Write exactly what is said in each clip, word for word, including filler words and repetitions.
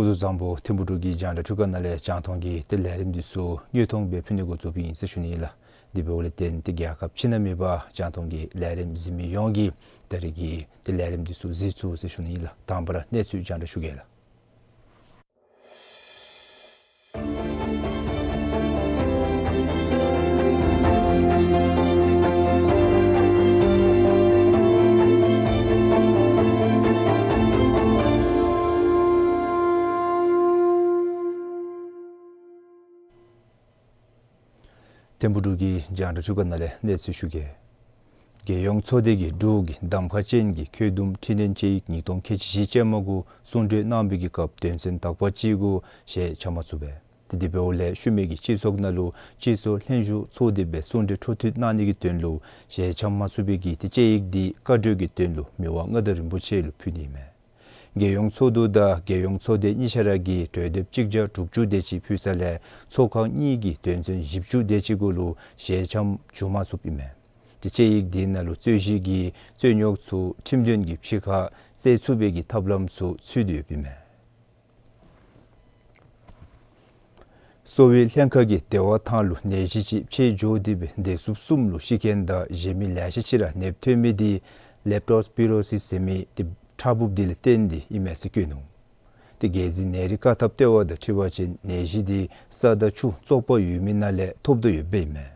སྐུ་གཟུགས་བཟང་པོ། ཐིམ་ཕུག་འབྲུག་གི་རྒྱང་བསྒྲགས་ཁང་ནང་ལས་རྒྱང་མཐོང་གི་ཏེ་ལས་རིམ་འདི་ཚུ་དངོས་མཐོང་སྦེ་ཕུལ་ནི་འགོ་བཙུགསཔ་ཨིན་ཟེར་ཞུ་ནི་ཨིན་ལགས། དེ་འབདཝ་ལས་བརྟེན་ཏེ་རྒྱལ་ཁབ་ཕྱི་ནང་མེད་པར་རྒྱང་མཐོང་གི་ལས་རིམ་གཟིགས་མི་ཡོངས་ཀྱིས་ད་རིས་ཀྱི་ཏེ་ལས་རིམ་འདི་ཚུ་གཟིགས་ཚུགས་ཟེར་ཞུ་ནི་ཨིན་ལགས། དང་པ་ར་གནས་ཚུལ་རྒྱང་བསྒྲགས་ཞུ་གེ་ལགས། ཐིམ་ཕུག་འབྲུག་གི་རྒྱང་བསྒྲགས་ཁང་ནང་ལས་གནས་ཚུལ་ཞུ་གེ། རྒྱལ་ཡོངས་ཚོགས་སྡེ་གིས་འབྲུག་གི་གདམ་ཁ་ཅན་གྱི་ཁྱོན་བསྡོམས་འཕྲི་སྣོན་དཔྱད་ཡིག་ཉིས་སྟོང་ཁལ་གཅིག་བཞི་ཅན་མ་གུ་གསུང་གྲོས་གནང་བའི་གི་སྐབས་དོན་ཚན་དག་པ་ཅིག་གུ་ཞལ་འཆམ་མ་ཚུགས་པས། ཏེ་དེ་འབདཝ་ལས་ཤུལ་མའི་གི་སྤྱི་ཚོགས་ནང་ལུ་སྤྱི་ཚོགས་ལྷན་བཞུགས་ཚོགས་སྡེ་སྦེ་གསུང་གྲོས་འཕྲོ་མཐུད་གནང་ནི་གི་དོན་ལུ་ཞལ་འཆམ་མ་ཚུགས་པའི་གི་ཏེ་དཔྱད་ཡིག་འདི་བཀའ་འཁྲོལ་གྱི་དོན་ལུ་མི་དབང་མངའ་བདག་རིན་པོ་ཆེ་ལུ་ཕུལ་ནི་མས། རྒྱལ་ཡོངས་ཚོགས་འདུ་དང་རྒྱལ་ཡོངས་ཚོགས་སྡེ་གཉིས་ཆ་ར་གིས་གྲོས་འདེབས་གཅིག་བརྒྱ་དྲུག་ཅུ་དེ་ཅིག་ཕུལ་ས་ལས་ཚོགས་ཁང་གཉིས་ཀྱིས་དོན་ཚན་བཞི་བཅུ་དེ་ཅིག་གུ་ལུ་ཞལ་འཆམ་བྱུང་མ་ཚུགསཔ་ཨིན་མས། ཏེ་དཔྱད་ཡིག་འདི་ནང་ལུ་རྩོད་གཞི་གི་རྩོད་རྙོགས་ཚུ་ཁྲིམས་དོན་གྱི་ཕྱི་ཁར་སེལ་ཚུགས་པའི་གི་ཐབས་ལམ་ཚུ་ཚུད་དེ་ཡོདཔ་ཨིན་མས། གསོ་བའི་ལྷན་ཁག་གིས་བདེ་བ་ཐང་ལུ་ནད་གཞི་ཅིག་ཕྱེ་འགྱོ་སྟེ་སྦེ་འདས་ཟུག་གསུམ་ལུ་ཤི་མཁན་དང་གཞན་མི་ལེ་ཤ་ཅིག་ར་ནདཔ་ཐོན་མི་འདི་ལེབ་ཊོ་སི་པི་རོ་སིས་ཟེར་མི་ཏེ་ཕྲ་ཕུབ་འདི་ལས་བརྟེན་ཏེ་ཨིན་མས་ཟེར་བཀོད་ནུག། ཏེ་རྒྱལ་སྲིད་ནད་རིགས་བཀག་ཐབས་ལྟེ་བ་དང་འཁྲིལ་བ་ཅིན་ནད་གཞི་འདི་ས་དང་ཆུ་བཙོག་པ་ཡོད་མི་ནང་ལས་ཐོབ་དོ་ཡོདཔ་ཨིན་མས།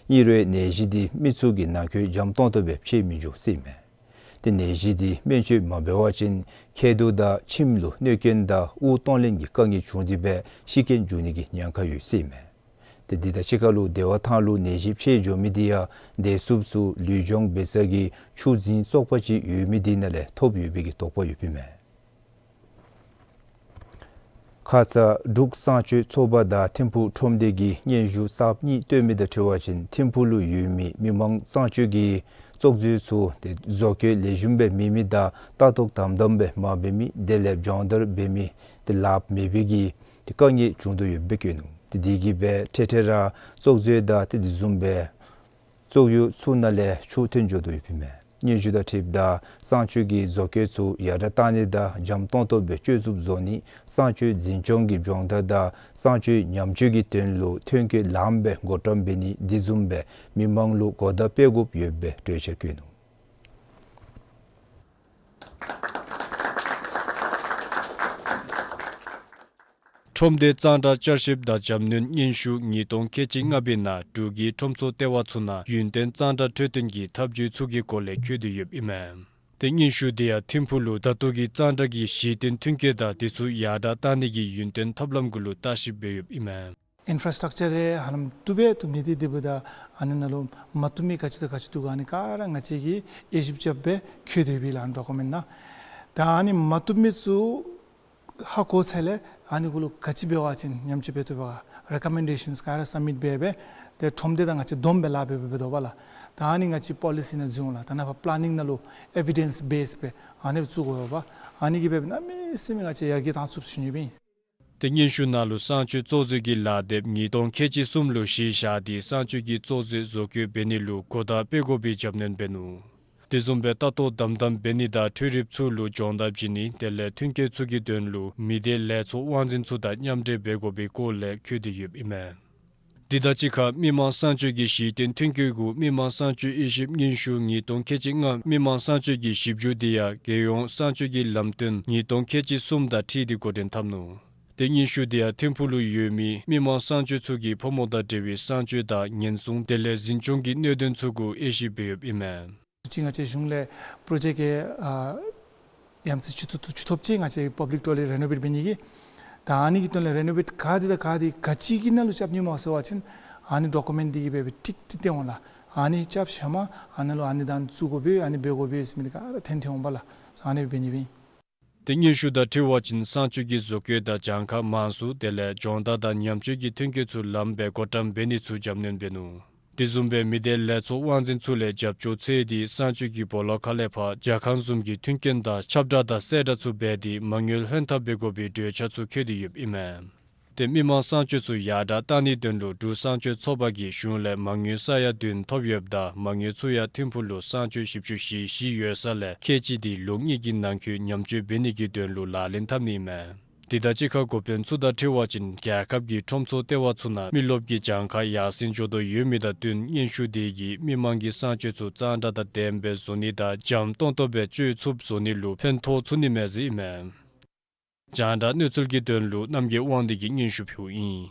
ཨིན་རུང་ནད་གཞི་འདི་མི་ཚུ་གི་ནང་འཁོད་འཇམ་ཏོང་ཏོ་སྦེ་ཕྱེ་མི་འགྱོ་ཟེར་ཨིན་མས། ཏེ་ནད་གཞི་འདི་སྨན་བཅོས་མ་འབད་བ་ཅིན་མཁལ་རྡོག་དང་མཆིནམ་ལུ་གནོད་སྐྱོན་དང་དབུགས་གཏོང་ལེན་གྱི་དཀའ་ངལ་བྱུང་སྟེ་སྦེ་ཤི་རྐྱེན་འབྱུང་ནི་གི་ཉེན་ཁ་ཡོད་ཟེར་ཨིན་མས། ཏེ་འདི་དང་གཅིག་ཁར་ལུ་བདེ་བ་ཐང་ལུ་ནད་གཞི་ཕྱེ་འགྱོ་མི་འདི་ཡང་འདས་ཟུག་ཚུ་ལུས་སྦྱོང་འབད་ས་གི་ཆུ་རྫིང་བཙོག་པ་ཅིག་ཡོད་མི་འདི་ནང་ལས་ཐོབ་ཡོད་པའི་གི་དོགས་པ་ཡོདཔ་ཨིན་མས། ཁ་ཙ་འབྲུག་གསང་སྤྱོད་ཚོགས་པ་དང་ཐིམ་ཕུག་ཁྲོམ་སྡེ་གིས་སྙན་ཞུ་གསརཔ་གཉིས་བཏོན་མི་དང་འཁྲིལ་བ་ཅིན་ཐིམ་ཕུག་ལུ་ཡོད་མི་མི་མང་གསང་སྤྱོད་ཀྱི་ཚོགས་གཙོ་ཚུ་ཏེ་བཟོ་བཀོད་ལེགས་ཤོམ་སྦེ་མེད་མི་དང་ལྟ་རྟོག་དམ་དམ་སྦེ་མ་འབད་མི་དེ་ལས་སྦྱོང་བརྡར་འབད་མི་ཏེ་ལཱ་མེད་པའི་གི་ཏེ་དཀའ་ངལ་བྱུང་དོ་ཡོདཔ་སྦེ་བཀོད་ནུག། ཏེ་དེ་གིས་སྦེ་འཕྲལ་འཕྲལ་ར་ཚོགས་གཙོ་དང་ཏེ་དེ་བཟུམ་སྦེ་ཚོགས་ཡུལ་ཚུ་ནང་ལས་ཆུ་ཐོན་འགྱོ་དོ་ཡོདཔ་ཨིན་མས། སྙན་ཞུ་དང་འཁྲིལཝ་ད་གསང་སྤྱོད་ཀྱི་བཟོ་བཀོད་ཚུ་ཡར་དྲག་བཏང་ནི་དང་འཇམ་ཏོང་ཏོ་སྦེ་སྤྱོད་ཚུགསཔ་བཟོ་ནི་གསང་སྤྱོད་འཛིན་སྐྱོང་གི་སྦྱོང་བརྡར་དང་གསང་སྤྱོད་ཉམས་བཅོས་ཀྱི་དོན་ལུ་ཐོན་སྐྱེད་ལངམ་སྦེ་བགོ་བཀྲམ་འབད་ནི་དེ་བཟུམ་སྦེ་མི་མང་ལུ་གོ་བརྡ་སྤེལ་དགོཔ་ཡོདཔ་སྦེ་གྲོས་འཆར་བཀོད་ནུག། ཁྲོམ་སྡེ་གཙང་སྦྲ་བསྐྱར་ཞིབ་དང་འཇམ་གནོན་སྙན་ཞུ་ཉིས་སྟོང་ཁལ་གཅིག་ལྔ་པའི་ནང་འབྲུག་གི་ཁྲོམ་ཚོགས་ལྟེ་བ་ཚུ་ནང་ཡུན་བརྟན་གཙང་སྦྲ་འཕྲོད་བསྟེན་གྱི་ཐབས་བྱུས་ཚུ་གི་སྐོར་ལས་འཁོད་དེ་ཡོདཔ་ཨིན་མས། ཏེ་སྙན་ཞུ་འདི་ཡང་ཐིམ་ཕུག་ལུ་ད་ལྟོ་གི་གཙང་སྦྲ་གི་གཞི་རྟེན་མཐུན་རྐྱེན་དང་དེ་ཚུ་ཡར་དྲག་བཏང་ནི་གི་ཡུན་བརྟན་ཐབས་ལམ་གུ་ལུ་བརྟག་ཞིབ་འབད་ཡོདཔ་ཨིན་མས། ཨིན་ཕ་ར་སི་ཊག་ཅར་རེ་ཧ་ལམ་བཏུབ་སྦེ་བཏུབ་མི་འདི་འདི་འབདཝ་ད་ཨ་ནི་ནང་ལུ་མ་བཏུབ་མི་ག་ཅི་དང་ག་ཅི་འདུག་ག་ཨ་ནི་ག་ར་ང་བཅས་ཀྱིས་དབྱེ་ཞིབ་རྐྱབ་སྦེ་འཁོད་དེ་ཡོད་པས་ལགས། ཌོ་ཀུ་མེནཊི་ནང་། ད་ཨ་ནི་མ་བཏུབ་མི་ཚུ་ ཧ་གོ་ཚར་ལས་ཨ་ནི་གུ་ལུ་ག་ཅི་འབད་བ་ཅིན་ཉམས་བཅོས་འབད་བཏུབ་པས་ག་རེ་ཀོ་མེན་ཌེ་ཤཱནསི་ག་ར་སབ་མིཊ་འབད་སྦེ་ཏེ་ཁྲོམ་སྡེ་དང་ང་བཅས་བསྡོམས་སྦེ་ལཱ་འབད་འབད་འབད་དོ་བ་ལགས། ད་ཨ་ནི་ང་བཅས་པོ་ལི་སི་ནང་འཛུལ་འོང་ལགས། ད་ནཱ་ཕར་པ་ལེ་ནིང་ནང་ལུ་ཨེ་བི་ཌེནསི་བེསི་སྦེ་ཨ་ནི་བཙུགས་དགོ་པས། ཨ་ནི་གིས་འབད་སྦེ་གནམ་མེད་ས་མེད་ང་བཅས་ཡར་རྒྱས་བཏང་ཚུགས་ཟེར་ཞུ་ནི་སྦེ་ཨིན། ཏེ་སྙན་ཞུ་ནང་ལུ་གསང་སྤྱོད་གཙོ་འཛིན་གྱི་ལག་དེབ་ཉིས་སྟོང་ཁལ་གཅིག་གསུམ་ལུ་གཞི་བཞག་སྟེ་གསང་སྤྱོད་ཀྱི་གཙོ་འཛིན་བཟོ་བཀོད་འབད་ནི་ལུ་གོ་བརྡ་སྤེལ་དགོ་པའི་རྒྱབ་སྣོན་འབད་ནུག། དེ་བཟུམ་སྦེ་ལྟ་རྟོག་དམ་དམ་འབད་ནི་དང་འཕྲུལ་རིགཔ་ཚུ་ལུ་སྦྱོང་བརྡར་བྱིན་ནི་དེ་ལས་མཐུན་རྐྱེན་ཚུ་གི་དོན་ལུ་མི་སྡེ་ལས་ཚོགས་དབང་འཛིན་ཚུ་དང་མཉམ་འབྲེལ་འབད་དགོ་པའི་སྐོར་ལས་འཁོད་དེ་ཡོདཔ་ཨིན་མས། དེ་དང་གཅིག་ཁར་མི་དམངས་གསང་སྤྱོད་ཀྱི་གཞི་རྟེན་མཐུན་འགྱུར་གུ་མི་དམངས་གསང་སྤྱོད་དབྱེ་ཞིབ་སྙན་ཞུ་ཉིས་སྟོང་ཁལ་གཅིག་ལྔ་མི་དམངས་གསང་སྤྱོད་ཀྱི་ཞིབ་འཇུག་དེ་ཡང་རྒྱལ་ཡོངས་གསང་སྤྱོད་ཀྱི་ལམ་སྟོན་ཉིས་སྟོང་ཁལ་གཅིག་གསུམ་དང་འཁྲིལ་ཏེ་འགོ་འདྲེན་འཐབ་ནུག། ཏེ་སྙན་ཞུ་དེ་ཡང་ཐིམ་ཕུག་ལུ་ཡོད་མི་མི་དམངས་གསང་སྤྱོད་ཚུ་གིས་ཕོ་མོ་དང་འབྲེལ་བའི་གསང་སྤྱོད་དང་ཉེན་སྲུང་དེ་ལས་འཛིན་སྐྱོང་གི་གནད་དོན་ཚུ་གུ་དབྱེ་ཞིབ་འབད་ཡོདཔ་ཨིན་མས། ཅིག་ང་བཅས་གཞུང་ལས་པྲོ་ཇེཀཊ་ཀྱི་ཨ་ཡ་མཚན་ཅིག་ཐོབ་ཅིག་ང་བཅས་པབ་ལིཀ་ཊོ་ལེཊ་རི་ནོ་ཝེཊ་འབད་ནི་གི། ད་ཨ་ནི་གི་དོན་ལས་རི་ནོ་ཝེཊ་ག་དེ་དང་ག་དེ་ག་ཅི་གི་ནང་ལུ་རྐྱབ་ནི་སྨོ་ཟེར་བ་ཅིན་ཨ་ནི་ཌོ་ཀུ་མེནཊ་འདི་གིས་འབད་སྦེ་ཊིཀ་ཊིཀ་སྟོན་འོང་ལགས། ཨ་ནི་རྐྱབ་ཞིནམ་ཨ་ནི་ལུ་ཨ་ནི་གདན་བཙུགས་དགོ་པས་ཨ་ནི་འབད་དགོ་པས་ཟེར་མི་འདི་ག་ར་ཐོན་ཐོན་འོང་པས་ལགས། ཨ་ནི་འབད་ནི་སྦེ་ཨིན། ཏེ་སྙན་ཞུ་དང་འཁྲིལ་བ་ཅིན་གསང་སྤྱོད་ཀྱི་བཟོ་བཀོད་དང་གྱངས་ཁ་མང་སུ་དེ་ལས་སྦྱོང་བརྡར་དང་ཉམས་བཅོས་ཀྱི་མཐུན་རྐྱེན་ཚུ་ལམ་སྦེ་བགོ་བཀྲམ་འབད་ནི་ཚུ་རྒྱབ་སྣོན་འབད་ནུག། དེ་བཟུམ་སྦེ་མི་སྡེ་ལས་ཚོགས་དབང་འཛིན་ཚུ་ལས་རྒྱབ་སྐྱོར་འཚོལ་ཏེ་གསང་སྤྱོད་ཀྱི་སྦོ་ལོགས་ཁ་ལས་ཕར་ཇ་ཁང་བཟུམ་གྱི་མཐུན་རྐྱེན་དང་ཁྱབ་བསྒྲགས་དང་གསལ་བསྒྲགས་ཚུ་འབད་དེ་མ་དངུལ་ལྷོད་ཐབས་འབད་དགོ་པའི་གྲོས་འཆར་ཚུ་འཁོད་དེ་ཡོདཔ་ཨིན་མས། ཏེ་མི་དམངས་གསང་སྤྱོད་ཚུ་ཡར་དྲག་གཏང་ནིའི་དོན་ལུ་འབྲུག་གསང་སྤྱོད་ཚོགས་པ་གིས་གཞུང་ལས་མ་དངུལ་ས་ཡ་བདུན་ཐོབ་ཡོདཔ་ད་མ་དངུལ་ཚུ་ཡང་ཐིམ་ཕུག་ལུ་གསང་སྤྱོད་ཞིབ་ཞུ་གཞི་བཞི་ཡོད་ས་ལས་ཁལ་གཅིག་དེ་ལོ་གཉིས་ཀྱི་ནང་འཁོད་ཉམས་བཅོས་འབད་ནི་གི་དོན་ལུ་ལག་ལེན་འཐབ་ནི་ཨིན་མས། དེ་དང་གཅིག་ཁར་འགོ་དཔོན་ཚུ་དང་འཁྲིལ་བ་ཅིན་རྒྱལ་ཁབ་ཀྱི་ཁྲོམ་ཚོགས་ལྟེ་བ་ཚུ་ནང་མི་རློབས་ཀྱི་གྱངས་ཁ་ཡར་སེང་འགྱོ་དོ་ཡོད་མི་དང་བསྟུན་སྙན་ཞུ་དེ་གིས་མི་དམངས་ཀྱི་གསང་སྤྱོད་ཚུ་གཙང་སྦྲ་དང་ལྡནམ་སྦེ་བཟོ་ནི་དང་འཇམ་ཏོང་ཏོ་སྦེ་སྤྱོད་ཚུགསཔ་བཟོ་ནི་ལུ་ཕན་ཐོགས་ཚུགས་ནི་མས་ཟེར་ཨིན་མས། རྒྱང་བསྒྲགས་གནས་ཚུལ་གྱི་དོན་ལུ་རྣམ་རྒྱལ་དབང་འདུས་ཀྱིས་སྙན་ཞུ་ཕུལཝ་ཨིན།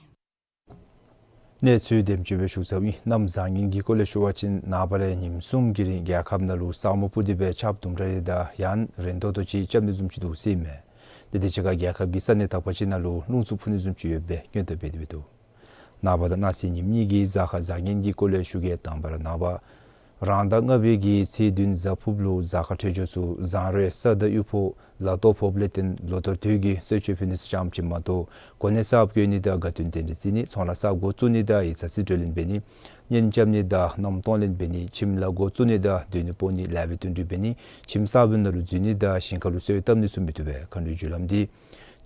གནས་ཚུལ་དེམ་ཅིག་སྦེ་ཞུ་ཚརཝ་ཨིན། གནམ་བཟང་ངན་གྱི་སྐོར་ལས་ཞུ་བ་ཅིན་ནངས་པ་ལས་ཉིནམ་གསུམ་གྱི་རིང་རྒྱལ་ཁབ་ནང་ལུ་ས་སྨུག་སྤུབས་ཏེ་སྦེ་ཆརཔ་དུམ་གྲ་རེ་དང་ཡང་རན་ཏོག་ཏོ་ཅིག་རྐྱབ་ནི་བཟུམ་ཅིག་འདུག་ཟེར་ཨིན་མས། ཏེ་དེ་ཅིག་ཁར་རྒྱལ་ཁབ་ཀྱི་ས་གནས་དག་པ་ཅིག་ནང་ལུ་རླུང་འཚུབ་འཕུ་ནི་བཟུམ་ཅིག་ཡོད་པའི་སྔོན་བརྡ་འབད་དེ་འདུག། ནངས་པ་དང་གནངས་ཚེ་ཉིནམ་གཉིས་ཀྱི་གཟའ་སྐར་བཟང་ངན་གྱི་སྐོར་ལས་ཞུ་གེ། དང་པ་ར་ནངས་པ་རང་ཟླ་ལྔ་པའི་གི་ཚེས་བདུན་གཟའ་ཕུརཔ་ལུ་གཟའ་སྐར་འཕྲོད་སྦྱོར་ཚུ་བཟང་རོགས་ས་དང་གཡུ་ཕོ་ལ་དྭགས་ཕོགཔ་ལས་བརྟེན་ལོ་ལྟར་དུས་ཀྱི་གསོལ་མཆོད་ཕུལ་ནི་ཚུ་ཙམ་ཅིག་མ་གཏོགས་གོ་གནས་གསརཔ་བཀོད་ནི་དང་དགའ་སྟོན་རྟེན་འབྲེལ་བརྩི་ནི་ཚོང་ལཱ་གསརཔ་འགོ་བཙུགས་ནི་དང་ཡིག་ཚང་རྩིས་སྤྲོད་ལེན་འབད་ནི་གཉེན་རྐྱབ་ནི་དང་མནའམ་གཏོང་ལེན་འབད་ནི་ཁྱིམ་ལཱ་འགོ་བཙུགས་ནི་དང་སྡོད་གནས་སྤོ་ནི་ལཱ་འབད་བསྟུན་གྲོས་འབད་ནི་ཁྱིམ་གསརཔའི་ནང་ལུ་འཛུལ་ནི་དང་ཞིང་ཁ་ལུ་སོན་བཏབ་ནི་ཚུ་མི་བཏུབ་པས། མཁའ་འགྲོའི་རྒྱུ་ལམ་འདི་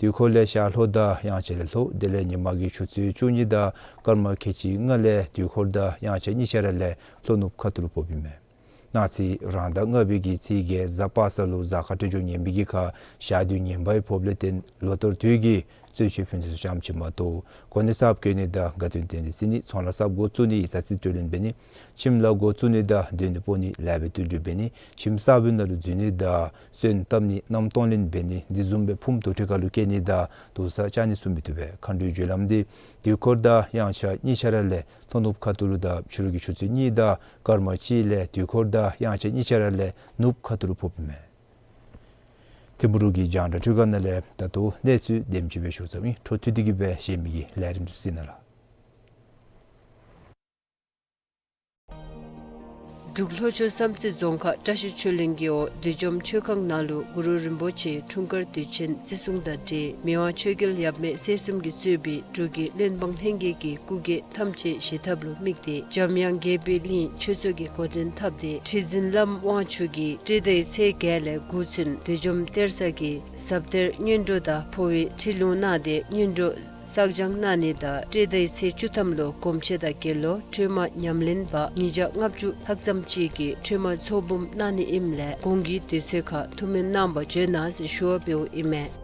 དུས་འཁོར་ལས་ཤར་ལྷོ་དང་དབྱངས་འཆར་ལས་ལྷོ་དེ་ལས་ཉིན་མ་གི་ཆུ་ཚོད་བཅུ་གཉིས་དང་སྐར་མ་ཁལ་གཅིག་ལྔ་ལས་དུས་འཁོར་དང་དབྱངས་འཆར་གཉིས་ཆ་ར་ལས་ལྷོ་ནུབ་ཁ་ཐུག་ལུ་ཕོགཔ་ཨིན་མས། གནངས་ཚེ་རང་ཟླ་ལྔ་པའི་གི་ཚེས་བརྒྱད་གཟའ་པ་སངས་ལུ་གཟའ་སྐར་འཕྲོད་སྦྱོར་ངན་པའི་གི་ཁར་ཞག་དུས་ངན་པ་ཕོགཔ་ལས་བརྟེན་ལོ་ལྟར་དུས་ཀྱི་གསོལ་མཆོད་ཕུལ་ནི་ཚུ་ཙམ་ཅིག་མ་གཏོགས་གོ་གནས་གསརཔ་བཀོད་ནི་དང་དགའ་སྟོན་རྟེན་འབྲེལ་བརྩི་ནི་ཚོང་ལཱ་གསརཔ་འགོ་བཙུགས་ནི་ཡིག་ཚང་རྩིས་སྤྲོད་ལེན་འབད་ནི་ཁྱིམ་ལཱ་འགོ་བཙུགས་ནི་དང་སྡོད་གནས་སྤོ་ནི་ལཱ་འབད་བསྟུན་གྲོས་འབད་ནི་ཁྱིམ་གསརཔའི་ནང་ལུ་འཛུལ་ནི་དང་སོན་བཏབ་ནི་མནའམ་གཏོང་ལེན་འབད་ནི་དེ་བཟུམ་སྦེ་ཕུངམ་དུར་ཁྲོད་ཁ་ལུ་བསྐྱལ་ནི་དང་དུར་ས་བཅག་ནི་ཚུ་མི་བཏུབ་པས། མཁའ་འགྲོའི་རྒྱུ་ལམ་འདི་དུས་འཁོར་དང་དབྱངས་འཆར་གཉིས་ཆ་ར་ལས་ལྷོ་ནུབ་ཁ་ཐུག་ལུ་དང་ཕྱི་རུ་གི་ཆུ་ཚོད་གཉིས་དང་སྐར་མ་གཅིག་ལས་དུས་འཁོར་དང་དབྱངས་འཆར་གཉིས་ཆ་ར་ལས་ནུབ་ཁ་ཐུག་ལུ་ཕོགཔ་ཨིན་མས། ཐིམ་ཕུག་རུ་གི་རྒྱང་བསྒྲགས་འཕྲུལ་ཁང་ནང་ལས་ད་ལྟོ་གནས་ཚུལ་དེམ་ཅིག་སྦེ་ཞུ་ཚརཝ་ཨིན། འཕྲོ་མཐུད་དེ་གི་སྦེ་གཞན་མི་གི་ལས་རིམ་ཚུ་གཟིགས་གནང་ལགས། འབྲུག་ལྷོ་ཕྱོགས་བསམ་རྩེ་རྫོང་ཁག་བཀྲ་ཤིས་ཆོས་གླིང་གི་འོག་བདུད་འཇོམས་མཆོད་ཁང་ནང་ལུ་གུ་རུ་རིན་པོ་ཆེའི་འཁྲུངས་སྐར་དུས་ཆེན་བརྩི་སྲུང་དང་འབྲེལ་མི་དབང་ཆོས་རྒྱལ་ཡབ་མེས་སྲས་གསུམ་གྱིས་གཙོས་པའི་འབྲུག་གི་བློན་འབངས་ལྷན་རྒྱས་ཀྱིས་སྐུ་སྒེར་ཐམས་ཅད་བཞེས་ཐབས་ལུ་དམིགས་ཏེ་འཇམ་དབྱངས་རྒྱས་པའི་གླིང་ཆོས་ཚོགས་ཀྱིས་འགོ་འདྲེན་འཐབ་སྟེ་ཁྲི་འཛིན་བླམ་དབང་ཕྱུག་གིས་སྤྲེལ་ཟླའི་ཚེས་བརྒྱད་ལས་དགུ་ཚུན་བདུད་འཇོམས་གཏེར་གསར་གྱི་ཟབ་གཏེར་སྔོན་འགྲོ་དང་འཕོ་བའི་ཁྲིད་ལུང་གནང་སྟེ་སྔོན་འགྲོ་བསགས་སྦྱང་གནང་ནི་དང་སྤྲེལ་ཟླའི་ཚེས་བཅུ་ཐམ་ལུ་སྒོམ་ཆེན་དང་དགེ་སློང་ཁྲོས་མ་ཉམས་ལེན་པ་ཉིས་བརྒྱ་ལྔ་བཅུ་ལྷག་ཙམ་ཅིག་གིས་ཁྲོས་མ་ཚོགས་འབུམ་གནང་ནི་ཨིནམ་ལས་གོང་གི་དུས་ཚོད་ཁར་ཐུགས་སྨོན་གནང་བར་བྱོན་གནང་ཟེར་ཞུ་བ་འབདཝ་ཨིན་མས།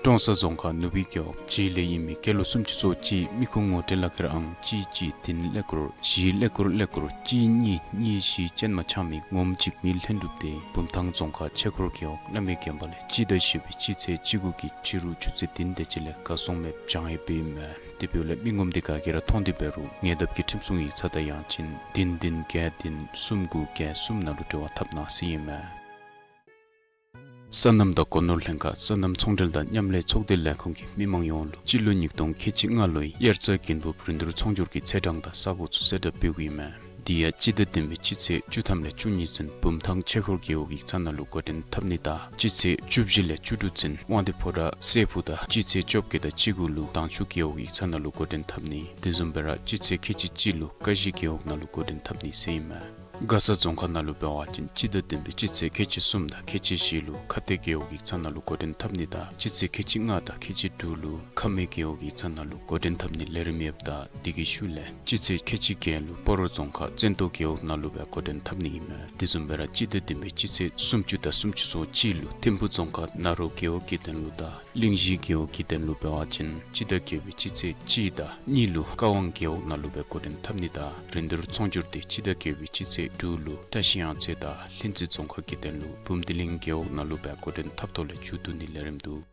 ཀྲོང་གསར་རྫོང་ཁག་ནུབ་སྦིས་རྒེད་འོག་སྤྱི་ལེ་ཨིན་མི་སྐྱེས་ལོ་སུམ་ཅུ་སོ་གཅིག་མི་ཁུངས་ངོ་སྤྲོད་ལག་ཁྱེར་ཨང་གཅིག་གཅིག་བདུན་ཀླད་ཀོར་བཞི་ཀླད་ཀོར་ཀླད་ཀོར་གཅིག་གཉིས་གཉིས་བཞི་ཅན་མ་ཆགས་མི་ངོམ་གཅིག་མི་ལྷན་གྲུབ་སྟེ་བུམ་ཐང་རྫོང་ཁག་ཆོས་འཁོར་རྒེད་འོག་བླ་མའི་དགོན་པ་ལས་སྤྱི་ཟླ་བཞི་པའི་སྤྱི་ཚེས་བཅུ་དགུ་གི་ཕྱི་རུ་ཆུ་ཚོད་བདུན་དེ་ཅིག་ལས་གར་སོང་མེདཔ་བྱང་ཡོདཔ་ཨིན་མས། དེ་འབདཝ་ལས་མི་ངོམ་དེ་ག་གིས་ར་མཐོང་སྟེ་འབད་རུང་ཉེ་འདབས་ཀྱི་ཁྲིམས་སྲུང་ཡིག་ཚང་དང་ཡང་ཅིན་བདུན་བདུན་བརྒྱད་བདུན་གསུམ་དགུ་བརྒྱད་གསུམ་ནང་ལུ་འབྲེལ་བ་འཐབ་གནང་ཟེར་ཨིན་མས། སོ་ནམ་དང་སྒོ་ནོར་ལྷན་ཁག་སོ་ནམ་ཚོང་འབྲེལ་དང་མཉམ་ལས་ཚོགས་སྡེ་ལས་ཁུངས་ཀྱིས་མི་མང་ཡོངས་ལུ་སྤྱི་ལོ་ཉིས་སྟོང་ཁལ་གཅིག་ལྔ་ལོའི་དབྱར་རྩྭ་དགུན་འབུབ་རིན་བསྡུར་ཚོང་སྒྱུར་གྱི་ཚེས་གྲངས་དང་ས་གོ་ཚུ་གསལ་བསྒྲགས་འབདཝ་ཨིན་མས། དེ་ཡང་སྤྱི་ཟླ་བདུན་པའི་སྤྱི་ཚེས་བཅུ་ཐམ་ལས་བཅུ་གཉིས་ཚུན་བུམ་ཐང་ཆོས་འཁོར་རྒེད་འོག་ཡིག་ཚང་ནང་ལུ་འགོ་འདྲེན་འཐབ་ནི་དང་སྤྱི་ཚེས་བཅུ་བཞི་ལས་བཅུ་དྲུག་ཚུན་དབང་འདུས་ཕོ་བྲང་སྲས་ཕུག་དང་སྤྱི་ཚེས་བཅོ་བརྒྱད་དང་བཅུ་དགུ་ལུ་དྭངས་ཆུ་རྒེད་འོག་ཡིག་ཚང་ནང་ལུ་འགོ་འདྲེན་འཐབ་ནི། དེ་བཟུམ་སྦེ་ར་སྤྱི་ཚེས་ཁལ་གཅིག་གཅིག་ལུ་ཀ་གཞི་རྒེད་འོག་ནང་ལུ་འགོ་འདྲེན་འཐབ་ནི་ཟེར་ཨིན་མས། མགར་ས་རྫོང་ཁག་ནང་ལུ་འབད་བ་ཅིན་སྤྱི་ཟླ་བདུན་པའི་སྤྱི་ཚེས་ཁལ་གཅིག་གསུམ་དང་ཁལ་གཅིག་བཞི་ལུ་ཁ་གཏད་རྒེད་འོག་ཡིག་ཚང་ནང་ལུ་འགོ་འདྲེན་འཐབ་ནི་དང་སྤྱི་ཚེས་ཁལ་གཅིག་ལྔ་དང་ཁལ་གཅིག་དྲུག་ལུ་ཁ་སྨད་རྒེད་འོག་ཡིག་ཚང་ནང་ལུ་འགོ་འདྲེན་འཐབ་ནི་ལས་རིམ་ཡོདཔ་ད་དེ་གི་ཤུལ་ལས་སྤྱི་ཚེས་ཁལ་གཅིག་བརྒྱད་ལུ་སྤ་རོ་རྫོང་ཁག་བཙན་ཏོ་རྒེད་འོག་ནང་ལུ་སྦེ་འགོ་འདྲེན་འཐབ་ནི་ཨིན་མས། དེ་བཟུམ་སྦེ་ར་སྤྱི་ཟླ་བདུན་པའི་སྤྱི་ཚེས་སུམ་ཅུ་དང་སུམ་ཅུ་སོ་གཅིག་ལུ་ཐིམ་ཕུག་རྫོང་ཁག་ནཱ་རོ་རྒེད་འོག་གི་དོན་ལུ་དང་གླིང་བཞི་རྒེད་འོག་གི་དོན་ལུ་འབད་བ་ཅིན་སྤྱི་ཟླ་བརྒྱད་པའི་སྤྱི་ཚེས་གཅིག་དང་གཉིས་ལུ་ཀ་ཝང་རྒེད་འོག་ནང་ལུ་སྦེ་འགོ་འདྲེན་འཐབ་ནི་དང་རིན་བསྡུར་ཚོང་སྒྱུར་དེ་སྤྱི་ཟླ་བརྒྱད་པའི་སྤྱི་ཚེས་དྲུག་ལུ་བཀྲ་ཤིས་གཡང་རྩེ་དང་ལྷུན་རྩེ་རྫོང་ཁག་གི་དོན་ལུ་བུམ་སྡེ་གླིང་རྒེད་འོག་ནང་ལུ་སྦེ་འགོ་འདྲེན་འཐབ་ཐོག་ལས་མཇུག་བསྡུ་ནི་ལས་རིམ་འདུག།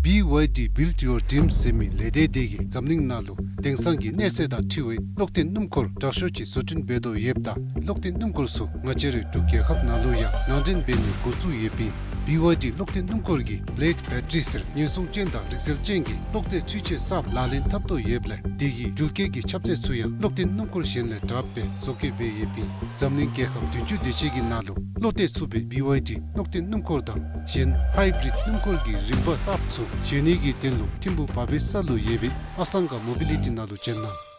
བི་ཝའི་ཌི་Build Your Dreams ཟེར་མི་ལས་སྡེ་དེ་གིས་འཛམ་གླིང་ནང་ལུ་དེང་སང་གི་གནས་ཚད་དང་འཁྲིལ་བའི་གློག་བརྟེན་སྣུམ་འཁོར་དྲག་ཤོས་ཅིག་བཟོ་སྐྲུན་འབད་དོ་ཡོདཔ་ད་གློག་བརྟེན་སྣུམ་འཁོར་ཚུ་ང་བཅས་རའི་འབྲུག་རྒྱལ་ཁབ་ནང་ལུ་ཡང་ནང་འདྲེན་འབད་ནི་འགོ་བཙུགས་ཡོདཔ་ཨིན། བི་ཝའི་ཌི་གློག་བརྟེན་སྣུམ་འཁོར་གྱིས་Blade Battery ཟེར་ཉེན་སྲུང་ཅན་དང་རིག་རྩལ་ཅན་གྱི་གློག་རྫས་ཚུན་ཆད་གསརཔ་ལག་ལེན་འཐབ་དོ་ཡོདཔ་ལས་དེ་གི་འགྲུལ་སྐྱེལ་གྱི་ཁྱབ་ཚད་ཚུ་ཡང་གློག་བརྟེན་སྣུམ་འཁོར་གཞན་ལས་དྲགཔ་སྦེ་བཟོ་བཀོད་འབད་ཡོདཔ་ཨིན། འཛམ་གླིང་རྒྱལ་ཁབ་བདུན་ཅུ་དེ་ཅིག་གི་ནང་ལུ་བློ་གཏད་ཚུགས་པའི་བི་ཝའི་ཌི་གློག་བརྟེན་སྣུམ་འཁོར་དང་གཞན་Hybrid སྣུམ་འཁོར་གྱི་རིམ་པ་གསརཔ་ཚུ་བཟོ་ནི་གི་དོན་ལུ་ཐིམ་ཕུག་བ་བེ་ས་ལུ་ཡོད་པའི་ཨ་སངྒ་མོ་བི་ལི་ཊི་ནང་ལུ་བྱོན་གནང་།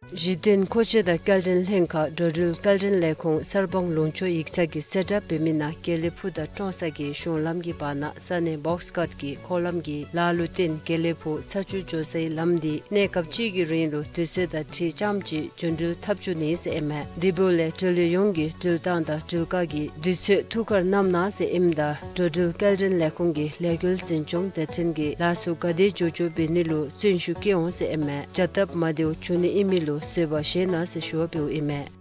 གཞི་རྟེན་མཁོ་ཆས་དང་སྐྱེལ་འདྲེན་ལྷན་ཁག་འགྲོ་འགྲུལ་སྐྱེལ་འདྲེན་ལས་ཁུངས་གསར་སྤང་ལུང་ཕྱོགས་ཡིག་ཚང་གིས་གསལ་བསྒྲགས་འབད་མི་ནང་དགེ་ལེགས་ཕུག་དང་ཀྲོང་གསར་གྱི་གཞུང་ལམ་གྱི་བར་ན་ས་གནས་བོགས་ཀཊ་ཀྱི་འཁོར་ལམ་གྱི་ལཱ་ལུ་བརྟེན་དགེ་ལེགས་ཕུག་ཚ་ཆུ་འགྱོ་སའི་ལམ་འདི་གནས་སྐབས་ཅིག་གི་རིང་ལུ་དུས་ཚོད་དང་འཁྲིལ་རྐྱངམ་ཅིག་རྒྱུན་འགྲུལ་འཐབ་བཅུག་ནི་ཟེར་ཨིན་མས། དེ་འབདཝ་ལས་འགྲུལ་འཁོར་ཡོངས་ཀྱིས་འགྲུལ་བཏང་དང་འགྲུལ་བཀག་གི་དུས་ཚོད་ཐུགས་ཁར་བསྣམ་གནང་ཟེར་ཨིནམ་ད་འགྲོ་འགྲུལ་སྐྱེལ་འདྲེན་ལས་ཁུངས་ཀྱི་ལས་འགུལ་འཛིན་སྐྱོང་སྡེ་ཚན་གྱིས་ལཱ་ཚུ་ག་དེ་མགྱོགས་མགྱོགས་འབད་ནི་ལུ་བརྩོན་ཤུགས་བསྐྱེད་འོང་ཟེར་ཨིན་མས། བྱ་སྟབས་མ་བདེཝ་བྱུང་ནི་ཨིན་མི་ལུ་བཟོད་པ་བཞེས་གནང་ཟེར་ཞུ་བ་འབདཝ་ཨིན་མས།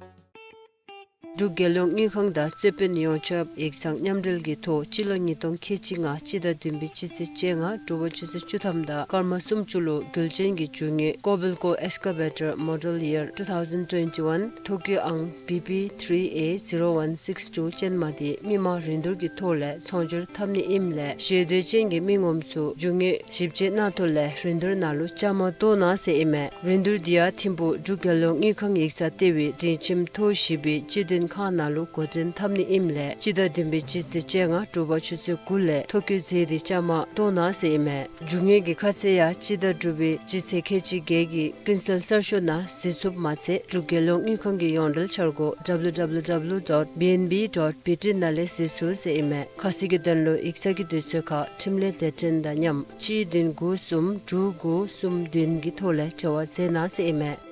འབྲུག་རྒྱལ་ཡོངས་དངུལ་ཁང་དང་རྩོད་དཔོན་ཡོངས་ཁྱབ་ཡིག་ཚང་མཉམ་འབྲེལ་གྱི་ཐོག་སྤྱི་ལོ་ཉིས་སྟོང་ཁལ་གཅིག་ལྔ་སྤྱི་ཟླ་བདུན་པའི་སྤྱི་ཚེས་བཅོ་ལྔ་དྲོ་པ་ཆུ་ཚོད་བཅུ་ཐམ་དང་སྐར་མ་སུམ་ཅུ་ལུ་རྒྱུ་ཅན་གྱི་རྒྱུ་དངོས་Kobelco Excavator Model Year two thousand twenty-one Tokyo ཨང་བི་པི་three A zero one six two ཅན་མ་དེ་མི་མང་རིན་བསྡུར་གྱི་ཐོག་ལས་ཚོང་སྒྱུར་འཐབ་ནི་ཨིནམ་ལས་ཞེ་འདོད་ཅན་གྱི་མི་ངོམ་ཚུ་རྒྱུ་དངོས་ཞིབ་དཔྱད་གནང་ཐོག་ལས་རིན་བསྡུར་ནང་ལུ་བཅའ་མར་གཏོགས་གནང་ཟེར་ཨིན་མས། རིན་བསྡུར་འདི་ཡང་ཐིམ་ཕུག་འབྲུག་རྒྱལ་ཡོངས་དངུལ་ཁང་ཡིག་ཚང་ལྟེ་བའི་སྒྲིང་ཁྱིམ་ཐོག་བཞི་པའི་སྤྱི་མཐུན་ཁང་ནང་ལུ་འགོ་འདྲེན་འཐབ་ནི་ཨིནམ་ལས་སྤྱི་ཟླ་བདུན་པའི་སྤྱི་ཚེས་བཅོ་ལྔ་དྲོ་པ་ཆུ་ཚོད་དགུ་ལས་ཐོ་བཀོད་མཛད་དེ་བཅའ་མར་གཏོགས་གནང་ཟེར་ཨིན་མས། རྒྱུ་དངོས་ཀྱི་ཁ་གསལ་ཡང་སྤྱི་ཟླ་དྲུག་པའི་སྤྱི་ཚེས་ཁལ་གཅིག་བརྒྱད་ཀྱི་ཀུན་གསལ་གསར་ཤོག་ནང་གཟིགས་ཚུགསཔ་མ་ཚད་འབྲུག་རྒྱལ་ཡོངས་དངུལ་ཁང་གི་ཡོངས་འབྲེལ་འཆར་སྒོ་W W W dot B N B dot B T ནང་ལས་གཟིགས་ཚུགས་ཟེར་ཨིན་མས། ཁ་གསལ་གྱི་དོན་ལུ་ཡིག་ཚང་གི་དུས་ཚོད་ཁར་འཕྲིན་ལས་སྡེ་ཚན་དང་མཉམ་གཅིག་བདུན་དགུ་གསུམ་དྲུག་དགུ་གསུམ་བདུན་གྱི་ཐོག་ལས་འབྲེལ་བ་མཛད་གནང་ཟེར་ཨིན་མས།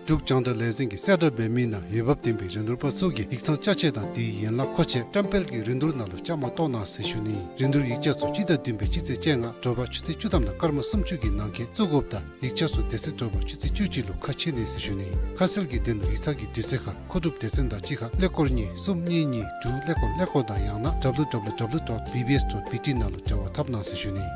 འབྲུག་རྒྱང་བསྒྲགས་ལས་འཛིན་གྱིས་གསལ་བསྒྲགས་འབད་མི་ནང་འོས་འབབ་ལྡན་པའི་རིན་བསྡུར་པ་ཚུ་གིས་ཡིག་ཚང་ཅ་ཆས་དང་དེའི་ཡན་ལག་མཁོ་ཆས་བཀྲམ་སྤེལ་གྱི་རིན་བསྡུར་ནང་ལུ་བཅའ་མར་གཏོགས་གནང་ཟེར་ཞུ་ནི། རིན་བསྡུར་ཡིག་ཆ་ཚུ་སྤྱི་ཟླ་བདུན་པའི་སྤྱི་ཚེས་བཅོ་ལྔ་དྲོ་པ་ཆུ་ཚོད་བཅུ་ཐམ་དང་སྐར་མ་སུམ་ཅུ་གི་ནང་འཁོད་བཙུགས་དགོཔ་དང་ཡིག་ཆ་ཚུ་དེ་ཚེ་དྲོ་པ་ཆུ་ཚོད་བཅུ་གཅིག་ལུ་ཁ་ཕྱེ་ནི་ཟེར་ཞུ་ནི། ཁ་གསལ་གྱི་དོན་ལུ་ཡིག་ཚང་གི་དུས་ཚོད་ཁར་མཁོ་སྒྲུབ་སྡེ་ཚན་དང་གཅིག་ཁར་ཀླད་ཀོར་གཉིས་གསུམ་གཉིས་གཉིས་དྲུག་ཀླད་ཀོར་ཀླད་ཀོར་དང་ཡང་ན་W W W dot B B S dot B T ནང་ལུ་འབྲེལ་བ་འཐབ་གནང་ཟེར་ཞུ་ནི།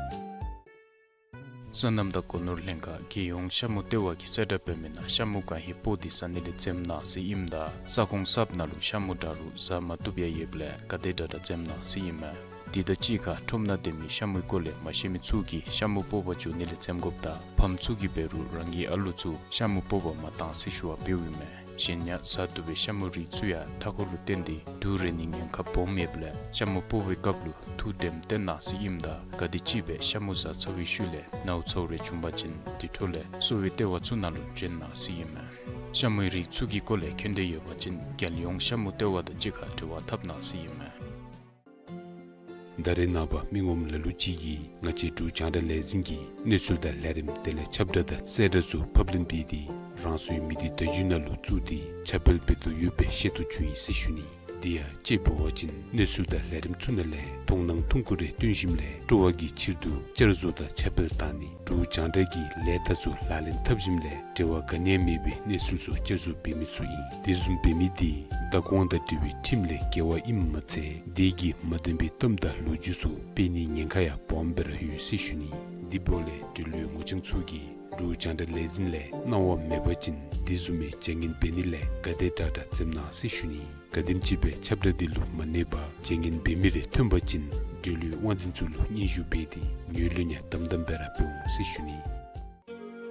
སོ་ནམ་དང་སྒོ་ནོར་ལྷན་ཁག་རྒྱལ་ཡོངས་ཤ་མུ་ལྟེ་བ་གིས་གསལ་བསྒྲགས་འབད་མི་ནང་ཤ་མུ་གང་ཧེ་སྤོ་སྟེ་ཟ་ནི་ལས་འཛེམ་གནང་ཟེར་ཨིནམ་ད་ས་ཁོངས་གསརཔ་ནང་ལུ་ཤ་མུ་འདྲ་རུང་ཟ་མ་བཏུབ་ཡང་ཡོདཔ་ལས་ག་དེ་དྲག་དྲག་འཛེམ་གནང་ཟེར་ཨིན་མས། དེ་དང་གཅིག་ཁར་ཁྲོམ་ནང་སྡོད་མི་ཤ་མུའི་སྐོར་ལས་མ་ཤེས་མི་ཚུ་གིས་ཤ་མུ་སྤོ་བར་འགྱོ་ནི་ལས་འཛེམ་དགོཔ་དང་ཕམ་ཚུ་གིས་འབད་རུང་རང་གི་ཨ་ལུ་ཚུ་ཤ་མུ་སྤོ་བར་མ་གཏང་ཟེར་ཞུ་བ་འབདཝ་ཨིན་མས། གཞན་ཡང་ཟ་བཏུབ་པའི་ཤ་མུའི་རིགས་ཚུ་ཡང་མཐའ་འཁོར་ལུ་བརྟེན་ཏེ་དུག་རེག་ནིའི་ཉེན་ཁ་སྦོམ་ཡོདཔ་ལས་ཤ་མུ་སྤོ་བའི་སྐབས་ལུ་ཐུགས་དྲནམ་བཏོན་གནང་ཟེར་ཨིནམ་ད་ག་དེམ་ཅིག་སྦེ་ཤ་མུ་ཟ་ཚར་བའི་ཤུལ་ལས་ནཝ་ཚཝ་རེ་བྱུང་པ་ཅིན་དེ་འཕྲོ་ལས་གསོ་བའི་ལྟེ་བ་ཚུ་ནང་ལུ་བྱོན་གནང་ཟེར་ཨིན་མས། ཤ་མུའི་རིགས་ཚུ་གི་སྐོར་ལས་མཁྱེན་འདོད་ཡོད་པ་ཅིན་རྒྱལ་ཡོངས་ཤ་མུ་ལྟེ་བ་དང་གཅིག་ཁར་འབྲེལ་བ་འཐབ་གནང་ཟེར་ཨིན་མས། ད་རེས་ནངས་པ་མི་ངོམ་ལ་ལུ་ཅིག་གིས་ང་བཅས་འབྲུག་རྒྱང་བསྒྲགས་ལས་འཛིན་གྱི་གནས་ཚུལ་དང་ལས་རིམ་དེ་ལས་ཁྱབ་བསྒྲགས་དང་གསལ་བསྒྲགས་ཚུ་ཕབ་ལེན་འབད་དེ་རང་སོའི་མི་སྡེ་བརྡ་བརྒྱུད་ནང་ལུ་བཙུགས་ཏེ་ཁྱབ་སྤེལ་འབད་དོ་ཡོདཔ་སྦེ་ཤེས་རྟོགས་བྱུང་ཡི་ཟེར་ཞུ་ནི། དེ་ཡང་དཔྱེ་འབད་བ་ཅིན་གནས་ཚུལ་དང་ལས་རིམ་ཚུ་ནང་ལས་མཐོང་སྣང་ཐུང་ཀུ་རེ་སྟོན་ཞིནམ་ལས་སྤྲོ་བ་གི་ཕྱིར་དུ་བསྐྱར་བཟོ་དང་ཁྱབ་སྤེལ་བཏང་ནི། འབྲུག་རྒྱང་བསྒྲགས་ཀྱི་ལས་རྟགས་ཚུ་ལག་ལེན་འཐབ་ཞིནམ་ལས་འབྲེལ་བ་ག་ནི་ཡང་མེད་པའི་གནས་ཚུལ་ཚུ་བསྐྱར་བཟོ་འབད་མི་ཚུ་ཨིན། དེ་བཟུམ་འབད་མི་དེ་བདག་དབང་དང་འབྲེལ་བའི་ཁྲིམས་ལས་འགལ་བ་ཨིནམ་མ་ཚད་དེ་གིས་མ་བདེན་པའི་གཏམ་དང་ལོ་རྒྱུས་ཚུ་སྤེལ་ནིའི་ཉེན་ཁ་ཡང་སྦོམ་སྦེ་ར་ཡོད་ཟེར་ཞུ་ནི། དེ་འབདཝ་ལས་འབྲེལ་ཡོད་ངོ་རྐྱང་ཚུ་གིས་འབྲུག་རྒྱང་བསྒྲགས་ལས་འཛིན་ལས་གནང་བ་མེད་པ་ཅིན་དེ་བཟུམ་མའི་བྱ་ངན་འབད་ནི་ལས་ག་དེ་དྲག་དྲག་འཛེམ་གནང་ཟེར་ཞུ་ནི། ག་དེམ་ཅིག་སྦེ་ཁྱབ་བསྒྲགས་དེ་ལུ་མ་གནས་པར་བྱ་ངན་འབད་མི་རེ་ཐོན་པ་ཅིན་འབྲེལ་ཡོད་དབང་འཛིན་ཚུ་ལུ་སྙན་ཞུ་འབད་དེ་ངོས་ལེན་ཡང་དམ་དམ་སྦེ་ར་འབད་འོང་ཟེར་ཞུ་ནི།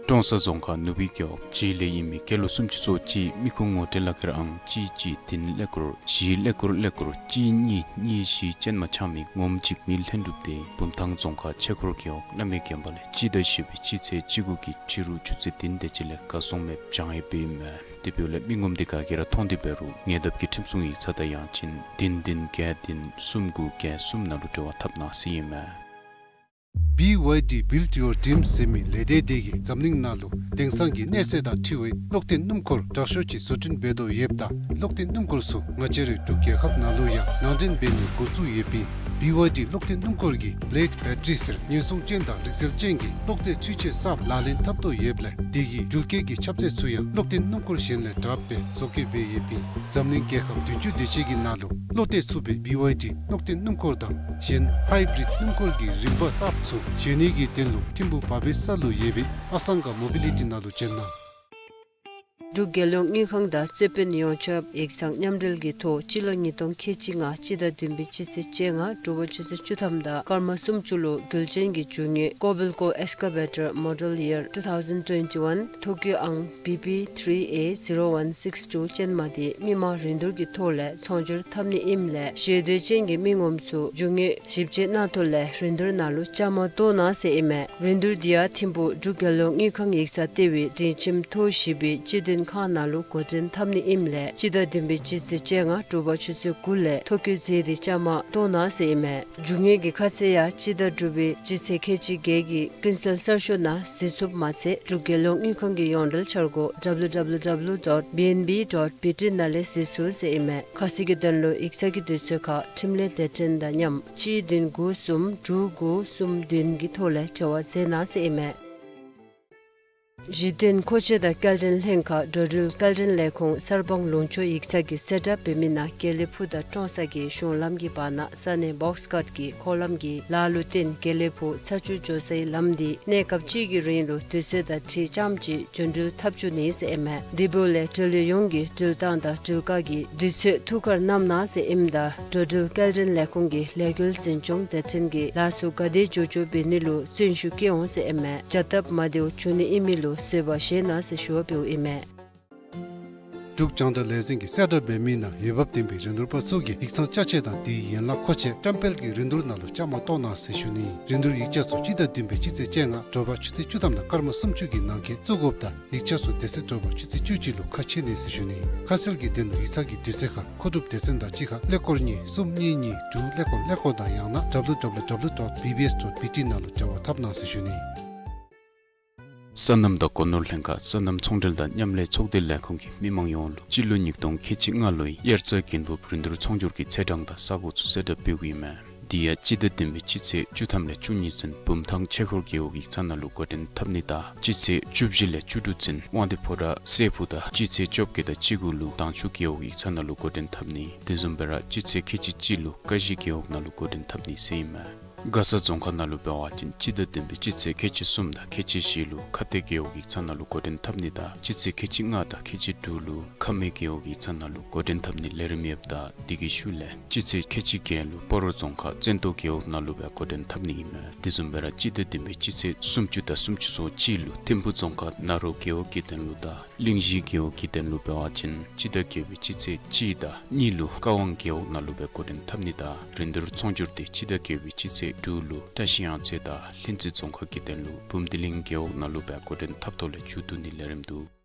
ཀྲོང་གསར་རྫོང་ཁག་ནུབ་སྦིས་རྒེད་འོག་བྱེས་ལས་ཨིན་མི་སྐྱེས་ལོ་སུམ་ཅུ་སོ་གཅིག་མི་ཁུངས་ངོ་སྤྲོད་ལག་ཁྱེར་ཨང་གཅིག་གཅིག་བདུན་ཀླད་ཀོར་བཞི་ཀླད་ཀོར་ཀླད་ཀོར་གཅིག་གཉིས་གཉིས་བཞི་ཅན་མ་ཆགས་མི་ངོམ་གཅིག་མི་ལྷན་གྲུབ་དེ་བུམ་ཐང་རྫོང་ཁག་ཆོས་འཁོར་རྒེད་འོག་བླ་མའི་དགོན་པ་ལས་སྤྱི་ཟླ་བཞི་པའི་སྤྱི་ཚེས་བཅུ་དགུ་གི་ཕྱི་རུ་ཆུ་ཚོད་བདུན་དེ་ཅིག་ལས་གར་སོང་མི་བྱང་ཡོདཔ་ཨིན་མས། དེ་འབདཝ་ལས་མི་ངོམ་དེ་ག་གིས་ར་མཐོང་སྟེ་འབད་རུང་ཉེ་འདབས་ཀྱི་ཁྲིམས་སྲུང་ཡིག་ཚང་དང་ཡང་ཅིན་བདུན་བདུན་བརྒྱད་བདུན་གསུམ་དགུ་བརྒྱད་གསུམ་ནང་ལུ་འབྲེལ་བ་འཐབ་གནང་ཟེར་ཨིན་མས། བི་ཝའི་ཌི་Build Your Dreams ཟེར་མི་ལས་སྡེ་དེ་གིས་འཛམ་གླིང་ནང་ལུ་དེང་སང་གི་གནས་ཚད་དང་འཁྲིལ་བའི་གློག་འཐེན་སྣུམ་འཁོར་དྲག་ཤོས་ཅིག་བཟོ་སྐྲུན་འབད་དོ་ཡོདཔ་ད་གློག་འཐེན་སྣུམ་འཁོར་ཚུ་ང་བཅས་རའི་འབྲུག་རྒྱལ་ཁབ་ནང་ལུ་ཡང་ནང་འདྲེན་འབད་ནི་འགོ་བཙུགས་ཡོདཔ་ཨིན། བི་ཝའི་ཌི་གློག་འཐེན་སྣུམ་འཁོར་གྱིས་བི་ལེཌ་བེ་ཊ་རི་ཟེར་ཉེན་སྲུང་ཅན་དང་རིག་རྩལ་ཅན་གྱི་གློག་རྫས་ཚུན་ཆད་གསརཔ་ལག་ལེན་འཐབ་དོ་ཡོདཔ་ལས་དེ་གིས་འགྲུལ་སྐྱེལ་གྱི་ཁྱབ་ཚད་ཚུ་ཡང་གློག་འཐེན་སྣུམ་འཁོར་གཞན་ལས་དྲགཔ་སྦེ་བཟོ་བཀོད་འབད་ཡོདཔ་ཨིན། འཛམ་གླིང་རྒྱལ་ཁབ་བདུན་ཅུ་དེ་ཅིག་གི་ནང་ལུ་བློ་གཏད་ཚུགས་པའི་བི་ཝའི་ཌི་གློག་འཐེན་སྣུམ་འཁོར་དང་གཞན་ཧའི་བི་རིཌ་སྣུམ་འཁོར་གྱི་རིམ་པ་གསརཔ་ཚུ་བཟོ་ནི་གི་དོན་ལུ་ཐིམ་ཕུག་བ་བེ་ས་ལུ་ཡོད་པའི་ཨ་སང་ག་མོ་བི་ལི་ཊི་ནང་ལུ་བྱོན་གནང་། འབྲུག་རྒྱལ་ཡོངས་དངུལ་ཁང་དང་རྩོད་དཔོན་ཡོངས་ཁྱབ་ཡིག་ཚང་མཉམ་འབྲེལ་གྱི་ཐོག་སྤྱི་ལོ་ཉིས་སྟོང་ཁལ་གཅིག་ལྔ་སྤྱི་ཟླ་བདུན་པའི་སྤྱི་ཚེས་བཅོ་ལྔ་དྲོ་པ་ཆུ་ཚོད་བཅུ་ཐམ་དང་སྐར་མ་སུམ་ཅུ་ལུ་རྒྱུ་ཅན་གྱི་རྒྱུ་དངོས་ཀོ་བེལ་ཀོ་ཨེགས་ཀ་བེ་ཊར་མོ་ཌེལ་ཡར་ཊུ་ཐའུ་ཟེན་ཊུ་ཝེན་ཊི་ཝན་ཐོ་བཀོད་ཨང་བི་པི་ཐིརི་ཨེ་ཟི་རོ་ཝན་སིགསི་ཊུ་ཅན་མ་དེ་མི་མང་རིན་བསྡུར་གྱི་ཐོག་ལས་ཚོང་སྒྱུར་འཐབ་ནི་ཨིནམ་ལས་ཞེ་འདོད་ཅན་གྱི་མི་ངོམ་ཚུ་རྒྱུ་དངོས་ཞིབ་དཔྱད་གནང་ཐོག་ལས་རིན་བསྡུར་ནང་ལུ་བཅའ་མར་གཏོགས་གནང་ཟེར་ཨིན་མས། རིན་བསྡུར་འདི་ཡང་ཐིམ་ཕུག་འབྲུག་རྒྱལ་ཡོངས་དངུལ་ཁང་ཡིག་ཚང་ལྟེ་བའི་སྒྲིང་ཁྱིམ་ཐོག་བཞི་པའི་སྤྱི་དོན་ཁང་ནང་ལུ་འགོ་འདྲེན་འཐབ་ནི་ཨིནམ་ལས་སྤྱི་ཟླ་བདུན་པའི་སྤྱི་ཚེས་བཅོ་ལྔ་དྲོ་པ་ཆུ་ཚོད་དགུ་ལས་ཐོ་བཀོད་མཛད་དེ་བཅའ་མར་གཏོགས་གནང་ཟེར་ཨིན་མས། རྒྱུ་དངོས་ཀྱི་ཁ་གསལ་ཡང་སྤྱི་ཟླ་དྲུག་པའི་སྤྱི་ཚེས་ཁལ་གཅིག་བརྒྱད་ཀྱི་ཀུན་གསལ་གསར་ཤོག་ནང་གཟིགས་ཚུགསཔ་མ་ཚད་འབྲུག་རྒྱལ་ཡོངས་དངུལ་ཁང་གི་ཡོངས་འབྲེལ་འཆར་སྒོ་ཌབ་ལུ་ཌབ་ལུ་ཌབ་ལུ་ཌོཊ་བི་ཨེན་བི་ཌོཊ་བི་ཊི་ནང་ལས་གཟིགས་ཚུགས་ཟེར་ཨིན་མས། ཁ་གསལ་གྱི་དོན་ལུ་ཡིག་ཚང་གི་དུས་ཚོད་ཁར་འཕྲིན་ལས་སྡེ་ཚན་དང་མཉམ་གཅིག་བདུན་དགུ་གསུམ་དྲུག་དགུ་གསུམ་བདུན་གྱི་ཐོག་ལས་འབྲེལ་བ་མཛད་གནང་ཟེར་ཨིན་མས། གཞི་རྟེན་མཁོ་ཆས་དང་སྐྱེལ་འདྲེན་ལྷན་ཁག་འགྲོ་འགྲུལ་སྐྱེལ་འདྲེན་ལས་ཁུངས་གསར་སྤང་ལུང་ཕྱོགས་ཡིག་ཚང་གིས་གསལ་བསྒྲགས་འབད་མི་ནང་དགེ་ལེགས་ཕུག་དང་ཀྲོང་གསར་གྱི་གཞུང་ལམ་གྱི་བར་ན་ས་གནས་བོགས་ཀཊ་ཀྱི་འཁོར་ལམ་གྱི་ལཱ་ལུ་བརྟེན་དགེ་ལེགས་ཕུག་ཚ་ཆུ་འགྱོ་སའི་ལམ་འདི་གནས་སྐབས་ཅིག་གི་རིང་ལུ་དུས་ཚོད་དང་འཁྲིལ་རྐྱངམ་ཅིག་རྒྱུན་འགྲུལ་འཐབ་བཅུག་ནི་ཟེར་ཨིན་མས། དེ་འབདཝ་ལས་འགྲུལ་བའི་ཡོངས་ཀྱི་འགྲུལ་བཏང་དང་འགྲུལ་བཀག་གི་དུས་ཚོད་ཐུགས་ཁར་བསྣམ་གནང་ཟེར་ཨིནམ་ད་འགྲོ་འགྲུལ་སྐྱེལ་འདྲེན་ལས་ཁུངས་ཀྱི་ལས་འགུལ་འཛིན་སྐྱོང་སྡེ་ཚན་གྱིས་ལཱ་ཚུ་ག་དེ་མགྱོགས་མགྱོགས་འབད་ནི་ལུ་བརྩོན་ཤུགས་བསྐྱེད་འོང་ཟེར་ཨིན་མས། བྱ་སྟབས་མ་བདེཝ་འབྱུང་ནི་ཨིན་མི་ལུ་བཟོད་པ་བཞེས་གནང་ཟེར་ཞུ་བ་འབདཝ་ཨིན་མས། འབྲུག་རྒྱང་བསྒྲགས་ལས་འཛིན་གྱིས་གསལ་བསྒྲགས་འབད་མི་ནང་འོས་འབབ་ལྡན་པའི་རིན་བསྡུར་པ་ཚུ་གིས་ཡིག་ཚང་ཅ་ཆས་དང་དེའི་ཡན་ལག་མཁོ་ཆས་བཀྲམ་སྤེལ་གྱི་རིན་བསྡུར་ནང་ལུ་བཅའ་མར་གཏོགས་གནང་ཟེར་ཞུ་ནི། རིན་བསྡུར་ཡིག་ཆ་ཚུ་སྤྱི་ཟླ་བདུན་པའི་སྤྱི་ཚེས་བཅོ་ལྔ་དྲོ་པ་ཆུ་ཚོད་བཅུ་ཐམ་དང་སྐར་མ་སུམ་ཅུ་གི་ནང་འཁོད་བཙུགས་དགོཔ་དང་ཡིག་ཆ་ཚུ་དེ་ཚེ་དྲོ་པ་ཆུ་ཚོད་བཅུ་གཅིག་ལུ་ཁ་ཕྱེ་ནི་ཟེར་ཞུ་ནི། ཁ་གསལ་གྱི་དོན་ལུ་ཡིག་ཚང་གི་དུས་ཚོད་ཁར་མཁོ་སྒྲུབ་སྡེ་ཚན་དང་གཅིག་ཁར་ཀླད་ཀོར་གཉིས་གསུམ་གཉིས་གཉིས་དྲུག་ཀླད་ཀོར་ཀླད་ཀོར་དང་ཡང་ན་ཌབ་ལུ་ཌབ་ལུ་ཌབ་ལུ་ཌོཊ་བི་བི་ཨེསི་ཌོཊ་བི་ཊི་ནང་ལུ་འབྲེལ་བ་འཐབ་གནང་ཟེར་ཞུ་ནི། སོ་ནམ་དང་སྒོ་ནོར་ལྷན་ཁག་སོ་ནམ་ཚོང་འབྲེལ་དང་མཉམ་ལས་ཚོགས་སྡེ་ལས་ཁུངས་ཀྱིས་མི་མང་ཡོངས་ལུ་སྤྱི་ལོ་ཉིས་སྟོང་ཁལ་གཅིག་ལྔ་ལོའི་དབྱར་རྩྭ་དགུན་འབུབ་རིན་བསྡུར་ཚོང་སྒྱུར་གྱི་ཚེས་གྲངས་དང་ས་གོ་ཚུ་གསལ་བསྒྲགས་འབདཝ་ཨིན་མས། དེ་ཡང་སྤྱི་ཟླ་བདུན་པའི་སྤྱི་ཚེས་བཅུ་ཐམ་ལས་བཅུ་གཉིས་ཚུན་བུམ་ཐང་ཆོས་འཁོར་རྒེད་འོག་ཡིག་ཚང་ནང་ལུ་འགོ་འདྲེན་འཐབ་ནི་དང་སྤྱི་ཚེས་བཅུ་བཞི་ལས་བཅུ་དྲུག་ཚུན་དབང་འདུས་ཕོ་བྲང་སྲས་ཕུག་དང་སྤྱི་ཚེས་བཅོ་བརྒྱད་དང་བཅུ་དགུ་ལུ་དྭངས་ཆུ་རྒེད་འོག་ཡིག་ཚང་ནང་ལུ་འགོ་འདྲེན་འཐབ་ནི། དེ་བཟུམ་སྦེ་ར་སྤྱི་ཚེས་ཁལ་གཅིག་གཅིག་ལུ་ཀ་གཞི་རྒེད་འོག་ནང་ལུ་འགོ་འདྲེན་འཐབ་ནི་ཟེར་ཨིན་མས། མགར་ས་རྫོང་ཁག་ནང་ལུ་འབད་བ་ཅིན་སྤྱི་ཟླ་བདུན་པའི་སྤྱི་ཚེས་ཁལ་གཅིག་གསུམ་དང་ཁལ་གཅིག་བཞི་ལུ་ཁ་གཏད་རྒེད་འོག་ཡིག་ཚང་ནང་ལུ་འགོ་འདྲེན་འཐབ་ནི་དང་སྤྱི་ཚེས་ཁལ་གཅིག་ལྔ་དང་ཁལ་གཅིག་དྲུག་ལུ་ཁ་སྨད་རྒེད་འོག་ཡིག་ཚང་ནང་ལུ་འགོ་འདྲེན་འཐབ་ནི་ལས་རིམ་ཡོདཔ་ད་དེ་གི་ཤུལ་ལས་སྤྱི་ཚེས་ཁལ་གཅིག་བརྒྱད་ལུ་སྤ་རོ་རྫོང་ཁག་བཙན་ཏོ་རྒེད་འོག་ནང་ལུ་སྦེ་འགོ་འདྲེན་འཐབ་ནི་ཨིན་མས། དེ་བཟུམ་སྦེ་ར་སྤྱི་ཟླ་བདུན་པའི་སྤྱི་ཚེས་སུམ་ཅུ་དང་སུམ་ཅུ་སོ་གཅིག་ལུ་ཐིམ་ཕུག་རྫོང་ཁག་ནཱ་རོ་རྒེད་འོག་གི་དོན་ལུ་དང་གླིང་བཞི་རྒེད་འོག་གི་དོན་ལུ་འབད་བ་ཅིན་སྤྱི་ཟླ་བརྒྱད་པའི་སྤྱི་ཚེས་གཅིག་དང་གཉིས་ལུ་ཀ་ཝང་རྒེད་འོག་ནང་ལུ་སྦེ་འགོ་འདྲེན་འཐབ་ནི་དང་རིན་བསྡུར་ཚོང་སྒྱུར་དེ་སྤྱི་ཟླ་བརྒྱད་པའི་སྤྱི་ཚེས་དྲུག་ལུ་བཀྲ་ཤིས་གཡང་རྩེ་དང་ལྷུན་རྩེ་རྫོང་ཁག་གི་དོན་ལུ་བུམ་ཐི་གླིང་རྒེད་འོག་ནང་ལུ་སྦེ་འགོ་འདྲེན་འཐབ་ཐོག་ལས་མཇུག་བསྡུ་ནི་ལས་རིམ་འདུག།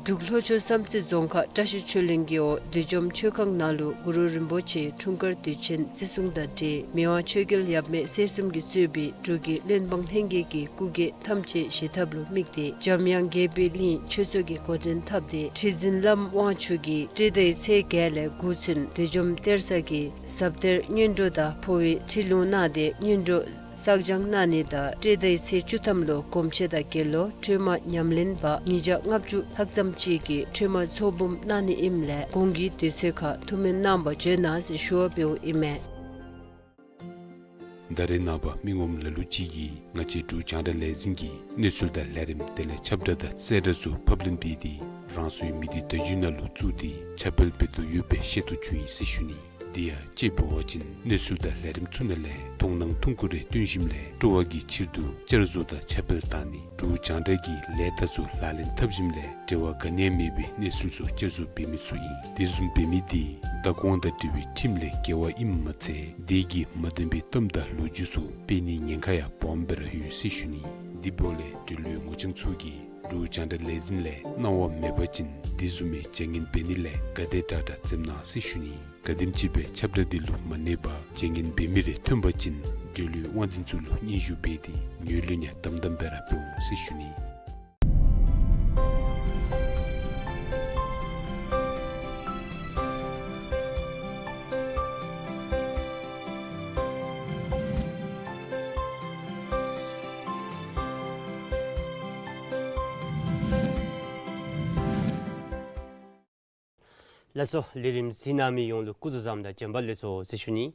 འབྲུག་ལྷོ་ཕྱོགས་བསམ་རྩེ་རྫོང་ཁག་བཀྲ་ཤིས་ཆོས་གླིང་རྒེད་འོག་བདུད་འཇོམས་མཆོད་ཁང་ནང་ལུ་གུ་རུ་རིན་པོ་ཆེའི་འཁྲུངས་སྐར་དུས་ཆེན་བརྩི་སྲུང་དང་འབྲེལ་མི་དབང་ཆོས་རྒྱལ་ཡབ་མེས་སྲས་གསུམ་གྱིས་གཙོས་པའི་འབྲུག་གི་བློན་འབངས་ལྷན་རྒྱས་ཀྱི་སྐུ་སྒེར་ཐམས་ཅད་བཞེས་ཐབས་ལུ་དམིགས་ཏེ་འཇམ་དབྱངས་དགྱེས་པའི་གླིང་ཆོས་ཚོགས་ཀྱི་འགོ་འདྲེན་འཐབ་སྟེ་ཁྲི་འཛིན་བླམ་དབང་ཕྱུག་གིས་སྤྲེལ་ཟླའི་ཚེས་བརྒྱད་ལས་དགུ་ཚུན་བདུད་འཇོམས་གཏེར་གསར་གྱི་ཟབ་གཏེར་སྔོན་འགྲོ་དང་འཕོ་བའི་ཁྲིད་ལུང་གནང་སྟེ་སྔོན་འགྲོ་བསགས་སྦྱང་གནང་ནི་དང་སྤྲེལ་ཟླའི་ཚེས་བཅུ་ཐམ་ལུ་སྒོམ་ཆེན་དང་དགེ་སློང་ཁྲོས་མ་ཉམས་ལེན་པ་ཉིས་བརྒྱ་ལྔ་བཅུ་ལྷག་ཙམ་ཅིག་གིས་ཁྲོས་མ་ཚོགས་འབུམ་གནང་ནི་ཨིནམ་ལས་གོང་གི་དུས་ཚོད་ཁར་ཐུགས་སྨོན་གནང་བར་བྱོན་གནང་ཟེར་ཞུ་བ་འབདཝ་ཨིན་མས། ད་རེས་ནངས་པ་མི་ངོམ་ལ་ལུ་ཅིག་གིས་ང་བཅས་འབྲུག་རྒྱང་བསྒྲགས་ལས་འཛིན་གྱི་གནས་ཚུལ་དང་ལས་རིམ་དེ་ལས་ཁྱབ་བསྒྲགས་དང་གསལ་བསྒྲགས་ཚུ་ཕབ་ལེན་འབད་དེ་རང་སོའི་མི་སྡེ་བརྡ་བརྒྱུད་ནང་ལུ་བཙུགས་ཏེ་ཁྱབ་སྤེལ་འབད་དོ་ཡོདཔ་སྦེ་ཤེས་རྟོགས་བྱུང་ཡི་ཟེར་ཞུ་ནི། དེ་ཡང་དཔྱེ་འབད་བ་ཅིན་གནས་ཚུལ་དང་ལས་རིམ་ཚུ་ནང་ལས་མཐོང་སྣང་ཐུང་ཀུ་རེ་བཏོན་ཞིནམ་ལས་སྤྲོ་བ་གི་ཕྱིར་དུ་བསྐྱར་བཟོ་དང་ཁྱབ་སྤེལ་བཏང་ནི་འབྲུག་རྒྱང་བསྒྲགས་ཀྱི་ལས་དང་ཚུ་ལག་ལེན་འཐབ་ཞིནམ་ལས་འབྲེལ་བ་ག་ནི་ཡང་མེད་པའི་གནས་ཚུལ་ཚུ་བསྐྱར་བཟོ་འབད་མི་ཚུ་ཨིན། དེ་བཟུམ་འབད་མི་དེ་བདག་དབང་དང་འབྲེལ་བའི་ཁྲིམས་ལས་འགལ་བ་ཨིནམ་མ་ཚད་དེ་གིས་མ་བདེན་པའི་གཏམ་དང་ལོ་རྒྱུས་ཚུ་སྤེལ་ནིའི་ཉེན་ཁ་ཡང་སྦོམ་སྦེ་ར་ཡོད་ཟེར་ཞུ་ནི། དེ་འབདཝ་ལས་འབྲེལ་ཡོད་ངོ་རྐྱང་ཚུ་གིས་འབྲུག་རྒྱང་བསྒྲགས་ལས་འཛིན་ལས་གནང་བ་མེད་པ་ཅིན་དེ་བཟུམ་མའི་བྱ་ངན་འབད་ནི་ལས་ག་དེ་དྲག་དྲག་འཛེམ་གནང་ཟེར་ཞུ་ནི། ག་དེམ་ཅིག་སྦེ་ཁྱབ་བསྒྲགས་དེ་ལུ་མ་གནས་པར་བྱ་ངན་འབད་མི་རེ་ཐོན་པ་ཅིན་འབྲེལ་ཡོད་དབང་འཛིན་ཚུ་ལུ་སྙན་ཞུ་འབད་དེ་ངོས་ལེན་ཡང་དམ་དམ་སྦེ་ར་འབད་འོང་ཟེར་ཞུ་ནི། ལགས་སོ། ལས་རིམ་གཟིགས་གནང་མི་ཡོངས་ལུ་སྐུ་གཟུགས་བཟང་དང་བྱོན་པ་ལེགས་སོ་ཟེར་ཞུ་ནི།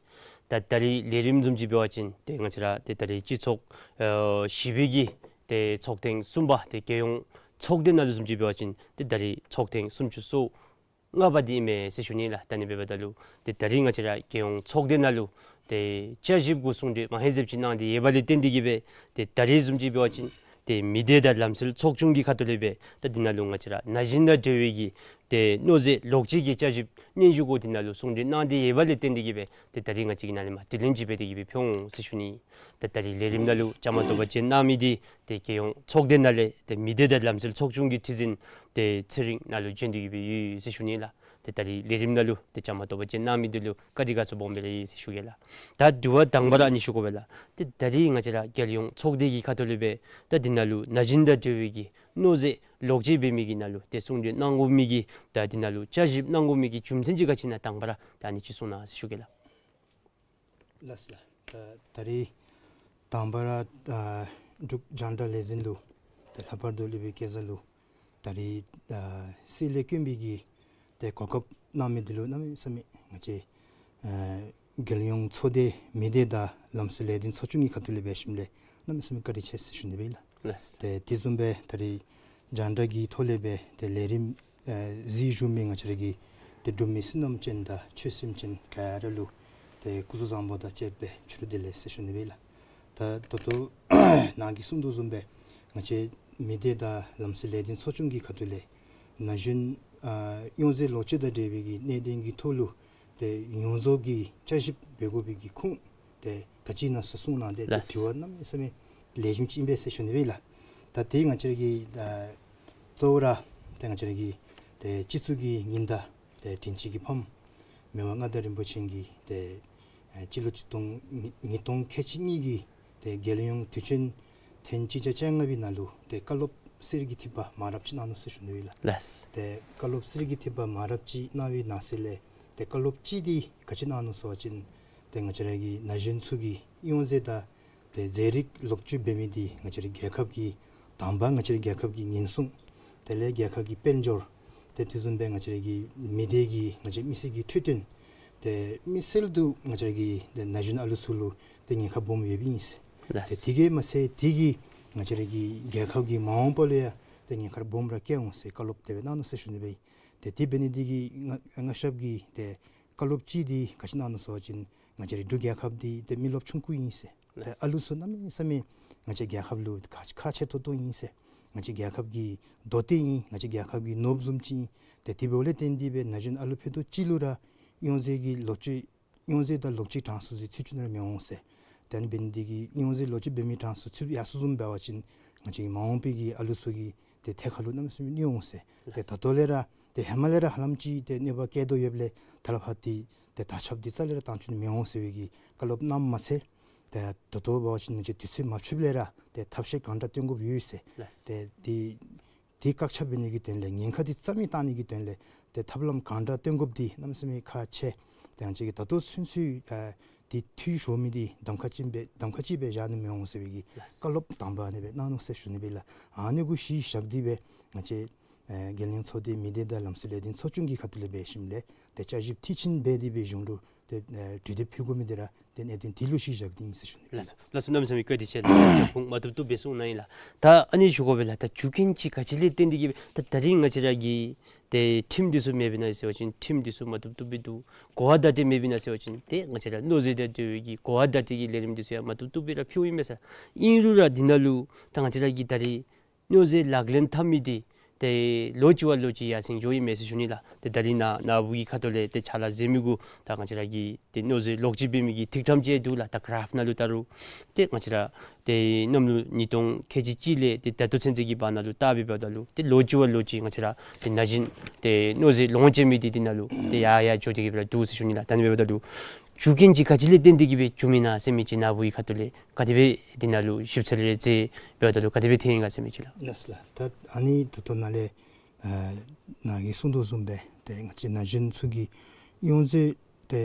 ད་ད་རིས་ལས་རིམ་བཟུམ་ཅིག་འབད་བ་ཅིན་ཏེ་ང་བཅས་ར་ཏེ་ད་རིས་སྤྱི་ཚོགས་ཨ་བཞི་པའི་གི་ཏེ་ཚོགས་ཐེངས་གསུམ་པ་ཏེ་རྒྱལ་ཡོངས་ཚོགས་སྡེ་ནང་ལུ་བཟུམ་ཅིག་འབད་བ་ཅིན་ཏེ་ད་རིས་ཚོགས་ཐེངས་སུམ་ཅུ་སོ་ལྔ་པ་འདི་ཨིན་མས་ཟེར་ཞུ་ནི་ལགས། ད་ཨ་ནི་འབདཝ་ད་ལུ་ཏེ་ད་རིས་ང་བཅས་ར་རྒྱལ་ཡོངས་ཚོགས་སྡེ་ནང་ལུ་ཏེ་བསྐྱར་ཞིབ་གུ་གསུང་གྲོས་མང་ཧེང་ཟེརཝ་ཅིག་གནང་སྟེ་ཡོད་པ་ལས་བརྟེན་ཏེ་གིས་སྦེ་ཏེ་ད་རིས་བཟུམ་ཅིག་འབད་བ་ཅིན་ཏེ་མི་སྡེ་དང་ལམ་སྲོལ་ཚོགས་ཆུང་གི་ཁ་ཐུག་ལས་སྦེ་ད་འདི་ནང་ལུ་ང་བཅས་ར་ན་གཞོན་དང་འབྲེལ་བའི་གི་ཏེ་གནོད་འཚེ་ལོག་སྤྱོད་ཀྱི་བསྐྱར་ཞིབ་སྙན་ཞུ་གུ་འདི་ནང་ལུ་གསུང་གྲོས་གནང་སྟེ་ཡོད་པ་ལས་བརྟེན་ཏེ་གིས་སྦེ་ཏེ་ད་རིས་ང་བཅས་ཀྱིས་ནཱ་ལས་མར་དྲི་ལན་ཅིག་འབད་དེ་གིས་སྦེ་ཕུལ་འོང་ཟེར་ཞུ་ནི། ཏེ་ད་རིས་ལས་རིམ་ནང་ལུ་བཅའ་མར་གཏོགས་པར་བཅར་གནང་མི་འདི་ཏེ་རྒྱལ་ཡོངས་ཚོགས་སྡེ་ནང་ལས་ཏེ་མི་སྡེ་དང་ལམ་སྲོལ་ཚོགས་ཆུང་གི་ཁྲི་འཛིན་ཏེ་ཚེ་རིང་ནཱ་ལུ་བྱོན་ཏེ་གིས་སྦེ་ཡོད་ཟེར་ཞུ་ནི་ལགས། ཏེ་ད་རིས་ལས་རིམ་ནང་ལུ་ཏེ་བཅའ་མར་གཏོགས་པར་བཅར་གནང་མི་འདི་ལུ་བཀའ་དྲིན་དགའ་ཚོར་སྦོམ་སྦེ་ར་ཡོད་ཟེར་ཞུ་གེ་ལགས། ད་དྲི་བ་དང་པ་ར་ཨ་ནི་ཞུ་དགོ་པས་ལགས། ཏེ་ད་རིས་ང་བཅས་ར་རྒྱལ་ཡོངས་ཚོགས་སྡེ་གི་ཁ་ཐུག་ལས་སྦེ་ད་འདི་ནང་ལུ་ན་གཞོན་དང་འབྲེལ་བའི་གི་གནོད་འཚེ་ལོག་སྤྱོད་འབད་མི་གི་ནང་ལུ་ཏེ་གསུང་གྲོས་གནང་དགོ་མི་གི་ད་འདི་ནང་ལུ་བསྐྱར་ཞིབ་གནང་དགོ་མི་གི་རྒྱུ་མཚན་ཅིག་ག་ཅི་ཨིན་ན་དང་པ་ར་ད་ཨ་ནི་ཅིག་གསུང་གནང་ཟེར་ཞུ་གེ་ལགས། ལགས་སོ་ལགས། ད་ད་རིས་དང་པ་ར་ཨ་འབྲུག་རྒྱང་བསྒྲགས་ལས་འཛིན་ལུ་ཏེ་ལྷག་པར་དུ་སློབ་དཔོན་སྐལ་བཟང་ལུ་ད་རིས་ཨ་གསེར་ལས་དཀོན་པའི་གི་ཏེ་གོ་སྐབས་གནང་མི་འདི་ལུ་གནམ་མེད་ས་མེད་ང་བཅས་ཨ་རྒྱལ་ཡོངས་ཚོགས་སྡེ་མི་སྡེ་དང་ལམ་སྲོལ་ལས་དོན་ཚོགས་ཆུང་གི་ཁ་ཐུག་ལས་འབད་ཞིནམ་ལས་གནམ་མེད་ས་མེད་བཀའ་དྲིན་ཆེ་ཟེར་ཞུ་ནི་སྦེ་ལགས། ལགས། ཏེ་དེ་བཟུམ་སྦེ་ད་རིས་རྒྱང་བསྒྲགས་ཀྱི་ཐོག་ལས་སྦེ་ཏེ་ལས་རིམ་ཨ་གཟིགས་བཞུགས་མི་ང་བཅས་ར་གི་ཏེ་འབྲུག་མི་བསོད་ནམས་ཅན་དང་ཆོས་སེམས་ཅན་ག་ར་ལུ་ཏེ་སྐུ་གཟུགས་བཟང་པོ་དང་བཅས་པའི་ཕྱི་རུ་བདེ་ལེགས་ཟེར་ཞུ་ནི་སྦེ་ལགས། ད་ད་ལྟོ་ནཱ་གིས་གསུང་དོ་བཟུམ་སྦེ་ང་བཅས་མི་སྡེ་དང་ལམ་སྲོལ་ལས་དོན་ཚོགས་ཆུང་གི་ཁ་ཐུག་ལས་ན་གཞོན་ཨ་གཡང་རྫས་ལོག་སྤྱོད་དང་འབྲེལ་བའི་གི་གནད་དོན་གྱི་ཐོག་ལུ་ཏེ་ཡོངས་རྫོགས་ཀྱི་བསྐྱར་ཞིབ་འབད་དགོ་པའི་གི་ཁུངས་ཏེ་ག་ཅི་ཨིན་ན་ཟེར་གསུང་གནང་སྟེ་ཏེ་ལགས། དྲི་བ་གནམ་མེད་ས་མེད་ལེགས་ཤོམ་ཅིག་ཨིན་པས་ཟེར་ཞུ་ནི་སྦེ་ལགས། ད་ཏེ་ང་བཅས་ར་གི་ཨ་གཙོ་བོ་ར་ཏེ་ང་བཅས་ར་གི་ཏེ་སྤྱི་གཙུག་གི་ཉི་ཟླ་ཏེ་དྲིན་ཅན་གྱི་ཕམ་མི་དབང་མངའ་བདག་རིན་པོ་ཆེ་གིས་ཏེ་ཨ་སྤྱི་ལོ་ཆིག་སྟོང་ཉིས་སྟོང་ཁལ་གཅིག་གཉིས་ཀྱི་ཏེ་རྒྱལ་ཡོངས་དུས་ཆེན་ཐེངས་གཅིག་བརྒྱ་བཅོ་ལྔ་པའི་ནང་ལུ་ཏེ་བཀའ་སློབ་གསེར་གྱི་ཐིགས་པ་མང་རབས་ཅིག་གནང་ནུག་ཟེར་ཞུ་ནི་སྦེ་ལགས། ལགས། ཏེ་བཀའ་སློབ་གསེར་གྱི་ཐིགས་པ་མང་རབས་ཅིག་གནང་བའི་ནང་གསེས་ལས་ཏེ་བཀའ་སློབ་གཅིག་འདི་ག་ཅི་གནང་ནུག་ཟེར་བ་ཅིན་ཏེ་ང་བཅས་ར་གི་ན་གཞོན་ཚུ་གིས་གཡང་རྫས་དང་ཏེ་རྫས་རིགས་ལོག་སྤྱོད་འབད་མི་འདི་ང་བཅས་ར་རྒྱལ་ཁབ་ཀྱི་དང་པ་ང་བཅས་ར་རྒྱལ་ཁབ་ཀྱི་ཉེན་སྲུང་དེ་ལས་རྒྱལ་ཁབ་ཀྱི་དཔལ་འབྱོར་ཏེ་དེ་བཟུམ་སྦེ་ང་བཅས་ར་གི་མི་སྡེ་གི་ང་བཅས་མི་སེར་གྱི་འཕྲོད་བསྟེན་ཏེ་མི་སེར་དུ་ང་བཅས་ར་གི་ཏེ་ན་གཞོན་ཨ་ལུ་ཚུ་ལུ་ཏེ་ཉེན་ཁ་སྦོམ་ཡོདཔ་ཨིན་ཟེར། ལགས། ཏེ་དེ་གིས་མ་ཚད་དེ་གིས་ང་བཅས་ར་གི་རྒྱལ་ཁབ་ཀྱི་མ་འོངས་པ་ལུ་ཡང་ཏེ་ཉེན་ཁ་སྦོམ་ར་བཀལ་འོང་ཟེར་བཀའ་སློབ་དེ་སྦེ་གནང་ནུག་ཟེར་ཞུ་ནི་སྦེ། ཏེ་དེ་འབད་ནི་འདི་གིས་མངའ་མངའ་ཞབས་ཀྱིས་ཏེ་བཀའ་སློབ་གཅིག་འདི་ག་ཅི་གནང་ནུག་ཟེར་བ་ཅིན་ང་བཅས་ར་འབྲུག་རྒྱལ་ཁབ་འདི་ཏེ་མི་རློབས་ཆུང་ཀུ་ཨིན་ཟེར། ཏེ་ལགས། ཨ་ལུ་ཚུ་གནམ་མེད་ས་མེད་ང་བཅས་རྒྱལ་ཁབ་ལུ་ཁག་ཁག་ཆེ་ཏོག་ཏོ་ཨིན་ཟེར། ང་བཅས་རྒྱལ་ཁབ་ཀྱི་མདོ་སྡེ་ཨིན། ང་བཅས་རྒྱལ་ཁབ་ཀྱི་ནོར་བུ་བཟུམ་ཅིག་ཨིན། ཏེ་དེ་འབདཝ་ལས་བརྟེན་ཏེ་སྦེ་ན་གཞོན་ཨ་ལུ་ཕུད་རྡོག་གཅིག་ལུ་ར་གཡང་རྫས་ཀྱི་ལོག་སྤྱོད་གཡང་རྫས་དང་ལོག་སྤྱོད་གྲངས་སུ་ཚུད་ཚུད་ཅིག་ནང་མི་འོང་ཟེར། ཏེ་ཨ་ནི་འབད་ནི་འདི་གིས་གཡང་རྫས་ལོག་སྤྱོད་འབད་མི་གྲངས་སུ་ཚུད་ཡར་སོང་བཟུམ་འབད་བ་ཅིན་ང་བཅས་ཀྱི་མ་འོངས་པའི་གི་ཨ་ལུ་ཚུ་གི་ཏེ་ཐད་ཁར་ལུ་གནམ་མེད་ས་མེད་གནོད་འོང་ཟེར། ཏེ་ད་ལྟོ་ལས་ར་ཏེ་ཧེ་མ་ལས་ར་ཧ་ལམ་ཅིག་ཏེ་གནོད་པ་བཀལ་དོ་ཡོདཔ་ལས་ད་ལས་ཕར་ཏེ་ཏེ་དར་ཁྱབ་འདི་རྩ་ལས་ར་བཏང་བཅུག་ནི་མི་འོང་ཟེར་བའི་གི་བཀའ་སློབ་གནངམ་མ་ཚད་ཏེ་ད་ལྟོ་འབད་བ་ཅིན་ང་བཅས་དུས་ཚོད་མ་ཚུདཔ་ལས་ར་ཏེ་ཐབས་ཤེས་གང་དྲག་བཏོན་དགོཔ་ཡོད་ཟེར། ལགས། ཏེ་འདི་འདི་བཀག་ཆ་འབད་ནི་གི་དོན་ལས་ཉེན་ཁ་འདི་རྩ་མེད་བཏང་ནི་གི་དོན་ལས་ཏེ་ཐབས་ལམ་གང་དྲག་བཏོན་དགོཔ་འདི་གནམ་མེད་ས་མེད་ཁག་ཆེ། ཏེ་ང་བཅས་ཀྱིས་ད་ལྟོ་ཚུན་ཚོད་ཨ་འདི་འཐུས་ཤོར་མི་འདི་གདམ་ཁ་ཅིག་སྦེ་གདམ་ཁ་ཅིག་སྦེ་བཞག་ནི་མི་འོང་ཟེར་བའི་གི་ལགས། བཀའ་སློབ་དང་པ་ཨ་ནི་སྦེ་གནང་ནུག་ཟེར་ཞུ་ནི་སྦེ་ལགས། ཨ་ནི་གུ་གཞི་བཞག་སྟེ་སྦེ་ང་བཅས་ཨ་རྒྱལ་ཡོངས་ཚོགས་སྡེ་མི་སྡེ་དང་ལམ་སྲོལ་ལས་དོན་ཚོགས་ཆུང་གི་ཁ་ཐུག་ལས་འབད་ཞིནམ་ལས་ཏེ་བསྐྱར་ཞིབ་མཐིལ་ཕྱིན་འབད་དེ་སྦེ་གཞུང་ལུ་ ཏེ་ཨེ་གྲོས་འདེབས་ཕུལ་དགོ་མི་འདི་ར་ཏེ་གནད་དོན་འདི་ལུ་གཞི་བཞག་སྟེ་ཨིན་ཟེར་ཞུ་ནི། ལགས་སོ། ལགས་སོ། གནམ་མེད་ས་མེད་བཀའ་དྲིན་ཆེ་ལགས། ཁྱབ་ཁོངས་མ་ཐུབ་ཐུབ་སྦེ་གསུངས་གནང་ཡི་ལགས། ད་ཨ་ནི་ཞུ་དགོ་པས་ལགས། ད་རྒྱུ་རྐྱེན་ཅིག་ག་ཅི་ལས་བརྟེན་ཏེ་གིས་སྦེ་ད་ད་རིས་ང་བཅས་ར་གི་ཏེ་ཁྲིམས་འདི་ཚུ་མེདཔ་ཨིན་ན་ཟེར་བ་ཅིན་ཁྲིམས་འདི་ཚུ་མ་ཐུབ་ཐུབ་སྦེ་འདུག། གོ་བ་བརྡ་སྤྲོད་མེདཔ་ཨིན་ན་ཟེར་བ་ཅིན་ཏེ་ང་བཅས་ར་མནོ་རྫས་དང་འབྲེལ་བའི་གི་གོ་བ་བརྡ་སྤྲོད་ཀྱི་ལས་རིམ་འདི་ཚུ་ཡང་མ་ཐུབ་ཐུབ་སྦེ་ར་ཕུལཝ་ཨིན་མས་ཟེར། ཨིན་རུང་ར་འདི་ནང་ལུ་ད་ང་བཅས་ར་གི་ད་རིས་མནོ་རྫས་ལག་ལེན་འཐབ་མི་འདི་ཏེ་ལོ་གཅིག་བ་ལོ་གཅིག་ཡར་སེང་འགྱོཝ་ཨིན་མས་ཟེར་ཞུ་ནི་ལགས། ཏེ་ད་རིས་ནཱ་ནཱ་བུ་གི་ཁ་ཐུག་ལས་ཏེ་ཕྱག་ལཱ་མཛད་མི་གུ་ད་ང་བཅས་ར་གི་ཏེ་མནོ་རྫས་ལོག་སྤྱོད་འབད་མི་གི་ཐིག་ཕྲེང་ཅིག་འདུག་ལགས། ད་ག་རཱཕ་ནང་ལུ་བལྟ་རུང་ཏེ་ང་བཅས་ར་ཏེ་གནམ་ལོ་ཉིས་སྟོང་ཁལ་གཅིག་གཅིག་ལས་ཏེ་ད་ལྟོ་ཚུན་ཚོད་ཀྱི་བར་ན་ལུ་བལྟ་སྦེ་འབདཝ་ད་ལུ་ཏེ་ལོ་གཅིག་བ་ལོ་གཅིག་ང་བཅས་ར་ཏེ་ན་གཞོན་ཏེ་མནོ་རྫས་ལོངས་སྤྱོད་མི་འདི་འདི་ནང་ལུ་ཏེ་ཡར་ཡར་འགྱོ་སྟེ་གིས་སྦེ་ར་འདུག་ཟེར་ཞུ་ནི་ལགས། ད་ཨ་ནི་འབདཝ་ད་ལུ་རྒྱུ་རྐྱེན་ཅིག་ག་ཅི་ལས་བརྟེན་ཏེ་གིས་སྦེ་བྱུངམ་ཨིན་ན་ཟེར་མི་ཅིག་ནཱ་བུ་གི་ཁ་ཐུག་ལས་ག་དེ་སྦེ་འདི་ནང་ལུ་ཞིབ་འཚོལ་རེ་མཛད་འབདཝ་ད་ལུ་ག་དེ་སྦེ་ཐོན་ཡི་ག་ཟེར་མི་ཅིག་ལགས། ལགས་སོ་ལགས། ད་ཨ་ནི་ད་ལྟོ་ནཱ་ལས་ཨ་ནཱ་གིས་གསུངས་དོ་བཟུམ་སྦེ་ཏེ་ང་བཅས་ན་གཞོན་ཚུ་གིས་ཡོངས་རྫོགས་ཏེ་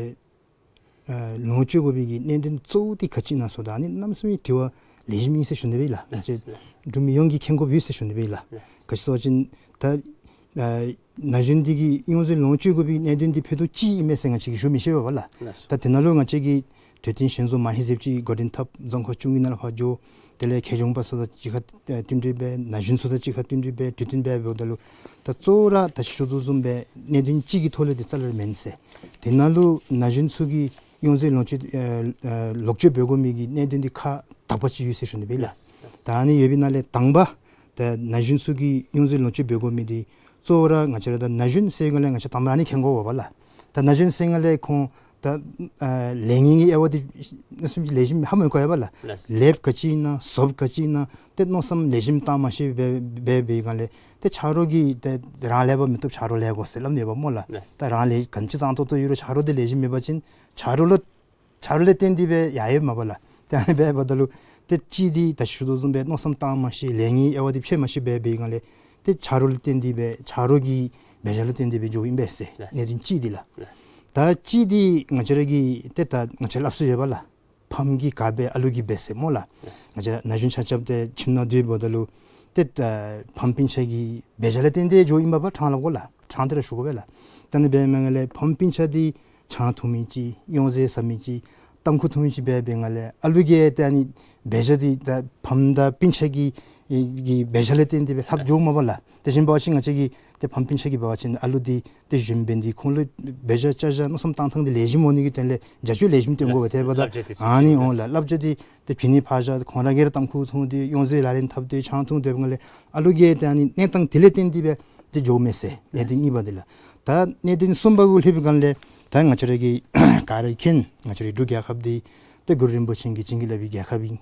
ཨ་ལོངས་སྤྱོད་དགོ་པའི་གི་གནད་དོན་གཙོ་བོ་འདི་ག་ཅི་ཨིན་ན་ཟེརཝ་ད་ཨ་ནི་གནམ་མེད་ས་མེད་དྲི་བ་ལེགས་ཤོམ་ཨིན་ཟེར་ཞུ་ནི་སྦེ་ལགས། ང་བཅས་འབྲུག་མི་ཡོངས་ཀྱིས་མཁྱེན་དགོཔ་ཡོད་ཟེར་ཞུ་ནི་སྦེ་ལགས། ག་ཅི་ཟེར་བ་ཅིན་ད་ཨ་ན་གཞོན་འདི་གིས་ཡོངས་རྫོགས་ལོངས་སྤྱོད་དགོ་པའི་གནད་དོན་འདི་ཕུད་རྡོག་གཅིག་ཨིན་མས་ཟེར་ང་བཅས་ཀྱིས་ཞུ་མི་ཤེས་པས་ལགས། ལགས་སོ། ད་དེ་ནང་ལུ་ང་བཅས་ཀྱིས་གྲོས་བསྟུན་ཞན་འཛོམས་མ་ཧེ་ཟེར་ཅིག་འགོ་འདྲེན་འཐབ། རྫོང་ཁག་བཅུ་གཉིས་ནང་ལུ་ཕར་འགྱོ། དེ་ལས་ཁེ་གྱོང་པ་ཚུ་དང་གཅིག་ཁར་ཨེ་བསྟུན་གྲོས་འབད། ན་གཞོན་ཚུ་དང་གཅིག་ཁར་བསྟུན་གྲོས་འབད། གྲོས་བསྟུན་འབད་འབདཝ་ད་ལུ་ད་གཙོ་བོ་ར་ད་ཞུ་དོ་བཟུམ་སྦེ་གནད་དོན་གཅིག་གི་ཐོག་ལས་འདི་རྩ་ལས་མེན་ཟེར། དེ་ནང་ལུ་ན་གཞོན་ཚུ་གིས་ཡོངས་རྫོགས་ལོངས་སྤྱོད་ཨེ་ཨེ་ལོག་སྤྱོད་འབད་དགོ་མི་གི་གནད་དོན་འདི་ཁག་དག་པ་ཅིག་ཡོད་ཟེར་ཞུ་ནི་སྦེ་ལགས། ལགས་སོ། ད་ཨ་ནི་ཡོད་པའི་ནང་ལས་དང་པ་ད་ན་གཞོན་ཚུ་གིས་ཡོངས་རྫོགས་ལོངས་སྤྱོད་འབད་དགོ་མི་འདི་གཙོ་བོ་ར་ང་བཅས་ར་ད་ན་གཞོན་ཟེར་སྒང་ལས་ང་བཅས་དང་པ་ཨ་ནི་མཁྱེན་དགོ་པས་ལགས། ད་ན་གཞོན་ཟེར་སྒང་ལས་ཁོང་ད་ཨ་ལས་ངན་གྱི་དབྱེ་བ་འདི་ནི་སེམས་ཀྱི་ལེགས་ཤོམ་ཧ་མི་གོ་བས་ལགས། ལགས། ལེབ་ག་ཅི་ཨིན་ན་ཟོབ་ག་ཅི་ཨིན་ན་ཏེ་མནོ་བསམ་ལེགས་ཤོམ་བཏང་མ་ཤེས་པའི་འབད་འབད་བའི་སྒང་ལས་ཏེ་ཆ་རོགས་ཀྱིས་ཏེ་རང་ལེགས་པ་མི་བཏུབ་ཆ་རོགས་ལེགས་དགོ་ཟེར་སླབ་ནི་ཡོདཔ་སྨོ་ལགས། ལགས། ད་རང་ལས་ག་ཅི་བཟང་ཏོག་ཏོ་ཡོད་རུང་ཆ་རོགས་འདི་ལེགས་ཤོམ་མེད་པ་ཅིན་ཆ་རོགས་ལུ་ཆ་རོགས་ལས་བརྟེན་ཏེ་སྦེ་ཡར་ཡོདཔ་མས་པ་ལགས། ཏེ་ཨ་ནི་འབདཝ་ད་ལུ་ཏེ་གཅིག་འདི་ད་ཞུ་དོ་བཟུམ་སྦེ་མནོ་བསམ་བཏང་མ་ཤེས། ལས་ངན་གྱི་དབྱེ་བ་འདི་ཕྱེ་མ་ཤེས་པའི་སྒང་ལས་ཏེ་ཆ་རོགས་ལས་བརྟེན་ཏེ་སྦེ་ཆ་རོགས་ཀྱི་འབད་བཞག་ལུ་བརྟེན་ཏེ་སྦེ་འགྱོཝ་ཨིན་པས་ཟེར། ལགས། གནད་དོན་གཅིག་འདི་ལགས། ལགས། ད་གཅིག་འདི་ང་བཅས་ར་གི་ཏེ་ད་ང་བཅས་སླབ་སྲོལ་ཡོད་པ་ལགས། ཕམ་གྱི་ག་འབད་ཨ་ལུ་གིས་འབད་ཟེར་སྨོ་ལགས། ལགས། ང་བཅས་ན་གཞོན་ཆ་ཁྱབ་ཏེ་ཁྱིམ་ནང་སྡོད་འབདཝ་ད་ལུ་ཏེ་ད་ཕམ་སྤུན་ཆ་གི་འབད་བཞག་ལས་བརྟེན་ཏེ་འགྱོཝ་ཨིན་པས་པ། ཕྲང་སླབ་དགོ་ལགས། ཕྲང་སྟེ་ར་ཞུ་དགོ་པས་ལགས། ད་ཨ་ནི་འབད་མི་སྒང་ལས་ཕམ་སྤུན་ཆ་འདི་ཆང་འཐུང་མི་ཅིག་ཡོངས་རྫས་ཟ་མི་ཅིག་ཏམ་ཁུ་འཐུང་མི་ཅིག་འབད་བའི་སྒང་ལས་ཨ་ལུ་གིས་ཏེ་ཨ་ནི་འབད་བཞག་འདི་ད་ཕམ་དང་སྤུན་ཆ་གི་གི་འབད་བཞག་ལས་བརྟེན་ཏེ་སྦེ་ལྷག་འགྱོཝ་མས་པ་ལགས། དེ་བཞིན་འབད་བ་ཅིན་ང་བཅས་ཀྱི་ཏེ་ཕམ་སྤུན་ཆ་གིས་འབད་བ་ཅིན་ཨ་ལུ་འདི་ཏེ་གཞོནམ་འབད་ནི་འདི་ཁོང་ལུ་འབད་བཞག་བཅའ་བཞག་མནོ་བསམ་བཏང་ཐངས་འདི་ལེགས་ཤོམ་འོང་ནི་གི་དོན་ལས་བྱ་སྤྱོད་ལེགས་ཤོམ་སྟོན་དགོ་པས། དེ་འབདཝ་ད་བསླབ་བྱ་འདི་ཨ་ནི་འོང་ལགས། བསླབ་བྱ་འདི་ཏེ་བྱིན་ནི་ཕར་བཞག་ཁོང་ར་གིས་ར་ཏམ་ཁུ་འཐུང་སྟེ་ཡོངས་རྫས་ལག་ལེན་འཐབ་སྟེ་ཆང་འཐུང་སྡོད་པའི་སྒང་ལས་ཨ་ལུ་གིས་ཏེ་ཨ་ནི་གནས་སྟངས་དེ་ལས་བརྟེན་ཏེ་སྦེ་ཏེ་འགྱོཝ་མས་ཟེར། གནད་དོན་གཉིས་པ་འདི་ལགས། ད་གནད་དོན་གསུམ་པ་གུ་ལྷོད་པའི་སྒང་ལས་ད་ང་བཅས་ར་གི་ག་ར་མཁྱེན། ང་བཅས་ར་འབྲུག་རྒྱལ་ཁབ་འདི་ཏེ་གུ་རུ་རིན་པོ་ཆེ་གིས་བྱིན་གྱིས་བརླབས་པའི་རྒྱལ་ཁབ་ཨིན།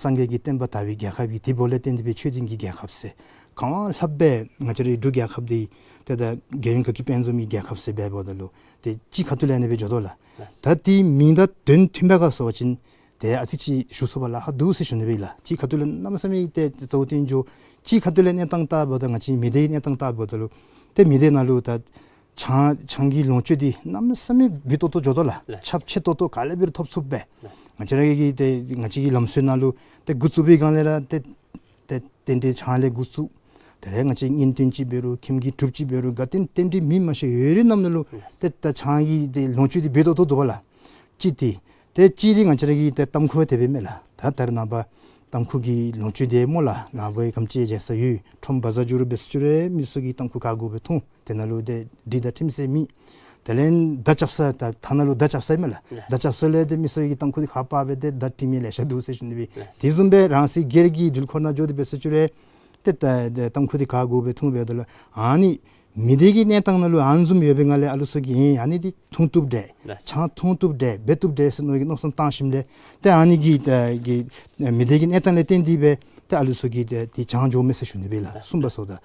སངས་རྒྱས་ཀྱི་བསྟན་པ་དར་བའི་རྒྱལ་ཁབ་ཨིན། དེ་འབདཝ་ལས་བརྟེན་ཏེ་སྦེ་ཆོས་ལྡན་གྱི་རྒྱལ་ཁབ་ཟེར། གང་ལྷག་པའི་ང་བཅས་རའི་འབྲུག་རྒྱལ་ཁབ་འདི་ཏེ་ད་རྒྱལ་ཡོངས་དགའ་སྐྱིད་དཔལ་འཛོམས་ཀྱི་རྒྱལ་ཁབ་ཟེར་འབདཝ་ད་ལུ་ཏེ་གཅིག་ཁ་ཐུག་ལས་ཨ་ནི་སྦེ་འགྱོ་དོ་ལགས། ད་དེའི་མིང་དང་དོན་མཐུན་པས་ག་ཟེར་བ་ཅིན་ཏེ་ཨ་ཙི་ཅིག་ཞུ་ཚུགས་པ་ལཱ་ཁག་འདུག་ཟེར་ཞུ་ནི་སྦེ་ལགས། གཅིག་ཁ་ཐུག་ལས་གནམ་མེད་ས་མེད་ཏེ་གཙོ་བོ་བཏོན་འགྱོ། གཅིག་ཁ་ཐུག་ལས་གནས་སྟངས་བལྟཝ་ད་ང་བཅས་མི་སྡེའི་གནས་སྟངས་བལྟཝ་ད་ལུ་ཏེ་མི་སྡེ་ནང་ལུ་ད་ཆང་ཆང་གི་ལོངས་སྤྱོད་འདི་གནམ་མེད་ས་མེད་སྦེ་ཏོག་ཏོ་འགྱོ་དོ་ལགས། ཁྱབ་ཆེ་ཏོག་ཏོ་ག་ལས་འབད་རུང་ཐོབ་ཚུགསཔ་སྦེ། ང་བཅས་ར་གི་ཏེ་ང་བཅས་ཀྱི་ལམ་སྲོལ་ནང་ལུ་ཏེ་འགོ་བཙུགས་པའི་སྒང་ལས་ར་ཏེ་ཏེ་རྟེན་འབྲེལ་ཆང་ལས་འགོ་བཙུགས། དེ་ལས་ང་བཅས་གཉེན་སྟོན་ཅིག་འབད་རུང་ཁྱིམ་གྱི་སྒྲུབ་ཅིག་འབད་རུང་དགའ་སྟོན་རྟེན་འབྲེལ་མེད་མ་ཤེས་ཡོད་རིགས་རྣམས་ནང་ལུ་ཏེ་ད་ཆང་གི་ཏེ་ལོངས་སྤྱོད་འདི་སྦེ་ཏོག་ཏོ་འདུག་པ་ལགས། གཅིག་འདི། ཏེ་གཅིག་འདི་ང་བཅས་ར་གི་ཏེ་ཏམ་ཁུ་དེ་སྦེ་མས་ལགས། ད་ད་རེས་ནངས་པ་ཏམ་ཁུ་གི་ལོངས་སྤྱོད་འདི་སྨོ་ལགས། ནཱ་བུ་ཡང་ག་ཅི་བྱེད་ས་ཡོད། ཁྲོམ་བ་ཛར་འགྱོ་རུང་འབད་ས་ཅིག་རུང་མི་ཚུ་གིས་ཏམ་ཁུ་ག་དགོ་སྦེ་འཐུང་། དེ་ནང་ལུ་ཏེ་སྒྲིག་དང་ཁྲིམས་ཟེར་མེད། དེ་ལས་མདའ་རྐྱབ་ས་ད་ཐང་ནང་ལུ་མདའ་རྐྱབ་ས་མས་ལགས། མདའ་རྐྱབ་ས་ལས་ཏེ་མི་ཚུ་གིས་ཏམ་ཁུ་འདི་ཁ་པར་འབད་དེ་མདའ་དྲི་མི་ལེ་ཤ་འདུག་ཟེར་ཞུ་ནི་སྦེ། དེ་བཟུམ་སྦེ་རང་སོའི་སྒེར་གྱི་འགྲུལ་འཁོར་ནང་འགྱོ་སྟེ་འབད་ས་ཅིག་རུང་ཏེ་ད་ཏེ་ཏམ་ཁུ་འདི་ག་དགོ་སྦེ་འཐུང་འབདཝ་ད་ལུ་ཨ་ནི་མི་སྡེ་གི་གནས་སྟངས་ནང་ལུ་ཨ་ནི་བཟུམ་ཡོད་པའི་སྒང་ལས་ཨ་ལུ་ཚུ་གིས་ཨེ་ཨ་ནི་འདི་འཐུང་བཏུབ་འདྲས། ཆང་འཐུང་བཏུབ་འདྲས་འབད་བཏུབ་འདྲས་ཟེར་མནོ་གི་མནོ་བསམ་བཏང་ཞིནམ་ལས་ཏེ་ཨ་ནི་གི་ད་གི་མི་སྡེ་གི་གནས་སྟངས་ལས་བརྟེན་ཏེ་སྦེ་ཏེ་ཨ་ལུ་ཚུ་གིས་ཏེ་འདི་ཆང་འགྱོཝ་མས་ཟེར་ཞུ་ནི་སྦེ་ལགས། གསུམ་པ་ཟེརཝ་ད།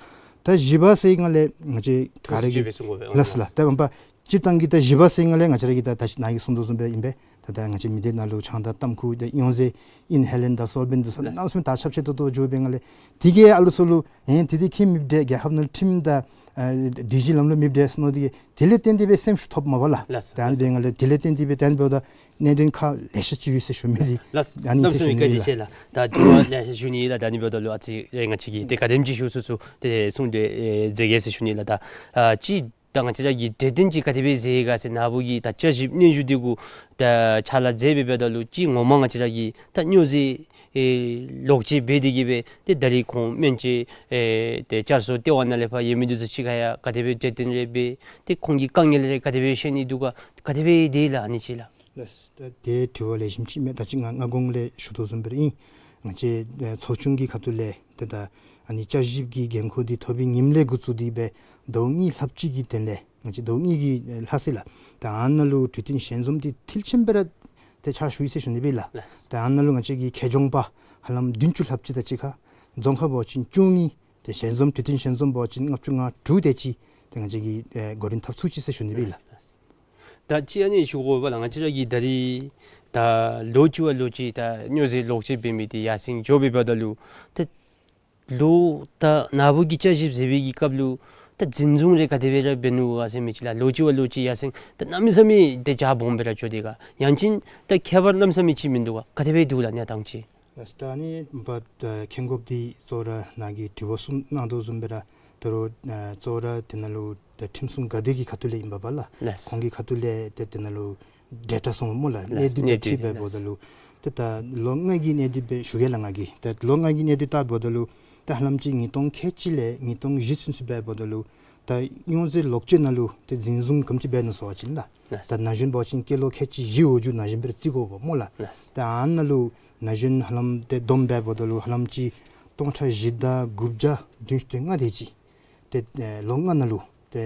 ད་བཞི་པ་ཟེར་སྒང་ལས་ང་བཅས་ག་ར་གིས་ལགས་སོ་ལགས། ད་འབདན་པ་སྤྱིར་བཏང་གི་ད་བཞི་པ་ཟེར་སྒང་ལས་ང་བཅས་ར་གིས་ད་ད་ནཱ་གིས་གསུངས་དོ་བཟུམ་སྦེ་ཨིན་པས། ད་ད་ང་བཅས་མི་སྡེ་ནང་ལུ་ཆང་དང་ཏམ་ཁུ་ད་ཡོངས་རྫས་ཨིན་ཧེ་ལེན་དང་སོལ་བེན་འདི་ཚུ་གནམ་མེད་ས་མེད་ད་ཁྱབ་ཆེ་ཏོག་ཏོ་འགྱོ་བའི་སྒང་ལས་དེ་གིས་ཨ་ལུ་ཚུ་ལུ་ཨེ་དེ་འདི་ཁྱད་མེདཔ་འདྲས། རྒྱལ་ཁབ་ནང་ཁྲིམས་དང་ཨ་སྒྲིག་གཞི་ལམ་ལུགས་མེདཔ་འདྲས་ཟེར་མནོ་དེ་གིས་དེ་ལས་བརྟེན་ཏེ་སྦེ་སེམས་ཤུགས་ཐོབ་མས་པ་ལགས། ལགས་སོ། ད་ཨ་ནི་འབད་སྒང་ལས་དེ་ལས་བརྟེན་ཏེ་སྦེ་ད་ཨ་ནི་འབདཝ་ད་གནད་དོན་ཁག་ལེ་ཤ་ཅིག་ཡོད་ཟེར་ཞུ་མི་འདི་ལགས་སོ། ཨ་ནི་ཨིན་ཟེར་ཞུ་ནི་ལགས། ད་དྲི་བ་ལེ་ཤ་ཞུ་ནི་ལགས། ད་ཨ་ནི་འབདཝ་ད་ལུ་ཨ་ཙི་རེ་ང་བཅས་ཀྱིས་ཏེ་ག་དེམ་ཅིག་ཞུ་ཚུགས་ཚུགས་ཏེ་གསུངས་ཏེ་ཨེ་མཛད་གེ་ཟེར་ཞུ་ནི་ལགས། ད་ཨ་ཅིག་ ད་ང་བཅས་ར་གིས་གྲོས་བསྟུན་ཅིག་ག་དེ་སྦེ་མཛད་ཡི་ག་ཟེར་ནཱ་བུ་གི་ད་བསྐྱར་ཞིབ་སྙན་ཞུ་འདི་གུ་ད་ཕྱག་ལཱ་མཛད་སྦེ་འབདཝ་ད་ལུ་ཅིག་ངོ་མ་ང་བཅས་ར་གིས་ད་སྨྱོ་རྫས་ཨེ་ལོག་སྤྱོད་འབད་དེ་གིས་སྦེ་ཏེ་ད་རིས་ཁོང་སྨན་བཅོས་ཨེ་ཏེ་བསྐྱར་གསོ་ལྟེ་བ་ནང་ལས་ཕར་ཡོད་མི་འདི་ཚུ་གཅིག་ཁར་ཡང་ག་དེ་སྦེ་གྲོས་བསྟུན་རེ་འབད་ཏེ་ཁོང་གི་དཀའ་ངལ་རེ་ག་དེ་སྦེ་བཤད་ནི་འདུག་ག། ག་དེ་སྦེ་དེ་ལགས་ཨ་ནི་ཅིག་ལགས། ལགས། ད་དེ་དྲི་བ་ལེགས་ཤོམ་ཅིག་མས། ད་ཅི་ང་སྔ་གོང་ལས་ཞུ་དོ་བཟུམ་སྦེ་ར་ཨིན། ང་བཅས་ཨེ་ཚོགས་ཆུང་གི་ཁ་ཐུག་ལས་ཏེ་ད་ཨ་ནི་བསྐྱར་ཞིབ་ཀྱི་འགན་ཁུར་འདི་ཐོབ་པའི་ཉིནམ་ལས་འགོ་བཙུགས་ཏེ་སྦེ་ཟླཝ་གཉིས་ལྷགཔ་ཅིག་གི་དོན་ལས་ང་བཅས་ཟླཝ་གཉིས་ཀྱི་ཨེ་ལྷག་ཟེར་ལགས། ད་ཨ་ནཱ་ལུ་གྲོས་བསྟུན་ཞལ་འཛོམས་འདི་མཐིལ་ཕྱིན་སྦེ་ར་ཏེ་ཕྱག་ཞུ་ཡི་ཟེར་ཞུ་ནི་སྦེ་ལགས། ལགས། ད་ཨ་ནཱ་ལུ་ང་བཅས་ཀྱི་མཁས་མཆོག་པ་ཧ་ལམ་བདུན་ཅུ་ལྷགཔ་ཅིག་དང་གཅིག་ཁར་རྫོང་ཁག་འབད་བ་ཅིན་བཅུ་གཉིས། ཏེ་ཞལ་འཛོམས་གྲོས་བསྟུན་ཞལ་འཛོམས་འབད་བ་ཅིན་ལྔ་བཅུ་ང་དྲུག་དེ་ཅིག་ཏེ་ང་བཅས་ཀྱིས་ཨེ་འགོ་འདྲེན་འཐབ་ཚུགས་ཅི་ཟེར་ཞུ་ནི་སྦེ་ལགས། ལགས། ད་ཅི་ཨ་ནི་ཞུ་དགོ་པ་ལགས། ང་བཅས་ར་གི་ད་རིས་ད་ལོ་གཅིག་བ་ལོ་གཅིག་ད་སྨྱོ་རྫས་ལོག་སྤྱོད་འབད་མི་འདི་ཡར་སེང་འགྱོ་སྦེ་འབདཝ་ད་ལུ་ད་ལོ་ད་ནཱ་བུ་གིས་བསྐྱར་ཞིབ་མཛད་པའི་གི་སྐབས་ལུ་ད་འཛིན་བཟུང་རེ་ག་དེ་སྦེ་ར་འབད་ནུག་ག་ཟེར་མི་ཅིག་ལགས། ལོ་གཅིག་བ་ལོ་གཅིག་ཡར་སེང་ད་གནམ་མེད་ས་མེད་ཏེ་རྒྱ་སྦོམ་སྦེ་ར་འགྱོ་དེས་ག། ཡང་ཅིན་ད་ཁྱད་པར་གནམ་མེད་ས་མེད་ཅིག་མིན་འདུག་ག། ག་དེ་སྦེ་འདུག་ལགས་ཨ་ནི་ད་ཐང་ཅིག། ལགས། ད་ཨ་ནི་འབདཝ་ད་མཁྱེན་དགོཔ་འདི་གཙོ་བོ་ར་ནཱ་གིས་དྲི་བ་གསུམ་གནང་དོ་བཟུམ་སྦེ་ར་ད་རུང་ཨ་གཙོ་བོ་ར་དེ་ནང་ལུ་ད་ཁྲིམས་སྲུང་འགག་སྡེ་གི་ཁ་ཐུག་ལས་ཨིན་པས་ལགས། ལགས། ཁོང་གི་ཁ་ཐུག་ལས་ཏེ་དེ་ནང་ལུ་ཌེ་ཊ་སོང་སྨོ་ལགས། ལགས། གནད་དོན་དེ་ཅིག་སྦེ་འབདཝ་ད་ལུ་ཏེ་ད་ལོ་ལྔ་གི་གནད་དོན་སྦེ་ཞུ་གེ་ལགས་ང་གིས། ད་ལོ་ལྔ་གི་གནད་དོན་བལྟཝ་ད་ལུ་ད་ཧ་ལམ་ཅིག་ཉིས་སྟོང་ཁལ་གཅིག་ལས་ཉིས་སྟོང་བཞི་ཚུན་ཚོད་འབདཝ་ད་ལུ་ད་སྨྱོ་རྫས་ལོག་སྤྱོད་ནང་ལུ་ཏེ་འཛིན་བཟུང་ག་དེམ་ཅིག་འབད་ནུག་ཟེར་བ་ཅིན་ལགས། ལགས། ད་ན་གཞོན་འབད་བ་ཅིན་སྐྱེས་ལོ་ཁལ་གཅིག་བཞི་འོག་འཇུག་ན་གཞོན་སྦེ་ར་བརྩི་དགོ་པས་སྨོ་ལགས། ལགས། ད་ཨ་ནཱ་ལུ་ན་གཞོན་ཧ་ལམ་ཏེ་བསྡོམས་འབདཝ་ད་ལུ་ཧ་ལམ་ཅིག་སྟོང་ཕྲག་བཞི་དང་དགུ་བརྒྱ་བདུན་ཅུ་དོན་ལྔ་དེ་ཅིག་ཏེ་ཨེ་ལོ་ལྔ་ནང་ལུ་ཏེ་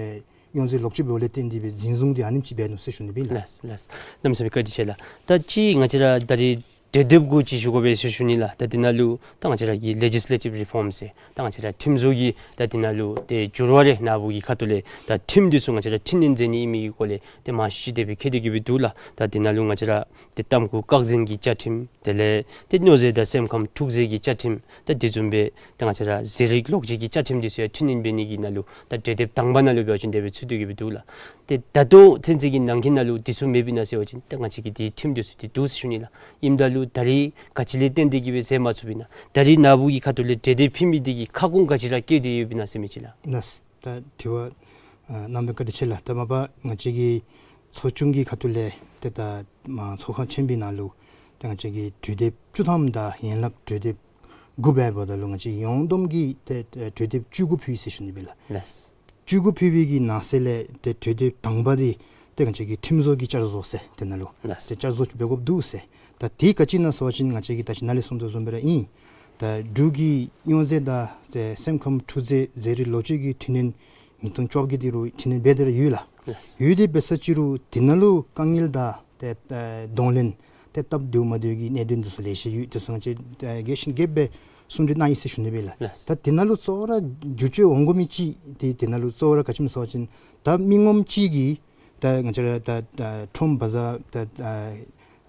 སྨྱོ་རྫས་ལོག་སྤྱོད་འབདཝ་ལས་བརྟེན་ཏེ་སྦེ་འཛིན་བཟུང་འདི་ཨ་ནེམ་ཅིག་འབད་ནུག་ཟེར་ཞུ་ནི་སྦེ་ལགས། ལགས་ལགས། གནམ་མེད་ས་མེད་བཀའ་དྲིན་ཆེ་ལགས། ད་ཅི་ང་བཅས་ར་ད་རིས་གྲོས་འདེབས་གུ་ཅིག་ཞུ་དགོ་པས་ཟེར་ཞུ་ནི་ལགས། ད་དེ་ནང་ལུ་ད་ང་བཅས་ར་གི་ལེ་ཇིས་ལེ་ཊིབ་རི་ཕོམ་ཟེར་ད་ང་བཅས་ར་ཁྲིམས་བཟོ་གི་ད་དེ་ནང་ལུ་ཏེ་འགྱུར་བ་རེ་ནཱ་བུ་གི་ཁ་ཐུག་ལས་ད་ཁྲིམས་འདི་ཚུ་ང་བཅས་ར་འཕྲི་སྣོན་མཛད་ནི་ཨིན་མི་གི་སྐོར་ལས་ཏེ་མང་ཤོས་ཅིག་དེ་སྦེ་བཀོད་དེ་གི་སྦེ་འདུག་ལགས། ད་དེ་ནང་ལུ་ང་བཅས་ར་ཏེ་གཏམ་རྐུ་བཀག་འཛིན་གྱི་བཅའ་ཁྲིམས་དེ་ལས་ཏེ་སྨྱོ་རྫས་དང་སེམས་ཁམས་འཁྲུག་རྫས་ཀྱི་བཅའ་ཁྲིམས་ད་དེ་བཟུམ་སྦེ་ད་ང་བཅས་ར་ཟས་རིགས་ལོག་སྤྱོད་ཀྱི་བཅའ་ཁྲིམས་འདི་ཚུ་ཡང་འཕྲི་སྣོན་འབད་ནི་གི་ནང་ལུ་ད་གྲོས་འདེབས་དང་པ་ནང་ལུ་འབད་བ་ཅིན་དེ་སྦེ་ཚུད་དེ་གི་སྦེ་འདུག་ལགས། ཏེ་ད་ལྟོ་ཚུན་ཚོད་ཀྱི་ནང་འཁོད་ནང་ལུ་འདི་ཚུ་མེདཔ་ཨིན་ན་ཟེར་བ་ཅིན་ཏེ་ང་བཅས་ཀྱིས་དེའི་ཁྲིམས་འདི་ཚུ་ཏེ་འདུག་ཟེར་ཞུ་ནི་ལགས། ཨིནམ་ད་ལུ་ད་རིས་ག་ཅི་ལས་བརྟེན་ཏེ་གི་སྦེ་མཛད་མ་ཚུགསཔ་ཨིན་ན། ད་རིས་ནཱ་བུ་གི་ཁ་ཐུག་ལས་གྲོས་འདེབས་ཕུལ་མི་འདི་གིས་ཁ་སྐོང་ག་ཅི་ར་བཀལ་ཏེ་ཡོདཔ་ཨིན་ན་ཟེར་མི་ཅིག་ལགས། ལགས། ད་དྲི་བ་ཨ་གནང་བའི་བཀའ་དྲིན་ཆེ་ལགས། ད་མ་པ་ང་བཅས་ཀྱི་ཚོགས་ཆུང་གི་ཁ་ཐུག་ལས་ཏེ་ད་མ་ཚོགས་ཁང་ཆེན་པོའི་ནང་ལུ་ཏེ་ང་བཅས་ཀྱི་གྲོས་འདེབས་བཅུ་ཐམ་དང་ཡན་ལག་གྲོས་འདེབས་དགུ་འབདཝ་ད་ལུ་ང་བཅས་ཡོངས་བསྡོམས་ཀྱིས་ཏེ་ཨེ་གྲོས་འདེབས་བཅུ་དགུ་ཕུལ་ཡི་ཟེར་ཞུ་ནི་སྦེ་ལགས། ལགས། བཅུ་དགུ་ཕུལ་བའི་གི་ནང་གསེས་ལས་ཏེ་གྲོས་འདེབས་དང་པ་འདི་ཏེ་ང་བཅས་ཀྱི་ཁྲིམས་བཟོ་གི་བསྐྱར་བཟོ་ཟེར་དེ་ནང་ལུ་ལགས། ཏེ་བསྐྱར་བཟོ་ཅིག་འབད་དགོཔ་འདུག་ཟེར། ད་དེ་ག་ཅི་ཨིན་ན་ཟེར་བ་ཅིན་ང་བཅས་ཀྱིས་ད་ཅི་ནཱ་ལས་གསུངས་དོ་བཟུམ་སྦེ་ར་ཨིན། ད་འབྲུག་གི་སྨྱོ་རྫས་དང་ཏེ་སེམས་ཁམས་འཁྲུག་རྫས་ཟས་རིགས་ལོག་སྤྱོད་ཀྱི་འཕྲི་སྣོན་ཉིས་སྟོང་བཅོ་བརྒྱད་དེ་རུང་འཕྲི་སྣོན་འབད་དེ་ར་ཡོད་ལགས། ལགས། ཡོད་དེ་འབད་ས་ཅིག་རུང་དེ་ནང་ལུ་དཀའ་ངལ་དང་ཏེ་ཨེ་གདོང་ལེན་ཏེ་སྟབས་བདེཝ་མ་བདེཝ་གི་གནད་དོན་འདི་ཚུ་ལེ་ཤ་ཡོད། དེ་ཚུ་ང་བཅས་ཨེ་རྒྱས་ཤིང་རྒྱསཔ་སྦེ་གསུང་གྲོས་གནང་ཡི་ཟེར་ཞུ་ནི་སྦེ་ལགས། ལགས། ད་དེ་ནང་ལུ་གཙོ་བོ་ར་བསྒྱུར་བཅོས་འོང་དགོ་མི་ཅིག་ཏེ་དེ་ནང་ལུ་གཙོ་བོ་ར་ག་ཅི་སྨོ་ཟེར་བ་ཅིན་ད་མི་ངོམ་ཅིག་གིས་ད་ང་བཅས་ར་ད་ད་ཁྲོམ་བ་ཛར་ད་ཨ་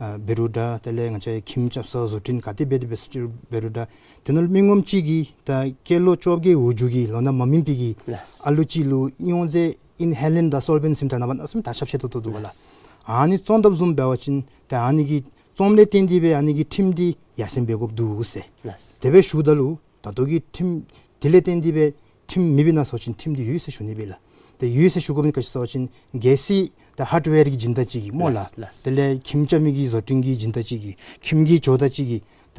ཨ་འབད་རུང་འདྲ་དེ་ལས་ང་བཅས་ཁྱིམ་རྐྱབ་ས་བཟོ་སྐྲུན་ག་ཏེ་འབད་དེ་འབད་ས་ཅིག་རུང་འབད་རུང་འདྲ་དེ་ནང་ལུ་མི་ངོམ་ཅིག་གིས་ད་སྐྱེས་ལོ་བཅོ་བརྒྱད་འོག་འཇུག་གི་ལོ་ན་མ་སྨིན་པའི་གི་ལགས། ཨ་ལུ་ཅིག་ལུ་སྨྱོ་རྫས་ཨིན་ཧེ་ལེནཊ་དང་སོལ་བེནཊ་ཟེར་མི་འདྲ་ནང་པ་གནམ་མེད་ས་མེད་ད་ཁྱབ་ཆེ་ཏོག་ཏོ་འདུག་པ་ལགས། ལགས། ཨ་ནི་བཙོང་དཔ་བཟུམ་འབད་བ་ཅིན་ད་ཨ་ནི་གི་བཙོངམ་ལས་བརྟེན་ཏེ་སྦེ་ཨ་ནི་གི་ཁྲིམས་འདི་ཡར་སེང་འབད་དགོཔ་འདུག་ཟེར། ལགས། དེ་སྦེ་ཞུཝ་ད་ལུ་ད་ལྟོ་གི་ཁྲིམས་དེ་ལས་བརྟེན་ཏེ་སྦེ་ཁྲིམས་མེདཔ་ཨིན་ན་ཟེར་བ་ཅིན་ཁྲིམས་འདི་ཡོད་ཟེར་ཞུ་ནི་སྦེ་ལགས། ཏེ་ཡོད་ཟེར་ཞུ་དགོ་མི་ག་ཅི་ཟེར་བ་ཅིན་གལ་སྲིད་ད་ཧརཌ་ཝེར་གྱི་སྦྱིན་བདག་ཅིག་གིས་སྨོ་ལགས། ལགས་ལགས། དེ་ལས་ཁྱིམ་རྐྱབ་མི་གི་བཟོ་སྐྲུན་གྱི་སྦྱིན་བདག་ཅིག་གིས་ཁྱིམ་གྱི་ཇོ་བདག་ཅིག་གིས་ད་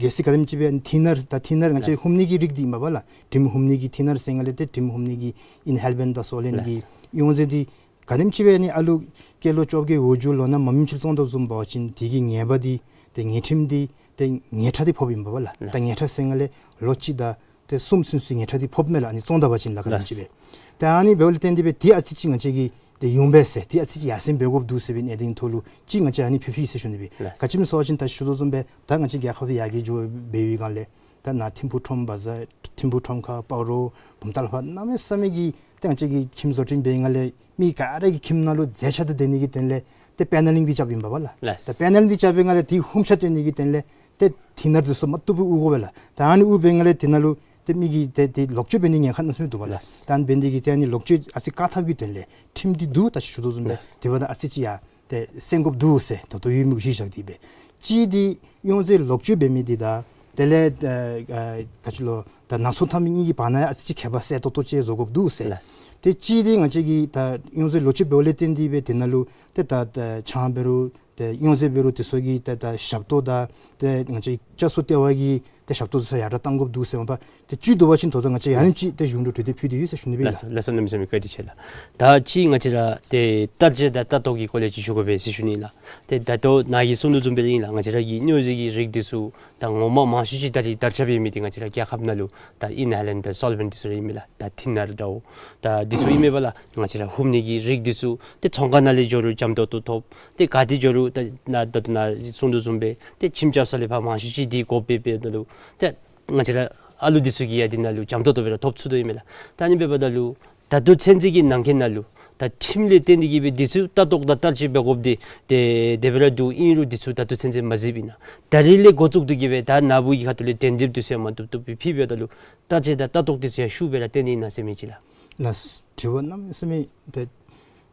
གལ་སྲིད་ག་དེམ་ཅིག་སྦེ་ཐིན་ནར་ད་ཐིན་ནར་ང་བཅས་ལགས། ཧུམ་ནི་གི་རིགས་འདི་ཨིན་པས་ལགས། དྲིམ་ཧུམ་ནི་གི་ཐིན་ནར་ཟེར་སྒང་ལས་ཏེ་དྲིམ་ཧུམ་ནི་གི་ཨིན་ཧེ་ལེནཊ་དང་སོལ་བེནཊ་གི་ལགས། སྨྱོ་རྫས་འདི་ག་དེམ་ཅིག་སྦེ་ཨ་ནི་ཨ་ལུ་སྐྱེས་ལོ་བཅོ་བརྒྱད་འོག་འཇུག་ལོ་ན་མ་སྨིནམ་ཅིག་བཙོང་དཔ་བཟུམ་འབད་བ་ཅིན་དེ་གི་ཉེས་པ་འདི་ཏེ་ཉེས་ཁྲིམས་འདི་ཏེ་ཉེས་ཁྲག་འདི་ཕོགཔ་ཨིན་པས་ལགས། ལགས། ད་ཉེས་ཁྲག་ཟེར་སྒང་ལས་ལོ་གཅིག་དང་ཏེ་གསུམ་ཚུན་ཚོད་ཉེས་ཁྲག་འདི་ཕོགཔ་མས་ལགས། ཨ་ནི་བཙོང་ད་པ་ཅིན་ལགས་ག་དེམ་ཅིག་སྦེ། ལགས། ད་ཨ་ནི་འབདཝ་ལས་བརྟེན་ཏེ་སྦེ་དེ་ཨ་ཙི་ཅིག་ང་བཅས་ཀྱིས་ཏེ་ཡོང་པས་ཟེར་དེ་ཨ་ཙི་ཅིག་ཡར་སེང་འབད་དགོཔ་འདུག་ཟེར་བའི་གནད་དོན་ཐོག་ལུ་ཅིག་ང་བཅས་ཨ་ནི་ཕུལ་ཕུལ་ཡི་ཟེར་ཞུ་ནི་སྦེ། ལགས། ག་ཅི་སྨོ་ཟེར་བ་ཅིན་ད་ཞུ་དོ་བཟུམ་སྦེ་ད་ང་བཅས་རྒྱལ་ཁབ་འདི་ཡར་རྒྱས་འགྱོ་འབད་བའི་སྒང་ལས་ད་ནཱ་ཐིམ་ཕུག་ཁྲོམ་བ་ཛར་ཐིམ་ཕུག་ཁྲོམ་ཁ་སྤ་རོ་བུམ་ཐང་ལྷ་ཁང་གནམ་མེད་ས་མེད་ཀྱི་ཏེ་ང་བཅས་ཀྱིས་ཁྱིམ་བཟོ་སྐྲུན་འབད་སྒང་ལས་མི་ག་ར་གི་ཁྱིམ་ནང་ལུ་རྫས་ཆས་འདི་སྡོད་ནི་གི་དོན་ལས་ཏེ་པེ་ནེ་ལིང་འདི་རྐྱབ་ཨིན་པས་ལགས། ལགས། ད་པེ་ནེ་ལིང་འདི་རྐྱབ་པའི་སྒང་ལས་དེ་ཧུམ་ཆ་སྟོན་ནི་གི་དོན་ལས་ཏེ་ཐིན་ནར་འདི་ཚུ་མ་བཏུབ་པར་དབུར་དགོ་པས་ལགས། ད་ཨ་ནི་དབུར་བའི་སྒང་ལས་དེ་ནང་ལུ་ཏེ་མི་གིས་ཏེ་ཏེ་ལོག་སྤྱོད་འབད་ནི་ཉེན་ཁ་གནམ་མེད་ས་མེད་འདུག་པ་ལགས། ལགས། ད་ཨ་ནི་འབད་ནི་འདི་གིས་ཏེ་ཨ་ནི་ལོག་སྤྱོད་ཨ་ཙི་བཀག་ཐབས་ཀྱི་དོན་ལས་ཁྲིམས་འདི་འདུག་ད་ཞུ་དོ་བཟུམ་སྦེ། ལགས། དེ་འབདཝ་ད་ཨ་ཙི་ཅིག་ཡར་ཏེ་སེང་དགོཔ་འདུག་ཟེར་ད་ལྟོ་ཡོད་མི་གི་གཞི་བཞག་སྟེ་སྦེ། གཅིག་འདི་སྨྱོ་རྫས་ལོག་སྤྱོད་འབད་མི་འདི་དང་དེ་ལས་ཨ་ཨ་ག་ཅི་ལོ་ ད་ནང་སོ་ཐ་མི་གཉིས་ཀྱི་བར་ན་ཡང་ཨ་ཙི་ཅིག་ཁྱད་པར་གསལ་ཏོག་ཏོ་ཅིག་བཟོ་དགོཔ་འདུག་ཟེར། ལགས། ཏེ་གཅིག་འདི་ང་བཅས་ཀྱིས་ད་གཡང་རྫས་ལོ་ཅིག་འབདཝ་ལས་བརྟེན་ཏེ་སྦེ་དེ་ནང་ལུ་ཏེ་ད་ད་ཆང་འབད་རུང་ཏེ་གཡང་རྫས་འབད་རུང་དེ་ཚུ་གི་ཏེ་ད་ཞབས་ཏོག་དང་ཏེ་ང་བཅས་ཀྱི་བཅའ་སྲོལ་ལྟེ་བ་གི་ཏེ་ཞབས་ཏོག་ཚུ་ཡར་དྲག་གཏང་དགོཔ་འདུག་ཟེར་མ་པ་ཏེ་བཅུད་བསྡུ་བ་ཅིན་ད་ལྟོ་ང་བཅས་ཡང་ཨ་ནེམ་ཅིག་ཏེ་གཞུང་གྲོས་གྲོས་ཏེ་ཕུལ་ཏེ་ཡོད་ཟེར་ཞུ་ནི་སྦེ་ལགས། ལགས་སོ། ལགས་སོ། གནམ་མེད་ས་མེད་བཀའ་དྲིན་ཆེ་ལགས། ད་ཅི་ང་བཅས་ར་ཏེ་བསྟར་སྤྱོད་དང་ལྟ་རྟོག་གི་སྐོར་ལས་ཅིག་ཞུ་དགོ་པས་ཟེར་ཞུ་ནི་ལགས། ཏེ་ད་ལྟོ་ནཱ་གིས་གསུང་དོ་བཟུམ་སྦེ་ཨིན་ལགས། ང་བཅས་ར་གི་གཡང་རྫས་ཀྱི་རིགས་འདི་ཚུ་ད་ངོ་མ་མང་ཤོས་ཅིག་ད་རིས་དར་ཁྱབ་ཡོད་མི་འདི་ང་བཅས་ར་རྒྱལ་ཁབ་ནང་ལུ་ད་ཨིན་ཧེ་ལེནཊ་དང་སོལ་བེནཊ་འདི་ཚུ་ར་ཨིན་མས་ལགས། ད་ཐིན་ནར་འདྲཝ་ད་འདི་ཚུ་ཨིན་མས་པ་ལགས། ང་བཅས་ར་ཧུམ་ནི་གི་རིགས་འདི་ཚུ་ཏེ་ཚོང་ཁང་ནང་ལས་འགྱོ་རུང་འཇམ་ཏོག་ཏོ་ཐོབ། ཏེ་ག་ཏེ་འགྱོ་རུང་ད་ནཱ་ད་ལྟོ་ནཱ་གསུང་དོ་བཟུམ་སྦེ་ཏེ་ཁྱིམ་རྐྱབ་ས་ལས་ཕར་མང་ཤོས་ཅིག་འདི་དགོཔ་འབད་འབདཝ་ད་ལུ་ཏེ་ང་བཅས་ར་ཨ་ལུ་འདི་ཚུ་གིས་ཡང་འདི་ནང་ལུ་འཇམ་ཏོག་ཏོ་སྦེ་ར་ཐོབ་ཚུགས་དོ་ཨིན་མས་ལགས། ད་ཨ་ནི་འབདཝ་ད་ལུ་ད་ལྟོ་ཚུན་ཚོད་ཀྱི་ནང་འཁོད་ནང་ལུ་ད་ཁྲིམས་ལས་བརྟེན་ཏེ་གིས་སྦེ་འདི་ཚུ་ལྟ་རྟོག་དང་བསྟར་སྤྱོད་འབད་དགོཔ་འདི་ཏེ་དེ་སྦེ་ར་འདུག། ཨིན་རུང་འདི་ཚུ་ད་ལྟོ་ཚུན་ཚོད་མ་གཟིགསཔ་ཨིན་ན། ད་རིས་ལས་འགོ་བཙུགས་ཏེ་གིས་སྦེ་ད་ནཱ་བུ་གི་ཁ་ཐུག་ལས་གདན་འདྲེན་འདི་ཚུ་ཡང་མ་བཏུབ་བཏུབ་སྦེ་ཕུལ་བའི་ད་ལུ་བསྟར་སྤྱོད་དང་ལྟ་རྟོག་འདི་ཚུ་ཡང་ཤུགས་སྦེ་ར་བཏོན་ནི་ཨིན་ན་ཟེར་མི་ཅིག་ལགས། ལགས། དྲི་བ་གནམ་མེད་ས་མེད་ཏེ་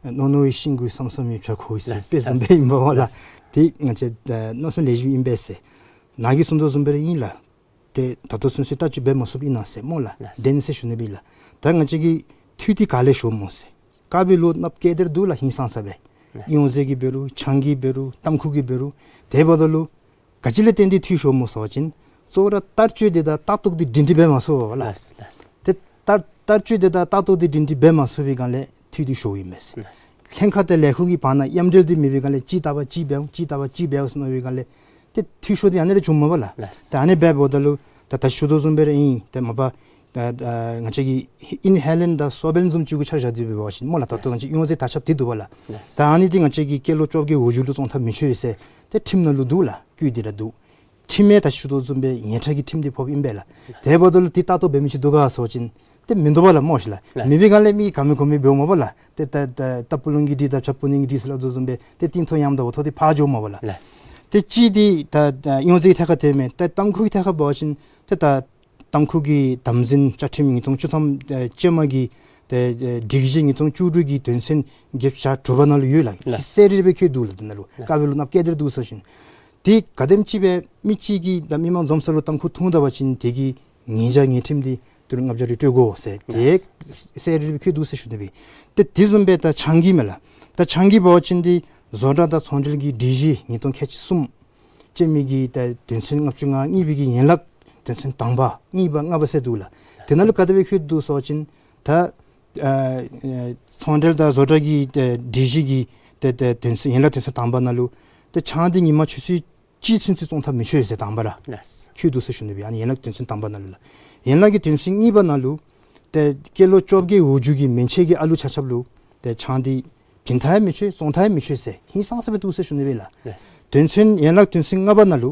རྣོ་རྣོ་བའི་ཤིང་གུ་སམ་སམ་མི་བྱ་ཁོ་ཡི་ཟེར་ལགས། དཔེ་བཟུམ་སྦེ་ཨིན་པས་ལགས། ལགས། ཏེ་ང་བཅས་ད་མནོ་བསམ་ལེགས་ཤོམ་ཨིན་པས་ཟེར། ནཱ་གིས་གསུང་དོ་བཟུམ་སྦེ་ར་ཨིན་ལགས། ཏེ་ད་ལྟོ་ཚུན་ཚོད་བསྟར་སྤྱོད་འབད་མ་ཚུགསཔ་ཨིན་ན་ཟེར་སྨོ་ལགས། ལགས། བདེན་ཟེར་ཞུ་ནི་སྦེ་ལགས། ད་ང་བཅས་ཀྱི་འཐུས་འདི་ག་ལས་ཞུཝ་སྨོ་ཟེར། དཀར་པོའི་ལོ་གནགཔོ་སྐྱེས་དེར་འདུག་ལགས། ཧིང་སངས་ས་སྦེ། ལགས། གཡང་རྫས་ཀྱིས་འབད་རུང་ཆང་གིས་འབད་རུང་ཏམ་ཁུ་གིས་འབད་རུང་དེ་འབདཝ་ད་ལུ་ག་ཅི་ལས་བརྟེན་ཏེ་འཐུས་ཤོརཝ་སྨོ་ཟེར་བ་ཅིན་གཙོ་བོ་ར་བསྟར་སྤྱོད་འདི་དང་ལྟ་རྟོག་འདི་སྒྲིང་སྒྲི་འབད་མ་ཚུགས་པས་ལགས། ལགས། ལགས། ཏེ་བསྟར་བསྟར་སྤྱོད་འདི་དང་ལྟ་རྟོག་འདི་སྒྲིང་སྒྲི་འབད་མ་ཚུགས་པའི་སྒང་ལས་འཐུས་འདི་ཤོརཝ་ཨིན་མས་ཟེར། ལགས། ལྷན་ཁག་དང་ལས་ཁུངས་ཀྱི་བར་ན་མཉམ་འབྲེལ་འདི་མེད་པའི་སྒང་ལས་གཅིག་བལྟ་བ་གཅིག་འབད་འོང་གཅིག་བལྟ་བ་གཅིག་འབད་འོང་ཟེར་མནོ་བའི་སྒང་ལས་ཏེ་འཐུས་ཤོར་འདི་ཨ་ནི་ལས་བྱུངམ་མས་པ་ལགས། ལགས། ཏེ་ཨ་ནི་འབདཝ་ད་ལུ་ད་ད་ཞུ་དོ་བཟུམ་སྦེ་ར་ཨིན། ཏེ་མ་པ་ད་ད་ང་བཅས་ཀྱི་ཨིན་ཧེ་ལེནཊ་དང་སོལ་བེནཊ་བཟུམ་ཅིག་གུ་ཆ་བཞག་སྟེ་འབད་བ་ཅིན་སྨོ་ལགས། ད་ལྟོ་ང་བཅས་གཡང་རྫས་དར་ཁྱབ་འདི་འདུག་པ་ལགས། ལགས། ད་ཨ་ནི་འདི་ང་བཅས་ཀྱི་སྐྱེས་ལོ་བཅོ་བརྒྱད་འོག་འཇུག་ལུ་བཙོང་ཐབས་མི་ཆོག་ཟེར་ཏེ་ཁྲིམས་ནང་ལུ་འདུག་ལགས། བཀོད་དེ་ར་འདུག། ཁྲིམས་ཡང་ད་ཞུ་དོ་བཟུམ་སྦེ་ཡོངས་གྲགས་ཀྱི་ཁྲིམས་འདི་ཕོགཔ་ཨིན་པས་ལགས། དེ་འབདཝ་ད་ལུ་འདི་ལྟ་རྟོག་འབད་མི་ཅིག་འདུག་ག་ཟེར་བ་ཅིན་ཏེ་མིན་འདུག་པ་ལགས་སྨོ་ཤིག་ལགས། ལགས། མེད་པའི་སྒང་ལས་མི་ག་མེད་གོ་མེད་འབདཝ་མས་པ་ལགས། ཏེ་ད་ད་རྟ་སྤུ་ལོང་གི་སྒྲིག་དང་བྱ་སྤུ་ནི་གི་སྒྲིག་ཟེར་སླབ་དོ་བཟུམ་སྦེ་ཏེ་རྟིང་ཐོག་ཡངམ་དང་འོག་ཐོག་འདི་ཕར་འགྱོཝ་མས་པ་ལགས། ལགས། ཏེ་གཅིག་འདི་ད་ད་གཡང་རྫས་ཐད་ཁར་དེ་མེན། ཏེ་ཏམ་ཁུ་གི་ཐད་ཁར་འབད་བ་ཅིན་ཏེ་ད་ཏམ་ཁུ་གི་དམ་འཛིན་བཅའ་ཁྲིམས་ཉིས་སྟོང་བཅུ་ཐམ་ཨེ་ཅན་མ་གི་ཏེ་ཨེ་སྒྲིག་གཞི་ཉིས་སྟོང་བཅུ་དྲུག་གི་དོན་ཚན་བརྒྱད་ཅུ་གྱ་དྲུག་པ་ནང་ལུ་ཡོད་ལགས། ལགས། གསལ་རི་རི་སྦེ་བཀོད་འདུག་ལགས། དེ་ནང་ལུ། ལགས། དཀར་པོའི་ལོ་གནགཔོ་སྐྱེས་དེར་འདུག་ཟེར་ཞིནམ་ཏེ་ག་དེམ་ཅིག་སྦེ་མི་གཅིག་གིས་ད་མི་མང་འཛོམས་ས་ལུ་ཏམ་ཁུ་འཐུང་ད་པ་ཅིན་དེ་གིས་ཉེས་བྱ་ཉེས་ཁྲིམས་འདི་ཏི་རུ་ལྔ་བརྒྱ་རེ་སྤྲོད་དགོ་ཟེར་ཏེ་ལགས། གསལ་རི་རི་སྦེ་བཀོད་འདུག་ཟེར་ཞུ་ནི་སྦེ། ཏེ་དེ་བཟུམ་སྦེ་ད་ཆང་གི་མས་ལགས། ད་ཆང་གི་འབད་བ་ཅིན་འདི་བཟོ་གྲྭ་དང་ཚོང་འབྲེལ་གྱི་སྒྲིག་གཞི་ཉིས་སྟོང་ཁལ་གཅིག་གསུམ་ཅན་མའི་གི་ད་དོན་ཚན་ལྔ་བཅུ་ང་གཉིས་པའི་གི་ཡན་ལག་དོན་ཚན་དང་པ་གཉིས་པ་ལྔ་པ་ཟེར་འདུག་ལགས། དེ་ནང་ལུ་ག་དེ་སྦེ་བཀོད་འདུག་ཟེར་བ་ཅིན་ད་ཨ་ཨ་ཚོང་འབྲེལ་དང་བཟོ་གྲྭ་གི་ད་སྒྲིག་གཞི་གི་ད་ད་དོན་ཚན་ཡན་ལག་དོན་ཚན་དང་པ་ནང་ལུ་ད་ཆང་འདི་ཉིན་མ་ཆུ་ཚོད་གཅིག་ཚུན་ཚོད་བཙོང་ཐབས་མི་ཆོག་ཟེར་དང་པ་ར། ལགས། བཀོད་འདུག་ཟེར་ཞུ་ནི་སྦེ། ཨ་ནི་ཡན་ལག་དོན་ཚན་དང་པ་ནང་ལུ་ལགས། ཡན་ལག་གི་དོན་ཚན་གཉིས་པ་ནང་ལུ་ཏེ་སྐྱེས་ལོ་བཅོ་བརྒྱད་འོག་འཇུག་གི་མན་ཆད་ཀྱི་ཨ་ལུ་ཆ་ཁྱབ་ལུ་ཏེ་ཆང་འདི་བྱིན་ཐབས་ཡང་མི་ཆོག་བཙོང་ཐབས་ཡང་མི་ཆོག་ཟེར་ཧིང་སངས་ས་སྦེ་འདུག་ཟེར་ཞུ་ནི་སྦེ་ལགས། ལགས། དོན་ཚན་ཡན་ལག་དོན་ཚན་ལྔ་པ་ནང་ལུ་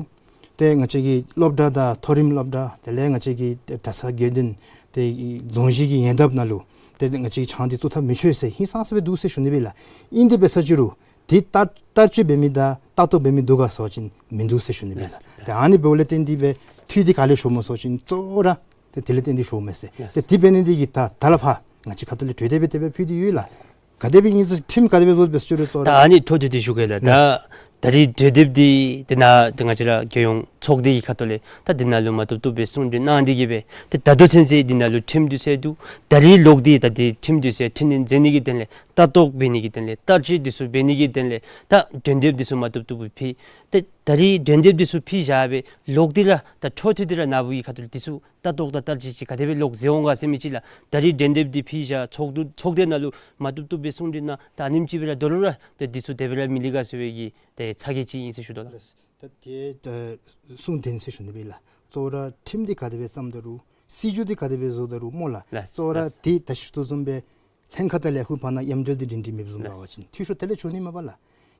ཏེ་ང་བཅས་ཀྱི་སློབ་གྲྭ་དང་མཐོ་རིམ་སློབ་གྲྭ་དེ་ལས་ང་བཅས་ཀྱི་གྲྭ་ཚང་དགེ་འདུན་ཏེ་རྫོང་གཞི་གི་ཡོན་བདག་ནང་ལུ་ཏེ་ང་བཅས་ཀྱིས་ཆང་འདི་བཙུགས་ཐབས་མི་ཆོག་ཟེར་ཧིང་སངས་ས་སྦེ་འདུག་ཟེར་ཞུ་ནི་སྦེ་ལགས། ཨིན་དེ་འབད་ས་ཅི་རུང་ཏེ་བསྟར་བསྟར་སྤྱོད་འབད་མི་དང་ལྟ་རྟོག་འབད་མི་འདུག་ག་ཟེར་བ་ཅིན་མིན་འདུག་ཟེར་ཞུ་ནི་སྦེ་ལགས། ལགས། ཏེ་ཨ་ནི་འབདཝ་ལས་བརྟེན་ཏེ་སྦེ་འཐུས་འདི་ག་ལས་ཤོརཝ་སྨོ་ཟེར་བ་ཅིན་གཙོ་བོ་ར་ཏེ་དེ་ལས་བརྟེན་ཏེ་ཤོརཝ་མས་ཟེར། ལགས། ཏེ་དེ་འབད་ནི་འདི་གིས་ད་ད་ལས་ཕར་ང་བཅས་ཁ་ཐུག་ལས་གྲོས་འདེབས་འབད་དེ་སྦེ་ཕུལ་ཏེ་ཡོད་ལགས། ག་དེ་སྦེ་ཨིན་ཟེར་ཁྲིམས་ག་དེ་སྦེ་བཟོ་སྦེ་ཟེར་ཅི་རུང་གཙོ་བོ་ར། ད་ཨ་ནི་འཕྲོ་མཐུད་དེ་ཞུ་གེ་ལགས། ད་ལགས། ད་རིས་གྲོས་འདེབས་འདི་དེ་ནང་ཏེ་ང་བཅས་ར་རྒྱལ་ཡོངས་ཚོགས་སྡེ་གི་ཁ་ཐུག་ལས་ད་འདི་ནང་ལུ་མ་བཏུབ་བཏུབ་སྦེ་གསུང་གྲོས་གནང་སྟེ་གིས་སྦེ་ཏེ་ད་ལྟོ་ཚུན་ཚོད་འདི་ནང་ལུ་ཁྲིམས་འདུག་ཟེར་འདུག། ད་རིས་ལོག་སྟེ་ད་འདི་ཁྲིམས་འདུག་ཟེར་ཁྲིམས་ནི་མཛད་ནི་གི་དོན་ལས་ལྟ་རྟོག་འབད་ནི་གི་དོན་ལས་བསྟར་སྤྱོད་འདི་ཚུ་འབད་ནི་གི་དོན་ལས་ད་གྲོས་འདེབས་འདི་ཚུ་མ་བཏུབ་བཏུབ་སྦེ་ཕུལ། ཏེ་ད་རིས་གྲོས་འདེབས་འདི་ཚུ་ཕུལ་བཞག་སྦེ་ལོག་སྟེ་ར་ད་འཕྲོ་མཐུད་དེ་ར་ནཱ་བུ་གི་ཁ་ཐུག་ལས་འདི་ཚུ་ལྟ་རྟོག་དང་བསྟར་སྤྱོད་ཅིག་ག་དེ་སྦེ་ལོག་མཛད་འོང་ག་ཟེར་མི་ཅིག་ལགས། ད་རིས་གྲོས་འདེབས་འདི་ཕུལ་བཞག་ཚོགས་འདུ་ཚོགས་སྡེ་ནང་ལུ་མ་བཏུབ་བཏུབ་སྦེ་གསུང་གྲོས་གནང་། ད་ཨ་ནེམ་ཅིག་སྦེ་ར་ད་རུང་ར་ཏེ་འདི་ཚུ་དེ་སྦེ་ར་མི་ལེགས་ག་ཟེར་བའི་གི་ཏེ་ཚ་གྱང་ཅིག་ཨིན་ཟེར་ཞུ་དོ་ལགས། ད་དེ་ད་གསུང་བདེན་ཟེར་ཞུ་ནི་སྦེ་ལགས། གཙོ་བོ་ར་ཁྲིམས་འདི་ག་དེ་སྦེ་བརྩམ་ད་རུང་སྲིད་བྱུས་འདི་ག་དེ་སྦེ་བཟོ་ད་རུང་སྨོ་ལགས། ལགས། གཙོ་བོ་ར་ལགས། དེ་ད་ཞུ་དོ་བཟུམ་སྦེ་ལྷན་ཁག་དང་ལས་ཁུངས་བར་ན་མཉམ་འབྲེལ་འདི་སྒྲིང་སྒྲི་མེདཔ་བཟུམ་འབད་བ་ཅིན་འཐུས་ཤོར་དེ་ལས་ཤོར་ནི་མས་པ་ལགས།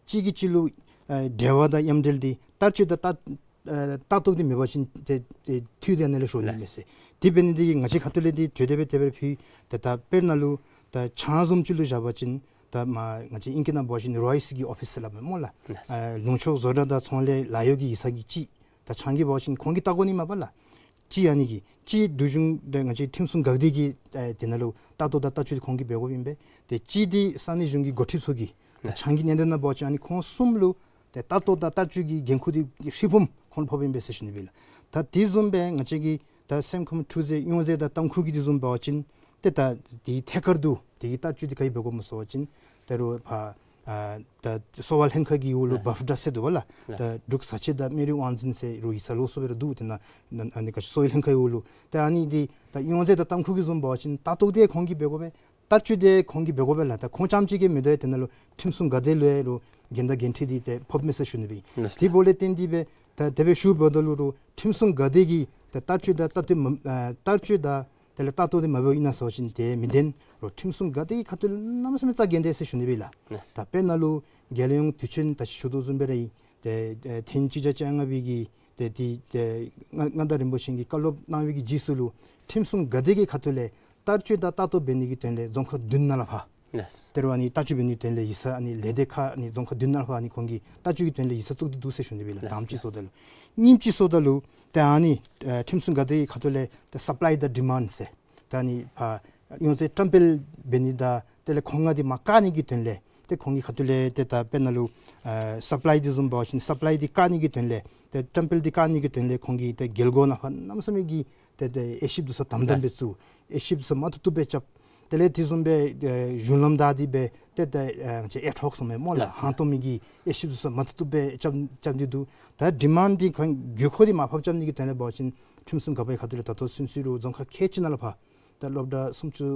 གཅིག་གིས་གཅིག་ལུ་ཨ་འབྲེལ་བ་དང་མཉམ་འབྲེལ་འདི་བསྟར་སྤྱོད་དང་ལྟ་ཨ་ལྟ་རྟོག་འདི་མེད་པ་ཅིན་ཏེ་ཏེ་འཐུས་འདི་ཨ་ནི་ལས་ཤོར་ནི་མས་ཟེར། དེ་འབད་ནི་འདི་གིས་ང་བཅས་ཁ་ཐུག་ལས་འདི་གྲོས་འདེབས་འབད་དེ་སྦེ་ཕུལ། ཏེ་ད་དཔེར་ན་ལུ་ད་ཆང་བཟུམ་ཅིག་ལུ་བཞག་པ་ཅིན་ད་མ་ང་བཅས་ཨིང་སྐད་ནང་འབད་བ་ཅིན་རོ་ཨའི་སི་གི་ཨོ་ཕིས་ཟེར་སླབ་མས་སྨོ་ལགས། ལགས། ཨ་ལུང་ཕྱོགས་བཟོ་གྲྭ་དང་ཚོང་ལས་ལཱ་གཡོག་གི་ཡིག་ཚང་གི་གཅིག། ད་ཆང་གི་འབད་བ་ཅིན་ཁོང་གིས་བལྟ་དགོ་ནི་མས་པ་ལགས། གཅིག་ཨ་ནི་གི་གཅིག་འབྲུག་གཞུང་དང་ང་བཅས་ཁྲིམས་སྲུང་འགག་སྡེ་གིས་ཨེ་དེ་ནང་ལུ་ལྟ་རྟོག་དང་ལྟ་སྤྱོད་ཁོང་གིས་འབད་དགོཔ་ཨིན་པས། ཏེ་གཅིག་འདི་ས་གནས་གཞུང་གི་འགོ་ཁྲིདཔ་ཚུ་གིས་ད་ཆང་གི་གནད་དོན་ནང་འབད་བ་ཅིན་ཨ་ནི་ཁོང་གསུམ་ལུ་ཏེ་ལྟ་རྟོག་དང་ལྟ་སྤྱོད་ཀྱི་འགན་ཁུར་འདི་ཧྲིལ་བུམ་ཁོང་ལུ་ཕོགཔ་ཨིན་པས་ཟེར་ཞུ་ནི་སྦེ་ལགས། ད་དེ་བཟུམ་སྦེ་ང་བཅས་ཀྱི་ ད་སེམས་ཁམས་འཁྲུག་རྩོད་གཡོ་རྫས་དང་གཏམ་ཁུལ་གྱི་དེ་བཟུམ་འབད་བ་ཅིན་ཏེ་ད་དེའི་ཐད་ཀར་དུ་དེའི་ལྟ་སྤྱོད་འདི་ག་ཡི་འབད་དགོཔ་སྨོ་ཟེར་བ་ཅིན་ད་རུང་ཕར་ཨ་ད་གསོ་བ་ལྷན་ཁག་གི་འོག་ལུ་ལགས། བཱཕ་ཌ་ཟེར་འདུག་པ་ལགས། ལགས། ད་འབྲུག་བཟའ་ཆས་དང་སྨན་རིགས་དབང་འཛིན་ཟེར་རུང་ཡིག་ཚང་ལོགས་སུ་སྦེ་ར་འདུག། དེ་ནང་ཨ་ནི་ག་ཅི་གསོ་བའི་ལྷན་ཁག་གི་འོག་ལུ་ད་ཨ་ནི་འདི་ད་གཡོ་རྫས་དང་གཏམ་ཁུལ་གྱི་དེ་བཟུམ་འབད་བ་ཅིན་ལྟ་རྟོག་འདི་ཁོང་གིས་འབད་དགོ་པས། ལྟ་སྤྱོད་འདི་ཁོང་གིས་འབད་དགོ་པས་ལགས། ད་ཁོང་རྐྱངམ་གཅིག་གིས་མི་དོ། དེ་ནང་ལུ་ཁྲིམས་སྲུང་འགག་སྡེ་ལུ་ཡང་རུང་འགན་དང་འགན་འཁྲི་འདི་ཏེ་ཕོགཔ་མས་ཟེར་ཞུ་ནི་སྦེ་ཨིན། ལགས་སོ། དེ་འབདཝ་ལས་བརྟེན་ཏེ་སྦེ་ད་དེ་སྦེ་ཞུཝ་ད་ལུ་རུང་ཁྲིམས་སྲུང་འགག་སྡེ་གིས་ད་ལྟ་སྤྱོད་དང་ལྟ་རྟོག་མ་ཨ་ལྟ་སྤྱོད་དང་དེ་ལས་ལྟ་རྟོག་འདི་མ་འབདཝ་ཨིན་ན་ཟེར་བ་ཅིན་དེ་མི་བདེན། རུང་ཁྲིམས་སྲུང་འགག་སྡེ་གི་ཁ་ཐུག་ལས་གནམ་མེད་ས་མེད་རྩ་འགེངས་ཏེ་ཟེར་ཞུ་ནི་སྦེ་ལགས། ལགས། ད་དཔེར་ན་ལུ་རྒྱལ་ཡོངས་དུས་ཆེན་ད་ཅི་ཞུ་དོ་བཟུམ་སྦེ་ར་ཨིན། ཏེ་ཨེ་ཐེངས་གཅིག་བརྒྱ་བཅོ་ལྔ་པའི་གི་ཏེ་དེ་ཏེ་མངའ་མངའ་བདག་རིན་པོ་ཆེ་གིས་བཀའ་སློབ་གནང་བའི་གི་རྗེས་སུ་ལུ་ཁྲིམས་སྲུང་འགག་སྡེ་གི་ཁ་ཐུག་ལས་ལྟ་སྤྱོད་དང་ལྟ་རྟོག་འབད་ནི་གི་དོན་ལས་རྫོང་ཁག་བདུན་ནང་ལུ་ཕར་ལགས། དེ་རུང་ཨ་ནི་ལྟ་སྤྱོད་འབད་ནི་དོན་ལས་ཡིག་ཚང་ཨ་ནི་ལས་སྡེ་ཁག་ཨ་ནི་རྫོང་ཁག་བདུན་ནང་ལུ་ཕར་ཨ་ནི་ཁོང་གིས་ལྟ་སྤྱོད་ཀྱི་དོན་ལས་ཡིག་ཚང་བཙུགས་ཏེ་འདུག་ཟེར་ཞུ་ནི་སྦེ་ལགས། ལགས། དང་པ་ཅིག་ལགས། སོངམ་ད་ལུ་ཏེ་ཨ་ནི་ཨེ་ཁྲིམས་སྲུང་འགག་སྡེ་གི་ཁ་ཐུག་ལས་ཏེ་སབ་ལའི་དང་ཌི་མཱནཌ་ཟེར་ད་ཨ་ནི་ཕར་གཡོ་རྫས་བཀྲམ་སྤེལ་འབད་ནི་དང་དེ་ལས་མཁོ་མངགས་འདི་མར་བཀག་ནི་གི་དོན་ལས་ཏེ་ཁོང་གི་ཁ་ཐུག་ལས་ཏེ་ད་དཔེར་ན་ལུ་ཨེ་སབ་ལའི་འདི་བཟུམ་འབད་བ་ཅིན་སབ་ལའི་འདི་བཀག་ནི་གི་དོན་ལས་ཏེ་བཀྲམ་སྤེལ་འདི་བཀག་ནི་གི་དོན་ལས་ཁོང་གིས་ཏེ་རྒྱལ་སྒོ་ནང་ཕར་གནམ་མེད་ས་མེད་ཀྱི་ཏེ་ཏེ་དབྱེ་ཞིབ་འདི་ཚུ་དམ་དམ་སྦེ་བཙུགས། དབྱེ་ཞིབ་འདི་ཚུ་མ་བཏུབ་བཏུབ་སྦེ་རྐྱབ། དེ་ལས་དེ་བཟུམ་སྦེ་ཨེ་གཞུང་ལམ་བདའ་སྟེ་སྦེ་ཏེ་ཏེ་ཨེ་ཅིག་ཨེར་ཊོག་སོང་མས་སྨོ་ལགས། ལགས་སོ། ཧང་སྟོང་མི་གི་དབྱེ་ཞིབ་འདི་ཚུ་མ་བཏུབ་བཏུབ་སྦེ་རྐྱབ་རྐྱབ་སྟེ་འདུག། ད་ཌི་མཱནཌ་འདི་ཁོང་དགོས་མཁོ་འདི་མར་ཕབ་རྐྱབ་ནི་གི་དོན་ལས་འབད་བ་ཅིན་ཁྲིམས་སྲུང་འགག་པའི་ཁ་ཐུག་ལས་ད་ལྟོ་ཚུན་ཚོད་རུང་རྫོང་ཁག་ཁལ་གཅིག་ནང་ལུ་ཕར་ད་སློབ་གྲྭ་སུམ་ཅུ་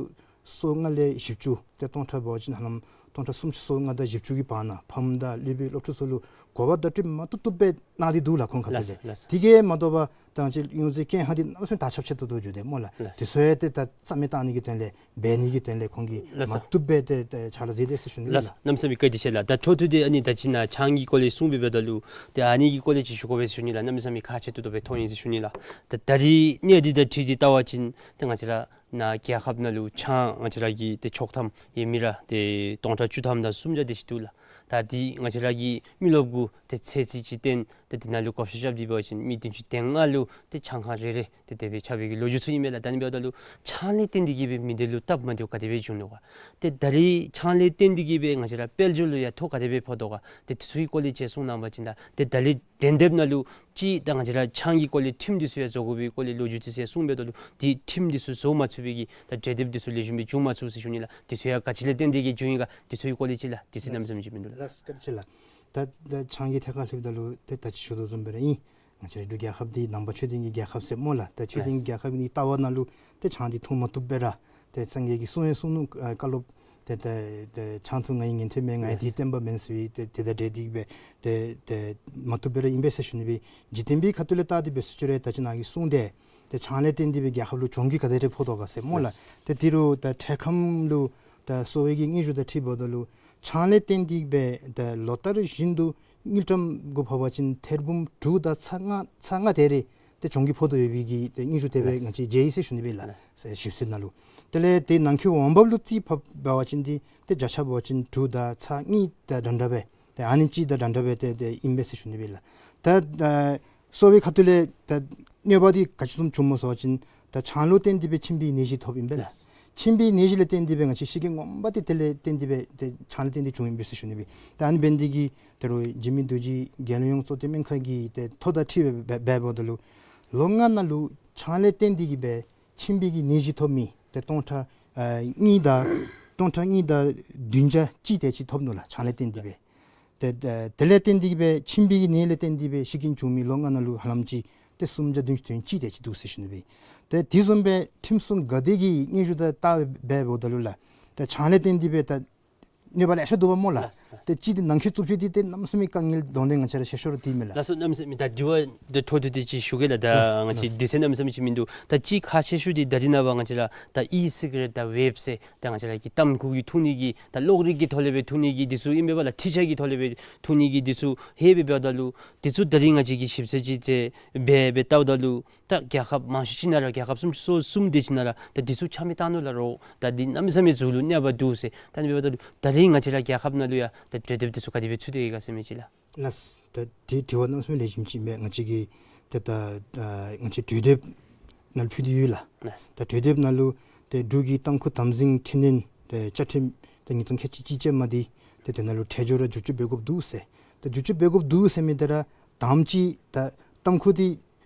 སོ་ལྔ་ལས་བཞི་བཅུ་ཏེ་སྟོང་ཕྲག་འབད་བ་ཅིན་ཧ་ལམ་སྟོང་ཕྲག་སུམ་ཅུ་སོ་ལྔ་དང་བཞི་བཅུ་གི་བར་ན་ཕམ་དང་སློབ་དཔོན་སློབ་ཕྲུག་ཚུ་ལུ་གོ་བ་བརྡ་སྤྲོད་མ་བཏུབ་བཏུབ་སྦེ་གནང་སྟེ་འདུག་ལགས་ཁོང་ཁ་ཐུག་ལས། ལགས་སོ། ལགས་སོ། དེ་གིས་མ་དོ་བར་ད་ཅི་གཡོ་རྫས་རྐྱེན་ཧ་འདི་གནམ་མེད་ས་མེད་དར་ཁྱབ་ཆེ་ཏོག་ཏོ་འགྱོ་དེས་སྨོ་ལགས། ལགས་སོ། དེ་ཚུ་ཡང་ཏེ་ད་རྩ་མེད་བཏང་ནི་གི་དོན་ལས་འབད་ནི་གི་དོན་ལས་ཁོང་གིས་ལགས་སོ། མ་བཏུབ་སྦེ་ཏེ་ཏེ་ཕྱག་ལཱ་མཛད་དེས་ཟེར་ཞུ་ནི་ལགས། ལགས་སོ། གནམ་མེད་ས་མེད་བཀའ་དྲིན་ཆེ་ལགས། ད་འཕྲོ་མཐུད་དེ་ཨ་ནི་ད་ཅི་ནཱ་ཆང་གི་སྐོར་ལས་གསུངས་པའི་འབདཝ་ད་ལུ་ཏེ་ཨ་ནི་གི་སྐོར་ལས་ཅིག་ཞུ་དགོ་པས་ཟེར་ཞུ་ནི་ལགས། གནམ་མེད་ས་མེད་ཁག་ཆེ་ཏོག་ཏོ་སྦེ་མཐོང་ཡི་ཟེར་ཞུ་ནི་ལགས། ད་ད་རིས་གནས་འདི་དང་འཁྲིལ་ཏེ་བལྟ་བ་ཅིན་ཏེ་ང་བཅས་ར་ནཱ་རྒྱལ་ཁབ་ནང་ལུ་ཆང་ང་བཅས་ར་གི་ཏེ་ཆོག་ཐམ་ཡོད་མི་ར་ཏེ་སྟོང་ཕྲག་བཅུ་ཐམ་དང་སུམ་བརྒྱ་དེ་ཅིག་འདུག་ལགས། ད་འདི་ང་བཅས་ར་གི་མི་རློབས་གུ་ཏེ་ཚེ་ཚད་ཅིག་བཏོན་ཏེ་དེ་ནང་ལུ་བགོ་བཤའ་རྐྱབ་སྟེ་འབད་བ་ཅིན་མི་བདུན་ཅུ་དོན་ལྔ་ལུ་ཏེ་ཆང་ཁང་རེ་རེ་ཏེ་དེ་སྦེ་ཆགས་པའི་གི་ལོ་རྒྱུས་ཚུ་ཨིན་མས་ལགས། ད་ཨ་ནི་འབདཝ་ད་ལུ་ཆང་ལས་བརྟེན་ཏེ་གིས་སྦེ་མི་སྡེ་ལུ་སྟབས་མ་བདེཝ་ག་དེ་སྦེ་བྱུང་ནུག་ག། ཏེ་ད་རིས་ཆང་ལས་བརྟེན་ཏེ་གིས་སྦེ་ང་བཅས་ར་དཔལ་འབྱོར་ལུ་ཡང་ཐོ་ག་དེ་སྦེ་ཕོག་དོ་ག། ཏེ་དེ་ཚུ་གི་སྐོར་ལས་ཅིག་གསུང་གནང་བ་ཅིན་ད་ཏེ་ད་རིས་དོན་དེབ་ནང་ལུ་ཅིག་ད་ང་བཅས་ར་ཆང་གི་སྐོར་ལས་ཁྲིམས་འདི་ཚུ་ཡང་བཟོ་དགོ་པའི་སྐོར་ལས་ལོ་རྒྱུས་འདི་ཚུ་ཡང་གསུངས་པའི་འབདཝ་ད་ལུ་ཏེ་ཁྲིམས་འདི་ཚུ་བཟོ་མ་ཚུགས་པའི་གི་ད་གྲོས་འདེབས་འདི་ཚུ་ལེགས་ཤོམ་སྦེ་བྱུང་མ་ཚུགས་ཟེར་ཞུ་ནི་ལགས། དེ་ཚུ་ཡང་ག་ཅི་ལས་བརྟེན་ཏེ་གིས་བྱུང་ཡི་ག། དེ་ཚུ་གི་སྐོར་ལས་ཅིག་ལགས། དེ་ཚུ་གནམ་མེད་ས་མེད་ཅིག་མིན་འདུག་ལགས། ལགས་སོ། བཀའ་དྲིན་ཆེ་ལགས། ད་ད་ཆང་གི་ཐད་ཁར་ལྷོདཔ་ད་ལུ་ཏེ་ད་ཅི་ཞུ་དོ་བཟུམ་སྦེ་ར་ཨིན། ང་བཅས་ར་འབྲུག་རྒྱལ་ཁབ་འདི་ནང་པ་ཆོས་ལྡན་གྱི་རྒྱལ་ཁབ་ཟེར་སྨོ་ལགས། ད་ཆོས་ལྡན་གྱི་རྒྱལ་ཁབ་ནི་ལྟ་བ་ནང་ལུ་ཏེ་ཆང་འདི་འཐུང་མ་བཏུབ་པས་ར། ཏེ་སངས་རྒྱས་ཀྱིས་གསུངས་ཡང་གསུངས་ནུག། ཨ་བཀའ་སློབ་ཏེ་ཏེ་ཏེ་ཆང་འཐུང་ང་ཡི་ཉན་ཐོས་མེད། ང་ཡི་ལགས། འདིའི་བསྟན་པ་མེན་ཟེར་བའི་ཏེ་དེ་དང་འབྲེལ་ཏེ་སྦེ་ཏེ་ཏེ་མ་བཏུབ་པས་ར་ཨིན་པས་ཟེར་ཞུ་ནི་སྦེ། འཇིག་རྟེན་པའི་ཁ་ཐུག་ལས་བལྟ་སྟེ་སྦེ་ཟེར་ཅི་རུང་ད་ཅི་ནཱ་གིས་གསུངས་ཏེ་ཏེ་ཆང་ལས་བརྟེན་ཏེ་སྦེ་རྒྱལ་ཁབ་ལུ་གྱོང་གུད་ག་དེ་རེ་ཕོག་དོ་ག་ཟེར་སྨོ་ལགས། ལགས། ཏེ་དེ་རུང་ད་འཕྲལ་ཁམས་ལུ་ད་གསོ་བའི་གི་དངོས་རྫས་དང་འཁྲིལཝ་ད་ལུ་ཆང་ལས་བརྟེན་ཏེ་སྦེ་ད་ལོ་ལྟར་བཞིན་དུ་དངུལ་ཀྲམ་གུ་འབད་བ་ཅིན་ཐེར་འབུམ་དྲུག་དང་ཚག་ལྔ་ཚག་ལྔ་དེ་རེ་ཏེ་གྱོང་གུད་ཕོག་དོ་ཡོད་པའི་གི་ཏེ་དངོས་རྫས་དེ་སྦེ་ལགས། ང་བཅས་མཇལ་ཡི་ཟེར་ཞུ་ནི་སྦེ་ལགས། ལགས། ཞིབ་འཚོལ་ནང་ལུ། དེ་ལས་ཏེ་ནང་འཁོད་འོང་འབབ་ལུ་རྩིས་ཕབ་འབད་བ་ཅིན་འདི་ཏེ་བརྒྱ་ཆ་འབད་བ་ཅིན་དྲུག་དང་ཚག་གཉིས་དང་འདྲན་འདྲ་སྦེ་ཏེ་ཨ་ནེམ་ཅིག་དང་འདྲན་འདྲ་སྦེ་ཏེ་ཏེ་ཨིན་པས་ཟེར་ཞུ་ནི་སྦེ་ལགས། ད་ཨ་གསོ་བའི་ཁ་ཐུག་ལས་ད་གནོད་པ་འདི་ག་ཅི་བཟུམ་བྱུངམ་སྨོ་ཟེར་བ་ཅིན་ད་ཆང་ལུ་བརྟེན་ཏེ་སྦེ་མཆིན་པའི་ནད་གཞི་ཐོབ་ཨིན་པས་ལགས། ལགས། མཆིན་པའི་ནད་གཞི་ལས་བརྟེན་ཏེ་སྦེ་ང་བཅས་ཤི་རྐྱེན་ངོ་མ་འདི་དེ་ལས་བརྟེན་ཏེ་སྦེ་ཏེ་ཆང་ལས་བརྟེན་ཏེ་བྱུང་ཨིན་པས་ཟེར་ཞུ་ནི་སྦེ། ད་ཨ་ནི་འབད་ནི་འདི་གིས་ད་རུང་འཇིགས་མེད་རྡོ་རྗེ་རྒྱལ་ཡོངས་གཙོ་བསྟེན་སྨན་ཁང་གི་ཏེ་ཐོ་དང་འཁྲིལ་སྦེ་འབད་འབདཝ་ད་ལུ་ལོ་ལྔ་ནང་ལུ་ཆང་ལས་བརྟེན་ཏེ་གིས་སྦེ་མཆིན་པའི་གི་ནད་གཞི་ཐོབ་མི་ཏེ་སྟོང་ཕྲག་ཨ་གཉིས་དང་སྟོང་ཕྲག་གཉིས་དང་བདུན་བརྒྱ་གཅིག་དེ་ཅིག་ཐོབ་ནུག་ལགས། ཆང་ལས་བརྟེན་ཏེ་སྦེ། ཏེ་ཏེ་དེ་ལས་བརྟེན་ཏེ་གིས་སྦེ་མཆིན་པའི་གི་ནད་ལས་བརྟེན་ཏེ་སྦེ་ཤི་རྐྱེན་བྱུང་མི་ལོ་ལྔ་ནང་ལུ་ཧ་ལམ་ཅིག་ཏེ་སུམ་བརྒྱ་བདུན་ཅུ་དོན་གཅིག་དེ་ཅིག་འདུག་ཟེར་ཞུ་ནི་སྦེ། ཏེ་དེ་བཟུམ་སྦེ་ཁྲིམས་སྲུང་འགག་སྡེ་གི་དངོས་རྫས་དང་བལྟ་སྦེ་འབདཝ་ད་ལུ་ལགས། ཏེ་ཆང་ལས་བརྟེན་ཏེ་སྦེ་ད་གནོད་པ་ལེ་ཤ་འདུག་པ་སྨོ་ལགས། ལགས། ཏེ་གཅིག་འདི་ནང་འཁོད་རྩུབ་སྤྱོད་འདི་ཏེ་གནམ་མེད་ས་མེད་དཀའ་ངལ་གདོང་ལེན་ང་བཅས་ར་ཤེས་ཤོར་དེ་མས་ལགས། ལགས་སོ། གནམ་མེད་ས་མེད་ད་དྲི་བ་འདི་འཕྲོ་མཐུད་དེ་ཅིག་ཞུ་གེ་ལགས། ད་ལགས། ང་བཅས་ལགས། དུས་ཚོད་གནམ་མེད་ས་མེད་ཅིག་མིན་འདུག། ད་གཅིག་ཁག་ཆེ་ཤོས་འདི་ད་རིས་ནངས་པ་ང་བཅས་ར་ད་ཨི་སི་ག་རེཊ་དང་ཝེབ་ཟེར་ད་ང་བཅས་ར་གི་ཏམ་ཁུ་གི་འཐུང་ནི་གི་ད་གློག་རིག་གི་ཐོག་ལས་སྦེ་འཐུང་ནི་གི་འདི་ཚུ་ཨིན་པས་པ་ལགས། འཕྲུལ་ཆས་ཀྱི་ཐོག་ལས་སྦེ་འཐུང་ནི་གི་འདི་ཚུ་ལྷོད་སྦེ་འབདཝ་ད་ལུ་འདི་ཚུ་ད་རིས་ང་བཅས་ཀྱིས་ཞིབ་འཚོལ་ཅིག་མཛད་སྦེ་འབདཝ་ད་ལུ་ད་རྒྱལ་ཁབ་མང་ཤོས་ཅིག་ནང་ར་རྒྱལ་ཁབ་སུམ་ཅུ་སོ་གསུམ་དེ་ཅིག་ནང་ར་ད་འདི་ཚུ་ཆ་མེད་བཏང་ནུག་ལགས། རོགས་ད་འདི་གནམ་མེད་ས་མེད་ཟུར་ལུ་གནོད་པ་འདུག་ཟེར། ད་ཨ་ནི་འབདཝ་ད་ལུ་ད་རིས་ང་བཅས་ར་རྒྱལ་ཁབ་ནང་ལུ་ཡང་ད་གྲོས་འདེབས་འདི་ཚུ་ག་དེ་སྦེ་ཚུད་དེ་ཡོད་ག་ཟེར་མི་ཅིག་ལགས། ལགས། ད་དེ་དྲི་བ་གནམ་མེད་ས་མེད་ལེགས་ཤོམ་ཅིག་མས། ང་བཅས་ཀྱིས་ད་ད་ང་བཅས་གྲོས་འདེབས་ནང་ལུ་ཕུལ་ཏེ་ཡོད་ལགས། ལགས། ད་གྲོས་འདེབས་ནང་ལུ་ཏེ་འབྲུག་གི་ཏམ་ཁུ་དམ་འཛིན་འཕྲི་སྣོན་ཏེ་བཅའ་ཁྲིམས་ཏེ་ཉིས་སྟོང་ཁལ་གཅིག་གཅིག་ཅན་མ་འདི་ཏེ་དེ་ནང་ལུ་ཁྲལ་སྦྱོར་ར་བསྒྱུར་བཅོས་འབད་དགོཔ་འདུག་ཟེར། ཏེ་བསྒྱུར་བཅོས་འབད་དགོཔ་འདུག་ཟེར་མི་འདི་ར་དང་པ་ཅིག་ད་ཏམ་ཁུ་འདི་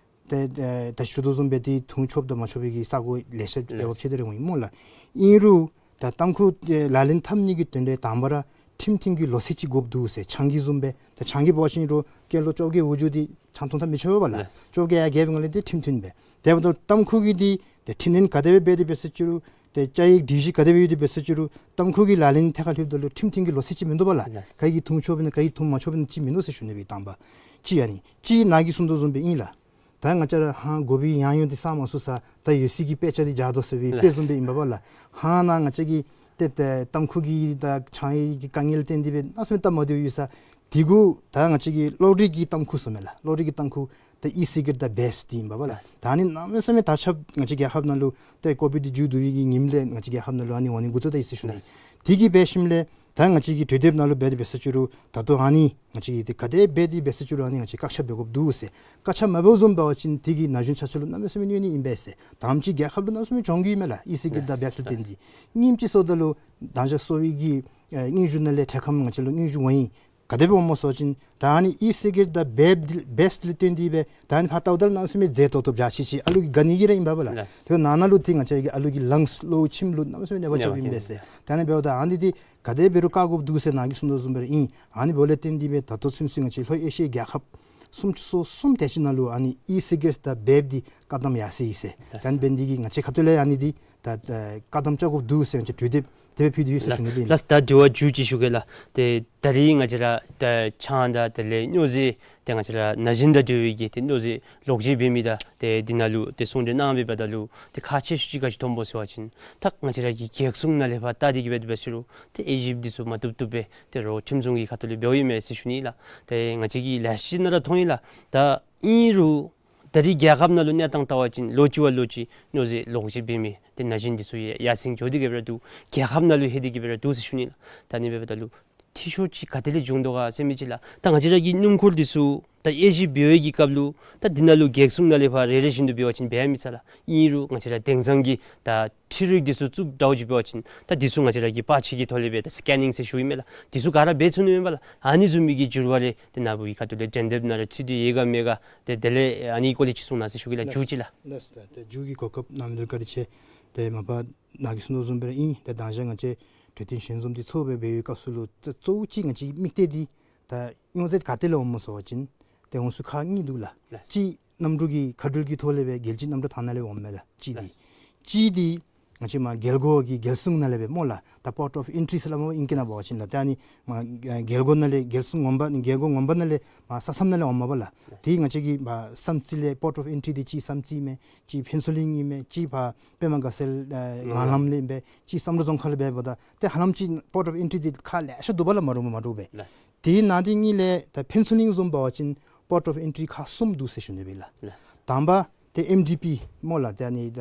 ཏེ་ད་ཞུ་དོ་བཟུམ་སྦེ་འདི་འཐུང་ཆོགཔ་དང་མ་ཆོག་པའི་གི་ས་གོ་ལེ་ཤ་ཨེ་འབབ་ཆེ་དེ་རེ་འོང་ཡི་སྨོ་ལགས། ཨིན་རུང་ད་ཏམ་ཁུ་ལག་ལེན་འཐབ་ནི་གི་དོན་ལས་དང་པ་ར་ཁྲིམས་མཐུན་གྱི་ལོ་ཚད་ཅིག་དགོཔ་འདུག་ཟེར། ཆང་གི་བཟུམ་སྦེ་ད་ཆང་གི་འབད་བ་ཅིན་རུང་སྐྱེས་ལོ་བཅོ་བརྒྱད་འོག་འགྱོ་སྟེ་ཆང་འཐུང་ད་མི་ཆོག་པས་ལགས། ལགས། བཅོ་བརྒྱད་ཡར་རྒས་པའི་སྒང་ལས་འདི་ཁྲིམས་མཐུན་སྦེ། དེ་འབདཝ་ད་ཏམ་ཁུ་གི་འདི་ཏེ་འཕྲི་སྣོན་ག་དེ་སྦེ་འབད་དེ་འབད་ཟེར་ཅི་རུང་ཏེ་བཅའ་ཡིག་སྒྲིག་གཞི་ག་དེ་སྦེ་ཡོད་དེ་འབད་ཟེར་ཅི་རུང་ཏམ་ཁུ་གི་ལག་ལེན་ཐད་ཁར་ལྷོདཔ་ད་ལུ་ཁྲིམས་མཐུན་གྱི་ལོ་ཚད་ཅིག་མིན་འདུག་པས་ལགས། ལགས། ག་གིས་འཐུང་ཆོགཔ་ཨིན་ན་ག་གིས་འཐུང་མ་ཆོགཔ་ཨིན་ན་ཅིག་མིན་འདུག་ཟེར་ཞུ་ནི་སྦེ། དང་པ་ཅིག་ཨ་ནི་ཅིག་ནཱ་གིས་གསུང་དོ་བཟུམ་སྦེ་ཨིན་ལགས། ད་ང་བཅས་ར་ཧང་གོ་བི་ཡང་ཡོང་འདི་ས་མ་སུ་ས་ད་ཡོད་སའི་གི་དཔེ་ཆ་འདི་འཇགས་དོ་ཟེར་བའི་དཔེ་བཟུམ་སྦེ་ཨིན་པས་ལགས། ཧང་ནཱ་ང་བཅས་ཀྱི་ཏེ་ཏེ་ཏམ་ཁུ་གི་དང་ཆང་གི་དཀའ་ངལ་བརྟེན་ཏེ་སྦེ་གནམ་མེད་ས་མེད་སྟབས་མ་བདེཝ་ཡོད་ས། དེ་གུ་ད་ང་བཅས་ཀྱི་གློག་རིག་གི་ཏམ་ཁུ་ཟེར་མས་ལགས། གློག་རིག་གི་ཏམ་ཁུ་ད་ཨི་སི་གེ་རེཊ་དང་བེབས་འདི་ཨིན་པས་ལགས། ད་ཨ་ནི་གནམ་མེད་ས་མེད་ད་ཆ་ང་བཅས་རྒྱལ་ཁབ་ནང་ལུ་ཏེ་ཀོ་བིཌ་འདི་མཇུག་བསྡུ་བའི་གི་ཉིནམ་ལས་ང་བཅས་རྒྱལ་ཁབ་ནང་ལུ་ཨ་ནི་འོང་ནི་འགོ་བཙུགས་ད་ཡི་ཟེར་ཞུ་ནི། དེ་གིས་འབད་ཞིནམ་ལས་ད་ང་བཅས་ཀྱི་གྲོས་འདེབས་ནང་ལུ་འབད་དེ་འབད་ཟེར་ཅི་རུང་ད་ལྟོ་ཨ་ནི་ང་བཅས་ཀྱིས་ཏེ་ག་དེ་འབད་དེ་འབད་ཟེར་ཅི་རུང་ཨ་ནི་ང་བཅས་བཀག་ཆ་འབད་དགོཔ་འདུག་ཟེར། བཀག་ཆ་མ་འབདཝ་བཟུམ་འབད་བ་ཅིན་དེ་གིས་ན་གཞོན་ཆ་ཚང་ལུ་གནམ་མེད་ས་མེད་གནོད་ནི་ཨིན་པས་ཟེར། དང་པ་ཅིག་རྒྱལ་ཁབ་ལུ་གནམ་མེད་ས་མེད་གྱོང་གུད་ཨིན་མས་ལགས། ཨི་སི་གེ་རེཊ་དང་བེབས་ལུ་བརྟེན་ཏེ། གཉིས་པ་ཅིག་སོངམ་ད་ལུ་ད་ཅི་གསོ་བའི་གི་ཨེ་སྙན་ཞུ་ནང་ལས་འཕྲལ་ཁམས་ང་བཅས་ལུ་སྙན་ཞུ་འོང་ཡི། ག་དེ་སྦེ་འོངམ་སྨོ་ཟེར་བ་ཅིན་ད་ཨ་ནི་ཨི་སི་གེ་རེཊ་དང་བེབས་འདི་བེབས་འདི་ལུ་བརྟེན་ཏེ་སྦེ་ད་ཨ་ནི་ཕར་བལྟཝ་ད་ལུ་གནམ་མེད་ས་མེད་མཛེས་ཏོག་ཏོ་འཇའ་ཆི་ཆི་ཨ་ལུ་གིས་དགའ་ནི་གི་ར་ཨིན་པས་ལགས། ལགས། དེ་ནང་ན་ལུ་ཏེ་ང་བཅས་ཀྱི་ཨ་ལུ་གི་ལངས་གློ་མཆིནམ་ལུ་གནམ་མེད་ས་མེད་གནོད་པ་རྐྱབ་ཨིན་པས་ཟེར། ལགས། ད་ཨ་ནི་འབདཝ་ད་ཨ་ནི་འདི་ག་དེ་འབད་རུང་བཀག་དགོཔ་འདུག་ཟེར་ནཱ་གིས་གསུང་དོ་བཟུམ་སྦེ་ར་ཨིན། ཨ་ནི་འབདཝ་ལས་བརྟེན་ཏེ་སྦེ་ད་ལྟོ་ཚུན་ཚོད་ང་བཅས་ལྷོ་ཨེ་ཤི་ཡའི་རྒྱལ་ཁབ་སུམ་ཅུ་སོ་གསུམ་དེ་ཅིག་ནང་ལུ་ཨ་ནི་ཨི་སི་གེ་རེཊ་དང་བེབས་འདི་བཀག་དམ་ཡར་སོ་ཡི་ཟེར། ལགས། ད་ཨ་ནི་འབད་ནི་འདི་གིས་ང་བཅས་ཁ་ཐུག་ལས་ཨ་ནི་འདི་ད་ད་བཀག་དམ་རྐྱབ་དགོཔ་འདུག་ཟེར་ང་བཅས་གྲོས་འདེབས་དེ་སྦེ་ཕུལ་ཏེ་ཡོད་ཟེར་ཞུ་ནི་སྦེ་ཨིན། ལགས། ད་དྲི་བ་མཇུག་ཅིག་ཞུ་གེ་ལགས། ཏེ་ད་རིས་ང་བཅས་ར་ད་ཆང་དང་དེ་ལས་སྨྱོ་རྫས་ཏེ་ང་བཅས་ར་ན་གཞོན་དང་འབྲེལ་བའི་གི་ཏེ་སྨྱོ་རྫས་ལོག་སྤྱོད་འབད་མི་དང་ཏེ་འདི་ནང་ལུ་ཏེ་གསུང་གྲོས་གནང་སྦེ་འབདཝ་ད་ལུ་ཏེ་ཁག་ཆེ་ཤོས་ཅིག་ག་ཅི་མཐོངམ་སྨོ་ཟེར་བ་ཅིན་ད་ང་བཅས་ར་གི་རྒྱལ་སྲུང་ནང་ལས་ཕར་བལྟ་སྟེ་གི་འབད་དེ་འབད་ཟེར་རུང་ཏེ་དབྱེ་ཞིབ་འདི་ཚུ་མ་བཏུབ་བཏུབ་སྦེ་ཏེ་རོགས་ཁྲིམས་སྲུང་གི་ཁ་ཐུག་ལས་འབདཝ་ཨིན་མས་ཟེར་ཞུ་ནི་ལགས། ཏེ་ང་བཅས་ཀྱིས་ལེགས་ཤོམ་ནང་ར་མཐོང་ཡི་ལགས། ད་ཨིན་རུང་ད་རིས་རྒྱལ་ཁབ་ནང་ལུ་གནས་སྟངས་བལྟ་བ་ཅིན་ལོ་གཅིག་བ་ལོ་གཅིག་སྨྱོ་རྫས་ལོག་སྤྱོད་འབད་མི་ཏེ་ན་གཞོན་འདི་ཚུ་ཡར་སེང་འགྱོ་སྟེ་གི་འབད་ར་འདུག། རྒྱལ་ཁབ་ནང་ལུ་ལྷོད་དེ་གི་འབད་ར་འདུག་ཟེར་ཞུ་ནི་ལགས། ད་ཨ་ནི་འབདཝ་ད་ལུ་འཐུས་ཤོར་ཅིག་ག་དེ་ལས་འབྱུང་དོ་ག་ཟེར་མི་ཅིག་ལགས། ད་ང་བཅས་ར་གི་སྣུམ་འཁོར་འདི་ཚུ་ད་དབྱེ་ཞིབ་འབད་བའི་གི་སྐབས་ལུ་ད་འདི་ནང་ལུ་རྒྱལ་སྲུང་ནང་ལས་ཕར་རེ་རེ་བཞིན་དུ་འབད་བ་ཅིན་འབད་མི་ཚར་ལགས། ཨིན་རུང་ང་བཅས་ར་དེང་སང་གི་ད་འཕྲུལ་རིག་འདི་ཚུ་བཙུགས་འདྲཝ་ཅིག་འབད་བ་ཅིན་ད་འདི་ཚུ་ང་བཅས་ར་གིས་པར་ཆས་ཀྱི་ཐོག་ལས་སྦེ་ད་སི་ཀེ་ནིང་ཟེར་ཞུཝ་ཨིན་མས་ལགས། འདི་ཚུ་ག་ར་འབད་ཚུགས་ནི་མས་པ་ལགས། ཨ་ནི་བཟུམ་མའི་གི་འགྱུར་བ་རེ་ཏེ་ནཱ་བུ་གི་ཁ་ཐུག་ལས་གྲོས་འདེབས་ནང་ར་ཚུད་དེ་ཡོད་ག་མེད་ག་ཏེ་དེ་ལས་ཨ་ནི་སྐོར་ལས་ཅིག་གསུང་གནང་ཟེར་ཞུ་གེ་ལགས། མཇུག་ཅིག་ལགས། ལགས་སོ། ད་ཏེ་མཇུག་གི་གོ་སྐབས་གནང་མི་འདི་ལུ་བཀའ་དྲིན་ཆེ། ཏེ་མ་པ་ནཱ་གིས་གསུང་དོ་བཟུམ་སྦེ་ར་ཨིན། ཏེ་ད་ཅི་ང་བཅས་གྲོས་བསྟུན་ཞལ་འཛོམས་འདི་ཚོགས་སྦེ་འབད་བའི་སྐབས་སུ་ལུ་ཏེ་གཙོ་བོ་ཅིག་ང་བཅས་ཀྱི་དམིགས་གཏད་འདི་ད་སྨྱོ་རྫས་ག་ཏེ་ལས་འོངམ་སྨོ་ཟེར་བ་ཅིན་ཏེ་འོང་ས་ཁག་གཉིས་འདུག་ལགས། ལགས། གཅིག་གནམ་གྲུ་གི་མཁའ་འགྲུལ་གྱི་ཐོག་ལས་སྦེ་རྒྱལ་སྤྱིའི་གནམ་གྲུ་ཐང་ནང་ལས་འོངམ་མས་ལགས། གཅིག་འདི། ལགས། གཅིག་འདི་ང་བཅས་མར་རྒྱལ་སྒོ་གི་རྒྱལ་སྲུང་ནང་ལས་སྦེ་སྨོ་ལགས། ད་པོརཊ་ཨོཕ་ཨེན་ཊི་ཟེར་སླབ་སྨོ་ཨིང་སྐད་ནང་འབད་བ་ཅིན་ལགས། ཏེ་ཨ་ནི་མར་རྒྱལ་སྒོ་ནང་ལས་རྒྱལ་སྲུང་ངོ་མ་རྒྱལ་སྒོ་ངོ་མ་ནང་ལས་མར་ས་མཚམས་ནང་ལས་འོངམ་མས་པ་ལགས། ལགས། དེ་ང་བཅས་ཀྱི་མར་བསམ་རྩེ་ལས་པོརཊ་ཨོཕ་ཨེན་ཊི་འདི་གཅིག་བསམ་རྩེ་ཨིན་མས། གཅིག་ཕུན་ཚོགས་གླིང་ཨིན་མས། གཅིག་ཕར་པདྨ་དགའ་ཚལ་ཨེ་ངང་ལམ་ལས་ཨིན་པས། གཅིག་བསམ་གྲུབ་རྫོང་ཁག་ལས་འབདཝ་ད་ཏེ་ཧ་ལམ་ཅིག་པོརཊ་ཨོཕ་ཨེན་ཊི་འདི་ཁག་ལེ་ཤ་འདུག་པ་ལགས། མ་འདྲཝ་མ་འདྲཝ་སྦེ། ལགས། དེ་ནང་འདི་གཉིས་ལས་ད་ཕུན་ཚོགས་གླིང་བཟུམ་འབད་བ་ཅིན་པོརཊ་ཨོཕ་ཨེན་ཊི་ཁག་གསུམ་འདུག་ཟེར་ཞུ་ནི་སྦེ་ལགས། ལགས། དང་པ་ཏེ་ཨེམ་ཌི་པི་སྨོ་ལགས། ཏེ་ཨ་ནི་ད་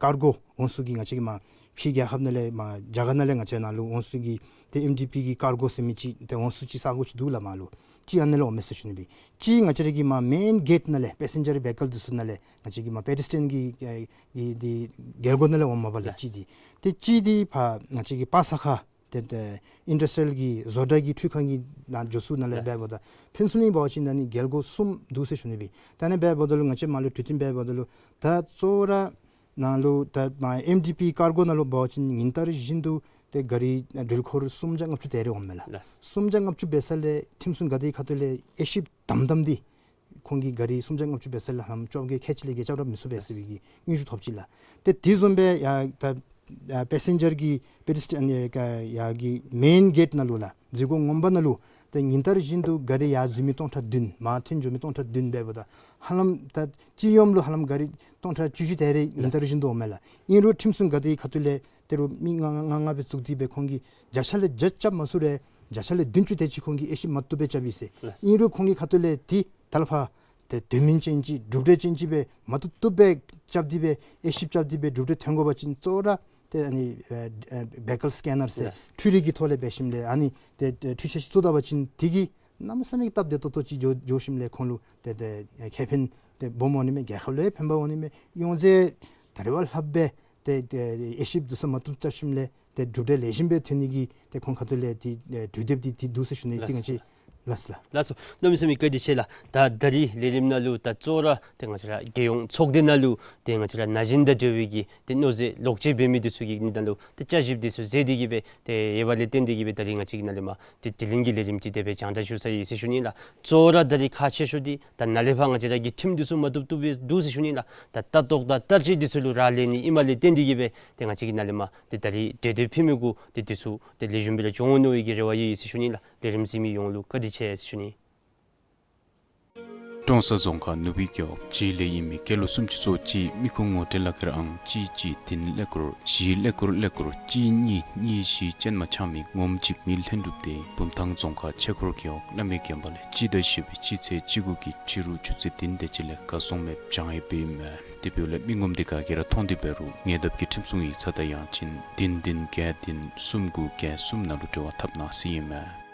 ཀར་གོ་འོང་ས་གི་ང་བཅས་ཀྱི་མར་ཕྱི་རྒྱལ་ཁབ་ནང་ལས་མར་རྒྱ་གར་ནང་ལས་ང་བཅས་ནང་ལུ་འོང་ས་གི་ཏེ་ཨེམ་ཌི་པི་གི་ཀར་གོ་ཟེར་མི་ཅིག་ཏེ་འོང་ས་ཅིག་ས་གོ་ཅིག་འདུག་ལགས་མར་ལུ། གཅིག་ཨ་ནཱ་ལས་འོངམ་མས་ཟེར་ཞུ་ནི་སྦེ། གཅིག་ང་བཅས་ར་གི་མར་མེན་གེཊ་ནང་ལས་པེ་སེན་ཇར་བེ་ཀལ་འདི་ཚུ་ནང་ལས་ང་བཅས་ཀྱི་མར་པེ་ཌི་སི་ཊན་གྱི་ཨེ་གི་འདི་རྒྱལ་སྒོ་ནང་ལས་འོངམ་མས་པ་ལགས། ལགས། གཅིག་འདི། ཏེ་གཅིག་འདི་ཕར་ང་བཅས་ཀྱི་པ་ས་ཁ་ཏེ་ཏེ་ཨིན་ཌསི་ཊི་རི་ཡལ་གྱི་བཟོ་གྲྭ་གི་འཕྲུལ་ཁང་གི་ནང་འགྱོ་ས་ནང་ལས་ལགས། འབདཝ་ད་ཕུན་ཚོགས་གླིང་འབད་བ་ཅིན་ཨ་ནི་རྒྱལ་སྒོ་གསུམ་འདུག་ཟེར་ཞུ་ནི་སྦེ། ད་ཨ་ནི་འབདཝ་ད་ལུ་ང་བཅས་མར་ལུ་གྲོས་བསྟུན་འབདཝ་ད་ལུ་ད་གཙོ་བོ་ར་ནཱ་ལུ་ད་མར་ཨེམ་ཌི་པི་ཀར་གོ་ནང་ལུ་འབད་བ་ཅིན་ཉིན་ལྟར་བཞིན་དུ་ཏེ་ག་རི་འགྲུལ་འཁོར་སུམ་བརྒྱ་ལྔ་བཅུ་དེ་རེ་འོངམ་མས་ལགས། ལགས། སུམ་བརྒྱ་ལྔ་བཅུ་འབད་ས་ལས་ཁྲིམས་སྲུང་འགག་སྡེ་ཁ་ཐུག་ལས་དབྱེ་ཞིབ་དམ་དམ་འདི་ཁོང་གིས་ག་རི་སུམ་བརྒྱ་ལྔ་བཅུ་འབད་ས་ལས་ཧ་ལམ་བཅོ་བརྒྱད་ཁལ་གཅིག་ལས་བརྒལ་རྐྱབ་ར་མི་ཚུགས་པས་ཟེར་བའི་གི་སྙན་ཞུ་ཐོབ་ཅི་ལགས། ཏེ་དེ་བཟུམ་སྦེ་ཡར་ད་ཨ་པེ་སེན་ཇར་གྱི་པེ་ཌི་སི་ཊན་ཨ་ནི་ཡར་གྱི་མེན་གེཊ་ནང་ལུ་ལགས་འཛུལ་སྒོ་ངོ་མ་ནང་ལུ་ཏེ་ཉིན་ལྟར་བཞིན་དུ་ག་རི་ཡར་འཛུལ་མི་སྟོང་ཕྲག་བདུན་མར་ཐོན་འགྱོ་མི་སྟོང་ཕྲག་བདུན་འབདཝ་ད་ཧ་ལམ་ད་སྤྱི་ཡོངས་ལུ་ཧ་ལམ་ག་རི་སྟོང་ཕྲག་བཅུ་བཞི་དེ་རེ་ཉིན་ལྟར་བཞིན་དུ་འོངམ་མས་ལགས། ཨིན་རུང་ཁྲིམས་སྲུང་འགག་སྡེ་ཁ་ཐུག་ལས་ཏེ་རུང་མི་ལྔ་ལྔ་ལྔ་ལྔ་སྦེ་བཙུགས་ཏེ་སྦེ་ཁོང་གིས་བརྒྱ་ཆ་ལས་བརྒྱ་རྐྱབ་མ་ཚུགས་རུང་བརྒྱ་ཆ་ལས་བདུན་ཅུ་དེ་ཅིག་ཁོང་གིས་དབྱེ་ཞིབ་མ་བཏུབ་སྦེ་རྐྱབ་ཡི་ཟེར། ལགས། ཨིན་རུང་ཁོང་གི་ཁ་ཐུག་ལས་ཏེ་ད་ལས་ཕར་ཏེ་དོན་སྨིན་ཅན་ཅིག་གྲུབ་འབྲས་ཅན་ཅིག་སྦེ་མ་བཏུབ་བཏུབ་སྦེ་རྐྱབ་སྟེ་སྦེ་དབྱེ་ཞིབ་རྐྱབ་སྟེ་སྦེ་གྲུབ་འབྲས་ཐོན་དགོ་པ་ཅིན་གཙོ་བོ་ར་ཏེ་ཨ་ནི་ཨེ་ཨེ་བེ་ཀལ་སི་ཀེ་ནར་ཟེར། ལགས། འཕྲུལ་རིག་གི་ཐོག་ལས་འབད་ཞིནམ་ལས་ཨ་ནི་ཏེ་ཏེ་འཕྲུལ་ཆས་ཅིག་བཙུགས་ད་པ་ཅིན་དེ་གིས་གནམ་མེད་ས་མེད་སྟབས་བདེ་ཏོག་ཏོ་ཅིག་འགྱོ་འགྱོ་ཞིནམ་ལས་ཁོང་ལུ་ཏེ་ཏེ་ཨེ་ཁེ་ཕན་ཏེ་སྦོམ་འོང་ནི་མས། རྒྱལ་ཁབ་ལུ་ཡང་ཕན་པ་འོང་ནི་མས། སྨྱོ་རྫས་ད་རེས་བ་ལྷགཔ་སྦེ་ཏེ་ཏེ་དབྱེ་ཞིབ་འདི་ཚུ་མ་བཏུབ་རྐྱབ་ཞིནམ་ལས་ཏེ་གྲུབ་འབྲས་ལེགས་ཤོམ་སྦེ་ཐོན་ནི་གི་ཏེ་ཁོང་ཁ་ཐུག་ལས་ཏེ་ཨེ་གྲོས་འདེབས་འདི་འདི་འདུག་ཟེར་ཞུ་ནི། ཏེ་ལགས། ང་བཅས་ ལགས་སོ་ལགས། ལགས་སོ། གནམ་མེད་ས་མེད་བཀའ་དྲིན་ཆེ་ལགས། ད་ད་རིས་ལས་རིམ་ནང་ལུ་ད་གཙོ་བོ་ར་ཏེ་ང་བཅས་ར་རྒྱལ་ཡོངས་ཚོགས་སྡེ་ནང་ལུ་ཏེ་ང་བཅས་ར་ན་གཞོན་དང་འབྲེལ་བའི་གི་ཏེ་མནོ་ཚད་ལོག་སྤྱོད་འབད་མི་འདི་ཚུ་གི་ནི་ད་ལུ་ཏེ་བསྐྱར་ཞིབ་འདི་ཚུ་མཛད་དེ་གི་སྦེ་ཏེ་ཡོདཔ་ལས་བརྟེན་ཏེ་གི་སྦེ་ད་རིས་ང་བཅས་ཀྱིས་ནཱ་ལས་མར་ཏེ་དྲི་ལན་གྱི་ལས་རིམ་ཅིག་དེ་སྦེ་སྦྱང་བརྡར་ཞུ་ས་ཡོད་ཟེར་ཞུ་ནི་ལགས། གཙོ་བོ་ར་ད་རིས་ཁག་ཆེ་ཤོས་འདི་ད་ནཱ་ལས་ཕར་ང་བཅས་ར་གི་ཁྲིམས་འདི་ཚུ་མ་བཏུབ་བཏུབ་སྦེ་འདུག་ཟེར་ཞུ་ནི་ལགས། ད་ལྟ་རྟོག་དང་བསྟར་སྤྱོད་འདི་ཚུ་ལུ་རག་ལས་ནི་ཨིནམ་ལས་བརྟེན་ཏེ་གི་སྦེ་ཏེ་ང་བཅས་ཀྱིས་ནཱ་ལས་མར་ཏེ་ད་རིས་གྲོས་བསྡུར་ཕུལ་མི་གུ་ཏེ་འདི་ཚུ་ཏེ་ལེགས་ཤོམ་སྦེ་ར་འགྱོ་འོང་མནོ་བའི་གི་རེ་བ་ཡོད་ཟེར་ཞུ་ནི་ལགས། ལས་རིམ་གཟིགས་མི་ཡོངས་ལུ་བཀའ་དྲིན་ཆེ་ཟེར་ཞུ་ནི། ཀྲོང་གསར་རྫོང་ཁག་ནུབ་སྦིས་རྒེད་འོག་སྤྱི་ལེ་ཨིན་མི་སྐྱེས་ལོ་སུམ་ཅུ་སོ་གཅིག་མི་ཁུངས་ངོ་སྤྲོད་ལག་ཁྱེར་ཨང་གཅིག་གཅིག་བདུན་ཀླད་ཀོར་བཞི་ཀླད་ཀོར་ཀླད་ཀོར་གཅིག་གཉིས་གཉིས་བཞི་ཅན་མ་ཆགས་མི་ངོམ་གཅིག་མི་ལྷུན་གྲུབ་དེ་བུམ་ཐང་རྫོང་ཁག་ཆོས་འཁོར་རྒེད་འོག་བླ་མའི་དགོན་པ་ལས་སྤྱི་ཟླ་བཞི་པའི་སྤྱི་ཚེས་བཅུ་དགུ་གི་ཕྱི་རུ་ཆུ་ཚོད་བདུན་དེ་ཅིག་ལས་གར་སོང་མི་སྦྱང་ཡོདཔ་ཨིན་མས། དེ་འབདཝ་ལས་མི་ངོམ་དེ་ག་གིས་ར་མཐོང་སྟེ་འབད་རུང་ཉེ་འདབས་ཀྱི་ཁྲིམས་སྲུང་ཡིག་ཚང་དང་ཡང་ཅིན་བདུན་བདུན་བརྒྱད་བདུན་གསུམ་དགུ་བརྒྱད་གསུམ་ནང་ལུ་འབྲེལ་བ་འཐབ་གནང་ཟེར་ཨིན་མས།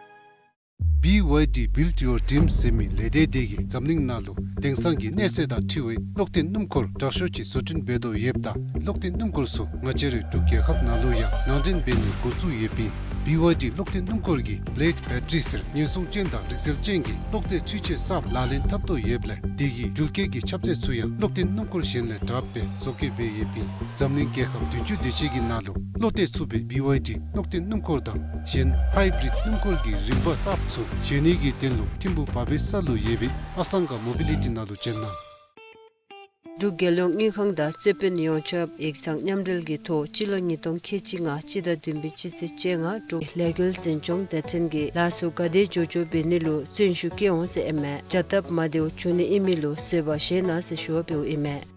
བི་ཝའི་ཌི་Build Your Dreams ཟེར་མི་ལས་སྡེ་དེ་གིས་འཛམ་གླིང་ནང་ལུ་དེང་སང་གི་གནས་ཚད་དང་འཁྲིལ་བའི་གློག་འཐེན་སྣུམ་འཁོར་དྲག་ཤོས་ཅིག་བཟོ་སྐྲུན་འབད་དོ་ཡོདཔ་ད་གློག་འཐེན་སྣུམ་འཁོར་ཚུ་ང་བཅས་རའི་འབྲུག་རྒྱལ་ཁབ་ནང་ལུ་ཡང་ནང་འདྲེན་འབད་ནི་འགོ་བཙུགས་ཡོདཔ་ཨིན། བི་ཝའི་ཌི་གློག་འཐེན་སྣུམ་འཁོར་གྱི་བི་ལེཌ་བེ་ཊ་རི་ཟེར་ཉེན་སྲུང་ཅན་དང་རིག་རྩལ་ཅན་གྱི་གློག་རྫས་ཚུན་ཆད་གསརཔ་ལག་ལེན་འཐབ་དོ་ཡོདཔ་ལས་དེ་གི་འགུལ་སྐྱོད་ཀྱི་ཁྱབ་ཚད་ཚུ་ཡང་གློག་འཐེན་སྣུམ་འཁོར་གཞན་ལས་དྲགཔ་སྦེ་བཟོ་བཀོད་འབད་ཡོདཔ་ཨིན། འཛམ་གླིང་རྒྱལ་ཁབ་བདུན་ཅུ་དེ་ཅིག་གི་ནང་ལུ་བློ་གཏད་ཚུགས་པའི་བི་ཝའི་ཌི་གློག་འཐེན་སྣུམ་འཁོར་དང་གཞན་ཧའི་བི་རིཌ་སྣུམ་འཁོར་གྱི་རིམ་པ་གསརཔ་ཚུ་བཞེངས་ནི་གི་དོན་ལུ་ཐིམ་ཕུག་བ་བེ་ས་ལུ་ཡོད་པའི་ཨ་སང་ག་མོ་བི་ལི་ཊི་ནང་ལུ་བྱོན་གནང་། འབྲུག་རྒྱལ་ཡོངས་དངུལ་ཁང་དང་རྩོད་དཔོན་ཡོངས་ཁྱབ་ཡིག་ཚང་མཉམ་འབྲེལ་གྱི་ཐོག་སྤྱི་ལོ་ཉིས་སྟོང་ཁལ་གཅིག་ལྔ་སྤྱི་ཟླ་བདུན་པའི་སྤྱི་ཚེས་བཅོ་ལྔ་འབྲུག་ལས་འགུལ་འཛིན་སྐྱོང་སྡེ་ཚན་གྱིས་ལཱ་ཚུ་ག་དེ་མགྱོགས་མགྱོགས་འབད་ནི་ལུ་བརྩོན་ཤུགས་བསྐྱེད་འོང་ཟེར་ཨིན་མས། བྱ་སྟབས་མ་བདེཝ་བྱུང་ནི་ཨིན་མི་ལུ་བཟོད་པ་བཞེས་གནང་ཟེར་ཞུ་བ་འབདཝ་ཨིན་མས།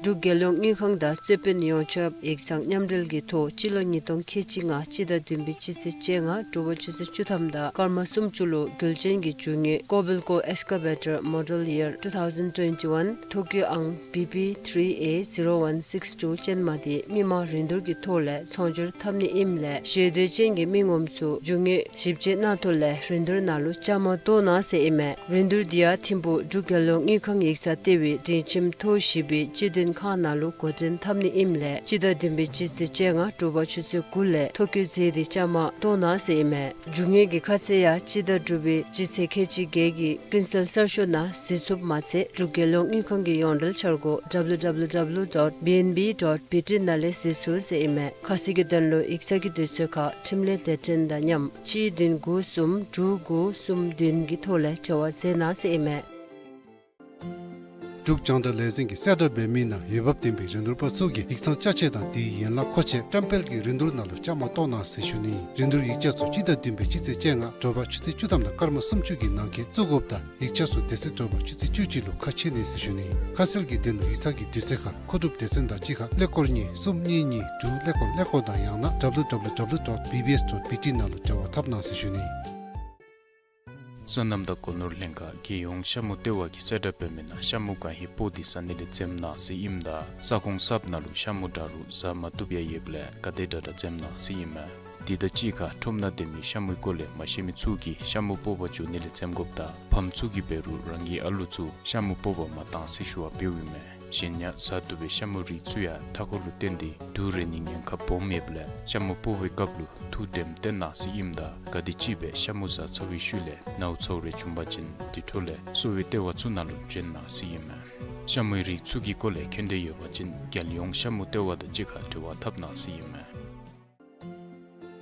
འབྲུག་རྒྱལ་ཡོངས་དངུལ་ཁང་དང་རྩོད་དཔོན་ཡོངས་ཁྱབ་ཡིག་ཚང་མཉམ་འབྲེལ་གྱི་ཐོག་སྤྱི་ལོ་ཉིས་སྟོང་ཁལ་གཅིག་ལྔ་སྤྱི་ཟླ་བདུན་པའི་སྤྱི་ཚེས་བཅོ་ལྔ་དྲོ་པ་ཆུ་ཚོད་བཅུ་ཐམ་དང་སྐར་མ་སུམ་ཅུ་ལུ་རྒྱུ་ཅན་གྱི་རྒྱུ་དངོས་Kobelco Excavator Model Year two thousand twenty-one ཐོ་བཀོད་ཨང་བི་པི་three A zero one six two ཅན་མ་དེ་མི་མང་རིན་བསྡུར་གྱི་ཐོག་ལས་ཚོང་སྒྱུར་འཐབ་ནི་ཨིནམ་ལས་ཞེ་འདོད་ཅན་གྱི་མི་ངོམ་ཚུ་རྒྱུ་དངོས་ཞིབ་དཔྱད་གནང་ཐོག་ལས་རིན་བསྡུར་ནང་ལུ་བཅའ་མར་གཏོགས་གནང་ཟེར་ཨིན་མས། རིན་བསྡུར་འདི་ཡང་ཐིམ་ཕུག་འབྲུག་རྒྱལ་ཡོངས་དངུལ་ཁང་ཡིག་ཚང་ལྟེ་བའི་སྒྲིང་ཁྱིམ་ཐོག་བཞི་པའི་སྤྱི་མཐུན་ཁང་ནང་ལུ་འགོ་འདྲེན་འཐབ་ནི་ཨིནམ་ལས་སྤྱི་ཟླ་བདུན་པའི་སྤྱི་ཚེས་བཅོ་ལྔ་དྲོ་པ་ཆུ་ཚོད་དགུ་ལས་ཐོ་བཀོད་མཛད་དེ་བཅའ་མར་གཏོགས་གནང་ཟེར་ཨིན་མས། རྒྱུ་དངོས་ཀྱི་ཁ་གསལ་ཡང་སྤྱི་ཟླ་དྲུག་པའི་སྤྱི་ཚེས་ཁལ་གཅིག་བརྒྱད་ཀྱི་ཀུན་གསལ་གསར་ཤོག་ནང་གཟིགས་ཚུགསཔ་མ་ཚད་འབྲུག་རྒྱལ་ཡོངས་དངུལ་ཁང་གི་ཡོངས་འབྲེལ་འཆར་སྒོ་W W W dot B N B dot B T ནང་ལས་གཟིགས་ཚུགས་ཟེར་ཨིན་མས། ཁ་གསལ་གྱི་དོན་ལུ་ཡིག་ཚང་གི་དུས་ཚོད་ཁར་ཁྲིམས་ལས་སྡེ་ཚན་དང་མཉམ་གཅིག་བདུན་དགུ་གསུམ་དྲུག་དགུ་གསུམ་བདུན་གྱི་ཐོག་ལས་འབྲེལ་བ་མཛད་གནང་ཟེར་ཨིན་མས། འབྲུག་རྒྱང་བསྒྲགས་ལས་འཛིན་གྱིས་གསལ་བསྒྲགས་འབད་མི་ནང་འོས་འབབ་ལྡན་པའི་རིན་བསྡུར་པ་ཚུ་གིས་ཡིག་ཚང་ཅ་ཆས་དང་དེའི་ཡན་ལག་མཁོ་ཆས་བཀྲམ་སྤེལ་གྱི་རིན་བསྡུར་ནང་ལུ་བཅའ་མར་གཏོགས་གནང་ཟེར་ཞུ་ནི། རིན་བསྡུར་ཡིག་ཆ་ཚུ་སྤྱི་ཟླ་བདུན་པའི་སྤྱི་ཚེས་བཅོ་ལྔ་དྲོ་པ་ཆུ་ཚོད་བཅུ་ཐམ་དང་སྐར་མ་སུམ་ཅུ་གི་ནང་འཁོད་བཙུགས་དགོཔ་དང་ཡིག་ཆ་ཚུ་དེ་ཚེ་དྲོ་པ་ཆུ་ཚོད་བཅུ་གཅིག་ལུ་ཁ་ཕྱེ་ནི་ཟེར་ཞུ་ནི། ཁ་གསལ་གྱི་དོན་ལུ་ཡིག་ཚང་གི་དུས་ཚོད་ཁར་མཁོ་སྒྲུབ་སྡེ་ཚན་དང་གཅིག་ཁར་ཀླད་ཀོར་གཉིས་གསུམ་གཉིས་གཉིས་དྲུག་ཀླད་ཀོར་ཀླད་ཀོར་དང་ཡང་ན་W W W dot B B S dot B T ནང་ལུ་འབྲེལ་བ་འཐབ་གནང་ཟེར་ཞུ་ནི། སོ་ནམ་དང་སྒོ་ནོར་ལྷན་ཁག་རྒྱལ་ཡོངས་ཤ་མུ་ལྟེ་བ་གིས་གསལ་བསྒྲགས་འབད་མི་ནང་ཤ་མུ་གང་ཧེ་པོ་དེ་ཟ་ནི་ལས་འཛེམ་གནང་ཟེར་ཨིནམ་ད་ས་ཁོངས་གསརཔ་ནང་ལུ་ཤ་མུ་འདྲ་རུང་ཟ་མ་བཏུབ་ཡང་ཡོདཔ་ལས་ག་དེ་དྲག་དྲག་འཛེམ་གནང་ཟེར་ཨིན་མས། དེ་དང་གཅིག་ཁར་ཁྲོམ་ནང་སྡོད་མི་ཤ་མུའི་སྐོར་ལས་མ་ཤེས་མི་ཚུ་གིས་ཤ་མུ་སྤོག་པར་འགྱོ་ནི་ལས་འཛེམ་དགོཔ་དང་ཕམ་ཚུ་གིས་འབད་རུང་རང་གི་ཨ་ལུ་ཚུ་ཤ་མུ་སྤོག་པར་མ་གཏང་ཟེར་ཞུ་བ་འབདཝ་ཨིན་མས། གཞན་ཡང་ཟ་བཏུབ་པའི་ཤ་མུའི་རིགས་ཚུ་ཡང་མཐའ་འཁོར་ལུ་བརྟེན་ཏེ་དུག་རེག་ནིའི་ཉེན་ཁ་སྦོམ་ཡོདཔ་ལས་ཤ་མུ་སྤོག་པའི་སྐབས་ལུ་ཐུགས་དྲནམ་བཏོན་གནང་ཟེར་ཨིནམ་ད་ག་དེམ་ཅིག་སྦེ་ཤ་མུ་ཟ་ཚར་བའི་ཤུལ་ལས་ནཝ་ཚཝ་རེ་བྱུང་པ་ཅིན་དེ་འཕྲོ་ལས་གསོ་བའི་ལྟེ་བ་ཚུ་ནང་ལུ་བྱོན་གནང་ཟེར་ཨིན་མས། ཤ་མུའི་རིགས་ཚུ་གི་སྐོར་ལས་མཁྱེན་འདོད་ཡོད་པ་ཅིན་རྒྱལ་ཡོངས་ཤ་མུ་ལྟེ་བ་དང་གཅིག་ཁར་འབྲེལ་བ་འཐབ་གནང་ཟེར་ཨིན་མས།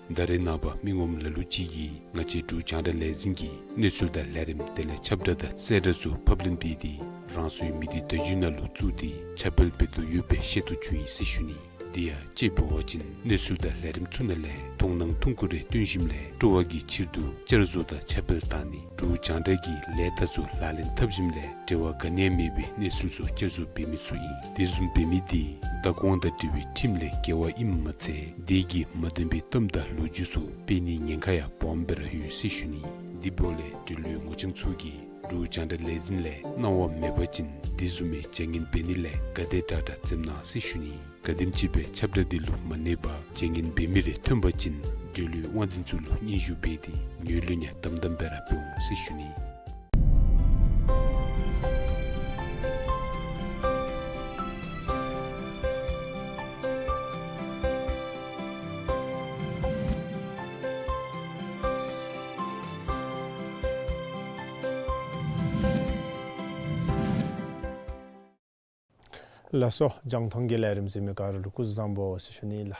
ད་རེས་ནངས་པ་མི་ངོམ་ལ་ལུ་ཅིག་གིས་ང་བཅས་འབྲུག་རྒྱང་བསྒྲགས་ལས་འཛིན་གྱི་གནས་ཚུལ་དང་ལས་རིམ་དེ་ལས་ཁྱབ་བསྒྲགས་དང་གསལ་བསྒྲགས་ཚུ་ཕབ་ལེན་འབད་དེ་རང་སོའི་མི་སྡེ་བརྡ་བརྒྱུད་ནང་ལུ་བཙུགས་ཏེ་ཁྱབ་སྤེལ་འབད་དོ་ཡོདཔ་སྦེ་ཤེས་རྟོགས་བྱུང་ཡི་ཟེར་ཞུ་ནི། དེ་ཡང་དཔྱེ་འབད་བ་ཅིན་གནས་ཚུལ་དང་ལས་རིམ་ཚུ་ནང་ལས་མཐོང་སྣང་ཐུང་ཀུ་རེ་སྟོན་ཞིནམ་ལས་སྤྲོ་བ་གི་ཕྱིར་དུ་བསྐྱར་བཟོ་དང་ཁྱབ་སྤེལ་བཏང་ནི། འབྲུག་རྒྱང་བསྒྲགས་ཀྱི་ལས་རྟགས་ཚུ་ལག་ལེན་འཐབ་ཞིནམ་ལས་འབྲེལ་བ་ག་ནི་ཡང་མེད་པའི་གནས་ཚུལ་ཚུ་བསྐྱར་བཟོ་འབད་མི་ཚུ་ཨིན། དེ་བཟུམ་འབད་མི་དེ་བདག་དབང་དང་འབྲེལ་བའི་ཁྲིམས་ལས་འགལ་བ་ཨིནམ་མ་ཚད་དེ་གིས་མ་བདེན་པའི་གཏམ་དང་ལོ་རྒྱུས་ཚུ་སྤེལ་ནིའི་ཉེན་ཁ་ཡང་སྦོམ་སྦེ་ར་ཡོད་ཟེར་ཞུ་ནི། དེ་འབདཝ་ལས་འབྲེལ་ཡོད་ངོ་སྤྲོད་ཚུ་གིས་འབྲུག་རྒྱང་བསྒྲགས་ལས་འཛིན་ལས་གནང་བ་མེད་པ་ཅིན་དེ་བཟུམ་མའི་བྱ་ངན་འབད་ནི་ལས་ག་དེ་དྲག་དྲག་འཛེམ་གནང་ཟེར་ཞུ་ནི། ག་དེམ་ཅིག་སྦེ་ཁྱབ་བསྒྲགས་དེ་ལུ་མ་གནས་པར་བྱ་ངན་འབད་མི་རེ་ཐོན་པ་ཅིན་འབྲེལ་ཡོད་དབང་འཛིན་ཚུ་ལུ་སྙན་ཞུ་འབད་དེ་ངོས་ལེན་ཡང་དམ་དམ་སྦེ་ར་འབད་འོང་ཟེར་ཞུ་ནི། ལགས་སོ། རྒྱང་མཐོང་གི་ལས་རིམ་གཟིགས་མི་ག་ར་ལུ་སྐུ་གཟུགས་བཟང་པོ་ཟེར་ཞུ་ནི་ལགས།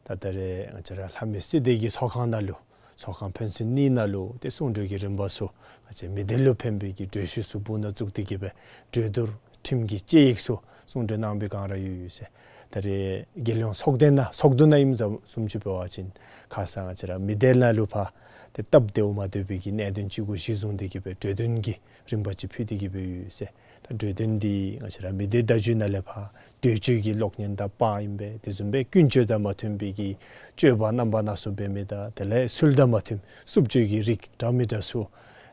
ད་ད་རེས་ང་བཅས་ར་ལྷ་མོའི་སྲིད་སྡེ་གི་ཚོགས་ཁང་ནང་ལུ་ཚོགས་ཁང་ཕན་ཚུན་གཉིས་ནང་ལུ་ཏེ་གསུང་གྲོས་ཀྱི་རིམ་པ་ཚུ་ང་བཅས་མི་སྡེ་ལུ་ཕན་པའི་གི་གྲོས་གཞི་ཚུ་སྦུག་ནང་བཙུགས་ཏེ་གི་སྦེ་གྲོས་བསྡུར་ཁྲིམས་ཀྱི་དཔྱད་ཡིག་ཚུ་གསུང་གྲོས་གནང་པའི་བསྒང་ར་ཡོད་ཡོད་ཟེར། ད་རེས་རྒྱལ་ཡོངས་ཚོགས་སྡེ་ནང་ཚོགས་འདུ་ནང་ཨིནམ་བཟུམ་ཅིག་འབད་བ་ཅིན་ཁ་ཙ་ང་བཅས་ར་མི་སྡེ་ནང་ལུ་ཕར་ཏེ་སྟབས་བདེཝ་མ་བདེ་བའི་གི་གནད་དོན་ཅིག་གུ་གཞི་བཟུང་སྟེ་གི་སྦེ་གྲོས་དོན་གྱི་རིམ་པ་ཅིག་ཕུལ་ཏེ་གི་སྦེ་ཡོད་ཟེར། ད་གྲོས་དོན་འདི་ང་བཅས་ར་མི་སྡེ་བརྡ་བརྒྱུད་ནང་ལས་ཕར་འདོད་སྤྱོད་ཀྱི་གློག་བརྙན་དང་པར་ཨིན་པས། དེ་བཟུམ་སྦེ་ཀུན་སྤྱོད་དང་མ་མཐུན་པའི་གི་སྤྱོད་པ་རྣམ་པ་སྣ་ཚོགས་འབད་མི་དང་དེ་ལས་ཚུལ་དང་མ་མཐུན་རྩུབ་སྤྱོད་ཀྱི་རིགས་འདྲ་མི་འདྲ་ཚུ་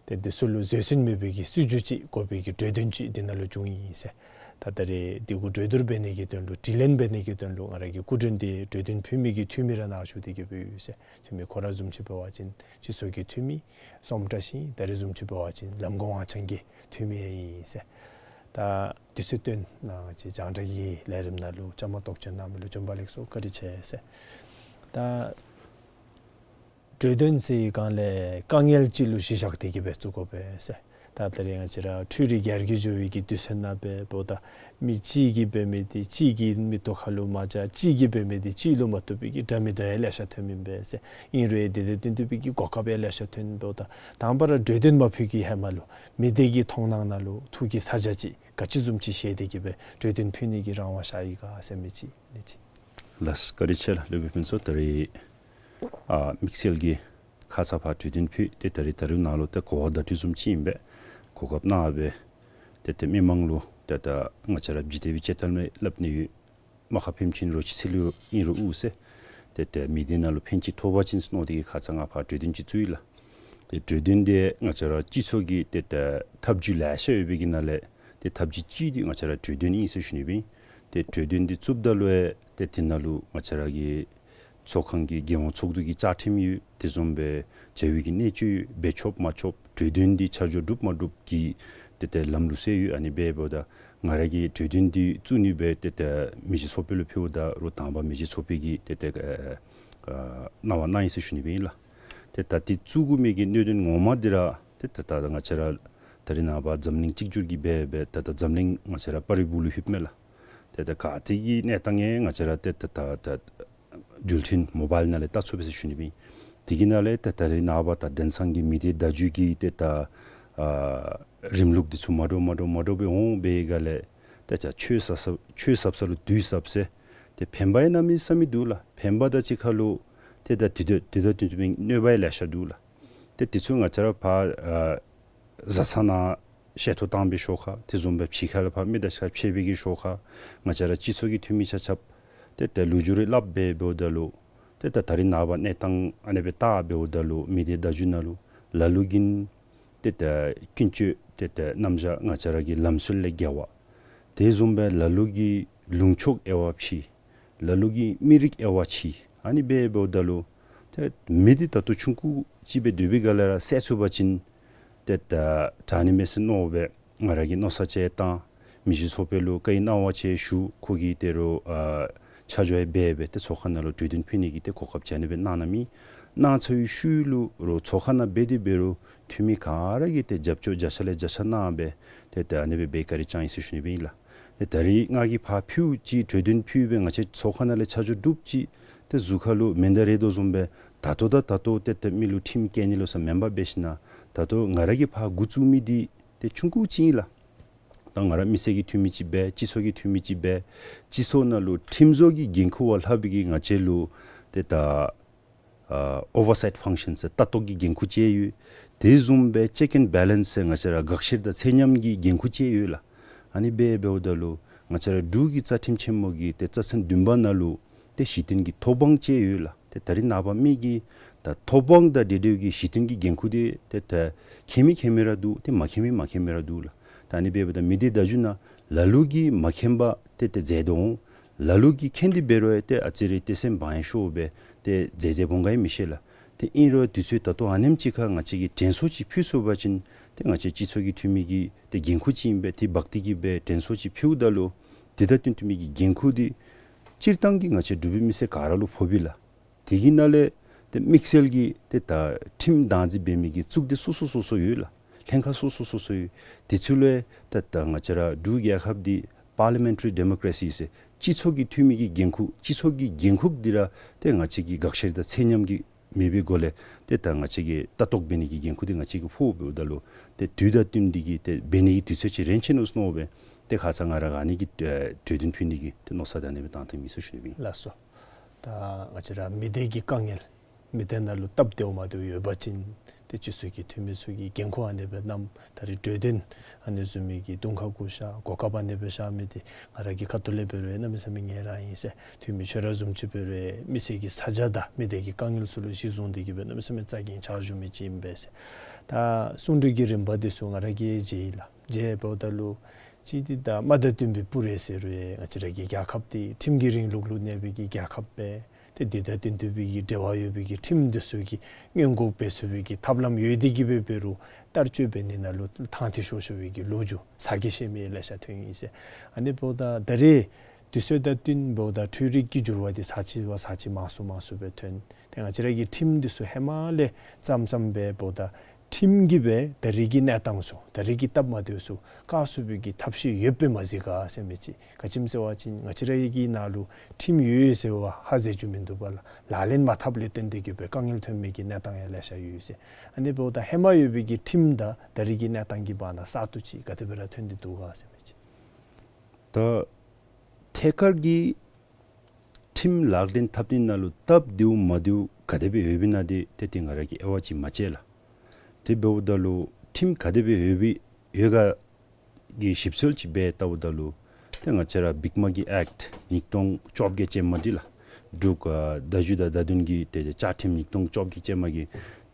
ཏེ་འདི་ཚུ་ལུ་བཟོད་བསྲན་མེད་པའི་གི་སྲིད་བྱུས་ཅིག་དགོ་པའི་གི་གྲོས་དོན་ཅིག་འདི་ནང་ལུ་བྱུང་ཡི་ཟེར། ད་ད་རེས་འདི་གུ་གྲོས་བསྡུར་འབད་ནི་གི་དོན་ལུ་དྲི་ལན་འབད་ནི་གི་དོན་ལུ་ང་ར་གི་སྐུ་མགྲོན་འདི་གྲོས་དོན་ཕུལ་མི་གི་འཐུས་མི་ར་ནཱ་བཞུགས་ཏེ་གི་སྦེ་ཡོད་ཟེར། འཐུས་མི་ཁོ་ར་བཟུམ་ཅིག་འབད་བ་ཅིན་སྤྱི་ཚོགས་ཀྱི་འཐུས་མི་སོམ་བཀྲ་ཤིས། ད་རེས་བཟུམ་ཅིག་འབད་བ་ཅིན་ལམ་གོང་ཝང་ཆེན་གྱི་འཐུས་མི་ཡང་ཨིན་ཟེར། ད་དུས་ཚོད་བཏོན་གནང་བཅས་རྒྱང་བསྒྲགས་ཀྱི་ལས་རིམ་ནང་ལུ་བཅའ་མར་གཏོགས་བྱོན་གནང་མི་ལུ་བྱོན་པ་ལེགས་སོ། བཀའ་དྲིན་ཆེ་ཟེར། ད་གྲོས་དོན་ཟེར་བའི་སྒང་ལས་དཀའ་ངལ་ཅིག་ལུ་གཞི་བཞག་སྟེ་གི་སྦེ་བཙུགས་དགོ་པས་ཟེར། ད་ད་རེས་ང་བཅས་ར་འཕྲུལ་རིག་རྒྱ་སྐྱེད་འགྱོ་བའི་གི་དུས་ཚོད་ནང་འབདཝ་ད་མི་གཅིག་གིས་འབད་མི་འདི་གཅིག་གི་མིག་ཏོ་ཁ་ལུ་མ་འཇགས། གཅིག་གིས་འབད་མི་འདི་གཅིག་ལུ་མ་བཏུབ་པའི་གི་འདྲ་མི་འདྲ་ཡང་ལེ་ཤ་ཐོནམ་ཨིན་པས་ཟེར། ཨིན་རུང་དེ་དང་བསྟུན་ཏེ་འབད་གི་གོ་སྐབས་ཡང་ལེ་ཤ་ཐོན་འབདཝ་ད་དང་པ་ར་གྲོས་དོན་མ་ཕུལ་གི་ཧེ་མ་ལུ་མི་སྡེ་གི་མཐོང་སྣང་ནང་ལུ་ཐུགས་ཀྱི་ས་ཆ་ཅིག་ག་ཅི་བཟུམ་ཅིག་བཞེས་ཏེ་གི་སྦེ་གྲོས་དོན་ཕུལ་ནི་གི་རང་དབང་བཞག་ཡི་ག་ཟེར་མི་ཅིག་ཨིན་ཅི། ལགས་བཀའ་དྲིན་ཆེ་ལགས། སློབ་དཔོན་ཕུན་ཚོགས། ད་རེས་ཨ་དམིགས་བསལ་གྱི་ཁ་ཙ་ཕར་གྲོས་དོན་ཕུལ་ཏེ་ད་རེས་ད་རེས་ནཱ་ལུ་ཏེ་གོ་བ་བརྡ་སྤྲོད་བཟུམ་ཅིག་ཨིན་པས། གོ་སྐབས་གནང་སྦེ་ཏེ་ཏེ་མི་མང་ལུ་ཏེ་ད་ང་བཅས་ར་འཇིག་རྟེན་པའི་དཔྱེ་གཏམ་ལས་སླབ་ནི་ཡོད། རྨ་ཁ་ཕན་ཕྱིན་རོ་ཁྱི་ཚེ་ལུ་ཨིན་རུང་དབུལ་ཟེར། ཏེ་ཏེ་མི་སྡེ་ནང་ལུ་ཕན་ཅིག་ཐོགས་པ་ཅིན་ཟེར་མནོ་སྟེ་གི་ཁ་ཙ་ང་ཕར་གྲོས་དོན་ཅིག་བཙུགས་ཡི་ལགས། ཏེ་གྲོས་དོན་འདི་ང་བཅས་ར་སྤྱི་ཚོགས་ཀྱི་ཏེ་ད་ཐབས་བྱུས་ལེ་ཤ་ཡོད་པའི་གི་ནང་ལས་ཏེ་ཐབས་བྱུས་གཅིག་འདི་ང་བཅས་ར་གྲོས་དོན་ཨིན་ཟེར་ཞུ་ནི་སྦེ་ཨིན། ཏེ་གྲོས་དོན་འདི་བཙུགསཔ་ད་ལུ་ཡང་ཏེ་དེ་ནང་ལུ་ང་བཅས་ར་གི་ཚོགས་ཁང་གི་རྒྱལ་ཡོངས་ཚོགས་འདུ་གི་བཅའ་ཁྲིམས་ཡོད། དེ་བཟུམ་སྦེ་བྱ་བའི་གི་གནད་སྤྱོད་ཡོད། འབད་ཆོག་མ་ཆོག་གྲོས་དོན་འདི་ཆ་འཇོག་གྲུབ་མ་གྲུབ་ཀྱི་ཏེ་ཏེ་ལམ་ལུགས་ཟེར་ཡོད། ཨ་ནི་འབདཝ་ད་ང་ར་གིས་གྲོས་དོན་འདི་བཙུགས་ནི་སྦེ་ཏེ་ཏེ་མི་སྤྱི་ཚོགས་པ་ལུ་ཕུལཝ་ད་རུང་དང་པ་མི་སྤྱི་ཚོགས་པའི་གི་ཏེ་ཏེ་ཨ་ཨ་གནང་བ་གནང་ཡི་ཟེར་ཞུ་ནི་སྦེ་ཨིན་ལགས། ཏེ་ད་འདི་བཙུགས་དགོ་མི་གི་གནད་དོན་ངོ་མ་འདི་ར་ཏེ་ད་ད་ང་བཅས་ར་ད་རེས་ནངས་པ་འཛམ་གླིང་གཅིག་གྱུར་གྱི་སྦེ་སྦེ་ད་ད་འཛམ་གླིང་ང་བཅས་ར་པར་རིས་སྦུག་ལུ་ལྷོདཔ་མས་ལགས། ཏེ་ད་ག་ཏེ་གི་གནས་སྟངས་ཡང་ང་བཅས་ར་ཏེ་ད་ད་ད་འགྲུལ་འཕྲིན་མོ་བཱའིལ་ནང་ལས་བལྟ་ཚུགས་པས་ཟེར་ཞུ་ནི་སྦེ་ཨིན། དེ་གི་ནང་ལས་ད་ད་རེས་ནངས་པ་ད་དེང་སང་གི་མི་སྡེ་བརྡ་བརྒྱུད་ཀྱི་ཏེ་ད་ཨ་རིམ་ལུགས་འདི་ཚུ་མ་འདྲཝ་མ་འདྲཝ་མ་འདྲཝ་སྦེ་འོང་སྦེ་ག་ལས་ཏེ་ཆ་ཆོས་ཟབ་ཟབ་ཆོས་ཟབ་ས་ལུ་དུས་ཟབ་ཟེར། ཏེ་ཕན་པ་ཡང་གནམ་མེད་ས་མེད་འདུག་ལགས། ཕན་པ་དང་གཅིག་ཁར་ལུ་ཏེ་ད་དེ་དང་དེ་དང་བསྟུན་ཏེ་སྦེ་གནོད་པ་ཡང་ལེ་ཤ་འདུག་ལགས། ཏེ་དེ་ཚུ་ང་བཅས་ར་ཕར་ཨ་བཟའ་ཚང་ནང་བཤད་ཐོ་བཏང་པའི་ཤོག་ཁ། དེ་བཟུམ་སྦེ་ཕྱི་ཁ་ལས་ཕར་མི་དང་ཕྱད་པའི་གི་ཤོག་ཁ། ང་བཅས་ར་སྤྱི་ཚོགས་ཀྱི་འཐུས་མི་ཆ་ཁྱབ་ཏེ་ཏེ་ལུ་འགྱུར་རེ་སླབ་སྦེ་འབདཝ་ད་ལུ་ཏེ་ད་ད་རེས་ནངས་པ་གནས་སྟངས་ཨ་ནི་སྦེ་བལྟ་འབདཝ་ད་ལུ་མི་སྡེ་བརྡ་བརྒྱུད་ནང་ལུ་ལ་ལུ་གིས་ཏེ་ད་ཀུན་སྤྱོད་ཏེ་ད་རྣམ་གཞག་ང་བཅས་ར་གི་ལམ་སྲོལ་ལས་འགལ་བ། དེ་བཟུམ་སྦེ་ལ་ལུ་གིས་ལུང་ཕྱོགས་དབྱེ་བ་ཕྱེ། ལ་ལུ་གིས་མི་རིགས་དབྱེ་བ་ཕྱེ། ཨ་ནི་སྦེ་འབདཝ་ད་ལུ་ཏེ་མི་འདི་ད་ལྟོ་ཆུང་ཀུ་ཅིག་སྦེ་སྡོད་པའི་སྒང་ལས་ར་བསལ་ཚུགས་པ་ཅིན་ཏེ་ད་དྲག་ནི་མས་ཟེར་མནོ་སྦེ་ང་ར་གིས་མནོ་བསམ་ཅིག་བཏང་། མི་སྤྱི་ཚོགས་པ་ལུ་བཀའ་ཡི་གནང་བ་ཅིག་ཞུ། ཁོ་གིས་ད་རུང་ཨ་ཆ་འཇོག་ཡང་འབད་སྦེ་ཏེ་ཚོགས་ཁང་ནང་ལུ་གྲོས་དོན་ཕུལ་ནི་གི་ཏེ་གོ་སྐབས་ཅིག་ཨ་ནི་སྦེ་གནང་གནངམ་ཨིན། གནང་ཚར་བའི་ཤུལ་ལུ་རུང་ཚོགས་ཁང་ནང་འབད་དེ་འབད་རུང་འཐུས་མི་ག་ར་གིས་ཏེ་རྒྱབ་སྐྱོར་བརྒྱ་ཆ་ལས་བརྒྱ་ཆ་གནང་སྦེ་ཏེ་ཏེ་ཨ་ནི་སྦེ་འབད་བཀའ་དྲིན་བསྐྱངས་ཡི་ཟེར་ཞུ་ནི་སྦེ་ཨིན་ལགས། ཏེ་ད་རེས་ང་གིས་ཕར་ཕུལཝ་ཅིག་གྲོས་དོན་ཕུལ་སྦེ་ང་བཅས་ཚོགས་ཁང་ནང་ལས་ཆ་འཇོག་གྲུབ་ཅིག་ཏེ་གཟུགས་ཁ་ལུ་མེ་མདའ་རེག་དོ་བཟུམ་སྦེ་ད་ལྟོ་ད་ད་ལྟོ་ཏེ་ཏེ་མི་ལུ་ཁྲིམས་བཀལ་ནི་ལོ་ས་མེན་པར་འབད་ཞིན་ན་ད་ལྟོ་ང་ར་གིས་ཕར་འགོ་བཙུགས་མི་འདི་ཏེ་ཆུང་ཀུ་ཅིག་ཨིན་ལགས། ད་ང་ར་མི་སེར་གྱི་འཐུས་མི་ཅིག་སྦེ་སྤྱི་ཚོགས་ཀྱི་འཐུས་མི་ཅིག་སྦེ་སྤྱི་ཚོགས་ནང་ལུ་ཁྲིམས་བཟོ་གི་འགན་ཁུར་བ་ལྷག་པའི་གི་ང་བཅས་ལུ་ཏེ་ད་ཨ་ཨོ་ཝར་སའིཊ་ཕང་ཤཱན་ཟེར་ལྟ་རྟོག་གི་འགན་ཁུར་ཅིག་ཡོད། དེ་བཟུམ་སྦེ་ཅེཀ་ཨེནཌ་བེ་ལེནསི་ཟེར་ང་བཅས་ར་དགག་བཤེར་དང་ཚད་མཉམ་གྱི་འགན་ཁུར་ཅིག་ཡོད་ལགས། ཨ་ནི་སྦེ་འབདཝ་ད་ལུ་ང་བཅས་ར་འབྲུག་གི་རྩ་ཁྲིམས་ཆེན་མོ་གི་ཏེ་རྩ་ཚན་བདུན་པ་ནང་ལུ་ཏེ་གཞི་རྟེན་གྱི་ཐོབ་དབང་ཅིག་ཡོད་ལགས། ཏེ་ད་རེས་ནངས་པ་མི་གིས་ད་ཐོབ་དབང་དང་འབྲེལ་འབྲེལ་གྱི་གཞི་རྟེན་གྱི་འགན་ཁུར་འདི་ཏེ་ད་མཁྱེན་མི་མཁྱེན་མི་ར་འདུག། ཏེ་མ་མཁྱེན་མི་མ་མཁྱེན་མི་ར་འདུག་ལགས། ད་ཨ་ནི་སྦེ་འབདཝ་ད་མི་སྡེ་བརྡ་བརྒྱུད་ནང་ལ་ལུ་གིས་མ་མཁྱེན་པར་ཏེ་ཏེ་མཛད་དོ་འོང་། ལ་ལུ་གིས་མཁྱེན་ཏེ་འབད་རུང་ཡང་ཏེ་ཨ་ཙི་རེ་ཏེ་སེམས་བག་ཡངས་ཤོར་སྦེ་ཏེ་མཛད་མཛདཔ་འོང་ག་ཡང་མི་ཤེས་ལགས། ཏེ་ཨིན་རུང་དུས་ཚོད་ད་ལྟོ་ཨ་ནེམ་ཅིག་ཁར་ང་བཅས་ཀྱིས་དྲན་གསོ་ཅིག་ཕུལ་ཚུགས་པ་ཅིན་ཏེ་ང་བཅས་སྤྱི་ཚོགས་ཀྱི་འཐུས་མི་གི་ཏེ་འགན་ཁུར་ཅིག་ཨིན་པས། ཏེ་འབག་སྟེ་གི་སྦེ་དྲན་གསོ་ཅིག་ཕུལཝ་ད་ལུ་དེ་དང་བསྟུན་ཏེ་མི་གི་འགན་ཁུར་འདི་སྤྱིར་བཏང་གི་ང་བཅས་འབྲུག་པའི་མི་སེར་ག་ར་ལུ་ཕོགཔ་ཨིན་ལགས། དེ་གི་ནང་ལས་ཏེ་དམིགས་བསལ་གྱི་ཏེ་ད་ཁྲིམས་བདག་འཛིན་འབད་མི་གི་གཙུག་སྡེ་སོ་སོ་སོ་སོ་ཡོད་ལགས། ལྷན་ཁག་སོ་སོ་སོ་སོ་ཡོད། དེ་ཚུ་ལུ་ཡང་ཏེ་ད་ང་བཅས་ར་འབྲུག་རྒྱལ་ཁབ་འདི་ པར་ལི་མེན་ཊ་རི་ཌེ་མོ་ཀེ་རེ་སི་ཟེར་སྤྱི་ཚོགས་ཀྱི་འཐུས་མི་གི་འགན་ཁུར་སྤྱི་ཚོགས་ཀྱི་འགན་ཁུར་འདི་ར་ཏེ་ང་བཅས་ཀྱིས་དགག་བཤེར་དང་ཚད་མཉམ་གྱི་མེད་པའི་སྒོ་ལས་ཏེ་ད་ང་བཅས་ཀྱིས་ལྟ་རྟོག་འབད་ནི་གི་འགན་ཁུར་འདི་ང་བཅས་ཀྱིས་ཕོགཔ་འབདཝ་ད་ལུ་ཏེ་དུས་དང་བསྟུན་ཏེ་གིས་ཏེ་འབད་ནི་གི་དུས་ཚོད་ཅིག་རན་ཆི་ནུག་ཟེར་མནོ་སྦེ་ཏེ་ཁ་ཙ་ང་ར་ཨ་ནི་གི་ཨེ་གྲོས་དོན་ཕུལ་ནི་གི་ཏེ་མནོ་བསམ་ད་ཨ་ནི་སྦེ་བཏང་སྟེ་མི་ཚུ་ཞུ་ནི་སྦེ་ཨིན། ལགས་སོ། ད་ང་བཅས་ར་མི་སྡེ་གི་དཀའ་ངལ་མི་སྡེ་ནང་ལུ་སྟབས་བདེཝ་མ་བདེཝ་ཡོད་པ་ཅིན་ཏེ་སྤྱི་ཚོགས་ཀྱི་འཐུས་མི་ཚུ་གིས་འགན་ཁུར་ཨ་ནི་སྦེ་བསྣམས། ད་རེས་གྲོས་དོན་ཨ་ནི་བཟུམ་མའི་གི་དུང་ཁ་བསྒུག་བཞག་གོ་སྐབས་ཨ་ནི་སྦེ་བཞག་མི་འདི་ང་ར་གི་ཁ་ཐུག་ལས་འབད་རུང་གནམ་མེད་ས་མེད་ངལ་རངས་ཨིན་ཟེར། འཐུས་མི་ཁྱོད་ར་བཟུམ་ཅིག་འབད་རུང་མི་སེར་གྱི་ས་ཆ་དང་མི་སྡེ་གི་དཀའ་ངལ་ཚུ་ལུ་གཞི་བཟུང་སྟེ་གིས་སྦེ་གནམ་མེད་ས་མེད་རྩ་འགེངས་ཕྱག་ཞུ་མི་ཅིག་ཨིན་པས་ཟེར། ད་གསུང་གྲོས་ཀྱི་རིམ་པ་འདི་ཚུ་ང་ར་གིས་མཇལ་ཡི་ལགས། མཇལ་འབདཝ་ད་ལུ་གཅིག་འདི་ད་མ་དང་བསྟུན་པའི་སྤུ་རས་ཟེར་རུང་ང་བཅས་ར་གི་རྒྱལ་ཁབ་འདི་ཁྲིམས་ཀྱི་རིང་ལུགས་ལུ་གནས་པའི་གི་རྒྱལ་ཁབ་སྦེ་ཏེ་དུས་དང་བསྟུན་ཏེ་སྦེ་གི་འབྲེལ་བ་ཡོད་པའི་གི་ཁྲིམས་འདི་ཚུ་གིས་སྔོན་འགོག་འབད་ཚུགས་པའི་གི་ཐབས་ལམ་ཡོད་དེ་གིས་སྦེ་འབད་རུང་བསྟར་སྤྱོད་འབད་ནི་ནང་ལུ་ཐང་ཐིག་ཤོར་ཤོར་བའི་གི་ལོ་རྒྱུས་ཟ་གི་ཤེས་མི་ལེ་ཤ་ཐོན་ཡི་ཟེར། ཨ་ནི་འབདཝ་ད་ད་རེས་དུས་ཚོད་དང་བསྟུན་འབདཝ་ད་འཕྲུལ་རིག་གི་འགྱུར་བ་འདི་ཚར་གཅིག་བ་ཚར་གཅིག་མང་སུ་མང་སུ་སྦེ་ཐོན། ཏེ་ང་བཅས་ར་གི་ཁྲིམས་འདི་ཚུ་ཧེ་མ་ལས་བརྩམ་བརྩམ་སྦེ་འབདཝ་ད་ཁྲིམས་ཀྱིས་སྦེ་ད་རེས་ཀྱི་གནས་སྟངས་ཚུ་ད་རེས་ཀྱི་སྟབས་མ་བདེཝ་ཚུ་བཀག་ཚུགས་པའི་གི་ཐབས་ཤེས་ཡོདཔ་སྦེ་མ་གཟིགས་ག་ཟེར་མི་ཅིག། ག་ཅི་སྨོ་ཟེར་བ་ཅིན་ང་བཅས་ར་གི་ནང་ལུ་ཁྲིམས་ཡོད་ཡོད་ཟེར་བ་ཧ་ཟེར་རྒྱུ་མིན་འདུག་པ་ལགས། ལག་ལེན་མ་འཐབ་ལས་བརྟེན་ཏེ་གིས་སྦེ་དཀའ་ངལ་ཐོན་མི་གི་གནས་སྟངས་ཡང་ལེ་ཤ་ཡོད་ཟེར། ཨ་ནི་འབདཝ་ད་ཧེ་མ་ཡོད་པའི་གི་ཁྲིམས་དང་ད་རེས་ཀྱི་གནས་སྟངས་ཀྱི་བར་ན་གསར་དུ་ཅིག་ག་དེ་སྦེ་ར་ཐོན་ཏེ་འདུག་ག་ཟེར་མི་ཅིག། ད་ཐད་ཀར་གྱི་ཁྲིམས་ལག་ལེན་འཐབ་ནི་ནང་ལུ་སྟབས་བདེཝ་མ་བདེཝ་ག་དེ་སྦེ་ཡོདཔ་ཨིན་ན་འདི་ཏེ་ཏེ་ང་ར་གིས་དབྱེ་བ་ཅིག་མ་དཔྱད་ལགས། དེ་འབདཝ་ད་ལུ་ཁྲིམས་ག་དེ་སྦེ་ཡོད་པའི་ཡོད་ག་གི་ཞིབ་འཚོལ་ཅིག་འབད་བལྟཝ་ད་ལུ་ཏེ་ང་བཅས་ར་བིག་མ་གི་ཨེཀཊ་ཉིས་སྟོང་བཅོ་བརྒྱད་ཅན་མ་འདི་ལགས། འབྲུག་ཨ་བརྡ་བརྒྱུད་དང་བརྡ་དོན་གྱི་ཏེ་བཅའ་ཁྲིམས་ཉིས་སྟོང་བཅོ་བརྒྱད་ཅན་མ་གི་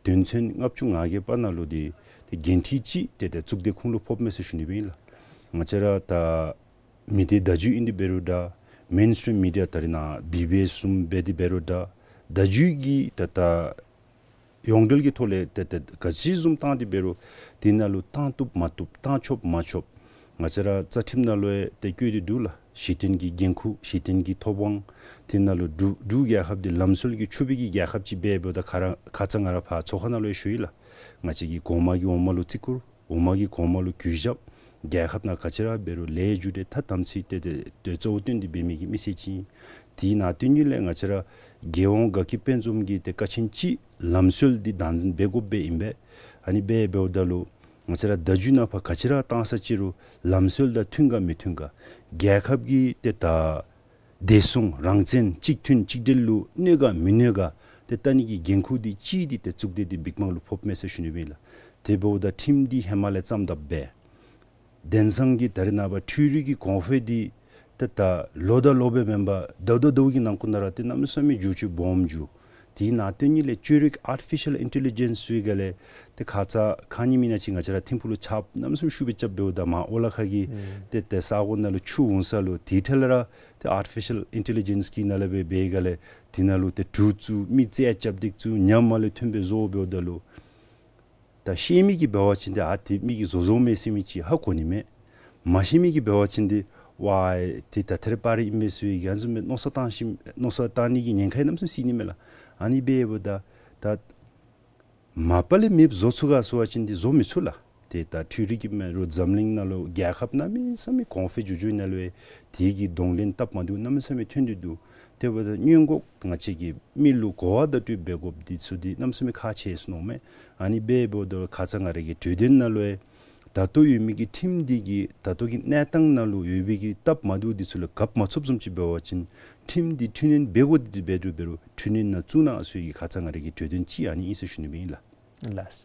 དོན་ཚན་ལྔ་བཅུ་ང་བརྒྱད་པ་ནང་ལུ་འདི་ཏེ་འགན་འཁྲི་ཅིག་ཏེ་ཏེ་གཙུག་སྡེ་ཁོང་ལུ་ཕོགཔ་མས་ཟེར་ཞུ་ནི་སྦེ་ཨིན་ལགས། ང་བཅས་ར་ད་མི་སྡེ་བརྡ་བརྒྱུད་ཨིན་ཏེ་འབད་རུང་འདྲ་མེན་སི་ཊིམ་མི་ཌི་ཡ་ད་རེས་ནངས་བི་བི་ཨེསི་བཟུམ་འབད་དེ་འབད་རུང་འདྲ་བརྡ་བརྒྱུད་ཀྱི་ད་ད་ཡོངས་འབྲེལ་གྱི་ཐོག་ལས་ཏེ་ཏེ་ག་ཅི་བཟུམ་བཏང་སྟེ་འབད་རུང་དེ་ནང་ལུ་བཏང་བཏུབ་མ་བཏུབ་བཏང་ཆོག་མ་ཆོག་ང་བཅས་ར་རྩ་ཁྲིམས་ནང་ལུ་ཡང་ཏེ་བཀོད་དེ་འདུག་ལགས། གཞི་རྟེན་གྱི་འགན་ཁུར་གཞི་རྟེན་གྱི་ཐོབ་དབང་དེ་ནང་ལུ་འབྲུག་འབྲུག་རྒྱལ་ཁབ་འདི་ལམ་སྲོལ་གྱི་ཕྱུག་པའི་གི་རྒྱལ་ཁབ་ཅིག་འབད་འབདཝ་ད་ཁ་ར་ཁ་ཙ་ང་ར་ཕར་ཚོགས་ཁང་ནང་ལུ་ཡང་ཞུ་ཡི་ལགས། ང་བཅས་ཀྱི་གོང་མ་གིས་འོག་མ་ལུ་བརྩི་བཀུར་འོག་མ་གིས་གོང་མ་ལུ་གུས་ཞབས། རྒྱལ་ཁབ་ནང་ག་ཅི་ར་འབད་རུང་ལས་རྒྱུ་འབྲས་ད་དམ་ཚིག་ཏེ་ཏེ་ཏེ་གཙོ་བོ་བཏོན་ཏེ་འབད་མི་གི་མི་སེར་ཅིག་ཨིན། དེ་ནང་དོན་གཉིས་ལས་ང་བཅས་ར་རྒྱལ་ཡོངས་དགའ་སྐྱིད་དཔལ་འཛོམས་ཀྱི་ཏེ་ཀ་ཆེན་ཅིག་ལམ་སྲོལ་འདི་དམ་འཛིན་འབད་དགོཔ་སྦེ་ཨིན་པས། ཨ་ནི་འབད་འབདཝ་ད་ལུ་ང་བཅས་ར་བརྡ་བརྒྱུད་ནང་ཕར་ག་ཅི་ར་བཏང་ས་ཅིག་རུང་ལམ་སྲོལ་དང་མཐུན་ག་མི་མཐུན་ག་རྒྱལ་ཁབ་ཀྱི་ཏེ་ད་བདེ་སྲུང་རང་བཙན་གཅིག་མཐུན་གཅིག་སྒྲིལ་ལུ་གནོད་ག་མི་གནོད་ག་ཏེ་བལྟ་ནི་གི་འགན་ཁུར་འདི་གཅིག་འདི་ཏེ་གཙུག་སྡེ་འདི་བིག་མ་ལུ་ཕོགཔ་མས་ཟེར་ཞུ་ནི་སྦེ་ཨིན་ལགས། དེ་འབདཝ་ད་ཁྲིམས་འདི་ཧེ་མ་ལས་བརྩམ་དཔ་སྦེ་དེང་སང་གི་ད་རེས་ནངས་པ་འཕྲུལ་རིག་གི་གོང་འཕེལ་འདི་ཏེ་ད་ལོ་དང་ལོ་སྦེ་མེན་པར་ཟླཝ་དང་ཟླཝ་གི་ནང་འཁོད་ནང་ར་ཏེ་གནམ་མེད་ས་མེད་འགྱུར་བཅོས་སྦོམ་འགྱོ། དེ་ནང་དོན་གཉིས་ལས་ཅོ་རིག་ཨར་ཊི་ཕི་ཤལ་ཨིན་ཊེ་ལི་ཇེནསི་ཚུ་གི་ལས་ཏེ་ཁ་ཙ་ཁ་ཉིནམ་ཨིན་ན་ཅིག་ང་བཅས་ར་ཐིམ་ཕུག་ལུ་ཆརཔ་གནམ་མེད་ས་མེད་ཤུགས་སྦེ་རྐྱབ་འབདཝ་ད་མར་ཨོ་ལ་ཁ་གི་ཨུམ་ཏེ་ཏེ་ས་གོ་ནང་ལུ་ཆུ་འོང་ས་ལུ་དེ་འཕྲལ་ར་ཏེ་ཨར་ཊི་ཕི་ཤལ་ཨིན་ཊེ་ལི་ཇེནསི་གི་ནང་ལས་སྦེ་འབད་ག་ལས་དེ་ནང་ལུ་ཏེ་དྲོད་བཙུགས་མི་རྩལ་རྐྱབ་སྟེ་བཙུགས་ཉམས་མ་ལས་ཐོན་སྦེ་བཟོ་འབདཝ་ད་ལུ་ད་ཤེས་མི་གིས་འབད་བ་ཅིན་ཏེ་ཨ་ཏེ་མི་གིས་བཟོ་བཟོཝ་མས་ཟེར་མི་ཅིག་ཧ་གོ་ནི་མས། མ་ཤེས་མི་གིས་འབད་བ་ཅིན་ཏེ་ཝའི་ཏེ་ད་ཐེར་པ་རེ་ཨིན་པས་ཟེར་ཡང་ཟེར་མི་མནོ་བསམ་བཏང་ཞིནམ་མནོ་བསམ་བཏང་ནི་གི་ཉེན་ཁ་ཡང་གནམ་མེད་ས་མེད་སྲིད་ནི་མས་ལགས། ཨ་ནི་འབདཝ་ད་ད་མ་པ་ལས་མེདཔ་བཟོ་ཚུགས་ག་ཟེར་བ་ཅིན་ཏེ་བཟོ་མི་ཚུགས་ལགས། ཏེ་ད་འཕྲུལ་རིག་གི་མེན་རུང་འཛམ་གླིང་ནང་ལུ་རྒྱལ་ཁབ་གནམ་མེད་ས་མེད་གོང་འཕེལ་འགྱོ་འགྱོ་ནང་ལུ་ཡང་དེ་གི་གདོང་ལེན་སྟབས་མ་བདེཝ་གནམ་མེད་ས་མེད་ཐོན་ཏེ་འདུག། དེ་འབདཝ་ད་སྔོན་འགོག་ང་བཅས་ཀྱིས་མི་ལུ་གོ་བ་བརྡ་སྤྲོད་འབད་དགོཔ་འདི་ཚུ་འདི་གནམ་མེད་ས་མེད་ཁག་ཆེ་ཟེར་མནོཝ་མས། ཨ་ནི་འབདཝ་ད་ཁ་ཙ་ང་ར་གི་གྲོས་དོན་ནང་ལུ་ཡང་ད་ལྟོ་ཡོད་མི་གི་ཁྲིམས་འདི་གིས་ད་ལྟོ་གི་གནས་སྟངས་ནང་ལུ་ཡོད་པའི་གི་སྟབས་མ་བདེཝ་འདི་ཚུ་ལུ་གབ་མ་ཚུགསཔ་བཟུམ་ཅིག་འབད་བ་ཅིན་ཁྲིམས་འདི་འཕྲི་སྣོན་འབད་དགོ་འདི་འབད་རུང་འབད་རུང་འཕྲི་སྣོན་ནང་བཙུགས་གནང་ཟེར་གི་ཁ་ཙ་ང་ར་གི་གྲོས་དོན་ཅིག་ཨ་ནི་ཨིན་ཟེར་ཞུ་ནི་སྦེ་ཨིན་ལགས། ལགས།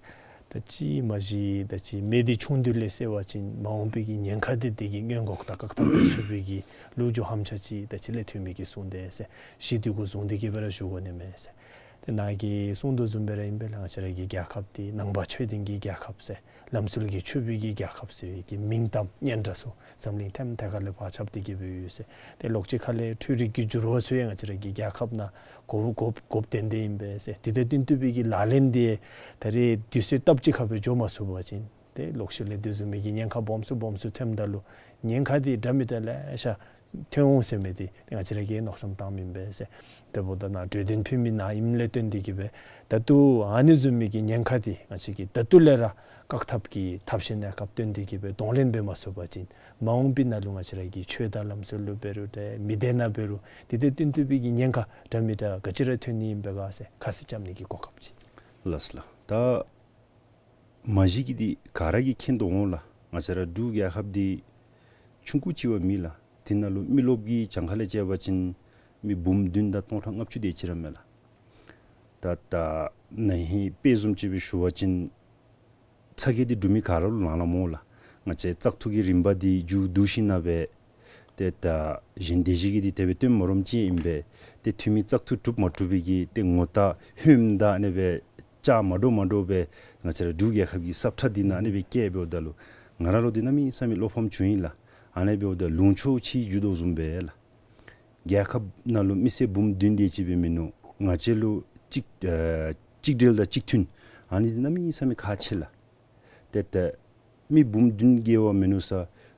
ད་ཅིག་མ་གཞི་ད་ཅིག་མེ་འདི་ཆུང་དུས་ལས་སེལ་བ་ཅིན་མ་འོངས་པའི་གི་ཉེན་ཁ་འདི་དེ་གིས་སྔོན་འགོག་དང་བཀག་ཐབས་ཚུགས་པའི་གི་ལོ་རྒྱུས་ཧམ་ཆ་ཅིག་ད་ཅི་ལས་ཐོན་མི་གིས་གསུངས་ཏེ་ཟེར་གཞི་འདི་གུ་བཟུང་སྟེ་གིས་སྦེ་ར་ཞུ་དགོ་ནི་མས་ཟེར། ཏེ་ནཱ་གིས་གསུངས་དོ་བཟུམ་སྦེ་ར་ཨིན་པས་ལགས། ང་བཅས་ར་གི་རྒྱལ་ཁབ་འདི་ནང་པ་ཆོས་ལྡན་གྱི་རྒྱལ་ཁབ་ཟེར་ལམ་སྲོལ་གྱི་ཕྱུག་པའི་གི་རྒྱལ་ཁབ་ཟེར་བའི་གི་མིང་གཏམ་སྙན་གྲགས་ཚུ་འཛམ་གླིང་ཐེམ་ཐད་ཁ་ལས་ཕར་ཁྱབ་སྟེ་གིས་སྦེ་ཡོད་ཟེར། ཏེ་ལོགས་ཅིག་ཁ་ལས་འཕྲུལ་རིག་གི་འགྱུར་བ་ཚུ་ཡང་ང་བཅས་ར་གི་རྒྱལ་ཁབ་ནང་དགོ་དགོ་དགོཔ་ཏན་ཏན་ཨིན་པས་ཟེར། དེ་དང་བསྟུན་ཏེ་སྦེ་གི་ལག་ལེན་འདི་ད་རེས་དུས་ཚོད་སྟབས་ཅིག་ཁར་སྦེ་འགྱོ་མ་ཚུགས་པ་ཅིན་ཏེ་ལོག་ཤུལ་ལས་དེ་བཟུམ་མའི་གི་ཉེན་ཁ་སྦོམ་སུ་སྦོམ་སུ་ཐོནམ་ད་ལུ་ཉེན་ཁ་འདི་འདྲ་མི་འདྲ་ལེ་ཤ་ ཐོན་འོང་ཟེར་མི་འདི་ང་བཅས་ར་གིས་མནོ་བསམ་བཏངམ་ཨིན་པས་ཟེར། དེ་འབདཝ་ད་ནཱ་གྲོས་དོན་ཕུལ་མི་ནཱ་ཨིནམ་ལས་བརྟེན་ཏེ་གིས་སྦེ་ད་ལྟོ་ཨ་ནི་བཟུམ་མའི་གི་ཉེན་ཁ་འདི་ང་བཅས་ཀྱིས་ད་ལྟོ་ལས་ར་བཀག་ཐབས་ཀྱི་ཐབས་ཤེས་གནས་སྐབས་བཏོན་ཏེ་གིས་སྦེ་གདོང་ལེན་འབད་མ་ཚུགས་པ་ཅིན་མ་འོངས་པའི་ནང་ལུ་ང་བཅས་ར་གི་ཆོས་དང་ལམ་སྲོལ་ལུ་འབད་རུང་ཏེ་མི་སྡེ་ནང་འབད་རུང་དེ་དེ་བསྟུན་ཐུབ་པའི་གི་ཉེན་ཁ་འདྲ་མི་འདྲ་ག་ཅི་ར་ཐོན་ནི་ཨིན་པས་ག་ཟེར་ཁ་གསལ་རྐྱབ་ནི་གི་གོ་སྐབས་ཅིག། ལགས་སོ་ལགས། ད་མ་གཞི་གི་འདི་ག་ར་གིས་མཁྱེན་དོ་འོང་ལགས། ང་བཅས་ར་འབྲུག་རྒྱལ་ཁབ་འདི་ཆུང་ཀུ་ཅིག་བ་མེན་ལགས། དེ་ནང་ལུ་མི་རློབས་ཀྱི་གྱངས་ཁ་ལས་བཅད་པ་ཅིན་མི་འབུམ་བདུན་དང་སྟོང་ཕྲག་ལྔ་བཅུ་དེ་ཅིག་ར་མས་ལགས། ད་ད་ན་ཧིང་དཔེ་བཟུམ་ཅིག་སྦེ་ཞུ་བ་ཅིན་ཚ་གྱང་འདི་འབྲུག་མི་ག་ར་ལུ་ལང་ལང་མས་ལགས། ང་བཅས་བཙག་འཐུ་གི་རིམ་པ་འདི་མཇུག་བསྡུ་ཞིནམ་ལས་སྦེ་ཏེ་ད་གཞན་སྡེ་བཞི་གིས་འདི་དེ་སྦེ་སྟོནམ་མ་རནམ་ཅིག་ཨིན་པས། ཏེ་འཐུས་མི་བཙག་འཐུ་གྲུབ་མ་གྲུབ་པའི་གི་ཏེ་ངོ་རྟགས་ཧོནམ་ད་ཨ་ནི་སྦེ་བཅའ་མར་འདྲོག་མར་འདྲོག་སྦེ་ང་བཅས་ར་འབྲུག་རྒྱལ་ཁབ་ཀྱི་ས་ཁྲ་འདི་ནང་ཨ་ནི་སྦེ་བཀལ་འབདཝ་ད་ལུ་ང་ར་ལུ་འདི་གནམ་མེད་ས་མེད་བློ་ཕམ་བྱུང་ཡི་ལགས། ཨ་ནི་འབདཝ་ད་ལུང་ཕྱོགས་ཅིག་བརྒྱུད་དོ་བཟུམ་སྦེ་ལགས། རྒྱལ་ཁབ་ནང་ལུ་མི་སེར་འབུམ་བདུན་དེ་ཅིག་སྦེ་མིན་ནུག། ང་བཅས་ལུ་གཅིག་ཨ་གཅིག་སྒྲིལ་དང་གཅིག་མཐུན་ཨ་ནི་འདི་གནམ་མེད་ས་མེད་ཁག་ཆེ་ལགས། ཏེ་ད་མི་འབུམ་བདུན་བརྒལ་བ་མིན་ནུག་ས་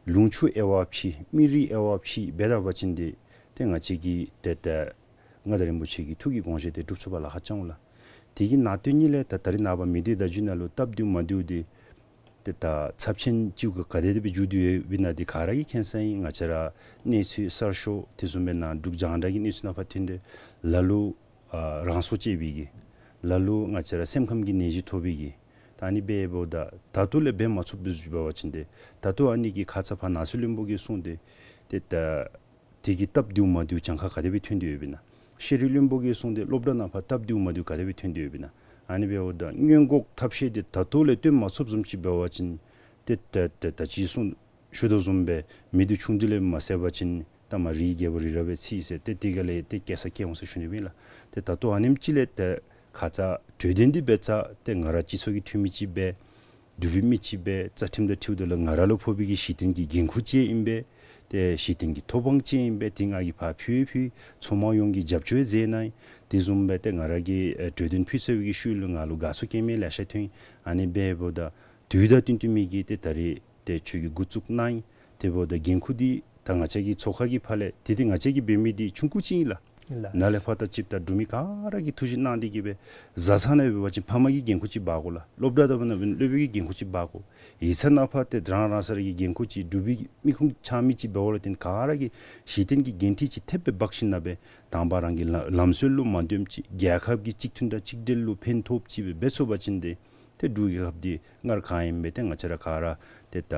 ལུང་ཕྱོགས་དབྱེ་བ་ཕྱེ་མི་རིགས་དབྱེ་བ་ཕྱེ་འབད་ད་པ་ཅིན་འདི་ཏེ་ང་བཅས་ཀྱིས་ཏེ་ད་མངའ་བདག་རིན་པོ་ཆེ་གི་ཐུགས་ཀྱི་དགོངས་བཞེད་འདི་སྒྲུབ་ཚུགས་པར་ལཱ་ཁག་ཅིག་འོང་ལགས། དེ་གི་ནང་དོན་ཉིད་ལས་ད་ད་རིས་ནངས་པ་མི་སྡེ་བརྡ་བརྒྱུད་ནང་ལུ་སྟབས་བདེཝ་མ་བདེཝ་འདི་ཏེ་ད་ཚབས་ཆེན་ཅིག་ག་ག་དེ་དེ་སྦེ་འགྱོ་དོ་ཡོདཔ་ཨིན་ན་འདི་ག་ར་གིས་མཁྱེན་གསལ་ཨིན། ང་བཅས་ར་གནས་ཚུལ་གསར་ཤོས་དེ་བཟུམ་སྦེ་ནཱ་འབྲུག་རྒྱང་བསྒྲགས་ཀྱི་གནས་ཚུལ་ནང་ཕར་ཐོན་ཏེ་ལ་ལུ་ཨ་རང་སྲོག་བཅད་པའི་གི་ལ་ལུ་ང་བཅས་ར་སེམས་ཁམས་ཀྱི་ནད་གཞི་ཐོབ་པའི་གི་ད་ཨ་ནི་སྦེ་འབདཝ་ད་ད་ལྟོ་ལས་འབད་མ་ཚུགསཔ་སྦེ་འབད་བ་ཅིན་ཏེ་ད་ལྟོ་ཨ་ནི་གི་ཁ་ཙ་ཕར་ནང་སྲིད་བློན་པོ་གིས་གསུངས་ཏེ་ཏེ་ད་དེ་གི་སྟབས་བདེཝ་མ་བདེཝ་གྱངས་ཁ་ག་དེ་སྦེ་ཐོན་ཏེ་ཡོདཔ་ཨིན་ན། ཤེས་རིག་བློན་པོ་གིས་གསུངས་ཏེ་སློབ་གྲྭ་ནང་ཕར་སྟབས་བདེཝ་མ་བདེཝ་ག་དེ་སྦེ་ཐོན་ཏེ་ཡོདཔ་ཨིན་ན། ཨ་ནི་འབདཝ་ད་སྔོན་འགོག་ཐབས་ཤེས་འདི་ད་ལྟོ་ལས་བཏོན་མ་ཚུགསཔ་བཟུམ་ཅིག་འབད་བ་ཅིན་ཏེ་ད་ད་ད་ཅི་གསུངས་ཞུ་དོ་བཟུམ་སྦེ་མི་འདི་ཆུང་དུས་ལས་མ་བསད་པ་ཅིན་ད་མ་རིགས་རྒྱལ་པོ་རི་རབ་སྦེ་ཚིག་ཟེར་ཏེ་དེ་ག་ལས་ཏེ་སྐྱེ་ས་སྐྱེ་འོང་ཟེར་ཞུ་ནི་ཨིན་ལགས། ཏེ་ད་ལྟོ་ཨ་ནེམ་ཅིག་ལས་ཏེ་ཁ་ཙ་གྲོས་དོན་འདི་འབད་ཚར་ཏེ་ང་ར་སྤྱི་ཚོགས་ཀྱི་འཐུས་མི་ཅིག་སྦེ་འབྲུག་པའི་མི་ཅིག་སྦེ་རྩ་ཁྲིམས་དང་འཁྲིལཝ་ད་ལུ་ང་ར་ལུ་ཕོག་པའི་གི་གཞི་རྟེན་གྱི་འགན་ཁུར་ཅིག་ཨིན་པས། ཏེ་གཞི་རྟེན་གྱི་ཐོབ་དབང་ཅིག་ཨིན་པས། ཏེ་ང་གིས་ཕར་ཕུལ་ཕུལ་ཚོགས་མང་ཡོངས་ཀྱིས་རྒྱབ་སྐྱོར་མཛད་གནང་། དེ་བཟུམ་སྦེ་ཏེ་ང་ར་གིས་ཨེ་གྲོས་དོན་ཕུལ་ཚར་བའི་གི་ཤུལ་ལུ་ང་ལུ་དགའ་ཚོར་སྐྱེ་མི་ལེ་ཤ་ཐོན། ཨ་ནི་འབདཝ་ད་དུས་དང་བསྟུན་ཏེ་མི་གིས་ཏེ་ད་རིས་ཏེ་ཁྱོད་ཀྱིས་འགོ་བཙུགས་གནང་ཡི། དེ་འབདཝ་ད་འགན་ཁུར་འདི་ད་ང་བཅས་ཀྱི་ཚོགས་ཁང་གི་ཕར་ལས་ཏེ་ཏེ་ང་བཅས་ཀྱིས་འབད་མི་འདི་ཆུང་ཀུ་ཅིག་ཨིན་ལགས། ལགས། ནཱ་ལས་ཕར་ད་ཅིག་ད་འབྲུག་མི་ག་ར་གིས་ཐུགས་བཞེད་གནང་སྟེ་གིས་སྦེ་བཟའ་ཚང་ནང་འབད་བ་ཅིན་ཕམ་གི་འགན་ཁུར་ཅིག་འབག་དགོ་ལགས། སློབ་གྲྭ་ད་འབད་ན་སློབ་དཔོན་གྱི་འགན་ཁུར་ཅིག་འབག་དགོ། ཡིག་ཚང་ནང་ཕར་ཏེ་རང་རང་སོ་ར་གི་འགན་ཁུར་ཅིག་འབྲུག་པའི་མི་ཁུངས་འཆང་མི་ཅིག་འབདཝ་ལས་བརྟེན་ག་ར་གིས་གཞི་རྟེན་གྱི་འགན་འཁྲི་ཅིག་ཐེབས་སྦེ་འབག་ཞིནམ་ལས་སྦེ་དང་པ་རང་གི་ལ་ལམ་སྲོལ་ལུ་མ་འདེམ་ཅིག་རྒྱལ་ཁབ་ཀྱི་གཅིག་མཐུན་དང་གཅིག་སྒྲིལ་ལུ་ཕན་ཐོགས་ཅིག་སྦེ་འབད་ཚུགས་པ་ཅིན་ཏེ་ཏེ་འབྲུག་རྒྱལ་ཁབ་འདི་སྔར་ག་ཨིནམ་སྦེ་ཏེ་ང་བཅས་ར་ག་ར་ཏེ་ད་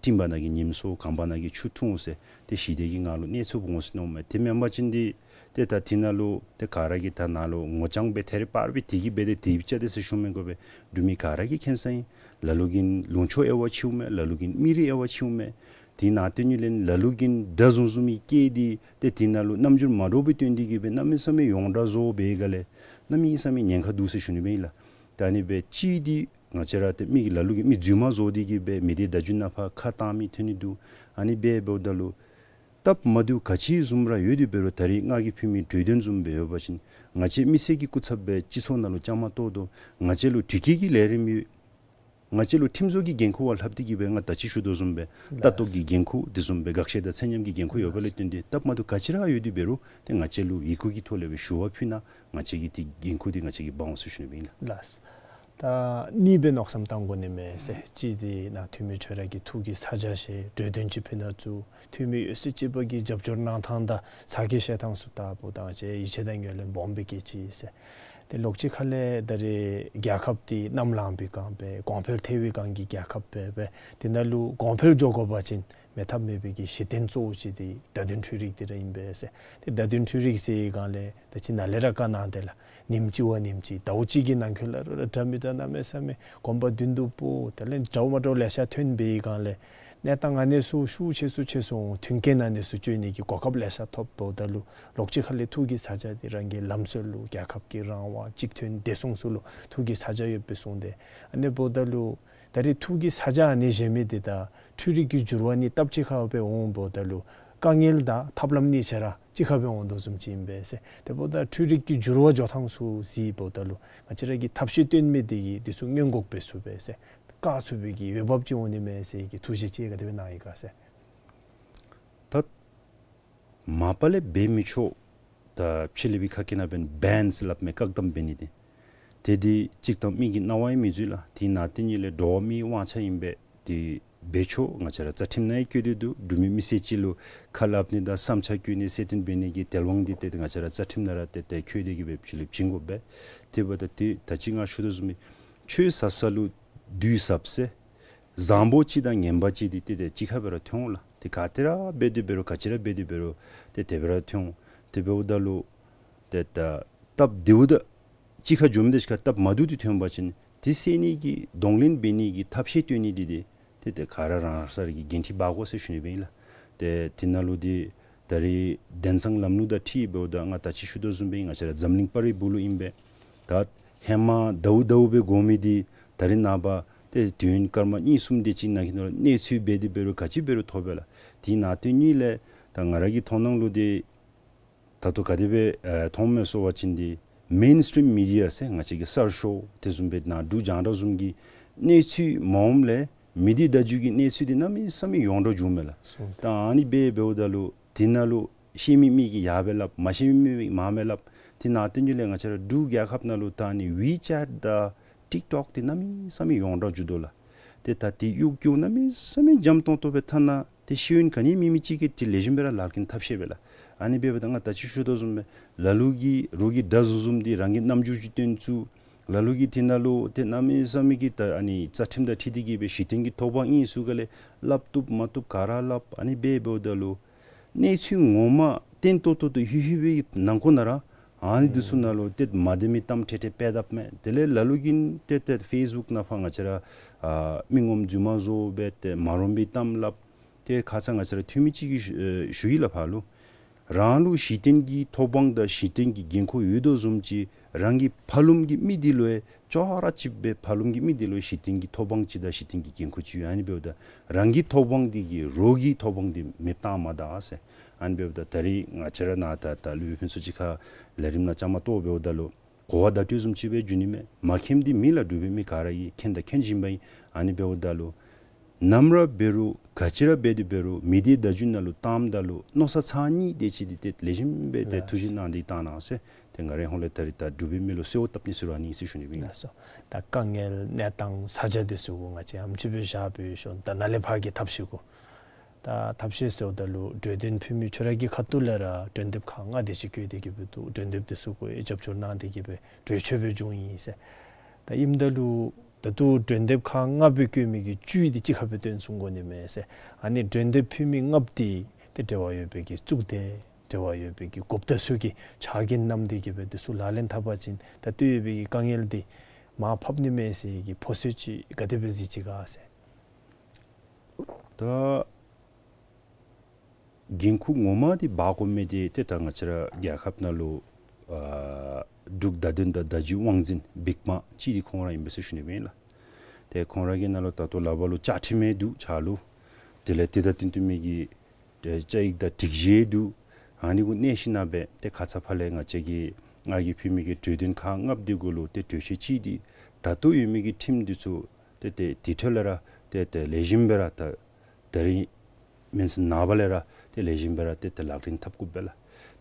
སྤྲིན་པ་ནང་གི་ཉིམ་སྲོ་གངས་པ་ནང་གི་ཆུ་འཐུང་ཟེར་ཏེ་ཞི་བདེ་གི་ངང་ལུ་གནས་ཚུགསཔ་འོང་ཟེར་མནོཝ་མས། དེ་མེན་པ་ཅིན་འདི་ཏེ་ད་དེ་ནང་ལུ་ཏེ་ག་ར་གིས་ད་ནཱ་ལུ་ངོ་རྐྱང་སྦེ་ཐད་རི་བ་རི་སྦེ་དེ་གིས་འབད་དེ་དེ་སྦེ་བཅའ་དེས་ཟེར་ཞུ་མི་དགོ་པས། འབྲུག་མི་ག་ར་གིས་མཁྱེན་གསལ་ཨིན། ལ་ལུ་གིས་ལུང་ཕྱོགས་དབྱེ་བ་ཕྱེཝ་མས། ལ་ལུ་གིས་མི་རིགས་དབྱེ་བ་ཕྱེཝ་མས། དེ་ནང་དོན་ཉིད་ལས་ལ་ལུ་གིས་ད་བཟུམ་བཟུམ་མའི་སྐད་འདི་ཏེ་དེ་ནང་ལུ་རྣམ་འགྱུར་མ་འདྲཝ་སྦེ་སྟོན་ཏེ་གིས་སྦེ་གནམ་མེད་ས་མེད་ཡོངས་གྲགས་བཟོ་བའི་སྒང་ལས་གནམ་མེད་ས་མེད་ཉེན་ཁ་འདུག་ཟེར་ཞུ་ནི་སྦེ་ཨིན་ལགས། ད་ཨ་ནི་སྦེ་ཅིག་འདི་ང་བཅས་ར་ཏེ་མི་གི་ལ་ལུ་གིས་མི་རྫུན་མ་བཟོ་སྟེ་གིས་སྦེ་མི་སྡེ་བརྡ་བརྒྱུད་ནང་ཕར་ཁ་བཏང་མི་ཐོན་ནི་འདུག། ཨ་ནི་སྦེ་འབདཝ་ད་ལུ་སྟབས་མ་བདེཝ་ག་ཅི་བཟུམ་ར་ཡོད་དེ་འབད་རུང་ད་རིས་ང་གིས་ཕུལ་མི་གྲོས་དོན་བཟུམ་སྦེ་འབད་བ་ཅིན་ང་བཅས་མི་སེར་གྱི་སྐུ་ཚབ་སྦེ་སྤྱི་ཚོགས་ནང་ལུ་བཅའ་མར་གཏོགས་དོ། ང་བཅས་ལུ་དྲི་བཀོད་ཀྱི་ལས་རིམ་ཡོད། ང་བཅས་ལུ་ཁྲིམས་བཟོ་གི་འགན་ཁུར་བ་ལྷགཔ་འདི་གིས་སྦེ་ང་ད་ཅི་ཞུ་དོ་བཟུམ་སྦེ་ལྟ་རྟོག་གི་འགན་ཁུར་དེ་བཟུམ་སྦེ་དགག་བཞག་དང་ཚད་མཉམ་གྱི་འགན་ཁུར་ཡོདཔ་ལས་བརྟེན་ཏེ་སྟབས་མ་བདེཝ་ག་ཅི་ར་ཡོད་དེ་འབད་རུང་ཏེ་ང་བཅས་ལུ་ཡི་གུ་གི་ཐོག་ལས་སྦེ་ཞུ་བ་ཕུལ་གནང་། ང་བཅས་ཀྱིས་ཏེ་འགན་ཁུར་འདི་ང་བཅས་ཀྱིས་འབག་འོང་ཟེར་ཞུ་ནི་སྦེ་ཨིན་ལགས། ལགས། ད་གཉིས་སྦེ་མནོ་བསམ་བཏང་དགོ་ནི་མས་ཟེར། གཅིག་འདི་ནཱ་འཐུས་མི་ཁྱོད་ར་གིས་ཐུགས་ཀྱི་ཚ་གྱང་བཞེས་གྲོས་དོན་ཅིག་ཕུལ་གནང་ཚུགས། འཐུས་མི་ཡོད་ཚད་ཅིག་པ་གི་རྒྱབ་སྐྱོར་གནང་ཐངས་དང་ཚ་གྱང་བཞེས་ཐངས་ཚུ་ལྟ་བུ་དང་བཅས་ཡིད་ཆེས་དང་ངོས་ལེན་སྦོམ་སྦེ་བསྐྱེད་ཅི་ཟེར། ཏེ་ལོགས་གཅིག་ཁ་ལས་ད་རེས་རྒྱལ་ཁབ་འདི་གནམ་ལངས་པའི་སྒང་སྦེ་གོང་འཕེལ་ཐལ་བའི་སྒང་གི་རྒྱལ་ཁབ་སྦེ་སྦེ་དེ་ནང་ལུ་གོང་འཕེལ་འགྱོ་དགོ་པ་ཅིན་མེད་ཐབས་མེད་པའི་གི་གཞི་རྟེན་གཙོ་བོ་ཅིག་འདི་བརྡ་དོན་འཕྲུལ་རིག་འདི་ར་ཨིན་པས་ཟེར། ཏེ་བརྡ་དོན་འཕྲུལ་རིག་ཟེར་བའི་སྒང་ལས་ད་ཅི་ནཱ་ལས་ར་བཀའ་གནང་སྟེ་ལགས། ཉིནམ་གཅིག་བ་ཉིནམ་གཅིག་ཟླཝ་གཅིག་གི་ནང་འཁོད་ལུ་ར་འདྲ་མི་འདྲ་གནམ་མེད་ས་མེད་གོམ་པ་བདུན་དུ་སྤོ་དེ་ལས་འདྲཝ་མ་འདྲཝ་ལེ་ཤ་ཐོན་པའི་སྒང་ལས་གནས་སྟངས་ཨ་ནི་ཚུ་ཤུགས་ཆེ་སུ་ཆེ་སུ་འོང་། མཐུན་རྐྱེན་ཨ་ནི་ཚུ་སྤྱོད་ནི་གི་གོ་སྐབས་ལེ་ཤ་ཐོབ་འབདཝ་ད་ལུ་ལོགས་གཅིག་ཁ་ལས་ཐུགས་ཀྱི་ཚ་གྱང་འདི་རང་གི་ལམ་སྲོལ་ལུ་རྒྱལ་ཁབ་ཀྱི་རང་དབང་གཅིག་མཐུན་བདེ་སྲུང་ཚུ་ལུ་ཐུགས་ཀྱི་ཚ་གྱང་ཡོདཔ་སྦེ་གསུངས་ཏེ། ཨ་ནི་འབདཝ་ད་ལུ་ད་རེས་ཐུགས་ཀྱི་ཚ་གྱང་ཨ་ནི་བཞེས་མི་འདི་དང་འཕྲུལ་རིག་གི་འགྱུར་བ་གཉིས་སྟབས་གཅིག་ཁར་སྦེ་འོང་འབདཝ་ད་ལུ་དཀའ་ངལ་དང་ཐབས་ལམ་གཉིས་ཆ་ར་གཅིག་ཁར་སྦེ་འོང་དོ་བཟུམ་ཅིག་ཨིན་པས་ཟེར། དེ་འབདཝ་ད་འཕྲུལ་རིག་གི་འགྱུར་བ་འགྱོ་ཐངས་ཚུ་གཟིགས་འབདཝ་ད་ལུ་ང་བཅས་ར་གིས་ཐབས་ཤེས་བཏོན་མི་འདི་གིས་འདི་ཚུ་སྔོན་འགོག་འབད་ཚུགས་པས་ཟེར། བཀག་ཚུགས་པའི་གི་འོས་འབབ་ཅིག་འོང་ནི་མས་ཟེར་གི་ཐུགས་བཞེད་ཅིག་ག་དེ་སྦེ་གནང་ཡི་ག་ཟེར། ད་ མ་པ་ལས་འབད་མི་ཆོག། ད་ཕྱི་གླིང་པའི་ཁ་སྐད་ནང་འབདན་སི་ལབ་མས། བཀག་དམ་འབད་ནི་དེ། དེ་དེ་གཅིག་དང་མི་གི་རྣ་བ་ཡང་མི་འཛུལ་ལགས། དེ་ནང་དེ་ཉིད་ལས་འགྲོ་བ་མིའི་དབང་ཆ་ཨིན་པས། དེ་འབད་ཆོག། ང་བཅས་ར་རྩ་ཁྲིམས་ནང་ཡང་བཀོད་དེ་འདུག། འབྲུག་མི་མི་སེར་ཅིག་ལུ་ཁ་སླབ་ནི་དང་བསམ་འཆར་བཀོད་ནི་གསལ་སྟོན་འབད་ནི་གི་དལ་དབང་འདི་ཏེ་ང་བཅས་ར་རྩ་ཁྲིམས་ནང་ར་ཏེ་ཏེ་བཀོད་དེ་གི་སྦེ་ཕྱི་ལུ་བྱིན་དགོ་པས། དེ་འབདཝ་ད་ཏེ་ད་ཅི་ང་ཞུ་དོ་བཟུམ་སྦེ་ཆོས་ཟབ་ས་ལུ་བདུད་ཟབ་ཟེར། བཟང་པོ་ཅིག་དང་ངན་པ་ཅིག་འདི་ཏེ་ཏེ་གཅིག་ཁར་སྦེ་ར་ཐོན་འོང་ལགས། ཏེ་ག་ཏེ་ར་འབད་དེ་འབད་རུང་ག་ཅི་ར་འབད་དེ་འབད་རུང་ཏེ་དེ་སྦེ་ར་ཐོན་འོང་། དེ་འབདཝ་ད་ལུ་ཏེ་ད་སྟབས་བདེཝ་ད་གཅིག་ཁར་འགྱོ་མི་དེ་གཅིག་ཁར་སྟབས་མ་བདེཝ་འདི་ཐོན་པ་ཅིན་དེ་སེལ་ནི་གི་གདོང་ལེན་འབད་ནི་གི་ཐབས་ཤེས་སྟོན་ནི་འདི་ཏེ་ཏེ་ཏེ་ག་ར་རང་རང་ས་ར་གི་འགན་འཁྲི་འབག་དགོ་ཟེར་ཞུ་ནི་སྦེ་ཨིན་ལགས། ཏེ་དེ་ནང་ལུ་འདི་ད་རེས་དེང་སང་ལམ་ལུགས་དང་འཁྲིལ་འབདཝ་ད་ང་ད་ཅི་ཞུ་དོ་བཟུམ་སྦེ་ང་བཅས་ར་འཛམ་གླིང་པར་རིས་བུ་ལུ་ཨིན་པས། ད་ཧེ་མ་ཟླཝ་ཟླཝ་སྦེ་དགོ་མི་འདི་ད་རེས་ནངས་པ་ཏེ་དུས་ཡུན་སྐར་མ་གཉིས་གསུམ་དེ་ཅིག་ནང་གི་ནང་ལུ་གནས་ཚུལ་འབད་དེ་འབད་རུང་ག་ཅི་འབད་རུང་ཐོབ་པས་ལགས། དེ་ནང་དེ་ཉིད་ལས་ད་ང་ར་གི་མཐོང་སྣང་ལུ་འདི་ད་ལྟོ་ག་དེ་སྦེ་ཨེ་མཐོངམ་མས་ཟེར་བ་ཅིན་འདི་མེན་སི་ཊིམ་མི་ཌི་ཡ་ཟེར་ང་བཅས་ཀྱི་གསར་ཤོག་དེ་བཟུམ་སྦེ་ནང་འབྲུག་རྒྱང་བསྒྲགས་བཟུམ་གྱི་གནས་ཚུལ་མ་འོངམ་ལས་མི་སྡེ་བརྡ་བརྒྱུད་ཀྱི་གནས་ཚུལ་འདི་གནམ་མེད་ས་མེད་ཡོངས་གྲགས་འགྱོཝ་མས་ལགས། སོང་། ད་ཨ་ནི་སྦེ་འབདཝ་ད་ལུ་དེ་ནང་ལུ་ཤེས་མི་མི་གིས་ཡར་སྦེ་སླབ། མ་ཤེས་མི་མི་གིས་མར་སྦེ་སླབ། དེ་ནང་དེ་ཉིད་ལས་ང་བཅས་ར་འབྲུག་རྒྱལ་ཁབ་ནང་ལུ་ད་ཨ་ནི་ཝི་ཅེཊ་དང་ཊིཀ་ཊོཀ་འདི་གནམ་མེད་ས་མེད་ཡོངས་གྲགས་འགྱོ་དོ་ལགས། ཏེ་ད་འདི་གཡུག་གཡུག་གནམ་མེད་ས་མེད་འཇམ་ཏོང་ཏོ་སྦེ་འཐབ་ནི་ཏེ་ཤེས་ཡོན་ག་ནི་མེད་མི་ཅིག་གིས་ཏེ་ལེགས་ཤོམ་སྦེ་ར་ལག་ལེན་འཐབ་ཤེས་པས་ལགས། ཨ་ནི་འབདཝ་ད་ང་ད་ཅི་ཞུ་དོ་བཟུམ་སྦེ་ལ་ལུ་གིས་རོགས་ཀྱི་དགྲ་བཟུམ་བཟུམ་འདི་རང་གི་རྣམ་འགྱུར་ཅིག་སྟོན་ཚུགས། ལ་ལུ་གིས་དེ་ནང་ལུ་ཏེ་གནམ་མེད་ས་མེད་ཀྱི་ད་ཨ་ནི་རྩ་ཁྲིམས་དང་འཁྲིལ་ཏེ་གི་སྦེ་གཞི་རྟེན་གྱི་ཐོབ་དབང་ཨིན་ཟེར་ག་ལས་སླབ་བཏུབ་མ་བཏུབ་ག་ར་སླབ། ཨ་ནི་སྦེ་འབདཝ་ད་ལུ་གནས་ཚུལ་ངོ་མ་བརྟན་ཏོག་ཏོ་ཏོ་ཧུ་ཧུ་སྦེ་ནང་འཁོད་ནང་ར་ཨ་ནི་འདི་ཚུ་ནང་ལུ་ཏེ་མ་བདེ་མི་གཏམ་ཁྲེ་ཁྲེ་སྤེལ་དཔ་མས། དེ་ལས་ལ་ལུ་གིས་ཏེ་ཏེ་ཕེསི་བུཀ་ནང་ཕར་ང་བཅས་ར་ཨ་མི་ངོམ་རྫུན་མ་བཟོ་སྦེ་ཏེ་མ་རུང་པའི་གཏམ་སླབ། ཏེ་ཁ་ཙ་ང་བཅས་ར་འཐུས་མི་ཅིག་གིས་ཞུ་ཨེ་ཞུ་ཡི་ལགས་ཕར་ལུ། རང་ལུ་གཞི་རྟེན་གྱི་ཐོབ་དབང་དང་གཞི་རྟེན་གྱི་འགན་ཁུར་ཡོད་དོ་བཟུམ་ཅིག་རང་གི་ཕར་ལུ་གི་མི་འདི་ལུ་ཡང་ཅོག་ར་གཅིག་སྦེ་ཕར་ལུ་གི་མི་འདི་ལུ་གཞི་རྟེན་གྱི་ཐོབ་དབང་ཅིག་དང་གཞི་རྟེན་གྱི་འགན་ཁུར་ཅིག་ཡོད། ཨ་ནི་འབདཝ་ད་རང་གི་ཐོབ་དབང་འདི་གིས་རོགས་ཀྱི་ཐོབ་དབང་འདི་མེདཔ་བཏང་མ་ད་ཟེར། ཨ་ནི་འབདཝ་ད་ད་རེས་ང་བཅས་ར་ནཱ་ད་ད་སློབ་དཔོན་ཕུན་ཚོགས་ཅིག་ཁར་ལས་རིམ་ནང་བཅའ་མར་གཏོགས་འབདཝ་ད་ལུ་གོ་བ་བརྡ་སྤྲོད་བཟུམ་ཅིག་སྦེ་འགྱོ་ནི་མས། མ་མཁྱེནམ་འདི་མེད་ལགས། འབྲུག་པའི་མི་ག་ར་གིས་མཁྱེན་དང་མཁྱེན་བཞིན་པ་ཨིན། ཨ་ནི་འབདཝ་ད་ལུ་ནམ་ར་འབད་རུང་ག་ཅི་ར་འབད་དེ་འབད་རུང་མི་སྡེ་བརྡ་བརྒྱུད་ནང་ལུ་བཏངམ་ད་ལུ་མནོ་བསམ་ཚར་གཉིས་དེ་ཅིག་འདི་ཏེ་ལེགས་ཤོམ་སྦེ་ཏེ་ཐུགས་ཞིབ་གནང་སྟེ་བཏང་གནང་ཟེར། ཏེ་ང་རའི་ཧོངས་ལས་ད་རེས་ད་འབྲུག་པའི་མི་ལུ་གསོལཝ་བཏབ་ནི་ཟེར་རུང་ཨ་ནི་ཟེར་ཞུ་ནི་ཨིན། ལགས་སོ། ད་དཀའ་ངལ་གནས་སྟངས་ས་ཆ་འདི་ཚུ་གུ་ང་བཅས་ཨམ་ཅིག་སྦེ་བཞག་སྦེ་ཞུ། ད་ནཱ་ལས་ཕར་གྱི་ཐབས་ཤེས་གུ་ད་ཐབས་ཤེས་ཟེརཝ་ད་ལུ་གྲོས་དོན་ཕུལ་མི་ཁྱོད་ར་གི་ཁ་ཐུག་ལས་ར་གྲོས་འདེབས་ཁག་ལྔ་དེ་ཅིག་བཀོད་དེ་གི་སྦེ་འདུག། གྲོས་འདེབས་དེ་ཚུ་གུ་ཡང་རྒྱབ་སྐྱོར་གནང་སྟེ་གི་སྦེ་གྲོས་ཆོད་སྦེ་བྱུང་ཡི་ཟེར། ད་ཨིནམ་ད་ལུ་ད་ལྟོ་གྲོས་འདེབས་ཁག་ལྔ་སྦེ་བཀོད་མི་གི་བཅུ་འདི་གཅིག་ཁར་སྦེ་བཏོན་ཚུགས་དགོ་ནི་མས་ཟེར། ཨ་ནི་གྲོས་འདེབས་ཕུལ་མི་ལྔ་པོ་འདི་ཏེ་འབྲེལ་བ་ཡོད་པའི་གི་གཙུག་སྡེ་འབྲེལ་བ་ཡོད་པའི་གི་འགོ་དཔོན་ཚུ་གིས་ཕྱག་འགན་བསྣམས་ཏེ་གི་སྦེ་དེ་ཚུ་ལག་ལེན་འཐབ་པ་ཅིན་ད་ལྟོ་ཡོད་པའི་གི་དཀའ་ངལ་འདི་མར་ཕབ་ནི་མས་ཟེར་གི་ཕོ་སོད་ཅིག་ག་དེ་སྦེ་གཟིགས་ཅི་ག་ཟེར། ད་འགན་ཁུར་ངོ་མ་འདི་འབག་དགོ་མི་འདི་ཏེ་ད་ང་བཅས་ར་རྒྱལ་ཁབ་ནང་ལུ་ཨ་འབྲུག་བརྡ་དོན་དང་བརྡ་བརྒྱུད་དབང་འཛིན་བིག་མ་ཅིག་འདི་ཁོང་ར་ཨིན་པས་ཟེར་ཞུ་ནི་སྦེ་ཨིན་ལགས། ཏེ་ཁོང་ར་གི་ནང་ལུ་ད་ལྟོ་ལག་པར་ལུ་བཅའ་ཁྲིམས་ཡང་འདུག་ཕྱག་ལུ། དེ་ལས་དེ་དང་བསྟུན་བསྟུན་མི་གི་ཏེ་བཅའ་ཡིག་དང་སྒྲིག་གཞི་འདུག། ཨ་ནི་གུ་གནས་ཞིནམ་སྦེ་ཏེ་ཁ་ཙ་ཕར་ལས་ང་བཅས་ཀྱིས་ང་གིས་ཕུལ་མི་གི་གྲོས་དོན་ཁག་ལྔ་པོ་འདི་གུ་ལུ་ཏེ་གྲོས་ཆོད་ཅིག་འདི་ད་ལྟོ་ཡོད་མི་གི་ཁྲིམས་འདི་ཚུ་ཏེ་ཏེ་དེ་འཕྲོ་ལས་ར་ཏེ་ཏེ་ལེགས་ཤོམ་སྦེ་ར་ད་ད་རིས་མེན་ཟེར་ནངས་པ་ལས་ར་ཏེ་ལེགས་ཤོམ་སྦེ་ར་ཏེ་ཏེ་ལག་ལེན་འཐབ་དགོ་པས་ལགས།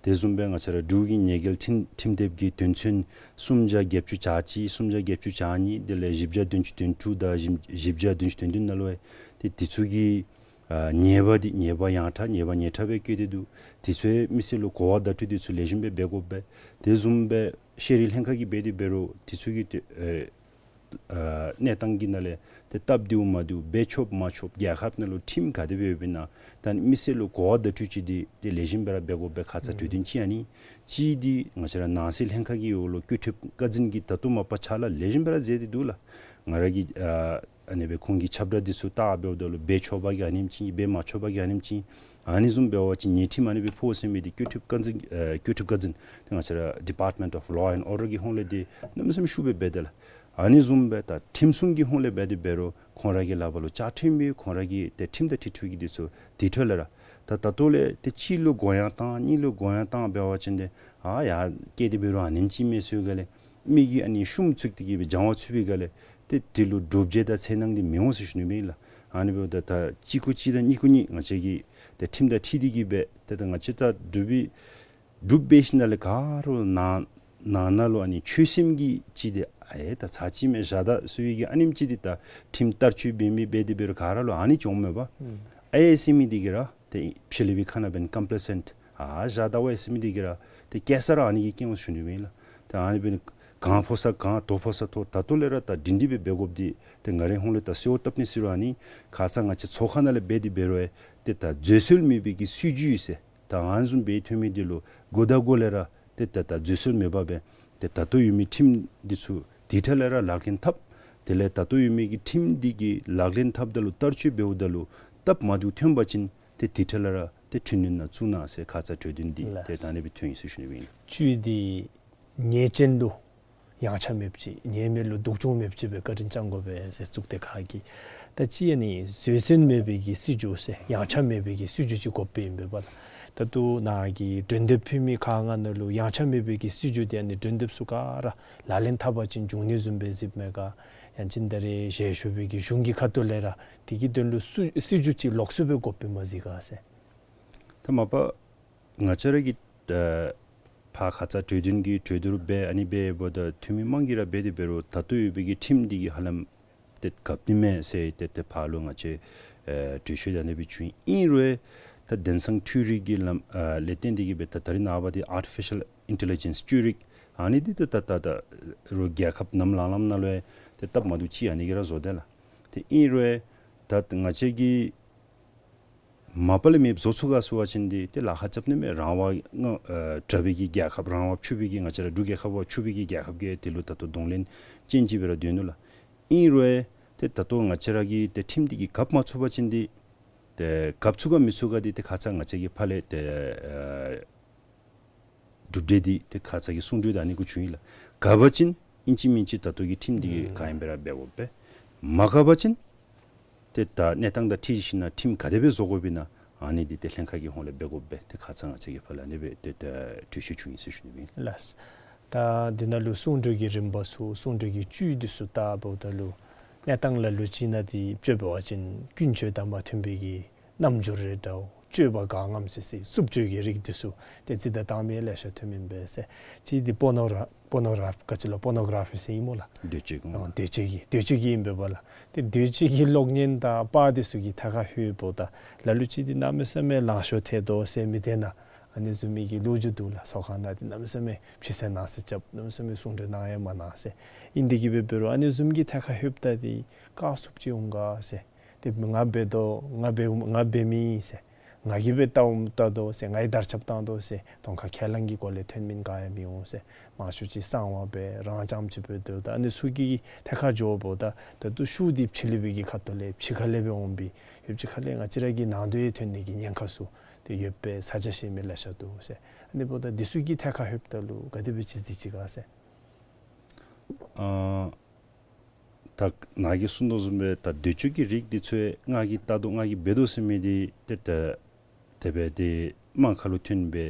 དེ་བཟུམ་སྦེ་ང་བཅས་ར་འབྲུག་གི་ཉེས་འགེལ་ཁྲིམས་ཁྲིམས་དེབ་ཀྱི་དོན་ཚན་སུམ་བརྒྱ་བརྒྱད་ཅུ་གྱ་གཅིག་སུམ་བརྒྱ་བརྒྱད་ཅུ་གྱ་གཉིས་དེ་ལས་བཞི་བརྒྱ་བདུན་ཅུ་དོན་དྲུག་དང་བཞི་བཞི་བརྒྱ་བདུན་ཅུ་དོན་བདུན་ནང་ལུ་ཡང་ཏེ་དེ་ཚུ་གི་ཨ་ཉེས་པ་འདི་ཉེས་པ་ཡང་དྲག་ཉེས་པ་ཉེས་དྲག་སྦེ་བཀོད་དེ་འདུག། དེ་ཚུ་ཡང་མི་སེར་ལུ་གོ་བ་བརྡ་སྤྲོད་དེ་ཚུ་ལེགས་ཤོམ་སྦེ་འབད་དགོ་པས། དེ་བཟུམ་སྦེ་ཤེས་རིག་ལྷན་ཁག་གིས་འབད་དེ་འབད་རུང་དེ་ཚུ་གི་ཏེ་ཨེ་ཨ་གནས་སྟངས་ཀྱི་ནང་ལས་ཏེ་སྟབས་བདེཝ་མ་བདེཝ་འབད་ཆོགཔ་མ་ཆོགཔ་རྒྱལ་ཁབ་ནང་ལུ་ཁྲིམས་ག་དེ་སྦེ་ཡོདཔ་ཨིན་ན་ད་མི་སེར་ལུ་གོ་བ་བརྡ་སྤྲོད་ཅིག་འདི་ཏེ་ལེགས་ཤོམ་སྦེ་ར་འབད་དགོ་པས། ཁ་ཙ་གྲོས་དོན་ཅིག་ཨ་ནི་ཅིག་འདི་ང་བཅས་ར་ནང་སྲིད་ལྷན་ཁག་གི་འོག་ལུ་བཀོད་ཁྲིམས་བཀའ་འཛིན་གྱིས་ད་ལྟོ་མ་པ་ཕྱག་ལཱ་ལེགས་ཤོམ་སྦེ་ར་མཛད་དེ་འདུག་ལགས། ང་ར་གིས་ཨ་ཨ་ནི་སྦེ་ཁོང་གི་ཁྱབ་བསྒྲགས་འདི་ཚུ་བལྟ་འབདཝ་ད་ལུ་འབད་ཆོག་པ་གི་ཨ་ནེམ་ཅིག་འབད་མ་ཆོག་པ་གི་ཨ་ནེམ་ཅིག་ཨ་ནི་བཟུམ་འབད་བ་ཅིན་ཉེས་ཁྲིམས་ཨ་ནི་སྦེ་ཕོག་ཟེར་མི་འདི་བཀོད་ཁྲིམས་བཀའ་འཛིན་ཨེ་བཀོད་ཁྲིམས་བཀའ་འཛིན་ཏེ་ང་བཅས་ར་Department of Law and Order གི་ཧོངས་ལས་འདི་གནམ་མེད་ས་མེད་ཤུགས་སྦེ་འབད་དེ་ལགས། ཨ་ནི་བཟུམ་སྦེ་ད་ཁྲིམས་སྲུང་གི་ཧོངས་ལས་འབད་དེ་འབད་རུང་ཁོང་ར་གི་ལག་པར་ལུ་བཅའ་ཁྲིམས་ཡོད། ཁོང་ར་གི་ཏེ་ཁྲིམས་དང་འཁྲིལ་འཁྲིལ་གྱི་འདི་ཚུ་དེ་འཕྲོ་ལས་ར་ད་ད་ལྟོ་ལས་ཏེ་གཅིག་ལུ་དགོངས་ཡངས་བཏང་གཉིས་ལུ་དགོངས་ཡངས་བཏང་འབད་བ་ཅིན་ཏེ་ཨ་ཡར་བཀལ་ཏེ་འབད་རུང་ཨ་ནེམ་ཅིག་མས་ཟེར་ག་ལས་མི་གིས་ཨ་ནི་ཤུམ་ཚུགས་ཏེ་གི་སྦེ་སྦྱང་བ་ཚུད་པའི་སྒང་ལས་ཏེ་དེ་ལུ་སྒྲུབ་བྱེད་དང་འཚེར་སྣང་འདི་མི་འོང་ཟེར་ཞུ་ནི་མས་ལགས། ཨ་ནི་འབདཝ་ད་ད་གཅིག་གུ་གཅིག་དང་གཉིས་གུ་གཉིས་ང་བཅས་ཀྱིས་ཏེ་ཁྲིམས་དང་འཁྲིལ་ཏེ་གིས་སྦེ་ཏེ་ད་ང་བཅས་ད་འབྲུག་པའི་འབྲུག་པའི་ཞིནམ་ལས་ག་ར་ནང་ནང་ན་ལུ་ཨ་ནི་ཆོས་སེམས་ཀྱི་ཅིག་འདི་ཨེ་ད་ཚར་གཅིག་མས་བཞག་ད་ཟེར་བའི་གི་ཨ་ནེམ་ཅིག་འདི་ད་ཁྲིམས་བསྟར་སྤྱོད་འབད་མི་འབད་དེ་འབད་རུང་ག་ར་ལུ་ཨ་ནི་ཅིག་འོང་མས་པ། ཨུམ། ཨེ་ཟེར་མི་འདི་གིས་ར་ཏེ་ཕྱི་གླིང་པའི་ཁ་ནང་འབདན་ཀམ་པ་ལ་སེནཊ་ཨ་བཞག་ད་བ་ཨེ་ཟེར་མི་འདི་གིས་ར་ཏེ་སྐྱེས་ས་ར་ཨ་ནི་གི་རྐྱེན་འོང་ཞུ་ནི་ཨིན་ལགས། ཏེ་ཨ་ནི་འབདན་གང་ཕོག་ས་གང་དོ་ཕོག་ས་དོ་ད་ལྟོ་ལས་ར་ད་སྒྲིང་སྒྲི་སྦེ་འབད་དགོཔ་འདི་ཏེ་ང་རའི་ཧོངས་ལས་ད་གསོལཝ་བཏབ་ནི་ཟེར་རུང་ཨ་ནི་ཁ་ཙ་ང་བཅས་ཚོགས་ཁང་ནང་ལས་འབད་དེ་འབད་རུང་ཨེ་ཏེ་ད་འཛོལ་སྲོལ་མེད་པའི་གི་སྲིད་བྱུས་ཟེར་ད་ཨ་ནི་བཟུམ་སྦེ་ཐོན་མི་འདི་ལུ་འགོ་དང་འགོ་ལས་ར་ཏེ་ད་ད་འཛོལ་སྲོལ་མེད་པར་སྦེ་ཏེ་ད་ལྟོ་ཡོད་མི་ཁྲིམས་འདི་ཚུ་དེ་འཕྲལ་ལས་ར་ལག་ལེན་འཐབ། དེ་ལས་ད་ལྟོ་ཡོད་མི་གི་ཁྲིམས་འདི་གི་ལག་ལེན་འཐབ་ད་ལུ་བསྟར་སྤྱོད་འབདཝ་ད་ལུ་སྟབས་མ་བདེཝ་ཐོན་པ་ཅིན་ཏེ་དེ་འཕྲལ་ལས་ར་ཏེ་འཕྲི་སྣོན་ནང་བཙུགས་གནང་ཟེར་ཁ་ཙ་གྲོས་དོན་འདི་ལགས། ཏེ་ད་ཨ་ནི་སྦེ་ཐོན་ཡི་ཟེར་ཞུ་ནི་ཨིན། བཅུད་འདི་ཉེས་ཅན་ལུ་ཡངས་ཆག་མེདཔ་ཅིག་ཉེས་མེད་ལུ་སྡུག་སྦྱོང་མེདཔ་ཅིག་སྦེ་བཀའ་དྲིན་བསྐྱང་དགོ་པས་ཟེར་གཙུག་སྡེ་ཁག་གིས། ད་ཅི་ཨ་ནི་བཟོད་བསྲན་མེད་པའི་གི་སྲིད་བྱུས་ཟེར་ཡངས་ཆག་མེད་པའི་གི་སྲིད་བྱུས་ཅིག་དགོཔ་ཨིན་པས་པ་ལགས། ད་ལྟོ་ནཱ་གི་གྲོས་འདེབས་ཕུལ་མི་ཁག་ལྔ་ནང་ལུ་ཡངས་ཆག་མེད་པའི་གི་སྲིད་བྱུས་འདི་ཨ་ནི་གྲོས་འདེབས་ཚུ་ག་ར་ལག་ལེན་འཐབ་པ་ཅིན་འབྱུང་ནི་བཟུམ་སྦེ་གཟིགསཔ་མས་ག། ཡང་ཅིན་ད་རེས་ཞལ་བཞུགས་པའི་གི་གཞུང་གི་ཁ་ཐུག་ལས་ར་དེ་གི་དོན་ལུ་སྲིད་སྲིད་བྱུས་ཅིག་ལོགས་སུ་སྦེ་དགོཔ་ཨིན་མས་གཟིགས་ག་ཟེར། ད་མ་པ་ང་བཅས་ར་གི་ད་ཕར་ཁ་ཙ་གྲོས་དོན་གྱི་གྲོས་བསྡུར་འབད་ཨ་ནི་འབད་འབདཝ་ད་འཐུས་མི་དམངས་ཀྱིས་ར་འབད་དེ་འབད་རུང་ད་ལྟོ་ཡོད་པའི་གི་ཁྲིམས་འདི་གིས་ཧ་ལམ་ཏེ་གབ་ནི་མས་ཟེར་ཏེ་ཏེ་ཕར་ལུ་ང་བཅས་ཨེ་གྲོས་ཆོད་ད་ཨ་ནི་སྦེ་བྱུང་ཡི། ཨིན་རུང་ད་དེང་སང་འཕྲུལ་རིག་གི་ལམ་ཨ་ལས་བརྟེན་ཏེ་གིས་སྦེ་ད་ད་རེས་ནངས་པ་འདི་ཨར་ཊི་ཕི་ཤལ་ཨིན་ཊེ་ལི་ཇེནསི་བཅོས་རིག་ཨ་ནི་འདི་ད་ད་ད་ད་རུང་རྒྱལ་ཁབ་ནམ་ལངས་ལངསམ་ནང་ལུ་ཡང་ཏེ་སྟབས་མ་བདེཝ་ཅིག་ཨ་ནི་གིས་ར་བཟོ་དེས་ལགས། ཏེ་ཨིན་རུང་ད་ང་བཅས་ཀྱིས་མ་པ་ལས་མེདཔ་བཟོ་ཚུགས་ག་ཟེར་བ་ཅིན་འདི་ཏེ་ལཱ་ཁག་རྐྱབ་ནི་མས། རང་དབང་ཨ་དྲག་པའི་གི་རྒྱལ་ཁབ་རང་དབང་ཕྱུག་པའི་གི་ང་བཅས་ར་འབྲུག་རྒྱལ་ཁབ་བ་ཕྱུག་པའི་གི་རྒྱལ་ཁབ་ཀྱིས་དེ་ལུ་ད་ལྟོ་གདོང་ལེན་ཅན་ཅིག་སྦེ་ར་སྡོད་ནུག་ལགས། ཨིན་རུང་ཏེ་ད་ལྟོ་ང་བཅས་ར་གི་ཏེ་ཁྲིམས་འདི་གིས་གབ་མ་ཚུགས་པ་ཅིན་འདི་ཏེ་གབ་ཚུགས་ག་མི་ཚུགས་ག་འདི་ཏེ་ཁ་ཙ་ང་བཅས་ཀྱི་ཕར་ལས་ཏེ་ཨ་གྲུབ་འབྲས་འདི་ཏེ་ཁ་ཙ་གི་གསུང་གྲོས་ད་ཨ་ནི་གུ་བྱུང་ཡི་ལགས། གབ་པ་ཅིན་ཨིན་ཅི་མིན་ཅི་ད་ལྟོ་གི་ཁྲིམས་འདི་གིས་ག་ཨིནམ་སྦེ་ར་འབད་དགོ་པས། མ་གབ་པ་ཅིན་ཏེ་ད་གནས་སྟངས་དང་འཁྲིལ་ཞིནམ་ལས་ཁྲིམས་ག་དེ་སྦེ་བཟོ་དགོཔ་ཨིན་ན་ཨ་ནི་འདི་ཏེ་ལྷན་ཁག་གི་ཧོངས་ལས་འབད་དགོ་པས། ཏེ་ཁ་ཙ་ང་བཅས་ཀྱི་ཕར་ལས་ཨ་ནི་སྦེ་ཏེ་ད་གྲོས་ཆོད་བྱུང་ཡི་ཟེར་ཞུ་ནི་ཨིན། ལགས། ད་འདི་ནང་ལུ་གསུང་གྲོས་ཀྱི་རིམ་པ་ཚུ་གསུང་གྲོས་ཀྱི་བཅུད་འདི་ཚུ་བལྟཝ་ད་ལུ་གནས་སྟངས་ལ་ལུ་ཅིག་ནང་འདི་དཔྱེ་འབད་བ་ཅིན་ཀུན་སྤྱོད་དང་མ་མཐུན་པའི་གི་རྣམ་འགྱུར་རེ་འདྲཝ་སྤྱོད་པ་གང་ངམ་ཟེར་སའི་རྩུབ་སྤྱོད་ཀྱི་རིགས་འདི་ཚུ་ཏེ་རྩིས་ད་བཏང་མི་ལེ་ཤ་ཐོན་མི་ཨིན་པས་ཟེར། གཅིག་འདི་པོར་ནོ་ར་པོར་ནོ་ག་ར་ཕི་ག་ཅི་ལོ་པོར་ནོ་ག་ར་ཕི་ཟེར་ཨིན་མས་ལགས། འདོད་སྤྱོད་ཀྱི་ཨ་འདོད་སྤྱོད་ཀྱི་འདོད་སྤྱོད་ཀྱི་ཨིན་པས་པ་ལགས། ཏེ་འདོད་སྤྱོད་ཀྱི་གློག་བརྙན་དང་པར་འདི་ཚུ་གི་ཐད་ཁར་ལྷོདཔ་ད་ལ་ལུ་ཅིག་འདི་གནམ་མེད་ས་མེད་ལང་ཤོར་ཐལ་དོ་ཟེར་མི་འདི་ནང་ཨ་ནི་བཟུམ་མའི་གི་ལོ་རྒྱུས་འདུག་ལགས། ཚོགས་ཁང་ནང་འདི་གནམ་མེད་ས་མེད་ཕྱི་གསལ་ནང་གསལ་རྐྱབ། གནམ་མེད་ས་མེད་གསུང་གྲོས་གནང་ཡང་མ་གནང་ཟེར། ཨིན་དེ་གིས་འབད་འབད་རུང་ཨ་ནི་བཟུམ་གྱི་ཐད་ཁར་ལྷོདཔ་ད་འདི་བཀག་ཚུགསཔ་ཅིག་འོང་ག་ཟེར། ཏེ་ང་འབད་དོ་ང་འབད་ང་འབད་མི་ཨིན་ཟེར། ང་གིས་འབད་བལྟཝ་ད་དོ་ཟེར། ང་གིས་དར་ཁྱབ་བཏང་དོ་ཟེར། གདོང་ཁར་ཁས་བླངས་ཀྱི་སྒོ་ལས་ཐོན་མི་ག་ཡང་མི་འོང་ཟེར། མང་ཤོས་ཅིག་གསང་བ་སྦེ་རང་རྐྱངམ་ཅིག་སྦེ་སྡོདཔ་ད་ཨ་ནི་ཚུ་གི་ཐད་ཁར་འགྱོཝ་ད་ད་ལྟོ་ཤུགས་འདི་ཕྱི་གླིང་པའི་གི་ཁ་ཐུག་ལས་ཕྱི་ཁ་ལས་སྦེ་འོང་པས། ཡོདཔ་ཅིག་ཁ་ལས་ང་བཅས་ར་གི་ནང་དོན་ཐོན་ནི་གི་ཉེན་ཁ་ཚུ་ཏེ་ཡོདཔ་སྦེ་ས་ཆ་ཤེས་མི་ལེ་ཤ་འདུག་ཟེར། ཨ་ནི་འབདཝ་ད་འདི་ཚུ་གི་ཐད་ཁར་ལྷོདཔ་ད་ལུ་ག་དེ་སྦེ་ཅིག་གཟིགས་ཅི་ག་ཟེར། ཨ་ད་ནཱ་གིས་གསུངས་དོ་བཟུམ་སྦེ་ད་འདོད་སྤྱོད་ཀྱི་རིགས་འདི་ཚུ་ང་གིས་བལྟ་དོ་ང་གིས་འབད་དོ་ཟེར་མི་འདི་ཏེ་ད་དེ་སྦེ་ཏེ་དམངས་ཁ་ལུ་ཐོན་སྦེ་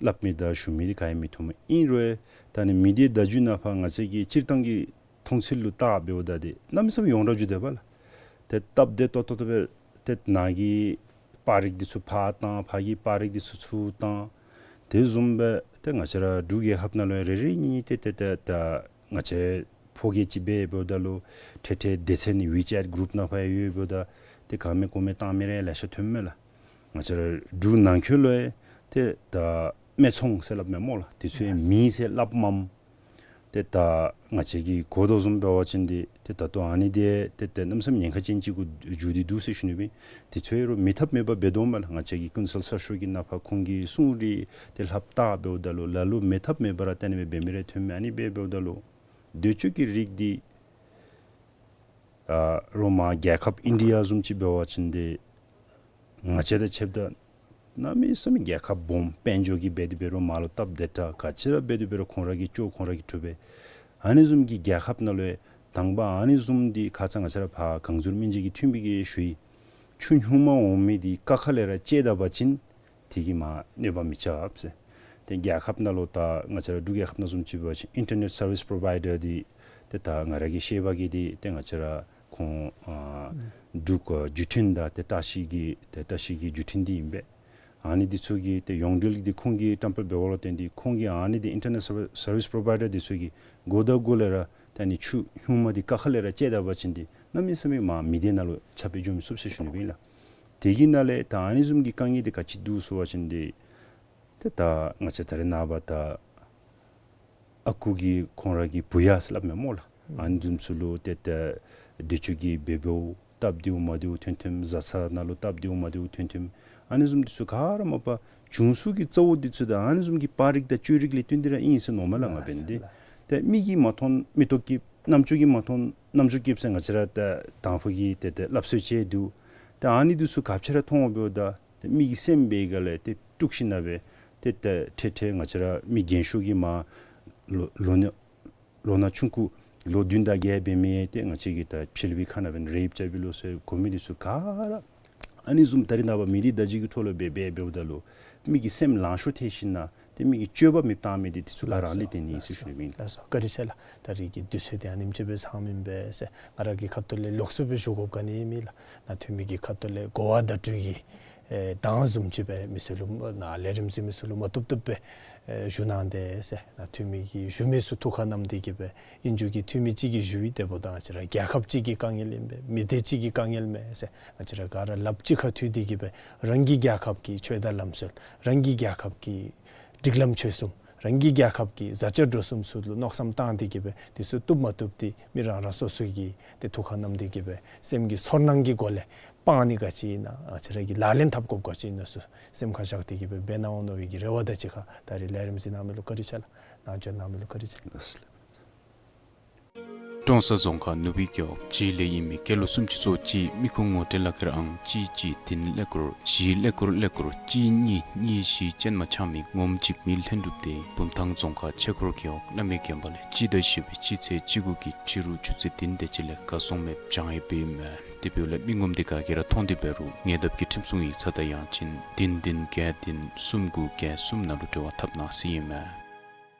སླབ་མི་དང་ཞུ་མི་འདི་ག་ཡང་མི་མཐོང་མས། ཨིན་རུང་ད་ཨ་ནི་མི་སྡེ་བརྡ་བརྒྱུད་ནང་ཕར་ང་བཅས་ཀྱི་སྤྱིར་བཏང་གི་མཐོང་ཚུལ་ལུ་བལྟ་འབདཝ་ད་འདི་གནམ་མེད་ས་མེད་ཡོངས་གྲགས་འགྱོ་དེས་པ་ལགས། ཏེ་སྟབས་བདེ་ཏོག་ཏོ་ཏོ་སྦེ་ཏེ་ནཱ་གི་པར་རིགས་འདི་ཚུ་ཕར་བཏང་ཕར་གྱི་པར་རིགས་འདི་ཚུ་ཚུར་བཏང་། དེ་བཟུམ་སྦེ་ཏེ་ང་བཅས་ར་འབྲུག་རྒྱལ་ཁབ་ནང་ལུ་རེ་རེ་གཉིས་གཉིས་ཏེ་ཏེ་ཏེ་ད་ང་བཅས་ཕོ་སྐྱེས་ཅིག་འབད་འབདཝ་ད་ལུ་ཏེ་ཏེ་སྡེ་ཚན་ཝི་ཅེཊ་གུ་རུབ་ནང་ཕར་ཡོད་འབདཝ་ད་ཏེ་ག་མེད་གོ་མེད་བཏང་མི་རེ་ལེ་ཤ་ཐོན་མས་ལགས། ང་བཅས་ར་འབྲུག་ནང་འཁོད་ལུ་ཡང་ཏེ་ད་སྨད་འཚོང་ཟེར་སླབ་མས་སྨོ་ལགས། དེ་ཚུ་ཡང་མེད་ཟེར་སླབ་མས། ཏེ་ད་ང་བཅས་ཀྱིས་གོ་དོ་བཟུམ་འབད་བ་ཅིན་འདི་ཏེ་ད་ལྟོ་ཨ་ནི་འདི་ཏེ་ཏེ་གནམ་མེད་ས་མེད་ཉེན་ཁ་ཅན་ཅིག་གུ་འགྱུར་ཏེ་འདུག་ཟེར་ཞུ་ནི་སྦེ། དེ་ཚུ་ཡང་རུང་མེད་ཐབས་མེད་པ་འབད་དོ་མས་ལགས། ང་བཅས་ཀྱི་ཀུན་གསལ་གསར་ཤོག་གི་ནང་ཕར་ཁོང་གི་གསུང་རིགས་ཏེ་ལྷབ་བལྟ་འབདཝ་ད་ལུ་ལ་ལུ་མེད་ཐབས་མེད་པ་ར་ཏེ་ཨ་ནི་སྦེ་འབད་མི་རེ་ཐོན་མས། ཨ་ནི་སྦེ་འབདཝ་ད་ལུ་འདོད་སྤྱོད་ཀྱི་རིགས་འདི་ཨ་རོགས་མར་རྒྱལ་ཁབ་ཨིན་ཌི་ཡ་བཟུམ་ཅིག་འབད་བ་ཅིན་འདི་ང་བཅས་དང་ཕྱདཔ་ད་གནམ་མེད་ས་མེད་རྒྱལ་ཁབ་སྦོམ་དཔལ་འབྱོར་གྱི་འབད་དེ་འབད་རུང་མར་ལུ་སྟབས་བདེ་དྲགས་ག་ཅི་ར་འབད་དེ་འབད་རུང་ཁོང་ར་གིས་ལྕོགས་ཁོང་ར་གིས་གྲུབ་པས། ཨ་ནི་བཟུམ་གྱི་རྒྱལ་ཁབ་ནང་ལུ་ཡང་དང་པ་ཨ་ནི་བཟུམ་འདི་ཁ་ཙ་ང་བཅས་ར་ཕར་གངས་ཟུར་སྨན་རྩིས་ཀྱི་འཐུས་མི་གིས་ཞུ་ཡི། ཆུ་སྨྱུག་མ་འོང་མི་འདི་ཀ་ཁ་ལས་ར་བཅད་ད་པ་ཅིན་དེ་གིས་མར་གནོད་པ་མི་རྐྱབ་ཟེར། ཏེ་རྒྱལ་ཁབ་ནང་ལུ་ད་ང་བཅས་ར་འབྲུག་རྒྱལ་ཁབ་ནང་བཟུམ་ཅིག་འབད་བ་ཅིན་ཨིན་ཊར་ནེཊ་སར་བིསི་པོརོ་བའི་ཌར་འདི་ཏེ་ད་ང་ར་གིས་ཤེས་པ་གིས་འདི་ཏེ་ང་བཅས་ར་ཁོང་ཨ་ འབྲུག་ཨ་བརྒྱུད་འཕྲིན་དང་ཏེ་བཀྲ་ཤིས་ཀྱི་ཏེ་བཀྲ་ཤིས་ཀྱི་བརྒྱུད་འཕྲིན་འདི་ཨིན་པས། ཨ་ནི་འདི་ཚུ་གིས་ཏེ་ཡོངས་འབྲེལ་གྱི་འདི་ཁོང་གིས་བཀྲམ་སྤེལ་འབད་བ་ལུ་བརྟེན་ཏེ་ཁོང་གིས་ཨ་ནི་འདི་ཨིན་ཊར་ནེཊ་སར་སར་བིསི་པོརོ་བའི་ཌར་འདི་ཚུ་གིས་གོ་ད་གོ་ལས་ར་ཏེ་ཨ་ནི་ཆུ་ཧེ་མ་འདི་ཀ་ཁ་ལས་ར་བཅད་ད་པ་ཅིན་འདི་གནམ་མེད་ས་མེད་མར་མི་སྡེ་ནང་ལུ་ཁྱབ་སྤེལ་འགྱོ་མི་ཚུགས་ཟེར་ཞུ་ནི་ཨིན་ལགས། དེ་གི་ནང་ལས་ད་ཨ་ནི་བཟུམ་གྱི་དཀའ་ངལ་འདི་ག་ཅི་འདུག་ཟེར་བ་ཅིན་འདི་ཏེ་ད་ང་བཅས་ད་རེས་ནངས་པ་ད་ཨ་ཁུ་གིས་ཁོང་ར་གི་བུ་ཡ་ཟེར་སླབ་མས་སྨོ་ལགས། ཨ་ནི་བཟུམ་ཚུ་ལུ་ཏེ་ད་འདི་ཚུ་གི་བེ་བེཝ་སྟབས་བདེཝ་མ་བདེཝ་ཐོན་ཐོནམ། བཟའ་ཚང་ནང་ལུ་སྟབས་བདེཝ་མ་བདེཝ་ཐོན་ཐོནམ། ཨ་ནི་བཟུམ་འདི་ཚུ་ག་ར་མ་པ་བྱུང་ཚུལ་གྱི་རྩ་བོ་འདི་ཚུ་ད་ཨ་ནི་བཟུམ་གྱི་པར་རིག་དང་བཅོས་རིག་ལས་བརྟེན་ཏེ་ར་ཨིན་ཟེར་མནོཝ་མས་ལགས་ང་འབད་ནི་འདི། ཏེ་མིག་གིས་མ་མཐོང་མིག་ཏོ་སྐྱིདཔ། རྣམ་ཅོ་གིས་མ་མཐོང་རྣམ་ཅོ་སྐྱིདཔ་ཟེར་ང་བཅས་ར་ད་དང་ཕུ་གི་ཏེ་ད་སླབ་སྲོལ་ཅིག་འདུག། ད་ཨ་ནི་འདི་ཚུ་ག་ཅི་ར་མཐོང་འོང་འབདཝ་ད་ཏེ་མི་གི་སེམས་འབད་ག་ལས་ཏེ་དཀྲུགས་ཞིནམ་ལས་ཏེ་ད་ཐེངས་ཐེངས་ང་བཅས་ར་མི་རྒན་ཤོས་ཀྱིས་མར་ལོ་ལོ་ན་ལོ་ན་ཆུང་ཀུ་ལོ་བདུན་དང་བརྒྱད་འབད་མི་ཏེ་ང་བཅས་ཀྱི་ད་ཕྱི་གླིང་པའི་ཁ་ནང་འབད་ན་རེཔ་རྐྱབ་པས་ལོ་ཟེར་གོ་མི་འདི་ཚུ་ག་ར་ཨ་ནི་བཟུམ་ད་རེས་ནངས་པ་མི་རིགས་དར་རྒྱས་ཀྱི་ཐོག་ལུ་འབད་འབད་འབདཝ་ད་ལུ་མི་གི་སེམས་ལང་ཤོར་ཐལ་ཞིནམ་ལས་ཏེ་མི་གི་སྤྱོད་པ་མེདཔ་བཏང་མི་འདི་འདི་ཚུ་ག་ར་ལས་བརྟེན་ནི་ཨིན་ཟེར་ཞུ་ནི་ཨིན། ལགས་སོ། བཀའ་དྲིན་ཆེ་ལགས། ད་རིས་ཀྱི་དུས་ཚོད་འདི་ཨ་ནེམ་ཅིག་སྦེ་ཚང་མི་ཨིན་པས་ཟེར་ང་ར་གི་ཁ་ཐུག་ལས་ལོགས་སུ་སྦེ་ཞུ་དགོཔ་ག་ནི་མེད་ལགས། ནང་འཐུས་མི་གི་ཁ་ཐུག་ལས་གོ་བ་བརྡ་སྤྲོད་ཀྱི་ཨེ་གདངས་བཟུམ་ཅིག་སྦེ་མི་སེར་ལུ་ནཱ་ལས་རིམ་གཟིགས་མི་ཚུ་ལུ་མ་བཏུབ་བཏུབ་སྦེ་ཨེ་ཞུ་གནང་དེས་ཟེར་ནང་འཐུས་མི་གིས་ཞུ་མི་ཚུ་ཐུགས་ཁར་བསྣམས་ཏེ་གི་སྦེ་ཨིན་རུང་གི་འཐུས་མི་གཅིག་གིས་ཞུ་ཡི། དེ་འབདཝ་ད་ང་བཅས་ར་རྒྱལ་ཁབ་གཅིག་གི་དཀའ་ངལ་ཨིན་པས། མི་སྡེ་གཅིག་གི་དཀའ་ངལ་མས་ཟེར་ང་བཅས་ར་ག་ར་ལགཔ་གཅིག་ཁར་མཐུད་དེ་གི་སྦེ་རང་གི་རྒྱལ་ཁབ་ཀྱི་ཆོས་དང་ལམ་སྲོལ་རང་གི་རྒྱལ་ཁབ་ཀྱི་སྒྲིག་ལམ་ཆོས་གསུམ་རང་གི་རྒྱལ་ཁབ་ཀྱི་བཟའ་བཅའ་འགྲོ་གསུམ་ཚུ་ལུ་མནོ་བསམ་བཏང་སྟེ་གི་སྦེ་འདི་ཚུ་བཏུབ་མ་བཏུབ་འདི་མི་རང་རང་སོ་སོ་གི་ཏེ་ཐུགས་ཁར་བསྣམས་ཏེ་གི་སྦེ་སེམས་ཀྱི་ཚོར་སྣང་གི་སྒོ་ལས་སྤང་ནི་ག་ཅི་ཨིན་ན་ང་བཅས་ར་གིས་ལག་ལེན་འཐབ་དགོཔ་ག་ཅི་ཨིན་ན་ཚུ་སེམས་ཁར་བཞག་སྟེ་གི་སྦེ་འབད་གནང་འོང་མནོ་བའི་གི་རེ་བ་དང་གཅིག་ཁར་ད་རིས་ལས་རིམ་གཟིགས་གནང་མི་ལུ་བཀའ་དྲིན་ཆེ་ལགས། ནང་འབྱོན་གནང་མི་ལུ་བཀའ་དྲིན་ཆེ་ལགས། ཀྲོང་གསར་རྫོང་ཁག་ནུབ་སྦིས་རྒེད་འོག་སྤྱིའི་ལས་ཨིན་མི་སྐྱེས་ལོ་སུམ་ཅུ་སོ་གཅིག་མི་ཁུངས་ངོ་སྤྲོད་ལག་ཁྱེར་ཨང་གཅིག་གཅིག་བདུན་ཀླད་ཀོར་བཞི་ཀླད་ཀོར་ཀླད་ཀོར་གཅིག་གཉིས་གཉིས་བཞི་ཅན་མ་འཆང་མི་ངོམ་གཅིག་མི་ལྷན་གྲུབ་སྟེ་བུམ་ཐང་རྫོང་ཁག་ཆོས་འཁོར་རྒེད་འོག་བླ་མའི་དགོན་པ་ལས་སྤྱི་ཟླ་བཞི་པའི་སྤྱི་ཚེས་བཅུ་དགུ་གི་ཕྱི་རུ་ཆུ་ཚོད་བདུན་དེ་ཅིག་ལས་གར་སོང་མེདཔ་བྱང་ཡོདཔ་ཨིན་མས། དེ་འབདཝ་ལས་མི་ངོམ་འདི་ག་གིས་ར་མཐོང་སྟེ་འབད་རུང་ཉེ་འདབས་ཀྱི་ཁྲིམས་སྲུང་ཡིག་ཚང་དང་ཡང་ཅིན་བདུན་བདུན་བརྒྱད་བདུན་གསུམ་དགུ་བརྒྱད་གསུམ་ནང་ལུ་འབྲེལ་བ་འཐབ་གནང་ཟེར་ཨིན་མས།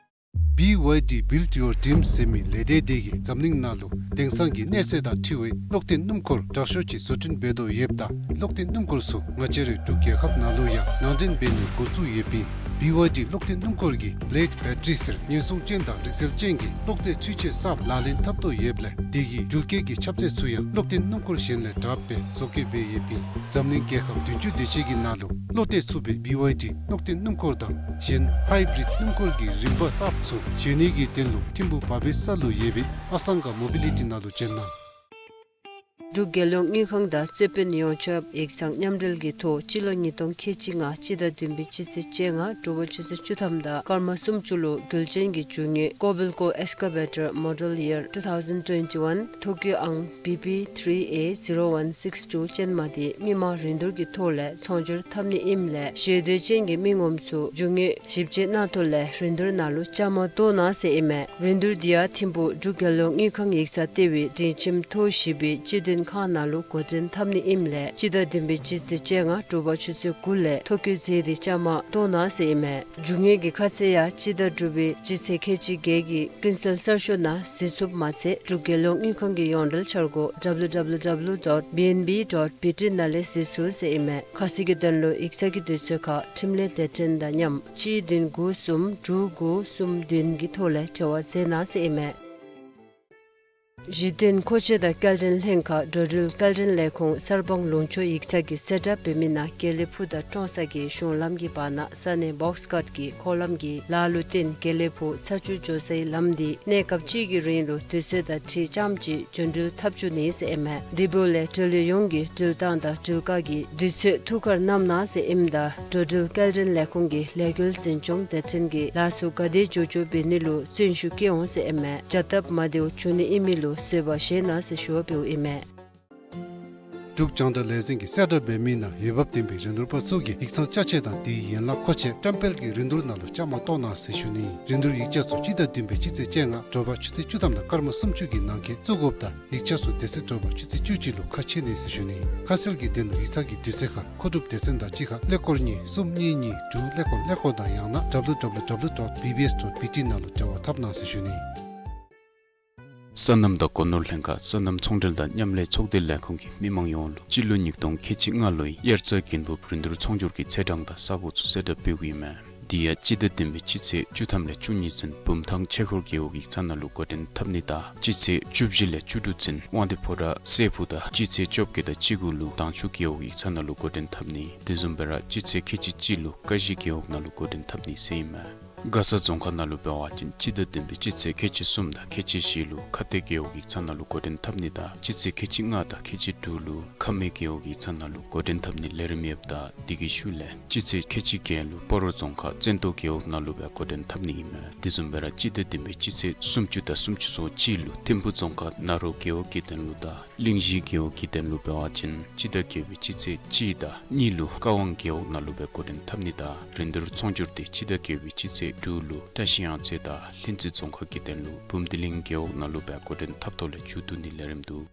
བི་ཝའི་ཌི་Build Your Dreams ཟེར་མི་ལས་སྡེ་དེ་གིས་འཛམ་གླིང་ནང་ལུ་དེང་སང་གི་གནས་ཚད་དང་འཁྲིལ་བའི་གློག་ལྡན་སྣུམ་འཁོར་དྲག་ཤོས་ཅིག་བཟོ་སྐྲུན་འབད་དོ་ཡོདཔ་ད་གློག་ལྡན་སྣུམ་འཁོར་ཚུ་ང་བཅས་རའི་འབྲུག་རྒྱལ་ཁབ་ནང་ལུ་ཡང་ནང་འདྲེན་འབད་ནི་འགོ་བཙུགས་ཡོདཔ་ཨིན། བི་ཝའི་ཌི་གློག་ལྡན་སྣུམ་འཁོར་གྱིས་Blade Battery ཟེར་ཉེན་སྲུང་ཅན་དང་རིག་རྩལ་ཅན་གྱི་གློག་རྫས་ཚུན་ཆད་གསརཔ་ལག་ལེན་འཐབ་དོ་ཡོདཔ་ལས་དེ་གི་འགྲུལ་སྐྱེལ་གྱི་ཁྱབ་ཚད་ཚུ་ཡང་གློག་ལྡན་སྣུམ་འཁོར་གཞན་ལས་དྲགཔ་སྦེ་བཟོ་བཀོད་འབད་ཡོདཔ་ཨིན། འཛམ་གླིང་རྒྱལ་ཁབ་བདུན་ཅུ་དེ་ཅིག་གི་ནང་ལུ་བློ་གཏད་ཚུགས་པའི་བི་ཝའི་ཌི་གློག་ལྡན་སྣུམ་འཁོར་དང་གཞན་ཧའི་བི་རིཌ་སྣུམ་འཁོར་གྱི་རིམ་པ་གསརཔ་ཚུ་བཞེས་ནི་གི་དོན་ལུ་ཐིམ་ཕུག་བ་བེ་ས་ལུ་ཡོད་པའི་ཨ་སང་ག་མོ་བི་ལི་ཊི་ནང་ལུ་བྱོན་གནང་། འབྲུག་རྒྱལ་ཡོངས་དངུལ་ཁང་དང་རྩོད་དཔོན་ཡོངས་ཁྱབ་ཡིག་ཚང་མཉམ་འབྲེལ་གྱི་ཐོག་སྤྱི་ལོ་ཉིས་སྟོང་ཁལ་གཅིག་ལྔ་སྤྱི་ཟླ་བདུན་པའི་སྤྱི་ཚེས་བཅོ་ལྔ་དྲོ་པ་ཆུ་ཚོད་བཅུ་ཐམ་དང་སྐར་མ་སུམ་ཅུ་ལུ་རྒྱུན་ལྡན་གྱི་རྒྱུ་དངོས་ཀོ་བེལ་ཀོ་ཨེགས་ཀ་བེ་ཊར་མོ་ཌེལ་ཡར་ཊུ་ཐའུ་ཟེན་ཊུ་ཝེན་ཊི་ཝན་ཐོ་ཀིའོ་ཨང་བི་པི་ཐིརི་ཨེ་ཟི་རོ་ཝན་སིགསི་ཊུ་ཅན་མ་འདི་མི་མང་རིན་བསྡུར་གྱི་ཐོག་ལས་ཚོང་སྒྱུར་འཐབ་ནི་ཨིནམ་ལས་ཞེ་འདོད་ཅན་གྱི་མི་ངོམ་ཚུ་རྒྱུ་དངོས་ཞིབ་དཔྱད་གནང་ཐོག་ལས་རིན་བསྡུར་ནང་ལུ་བཅའ་མར་གཏོགས་གནང་ཟེར་ཨིན་མས། རིན་བསྡུར་འདི་ཡང་ཐིམ་ཕུག་འབྲུག་རྒྱལ་ཡོངས་དངུལ་ཁང་ཡིག་ཚང་ལྟེ་བའི་སྒྲིང་ཁྱིམ་ཐོག་བཞི་པའི་སྤྱི་མཐུན་ཁང་ནང་ལུ་འགོ་འདྲེན་འཐབ་ནི་ཨིནམ་ལས་སྤྱི་ཟླ་བདུན་པའི་སྤྱི་ཚེས་བཅོ་ལྔ་དྲོ་པ་ཆུ་ཚོད་དགུ་ལས་ཐོ་བཀོད་མཛད་དེ་བཅའ་མར་གཏོགས་གནང་ཟེར་ཨིན་མས། རྒྱུ་དངོས་ཀྱི་ཁ་གསལ་ཡང་སྤྱི་ཟླ་དྲུག་པའི་སྤྱི་ཚེས་ཁལ་གཅིག་བརྒྱད་ཀྱི་ཀུན་གསལ་གསར་ཤོག་ནང་གཟིགས་ཚུགསཔ་མ་ཚད་འབྲུག་རྒྱལ་ཡོངས་དངུལ་ཁང་གི་ཡོངས་འབྲེལ་འཆར་སྒོ་W W W dot B N B dot B T ནང་ལས་གཟིགས་ཚུགས་ཟེར་ཨིན་མས། ཁ་གསལ་གྱི་དོན་ལུ་ཡིག་ཚང་གི་དུས་ཚོད་ཁར་འཕྲིན་ལས་སྡེ་ཚན་དང་མཉམ་གཅིག་བདུན་དགུ་གསུམ་དྲུག་དགུ་གསུམ་བདུན་གྱི་ཐོག་ལས་འབྲེལ་བ་མཛད་གནང་ཟེར་ཨིན་མས། གཞི་རྟེན་མཁོ་ཆས་དང་སྐྱེལ་འདྲེན་ལྷན་ཁག་འགྲོ་འགྲུལ་སྐྱེལ་འདྲེན་ལས་ཁུངས་གསར་སྤང་ལུང་ཕྱོགས་ཡིག་ཚང་གིས་གསལ་བསྒྲགས་འབད་མི་ནང་དགེ་ལེགས་ཕུག་དང་ཀྲོང་གསར་གྱི་གཞུང་ལམ་གྱི་བར་ན་ས་གནས་བོགས་ཀཊ་ཀྱི་འཁོར་ལམ་གྱི་ལ་ལུ་བརྟེན་དགེ་ལེགས་ཕུག་ཚ་ཆུ་འགྱོ་སའི་ལམ་འདི་གནས་སྐབས་ཅིག་གི་རིང་ལུ་དུས་ཚོད་དང་འཁྲིལ་རྐྱངམ་གཅིག་རྒྱུན་འགྲུལ་འཐབ་བཅུག་ནི་ཟེར་ཨིན་མས། དེ་འབདཝ་ལས་འགྲུལ་ཡོང་གི་འགྲུལ་ཐངས་དང་འགྲུལ་བཀག་གི་དུས་ཚོད་ཐུགས་ཁར་བསྣམ་གནང་ཟེར་ཨིནམ་ད་འགྲོ་འགྲུལ་སྐྱེལ་འདྲེན་ལས་ཁུངས་ཀྱི་ལས་འགུལ་འཛིན་སྐྱོང་སྡེ་ཚན་གྱིས་ལཱ་ཚུ་ག་དེ་མགྱོགས་མགྱོགས་འབད་ནི་ལུ་བརྩོན་ཤུགས་བསྐྱེད་འོང་ཟེར་ཨིན་མས། བྱ་སྟབས་མ་བདེཝ་བྱུང་ནི་ཨིན་མི་ལུ་བཟོད་པ་བཞེས་གནང་ཟེར་ཞུ་བ་འབདཝ་ཨིན་མས། འབྲུག་རྒྱང་བསྒྲགས་ལས་འཛིན་གྱིས་གསལ་བསྒྲགས་འབད་མི་ནང་འོས་འབབ་ལྡན་པའི་རིན་བསྡུར་པ་ཚུ་གིས་ཡིག་ཚང་ཅ་ཆས་དང་དེའི་ཡན་ལག་མཁོ་ཆས་བཀྲམ་སྤེལ་གྱི་རིན་བསྡུར་ནང་ལུ་བཅའ་མར་གཏོགས་གནང་ཟེར་ཞུ་ནི། རིན་བསྡུར་ཡིག་ཆ་ཚུ་སྤྱི་ཟླ་བདུན་པའི་སྤྱི་ཚེས་བཅོ་ལྔ་དྲོ་པ་ཆུ་ཚོད་བཅུ་ཐམ་དང་སྐར་མ་སུམ་ཅུ་གི་ནང་འཁོད་བཙུགས་དགོཔ་དང་ཡིག་ཆ་ཚུ་དེ་ཚེ་དྲོ་པ་ཆུ་ཚོད་བཅུ་གཅིག་ལུ་ཁ་ཕྱེ་ནི་ཟེར་ཞུ་ནི། ཁ་གསལ་གྱི་དོན་ལུ་ཡིག་ཚང་གི་དུས་ཚོད་ཁར་མཁོ་སྒྲུབ་སྡེ་ཚན་དང་གཅིག་ཁར་ཀླད་ཀོར་གཉིས་གསུམ་གཉིས་གཉིས་དྲུག་ཀླད་ཀོར་ཀླད་ཀོར་དང་ཡང་ན་W W W dot B B S dot B T ནང་ལུ་འབྲེལ་བ་འཐབ་གནང་ཟེར་ཞུ་ནི། སོ་ནམ་དང་སྒོ་ནོར་ལྷན་ཁག་སོ་ནམ་ཚོང་འབྲེལ་དང་མཉམ་ལས་ཚོགས་སྡེ་ལས་ཁུངས་ཀྱིས་མི་མང་ཡོངས་ལུ་སྤྱི་ལོ་ཉིས་སྟོང་ཁལ་གཅིག་ལྔ་ལོའི་དབྱར་རྩྭ་དགུན་འབུབ་རིན་བསྡུར་ཚོང་སྒྱུར་གྱི་ཚེས་གྲངས་དང་ས་གོ་ཚུ་གསལ་བསྒྲགས་འབདཝ་ཨིན་མས། དེ་ཡང་སྤྱི་ཟླ་བདུན་པའི་སྤྱི་ཚེས་བཅུ་ཐམ་ལས་བཅུ་གཉིས་ཚུན་བུམ་ཐང་ཆོས་འཁོར་རྒེད་འོག་ཡིག་ཚང་ནང་ལུ་འགོ་འདྲེན་འཐབ་ནི་དང་སྤྱི་ཚེས་བཅུ་བཞི་ལས་བཅུ་དྲུག་ཚུན་དབང་འདུས་ཕོ་བྲང་སྲས་ཕུག་དང་སྤྱི་ཚེས་བཅོ་བརྒྱད་དང་བཅུ་དགུ་ལུ་དྭངས་ཆུ་རྒེད་འོག་ཡིག་ཚང་ནང་ལུ་འགོ་འདྲེན་འཐབ་ནི། དེ་བཟུམ་སྦེ་ར་སྤྱི་ཚེས་ཁལ་གཅིག་གཅིག་ལུ་ཀ་གཞི་རྒེད་འོག་ནང་ལུ་འགོ་འདྲེན་འཐབ་ནི་ཟེར་ཨིན་མས། མགར་ས་རྫོང་ཁག་ནང་ལུ་འབད་བ་ཅིན་སྤྱི་ཟླ་བདུན་པའི་སྤྱི་ཚེས་ཁལ་གཅིག་གསུམ་དང་ཁལ་གཅིག་བཞི་ལུ་ཁ་གཏད་རྒེད་འོག་ཡིག་ཚང་ནང་ལུ་འགོ་འདྲེན་འཐབ་ནི་དང་སྤྱི་ཚེས་ཁལ་གཅིག་ལྔ་དང་ཁལ་གཅིག་དྲུག་ལུ་ཁ་སྨད་རྒེད་འོག་ཡིག་ཚང་ནང་ལུ་འགོ་འདྲེན་འཐབ་ནི་ལས་རིམ་ཡོདཔ་ད་དེ་གི་ཤུལ་ལས་སྤྱི་ཚེས་ཁལ་གཅིག་བརྒྱད་ལུ་སྤ་རོ་རྫོང་ཁག་བཙན་ཏོ་རྒེད་འོག་ནང་ལུ་སྦེ་འགོ་འདྲེན་འཐབ་ནི་ཨིན་མས། དེ་བཟུམ་སྦེ་ར་སྤྱི་ཟླ་བདུན་པའི་སྤྱི་ཚེས་སུམ་ཅུ་དང་སུམ་ཅུ་སོ་གཅིག་ལུ་ཐིམ་ཕུག་རྫོང་ཁག་ན་རོ་རྒེད་འོག་གི་དོན་ལུ་དང་གླིང་བཞི་རྒེད་འོག་གི་དོན་ལུ་འབད་བ་ཅིན་སྤྱི་ཟླ་བརྒྱད་པའི་སྤྱི་ཚེས་གཅིག་དང་གཉིས་ལུ་ཀ་ཝང་རྒེད་འོག་ནང་ལུ་སྦེ་འགོ་འདྲེན་འཐབ་ནི་དང་རིན་བསྡུར་ཚོང་སྒྱུར་དེ་སྤྱི་ཟླ་བརྒྱད་པའི་སྤྱི་ཚེས་དྲུག་ལུ་བཀྲ་ཤིས་གཡང་རྩེ་དང་ལྷུན་རྩེ་རྫོང་ཁག་གི་དོན་ལུ་བུམ་སྡེ་གླིང་རྒེད་འོག་ནང་ལུ་སྦེ་འགོ་འདྲེན་འཐབ་ཐོག་ལས་མཇུག་བསྡུ་ནི་ལས་རིམ་འདུག།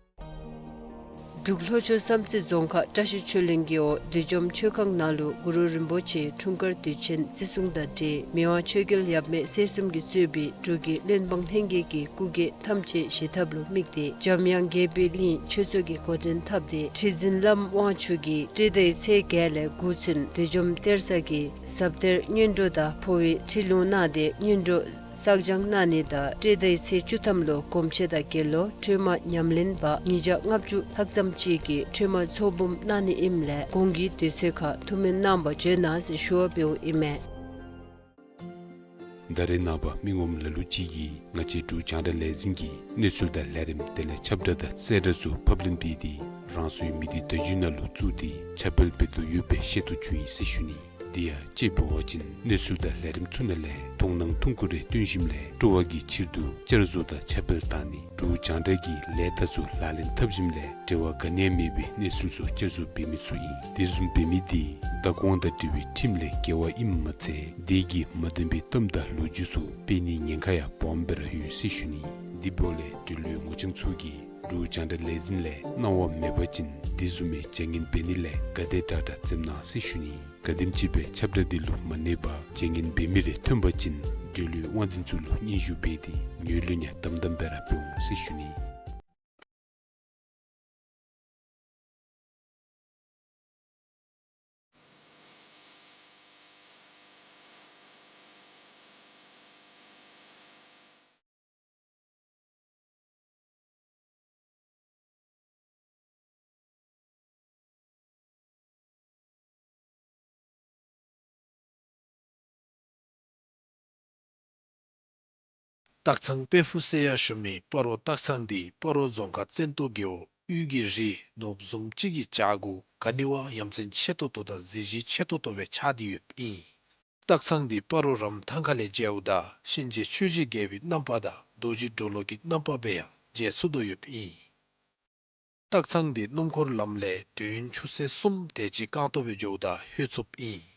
འབྲུག་ལྷོ་ཕྱོགས་བསམ་རྩེ་རྫོང་ཁག་བཀྲ་ཤིས་ཆོས་གླིང་རྒེད་འོག་བདུད་འཇོམས་ཆོས་ཁང་ནང་ལུ་གུ་རུ་རིན་པོ་ཆེའི་འཁྲུངས་སྐར་དུས་ཆེན་བརྩི་སྲུང་དང་འབྲེལ་མི་དབང་ཆོས་རྒྱལ་ཡབ་མེས་སྲས་གསུམ་གྱིས་གཙོས་པའི་འབྲུག་གི་བློན་འབངས་ལྷན་རྒྱས་ཀྱི་སྐུ་སྒེར་ཐམས་ཅད་བཞེས་ཐབས་ལུ་དམིགས་ཏེ་འཇམ་དབྱངས་རྒྱལ་པོའི་གླིང་ཆོས་ཚོགས་ཀྱི་འགོ་འདྲེན་འཐབ་སྟེ་ཁྲི་འཛིན་བླམ་དབང་ཕྱུག་གིས་སྤྲེལ་ཟླའི་ཚེས་བརྒྱད་ལས་དགུ་ཚུན་བདུད་འཇོམས་གཏེར་གསར་གྱི་ཟབ་གཏེར་སྔོན་འགྲོ་དང་འཕོ་བའི་ཁྲིད་ལུང་གནང་སྟེ་སྔོན་འགྲོ་བསགས་སྦྱང་གནང་ནི་དང་སྤྲེལ་ཟླའི་ཚེས་བཅུ་ཐམ་ལུ་སྒོམ་ཆེན་དང་དགེ་སློང་ཁྲོས་མ་ཉམས་ལེན་པ་ཉིས་བརྒྱ་ལྔ་བཅུ་ལྷག་ཙམ་ཅིག་གིས་ཁྲོས་མ་ཚོགས་འབུམ་གནང་ནི་ཨིནམ་ལས་གོང་གི་དུས་ཚོད་ཁར་ཐུགས་སྨོན་གནང་བར་བྱོན་གནང་ཟེར་ཞུ་བ་འབདཝ་ཨིན་མས། ད་རེས་ནངས་པ་མི་ངོམ་ལ་ལུ་ཅིག་གིས་ང་བཅས་འབྲུག་རྒྱང་བསྒྲགས་ལས་འཛིན་གྱི་གནས་ཚུལ་དང་ལས་རིམ་དེ་ལས་ཁྱབ་བསྒྲགས་དང་གསལ་བསྒྲགས་ཚུ་ཕབ་ལེན་འབད་དེ་རང་སོའི་མི་སྡེ་བརྡ་བརྒྱུད་ནང་ལུ་བཙུགས་ཏེ་ཁྱབ་སྤེལ་འབད་དོ་ཡོད་པའི་ཤེས་རྟོགས་བྱུང་ཡི་ཟེར་ཞུ་ནི། དེ་ཡང་དཔྱེ་འབད་བ་ཅིན་གནས་ཚུལ་དང་ལས་རིམ་ཚུ་ནང་ལས་མཐོང་སྣང་ཐུང་ཀུ་རེ་བཏོན་ཞིནམ་ལས་སྤྲོ་བ་གི་ཕྱིར་དུ་བསྐྱར་བཟོ་དང་ཁྱབ་སྤེལ་བཏང་ནི། འབྲུག་རྒྱང་བསྒྲགས་ཀྱི་ལས་རྟགས་ཚུ་ལག་ལེན་འཐབ་ཞིནམ་ལས་འབྲེལ་བ་ག་ནི་ཡང་མེད་པའི་གནས་ཚུལ་ཚུ་བསྐྱར་བཟོ་འབད་མི་ཚུ་ཨིན། དེ་བཟུམ་འབད་མི་དེ་བདག་དབང་དང་འབྲེལ་བའི་ཁྲིམས་ལས་འགལ་བ་ཨིནམ་མ་ཚད་དེ་གིས་མ་བདེན་པའི་གཏམ་དང་ལོ་རྒྱུས་ཚུ་སྤེལ་ནིའི་ཉེན་ཁ་ཡང་སྦོམ་སྦེ་ར་ཡོད་ཟེར་ཞུ་ནི། དེ་འབདཝ་ལས་འབྲེལ་ཡོད་ངོ་རྐྱང་ཚུ་གིས་འབྲུག་རྒྱང་བསྒྲགས་ལས་འཛིན་ལས་གནང་བ་མེད་པ་ཅིན་དེ་བཟུམ་མའི་བྱ་ངན་འབད་ནི་ལས་ག་དེ་དྲག་དྲག་འཛེམ་གནང་ཟེར་ཞུ་ནི། ག་དེམ་ཅིག་སྦེ་ཁྱབ་བསྒྲགས་འདི་ལུ་མ་གནས་པར་བྱ་ངན་འབད་མི་རེ་ཐོན་པ་ཅིན་འབྲེལ་ཡོད་དབང་འཛིན་ཚུ་ལུ་སྙན་ཞུ་འབད་དེ་ངོས་ལེན་ཡང་དམ་དམ་སྦེ་ར་འབད་འོང་ཟེར་ཞུ་ནི། སྟག་ཚང་དཔལ་ཕུག་ཟེར་ཡང་ཞུ་མི་སྤ་རོ་སྟག་ཚང་འདི་སྤ་རོ་རྫོང་ཁག་བཙན་ཏོ་རྒེད་འོག་དབུས་ཀྱི་རི་ནོར་བུ་བཟུམ་ཅིག་གི་བྱག་གུ་ག་ནི་བ་ཡ་མཚན་ཆེ་ཏོག་ཏོ་དང་གཟི་བརྗིད་ཆེ་ཏོག་ཏོ་སྦེ་ཆགས་ཏེ་ཡོདཔ་ཨིན། སྟག་ཚང་འདི་སྤ་རོ་རམ་ཐང་ཁ་ལས་མཇལཝ་ད་གཤིན་རྗེ་ཆོས་ཀྱི་རྒྱལ་པོའི་རྣམ་པ་དང་རྡོ་རྗེ་གྲོ་ལོད་ཀྱི་རྣམ་པ་སྦེ་ཡང་མཇལ་ཚུགས་དོ་ཡོདཔ་ཨིན། སྟག་ཚང་འདི་སྣུམ་འཁོར་ལམ་ལས་དུས་ཡུན་ཆུ་ཚོད་གསུམ་དེ་ཅིག་རྐང་སྟོང་སྦེ་འགྱོཝ་ད་ལྷོད་ཚུགསཔ་ཨིན།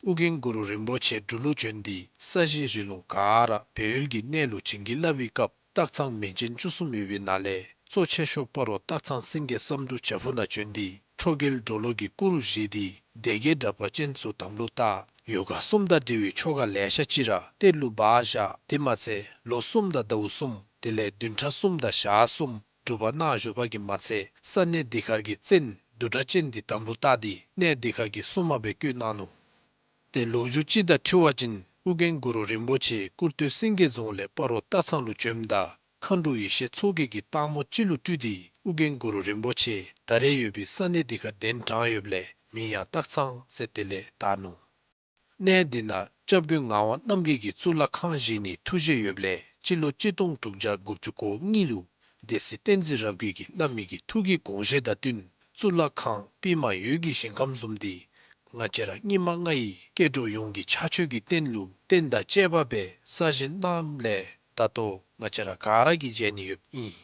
ཨོ་རྒྱན་གུ་རུ་རིན་པོ་ཆེ་འབྲུག་ལུ་བྱོན་ཏེ་ས་གཞི་རི་ལུང་ག་ར་སྦས་ཡུལ་གྱི་གནས་ལུ་བྱིན་གྱིས་བརླབས་པའི་སྐབས་སྟག་ཚང་མིང་ཅན་བཅུ་གསུམ་ཡོད་པའི་ནང་ལས་གཙོ་ཆེ་ཤོས་སྤ་རོ་སྟག་ཚང་སེང་གེ་བསམ་འགྲུབ་བྱག་ཕུག་ནང་བྱོན་ཏེ་ཁྲོ་རྒྱལ་གྲོ་ལོད་ཀྱི་སྐུ་རུ་བཞེངས་ཏེ་སྡེ་བརྒྱད་དྲེགས་པ་ཅན་ཚུ་དམ་ལུ་བཏགས། ཡོ་ག་གསུམ་དང་འབྲེལ་བའི་ཆོ་ག་ལེ་ཤ་ཅིག་ར་གཏེར་ལུ་སྦ་བཞག། དེ་མ་ཚད་ལོ་གསུམ་དང་ཟླཝ་གསུམ་དེ་ལས་བདུན་ཕྲག་གསུམ་དང་ཞག་གསུམ་སྒྲུབ་པ་གནང་བཞུགས་པ་གིས་མ་ཚད་ས་གནས་འདི་ཁར་གྱི་བཙན་བདུད་དྲེགས་ཅན་འདི་དམ་ལུ་བཏགས་ཏེ་གནས་འདི་ཁར་གྱི་སྲུང་མ་སྦེ་བསྐོས་གནང་ནུག། ཏེ་ལོ་རྒྱུས་ཅིག་དང་འཁྲིལ་བ་ཅིན་ཨོ་རྒྱན་གུ་རུ་རིན་པོ་ཆེ་ཀུར་སྟོད་སེང་གེ་རྫོང་ལས་སྤ་རོ་སྟག་ཚང་ལུ་བྱོནམ་ད་མཁའ་འགྲོ་ཡེ་ཤེས་མཚོ་རྒྱལ་གྱིས་སྟག་མོ་ཅིག་ལུ་སྤྲུལ་ཏེ་ཨོ་རྒྱན་གུ་རུ་རིན་པོ་ཆེ་ད་རེས་ཡོད་པའི་ས་གནས་འདི་ཁར་གདན་དྲངས་ཡོདཔ་ལས་མིང་ཡང་སྟག་ཚང་ཟེར་དེ་ལས་བཏགས་ནུག། གནས་འདི་ནང་སྐྱབས་མགོན་ངག་དབང་རྣམ་རྒྱལ་གྱིས་གཙུག་ལག་ཁང་བཞེངས་ནིའི་ཐུགས་བཞེད་ཡོདཔ་ལས་སྤྱི་ལོ་གཅིག་སྟོང་དྲུག་བརྒྱ་དགུ་བཅུ་གོ་གཉིས་ལུ་སྡེ་སྲིད་བསྟན་འཛིན་རབ་རྒྱས་ཀྱིས་བླ་མའི་གི་ཐུགས་ཀྱི་དགོངས་བཞེད་དང་བསྟུན་གཙུག་ལག་ཁང་པདྨ་འོད་ཀྱི་ཞིང་ཁམས་བཟུམ་འདི་ང་བཅས་ར་སྙིགས་མ་ལྔ་ཡི་སྐྱེ་འགྲོ་ཡོངས་ཀྱི་ཕྱག་མཆོད་ཀྱི་རྟེན་ལུ་རྟེན་དང་བཅས་པ་སྦེ་གསར་བཞེངས་གནངམ་ལས་ད་ལྟོ་ང་བཅས་ར་ག་ར་གིས་མཇལ་ནི་ཡོདཔ་ཨིན།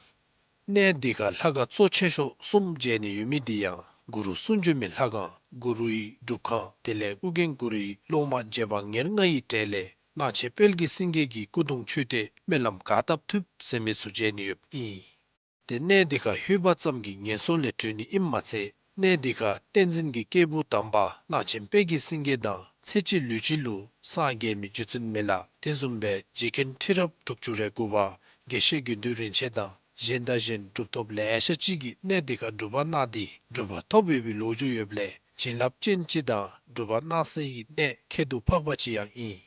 གནས་འདི་ཁར་ལྷ་ཁང་གཙོ་ཆེ་ཤོས་གསུམ་མཇལ་ནི་ཡོད་མི་འདི་ཡང་གུ་རུ་གསུང་བྱོན་མའི་ལྷ་ཁང་གུ་རུའི་སྒྲུབ་ཁང་དེ་ལས་ཨོ་རྒྱན་གུ་རུའི་སློབ་མ་རྗེ་འབངས་ཉེར་ལྔ་ཡི་གྲས་ལས་གླང་ཆེན་དཔལ་གྱི་སེང་གེ་གི་སྐུ་གདུང་མཆོད་རྟེན་སྨོན་ལམ་ག་བཏབ་ཐུབ་ཟེར་མི་ཚུ་མཇལ་ནི་ཡོདཔ་ཨིན། ཏེ་གནས་འདི་ཁར་ལྷོད་པ་ཙམ་གྱིས་ངན་སོང་ལས་གྲོལ་ནི་ཨིནམ་མ་ཚད་ གནས་འདི་ཁར་བསྟན་འཛིན་གྱི་སྐྱེས་བུ་དམ་པ་གླང་ཆེན་དཔལ་གྱི་སེང་གེ་དང་ཚེ་གཅིག་ལུས་གཅིག་ལུ་སངས་རྒྱས་མི་རྗེ་བཙུན་མི་ལ་དེ་བཟུམ་སྦེ་རྗེ་མཁན་ཁྲི་རབས་དྲུག་ཅུ་རེ་དགུ་པ་དགེ་བཤེས་དགེ་འདུན་རིན་ཆེན་དང་གཞན་དང་གཞན་གྲུབ་ཐོབ་ལེ་ཤ་ཅིག་གིས་གནས་འདི་ཁར་སྒྲུབ་པ་གནང་སྟེ་གྲུབ་པ་ཐོབ་ཡོད་པའི་ལོ་རྒྱུས་ཡོདཔ་ལས་བྱིན་རླབས་ཅན་ཅིག་དང་སྒྲུབ་པ་གནང་སའི་གནས་ཁྱད་དུ་འཕགས་པ་ཅིག་ཡང་ཨིན།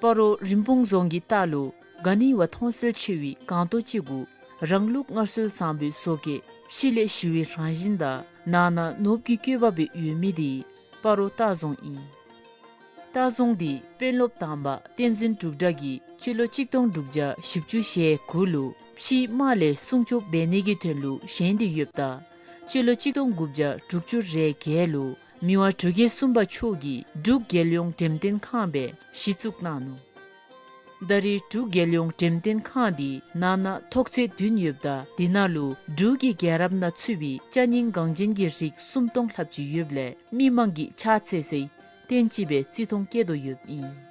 སྤ་རོ་རིན་སྤུངས་རྫོང་གི་ལྟག་ལུ་ག་ནི་བ་མཐོང་གསལ་ཆེ་བའི་སྒང་ཏོག་ཅིག་གུ་རང་ལུགས་སྔར་སྲོལ་བཟང་པོའི་བཟོ་བཀོད་ཕྱི་ལས་ཞི་བའི་རང་བཞིན་དང་ནང་ན་ནོར་བུ་གི་བཀོད་པ་སྦེ་ཡོད་མི་འདི་སྤ་རོ་ལྟ་རྫོང་ཨིན། ལྟ་རྫོང་འདི་དཔོན་སློབ་དམ་པ་བསྟན་འཛིན་འབྲུག་སྒྲ་གིས་སྤྱི་ལོ་གཅིག་སྟོང་དྲུག་བརྒྱ་བཞི་བཅུ་ཞེ་དགུ་ལུ་ཕྱིའི་དམག་ལས་སྲུང་སྐྱོབ་འབད་ནི་གི་དོན་ལུ་བཞེངས་ཏེ་ཡོདཔ་ད་སྤྱི་ལོ་གཅིག་སྟོང་དགུ་བརྒྱ་དྲུག་ཅུ་རེ་བརྒྱད་ལུ་མི་དབང་འབྲུག་རྒྱལ་གསུམ་པ་མཆོག་གིས་འབྲུག་རྒྱལ་ཡོངས་འགྲེམས་སྟོན་ཁང་སྦེ་གཞི་བཙུགས་གནང་ནུག། ད་རེས་འབྲུག་རྒྱལ་ཡོངས་འགྲེམས་སྟོན་ཁང་འདི་ནང་ན་ཐོག་ཚད་བདུན་ཡོདཔ་ད་འདི་ནང་ལུ་འབྲུག་གི་རྒྱལ་རབས་ནང་ཚུད་པའི་ཅ་རྙིང་འགངས་ཅན་གྱི་རིགས་སུམ་སྟོང་ལྷགཔ་ཅིག་ཡོདཔ་ལས་མི་མང་གིས་ཕྱག་འཚལ་སའི་རྟེན་ཅིག་སྦེ་བརྩི་མཐོང་བསྐྱེད་དོ་ཡོདཔ་ཨིན།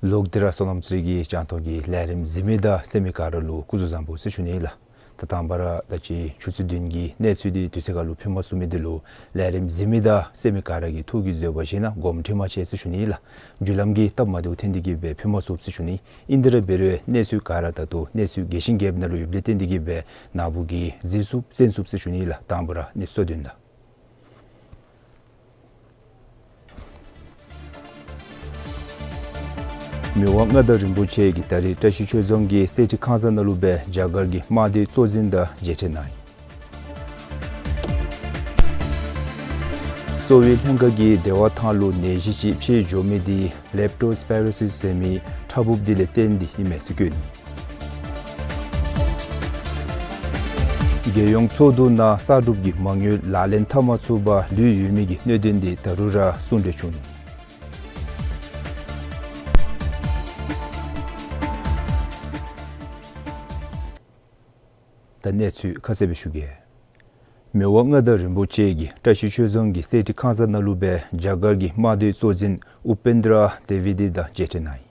ལོག་སྟེ་ར་སོ་ནམ་ཚུ་གི་རྒྱང་མཐོང་གི་ལས་རིམ་གཟིགས་མི་དང་གསན་མི་ག་ར་ལུ་སྐུ་གཟུགས་བཟང་པོ་ཟེར་ཞུ་ནི་ལགས། ད་དང་པ་ར་ད་ཅི་ཆུ་ཚོད་བདུན་གྱི་གནས་ཚུལ་འདི་དུས་ཚོད་ཁ་ལུ་ཕུལ་མ་ཚུགས་མི་འདི་ལུ་ལས་རིམ་གཟིགས་མི་དང་གསན་མི་ག་ར་གི་ཐུགས་ཀྱི་བཟོད་པ་བཞེས་གནང་། དགོངསམ་ཁྲེལ་མ་མཛད་ཟེར་ཞུ་ནི་ལགས། བརྒྱུད་ལམ་གྱི་སྟབས་མ་བདེཝ་ཐོན་ཏེ་གི་སྦེ་ཕུལ་མ་ཚུགས་ཟེར་ཞུ་ནི། ཨིན་ཏེ་ར་འབད་རུང་གནས་ཚུལ་ག་ར་ད་ལྟོ་གནས་ཚུལ་རྒྱས་ཤིང་རྒྱསཔ་ནང་ལུ་ཡོདཔ་ལས་བརྟེན་ཏེ་གི་སྦེ་ནཱ་བུ་གིས་གཟིགས་ཚུགསཔ་གསན་ཚུགསཔ་ཟེར་ཞུ་ནི་ལགས། དང་པ་ར་གནས་ཚུལ་སོ་བདུན་ལགས། མི་དབང་མངའ་བདག་རིན་པོ་ཆེ་གིས་ད་རེས་བཀྲ་ཤིས་ཆོས་རྫོང་གི་གསེར་ཁྲི་ཁང་བཟང་ནང་ལུ་སྦེ་རྒྱ་གར་གྱི་དམག་སྡེའི་གཙོ་འཛིན་དང་མཇལ་འཕྲད་གནང་ཡི། གསོ་བའི་ལྷན་ཁག་གིས་བདེ་བ་ཐང་ལུ་ནད་གཞི་ཅིག་འཕེལ་འགྱོ་མི་འདི་ལེབ་ཊོ་སི་པེ་རོ་སིས་ཟེར་མི་ཕྲ་ཕུབ་འདི་ལས་བརྟེན་ཏེ་ཨིན་མས་ཟེར་བཀོད་ནུག། རྒྱལ་ཡོངས་ཚོགས་འདུ་ནང་གསར་སྒྲུབ་ཀྱི་མ་དངུལ་ལག་ལེན་འཐབ་མ་ཚུགས་པར་ལུས་ཡོད་མི་གི་གནད་དོན་འདི་ད་རུང་ར་གསུང་གྲོས་བྱུང་ནུག། ད་གནས་ཚུལ་ཁ་གསལ་སྦེ་ཞུ་གེ། མི་དབང་མངའ་བདག་རིན་པོ་ཆེ་གིས་བཀྲ་ཤིས་ཆོས་རྫོང་གི་གསེར་ཁྲི་ཁང་བཟང་ནང་ལུ་སྦེ་རྒྱ་གར་གྱི་དམག་སྡེའི་གཙོ་འཛིན་ཨུ་པེན་དྲ་ཏེ་ཝི་དི་དང་མཇལ་འཕྲད་གནང་ཡི།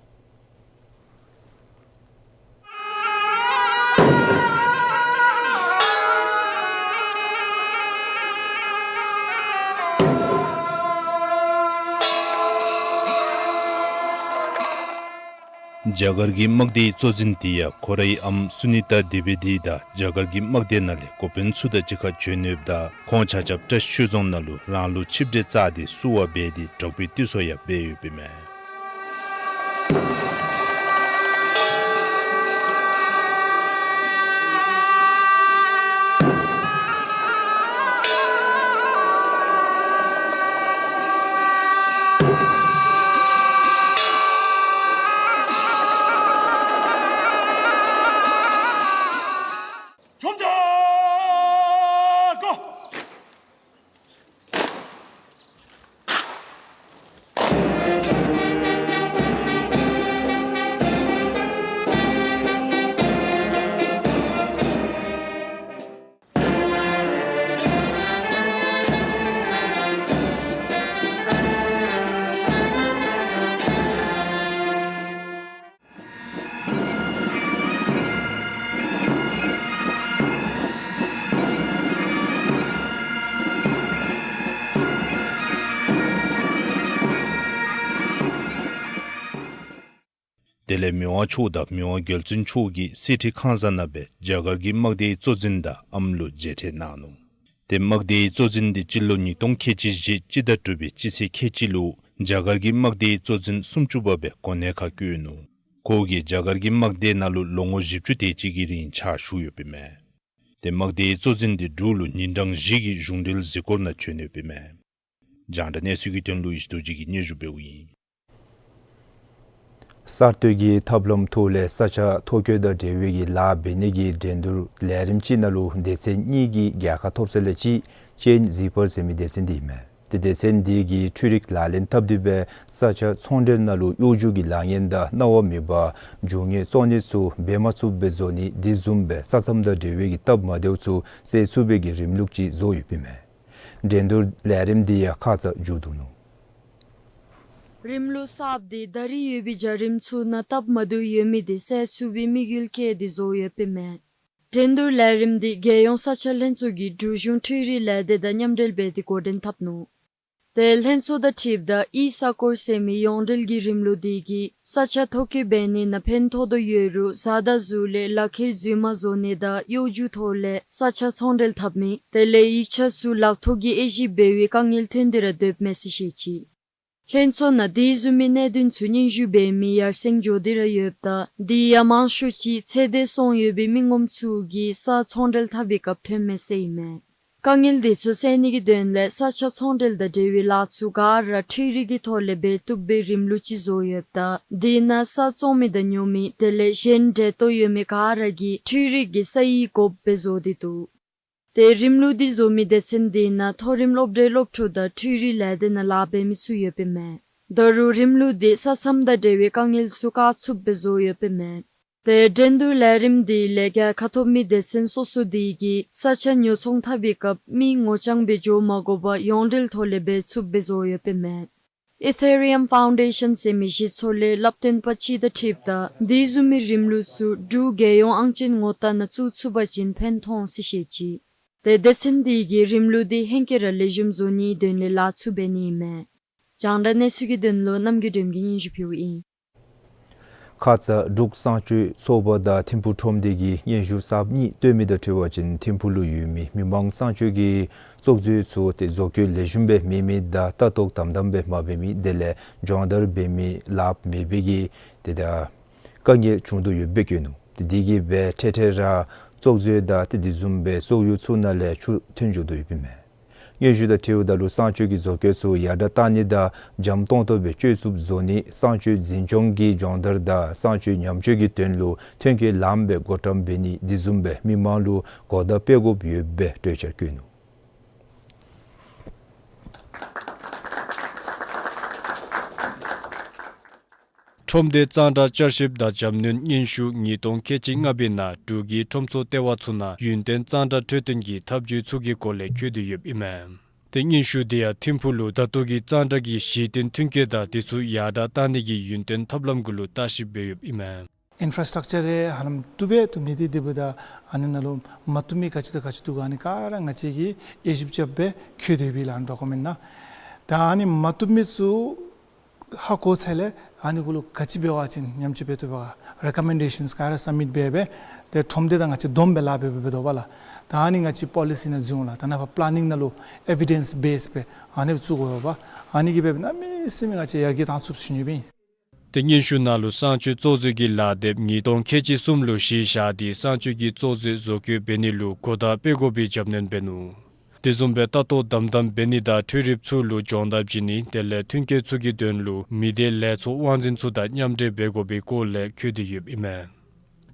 རྒྱ་གར་གྱི་དམག་སྡེའི་གཙོ་འཛིན་འདི་ཡང་ཁོ་རའི་ཨམ་སུ་ནི་ཏྲ་ཏེ་ཝི་དི་དང་རྒྱ་གར་གྱི་དམག་སྡེ་ནང་ལས་འགོ་དཔོན་ཚུ་དང་གཅིག་ཁར་བྱོན་ཡོདཔ་ད་ཁོང་ཆ་ཁྱབ་བཀྲ་ཤིས་ཆོས་རྫོང་ནང་ལུ་རང་ལུགས་ཆིབས་གྲལ་བཅགས་ཏེ་བསུ་བ་འབད་དེ་དྲག་པོའི་དྲི་བསུ་ཡང་འབད་ཡོདཔ་ཨིན་མས། དེ་ལས་མི་དབང་མཆོག་དང་མི་དབང་རྒྱལ་བཙུན་མཆོག་གིས་གསེར་ཁྲི་ཁང་བཟང་ནང་སྦེ་རྒྱ་གར་གྱི་དམག་སྡེའི་གཙོ་འཛིན་དང་ཨམ་ལུ་མཇལ་འཕྲད་གནང་ནུག། ཏེ་དམག་སྡེའི་གཙོ་འཛིན་འདི་སྤྱི་ལོ་ཉིས་སྟོང་ཁལ་གཅིག་བཞི་སྤྱི་ཟླ་དྲུག་པའི་སྤྱི་ཚེས་ཁལ་གཅིག་ལུ་རྒྱ་གར་གྱི་དམག་སྡེའི་གཙོ་འཛིན་སུམ་ཅུ་པ་སྦེ་གོ་གནས་ཁར་བསྐོས་ནུག། ཁོ་གིས་རྒྱ་གར་གྱི་དམག་སྡེ་ནང་ལུ་ལོ་ངོ་བཞི་བཅུ་དེ་ཅིག་གི་རིང་ཕྱག་ཞུ་ཡོདཔ་ཨིན་མས། ཏེ་དམག་སྡེའི་གཙོ་འཛིན་འདི་འབྲུག་ལུ་ཉིན་གྲངས་བཞི་གི་གཞུང་འབྲེལ་གཟིགས་སྐོར་ནང་བྱོན་ཡོདཔ་ཨིན་མས། རྒྱང་བསྒྲགས་གནས་ཚུལ་གྱི་དོན་ལུ་ཡེ་ཤེས་རྡོ་རྗེ་གིས་སྙན་ཞུ་འབདཝ་ཨིན། གསར་གཏོད་ཀྱི་ཐབས་ལམ་ཐོག་ལས་ས་ཆ་ཐོ་བཀོད་དང་འབྲེལ་བའི་གི་ལཱ་འབད་ནི་གི་འགྲན་བསྡུར་ལས་རིམ་ཅིག་ནང་ལུ་སྡེ་ཚན་གཉིས་ཀྱིས་རྒྱལ་ཁ་ཐོབ་ས་ལས་གཅིག་ཅན་ཟི་པར་ཟེར་མི་སྡེ་ཚན་འདི་ཨིན་མས། ཏེ་སྡེ་ཚན་འདི་གིས་འཕྲུལ་རིག་ལག་ལེན་འཐབ་སྟེ་སྦེ་ས་ཆ་ཚོང་འབྲེལ་ནང་ལུ་གཡོ་སྒྱུ་གི་ལཱ་ངན་དང་གནང་བ་མེད་པར་རྒྱུ་དངོས་བཙོང་ནི་ཚུ་འབད་མ་ཚུགསཔ་སྦེ་བཟོ་ནི་དེ་བཟུམ་སྦེ་ས་མཚམས་དང་འབྲེལ་བའི་གི་སྟབས་མ་བདེཝ་ཚུ་སེལ་ཚུགས་པའི་གི་རིམ་ལུགས་ཅིག་བཟོ་ཡོདཔ་ཨིན་མས། འགྲན་བསྡུར་ལས་རིམ་འདི་ཡང་ཁ་ཙ་མཇུག་བསྡུ་ནུག། རིམ་ལུགས་གསརཔ་འདི་ད་རེས་ཡོད་པའི་བྱ་རིམ་ཚུ་ནང་སྟབས་མ་བདེཝ་ཡོད་མི་འདི་སེལ་ཚུགས་པའི་དམིགས་ཡུལ་བསྐྱེད་དེ་བཟོ་ཡོདཔ་ཨིན་མས། འགྲན་བསྡུར་ལས་རིམ་འདི་རྒྱལ་ཡོངས་ས་ཆ་ལྷན་ཚོགས་ཀྱིས་འབྲུག་གཞུང་འཕྲུལ་རིག་ལས་སྡེ་དང་མཉམ་འབྲེལ་འབད་དེ་འགོ་འདྲེན་འཐབ་ནུག། ཏེ་ལྷན་ཚོགས་དང་འཁྲིལཝ་ད་ཨི་ས་ཀོར་ཟེར་མི་ཡོངས་འབྲེལ་གྱི་རིམ་ལུགས་འདི་གིས་ས་ཆ་ཐོ་བཀོད་འབད་ནི་ནང་ཕན་ཐོགས་དོ་ཡོད་རུང་བཟའ་ཟླ་ཚུ་ལས་ལག་ཁྱེར་རྫུན་མ་བཟོ་ནི་དང་གཡོ་སྒྱུ་ཐོག་ལས་ས་ཆ་ཚོང་འབྲེལ་འཐབ་མི་དེ་ལས་ཡིག་ཆ་ཚུ་ལག་ཐོག་གི་དབྱེ་ཞིབ་འབད་བའི་དཀའ་ངལ་ཐོན་ཏེ་ར་སྡོདཔ་མས་ཟེར་བཤད་ཅི། ལྷན་ཚོགས་ནང་དེ་བཟུམ་མའི་གནད་དོན་ཚུ་སྙན་ཞུ་འབད་མི་ཡར་སེང་འགྱོ་སྟེ་ར་ཡོདཔ་ད་དེ་ཡང་མང་ཤོས་ཅིག་ཚེ་འདས་སོང་ཡོད་པའི་མི་ངོམ་ཚུ་གིས་ས་ཚོང་འབྲེལ་འཐབ་པའི་སྐབས་ཐོན་མས་ཟེར་ཨིན་མས། དཀའ་ངལ་དེ་ཚུ་སེལ་ནི་གི་དོན་ལས་ས་ཆ་ཚོང་འབྲེལ་དང་འབྲེལ་བའི་ལཱ་ཚུ་ག་ར་འཕྲུལ་རིག་གི་ཐོག་ལས་འབད་བཏུབ་པའི་རིམ་ལུགས་ཅིག་བཟོ་ཡོདཔ་ད་དེ་ནང་ས་བཙོང་མི་དང་ཉོ་མི་དེ་ལས་གཞན་འབྲེལ་གཏོགས་ཡོད་མི་ག་ར་གིས་འཕྲུལ་རིག་གི་ས་ཡིག་དགོཔ་སྦེ་བཟོ་སྟེ་འདུག། ཏེ་རིམ་ལུགས་འདི་བཟོ་མི་སྡེ་ཚན་འདི་ནང་མཐོ་རིམ་སློབ་གྲྭའི་སློབ་ཕྲུག་དང་འཕྲུལ་རིག་ལས་སྡེ་ནང་ལཱ་འབད་མི་ཚུ་ཡོདཔ་ཨིན་མས། ད་རུང་རིམ་ལུགས་འདི་ས་མཚམས་དང་འབྲེལ་བའི་དཀའ་ངལ་ཚུ་བཀག་ཚུགསཔ་སྦེ་བཟོ་ཡོདཔ་ཨིན་མས། ཏེ་འགྲན་བསྡུར་ལས་རིམ་འདི་ལས་རྒྱལ་ཁ་ཐོབ་མི་སྡེ་ཚན་སོ་སོ་འདི་གིས་ས་ཆ་ཉོ་ཚོང་འཐབ་པའི་སྐབས་མི་ངོ་རྐྱང་སྦེ་འགྱོ་མ་དགོ་པར་ཡོངས་འབྲེལ་ཐོག་ལས་འབད་ཚུགསཔ་སྦེ་བཟོ་ཡོདཔ་ཨིན་མས། ཨི་ཐེ་རི་ཡམ་ཕའུན་ཌེ་ཤཱན་ཟེར་མི་གཞི་ཚོགས་ལས་སླབ་སྟོན་པ་ཅིག་དང་འཁྲིལཝ་ད་དེ་བཟུམ་མའི་རིམ་ལུགས་ཚུ་འབྲུག་རྒྱལ་ཡོངས་ཨང་ཅན་ངོ་རྟགས་ནང་བཙུགས་ཚུགས་པ་ཅིན་ཕན་ཐོགས་ཟེར་བཤད་ཅི། ཏེ་སྡེ་ཚན་འདི་གིས་རིམ་ལུགས་འདི་ཧེང་སྐལ་ར་ལེགས་ཤོམ་བཟོ་ནིའི་དོན་ལས་ལཱ་ཚུ་འབད་ནི་ཨིན་མས། རྒྱང་བསྒྲགས་གནས་ཚུལ་གྱི་དོན་ལུ་རྣམ་རྒྱལ་སྒྲོལམ་གིས་སྙན་ཞུ་ཕུལཝ་ཨིན། ཁ་ཙ་འབྲུག་གསང་སྤྱོད་ཚོགས་པ་དང་ཐིམ་ཕུག་ཁྲོམ་སྡེ་གིས་སྙན་ཞུ་གསརཔ་གཉིས་བཏོན་མི་དང་འཁྲིལ་བ་ཅིན་ཐིམ་ཕུག་ལུ་ཡོད་མི་མི་མང་གསང་སྤྱོད་ཀྱི་ཚོགས་མཛོད་ཚུ་ཏེ་བཟོ་བཀོད་ལེགས་ཤོམ་སྦེ་མེད་མི་དང་ལྟ་རྟོག་དམ་དམ་སྦེ་མ་འབད་མི་དེ་ལས་སྦྱོང་བརྡར་འབད་མི་ལཱ་མེད་པའི་གི་ཏེ་ད་དཀའ་ངལ་བྱུང་དོ་ཡོདཔ་སྦེ་བཀོད་ནུག། ཏེ་དེ་གིས་སྦེ་འཕྲལ་འཕྲལ་ར་ཚོགས་མཛོད་དང་ཏེ་དེ་བཟུམ་སྦེ་ཚོགས་ཡུལ་ཚུ་ནང་ལས་ཆུ་ཐོན་འགྱོ་དོ་ཡོདཔ་ཨིན་མས། སྙན་ཞུ་དང་འཁྲིལཝ་ད་ལུ་གསང་སྤྱོད་ཀྱི་བཟོ་བཀོད་ཚུ་ཡར་དྲག་བཏང་ནི་དང་འཇམ་ཏོང་ཏོ་སྦེ་སྤྱོད་ཚུགསཔ་བཟོ་ནི་གསང་སྤྱོད་འཛིན་སྐྱོང་གི་སྦྱོང་བརྡར་དང་གསང་སྤྱོད་ཉམས་བཅོས་ཀྱི་དོན་ལུ་ཐོན་སྐྱེད་ལངམ་སྦེ་བགོ་བཀྲམ་འབད་ནི་དེ་བཟུམ་སྦེ་མི་མང་ལུ་གོ་བརྡ་སྤེལ་དགོཔ་ཡོདཔ་སྦེ་གྲོས་འཆར་བཀོད་ནུག། ཁྲོམ་སྡེ་གཙང་སྦྲ་བསྐྱར་ཞིབ་དང་རྒྱབ་སྣོན་སྙན་ཞུ་ཉིས་སྟོང་ཁལ་གཅིག་ལྔ་པའི་ནང་འབྲུག་གི་ཁྲོམ་ཚོགས་ལྟེ་བ་ཚུ་ནང་ཡུན་བརྟན་གཙང་སྦྲ་འཕྲོད་བསྟེན་གྱི་ཐབས་བྱུས་ཚུ་གི་སྐོར་ལས་བཀོད་དེ་ཡོདཔ་ཨིན་མས། ཏེ་སྙན་ཞུ་དེ་ཡང་ཐིམ་ཕུག་ལུ་ད་ལྟོ་གི་གཙང་སྦྲ་གི་གཞི་རྟེན་མཐུན་རྐྱེན་དང་དེ་ཚུ་ཡར་དྲག་བཏང་ནི་གི་ཡུན་བརྟན་ཐབས་ལམ་གུ་ལུ་བརྟག་ཞིབ་འབད་ཡོདཔ་ཨིན་མས། ཨིན་ཕ་ར་སི་ཊག་ཅར་རེ་ཧ་ལམ་བཏུབ་སྦེ་བཏུབ་ནི་དེ་དེ་འབདཝ་ད་ཨ་ནི་ནང་ལུ་མ་བཏུབ་མི་ག་ཅི་དང་ག་ཅི་འདུག་ག་ཨ་ནི་ག་ར་ང་བཅས་ཀྱིས་དབྱེ་ཞིབ་རྐྱབ་སྦེ་བཀོད་དེ་ཡོདཔ་ཨིན་ལགས་ཌོ་ཀུ་མེནཊ་ནང་། ད་ཨ་ནི་མ་བཏུབ་མི་ཚུ་ཧ་གོ་ཚར་ལས་ཨ་ནི་གུ་ལུ་ག་ཅི་འབད་བ་ཅིན་ཉམས་བཅོས་འབད་བཏུབ་པ་རེ་ཀོ་མེན་ཌེ་ཤཱནསི་ག་ར་སབ་མིཊ་འབད་སྦེ་ཏེ་ཁྲོམ་སྡེ་དང་ང་བཅས་བསྡོམས་སྦེ་ལཱ་འབད་འབདཝ་འབད་དོ་བ་ལགས། ད་ཨ་ནི་ང་བཅས་པོ་ལི་སི་ནང་འཛུལ་འོང་ལགས། ད་ནངས་པ་པ་ལེ་ནིང་ནང་ལུ་ཨེ་བི་ཌེནསི་བེསི་སྦེ་ཨ་ནི་བཙུགས་དགོ་པས། ཨ་ནི་གིས་འབད་སྦེ་གནམ་མེད་ས་མེད་ང་བཅས་ཡར་རྒྱས་བཏང་ཚུགས་ཟེར་ཞུ་ནི་སྦེ་ཨིན། ཏེ་སྙན་ཞུ་ནང་ལུ་གསང་སྤྱོད་གཙོ་འཛིན་གྱི་ལག་དེབ་ཉིས་སྟོང་ཁལ་གཅིག་གསུམ་ལུ་གཞི་བཞག་སྟེ་གསང་སྤྱོད་ཀྱི་གཙོ་འཛིན་བཟོ་བཀོད་འབད་ནི་ལུ་གོ་བརྡ་སྤེལ་དགོ་པའི་རྒྱབ་སྣོན་འབད་ནུག། དེ་བཟུམ་སྦེ་ལྟ་རྟོག་དམ་དམ་འབད་ནི་དང་འཕྲུལ་རིགཔ་ཚུ་ལུ་སྦྱོང་བརྡར་བྱིན་ནི་དེ་ལས་མཐུན་རྐྱེན་ཚུ་གི་དོན་ལུ་མི་སྡེ་ལས་ཚོགས་དབང་འཛིན་ཚུ་དང་མཉམ་འབྲེལ་འབད་དགོ་པའི་སྐོར་ལས་བཀོད་དེ་ཡོདཔ་ཨིན་མས།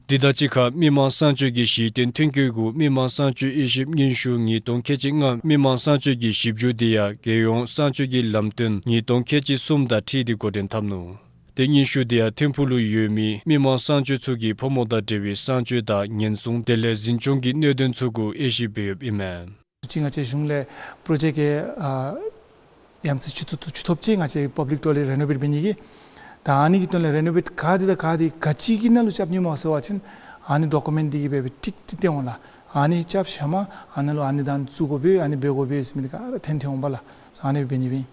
དེ་དང་གཅིག་ཁར་མི་མང་གསང་སྤྱོད་ཀྱི་གཞི་རྟེན་མཐུན་རྐྱེན་གུ་མི་མང་གསང་སྤྱོད་དབྱེ་ཞིབ་སྙན་ཞུ་ཉིས་སྟོང་ཁལ་གཅིག་ལྔ་མི་མང་གསང་སྤྱོད་ཀྱི་ཞིབ་འཇུག་དེ་ཡང་རྒྱལ་ཡོངས་གསང་སྤྱོད་ཀྱི་ལམ་སྟོན་ཉིས་སྟོང་ཁལ་གཅིག་གསུམ་དང་འཁྲིལ་ཏེ་འགོ་འདྲེན་འཐབ་ནུག། ཏེ་སྙན་ཞུ་དེ་ཡང་ཐིམ་ཕུག་ལུ་ཡོད་མི་མི་མང་གསང་སྤྱོད་ཚུ་གིས་ཕོ་མོ་དང་འབྲེལ་བའི་གསང་སྤྱོད་དང་ཉེན་སྲུང་དེ་ལས་འཛིན་སྐྱོང་གི་གནད་དོན་ཚུ་གུ་དབྱེ་ཞིབ་འབད་ཡོདཔ་ཨིན་མས། ཅིག་ང་བཅས་གཞུང་ལས་པྲོ་ཇེཀཊ་ཀྱི་ཨ་ཡ་མཚན་ཅིག་ཐོབ་ཅི། ང་བཅས་པབ་ལིཀ་ཊོ་ལེཊ་རི་ནོ་ཝེཊ་འབད་ནི་གི། ད་ཨ་ནི་གི་དོན་ལས་རི་ནོ་ཝེཊ་ག་དེ་དང་ག་དེ་ག་ཅི་གི་ནང་ལུ་རྐྱབ་ནི་སྨོ་ཟེར་བ་ཅིན་ཨ་ནི་ཌོ་ཀུ་མེནཊ་འདི་གིས་འབད་སྦེ་ཊིཀ་འདི་སྟོན་འོང་ལགས། ཨ་ནི་རྐྱབ་ཞིནམ་ཨ་ནི་ལུ་ཨ་ནི་ད་བཙུགས་དགོ་པས་ཨ་ནི་འབད་དགོ་པས་ཟེར་མི་འདི་ག་ར་ཐོན་ཐོན་འོང་པ་ལགས། ཨ་ནི་འབད་ནི་སྦེ་ཨིན།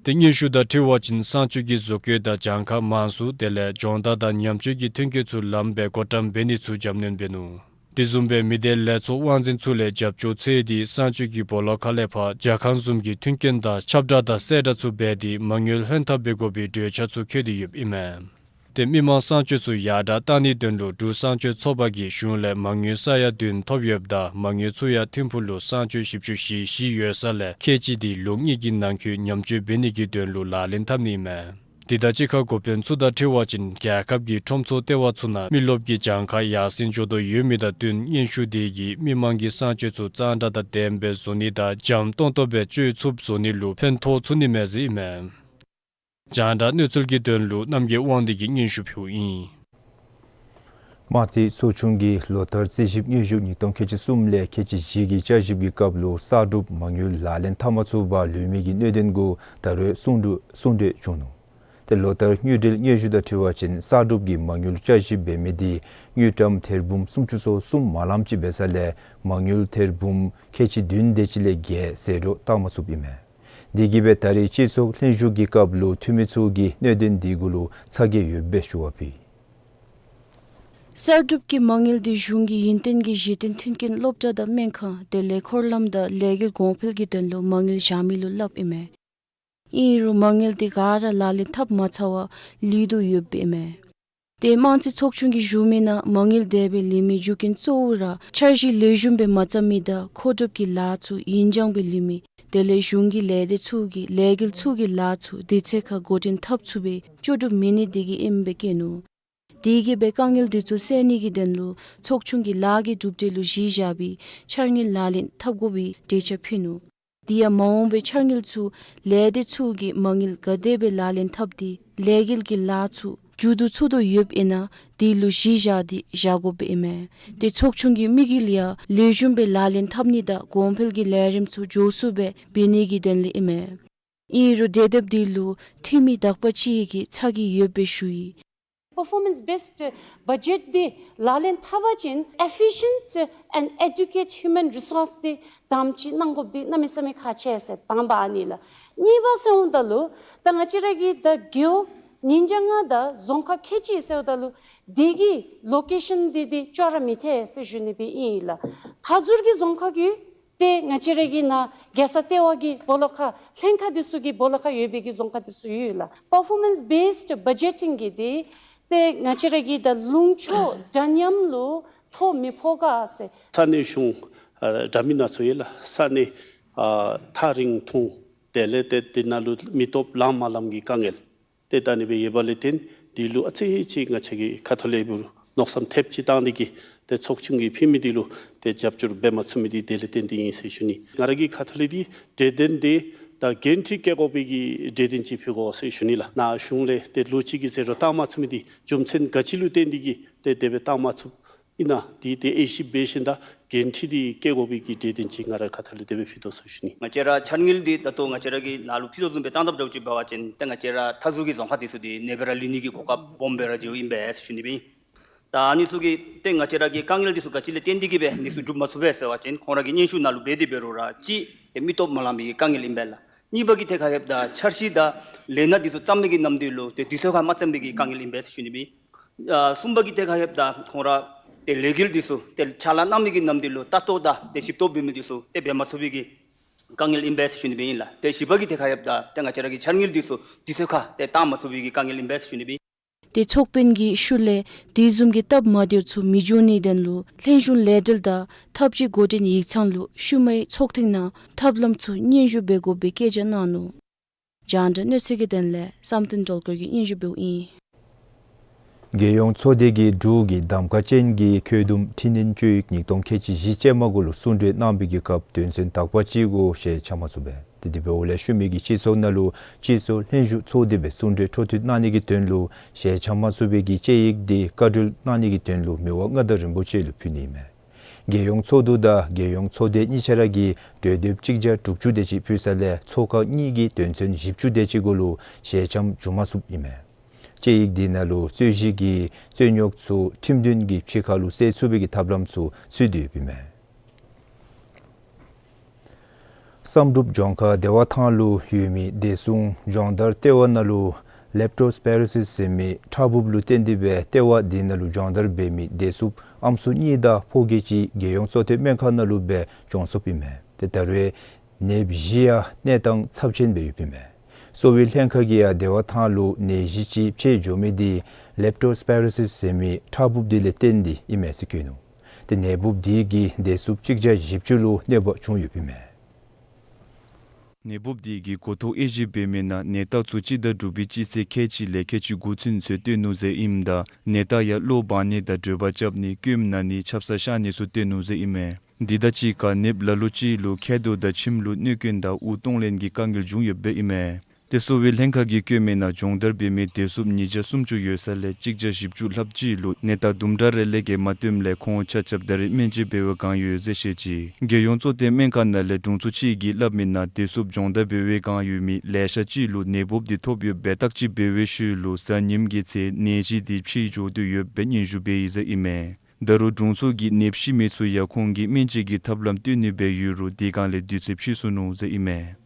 ཏེ་སྙན་ཞུ་དང་འཁྲིལ་བ་ཅིན་གསང་སྤྱོད་ཀྱི་བཟོ་བཀོད་དང་གྱངས་ཁ་མང་སུ་དེ་ལས་སྦྱོང་བརྡར་དང་ཉམས་བཅོས་ཀྱི་མཐུན་རྐྱེན་ཚུ་ལངམ་སྦེ་བགོ་བཀྲམ་འབད་ནི་ཚུ་རྒྱབ་སྣོན་འབད་ནུག། དེ་བཟུམ་སྦེ་མི་སྡེ་ལས་ཚོགས་དབང་འཛིན་ཚུ་ལས་རྒྱབ་སྐྱོར་འཚོལ་ཏེ་གསང་སྤྱོད་ཀྱི་སྦོ་ལོགས་ཁ་ལས་ཕར་ཇ་ཁང་བཟུམ་གྱི་མཐུན་རྐྱེན་དང་ཁྱབ་བསྒྲགས་དང་གསལ་བསྒྲགས་ཚུ་འབད་དེ་མ་དངུལ་ལྷོད་ཐབས་འབད་དགོ་པའི་གྲོས་འཆར་ཚུ་བཀོད་དེ་ཡོདཔ་ཨིན་མས། ཏེ་མི་མང་གསང་སྤྱོད་ཚུ་ཡར་དྲག་བཏང་ནིའི་དོན་ལུ་འབྲུག་གསང་སྤྱོད་ཚོགས་པ་གིས་གཞུང་ལས་མ་དངུལ་ས་ཡ་བདུན་ཐོབ་ཡོདཔ་ད་མ་དངུལ་ཚུ་ཡང་ཐིམ་ཕུག་ལུ་གསང་སྤྱོད་བཞི་བཅུ་ཞེ་བཞི་ཡོད་ས་ལས་ཁལ་གཅིག་དེ་ལོ་གཉིས་ཀྱི་ནང་འཁོད་ཉམས་བཅོས་འབད་ནིའི་དོན་ལུ་ལག་ལེན་འཐབ་ནི་ཨིན་མས། དེ་དང་གཅིག་ཁར་འགོ་དཔོན་ཚུ་དང་འཁྲིལ་བ་ཅིན་རྒྱལ་ཁབ་ཀྱི་ཁྲོམ་ཚོགས་ལྟེ་བ་ཚུ་ནང་མི་རློབས་ཀྱི་གྱངས་ཁ་ཡར་སེང་འགྱོ་དོ་ཡོད་མི་དང་བསྟུན་སྙན་ཞུ་དེ་གིས་མི་མང་གི་གསང་སྤྱོད་ཚུ་གཙང་སྦྲ་དང་ལྡནམ་སྦེ་བཟོ་ནི་དང་འཇམ་ཏོང་ཏོ་སྦེ་སྤྱོད་ཚུགསཔ་བཟོ་ནི་ལུ་ཕན་ཐོགས་ཚུགས་ནི་མས་ཟེར་ཨིན་མས། རྒྱང་བསྒྲགས་གནས་ཚུལ་གྱི་དོན་ལུ་རྣམ་རྒྱལ་དབང་འདུས་ཀྱིས་སྙན་ཞུ་ཕུལཝ་ཨིན། དམངས་རྩིས་ཚོགས་ཆུང་གིས་ལོ་ལྟར་རྩིས་ཞིབ་སྙན་ཞུ་ཉིས་སྟོང་ཁལ་གཅིག་གསུམ་ལས་ཁལ་གཅིག་བཞི་གི་བསྐྱར་ཞིབ་ཀྱི་སྐབས་ལུ་གསར་སྒྲུབ་མ་དངུལ་ལག་ལེན་འཐབ་མ་ཚུགས་པར་ལུས་མི་གི་གནད་དོན་གུ་ད་རུང་གསུང་གྲོས་གསུང་གྲོས་བྱུང་ནུག། ཏེ་ལོ་ལྟར་དངུལ་འབྲེལ་སྙན་ཞུ་དང་འཁྲིལ་བ་ཅིན་གསར་སྒྲུབ་ཀྱི་མ་དངུལ་བསྐྱར་ཞིབ་འབད་མི་དེ་དངུལ་ཀྲམ་ཐེར་འབུམ་སུམ་ཅུ་སོ་གསུམ་མ་ལངམ་ཅིག་འབད་ས་ལས་མ་དངུལ་ཐེར་འབུམ་ཁལ་གཅིག་བདུན་དེ་ཅིག་ལས་བརྒལ་ཟད་འགྲོ་བཏང་མ་ཚུགསཔ་ཨིན་མས། དེ་གིས་སྦེ་ད་རེས་སྤྱི་ཚོགས་ལྷན་བཞུགས་ཀྱི་སྐབས་ལུ་འཐུས་མི་ཚུ་གིས་གནད་དོན་དེ་གུ་ལུ་ཚ་གྱང་ཡོདཔ་སྦེ་ཞུ་བ་ཕུལ། གསར་སྒྲུབ་ཀྱི་མ་དངུལ་དེ་གཞུང་གི་ཡུན་བརྟན་གྱི་གཞི་རྟེན་མཐུན་རྐྱེན་སློབ་གྲྭ་དང་སྨན་ཁང་དེ་ལས་འཁོར་ལམ་དང་ལས་འགུལ་གོང་འཕེལ་གྱི་དོན་ལུ་མ་དངུལ་བཞག་མི་ལུ་སླབ་ཨིན་མས། ཨིན་རུང་མ་དངུལ་དེ་ག་ར་ལག་ལེན་འཐབ་མ་ཚར་བར་ལུས་དོ་ཡོདཔ་ཨིན་མས། ཏེ་དམངས་རྩིས་ཚོགས་ཆུང་གི་བཞུགས་མི་ནང་མ་དངུལ་དེ་སྦེ་ལེན་མི་རྒྱུ་རྐྱེན་གཙོ་བོ་ར་འཆར་གཞི་ལེགས་ཤོམ་སྦེ་མ་བརྩམ་མི་དང་མཁོ་སྒྲུབ་ཀྱི་ལཱ་ཚུ་ཡུན་འགྱངས་སྦེ་ལུས་མི་དེ་ལས་གཞུང་གི་ལས་སྡེ་ཚུ་གི་ལས་འགུལ་ཚུ་གི་ལཱ་ཚུ་དུས་ཚོད་ཁར་འགོ་འདྲེན་འཐབ་ཚུགསཔ་སྦེ་ལྕོགས་གྲུབ་མེད་ནི་དེ་གིས་ཨིནམ་སྦེ་བཀོད་ནུག། དེ་གིས་སྦེ་དཀའ་ངལ་དེ་ཚུ་སེལ་ནི་གི་དོན་ལུ་ཚོགས་ཆུང་གིས་ལཱ་གི་གྲུབ་འབྲས་ལུ་གཞི་བཞག་སྦེ་འཆར་དངུལ་ལག་ལེན་འཐབ་དགོ་པའི་འགྲེལ་བརྗོད་ཕུལ་ནུག། དེ་ཡང་མ་འོངས་པའི་འཆར་དངུལ་ཚུ་ལས་སྡེ་ཚུ་གིས་མ་དངུལ་ག་དེ་སྦེ་ལག་ལེན་འཐབ་སྟེ་ལས་འགུལ་གྱི་ལཱ་ཚུ་མཇུག་བསྡུ་ཚུགས་དོ་ཡོདཔ་ཨིན་ན་དེ་ལུ་གཞི་བཞག་སྟེ་བཞག་དགོཔ་ཨིན་མས། ཏེ་ཚོགས་ཆུང་གི་དམིགས་ཡུལ་ཡང་ལེགས་ཤོམ་སྦེ་ལག་ལེན་འཐབ་ནི་དང་གོང་འཕེལ་གྱི་ལས་རིམ་ཚུ་མགྱོགས་སུ་སྦེ་འབད་ནི་གི་དོན་ལས་ཨིན་མས། ཨིན་རུང་གྲོས་འདེབས་དེ་ལུ་འཐུས་མི་དག་པ་ཅིག་གིས་ཚ་གྱང་ཡོདཔ་སྦེ་ཞུ་ཡི། Performance based budget འདི་ལག་ལེན་འཐབ་པ་ཅིན་efficient and adequate human resource འདི་དམ་ཅིག་གནང་དགོཔ་འདི་གནམ་མེད་ས་མེད་ཁག་ཆེ་ཟེར་དང་པ་ཨ་ནི་ལགས། གཉིས་པ་ཟེརཝ་ད་ལུ་ད་ང་བཅས་ར་གི་ད་རྒེད་འོག་ཉིས་བརྒྱ་ལྔ་དང་རྫོང་ཁག་ཁལ་གཅིག་ཟེརཝ་ད་ལུ་དེ་གི་ལོ་ཀེ་ཤཱན་འདི་འདི་ཅོག་ར་མི་འཐད་ཟེར་ཞུ་ནི་སྦེ་ཨིན་ལགས། མཐའ་ཟུར་གྱི་རྫོང་ཁག་གི་ཏེ་ང་བཅས་ར་གི་ནཱ་རྒྱལ་ས་ལྟེ་བ་གི་སྦོ་ལོགས་ཁར་ལྷན་ཁག་འདི་ཚུ་གི་སྦོ་ལོགས་ཁར་ཡོད་པའི་གི་རྫོང་ཁག་འདི་ཚུ་ཡོད་ལགས། Performance based budgeting གི་འདི་ཏེ་ང་བཅས་ར་གི་ད་ལུང་ཕྱོགས་འདྲ་མཉམ་ལུ་ཐོ་མི་ཕོག་ག་ཟེར། ས་གནས་གཞུང་ཨ་འདྲ་མིན་སྣ་ཚོགས་ཡོད་ལགས། ས་གནས་ཨ་ཐག་རིང་ཐུང་དེ་ལས་ཏེ་དེ་ནང་ལུ་མི་སྟོབས་ལངམ་མ་ལངམ་གྱི་དཀའ་ངལ་ཏེ་ད་ཨ་ནི་སྦེ་ཡོདཔ་ལས་བརྟེན་དེ་ལུ་ཨ་ཙི་ཅིག་ང་བཅས་ཀྱིས་ཁ་ཐུག་ལས་འབད་རུང་མནོ་བསམ་ཐེབས་ཅིག་བཏང་སྟེ་གིས་ཏེ་ཚོགས་ཆུང་གིས་ཕུལ་མི་དེ་ལུ་ཏེ་རྒྱབ་སྐྱོར་འབད་མ་ཚུགས་མི་དེ་དེ་ལས་བརྟེན་ཏེ་ཨིན་ཟེར་ཞུ་ནི། ང་ར་གི་ཁ་ཐུག་ལས་འདི་གྲོས་དོན་འདི་ད་འགན་འཁྲི་བཀལ་དགོ་པའི་གི་གྲོས་དོན་ཅིག་ཕུལ་དགོ་ཟེར་ཞུ་ནི་ལགས། ནཱ་གཞུང་ལས་ཏེ་ལོ་གཅིག་གི་ཟད་འགྲོ་བཏང་མ་ཚུགས་མི་དེ་རྒྱུ་མཚན་ག་ཅི་ལུ་བརྟེན་ཏེ་གིས་ཏེ་དེ་སྦེ་བཏང་མ་ཚུགསཔ་ཨིན་ན་དེ་ཏེ་དབྱེ་ཞིབ་འབད་ཞིནམ་ད་འགན་འཁྲི་འདི་བཀལ་དགོ་པའི་གི་གྲོས་དོན་ཅིག་ང་རའི་ཁ་ཐུག་ལས་དེ་སྦེ་ཕུལ་དོ་ཟེར་ཞུ་ནི། ང་བཅས་ར་འཆར་དངུལ་འདི་ད་ལྟོ་ང་བཅས་ར་གིས་ནཱ་ལུ་ཕུལ་དོ་བཟུམ་སྦེ་བཏང་དཔ་འདྲཝ་ཅིག་འབད་བ་ཅིན་ཏེ་ང་བཅས་ར་མཐའ་ཟུར་གྱི་རྫོང་ཁག་འདི་ཚུ་འདི་ཨ་ནེ་སྦེ་ར་ལུས་ནི་གི་གོ་སྐབས་སྦོམ་སྦེ་ར་ཡོདཔ་ཨིན་པས་ཟེར་ཞུ་ནི་སྦེ་ཨིན། ད་ཨ་ནི་ཚུ་གི་ཏེ་ང་བཅས་ར་གི་དཀའ་ངལ་འདི་ཚུ་ག་ཅི་ལས་བརྟེན་ཏེ་གིས་སྦེ་འདི་ཚུ་འགྲུབ་མ་ཚུགས་པས་ཟེར་བ་ཅིན་ཁོང་ར་གིས་སྙན་ཞུ་ནང་ལུ་འབད་དེ་འབད་རུང་ར་གཅིག་ཏེ་མི་སྟོབས་མ་ལངམ་གི་དཀའ་ངལ་ཨིན་པས་ལགས། གཉིས་པ་གི་ཐད་ཁར་ལྷོདཔ་ད་འཆར་གཞི་དང་ལས་སྣ་འདི་ཚུ་བརྩམ་མི་གི་ནམ་དུས་ལུ་ཏེ་དུས་ཚོད་ཁར་མ་བརྩམ་པའི་གི་དཀའ་ངལ་ཨིན་པས་ཟེར་ཞུ་ནི་སྦེ་ཨིན། ཨ་གསུམ་པ་གི་ཐད་ཁར་ལྷོདཔ་ད་ཁོང་ར་ཏེ་ལས་འགུལ་འདི་ཚུ་ཏེ་ཕྱག་ལཱ་གནང་མི་གི་ནམ་དུས་ལུ་ལྟ་རྟོག་དང་ཏེ་ཞིབ་རྟོག་འབད་མི་འདི་ཚུ་ཏེ་འབད་མ་ཚུགས་པའི་གི་དཀའ་ངལ་ཨིན་པས་ཟེར་ཞུ་ནི་སྦེ་ཨིན་ལགས། ཏེ་བཞི་པ་གི་ཐད་ཁར་ལྷོདཔ་ད་ཏེ་ང་བཅས་ར་གི་འཆར་དངུལ་འདི་ཚུ་དུས་ཚོད་ཁར་ཏེ་བཏང་མ་ཚུགས་པའི་གི་དཀའ་ངལ་ཨིན་པས་ཟེར་ཞུ་ནི་སྦེ་ཨིན། ཏེ་ཚོགས་དཔོན་གྱི་ཤུལ་ལས་དེ་བཟུམ་གྱི་སྟབས་མ་བདེཝ་ཚུ་མི་འབྱུང་ནིའི་དོན་ལུ་ལྷན་གཞུང་ལས་འབྲེལ་དང་ཐབས་ཇུས་འགོ་འདྲེན་ཡིག་ཚང་ལུ་ཤུལ་མའི་ཚོགས་ཐེངས་ནང་ཐབས་ལམ་ཚུ་སྙན་ཞུ་འབད་དགོ་པའི་བཀའ་རྒྱ་གནང་ནུག། རྒྱང་བསྒྲགས་གནས་ཚུལ་གྱི་དོན་ལས་བསམ་གཏན་སྒྲོལ་དཀར་གྱིས་སྙན་ཞུ་འབདཝ་ཨིན། རྒྱལ་ཡོངས་ཚོགས་སྡེ་གིས་འབྲུག་གི་གདམ་ཁ་ཅན་གྱི་ཁྱོན་བསྡོམས་འཕྲི་སྣོན་དཔྱད་ཡིག་ཉིས་སྟོང་ཁལ་གཅིག་བཞི་ཅན་མ་གུ་ལུ་གསུང་གྲོས་གནང་བའི་གི་སྐབས་དོན་ཚན་དག་པ་ཅིག་གུ་ཞལ་འཆམ་མ་ཚུགས་པས། ཏེ་དེ་འབདཝ་ལས་ཤུལ་མའི་གི་སྤྱི་ཚོགས་ནང་ལུ་སྤྱི་ཚོགས་ལྷན་བཞུགས་ཚོགས་སྡེ་སྦེ་གསུང་གྲོས་འཕྲོ་མཐུད་གནང་ནི་གི་དོན་ལུ་ཞལ་འཆམ་མ་ཚུགས་པའི་གི་དཔྱད་ཡིག་དེ་བཀའ་འཁྲོལ་གནང་ནི་གི་དོན་ལུ་མི་དབང་མངའ་བདག་རིན་པོ་ཆེ་ལུ་ཕུལ་ནི་ཨིན་མས། རྒྱལ་ཡོངས་ཚོགས་འདུ་དང་རྒྱལ་ཡོངས་ཚོགས་སྡེ་གཉིས་ཆ་ར་གིས་གྲོས་འདེབས་གཅིག་བརྒྱ་དྲུག་ཅུ་དེ་ཅིག་ཕུལ་ས་ལས་ཚོགས་ཁག་གཉིས་ཀྱིས་དོན་ཚན་བཞི་བཅུ་དེ་ཅིག་གུ་ལུ་ཞལ་འཆམ་བྱུང་མ་ཚུགསཔ་ཨིན་མས། དཔྱད་ཡིག་འདི་ནང་ལུ་རྩོད་གཞི་གི་རྩོད་རྙོག་ཚུ་ཁྲིམས་མཐུན་གྱི་ཕྱི་ཁར་ལུ་སེལ་ཚུགས་པའི་གི་ཐབས་ལམ་ཚུ་ཚུད་དེ་ཡོདཔ་ཨིན་མས། བསམ་གྲུབ་ལྗོངས་མཁར་བདེ་བ་ཐང་ལུ་ཡོད་མི་བདེ་སྲུང་སྦྱོང་བརྡར་ལྟེ་བ་ནང་ལུ་ལེབ་ཊོ་སི་པེ་ར་སིས་ཟེར་མི་ཁྲག་འབུབ་ལུ་བརྟེན་ཏེ་སྦེ་ལྟེ་བ་འདི་ནང་ལུ་སྦྱོང་བརྡར་འབད་མི་བདེ་སྲུངཔ་ཨམ་སྲུ་གཉིས་དང་ཕོ་སྐྱེས་ཅིག་རྒྱལ་ཡོངས་གཙོ་བསྟེན་སྨན་ཁང་ནང་ལུ་སྦེ་གྱོང་སོངམ་ཨིན་མས། ཏེ་ད་རེས་ནདཔ་བཞི་ཡང་གནས་སྟངས་ཚབས་ཆེན་སྦེ་ཡོདཔ་ཨིན་མས། གསོ་བའི་ལྷན་ཁག་གིས་ཡང་བདེ་བ་ཐང་ལུ་ནད་གཞི་ཅིག་མཆེད་འགྱོ་མི་འདི་ལེབ་ཊོ་སི་པེ་རོ་སིས་ཟེར་མི་ཁྲག་འབུབ་འདི་ལས་བརྟེན་ཏེ་ཨིན་མས་ཟེར་བཀོད་ནུག། ཏེ་ནད་འབུབ་འདི་གིས་བདེ་སྲུངཔ་གཅིག་བརྒྱ་བཞི་བཅུ་ལུ་གནོད་པ་བྱུང་ཡོདཔ་ཨིན་མས། ནད་འབུབ་འདི་གིས་འགོ་ཐོག་དབྱེ་ཞིབ་འབད་མི་ནང་ནད་རྟགས་ཚུ་སྤྱི་ཟླ་དྲུག་པའི་སྤྱི་ཚེས་ཁལ་གཅིག་ལས་ཁལ་གཅིག་དགུ་ཚུན་ཚོད་སྟོན་ནུག་ཟེར་ཨིནམ་ད་ནད་རྟགས་ཡང་གློ་བང་ནད་དང་གྲོད་པ་རྐྱབ་ནི་སྐོམ་ན་ནི་ཆབ་གསང་གཤག་ནི་ཚུ་སྟོན་ནུག་ཟེར་ཨིན་མས། འདི་དང་གཅིག་ཁར་ནདཔ་ལ་ལུ་ཅིག་ལུ་མཁལ་རྡོག་དང་མཆིནམ་ལུ་གནོད་སྐྱོན་དང་དབུགས་གཏོང་ལེན་གྱི་དཀའ་ངལ་བྱུང་ཡོདཔ་ཨིན་མས། ཏེ་གསོ་བའི་ལྷན་ཁག་གིས་བཀོད་མི་ནང་སྦྱོང་བརྡར་འབད་མི་བདེ་སྲུངཔ་ཉིས་བརྒྱ་སུམ་ཅུ་ཡོད་ས་ལས་གཅིག་བརྒྱ་བཞི་བཅུ་ལྷགཔ་ཅིག་ལུ་ནད་རྟགས་དུམ་གྲ་རེ་ལས་བརྒལ་མ་སྟོནམ་ལས་ཁོང་ཆ་ཁྱབ་ད་རེས་སྨན་བཅོས་འབད་བའི་བསྒང་ཡོད་ཟེར་བཤད་ཅི། རྒྱལ་ཡོངས་གཙོ་བསྟེན་སྨན་ཁང་ནང་ལས་དྲུང་འཚོ་ཅིག་གིས་སླབ་མི་ནང་བདེ་སྲུངཔ་སྦྱོང་བརྡར་འབད་བའི་བསྒང་ཡོད་མི་ལེ་ཤ་ཅིག་ལུ་ནད་འབུབ་འདི་ཐོབ་ཡོདཔ་སྦེ་བརྟག་དཔྱད་འབད་བའི་ཤུལ་ལུ་གཟའ་ཉིམ་གྱི་ཚེ་ནད་གཞི་འདི་མཆེད་འགྱོ་དོ་ཡོདཔ་སྦེ་སྙན་ཞུ་འབད་ཡི་ཟེར་ཨིན་མས། ད་རུང་དྲུང་འཚོ་གིས་ནདཔ་ཤི་མི་ཚུ་ཡང་ཁོང་གིས་སྨན་བཅོས་ཀྱི་ཐབས་ལམ་སྟོན་ནི་འབད་ཡོད་རུང་དེ་སྒང་ལས་དུས་ཚོད་ཕྱིས་སོ་ནུག་ཟེར་ཨིན་མས།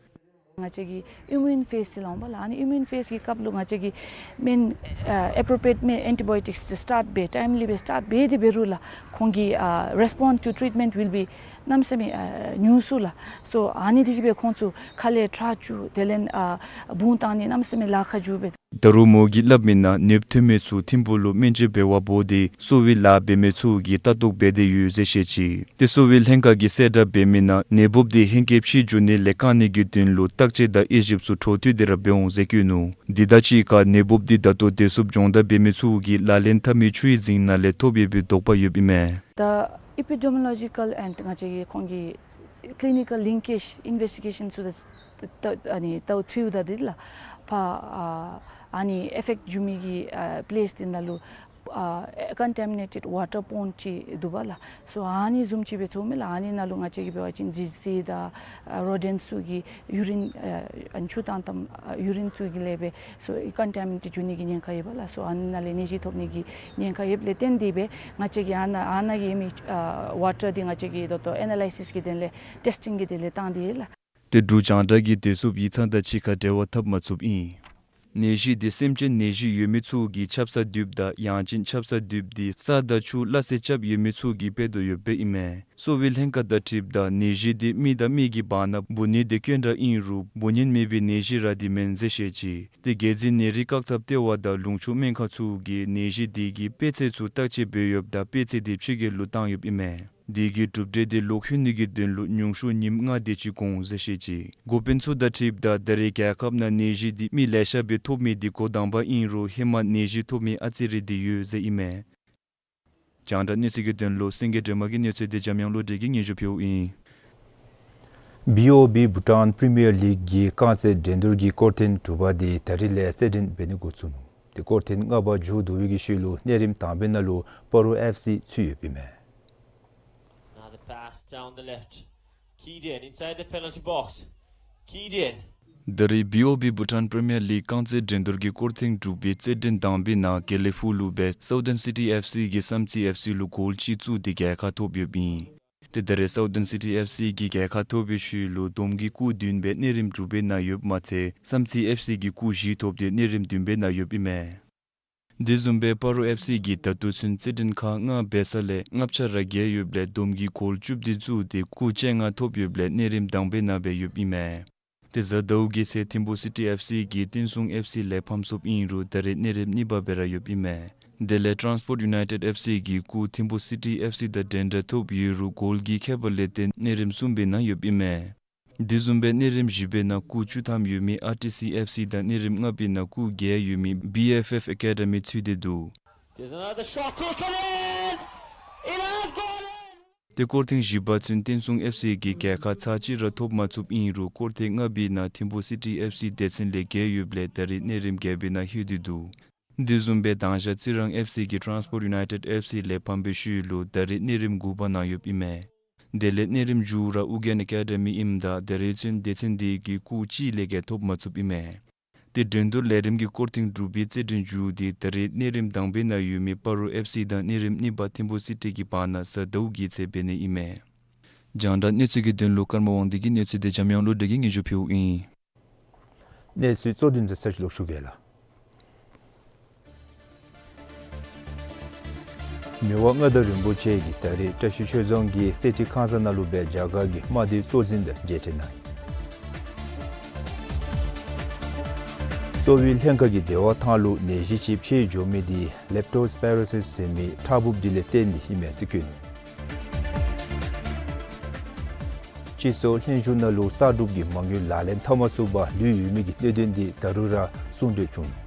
ང་བཅས་ཀྱི་ཨིམ་ཡུན་ཕེསི་ཟེར་སླབ་པས་ལགས། ཨ་ནི་ཨིམ་ཡུན་ཕེསི་གི་སྐབས་ལུ་ང་བཅས་ཀྱིས་སྨན་ཨ་ཨེ་པྲོ་པི་རི་ཡེཊ་སྨན་ཨེན་ཊི་བའི་ཡོ་ཊིཀསི་སི་སི་ཊཱརཊ་འབད་ཊའིམ་ལི་སྦེ་སི་ཊཱརཊ་འབད་དེ་འབད་རུང་ལགས་ཁོང་གི་ཨ་རེསི་པོནཌ་ཊུ་ཊི་རིཊ་མེནཊ་ཝིལ་བི་གནམ་མེད་ས་མེད་ཨ་ཉུང་སུ་ལགས། སོ་ཨ་ནི་འདི་གིས་སྦེ་ཁོང་ཚུ་ཁ་ལས་ཁྲག་བཅུག་དེ་ལས་ཨ་བུང་བཏང་ནི་གནམ་མེད་ས་མེད་ལཱ་ཁག་འགྱོ་སྦེ། ད་རུང་མོ་གིས་སླབ་མི་ནང་ནདཔ་ཐོན་མི་ཚུ་ཐིམ་ཕུག་ལུ་སྨན་བཅོས་འབད་བར་འབོ་སྟེ་གསོ་བའི་ལཱ་འབད་མི་ཚུ་གིས་ལྟ་རྟོག་འབད་དེ་ཡོད་ཟེར་བཤད་ཅི། ཏེ་གསོ་བའི་ལྷན་ཁག་གིས་གསལ་བསྒྲགས་འབད་མི་ནང་ནད་འབུབ་འདི་ཧེང་སྐལ་མཆེད་འགྱོ་ནི་ལས་བཀག་ནི་གི་དོན་ལུ་བརྟག་དཔྱད་དང་དབྱེ་ཞིབ་ཚུ་འཕྲོ་མཐུད་དེ་ར་འབད་འོང་ཟེར་བཀོད་ནུག། འདི་དང་གཅིག་ཁར་ནད་འབུབ་འདི་ད་ལྟོ་བདེ་སྲུངཔ་སྦྱོང་བརྡར་འབད་མི་ཚུ་གིས་ལག་ལེན་འཐབ་མི་ཆུ་ཡི་རྫིང་ནང་ལས་ཐོབ་ཡོད་པའི་དོགས་པ་ཡོདཔ་ཨིན་མས། ད་ཨི་པི་ཌི་མི་ཡོ་ལོ་ཇི་ཀཱལ་ཨེནཌ་ང་བཅས་ཀྱི་ཁོང་གི་ཀི་ལི་ནི་ཀཱལ་ལིང་ཀེཇ་ཨིན་བེསི་ཊི་གེ་ཤཱན་ཚུ་ད་ད་ཨ་ནི་ད་འཐུཝ་ད་འདི་ལགས་ཕར་ཨ་ཨ་ནི་ཨེ་ཕེཀཊ་འགྱོ་མི་གི་ཨ་པི་ལེསི་འདི་ནང་ལུ་ཨ་ཀོན་ཊ་མི་ནེ་ཊེཌ་ཝ་ཊར་པོནཌ་ཅིག་འདུག་པ་ལགས། སོ་ཨ་ནི་བཟུམ་ཅིག་སྦེ་ཚོརཝ་མས་ལགས། ཨ་ནི་ནང་ལུ་ང་བཅས་ཀྱིས་འབད་བ་ཅིན་ཇི་སི་དང་ཨ་རོ་ཌེནཊ་ཚུ་གི་ཡུ་རིན་ཨ་ཨ་ཆུ་དང་དམ་ཨ་ཡུ་རིན་ཚུ་གི་ལས་སྦེ་སོ་ཨི་ཀོན་ཊ་མི་ནེ་ཊེཌ་འགྱོ་ནི་གི་ཉེན་ཁ་ཡོད་པ་ལགས། སོ་ཨ་ནི་ནང་ལས་ནད་གཞི་ཐོབ་ནི་གི་ཉེན་ཁ་ཡོདཔ་ལས་བརྟེན་ཏེ་སྦེ་ང་བཅས་ཀྱིས་ཨ་ནཱ་ཨ་ནཱ་གི་མི་ཨ་ཝ་ཊར་འདི་ང་བཅས་ཀྱིས་ད་ལྟོ་ཨེ་ན་ལའི་སིསི་གི་དོན་ལས་ཊེསི་ཊིང་གི་དོན་ལས་བཏང་སྟེ་ཡོད་ལགས། ཏེ་འབྲུག་རྒྱང་བསྒྲགས་ཀྱིས་བདེ་སྲུངཔ་ཡིག་ཚང་དང་གཅིག་ཁར་འབྲེལ་བ་འཐབ་མ་ཚུགསཔ་ཨིན། ནད་གཞི་འདི་སེམས་ཅན་ནད་གཞི་ཡོད་མི་ཚུ་གིས་ཆབ་གསང་བསྡུཝ་དང་ཡང་ཅིན་ཆབ་གསང་བསྡུཝ་འདི་ས་དང་ཆུ་སླ་བསྲེ་རྐྱབ་ཡོད་མི་ཚུ་གིས་འབད་དོ་ཡོདཔ་ཨིན་མས། གསོ་བའི་ལྷན་ཁག་དང་འཁྲིལཝ་ད་ནད་གཞི་འདི་མི་དང་མི་གི་བར་ན་འབུ་ནད་འདི་དཀོན་དྲགས་ཨིན་རུང་འབུ་ནད་མེད་པའི་ནད་གཞི་ར་འདི་མེན་ཟེར་བཤད་ཅི། ཏེ་རྒྱལ་སྲིད་ནད་རིགས་བཀག་ཐབས་ལྟེ་བ་དང་ལུང་ཕྱོགས་སྨན་ཁང་ཚུ་གིས་ནད་གཞི་འདི་གི་དཔེ་ཚད་ཚུ་བརྟག་དཔྱད་འབད་ཡོདཔ་ད་དཔེ་ཚད་འདི་ཕྱི་རྒྱལ་ལུ་བཏང་ཡོདཔ་ཨིན་མས། འདི་གི་གྲུབ་འབྲས་འདི་ལོག་ལྷོད་ནི་གི་དོན་ལུ་ཉུང་ཤོས་ཉིནམ་ལྔ་དེ་ཅིག་འགོར་འོང་ཟེར་བཤད་ཅི། འགོ་དཔོན་ཚུ་དང་འཁྲིལཝ་ད་ད་རེས་རྒྱལ་ཁབ་ནང་ནད་གཞི་འདི་མི་ལེ་ཤ་སྦེ་ཐོབ་མི་འདི་འགོ་དང་པ་ཨིན་རུང་ཧེ་མ་ནད་གཞི་ཐོབ་མི་ཨ་ཙི་རེ་འདི་ཡོད་ཟེར་ཨིན་མས། རྒྱང་བསྒྲགས་གནས་ཚུལ་གྱི་དོན་ལུ་སེང་གེ་སྒྲོལ་མ་གི་གནས་ཚུལ་འདི་འཇམ་དབྱངས་བློ་གྲོས་ཀྱིས་སྙན་ཞུ་ཕུལཝ་ཨིན། བི་ཨོ་བི་བྷུ་ཊཱན་པི་རི་མི་ཡར་ལིག་གི་རྐང་རྩེད་འགྲན་བསྡུར་གྱི་སྐོར་ཐེངས་དྲུག་པ་འདི་ད་རིས་ལས་རྩེད་འགྲན་འབད་ནི་འགོ་བཙུགས་ནུག། ཏེ་སྐོར་ཐེངས་ལྔ་པ་མཇུག་བསྡུ་བའི་ཤུལ་ལུ་གནས་རིམ་དང་པའི་ནང་ལུ་སྤ་རོ་ཨེཕ་སི་ཚུད་ཡོདཔ་ཨིན་མས། Now the pass down the left. Keyed in inside the penalty box. Keyed in. ད་རིས་བི་ཨོ་བི་བྷུ་ཊཱན་པི་རི་མི་ཡར་ལིག་རྐང་རྩེད་འགྲན་བསྡུར་གྱི་སྐོར་ཐེངས་དྲུག་པའི་རྩེད་འགྲན་དང་པའི་ནང་དགེ་ལེགས་ཕུག་ལུ་སྦེ་སའུ་ཐརན་སི་ཊི་ཨེཕ་སི་གིས་བསམ་རྩེ་ཨེཕ་སི་ལུ་གོལ་གཅིག་བཙུགས་ཏེ་རྒྱལ་ཁ་ཐོབ་ཡོདཔ་ཨིན། ཏེ་ད་རེས་སའུ་ཐརན་སི་ཊི་ཨེཕ་སི་གིས་རྒྱལ་ཁ་ཐོབ་པའི་ཤུལ་ལུ་བསྡོམས་ཀྱིས་སྐུགས་བདུན་སྦེ་གནས་རིམ་དྲུག་པའི་ནང་ཡོདཔ་མ་ཚད་བསམ་རྩེ་ཨེཕ་སི་གིས་སྐུགས་བཞི་ཐོབ་སྟེ་གནས་རིམ་བདུན་པའི་ནང་ཡོདཔ་ཨིན་མས། དེ་བཟུམ་སྦེ་སྤ་རོ་ཨེཕ་སི་གིས་ད་ལྟོ་ཚུན་རྩེད་འགྲན་ཁག་ལྔ་འབད་ས་ལས་ལྔ་ཆ་ར་རྒྱལ་ཡོདཔ་ལས་བསྡོམས་ཀྱིས་གོལ་བཅུ་བདུན་བཙུགས་ཏེ་སྐུགས་བཅོ་ལྔ་ཐོབ་ཡོདཔ་ལས་གནས་རིམ་དང་པའི་ནང་སྦེ་ཡོདཔ་ཨིན་མས། ཏེ་གཟའ་ཟླཝ་གི་ཚེ་ཐིམ་ཕུ་སི་ཊི་ཨེཕ་སི་གིས་བསྟན་སྲུང་ཨེཕ་སི་ལས་ཕམ་སོཔ་ཨིན་རུང་ད་རེས་གནས་རིམ་གཉིས་པ་སྦེ་ར་ཡོདཔ་ཨིན་མས། དེ་ལས་ཊཱན་སི་པོརཊ་ཡུ་ནའི་ཊེཌ་ཨེཕ་སི་གིས་སྐུགས་ཐིམ་ཕུ་སི་ཊི་ཨེཕ་སི་དང་འགྲན་ཟླ་ཐོབ་ཡོད་རུང་གོལ་གྱི་ཁྱད་པར་ལས་བརྟེན་གནས་རིམ་གསུམ་པའི་ནང་ཡོདཔ་ཨིན་མས། དེ་བཟུམ་སྦེ་གནས་རིམ་བཞི་པའི་ནང་སྐུགས་བཅུ་ཐམ་ཡོད་མི་ཨར་ཊི་སི་ཨེཕ་སི་དང་གནས་རིམ་ལྔ་པའི་ནང་སྐུགས་བརྒྱད་ཡོད་མི་བི་ཨེཕ་ཨེཕ་ཨེ་ཀེ་ཌི་མི་ཚུད་དེ་འདུག། There's another shot taken in. It has gone in. ཏེ་སྐོར་ཐེངས་བཞི་པ་ཚུན་བསྟན་སྲུང་ཨེཕ་སི་གིས་རྒྱལ་ཁ་ཚར་གཅིག་ར་ཐོབ་མ་ཚུགསཔ་ཨིན་རུང་སྐོར་ཐེངས་ལྔ་པའི་ནང་ཐིམ་ཕུ་སི་ཊི་ཨེཕ་སི་སྡེ་ཚན་ལས་རྒྱལ་ཡོདཔ་ལས་ད་རེས་གནས་རིམ་བརྒྱད་པའི་ནང་ལྷོད་དེ་འདུག། དེ་བཟུམ་སྦེ་དྭངས་ཤར་རྩི་རང་ཨེཕ་སི་གིས་ཊཱན་སི་པོརཊ་ཡུ་ནའི་ཊེཌ་ཨེཕ་སི་ལས་ཕམ་པའི་ཤུལ་ལུ་ད་རེས་གནས་རིམ་དགུ་པ་ནང་ཡོདཔ་ཨིན་མས། དེ་ལས་གནས་རིམ་མཇུག་ར་ཨུ་རྒྱན་ཨེ་ཀེ་ཌི་མི་ཨིནམ་ད་ད་རེས་ཚུན་སྡེ་ཚན་འདི་གིས་སྐུགས་གཅིག་ལས་བརྒལ་ཐོབ་མ་ཚུགསཔ་ཨིན་མས། ཏེ་འགྲན་བསྡུར་ལས་རིམ་གྱི་སྐོར་ཐེངས་དྲུག་པའི་རྩེད་འགྲན་མཇུག་འདི་ད་རེས་གནས་རིམ་དང་པའི་ནང་ཡོད་མི་སྤ་རོ་ཨེཕ་སི་དང་གནས་རིམ་གཉིས་པ་ཐིམ་ཕུ་སི་ཊི་གི་བར་ན་གཟའ་ཟླཝ་གི་ཚེ་འབད་ནི་ཨིན་མས། རྒྱང་བསྒྲགས་གནས་ཚུལ་གྱི་དོན་ལུ་ཀརྨ་དབང་འདུས་ཀྱི་གནས་ཚུལ་འདི་འཇམ་དབྱངས་བློ་གྲོས་ཀྱིས་སྙན་ཞུ་ཕུལཝ་ཨིན། གནས་ཚུལ་གཙོ་དོན་དེ་ཚར་ཅིག་ལོག་ཞུ་གེ་ལགས། མི་དབང་མངའ་བདག་རིན་པོ་ཆེ་གིས་ད་རེས་བཀྲ་ཤིས་ཆོས་རྫོང་གི་གསེར་ཁྲི་ཁང་གསར་ནང་ལུ་སྦེ་རྒྱ་གར་གྱི་དམག་སྡེའི་གཙོ་འཛིན་དང་མཇལ་འཕྲད་གནང་ཡི། གཙོ་བོའི་ལྷན་ཁག་གིས་སྡེ་བ་ཐང་ལུ་ནད་གཞི་ཅིག་མཆེད་འགྱོ་མི་འདི་ལེབ་ཊོ་སི་པེ་རོ་སིས་ཟེར་མི་ཁྲག་འབུབ་འདི་ལས་བརྟེན་ཏེ་ཨིན་མས་ཟེར་བཀོད་ནུག། སྤྱི་ཚོགས་ལྷན་བཞུགས་ནང་ལུ་གསར་སྒྲུབ་ཀྱི་མ་དངུལ་ལག་ལེན་འཐབ་མ་ཚུགས་པར་ལུས་ཡོད་མི་གི་གནད་དོན་འདི་ད་རུང་ར་གསུང་གྲོས་བྱུང་ནུག།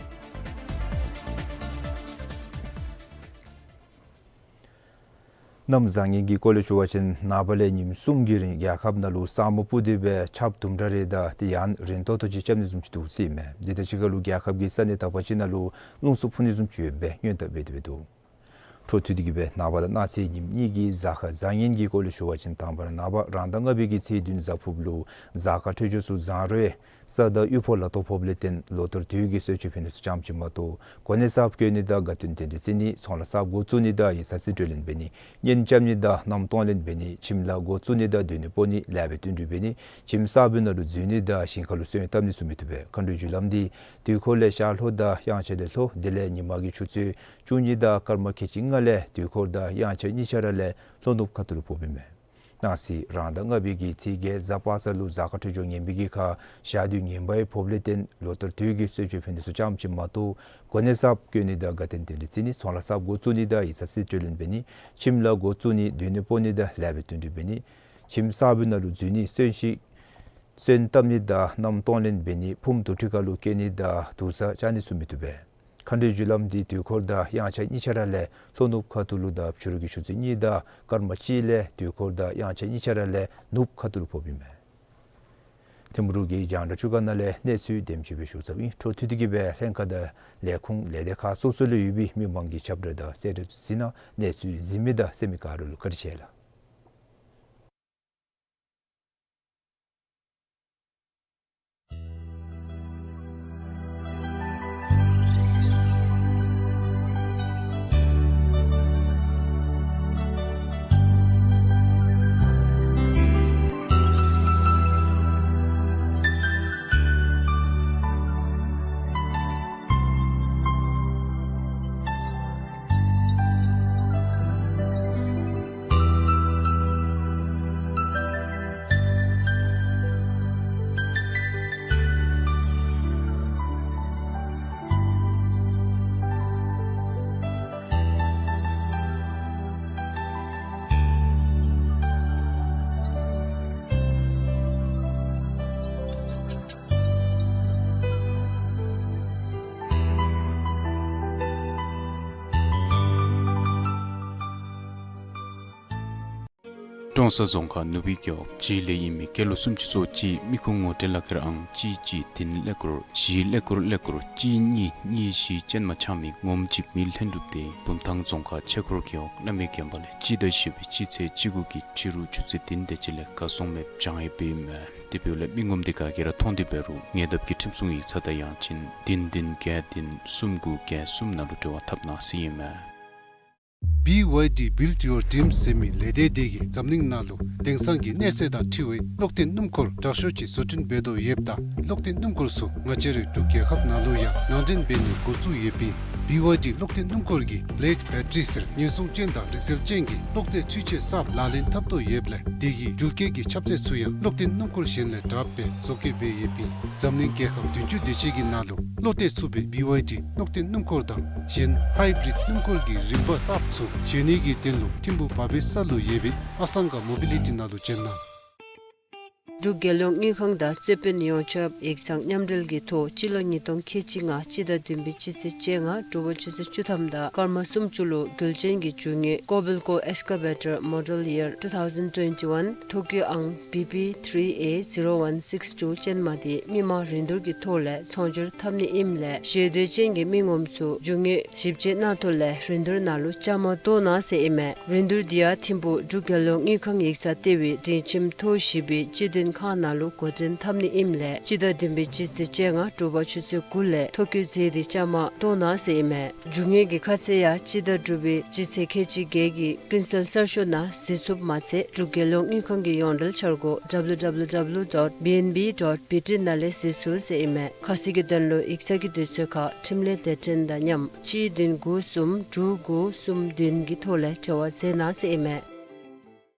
གནམ་བཟང་ངན་གྱི་སྐོར་ལས་ཞུ་བ་ཅིན་ནངས་པ་ལས་ཉིནམ་གསུམ་གྱི་རིང་རྒྱལ་ཁབ་ནང་ལུ་ས་སྨུག་སྤུབས་ཏེ་སྦེ་ཆརཔ་དུམ་གྲ་རེ་དང་དེ་ཡང་རན་ཏོག་ཏོ་ཅིག་རྐྱབ་ནི་བཟུམ་ཅིག་འདུག་ཟེར་ཨིན་མས། དེ་དང་གཅིག་ཁར་ལུ་རྒྱལ་ཁབ་ཀྱི་ས་གནས་དག་པ་ཅིག་ནང་ལུ་རླུང་འཚུབ་འཕུ་ནི་བཟུམ་ཅིག་ཡོདཔ་སྦེ་སྔོན་དཔག་འབད་དེ་སྦེ་འདུག། འཕྲོ་མཐུད་དེ་གི་སྦེ་ནངས་པ་དང་གནངས་ཚེ་ཉིནམ་གཉིས་ཀྱི་གཟའ་སྐར་བཟང་ངན་གྱི་སྐོར་ལས་ཞུ་བ་ཅིན་དང་པ་ར་ནངས་པ་རང་ཟླ་ལྔ་པའི་གི་ཚེས་བདུན་གཟའ་ཕུརཔ་ལུ་གཟའ་སྐར་འཕྲོད་སྦྱོར་ཚུ་བཟང་རུང་ས་དང་གཡུས་ཕོག་ལ་དོགས་ཕོགཔ་ལས་བརྟེན་ལོ་ལྟར་དུས་ཀྱི་གསོལ་མཆོད་ཕུལ་ནི་ཚུ་ཙམ་ཅིག་མ་གཏོགས་གོ་གནས་གསརཔ་བསྐོ་ནི་དང་དགའ་སྟོན་རྟེན་འབྲེལ་བརྩི་ནི་ཚོང་ལཱ་གསརཔ་འགོ་བཙུགས་ནི་དང་ཡིག་ཚང་རྩིས་སྤྲོད་ལེན་འབད་ནི་གཉེན་རྐྱབ་ནི་དང་མནའམ་གཏོང་ལེན་འབད་ནི་ཁྱིམ་ལཱ་འགོ་བཙུགས་ནི་དང་སྡོད་གནས་སྤོ་ནི་ལཱ་འབད་བསྟུན་གྲོས་འབད་ནི་ཁྱིམ་གསར་པའི་ནང་ལུ་འཛུལ་ནི་དང་ཞིང་ཁ་ལུ་སོན་བཏབ་ནི་ཚུ་མི་བཏུབ་པས། མཁའ་འགྲོའི་རྒྱུ་ལམ་འདི་དུས་འཁོར་ལས་ཤར་ལྷོ་དང་དབྱངས་འཆར་ལས་ལྷོ་དེ་ལས་ཉིན་མའི་ཆུ་ཚོད་བཅུ་གཉིས་དང་སྐར་མ་ཁལ་གཅིག་ལྔ་ལས་དུས་འཁོར་དང་དབྱངས་འཆར་གཉིས་ཆ་ར་ལས་ལྷོ་ནུབ་ཁ་ཐུག་ལུ་ཕོགཔ་ཨིན་མས། གནངས་ཚེ་རང་ཟླ་ལྔ་པའི་གི་ཚེས་བརྒྱད་གཟའ་པ་སངས་ལུ་གཟའ་སྐར་འཕྲོད་སྦྱོར་ངན་པའི་གི་ཁར་ཞག་དུས་ངན་པ་ཡང་ཕོགཔ་ལས་བརྟེན་ལོ་ལྟར་དུས་ཀྱི་གསོལ་མཆོད་ཕུལ་ནི་ཚུ་ཙམ་ཅིག་མ་གཏོགས་གོ་གནས་གསརཔ་བསྐོ་ནི་དང་དགའ་སྟོན་རྟེན་འབྲེལ་བརྩི་ནི་ཚོང་ལཱ་གསརཔ་འགོ་བཙུགས་ནི་དང་ཡིག་ཚང་རྩིས་སྤྲོད་ལེན་འབད་ནི་ཁྱིམ་ལཱ་འགོ་བཙུགས་ནི་སྡོད་གནས་སྤོ་ནི་དང་ལཱ་འབད་བསྟུན་གྲོས་འབད་ནི་ཁྱིམ་གསར་པའི་ནང་ལུ་འཛུལ་ནི་གསོན་ཤིང་སོན་བཏབ་ནི་དང་མནའམ་གཏོང་ལེན་འབད་ནི་ཕུངམ་དུར་ཁྲོད་ཁ་ལུ་བསྐྱལ་ནི་དང་དུར་ས་བཅག་ནི་ཚུ་མི་བཏུབ་པས། མཁའ་འགྲོའི་རྒྱུ་ལམ་འདི་དུས་འཁོར་དང་དབྱངས་འཆར་གཉིས་ཆ་ར་ལས་ལྷོ་ནུབ་ཁ་ཐུག་ལུ་དང་ཕྱི་རུ་གི་ཆུ་ཚོད་གཉིས་དང་སྐར་མ་གཅིག་ལས་དུས་འཁོར་དང་དབྱངས་འཆར་གཉིས་ཆ་ར་ལས་ནུབ་ཁ་ཐུག་ལུ་ཕོགཔ་ཨིན་མས། ཐིམ་ཕུ་རུ་གི་རྒྱང་བསྒྲགས་ཅུ་ཁ་ནང་ལས་གནས་ཚུལ་དེམ་ཅིག་སྦེ་ཞུ་ཚརཝ་ཨིན། འཕྲོ་མཐུད་དེ་གི་སྦེ་ལྷན་ཁག་དང་ལས་ཁུངས་ལས་སྡེ་ཁག་སོ་སོ་ལུ་ཡོད་པའི་མི་མང་གི་ཁྱབ་བསྒྲགས་དང་གསལ་བསྒྲགས་གཟིགས་གནང་། གནས་ཚུལ་གཟིགས་མི་དང་གསན་མི་ག་ར་ལུ་བཀའ་དྲིན་ཆེ་ལགས། ཀྲོང་གསར་རྫོང་ཁག་ནུབ་སྦིས་རྒེད་འོག་གཅིག་ལས་ཨིན་མི་སྐྱེས་ལོ་སུམ་ཅུ་སོ་གཅིག་མི་ཁུངས་ངོ་སྤྲོད་ལག་ཁྱེར་ཨང་གཅིག་གཅིག་བདུན་ཀླད་ཀོར་བཞི་ཀླད་ཀོར་ཀླད་ཀོར་གཅིག་གཉིས་གཉིས་བཞི་ཅན་མ་ཆགས་མི་ངོམ་གཅིག་མི་ལྷན་གྲུབ་སྟེ་བུམ་ཐང་རྫོང་ཁག་ཆོས་འཁོར་རྒེད་འོག་བླ་མའི་དགོན་པ་ལས་སྤྱི་ཟླ་བཞི་པའི་སྤྱི་ཚེས་བཅུ་དགུ་གི་ཕྱི་རུ་ཆུ་ཚོད་བདུན་དེ་ཅིག་ལས་གར་སོང་མི་བྱང་ཡོདཔ་ཨིན་མས། དེ་འབདཝ་ལས་མི་ངོམ་དེ་ག་གིས་ར་མཐོང་སྟེ་འབད་རུང་ཉེ་འདབས་ཀྱི་ཁྲིམས་སྲུང་ཡིག་ཚང་དང་ཡང་ཅིན་བདུན་བདུན་བརྒྱད་བདུན་གསུམ་དགུ་བརྒྱད་གསུམ་ནང་ལུ་འབྲེལ་བ་འཐབ་གནང་ཟེར་ཨིན་མས། བི་ཝའི་ཌི་Build Your Dreams ཟེར་མི་ལས་སྡེ་དེ་གིས་འཛམ་གླིང་ནང་ལུ་དེང་སང་གི་གནས་ཚད་དང་འཁྲིལ་བའི་གློག་འཐེན་སྣུམ་འཁོར་དྲག་ཤོས་ཅིག་བཟོ་སྐྲུན་འབད་དོ་ཡོདཔ་ད་གློག་འཐེན་སྣུམ་འཁོར་ཚུ་ང་བཅས་རའི་འབྲུག་རྒྱལ་ཁབ་ནང་ལུ་ཡང་ནང་འདྲེན་འབད་ནི་འགོ་བཙུགས་ཡོདཔ་ཨིན། བི་ཝའི་ཌི་གློག་འཐེན་སྣུམ་འཁོར་གྱི་བི་ལེཌ་བེ་ཊ་རི་ཟེར་ཉེན་སྲུང་ཅན་དང་རིག་རྩལ་ཅན་གྱི་གློག་རྫས་ཚུན་ཆད་གསརཔ་ལག་ལེན་འཐབ་དོ་ཡོདཔ་ལས་དེ་གི་འགྲུལ་སྐྱེལ་གྱི་ཁྱབ་ཚད་ཚུ་ཡང་གློག་འཐེན་སྣུམ་འཁོར་གཞན་ལས་དྲགཔ་སྦེ་བཟོ་བཀོད་འབད་ཡོདཔ་ཨིན། འཛམ་གླིང་རྒྱལ་ཁབ་བདུན་ཅུ་དེ་ཅིག་གི་ནང་ལུ་བློ་གཏད་ཚུགས་པའི་བི་ཝའི་ཌི་གློག་འཐེན་སྣུམ་འཁོར་དང་གཞན་ཧའི་བི་རིཌ་སྣུམ་འཁོར་གྱི་རིམ་པ་གསརཔ་ཚུ་བཞེངས་ནི་གི་དོན་ལུ་ཐིམ་ཕུ་བ་བེ་ས་ལུ་ཡོད་པའི་ཨ་སང་ག་མོ་བི་ལི་ཊི་ནང་ལུ་བྱོན་གནང་། འབྲུག་རྒྱལ་ཡོངས་དངུལ་ཁང་དང་རྩོད་དཔོན་ཡོངས་ཁྱབ་ཡིག་ཚང་མཉམ་འབྲེལ་གྱི་ཐོག་སྤྱི་ལོ་ཉིས་སྟོང་ཁལ་གཅིག་ལྔ་སྤྱི་ཟླ་བདུན་པའི་སྤྱི་ཚེས་བཅོ་ལྔ་དྲོ་པ་ཆུ་ཚོད་བཅུ་ཐམ་དང་སྐར་མ་སུམ་ཅུ་ལུ་རྒྱུན་ལྗན་གྱི་རྒྱུ་དངོས་Kobelco Excavator Model Year two thousand twenty-one ཐོ་བཀོད་ཨང་བི་བི་ཐི་རི་ཨེ་ཛི་རོ་ཝན་སིགསི་ཊུ་ཅན་མ་དེ་མི་མང་རིན་བསྡུར་གྱི་ཐོག་ལས་ཚོང་སྒྱུར་འཐབ་ནི་ཨིནམ་ལས་ཞེ་འདོད་ཅན་གྱི་མི་ངོམ་ཚུ་རྒྱུ་དངོས་ཞིབ་དཔྱད་གནང་ཐོག་ལས་རིན་བསྡུར་ནང་ལུ་བཅའ་མར་གཏོགས་གནང་ཟེར་ཨིན་མས། རིན་བསྡུར་འདི་ཡང་ཐིམ་ཕུ་འབྲུག་རྒྱལ་ཡོངས་དངུལ་ཁང་ཡིག་ཚང་ལྟེ་བའི་སྒྲིང་ཁྱིམ་ཐོག་བཞི་པའི་སྤྱི་མཐུན་ཁང་ནང་ལུ་འགོ་འདྲེན་འཐབ་ནི་ཨིནམ་ལས་སྤྱི་ཟླ་བདུན་པའི་སྤྱི་ཚེས་བཅོ་ལྔ་དྲོ་པ་ཆུ་ཚོད་དགུ་ལས་ཐོ་བཀོད་མཛད་དེ་བཅའ་མར་གཏོགས་གནང་ཟེར་ཨིན་མས། རྒྱུ་དངོས་ཀྱི་ཁ་གསལ་ཡང་སྤྱི་ཟླ་དྲུག་པའི་སྤྱི་ཚེས་ཁལ་གཅིག་བརྒྱད་ཀྱི་ཀུན་གསལ་གསར་ཤོག་ནང་གཟིགས་ཚུགསཔ་མ་ཚད་འབྲུག་རྒྱལ་ཡོངས་དངུལ་ཁང་གི་ཡོངས་འབྲེལ་འཆར་སྒོ་W W W dot B N B dot B T ནང་ལས་གཟིགས་ཚུགས་ཟེར་ཨིན་མས། ཁ་གསལ་གྱི་དོན་ལུ་ཡིག་ཚང་གི་དུས་ཚོད་ཁར་ཁྲིམས་ལས་སྡེ་ཚན་དང་མཉམ་གཅིག་བདུན་དགུ་གསུམ་དྲུག་དགུ་གསུམ་བདུན་གྱི་ཐོག་ལས་འབྲེལ་བ་མཛད་གནང་ཟེར་ཨིན་མས།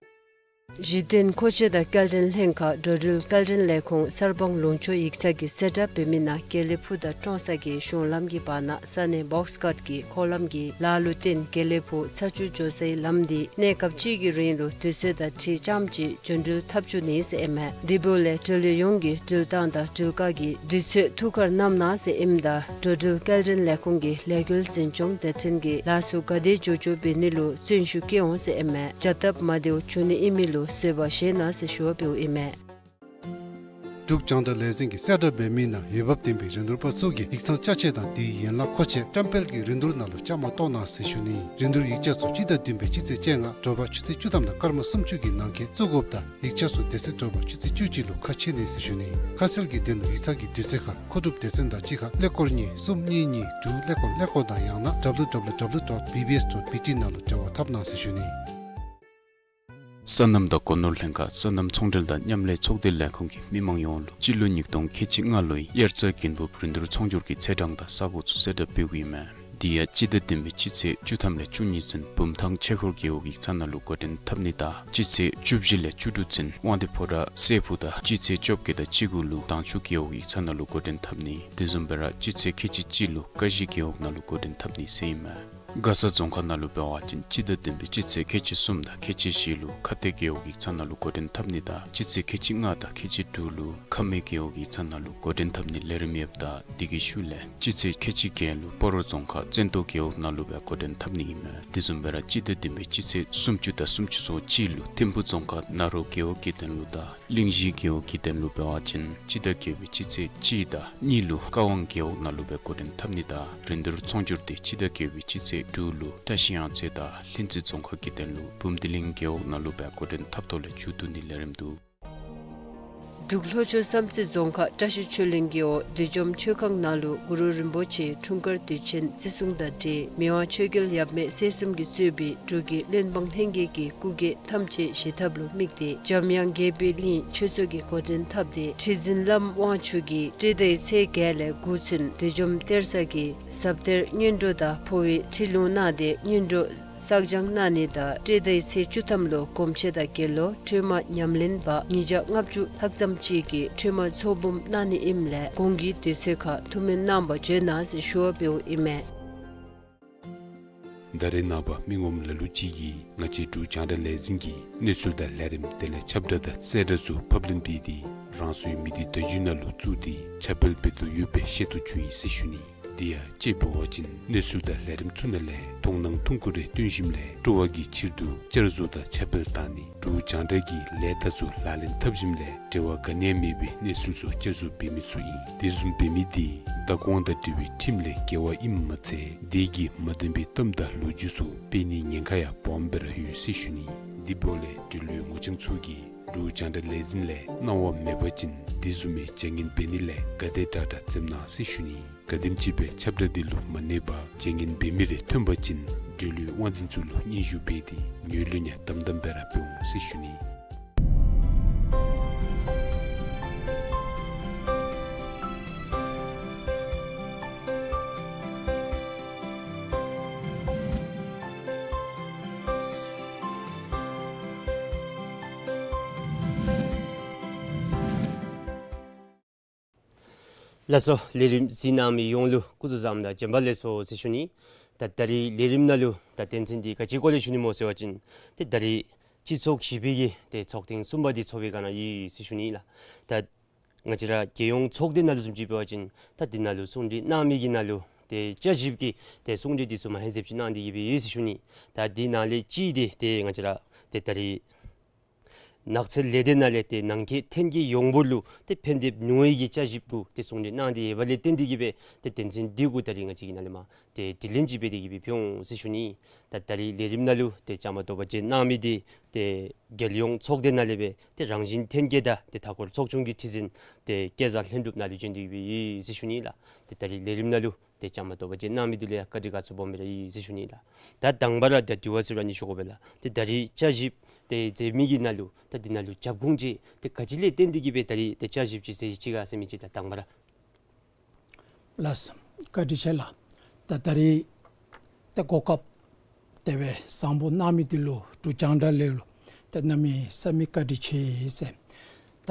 གཞི་རྟེན་མཁོ་ཆས་དང་སྐྱེལ་འདྲེན་ལྷན་ཁག་འགྲོ་འགྲུལ་སྐྱེལ་འདྲེན་ལས་ཁུངས་གསར་སྤང་ལུང་ཕྱོགས་ཡིག་ཚང་གིས་གསལ་བསྒྲགས་འབད་མི་ནང་དགེ་ལེགས་ཕུག་དང་ཀྲོང་གསར་གྱི་གཞུང་ལམ་གྱི་བར་ན་ས་གནས་བོགས་ཀཊ་ཀྱི་འཁོར་ལམ་གྱི་ལཱ་ལུ་བརྟེན་དགེ་ལེགས་ཕུག་ཚ་ཆུ་འགྱོ་སའི་ལམ་འདི་གནས་སྐབས་ཅིག་གི་རིང་ལུ་དུས་ཚོད་དང་འཁྲིལ་རྐྱངམ་ཅིག་འགྲོ་འགྲུལ་འཐབ་བཅུག་ནི་ཟེར་ཨིན་མས། དེ་འབདཝ་ལས་འགྲུལ་འཁོར་ཡོངས་ཀྱིས་འགྲུལ་ཐངས་དང་འགྲུལ་ཁ་གི་དུས་ཚོད་ཐུགས་ཁར་བསྣམ་གནང་ཟེར་ཨིནམ་ད་འགྲོ་འགྲུལ་སྐྱེལ་འདྲེན་ལས་ཁུངས་ཀྱི་ལས་འགུལ་འཛིན་སྐྱོང་སྡེ་ཚན་གྱིས་ལཱ་ཚུ་ག་དེ་མགྱོགས་མགྱོགས་འབད་ནི་ལུ་བརྩོན་ཤུགས་བསྐྱེད་འོང་ཟེར་ཨིན་མས། བྱ་སྟབས་མ་བདེཝ་འབྱུང་ནི་ཨིན་མི་ལུ་བཟོད་པ་བཞེས་གནང་ཟེར་ཞུ་བ་འབདཝ་ཨིན་མས། འབྲུག་རྒྱང་བསྒྲགས་ལས་འཛིན་གྱིས་གསལ་བསྒྲགས་འབད་མི་ནང་འོས་འབབ་ལྡན་པའི་རིན་བསྡུར་པ་ཚུ་གིས་ཡིག་ཚང་ཅ་ཆས་དང་དེའི་ཡན་ལག་མཁོ་ཆས་བཀྲམ་སྤེལ་གྱི་རིན་བསྡུར་ནང་ལུ་བཅའ་མར་གཏོགས་གནང་ཟེར་ཞུ་ནི། རིན་བསྡུར་ཡིག་ཆ་ཚུ་སྤྱི་ཟླ་བདུན་པའི་སྤྱི་ཚེས་བཅོ་ལྔ་དྲོ་པ་ཆུ་ཚོད་བཅུ་ཐམ་དང་སྐར་མ་སུམ་ཅུ་གི་ནང་འཁོད་བཙུགས་དགོཔ་དང་ཡིག་ཆ་ཚུ་དེ་ཚེ་དྲོ་པ་ཆུ་ཚོད་བཅུ་གཅིག་ལུ་ཁ་ཕྱེ་ནི་ཟེར་ཞུ་ནི། ཁ་གསལ་གྱི་དོན་ལུ་ཡིག་ཚང་གི་དུས་ཚོད་ཁར་མཁོ་སྒྲུབ་སྡེ་ཚན་དང་གཅིག་ཁར་ཀླད་ཀོར་གཉིས་གསུམ་གཉིས་གཉིས་དྲུག་ཀླད་ཀོར་ཀླད་ཀོར་དང་ཡང་ན་W W W dot B B S dot B T ནང་ལུ་འབྲེལ་བ་འཐབ་གནང་ཟེར་ཞུ་ནི། སོ་ནམ་དང་སྒོ་ནོར་ལྷན་ཁག་སོ་ནམ་ཚོང་འབྲེལ་དང་མཉམ་ལས་ཚོགས་སྡེ་ལས་ཁུངས་ཀྱིས་མི་མང་ཡོངས་ལུ་སྤྱི་ལོ་ཉིས་སྟོང་ཁལ་གཅིག་ལྔ་ལོའི་དབྱར་རྩྭ་དགུན་འབུབ་རིན་བསྡུར་ཚོང་སྒྱུར་གྱི་ཚེས་གྲངས་དང་ས་གོ་ཚུ་གསལ་བསྒྲགས་འབདཝ་ཨིན་མས། དེ་ཡང་སྤྱི་ཟླ་བདུན་པའི་སྤྱི་ཚེས་བཅུ་ཐམ་ལས་བཅུ་གཉིས་ཚུན་བུམ་ཐང་ཆོས་འཁོར་རྒེད་འོག་ཡིག་ཚང་ནང་ལུ་འགོ་འདྲེན་འཐབ་ནི་དང་སྤྱི་ཚེས་བཅུ་བཞི་ལས་བཅུ་དྲུག་ཚུན་དབང་འདུས་ཕོ་བྲང་སྲས་ཕུག་དང་སྤྱི་ཚེས་བཅོ་བརྒྱད་དང་བཅུ་དགུ་ལུ་དྭངས་ཆུ་རྒེད་འོག་ཡིག་ཚང་ནང་ལུ་འགོ་འདྲེན་འཐབ་ནི། དེ་བཟུམ་སྦེ་ར་སྤྱི་ཚེས་ཁལ་གཅིག་གཅིག་ལུ་ཀ་གཞི་རྒེད་འོག་ནང་ལུ་འགོ་འདྲེན་འཐབ་ནི་ཟེར་ཨིན་མས། མགར་ས་རྫོང་ཁག་ནང་ལུ་འབད་བ་ཅིན་སྤྱི་ཟླ་བདུན་པའི་སྤྱི་ཚེས་ཁལ་གཅིག་གསུམ་དང་ཁལ་གཅིག་བཞི་ལུ་ཁ་གཏད་རྒེད་འོག་ཡིག་ཚང་ནང་ལུ་འགོ་འདྲེན་འཐབ་ནི་དང་སྤྱི་ཚེས་ཁལ་གཅིག་ལྔ་དང་ཁལ་གཅིག་དྲུག་ལུ་ཁ་སྨད་རྒེད་འོག་ཡིག་ཚང་ནང་ལུ་འགོ་འདྲེན་འཐབ་ནི་ལས་རིམ་ཡོདཔ་ད་དེ་གི་ཤུལ་ལས་སྤྱི་ཚེས་ཁལ་གཅིག་བརྒྱད་ལུ་སྤ་རོ་རྫོང་ཁག་བཙན་ཏོ་རྒེད་འོག་ནང་ལུ་སྦེ་འགོ་འདྲེན་འཐབ་ནི་ཨིན་མས། དེ་བཟུམ་སྦེ་ར་སྤྱི་ཟླ་བདུན་པའི་སྤྱི་ཚེས་སུམ་ཅུ་དང་སུམ་ཅུ་སོ་གཅིག་ལུ་ཐིམ་ཕུ་རྫོང་ཁག་ན་རོ་རྒེད་འོག་གི་དོན་ལུ་དང་གླིང་བཞི་རྒེད་འོག་གི་དོན་ལུ་འབད་བ་ཅིན་སྤྱི་ཟླ་བརྒྱད་པའི་སྤྱི་ཚེས་གཅིག་དང་གཉིས་ལུ་ཀ་ཝང་རྒེད་འོག་ནང་ལུ་སྦེ་འགོ་འདྲེན་འཐབ་ནི་དང་རིན་བསྡུར་ཚོང་སྒྱུར་དེ་སྤྱི་ཟླ་བརྒྱད་པའི་སྤྱི་ཚེས་དྲུག་ལུ་བཀྲ་ཤིས་གཡང་རྩེ་དང་ལྷུན་རྩེ་རྫོང་ཁག་གི་དོན་ལུ་འབུམ་སྡེ་གླིང་རྒེད་འོག་ནང་ལུ་སྦེ་འགོ་འདྲེན་འཐབ་ཐོག་ལས་མཇུག་བསྡུ་ནི་ལས་རིམ་འདུག། འབྲུག་ལྷོ་ཕྱོགས་བསམ་རྩེ་རྫོང་ཁག་བཀྲ་ཤིས་ཆོས་གླིང་རྒེད་འོག་བདུད་འཇོམས་ཆོས་ཁང་ནང་ལུ་གུ་རུ་རིན་པོ་ཆེའི་འཁྲུངས་སྐར་དུས་ཆེན་བརྩི་སྲུང་དང་འབྲེལ་མི་དབང་ཆོས་རྒྱལ་ཡབ་མེས་སྲས་གསུམ་གྱིས་གཙོས་པའི་འབྲུག་གི་བློན་འབངས་ལྷན་རྒྱས་ཀྱིས་སྐུ་སྒེར་ཐམས་ཅད་བཞེས་ཐབས་ལུ་དམིགས་ཏེ་འཇམ་དབྱངས་དགྱེས་པའི་གླིང་ཆོས་ཚོགས་ཀྱི་འགོ་འདྲེན་འཐབ་སྟེ་ཁྲི་འཛིན་བླམ་དབང་ཕྱུག་གིས་སྤྲེལ་ཟླའི་ཚེས་བརྒྱད་ལས་དགུ་ཚུན་བདུད་འཇོམས་གཏེར་གསར་གྱི་ཟབ་གཏེར་སྔོན་འགྲོ་དང་འཕོ་བའི་ཁྲིད་ལུང་གནང་སྟེ་སྔོན་འགྲོ་བསགས་སྦྱང་གནང་ནི་དང་སྤྲེལ་ཟླའི་ཚེས་བཅུ་ཐམ་ལུ་སྒོམ་ཆེན་དང་དགེ་སློང་ཁྲོས་མ་ཉམས་ལེན་པ་ཉིས་བརྒྱ་ལྔ་བཅུ་ལྷག་ཙམ་ཅིག་གིས་ཁྲོས་མ་ཚོགས་འབུམ་གནང་ནི་ཨིནམ་ལས་གོང་གི་དུས་ཚོད་ཁར་ཐུགས་སྨོན་གནང་བར་བྱོན་གནང་ཟེར་ཞུ་བ་འབདཝ་ཨིན་མས། ད་རེས་ནངས་པ་མི་ངོམ་ལ་ལུ་ཅིག་གིས་ང་བཅས་འབྲུག་རྒྱང་བསྒྲགས་ལས་འཛིན་གྱི་གནས་ཚུལ་དང་ལས་རིམ་དེ་ལས་ཁྱབ་བསྒྲགས་དང་གསལ་བསྒྲགས་ཚུ་ཕབ་ལེན་འབད་དེ་རང་སོའི་མི་སྡེ་བརྡ་བརྒྱུད་ནང་ལུ་བཙུགས་ཏེ་ཁྱབ་སྤེལ་འབད་དོ་ཡོདཔ་སྦེ་ཤེས་རྟོགས་བྱུང་ཡི་ཟེར་ཞུ་ནི། དེ་ཡང་དཔྱེ་འབད་བ་ཅིན་གནས་ཚུལ་དང་ལས་རིམ་ཚུ་ནང་ལས་མཐོང་སྣང་ཐུང་ཀུ་རེ་བཏོན་ཞིནམ་ལས་སྤྲོ་བ་གི་ཕྱིར་དུ་བསྐྱར་བཟོ་དང་ཁྱབ་སྤེལ་བཏང་ནི་འབྲུག་རྒྱང་བསྒྲགས་ཀྱི་ལས་རྟགས་ཚུ་ལག་ལེན་འཐབ་ཞིནམ་ལས་འབྲེལ་བ་ག་ནི་ཡང་མེད་པའི་གནས་ཚུལ་ཚུ་བསྐྱར་བཟོ་འབད་མི་ཚུ་ཨིན། དེ་བཟུམ་འབད་མི་དེ་བདག་དབང་དང་འབྲེལ་བའི་ཁྲིམས་ལས་འགལ་བ་ཨིནམ་མ་ཚད་དེ་གིས་མ་བདེན་པའི་གཏམ་དང་ལོ་རྒྱུས་ཚུ་སྤེལ་ནིའི་ཉེན་ཁ་ཡང་སྦོམ་སྦེ་ར་ཡོད་ཟེར་ཞུ་ནི། དེ་འབདཝ་ལས་འབྲེལ་ཡོད་ངོ་རྐྱང་ཚུ་གིས་འབྲུག་རྒྱང་བསྒྲགས་ལས་འཛིན་ལས་གནང་བ་མེད་པ་ཅིན་དེ་བཟུམ་མའི་བྱ་ངན་འབད་ནི་ལས་ག་དེ་དྲག་དྲག་འཛེམ་གནང་ཟེར་ཞུ་ནི། ག་དེམ་ཅིག་སྦེ་ཁྱབ་བསྒྲགས་འདི་ལུ་མ་གནས་པར་བྱ་ངན་འབད་མི་རེ་ཐོན་པ་ཅིན་འབྲེལ་ཡོད་དབང་འཛིན་ཚུ་ལུ་སྙན་ཞུ་འབད་དེ་ངོས་ལེན་ཡང་དམ་དམ་སྦེ་ར་འབད་འོང་ཟེར་ཞུ་ནི། ལགས་སོ། ལས་རིམ་གཟིགས་གནང་མི་ཡོངས་ལུ་སྐུ་གཟུགས་བཟང་དང་བྱོན་པ་ལེགས་སོ་ཟེར་ཞུ་ནི། ད་ད་རིས་ལས་རིམ་ནང་ལུ་ད་དོན་ཚན་འདི་ག་ཅིའི་སྐོར་ལས་ཞུ་ནི་སྨོ་ཟེར་བ་ཅིན་ཏེ་ད་རིས་སྤྱི་ཚོགས་བཞི་པའི་གི་ཏེ་ཚོགས་ཐེངས་གསུམ་པ་འདི་ཚོགས་པའི་སྒང་ནང་ཡོད་ཟེར་ཞུ་ནི་ལགས། ད་ང་བཅས་ར་རྒྱལ་ཡོངས་ཚོགས་སྡེ་ནང་ལུ་བཟུམ་ཅིག་འབད་བ་ཅིན་ད་འདི་ནང་ལུ་གསུང་གྲོས་གནང་མི་གི་ནང་ལུ་ཏེ་བསྐྱར་ཞིབ་ཀྱི་ཏེ་གསུང་གྲོས་འདི་ཚུ་མ་ཧེ་ཟེབ་ཅིག་གནང་སྟེ་གི་སྦེ་ཡོད་ཟེར་ཞུ་ནི། ད་འདི་ནང་ལས་གཅིག་འདི་ཏེ་ང་བཅས་ར་ཏེ་ད་རིས་ནགས་ཚལ་ལས་སྡེ་ནང་ལས་ཏེ་ནང་འཁོད་ཐོན་སྐྱེད་ཡོངས་འབོར་ལུ་ཏེ་ཕན་ཐོགས་ནུས་པའི་གི་བསྐྱར་ཞིབ་གུ་ཏེ་གསུང་གྲོས་གནང་སྟེ་ཡོདཔ་ལས་བརྟེན་ཏེ་གི་སྦེ་ཏེ་དོན་ཚན་འདི་གུ་ད་རིས་ང་བཅས་ཀྱིས་ནཱ་ལས་མར་ཏེ་དྲི་ལན་ཅིག་འབད་དེ་གི་སྦེ་ཕུལ་འོང་ཟེར་ཞུ་ནི། ད་ད་རིས་ལས་རིམ་ནང་ལུ་ཏེ་བཅའ་མར་གཏོགས་པ་བྱོན་གནང་མི་འདི་ཏེ་རྒྱལ་ཡོངས་ཚོགས་སྡེ་ནང་ལས་སྦེ་ཏེ་རང་བཞིན་ཐོན་སྐྱེད་དང་ཏེ་མཐའ་འཁོར་ཚོགས་ཆུང་གི་ཁྲི་འཛིན་ཏེ་སྐལ་བཟང་ལྷུན་གྲུབ་ནཱ་ལུ་བྱོན་ཏེ་གི་སྦེ་ཡོད་ཟེར་ཞུ་ནི་ལགས། ཏེ་ད་རིས་ལས་རིམ་ནང་ལུ་ཏེ་བཅའ་མར་གཏོགས་པ་བྱོན་གནང་མི་འདི་ལུ་ཡང་བཀའ་དྲིན་དགའ་ཚོར་སྦོམ་སྦེ་ར་ཡོད་ཟེར་ཞུ་ནི་ལགས། ད་དང་པ་ར་ད་དྲི་བ་ཟེར་ར་ནི་ཞུ་དགོ་པས་ལགས། ཏེ་ད་རིས་བསྐྱར་ཞིབ་ཏེ་མཛད་མི་གི་ནང་ལུ་ད་འདི་ནང་ལུ་རྒྱབ་ཁུངས་ཅིག་ཏེ་ག་ཅི་ལས་བརྟེན་ཏེ་གི་སྦེ་ད་རིས་ཏེ་བསྐྱར་ཞིབ་ཅིག་མཛད་ཅི་ག་ཟེར་མི་ཅིག་ད་དང་པ་ར། ལགས་སོ། བཀའ་དྲིན་ཆེ་ལགས། ད་ད་རིས་ཏེ་གོ་སྐབས་དེ་སྦེ་བཟང་པོ་གནང་མི་འདི་ལུ་འབྲུག་རྒྱང་བསྒྲགས་ལས་ལུ་ ཏེ་གནམ་མེད་ས་མེད་བཀའ་དྲིན་ཆེ་ཟེར། ད་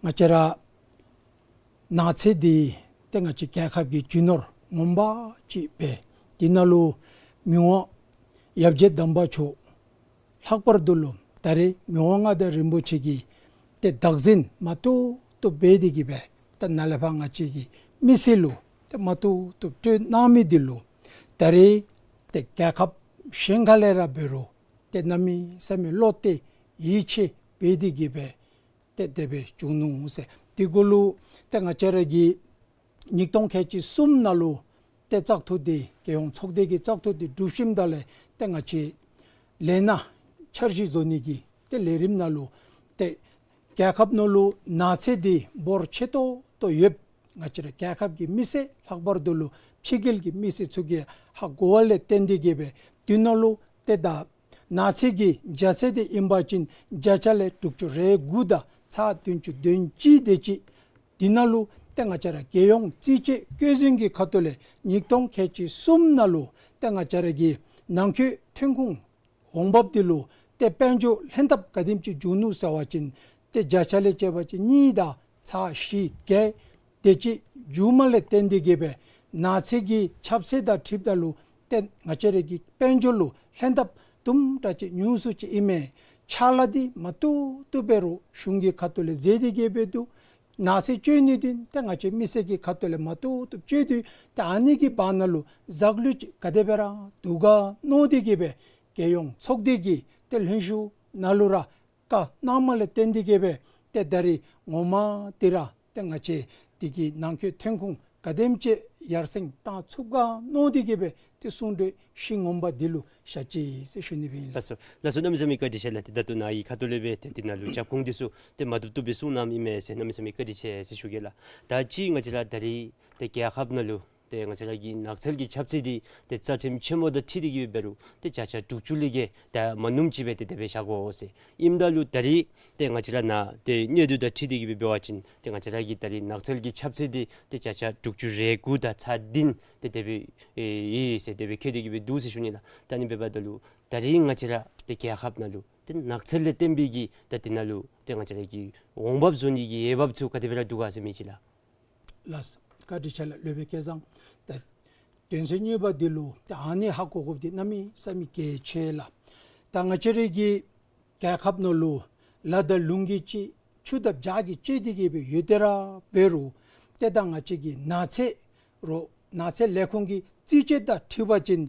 ང་བཅས་ར་ནགས་ཚལ་འདི་ཏེ་ང་བཅས་རྒྱལ་ཁབ་ཀྱི་རྒྱུ་ནོར་ངོ་མ་ཅིག་སྦེ་འདི་ནང་ལུ་མི་དབང་ཡབ་རྗེ་དམ་པ་མཆོག་ལྷག་པར་དུ་ལུ་ད་རེས་མི་དབང་མངའ་བདག་རིན་པོ་ཆེ་གིས་ཏེ་བདག་འཛིན་མ་བཏུབ་བཏུབ་འབད་དེ་གིས་སྦེ་ཏེ་ནཱ་ལས་ཕར་ང་བཅས་ཀྱི་མི་སེར་ལུ་ཏེ་མ་བཏུབ་བཏུབ་སྤྲོད་གནང་མི་འདི་ལུ་ད་རེས་ཏེ་རྒྱལ་ཁབ་གཞན་ཁ་ལས་ར་འབད་རུང་ཏེ་གནམ་མེད་ས་མེད་བློ་གཏད་ཡིད་ཆེས་འབད་དེ་གིས་སྦེ་ཏེ་དེ་སྦེ་བྱུང་ནུག་ཟེར། དེ་གུ་ལུ་ཏེ་ང་བཅས་ར་གི་ཉིས་སྟོང་ཁལ་གཅིག་གསུམ་ནང་ལུ་ཏེ་བཙག་འཐུ་འདི་རྒྱལ་ཡོངས་ཚོགས་སྡེ་གི་བཙག་འཐུ་འདི་གྲུབ་ཞིནམ་ད་ལས་ཏེ་ང་བཅས་ལས་སྣ་འཆར་གཞི་བཟོ་ནི་གི་ཏེ་ལས་རིམ་ནང་ལུ་ཏེ་རྒྱལ་ཁབ་ནང་ལུ་ནགས་ཚལ་འདི་འབོར་ཆེ་ཏོག་ཏོ་ཡོདཔ་ང་བཅས་ར་རྒྱལ་ཁབ་ཀྱི་མི་སེར་ལྷག་པར་དུ་ལུ་ཕྱི་རྒྱལ་གྱི་མི་སེར་ཚུ་གིས་ཧ་གོ་བ་ལས་བརྟེན་ཏེ་གིས་སྦེ་དེ་ནང་ལུ་ཏེ་ད་ནགས་ཚལ་གྱི་རྒྱ་ཚད་འདི་ཨིན་པ་ཅིན་བརྒྱ་ཆ་ལས་དྲུག་ཅུ་རེ་དགུ་དང་ཚག་བདུན་ཅུ་དོན་གཅིག་དེ་ཅིག་དེ་ནང་ལུ་ཏེ་ང་བཅས་ར་རྒྱལ་ཡོངས་རྩིས་དཔྱད་བཀོད་འཛིན་གྱི་ཁ་ཐུག་ལས་ཉིས་སྟོང་ཁལ་གཅིག་གསུམ་ནང་ལུ་ཏེ་ང་བཅས་ར་གི་ནང་འཁོད་ཐོན་ཁུངས་འོང་འབབ་འདི་ལུ་ཏེ་དཔལ་འབྱོར་ལྷན་ཐབས་ག་དེམ་ཅིག་བྱུང་ནུག་ཟེར་བ་ཅིན་ཏེ་བརྒྱ་ཆ་ལས་བྱས་པ་ཅིན་གཉིས་དང་ཚག་བཞི་བརྒྱད་དེ་ཅིག་བྱུངམ་ལས་བརྟེན་ཏེ་གིས་སྦེ་ནགས་ཚལ་གྱི་ཁྱབ་ཚད་དང་འཁྲིལཝ་ད་ལུ་ཏེ་ང་བཅས་ར་གི་དཔལ་འབྱོར་ལུ་ལྷན་ཐབས་དུམ་གྲ་ཅིག་ཉུང་སུ་ཅིག་ཨིན་མས། ཕྱག་ལཱ་འདི་མ་བཏུབ་བཏུབ་འབད་རུང་གཞུང་གི་ཁ་ཐུག་ལས་མཛད་དེ་གིས་སྦེ་འདུག། ནགས་ཚལ་སྤྱོད་ནི་འདི་ཏེ་ང་བཅས་མི་སེར་གྱི་ཁ་ཐུག་ལས་མ་བཏུབ་བཏུབ་སྤྱོད་དེ་ཏེ་ཨ་ནི་གི་བར་ན་ལུ་ཟག་ལུས་ཅིག་ག་དེ་སྦེ་ར་འདུག་ག་མནོ་སྟེ་གིས་སྦེ་རྒྱལ་ཡོངས་ཚོགས་སྡེ་གི་ཏེ་ལྷན་བཞུགས་ནང་ལུ་ར་བཀའ་གནངམ་ལས་བརྟེན་ཏེ་གིས་སྦེ་ཏེ་ད་རེས་ངོ་མ་འདི་ར་ཏེ་ང་བཅས་འདི་གི་ནང་འཁོད་ཐོན་ཁུངས་ག་དེམ་ཅིག་ཡར་སེང་བཏང་ཚུགས་ག་མནོ་སྟེ་གིས་སྦེ་ཏེ་གསུང་གྲོས་ཤིང་ངོམ་པ་འདི་ལུ་བཞག་ཅི་ཟེར་ཞུ་ནི་སྦེ་ཨིན་ལགས། ལགས་སོ། ལགས་སོ། གནམ་མེད་ས་མེད་བཀའ་དྲིན་ཆེ་ལགས། ཏེ་ད་ལྟོ་ནཱ་གི་ཁ་ཐུག་ལས་སྦེ་ཏེ་འདི་ནང་ལུ་རྒྱབ་ཁུངས་འདི་ཚུ་ཏེ་མ་བཏུབ་བཏུབ་སྦེ་གསུང་གནངམ་ཨིན་མས་ཟེར་གནམ་མེད་ས་མེད་བཀའ་དྲིན་ཆེ་ཟེར་ཞུ་གེ་ལགས། ད་ཅི་ང་བཅས་ར་ད་རེས་ཏེ་རྒྱལ་ཁབ་ནང་ལུ་ཏེ་ང་བཅས་ར་གི་ནགས་ཚལ་གྱི་ཁྱབ་ཚད་འདི་ཏེ་རྩ་ཁྲིམས་ཆེན་མོ་དང་འཁྲིལ་ཏེ་གིས་འབད་རུང་ཏེ་བརྒྱ་ཆ་དྲུག་ཅུ་ལས་བརྒལ་ད་མ་ནུམ་ཅིག་སྦེ་ཏེ་དེ་སྦེ་བཞག་དགོ་ཟེར། ཨིནམ་ད་ལུ་ད་རེས་ཏེ་ང་བཅས་ར་ནཱ་ཏེ་གནས་སྟངས་དང་འཁྲིལ་ཏེ་གིས་འབད་བ་ཅིན་ཏེ་ང་བཅས་ར་གི་ད་རེས་ནགས་ཚལ་གྱི་ཁྱབ་ཚད་འདི་ཏེ་བརྒྱ་ཆ་དྲུག་ཅུ་རེ་དགུ་དང་ཚག་བདུན་ཏེ་དེ་སྦེ་ཨེ་ཡོད་ཟེར་དེ་སྦེ་བཀོད་དེ་གིས་སྦེ་འདུག་ཟེར་ཞུ་ནི་ལགས། ད་ཨ་ནི་འབདཝ་ད་ལུ་ད་རེས་ང་བཅས་ར་ཏེ་རྒྱལ་ཁབ་ནང་ལུ་ཏེ་ནགས་ཚལ་ལས་བརྟེན་པའི་གི་ད་འདི་ནང་ལུ་ཏེ་ང་བཅས་ར་གི་འོང་འབབ་བཟོ་ནི་གི་འོས་འབབ་ཚུ་ག་དེ་སྦེ་ར་འདུག་ག་ཟེར་མི་ཅིག་ལགས། ལགས། བཀའ་དྲིན་ཆེ་ལགས། སློབ་དཔོན་སྐལ་བཟང་། ད་དོན་ཚན་གཉིས་པ་འདི་ལུ་ད་ཨ་ནི་ཧ་གོ་དགོཔ་འདི་གནམ་མེད་ས་མེད་གལ་ཆེ་ལགས། ད་ང་བཅས་ར་གི་རྒྱལ་ཁབ་ནང་ལུ་ལ་དང་ལུང་གིས་བཅད་ཆུ་དང་བྱག་གིས་བཅད་དེ་གིས་སྦེ་ཡོད་དེ་ར་འབད་རུང་ཏེ་ད་ང་བཅས་ཀྱི་ནགས་ཚལ་རོགས་ནགས་ཚལ་ལས་ཁུངས་ཀྱི་རྩིས་དཔྱད་དང་འཁྲིལ་བ་ཅིན་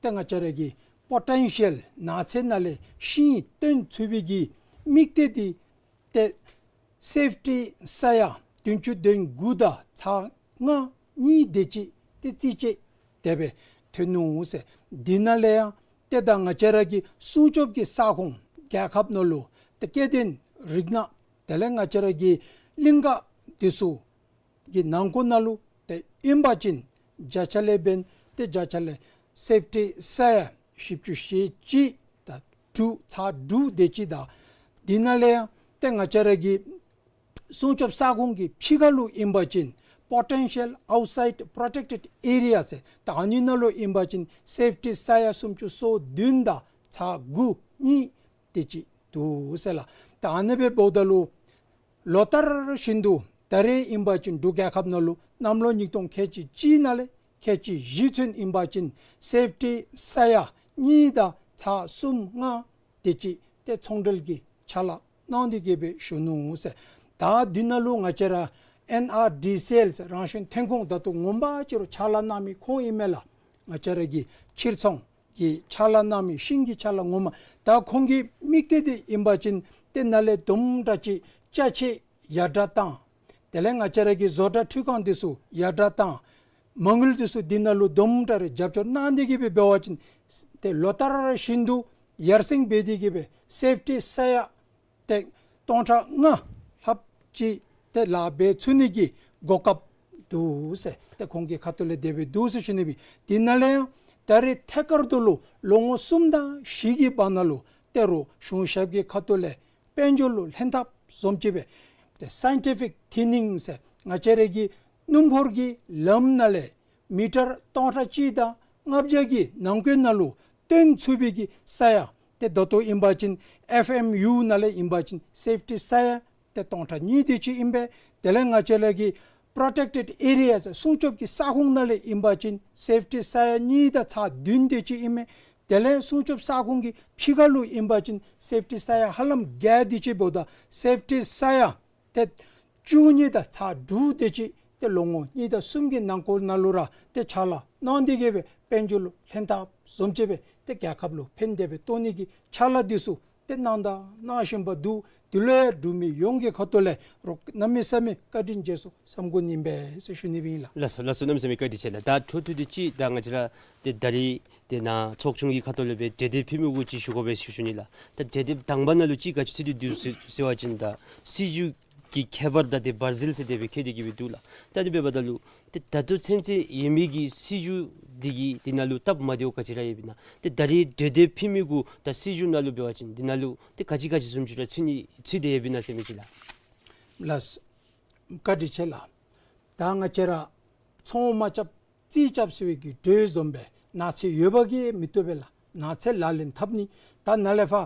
ཏེ་ང་བཅས་ར་གི་པོ་ཊེན་ཤལ་ནགས་ཚལ་ནང་ལས་ཤིང་བཏོན་ཚུགས་པའི་གི་དམིགས་གཏད་འདི་ཏེ་སེཕ་ཊི་ས་ཡ་བདུན་ཅུ་དོན་དགུ་དང་ཚག་ལྔ་གཉིས་དེ་ཅིག་ཏེ་རྩིས་དཔྱད་དེ་སྦེ་ཐོན་ནུག་ཟེར། འདི་ནང་ལས་ཡང་ཏེ་ད་ང་བཅས་ར་གི་སྲུང་སྐྱོབ་ཀྱི་ས་ཁོངས་རྒྱལ་ཁབ་ནང་ལུ་ཏེ་སྐྱེ་ལྡན་རིགས་སྣ་དེ་ལས་ང་བཅས་ར་གི་གླིང་ག་འདི་ཚུ་གི་ནང་འཁོད་ནང་ལུ་ཏེ་ཨིན་པ་ཅིན་བརྒྱ་ཆ་ལས་འབདན་ཏེ་བརྒྱ་ཆ་ལས་སེཕ་ཊི་ས་ཡ་བཞི་བཅུ་ཞེ་གཅིག་དང་དྲུག་ཚག་དྲུག་དེ་ཅིག་དང་འདི་ནང་ལས་ཡང་ཏེ་ང་བཅས་ར་གི་སྲུང་སྐྱོབ་ས་ཁོངས་ཀྱི་ཕྱི་ཁ་ལུ་ཨིན་པ་ཅིན་པོ་ཊེན་ཤལ་ཨའུཊ་སའིཌ་པོ་རོ་ཊེཀ་ཊེཌ་ཨེ་རི་ཡ་ཟེར་ད་ཨ་ནི་ནང་ལུ་ཨིན་པ་ཅིན་སེཕ་ཊི་ས་ཡ་སུམ་ཅུ་སོ་བདུན་དང་ཚག་དགུ་གཉིས་དེ་ཅིག་འདུག་ཟེར་ལགས། ད་ཨ་ནི་སྦེ་འབདཝ་ད་ལུ་ལོ་ལྟར་བཞིན་དུ་ད་རེས་ཨིན་པ་ཅིན་འབྲུག་རྒྱལ་ཁབ་ནང་ལུ་གནམ་ལོ་ཉིས་སྟོང་ཁལ་གཅིག་གཅིག་ནང་ལས་ཁལ་གཅིག་བཞི་ཚུན་ཨིན་པ་ཅིན་སེཕ་ཊི་ས་ཡ་གཉིས་དང་ཚག་གསུམ་ལྔ་དེ་ཅིག་ཏེ་ཚོང་འབྲེལ་གྱི་ཕྱག་ལཱ་གནང་སྟེ་གིས་སྦེ་བཞུགས་ནུག་ཟེར། ད་འདི་ནང་ལུ་ང་བཅས་ར་ཨེན་ཨར་ཌི་སི་ཨེལ་ཟེར་རང་བྱུང་ཐོན་ཁུངས་ད་ལྟོ་ངོ་མ་ཅིག་ར་ཕྱག་ལཱ་གནང་མི་ཁོང་ཨིན་མས་ལགས། ང་བཅས་ར་གི་ཕྱིར་ཚོང་གི་ཕྱག་ལཱ་གནང་མི་ཤིང་གི་ཕྱག་ལཱ་ངོ་མ་ད་ཁོང་གི་དམིགས་གཏད་འདི་ཨིན་པ་ཅིན་ཏེ་ནཱ་ལས་དུམ་གྲ་ཅིག་ཅ་ཆས་ཡར་དྲག་བཏང་། དེ་ལས་ང་བཅས་ར་གི་བཟོ་གྲྭ་འཕྲུལ་ཁང་འདི་ཚུ་ཡར་དྲག་བཏང་། མ་དངུལ་འདི་ཚུ་འདི་ནང་ལུ་དུམ་གྲ་རེ་རྒྱབ་སྐྱོར་གནང་སྟེ་གིས་སྦེ་འབད་བ་ཅིན་ཏེ་ལོ་ལྟར་བཞིན་དུ་ཡར་སེང་འབད་དེ་གིས་སྦེ་སེཕ་ཊི་ས་ཡ་ཏེ་སྟོང་ཕྲག་ལྔ་ལྷགཔ་ཅིག་ཏེ་ལཱ་འབད་ཚུགས་ནི་གི་གོ་སྐབས་འདུག་ཟེར་ཏེ་ཁོང་གི་ཁ་ཐུག་ལས་དེ་སྦེ་འདུག་ཟེར་ཞུ་ནི་སྦེ། འདི་ནང་ལས་ཡང་ད་རེས་ཐད་ཀར་དུ་ལུ་ལོ་ངོ་གསུམ་དང་བཞི་གི་བར་ན་ལུ་ཏེ་རོགས་གཞུང་ཞབས་ཀྱི་ཁ་ཐུག་ལས་དཔལ་འབྱོར་ལུ་ལྷན་ཐབས་བཟུམ་ཅིག་སྦེ་ཏེ་སའིན་ཊི་ཕིག་ཐིན་ནིང་ཟེར་ང་བཅས་ར་གི་སྣུམ་འཁོར་གྱི་ལམ་ནང་ལས་མི་ཊར་སྟོང་ཕྲག་གཅིག་དང་ལྔ་བརྒྱ་གི་ནང་འཁོད་ནང་ལུ་བཏོན་ཚུགས་པའི་གི་ས་ཡ་ ཏེ་ད་ལྟོ་ཨིན་པ་ཅིན་ཨེཕ་ཨེམ་ཡུ་ནང་ལས་ཨིན་པ་ཅིན་སེཕ་ཊི་ས་ཡ་ཏེ་སྟོང་ཕྲག་གཉིས་དེ་ཅིག་ཨིན་པས། དེ་ལས་ང་བཅས་ར་གི་པྲོ་ཊེཀ་ཊེཌ་ཨེ་རི་ཡཱ་སྲུང་སྐྱོབ་ཀྱི་ས་ཁོངས་ནང་ལས་ཨིན་པ་ཅིན་སེཕ་ཊི་ས་ཡ་གཉིས་དང་ཚག་བདུན་དེ་ཅིག་ཨིན་མས། དེ་ལས་སྲུང་སྐྱོབ་ས་ཁོངས་ཀྱི་ཕྱི་ཁ་ལུ་ཨིན་པ་ཅིན་སེཕ་ཊི་ས་ཡ་ཧ་ལམ་བརྒྱ་དེ་ཅིག་འབདཝ་ད་སེཕ་ཊི་ས་ཡ་ཏེ་བཅུ་གཉིས་དང་ཚག་དྲུག་དེ་ཅིག་ཏེ་ལོ་ངོ་གཉིས་དང་གསུམ་གྱི་ནང་འཁོད་ནང་ལུ་ར་ཏེ་ཕྱག་ལཱ་གནང་སྟེ་གི་སྦེ་དཔལ་འབྱོར་ལུ་ལྷན་ཐབས་བཟུམ་ཅིག་སྦེ་ཏེ་རྒྱལ་ཁབ་ལུ་ཕན་བདེ་སྦེ་གཏོགས་ནི་གི་ཕྱག་ལཱ་འདི་ཚུ་ཏེ་གནང་དང་གནང་བཞིན་པ་འདུག། འདི་ལུ་ཡང་འབྲུག་མི་ཡོངས་ཀྱི་ཁ་ཐུག་ལས་རོགས་གནམ་མེད་ས་མེད་བཀའ་དྲིན་ཆེ་ཟེར་བསམ་དགོ་ནི་ཨིན་པས་ཟེར་ཞུ་ནི་སྦེ་ཨིན་ལགས། ལགས་སོ་ལགས་སོ། གནམ་མེད་ས་མེད་བཀའ་དྲིན་ཆེ་ལགས། ད་འཕྲོ་མཐུད་དེ་ཅིག་ད་ང་བཅས་ར་ཏེ་ད་རིས་ཏེ་ནཱ་ཚོགས་ཆུང་གི་ཁ་ཐུག་ལས་སྦེ་གྲོས་འདེབས་ཕུལ་མི་གུ་ཅིག་ཞུ་དགོ་པས་ཟེར་ཞུ་ནི་ལགས། ད་གྲོས་འདེབས་དང་པ་ནང་ལུ་ཅིག་ག་ཅི་ཚུད་དེ་འདུག་ཟེར་ཟེར་བ་ཅིན་ད་སྲིད་བྱུས་ཀྱི་ཁྱད་པར་དང་ཏེ་བར་ཟིལ་ཟེར་དེ་སྦེ་ཁྱད་དེ་གི་སྦེ་འདུག་ལགས། ད་དེ་སྦེ་འབདཝ་ད་ལུ་ཏེ་ད་ལྟོ་ཚུན་ཚོད་ཡོད་མི་གི་སྲིད་བྱུས་འདི་གི་འདི་ནང་ལུ་སྟབས་མ་བདེཝ་ག་ཅི་ར་ཡོདཔ་ཨིན་ན། ཏེ་ད་རིས་གྲོས་འདེབས་ཕུལ་མི་གུ་ད་སྲིད་བྱུས་ནང་ལུ་འབད་བ་ཅིན་འདི་ནང་ལུ་ཏེ་ག་ཅི་ག་ཅི་བཟུམ་ཅིག་ར་ཚུད་ནི་ཚུད་དེ་ཡོདཔ་ཨིན་ན་ཟེར་མི་ཅིག་ལགས། ལགས། བཀའ་དྲིན་ཆེ་ལགས། ད་ང་བཅས་ར་ཚོང་མ་རྐྱབ་རྩིས་རྐྱབ་ཟེར་བའི་གི་འགྲོས་བཟུམ་སྦེ་ནགས་ཚལ་ཡོད་པ་གིས་མི་བཏུབ་པས་ལགས། ནགས་ཚལ་ལག་ལེན་འཐབ་ནི། ད་ནཱ་ལས་ཕར་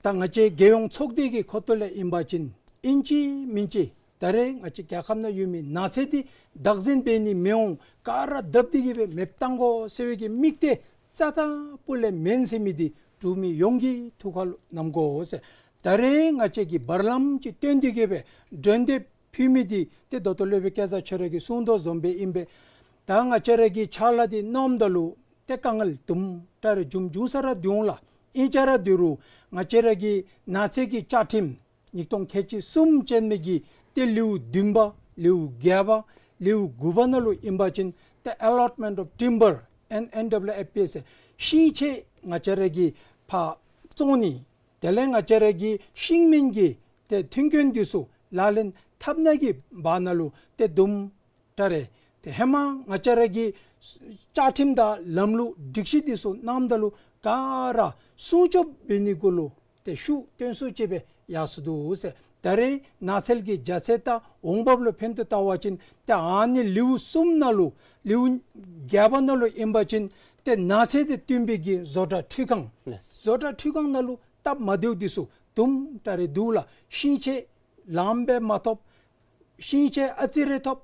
ད་ང་བཅས་རྒྱལ་ཡོངས་ཚོགས་སྡེ་གི་ཁ་ཐུག་ལས་ཨིན་པ་ཅིན་ཨིན་ཅི་མིན་ཅི་ད་རེས་ང་བཅས་རྒྱལ་ཁབ་ནང་ཡོད་མི་ནགས་ཚལ་འདི་བདག་འཛིན་འབད་ནི་མི་འོང་ག་ར་བརྡབ་སྟེ་གི་སྦེ་མེདཔ་བཏང་དགོ་ཟེར་བའི་གི་དམིགས་གཏད་རྩ་དང་སྤུ་ལས་མེན་ཟེར་མི་འདི་འབྲུག་མི་ཡོངས་ཀྱི་ཐུགས་ཁར་ལུ་བསྣམ་དགོ་ཟེར། ད་རེས་ང་བཅས་ཀྱིས་བར་ལམ་ཅིག་བཏོན་ཏེ་གི་སྦེ་གྲོས་འདེབས་ཕུལ་མི་འདི་ཏེ་ད་ལྟོ་སློབ་དཔོན་སྐལ་བཟང་ཁྱོད་ར་གིས་གསུངས་དོ་བཟུམ་སྦེ་ཨིན་པས། ད་ང་བཅས་ར་གིས་ཕྱག་ལཱ་འདི་གནངམ་ད་ལུ་ཏེ་དཀའ་ངལ་དུམ་གྲ་རེ་འབྱུང་འབྱུང་ས་ར་འདུག་འོང་ལགས། ཨིན་ཅི་ར་འདི་རུང་ང་བཅས་ར་གི་ནགས་ཚལ་གྱི་བཅའ་ཁྲིམས་ཉིས་སྟོང་ཁལ་གཅིག་གསུམ་ཅན་མའི་གི་ཏེ་ལེའུ་བདུན་པ་ལེའུ་བརྒྱད་པ་ལེའུ་དགུ་པ་ནང་ལུ་ཨིན་པ་ཅིན་ཏེ་Allotment of Timber and N W F P ཟེར་ཤིང་ཆས་ང་བཅས་ར་གིས་ཕར་བཙོང་ནི། དེ་ལས་ང་བཅས་ར་གི་ཤིང་སྨན་གྱི་ཏེ་མཐུན་རྐྱེན་འདི་ཚུ་ལག་ལེན་འཐབ་ནི་གི་བར་ན་ལུ་ཏེ་དུམ་གྲ་རེ་ཏེ་ཧེ་མ་ང་བཅས་ར་གི་བཅའ་ཁྲིམས་དང་ལམ་ལུགས་སྒྲིག་གཞི་འདི་ཚུ་གནངམ་ད་ལུ་ག་ར་སྲུང་སྐྱོབ་འབད་ནི་གུ་ལུ་ཏེ་ཤུགས་བཏོན་སུ་ཅིག་སྦེ་ཡར་སོ་འདུག་ཟེར། ད་རེས་ནགས་ཚལ་གྱི་རྒྱ་ཚད་དང་འོང་འབབ་ལུ་ཕན་ཐོགས་བལྟ་བ་ཅིན་ཏེ་ཨ་ནི་ལེའུ་གསུམ་ནང་ལུ་ལེའུ་བརྒྱད་པ་ནང་ལུ་ཨིན་པ་ཅིན་ཏེ་ནགས་ཚལ་དང་བསྟུན་པའི་གི་བཟོ་གྲྭ་འཕྲུལ་ཁང་ལགས། བཟོ་གྲྭ་འཕྲུལ་ཁང་ནང་ལུ་སྟབས་མ་བདེཝ་འདི་ཚུ་དུམ་གྲ་རེ་འདུག་ལགས། ཤིང་ཆས་ལངམ་སྦེ་མ་ཐོབ། ཤིང་ཆས་ཨ་ཙི་རེ་ཐོབ།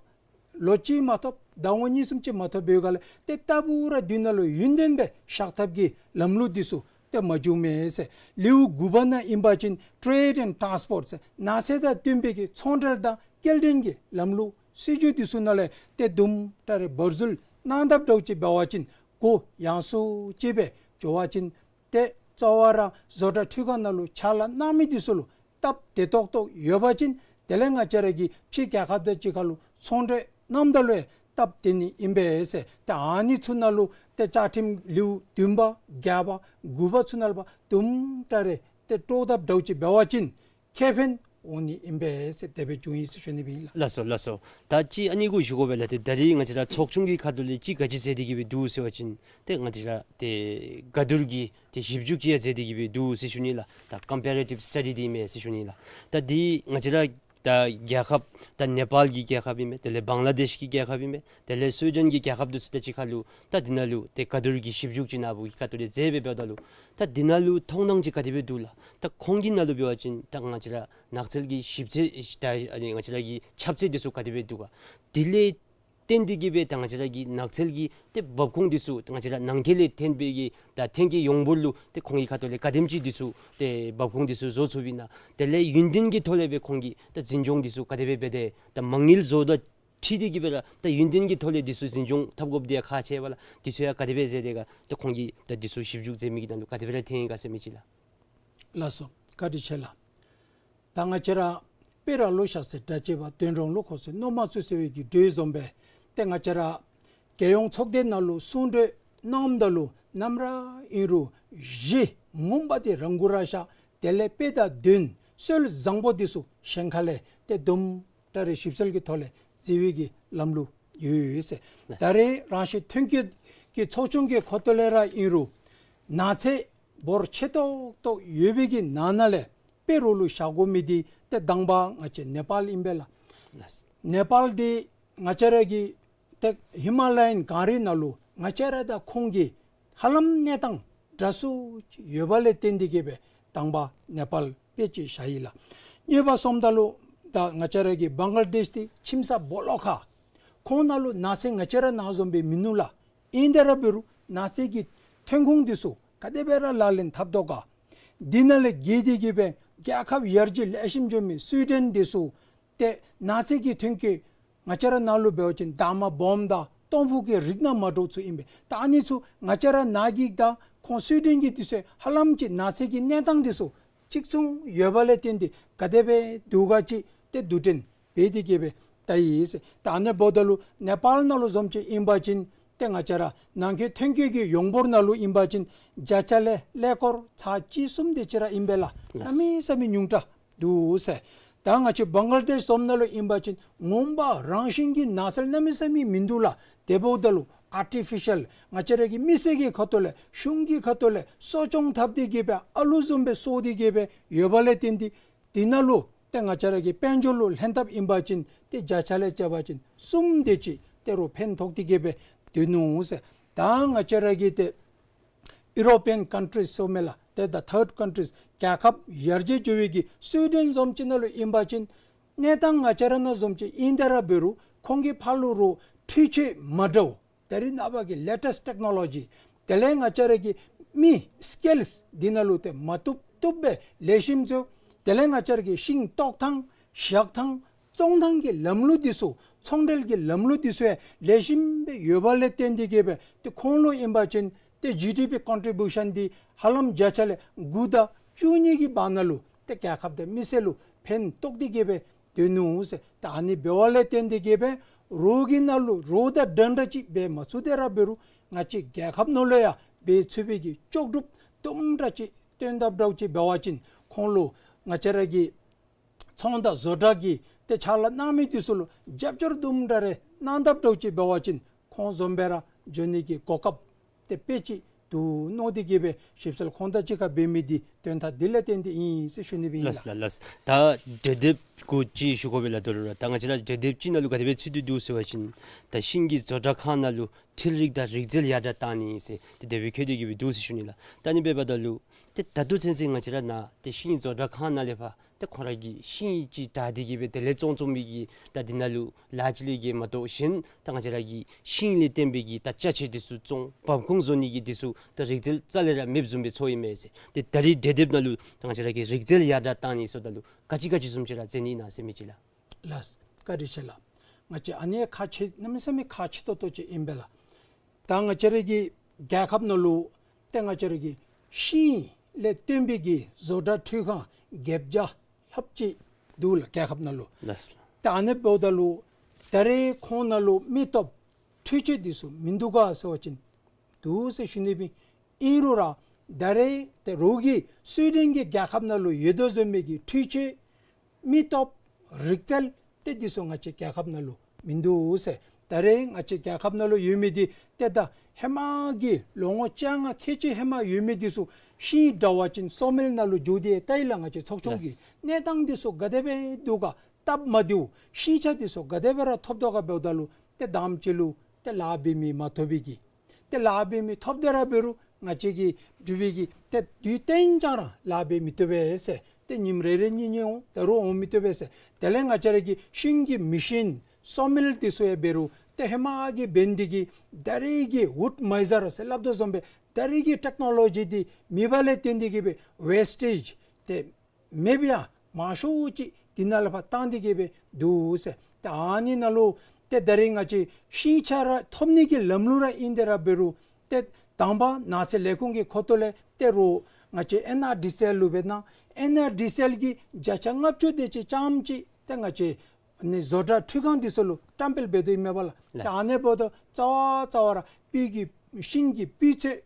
ལོ་གཅིག་མ་ཐོབ། ཟླ་ངོ་གཉིས་གསུམ་ཅིག་མ་ཐོབ་པའི་སྒང་ལས་ཏེ་ལྟ་བུ་ར་དུས་ནང་ལུ་ཡུན་བརྟན་སྦེ་བཞག་ཐབས་ཀྱི་ལམ་ལུགས་འདི་ཚུ་ཏེ་མ་བྱུངམ་མས་ཟེར། ལེའུ་དགུ་པ་ནང་ཨིན་པ་ཅིན་Trade and Transport ཟེར་ནགས་ཚལ་དང་བསྟུན་པའི་གི་ཚོང་འབྲེལ་དང་སྐྱེལ་འདྲེན་གྱི་ལམ་ལུགས་སྲིད་བྱུས་འདི་ཚུ་ནང་ལས་ཏེ་དུམ་གྲ་རེ་བར་ཟུར་གནང་དཔ་འདྲཝ་ཅིག་འབད་བ་ཅིན་གུ་ཡངས་སུ་ཅིག་སྦེ་འགྱོ་བ་ཅིན་ཏེ་གཙོ་བོ་ར་བཟོ་གྲྭ་འཕྲུལ་ཁང་ནང་ལུ་ཕྱག་ལཱ་གནང་མི་འདི་ཚུ་ལུ་སྟབས་བདེ་ཏོག་ཏོ་ཡོད་པ་ཅིན་དེ་ལས་ང་བཅས་ར་གིས་ཕྱི་རྒྱལ་ཁབ་དང་གཅིག་ཁར་ལུ་ཚོང་འབྲེལ་གནངམ་ད་ལུ་ཡང་སྟབས་བདེ་ནི་ཨིན་པས་ཟེར། ཏེ་ཨ་ནི་ཚུ་ནང་ལུ་ཏེ་བཅའ་ཁྲིམས་ལེའུ་བདུན་པ་བརྒྱད་པ་དགུ་པ་ཚུ་ནང་ལུ་ཕར་དུམ་གྲ་རེ་ཏེ་སྤྲོ་དཔ་འདྲཝ་ཅིག་འབད་བ་ཅིན་ཁེ་ཕན་འོང་ནི་ཨིན་པས་ཟེར་དེ་སྦེ་བྱུང་ཡི་ཟེར་ཞུ་ནི་སྦེ་ཨིན་ལགས། ལགས་སོ་ལགས་སོ། ད་ཅི་ཨ་ནི་གུ་ཞུ་དགོ་པས་ལགས། ཏེ་ད་རིས་ང་བཅས་ར་ཚོགས་ཆུང་གི་ཁ་ཐུག་ལས་ཅིག་ག་ཅི་མཛད་དེ་གི་སྦེ་འདུག་ཟེར་བ་ཅིན་ཏེ་ང་བཅས་ར་ཏེ་ག་དུར་གྱི་ཏེ་ཞིབ་འཇུག་ཅིག་ཡང་མཛད་དེ་གི་སྦེ་འདུག་ཟེར་ཞུ་ནི་ལགས། ད་ཀམ་པེ་རེ་ཊིབ་སི་ཊ་ཌི་འདི་ཨིན་མས་ཟེར་ཞུ་ནི་ལགས། ད་འདི་ང་བཅས་ར་ད་རྒྱལ་ཁབ་ད་ནེ་པཱལ་གྱི་རྒྱལ་ཁབ་ཨིན་མས། དེ་ལས་བང་ལ་དེཤ་གི་རྒྱལ་ཁབ་ཨིན་མས། དེ་ལས་སུའི་ཌེན་གྱི་རྒྱལ་ཁབ་འདི་ཚུ་དང་གཅིག་ཁར་ལུ་ད་འདི་ནང་ལུ་ཏེ་ག་དུར་གྱི་ཞིབ་འཇུག་ཅིག་ནཱ་བུ་གི་ཁ་ཐུག་ལས་མཛད་སྦེ་འབདཝ་ད་ལུ་ད་འདི་ནང་ལུ་མཐོང་སྣང་ཅིག་ག་དེ་སྦེ་འདུག་ལགས། ད་ཁོང་གི་ནང་ལུ་འབད་བ་ཅིན་ད་ང་བཅས་ར་ནགས་ཚལ་གྱི་ཞིབ་ཚད་ད་ཨ་ནི་ང་བཅས་ར་གི་ཁྱབ་ཚད་འདི་ཚུ་ག་དེ་སྦེ་འདུག་ག། དེ་ལས་བརྟེན་ཏེ་གི་སྦེ་ད་ང་བཅས་ར་གི་ནགས་ཚལ་གྱི་ཏེ་འབབ་ཁུངས་འདི་ཚུ་ད་ང་བཅས་ར་ནང་འཁོད་ལས་ཐོན་པའི་གི་ད་ཐོན་སྐྱེད་ཡོངས་འབོར་ལུ་ཏེ་ཁོང་གི་ཁ་ཐུག་ལས་ག་དེམ་ཅིག་འདི་ཚུ་ཏེ་འབབ་ཁུངས་འདི་ཚུ་བཟོ་ཚུགསཔ་ཨིན་ན། དེ་ལས་ཡུན་བརྟན་གྱི་ཐོག་ལས་སྦེ་ཁོང་གིས་ད་འཛིན་སྐྱོང་འདི་ཚུ་ག་དེ་སྦེ་འབད་དེ་ད་མ་དངུལ་བཟོ་དང་འཁྲིལ་ཏེ་གི་སྦེ་ར་ད་ཡུན་བརྟན་གྱི་ཐོག་ལས་འདི་ཚུ་འཛིན་སྐྱོང་འཐབ་དགོཔ་འདི་ཡང་ཁག་ཆེ་བས་ལགས། འདི་ཚུ་ཡང་ག་དེ་སྦེ་མཛད་དེ་ག་ད་ཁོང་གིས་ད་འདི་ཚུ་ཞིབ་འཇུག་མཛད་མི་གི་ནང་ལུ་ག་དེ་སྦེ་ར་ཐོན་ཡི་ག་ཟེར་མི་ཅིག་ལགས། ལགས་སོ། བཀའ་དྲིན་ཆེ་ལགས། ད་ང་བཅས་ར་དཔེ་ར་ལུ་ཤ་ཟེར་དྲ་ཅེ་བ་དོན་གྲོང་ལུ་ཁོ་ཟེར་རྣོ་མ་ཚུ་ཟེར་བའི་གི་འགྲོས་བཟུམ་སྦེ་ཏེ་ང་བཅས་ར་རྒྱལ་ཡོངས་ཚོགས་སྡེ་ནང་ལུ་གསུང་གྲོས་གནངམ་ད་ལུ་ནམ་ར་ཨིན་རུང་གཞི་ངོ་མ་འདི་རང་གུ་ར་བཞག། དེ་ལས་དཔེ་དང་དོན་སྲོལ་བཟང་པོ་འདི་ཚུ་གཞན་ཁ་ལས་ཏེ་དུམ་གྲ་རེ་ཞིབ་འཚོལ་གྱི་ཐོག་ལས་མཛད་པའི་གི་ལམ་ལུགས་ཡོད་ཡོད་ཟེར། ལགས། ད་རེས་རང་བཞིན་ཐོན་སྐྱེད་ཀྱི་ཚོགས་ཆུང་གི་ཁ་ཐུག་ལས་ར་ཨིན་རུང་ནགས་ཚལ་འབོར་ཆེ་ཏོག་ཏོ་ཡོད་པའི་གི་ནང་ན་ལས་དཔེ་རོགས་ལུ་བཞག་དགོ་མི་འདི་ཏེ་དང་པ་ང་བཅས་ནེ་པཱལ་ཨིན་པས་ལགས། ལགས། ནེ་པཱལ་འདི་ང་བཅས་ར་གི་ཏེ་ཧི་མ་ལ་ཡན་གངས་རི་ནང་ལུ་ང་བཅས་ར་དང་ཁོང་གི་ཧ་ལམ་གནས་སྟངས་ འདྲ་སུ་ཅིག་ཡོད་པ་ལས་བརྟེན་ཏེ་གི་སྦེ་དང་པ་ནེ་པཱལ་དཔེ་ཅིག་བཞག་ཡི་ལགས། གཉིས་པ་སོངམ་ད་ལུ་ད་ང་བཅས་ར་གི་བང་ག་ལ་དེཤ་འདི་ཁྱིམ་ས་སྦོ་ལོགས་ཁར་ཁོང་ནང་ལུ་ནགས་ཚལ་ང་བཅས་ར་ནང་བཟུམ་སྦེ་མིན་ནུག་ལགས། ཨིན་དེ་ར་འབད་རུང་ནགས་ཚལ་གྱི་ཐོན་ཁུངས་འདི་ཚུ་ག་དེ་སྦེ་ར་ལག་ལེན་འཐབ་དོ་ག། འདི་ནང་ལས་བརྒལ་ཏེ་གི་སྦེ་རྒྱལ་ཁབ་ཡར་རྒྱས་ལེགས་ཤོམ་འགྱོ་མི་སུའི་ཌེན་འདི་ཚུ་ཏེ་ནགས་ཚལ་གྱི་ཐོན་སྐྱེད་ང་བཅས་ར་ནང་ལུ་འབད་བ་ཅིན་འདབ་མ་སྦོམ་དང་སྟོང་ཕུ་གི་རིགས་ནང་མ་འདྲཝ་ཚུ་ཨིན་པས། ད་ཨ་ནི་ཚུ་ང་བཅས་ར་ནང་གི་དང་ཁོང་སུའི་ཌེན་གྱི་འདི་ཚུ་ཧ་ལམ་ཅིག་ནགས་ཚལ་གྱི་གནས་སྟངས་འདི་ཚུ་གཅིག་མཚུངས་ཡོད་པ་ལས་བརྟེན་ཏེ་ག་དེ་སྦེ་འདུག་ག་ཅིག་ཏེ་དུས་དྲན་འབད་དེ་གི་སྦེ་ད་ཡི་ཟེར། ད་ཨ་ནི་འབདཝ་ད་ལུ་ནེ་པཱལ་ནང་ལུ་བཟུམ་ཅིག་ཨིན་པ་ཅིན་ཏེ་ང་བཅས་ར་ནང་འཁོད་ཐོན་སྐྱེད་ཀྱི་ཡོང་འབོར་ནང་ལུ་ཨིན་པ་ཅིན་བརྒྱ་ཆ་ལས་ཀླད་ཀོར་ཚག་གཅིག་གསུམ་དེ་ཅིག་ར་ཨིན་པས་ལགས། ལགས། གནམ་མེད་ས་མེད་ཉུང་དྲགས་འདུག་ཟེར། ད་ང་བཅས་བང་ག་ལ་དེཤ་བཟུམ་ནང་ལུ་ཨིན་པ་ཅིན་ངོ་མ་རང་བཞིན་གྱི་ནགས་ཚལ་གནམ་མེད་ས་མེད་མིན་འདུག་ལགས། དེ་འབདཝ་ད་ལུ་ཨར་ཊི་ཕི་ཤཱལ་ང་བཅས་ར་གི་མི་སེར་གྱི་ཁ་ཐུག་ལས་གཞུང་གི་ཁ་ཐུག་ལས་གསོ་སྐྱོང་འཐབ་སྟེ་གི་སྦེ་ཨ་ལུ་བཟུམ་སྦེ་གསོ་སྟེ་གི་སྦེ་ཡོད་པ་ལས་བརྟེན་ཏེ་འདི་ནང་ལུ་ཏེ་ང་བཅས་ར་གི་དཔལ་འབྱོར་ལུ་ལྷན་ཐབས་ཨིན་པ་ཅིན་ཏེ་བརྒྱ་ཆ་ལས་བྱ་བ་ཅིན་གསུམ་དེ་ཅིག་ཏེ་རོགས་ཕན་ཐོགས་ཏེ་གི་སྦེ་སྡོད་ནུག་ཟེར། ད་ང་བཅས་ར་གི་ཏེ་ཡུ་རོ་པི་ཡན་ཀཱན་ཊིསི་ཟེར་མི་ལགས། ཏེ་ད་ཐཱརཌ་ཀཱན་ཊིསི་རྒྱལ་ཁབ་ཡར་རྒྱས་འགྱོ་བའི་གི་སུའི་ཌེན་བཟུམ་ཅིག་ནང་ལུ་ཨིན་པ་ཅིན་གནས་སྟངས་ང་བཅས་ར་ནང་བཟུམ་ཅིག་ཨིན་དེ་ར་འབད་རུང་ཁོང་གི་ཕར་ལུ་རོགས་འཕྲུལ་ཆས་མ་འདྲཝ་ད་རེས་ནངས་པ་གི་ལེ་ཊེསཊ་ཊེཀ་ནོ་ལོ་ཇི་དེ་ལས་ང་བཅས་ར་གི་མི་སི་ཀིལ་སི་འདི་ནང་ལུ་ཏེ་མ་བཏུབ་བཏུབ་སྦེ་ལེགས་ཤོམ་འགྱོ། དེ་ལས་ང་བཅས་ར་གི་ཤིང་བཏོག་ཐངས་བཞག་ཐངས་བཙོང་ཐངས་ཀྱི་ལམ་ལུགས་འདི་ཚུ་ཚོང་འབྲེལ་གྱི་ལམ་ལུགས་འདི་ཚུ་ཡང་ལེགས་ཤོམ་སྦེ་ཡོད་པ་ལས་བརྟེན་ཏེ་གི་སྦེ་ཏེ་ཁོང་ལུ་ཨིན་པ་ཅིན་ཏེ་ཇི་ཌི་པི་ཀོན་ཊི་བིའུ་ཤཱན་འདི་ཧ་ལམ་བརྒྱ་ཆ་ལས་དགུ་དང་བཅུ་གཉིས་ཀྱི་བར་ན་ལུ་ཏེ་རྒྱལ་ཁབ་དང་མི་སེར་ལུ་ཕན་ཐོགས་ཏེ་གི་སྦེ་སྡོད་ནུག་ཟེར། ད་ཨ་ནི་འབདཝ་ལས་བརྟེན་ཏེ་གི་སྦེ་རོགས་ཀྱི་ནང་ལུ་རོགས་དང་འདྲན་འདྲ་ཅིག་འབད་མ་ཚུགས་དེ་ར་འབད་རུང་ང་བཅས་རྒྱལ་ཁབ་ནང་ལུ་ཡང་འབད་ཚུགས་པའི་གི་ལྕོགས་གྲུབ་དུམ་གྲ་ཅིག་སྟོན་ཐབས་འདྲཝ་ཅིག་འབད་བ་ཅིན་ཁོང་ལུ་ང་བཅས་ར་གི་ཚོང་དང་བཟོ་གྲྭ་གི་ཏེ་ཕྱག་ལཱ་གནང་མི་འདི་ཚུ་ལུ་རྒྱབ་སྐྱོར་དུམ་གྲ་རེ་གནང་ཐབས་འདྲཝ་ཅིག་འབད་བ་ཅིན་ཁོང་བཟུམ་སྦེ་ར་འགྱོ་ནི་གི་གོ་སྐབས་ཏེ་དཔེ་ཅིག་འདུག་མནོ་སྟེ་གི་སྦེ་ཞིབ་འཚོལ་ཁོང་དང་གཅིག་ཁར་འབད་མི་འདི་དོན་དག་འདི་ལས་བརྟེན་ཏེ་ཨིན་ཟེར་ཞུ་ནི་སྦེ་ཨིན་ལགས། ལགས་ལགས་ལགས། ད་དུས་དེབ་གུ་ཅིག་ཞུ་དགོ་པས་ལགས། དོ་རུང་ར་ད་ང་བཅས་ར་དུས་དེབ་ཅིག་ནང་ལུ་ག་དེ་སྦེ་ཚུད་དེ་འདུག་ཟེར་བ་ཅིན་ད་ཤིང་གི་བཟོ་གྲྭ་ཁང་ནང་ལུ་འཕྲུལ་རིག་དང་རིག་རྩལ་ཡར་དྲག་བཏང་ནི་ཟེར་ཏེ་དེ་སྦེ་བཀོད་དེ་གི་སྦེ་འདུག་ཟེར་ཞུ་ནི་ལགས། ད་ཨ་ནི་འབདཝ་ད་ལུ་ཏེ་ད་ལྟོ་ཚུན་ཚོད་ང་བཅས་ར་ནཱ་ཏེ་ཤིང་བཟོ་གྲྭ་ཁང་ནང་ལས་ཕར་ཏེ་ཁོང་ར་གིས་ཤིང་ཅིག་བྲག་སྟེ་གི་སྦེ་དེ་ལས་བཙོང་བཙོང་མི་གི་ད་འདི་ནང་ལུ་ལཱ་ཅིག་ལས་ཀྱི་མ་གཏོགས་གཞན་ད་ང་བཅས་ར་གི་ཤིང་ལས་བརྟེན་པའི་གི་ད་ཅ་ཆས་འདི་ཚུ་བཙོང་བབ་ཁུངས་བཟོ་ནི་གི་འདི་ཚུ་ད་རིག་རྩལ་རྩ་ལས་ར་མེདཔ་བཟུམ་སྦེ་ཚོར་ཡི་མས་ཟེར། ཏེ་ད་རིས་དུས་དེབ་ནང་ལུ་ད་ང་བཅས་ར་གི་རིག་རྩལ་ཡར་དྲག་བཏང་ནི་ཟེརཝ་ད་ལུ་ག་ཅི་ག་ཅི་བཟུམ་ཅིག་ར་མཛད་ནི་ཨིན་ན་ཟེར་མི་ཅིག་ལགས། ལགས། བཀའ་དྲིན་ཆེ་ལགས། ང་བཅས་ཨ་ནི་ཁག་ཆེ་གནམ་མེད་ས་མེད་ཁག་ཆེ་ཏོག་ཏོ་ཅིག་ཨིན་པས་ལགས། ད་ང་བཅས་ར་གི་རྒྱལ་ཁབ་ནང་ལུ་ཏེ་ང་བཅས་ར་གི་ཤིང་ལས་བཏོན་པའི་གི་བཟོ་གྲྭ་འཕྲུལ་ཁང་བརྒྱད་བརྒྱ་ལྷགཔ་ཅིག་འདུག་ལགས་རྒྱལ་ཁབ་ནང་ལུ། ལགས། ད་ཨ་ནི་འབདཝ་ད་ལུ་ད་རེས་ཁོང་ནང་ལུ་མི་སྟོབས་འཕྲུལ་ཆས་འདི་ཚུ་མིན་འདུག་ག་ཟེར་བ་ཅིན་འདུག་ཟེར་ཞུ་ནི་སྦེ། ཨིན་རུང་ར་ད་རེས་ཏེ་རོགས་ཀྱི་སུའི་ཌེན་གྱི་རྒྱལ་ཁབ་ནང་ལུ་ཡོད་དོ་བཟུམ་མའི་གི་འཕྲུལ་ཆས་མི་སྟོབས་རིག་རྩལ་ཏེ་འདི་ཚུ་ང་བཅས་རྒྱལ་ཁབ་ནང་ལུ་མིན་འདུག་ཟེར། ད་རེས་ང་བཅས་རྒྱལ་ཁབ་ནང་ལུ་ཡོད་མི་འདི་ཏེ་ད་ཧེ་མ་གི་ལོ་ངོ་བཅོ་ལྔ་ཁལ་གཅིག་ཧེ་མ་ཡོད་མི་འདི་ཚུ་ཤིང་འདྲ་བ་ཅིན་སོ་མེལ་ནང་ལུ་འགྱོ་སྟེ་ལྟ་ཡི་ལགས། ང་བཅས་ཚོགས་ཆུང་གི། ལགས། གནས་སྟངས་འདི་ཚུ་ག་དེ་སྦེ་འདུག་ག། སྟབས་མ་བདེཝ་ཤིང་ཆ་འདི་ཚུ་ག་དེ་སྦེ་ར་ཐོབ་དོ་ག་འབདཝ་ད་ལུ་ཏེ་དང་པ་ཅིག་ལུ་ཏེ་ལཱ་འབད་མི་མ་ཐོབ་པའི་གི། ཏེ་ལཱ་འབད་མི་ཐོབ་སྟེ་ར་འབད་རུང་ང་བཅས་ཀྱི་འབྲུག་པའི་གི་ཏེ་དུས་གཏན་ཅང་ར་ལཱ་འབད་མི་བཏུབ་པས་ཟེར། ཏེ་ཉིནམ་རེ་རེ་གཉིས་གཉིས་འོང་ད་རུང་འོང་མི་བཏུབ་པས་ཟེར། དེ་ལས་ང་བཅས་ར་གི་ཤིང་གི་མི་ཤིན་སོ་མེལ་འདི་ཚུ་ཡང་འབད་རུང་ཏེ་ཧེ་མ་གི་འབད་ནི་འདི་གིས་ད་རེས་ཀྱི་ཝུཌ་མའི་ཛར་ཟེར་སླབ་དོ་བཟུམ་སྦེ་ད་རེས་ཀྱི་ཊེཀ་ནོ་ལོ་ཇི་འདི་མེད་པ་ལས་བརྟེན་ཏེ་གི་སྦེ་ཝེསི་ཊེཇ་ཏེ་མེདཔ་ཡང་མང་ཤོས་ཅིག་འདི་ནང་ལས་ཕར་བཏང་སྟེ་གི་སྦེ་འདུག་ཟེར། ཏེ་ཨ་ནི་ནང་ལུ་ཏེ་ད་རེས་ང་བཅས་ཤིང་ཆ་ར་ཐོབ་ནི་གི་ལམ་ལུགས་ར་ཨིན་དེ་ར་འབད་རུང་ཏེ་དང་པ་ནགས་ཚལ་ལས་ཁུངས་ཀྱི་ཁ་ཐུག་ལས་ཏེ་རོགས་ང་བཅས་ཨེན་ཨར་ཌི་སི་ཨེལ་ལུ་འབད་ན་ཨེན་ཨར་ཌི་སི་ཨེལ་གྱིས་བརྒྱ་ཆ་ལྔ་བཅུ་དེ་ཅིག་ཙམ་ཅིག་ཏེ་ང་བཅས་ནི་བཟོ་གྲྭ་འཕྲུལ་ཁང་འདི་ཚུ་ལུ་བཀྲམ་སྤེལ་འབད་དོ་ཨིན་མས་པ་ལགས། ཏེ་ལགས། ཨ་ནི་འབདཝ་ད་རྩ་བ་རྩ་བ་ར་སྤུས་ཀྱི་ཤིང་གི་སྤུས་ཚད་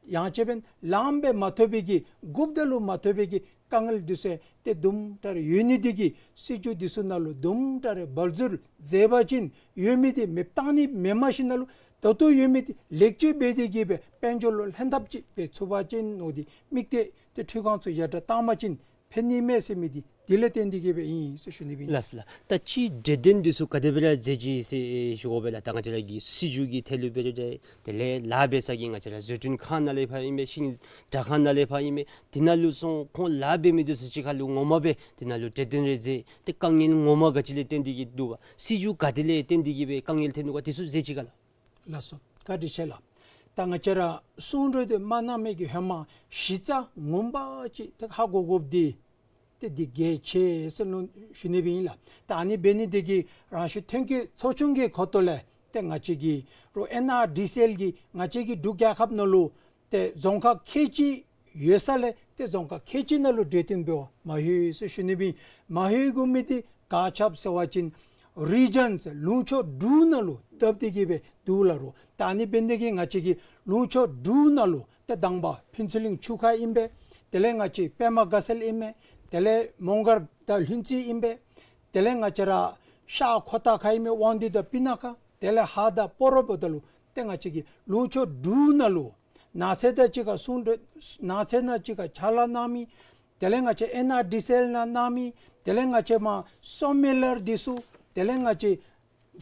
ཡང་ཅིན་ལམ་སྦེ་མ་ཐོབ་པའི་གི་རྐུབ་དེ་ལུ་མ་ཐོབ་པའི་གི་དཀའ་ངལ་འདི་ཚུ་ཏེ་དུམ་གྲ་རེ་ཡོད་ནི་འདི་གིས་སྲིད་བྱུས་འདི་ཚུ་ནང་ལུ་དུམ་གྲ་རེ་བར་འཛུལ་མཛད་པ་ཅིན་ཡོད་མི་འདི་མེདཔ་བཏང་ནི་མེན། མ་གཞི་ནང་ལུ་ད་ལྟོ་ཡོད་མི་འདི་ལེགས་བཅོས་འབད་དེ་གི་སྦེ་དཔལ་འབྱོར་ལུ་ལྷན་ཐབས་ཅིག་འབད་ཚུགས་པ་ཅིན་མནོ་སྟེ་དམིགས་གཏད་ཏེ་འཕྲུལ་ཁང་ཚུ་ཡར་དྲག་བཏང་པ་ཅིན་ཕན་ནི་མས་ཟེར་མི་འདི་ དེ་ལས་བརྟེན་ཏེ་གི་སྦེ་ཨིན་ཟེར་ཞུ་ནི་སྦེ་ཨིན། ལགས་སོ་ལགས། ད་ཅི་འབྲས་ལྡན་འདི་ཚུ་ག་དེ་སྦེ་ར་མཛད་ཅི་ཟེར་ཞུ་དགོ་པས་ལགས། ད་ང་བཅས་ར་གི་སྲིད་བྱུས་ཀྱི་ཐད་ལུ་འབད་རུང་འདྲ། དེ་ལས་ལཱ་འབད་ས་གི་ང་བཅས་ར་བཟོ་སྐྲུན་ཁང་ནང་ལས་ཕར་ཨིན་མས། ཤིང་དྲ་ཁང་ནང་ལས་ཕར་ཨིན་མས། དེ་ནང་ལུ་སོང་ཁོང་ལཱ་འབད་མི་འདི་ཚུ་གཅིག་ཁར་ལུ་ངོ་མ་སྦེ་དེ་ནང་ལུ་འབྲས་ལྡན་རེ་མཛད། ཏེ་དཀའ་ངལ་ངོ་མ་ག་ཅི་ལས་བརྟེན་ཏེ་གི་འདུག་ག། སྲིད་བྱུས་ག་དེ་ལས་བརྟེན་ཏེ་གི་སྦེ་དཀའ་ངལ་ཐོན་ནུག་ག། དེ་ཚུ་མཛད་ཅི་ག་ལགས། ལགས་སོ། བཀའ་དྲིན་ཆེ་ལགས། ད་ང་བཅས་ར་གསུང་གྲོས་འདི་མ་གནང་མི་གི་ཧེ་མ་གཞི་རྩ་ངོ་མ་ཅིག་ཏེ་ཧ་གོ་དགོཔ་འདི་ཏེ་འདི་གལ་ཆེ་ཟེར་ལུ་ཞུ་ནི་སྦེ་ཨིན་ལགས། ད་ཨ་ནི་འབད་ནི་འདི་གིས་རང་གཞུང་ཐོན་སྐྱེད་ཚོགས་ཆུང་གི་ཁ་ཐུག་ལས་ཏེ་ང་བཅས་ཀྱི་རོགས་ཨེན་ཨར་ཌི་སི་ཨེལ་གྱིས་ང་བཅས་ཀྱི་འབྲུག་རྒྱལ་ཁབ་ནང་ལུ་ཏེ་རྫོང་ཁག་ཁལ་གཅིག་ཡོད་ས་ལས་ཏེ་རྫོང་ཁག་ཁལ་གཅིག་ནང་ལུ་འབྲས་ལྡན་འབད་བར་མ་ལྷོད་ཟེར་ཞུ་ནི་སྦེ་ཨིན། མ་ལྷོད་དགོ་མི་འདི་ག་ཅི་སྦེ་ཟེར་བ་ཅིན་རི་ཇཱནསི་ལུང་ཕྱོགས་དྲུག་ནང་ལུ་བཏབ་སྟེ་གི་སྦེ་འདུག་ལགས་རོགས། ད་ཨ་ནི་འབད་ནི་འདི་གིས་ང་བཅས་ཀྱི་ལུང་ཕྱོགས་དྲུག་ནང་ལུ་ཏེ་དང་པ་ཕུན་ཚོགས་གླིང་ཆུ་ཁ་ཨིན་པས། དེ་ལས་ང་བཅས་པདྨ་དགའ་ཚལ་ཨིན་མས། དེ་ལས་མོང་སྒར་དང་ལྷུན་རྩེ་ཨིན་པས། དེ་ལས་ང་བཅས་ར་ཤར་ཁོ་ཐང་ཁ་ཨིན་མས། དབང་འདུས་དང་སྤུ་ན་ཁ། དེ་ལས་ཧཱ་དང་སྤ་རོ་འབདཝ་ད་ལུ་ཏེ་ང་བཅས་ཀྱི་ལུང་ཕྱོགས་དྲུག་ནང་ལུ་ནགས་ཚལ་དང་གཅིག་ཁར་གསུང་གྲོས་ནགས་ཚལ་ནང་གཅིག་ཁར་ཕྱག་ལཱ་གནང་མི། དེ་ལས་ང་བཅས་ཨེན་ཨར་ཌི་སི་ཨེལ་ནང་གནང་མི། དེ་ལས་ང་བཅས་མར་སོ་མི་ལར་འདི་ཚུ། དེ་ལས་ང་བཅས་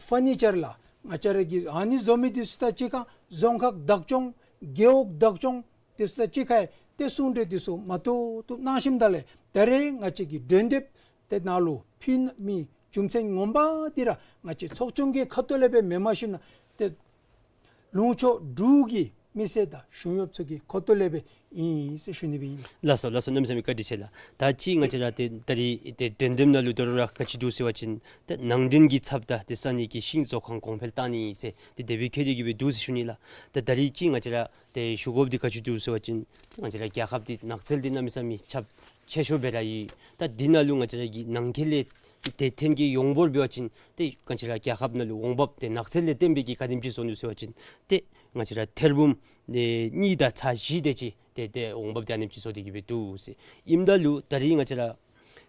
ཕར་ནི་ཅར་ལགས། ང་བཅས་ར་གི་ཨ་ནི་བཟོ་མི་འདི་ཚུ་དང་གཅིག་ཁར་རྫོང་ཁག་བདག་སྐྱོང་རྒེད་འོག་བདག་སྐྱོང་འདི་ཚུ་དང་གཅིག་ཁར་ཏེ་གསུང་གྲོས་འདི་ཚུ་མ་ཐུབ་ཐུབ་གནང་ཞིནམ་ད་ལས་ད་རེས་ང་བཅས་ཀྱི་གྲོས་འདེབས་དེ་ནང་ལུ་ཕུལ་མི་རྒྱུ་མཚན་ངོ་མ་འདི་ར་ང་བཅས་ཚོགས་ཆུང་གི་ཁ་ཐུག་ལས་སྦེ་མེན་མ་ཞུ་ན་ཏེ་ལུང་ཕྱོགས་དྲུག་གི་མི་སེར་དང་གཞུང་གཡོགཔ་ཚུ་གི་ཁ་ཐུག་ལས་སྦེ་ཨིན་ཟེར་ཞུ་ནི་སྦེ་ཨིན། ལགས་སོ་ལགས་སོ། གནམ་མེད་ས་མེད་བཀའ་དྲིན་ཆེ་ལགས། ད་ཅི་ང་བཅས་ར་ཏེ་ད་རིས་ཏེ་འགྲན་བསྡུར་ནང་ལུ་དོ་རུང་ར་ག་ཅི་འདུག་ཟེར་བ་ཅིན་ཏེ་ནང་འདྲེན་གྱི་ཚབ་ད་ཏེ་ས་གནས་ཀྱི་ཤིང་བཟོ་ཁང་གོང་འཕེལ་བཏང་ནི་ཟེར་ཏེ་དེ་སྦེ་བཀོད་དེ་གི་སྦེ་འདུག་ཟེར་ཞུ་ནི་ལགས། ད་ད་རིས་ཅི་ང་བཅས་ར་ཏེ་ཞུ་དགོཔ་འདི་ག་ཅི་འདུག་ཟེར་བ་ཅིན་ཏེ་ང་བཅས་ར་རྒྱལ་ཁབ་འདི་ནགས་ཚལ་འདི་གནམ་མེད་ས་མེད་ཁྱབ་ཆེ་ཤོས་སྦེ་ར་ཡོད། ད་འདི་ནང་ལུ་ང་བཅས་ར་གི་ནང་འཁོད་ལས་ཏེ་ཐོན་སྐྱེད་ཡོངས་འབོར་འབད་བ་ཅིན་ཏེ་ང་བཅས་ར་རྒྱལ་ཁབ་ནང་ལུ་འོང་འབབ་ཏེ་ནགས་ཚལ་ལས་བརྟེན་པའི་གི་ག་དེམ་ཅིག་བཟོ་ནུག་ཟེར་བ་ཅིན་ཏེ་ང་བཅས་ར་ཐེར་འབུམ་ཨེ་གཉིས་དང་ཚག་བཞི་དེ་ཅིག་ཏེ་ཏེ་འོང་འབབ་ཏེ་ཨ་ནེམ་ཅིག་བཟོ་སྟེ་གི་སྦེ་འདུག་ཟེར། ཨིནམ་ད་ལུ་ད་རིས་ང་བཅས་ར་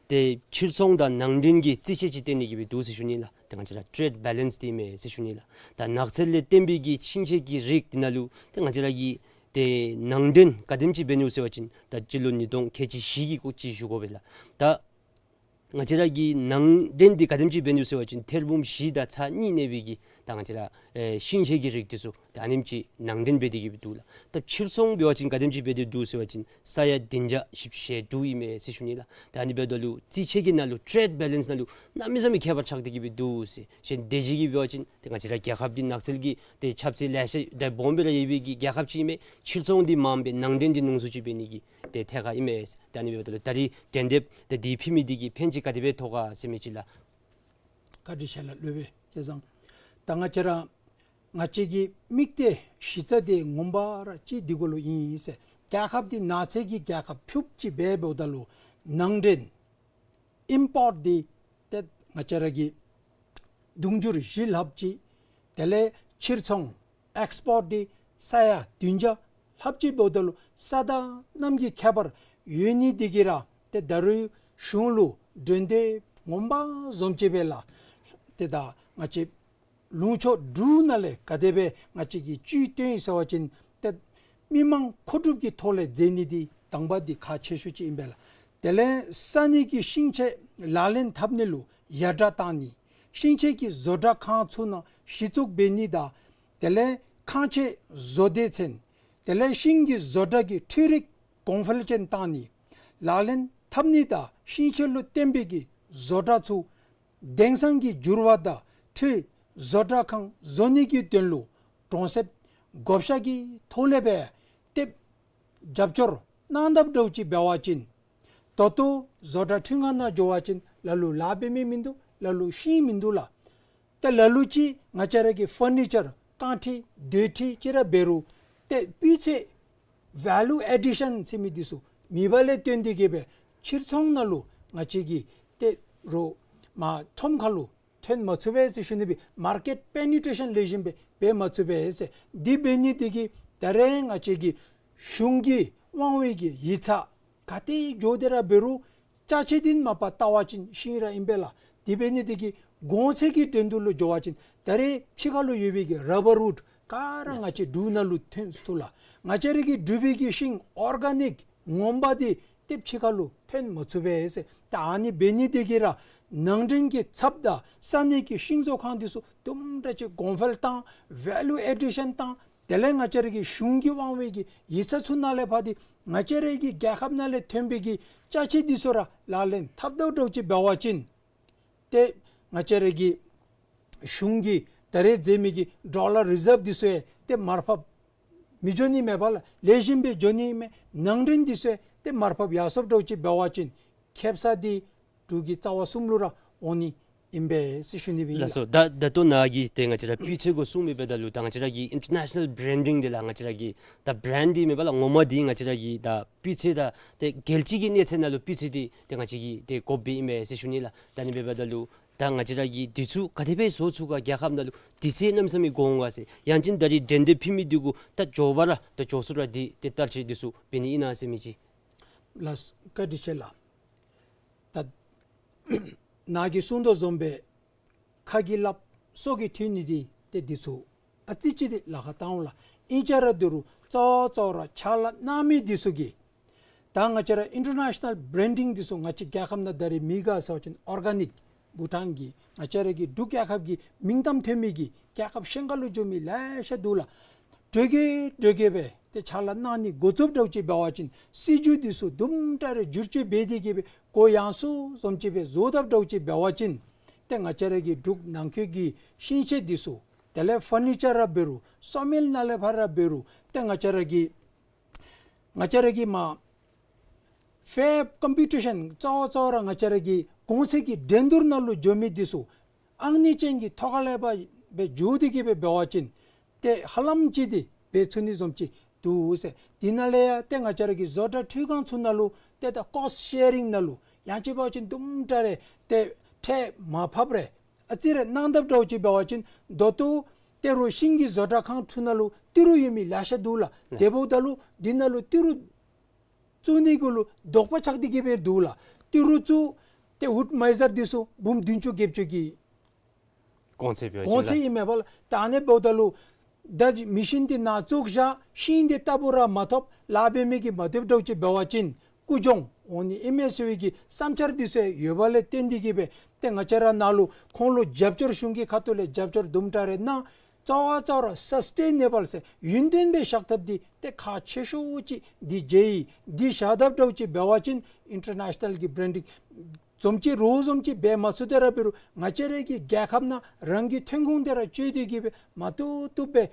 ཏེ་ཕྱིར་ཚོང་དང་ནང་འདྲེན་གྱི་རྩིས་ཆད་ཅིག་བཏོན་ནི་གི་སྦེ་འདུག་ཟེར་ཞུ་ནི་ལགས། ཏེ་ང་བཅས་ར་ཊེཌ་བེ་ལེནསི་འདི་མས་ཟེར་ཞུ་ནི་ལགས། ད་ནགས་ཚལ་ལས་བརྟེན་པའི་གི་ཤིང་ཆས་ཀྱི་རིགས་འདི་ནང་ལུ་ཏེ་ང་བཅས་ར་གི་ཏེ་ནང་འདྲེན་ག་དེམ་ཅིག་འབད་ནུག་ཟེར་བ་ཅིན་ད་སྤྱི་ལོ་ཉིས་སྟོང་ཁལ་གཅིག་བཞི་གི་སྐོར་ཅིག་ཞུ་དགོ་པས་ལགས། ད་ང་བཅས་ར་གི་ནང་འདྲེན་འདི་ག་དེམ་ཅིག་འབད་ནུག་ཟེར་བ་ཅིན་ཐེར་འབུམ་བཞི་དང་ཚག་གཉིས་གནས་པའི་གི་ད་ང་བཅས་ར་ཨེ་ཤིང་ཆས་ཀྱི་རིགས་འདི་ཚུ་ད་ཨ་ནེམ་ཅིག་ནང་འདྲེན་འབད་དེ་གི་སྦེ་འདུག་ལགས། ད་ཕྱིར་ཚོང་འབད་བ་ཅིན་ག་དེམ་ཅིག་འབད་དེ་འདུག་ཟེར་བ་ཅིན་ས་ཡ་བདུན་བརྒྱ་བཞི་བཅུ་ཞེ་དྲུག་ཨིན་མས་ཟེར་ཞུ་ནི་ལགས། ད་ཨ་ནི་འབདཝ་ད་ལུ་རྩིས་ཆད་ཀྱི་ནང་ལུ་ཊེཌ་བེ་ལེནསི་ནང་ལུ་གནམ་མེད་ས་མེད་ཁྱད་པར་ཆགས་ཏེ་གི་སྦེ་འདུག་ཟེར། གཞན་དེ་ཅིག་གིས་འབད་བ་ཅིན་ཏེ་ང་བཅས་ར་རྒྱལ་ཁབ་འདི་ནགས་ཚལ་གྱི་ཏེ་ཁྱབ་ཚད་ལེ་ཤ་ཏེ་སྦོམ་སྦེ་ར་ཡོད་པའི་གི་རྒྱལ་ཁབ་ཅིག་ཨིན་མས། ཕྱིར་ཚོང་འདི་མངམ་སྦེ་ནང་འདྲེན་འདི་ཉུང་སུ་ཅིག་འབད་ནི་གི་ཏེ་ཐད་ཁར་ཨིན་མས། ད་ཨ་ནི་འབདཝ་ད་ལུ་ད་རིས་གྲོས་འདེབས་ཏེ་འདི་ཕུལ་མི་འདི་གིས་ཕན་ཅིག་ག་དེ་སྦེ་ཐོགས་ག་ཟེར་མི་ཅིག་ལགས། བཀའ་དྲིན་ཆེ་ལགས་སློབ་དཔོན་སྐལ་བཟང་། ད་ང་བཅས་ར་ང་བཅས་ཀྱི་དམིགས་གཏད་གཞི་རྩ་འདི་ངོ་མ་ར་ཅིག་འདི་གུ་ལུ་ཨིན་ཟེར། རྒྱལ་ཁབ་འདི་ནགས་ཚལ་གྱི་རྒྱལ་ཁབ་ཕྱུགཔོ་ཅིག་འབད་འབདཝ་ད་ལུ་ནང་འདྲེན་ཨིམ་པོརཊ་འདི་ཏེ་ང་བཅས་ར་གི་དུང་ཕྱུར་བཞི་ལྷགཔ་ཅིག། དེ་ལས་ཕྱིར་ཚོང་ཨེགསི་པོརཊ་འདི་ས་ཡ་བདུན་བརྒྱ་ལྷགཔ་ཅིག་འབདཝ་ད་ལུ་ས་དང་གནམ་གྱི་ཁྱད་པར་ཡོད་ནི་འདི་གིས་ར་ཏེ་ད་རུང་གཞུང་ལུ་གྲོས་འདེབས་ངོ་མ་བཟུམ་ཅིག་སྦེ་ལགས། ཏེ་ད་ང་བཅས་ལུང་ཕྱོགས་དྲུག་ནང་ལས་ག་དེ་སྦེ་ང་བཅས་ཀྱིས་བཅུད་བཏོན་ཡི་ཟེར་བ་ཅིན་ཏེ་མི་མང་མཁོ་སྒྲུབ་ཀྱི་ཐོག་ལས་མཛད་ནི་འདི་དང་པ་འདི་ཁག་ཆེ་ཤོས་ཅིག་ཨིན་པས་ལགས། དེ་ལས་ས་གནས་ཀྱི་ཤིང་ཆས་ལག་ལེན་འཐབ་ནི་ལུ་ཡར་དྲག་བཏང་ནི། ཤིང་ཆས་ཀྱི་བཟོ་གྲྭ་ཁང་ཚུ་ནང་གཞི་བཙུགས་འབད་ནི་དང་དེ་ལས་ཁང་ཆས་བཟོ་སྡེ་ཚན་དེ་ལས་ཤིང་གི་བཟོ་གྲྭ་གི་འཕྲུལ་རིག་གོང་འཕེལ་ཅན་བཏང་ནི། ལག་ལེན་འཐབ་ནི་དང་ཤིང་ཆས་ལུ་བརྟེན་པའི་གི་བཟོ་གྲྭ་ཚུ་དེང་སང་གི་འགྱུར་བ་དང་འཁྲིལ་བཟོ་གྲྭ་ཁང་བཟོ་ནི་གི་དོན་ལུ་གྲོང་གསེབ་བགོ་བཤའ་གི་ཐོག་ལས་སྦེ་ཏེ་རྒྱབ་སྐྱོར་གནང་དཔ་འདྲཝ་ཅིག་འབད་བ་ཅིན་ད་ལྟོ་བཟོ་གྲྭ་ཁྲི་ལྔ་ནང་འགྱོ་བ་ཅིན་ལ་ལུ་ལཱ་འབད་མི་མིན་འདུག། ལ་ལུ་ཤིང་མིན་འདུག་ལགས། ཏེ་ལ་ལུ་ཅིག་ང་བཅས་ར་གི་ཕར་ནི་ཅར་རྐང་ཁྲི་རྡོ་ཁྲི་ཅིག་ར་འབད་རུང་ཏེ་སྤུས་ཚད་ཝེ་ལུ་ཨེ་ཌི་ཤཱན་ཟེར་མི་འདི་ཚུ་མེད་པ་ལས་བརྟེན་ཏེ་གི་སྦེ་ཕྱིར་ཚོང་ནང་ལུ་ང་བཅས་ཀྱིས་ཏེ་རོགས་མ་ཁྲོམ་ཁ་ལུ་ཐོན་མ་ཚུགས་པས་ཟེར་ཞུ་ནི་སྦེ་མར་ཀེཊ་པེ་ནི་ཊེ་ཤཱན་ལེགས་ཤོམ་སྦེ་འབད་མ་ཚུགས་པས་ཟེར། འདི་འབད་ནི་འདི་གིས་ད་རེས་ང་བཅས་ཀྱི་གཞུང་གི་དབང་བའི་གི་ཡིག་ཚང་ག་ཏེ་འགྱོ་སྟེ་ར་འབད་རུང་ཅ་ཆས་འདི་མ་པ་ལྟ་བ་ཅིན་ཤིང་ར་ཨིན་པས་ལགས། དེ་འབད་ནི་འདི་གིས་གོང་ཚད་ཀྱི་འགྲན་བསྡུར་ལུ་འགྱོ་བ་ཅིན་ད་རེས་ཕྱི་ཁ་ལུ་ཡོད་པའི་གི་ར་བར་ཝུཌ་ག་ར་ང་བཅས་འབྲུག་ནང་ལུ་ཐོན་ཚུགས་ལགས། ང་བཅས་ར་གི་འབྲུག་པའི་གི་ཤིང་ཨོར་ག་ནིཀ་ངོ་མ་འདི་ ཏེ་ཕྱི་ཁ་ལུ་ཐོན་མ་ཚུགས་པས་ཟེར། ཏེ་ཨ་ནི་འབད་ནི་དེ་གིས་ར་ནང་འདྲེན་གྱི་ཚབ་དང་ས་གནས་ཀྱི་ཤིང་བཟོ་ཁང་འདི་ཚུ་དུམ་གྲ་ཅིག་གོང་འཕེལ་བཏང་། ཝེ་ལུ་ཨེ་ཌི་ཤཱན་བཏང་། དེ་ལས་ང་བཅས་ར་གི་གཞུང་གིས་དབང་བའི་གི་ཡིག་ཚང་ཚུ་ནང་ལས་ཕར་འདི་ང་བཅས་ར་གི་རྒྱལ་ཁབ་ནང་ལས་ཐོན་པའི་གི་ཅ་ཆས་འདི་ཚུ་ར་ལག་ལེན་འཐབ་དོ་འདྲཝ་ཅིག་འབད་བ་ཅིན་ཏེ་ང་བཅས་ར་གི་གཞུང་གིས་ད་རེས་མཛད་མི་གི་ཌོ་ལར་རི་ཛརབ་འདི་ཚུ་ཡང་ཏེ་མར་ཕབ་མི་འགྱོ་ནི་མས་པ་ལགས། ལེགས་ཤོམ་སྦེ་འགྱོ་ནི་མས། ནང་འདྲེན་འདི་ཚུ་ཡང་ཏེ་མར་ཕབ་ཡར་སོངམ་འདྲཝ་ཅིག་འབད་བ་ཅིན་ཁེབ་ས་འདི་འབྲུག་གི་རྩ་བ་གསུམ་ལུ་ར་འོང་ནི་ཨིན་པས་ཟེར་ཞུ་ནི་སྦེ་ཨིན་ལགས། ལགས་སོ། ད་ད་ལྟོ་ནཱ་གིས་ཏེ་ང་བཅས་ར་སྤུས་ཚད་གུ་གསུངས་མི་འབདཝ་ད་ལུ་ད་ང་བཅས་ར་གི་ཨིན་ཊར་ནེ་ཤ་ནཱལ་བི་རེན་ཌིང་འདི་ལགས། ང་བཅས་ར་གི་ད་བི་རེནཌ་འདི་མེན་པ་ལགས། ངོ་མ་འདི་ང་བཅས་ར་གི་ད་སྤུས་ཚད་ད་ཏེ་རྒྱལ་སྤྱི་གི་གནས་ཚད་ནང་ལུ་སྤུས་ཚད་འདི་ཏེ་ང་བཅས་ཀྱིས་ཏེ་དགོཔ་སྦེ་ཨིན་མས་ཟེར་ཞུ་ནི་ལགས། ད་ཨ་ནི་འབདཝ་ད་ལུ་ད་ང་བཅས་ར་གིས་འདི་ཚུ་ག་དེ་སྦེ་བཟོ་ཚུགས་ག། རྒྱལ་ཁབ་ནང་ལུ་དུས་ཚོད་གནམ་མེད་ས་མེད་འགོར་འོང་ག་ཟེར། ཡང་ཅིན་ད་རིས་འགྲན་བསྡུར་ཕུལ་མི་འདི་གུ་ད་མགྱོགས་པ་ར་ད་མགྱོགས་སུ་ར་འདི་ཏེ་བསྟར་སྤྱོད་འདི་ཚུ་འབད་ནི་ཨིན་ན་ཟེར་མི་ཅིག། ལགས་སོ། བཀའ་དྲིན་ཆེ་ལགས། ད་ནཱ་གིས་གསུངས་དོ་བཟུམ་སྦེ་ཁ་གིས་སླབ་སོ་གིས་ཐོས་ནི་འདི་ཏེ་འདི་ཚུ་ཨ་ཙི་ཅིག་འདི་ལཱ་ཁག་བཏང་འོང་ལགས། ཨིན་ཅི་ར་འདི་རུ་གཙོ་བོ་གཙོ་བོ་ར་ཕྱག་ལཱ་གནང་མི་འདི་ཚུ་གིས་ད་ང་བཅས་ར་ཨིན་ཊར་ནེ་ཤ་ནཱལ་བི་རེན་ཌིང་འདི་ཚུ་ང་བཅས་རྒྱལ་ཁབ་ནང་ད་རེས་མེད་ག་ཟེར་བ་ཅིན་ཨོར་ག་ནིཀ་བྷུ་ཊཱན་གྱི་ང་བཅས་ར་གི་འབྲུག་རྒྱལ་ཁབ་ཀྱི་མིང་གཏམ་ཐོན་མི་གི་རྒྱལ་ཁབ་གཞན་ཁ་ལུ་འགྱོ་མི་ལེ་ཤ་འདུག་ལགས། དྲག་གི་དྲག་གི་སྦེ་ཏེ་ཕྱག་ལཱ་གནང་ནི་འགོ་བཙུགསཔ་འདྲཝ་ཅིག་འབད་བ་ཅིན་སྲིད་བྱུས་འདི་ཚུ་དུམ་གྲ་རེ་བསྒྱུར་བཅོས་འབད་དེ་གི་སྦེ་གུ་ཡངས་སུ་བཟུམ་ཅིག་སྦེ་བཟོ་དཔ་འདྲཝ་ཅིག་འབད་བ་ཅིན་ཏེ་ང་བཅས་ར་གི་འབྲུག་ནང་འཁོད་ཀྱི་ཤིང་ཆས་འདི་ཚུ་དེ་ལས་ཕར་ནི་ཅར་ར་འབད་རུང་སོ་མལ་ནང་ལས་ཕར་ར་འབད་རུང་ཏེ་ང་བཅས་ར་གི་ང་བཅས་ར་གི་མ་ཕེར་ཀམ་པི་ཊི་ཤཱན་གཙོ་བོ་གཙོ་བོ་ར་ང་བཅས་ར་གི་གོང་ཚད་ཀྱི་འགྲན་བསྡུར་ནང་ལུ་འགྱོ་མི་འདི་ཚུ་ཨང་གནས་ཅན་གྱི་ཐོག་ཁ་ལས་ཕར་སྦེ་འགྱོ་སྟེ་གི་སྦེ་འབད་བ་ཅིན་ཏེ་ཧ་ལམ་ཅིག་འདི་འབད་ཚུགས་ནི་བཟུམ་ཅིག་འདུག་ཟེར། དེ་ནང་ལས་ཡང་ཏེ་ང་བཅས་ར་གི་བཟོ་གྲྭ་འཕྲུལ་ཁང་ཚུ་ནང་ལུ་ཏེ་ད་ཀོསཊ་ཤེ་རིང་ནང་ལུ་ཡང་ཅིན་འབད་བ་ཅིན་དུམ་གྲ་རེ་ཏེ་ཁྲལ་མར་ཕབ་རེ་ཨ་ཙི་རེ་གནང་དཔ་འདྲཝ་ཅིག་འབད་བ་ཅིན་ད་ལྟོ་ཏེ་རུང་ཤིང་གི་བཟོ་གྲྭ་ཁང་ཚུ་ནང་ལུ་ཏི་རུ་ཡོད་མི་ལེ་ཤ་འདུག་ལགས། དེ་འབདཝ་ད་ལུ་འདི་ནང་ལུ་ཏི་རུ་བཙུགས་ནི་གུ་ལུ་དོགས་པ་ཆགས་ཏེ་གི་སྦེ་འདུག་ལགས། ཏི་རུ་བཙུགས་ཏེ་ཝུཌ་མའི་ཛར་འདི་ཚུ་འབུམ་བདུན་ཅུ་བརྒྱད་ཅུ་གི་གོང་ཚད་འབད་བ་ཅིན་གོང་ཚད་ཨིན་མས་པ་ལགས། ད་ཨ་ནི་འབདཝ་ད་ལུ་ད་མེ་ཤིན་འདི་ནཱ་བཙུགས་བཞག་ཤིང་འདི་རྟག་བུ་ར་མ་ཐོབ་ལཱ་འབད་མི་གིས་མ་ཐོབ་འདྲཝ་ཅིག་འབད་བ་ཅིན་ཀུ་གྱོང་འོང་ནི་ཨིན་མས་ཟེར་བའི་གི་བསམ་འཆར་འདི་ཚུ་ཡོད་པ་ལས་བརྟེན་ཏེ་གི་སྦེ་ཏེ་ང་བཅས་ར་ནཱ་ལུ་ཁོང་ལུ་རྒྱབ་སྐྱོར་གཞུང་གི་ཁ་ཐུག་ལས་རྒྱབ་སྐྱོར་དུམ་གྲ་རེ་གནང་། གཙོ་བོ་གཙོ་བོ་ར་སཱསི་ཊེ་ནེ་བཱལ་ཟེར་ཡུན་བརྟན་སྦེ་བཞག་ཐབས་འདི་ཏེ་ཁག་ཆེ་ཤོས་ཅིག་འདི་མཇལ་ཡི། འདི་བཞག་དཔ་འདྲཝ་ཅིག་འབད་བ་ཅིན་ཨིན་ཊར་ནེ་ཤ་ནཱལ་གྱི་བི་རེན་ཌིང་བཟུམ་ཅིག་རོགས་བཟུམ་ཅིག་འབད་མ་ཚུགས་ཏེ་ར་འབད་རུང་ང་བཅས་ར་གི་རྒྱལ་ཁབ་ནང་རང་གི་ཐོན་ཁུངས་འདི་ར་སྤྱོད་དེ་གི་སྦེ་མ་བཏུབ་བཏུབ་སྦེ་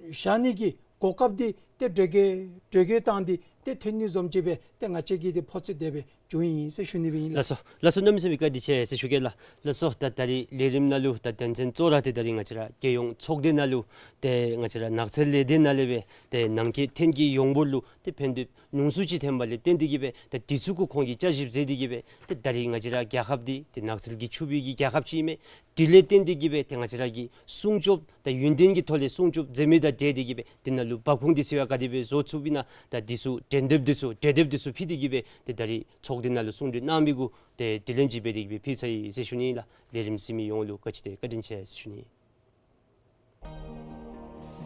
བཞག་ནི་གི་གོ་སྐབས་འདི་ཏེ་དྲག་གི་དྲག་གི་བཏང་སྟེ་ཏེ་ཐོན་ནི་བཟུམ་ཅིག་སྦེ་ཏེ་ང་བཅས་ཀྱིས་ཏེ་ཕོ་ཚོད་དེ་སྦེ་བྱུང་ཡི་ཟེར་ཞུ་ནི་སྦེ་ཨིན་ལགས། ལགས་སོ། ལགས་སོ། གནམ་མེད་ས་མེད་བཀའ་དྲིན་ཆེ་ཟེར་ཞུ་གེ་ལགས། ལགས་སོ། ད་ད་རིས་ལས་རིམ་ནང་ལུ་ད་དོན་ཚན་གཙོ་བོ་ར་ཏེ་ད་རིས་ང་བཅས་ར་རྒྱལ་ཡོངས་ཚོགས་སྡེ་ནང་ལུ་ཏེ་ང་བཅས་ར་ནགས་ཚལ་ལས་སྡེ་ནང་ལས་སྦེ་ཏེ་ནང་འཁོད་ཐོན་སྐྱེད་ཡོངས་འབོར་ལུ་ཏེ་ཕན་ཐོགས་ཉུང་སུ་ཅིག་ཐོན་པ་ལས་བརྟེན་ཏེ་གི་སྦེ་ད་འདི་ཚུ་གུ་ཁོང་གིས་བསྐྱར་ཞིབ་མཛད་དེ་གི་སྦེ་ཏེ་ད་རིས་ང་བཅས་ར་རྒྱལ་ཁབ་འདི་ཏེ་ནགས་ཚལ་གྱིས་ཕྱུག་པའི་གི་རྒྱལ་ཁབ་ཅིག་ཨིན་མས། དེ་ལས་བརྟེན་ཏེ་གི་སྦེ་ཏེ་ང་བཅས་ར་གིས་སྲུང་སྐྱོབ་ད་ཡུན་བརྟན་གྱི་ཐོག་ལས་སྲུང་སྐྱོབ་མཛད་མི་དང་འབྲེལ་ཏེ་གི་སྦེ་དེ་ནང་ལུ་འབབ་ཁུངས་འདི་ཚུ་ཡང་ག་དེ་སྦེ་བཟོ་ཚུགསཔ་ཨིན་ན་ད་འདི་ཚུ་དོན་དེབ་འདི་ཚུ་དོན་དེབ་འདི་ཚུ་ཕུལ་ཏེ་གི་སྦེ་ཏེ་ད་རིས་ཚོགས་སྡེ་ནང་ལུ་གསུང་གྲོས་གནང་མི་གུ་ཏེ་དྲི་ལན་ཅིག་འབད་དེ་གི་སྦེ་ཕུལ་ཚར་ཡི་ཟེར་ཞུ་ནི་ལགས། ལས་རིམ་གཟིགས་མི་ཡོངས་ལུ་བཀའ་དྲིན་ཆེ་ཟེར་ཞུ་ནི།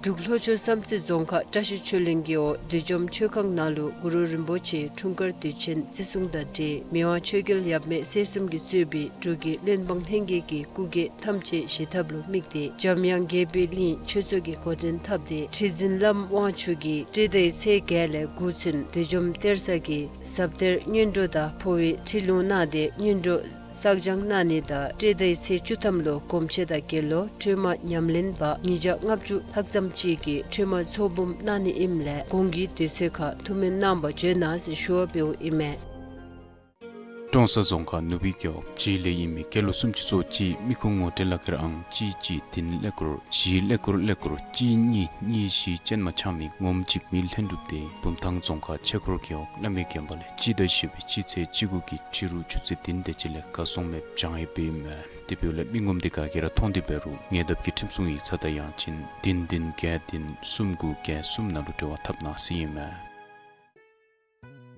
འབྲུག་ལྷོ་ཕྱོགས་བསམ་རྩེ་རྫོང་ཁག་བཀྲ་ཤིས་ཆོས་གླིང་གི་འོག་བདུད་འཇོམས་མཆོད་ཁང་ནང་ལུ་གུ་རུ་རིན་པོ་ཆེའི་འཁྲུངས་སྐར་དུས་ཆེན་བརྩི་སྲུང་དང་འབྲེལ་མི་དབང་ཆོས་རྒྱལ་ཡབ་མེས་སྲས་གསུམ་གྱིས་གཙོས་པའི་འབྲུག་གི་བློན་འབངས་ལྷན་རྒྱས་ཀྱི་སྐུ་སྐྱེ་ཐམས་ཅད་ཞི་ཐབས་ལུ་དམིགས་ཏེ་འཇམ་དབྱངས་རྒྱས་པའི་གླིང་ཆོས་ཚོགས་ཀྱིས་འགོ་འདྲེན་འཐབ་སྟེ་ཁྲི་འཛིན་བླམ་དབང་ཕྱུག་གིས་སྤྲེལ་ཟླའི་ཚེས་བརྒྱད་ལས་འགོ་བཙུགས་བདུད་འཇོམས་གཏེར་གསར་གྱི་ཟབ་གཏེར་སྔོན་འགྲོ་དང་འཕོ་བའི་ཁྲིད་ལུང་གནང་སྟེ་སྔོན་འགྲོ་བསགས་སྦྱང་གནང་ནི་དང་སྤྲེལ་ཟླའི་ཚེས་བཅུ་ཐམ་ལུ་སྒོམ་ཆེན་དང་དགེ་སློང་ཁྲོས་མ་ཉམས་ལེན་པ་ཉིས་བརྒྱ་ལྔ་བཅུ་ལྷག་ཙམ་ཅིག་གིས་ཁྲོས་མ་ཚོགས་འབུམ་གནང་ནི་ཨིནམ་ལས་གོང་གི་དུས་ཚོད་ཁར་ཐུགས་སྨོན་གནང་བར་བྱོན་གནང་ཟེར་ཞུ་བ་འབདཝ་ཨིན་མས། ཀྲོང་གསར་རྫོང་ཁག་ནུབ་སྦིས་རྒེད་འོག་སྤྱིའི་ལས་ཨིན་མི་སྐྱེས་ལོ་སུམ་ཅུ་སོ་གཅིག་མི་ཁུངས་ངོ་སྤྲོད་ལག་ཁྱེར་ཨང་གཅིག་གཅིག་བདུན་ཀླད་ཀོར་བཞི་ཀླད་ཀོར་ཀླད་ཀོར་གཅིག་གཉིས་གཉིས་བཞི་ཅན་མ་འཆང་མི་ངོམ་འཇིགས་མེད་ལྷུན་གྲུབ་དེ་བུམ་ཐང་རྫོང་ཁག་ཆོས་འཁོར་རྒེད་འོག་བླ་མའི་དགོན་པ་ལས་སྤྱི་ཟླ་བཞི་པའི་སྤྱི་ཚེས་བཅུ་དགུ་གི་ཕྱི་རུ་ཆུ་ཚོད་བདུན་དེ་ཅིག་ལས་གར་སོང་མེདཔ་བྱང་ཡོདཔ་ཨིན་མས། དེ་འབདཝ་ལས་མི་ངོམ་དེ་ག་གིས་ར་མཐོང་སྟེ་འབད་རུང་ཉེ་འདབས་ཀྱི་ཁྲིམས་སྲུང་ཡིག་ཚང་དང་ཡང་ཅིན་བདུན་བདུན་བརྒྱད་བདུན་གསུམ་དགུ་བརྒྱད་གསུམ་ནང་ལུ་འབྲེལ་བ་འཐབ་གནང་ཟེར་ཨིན་མས།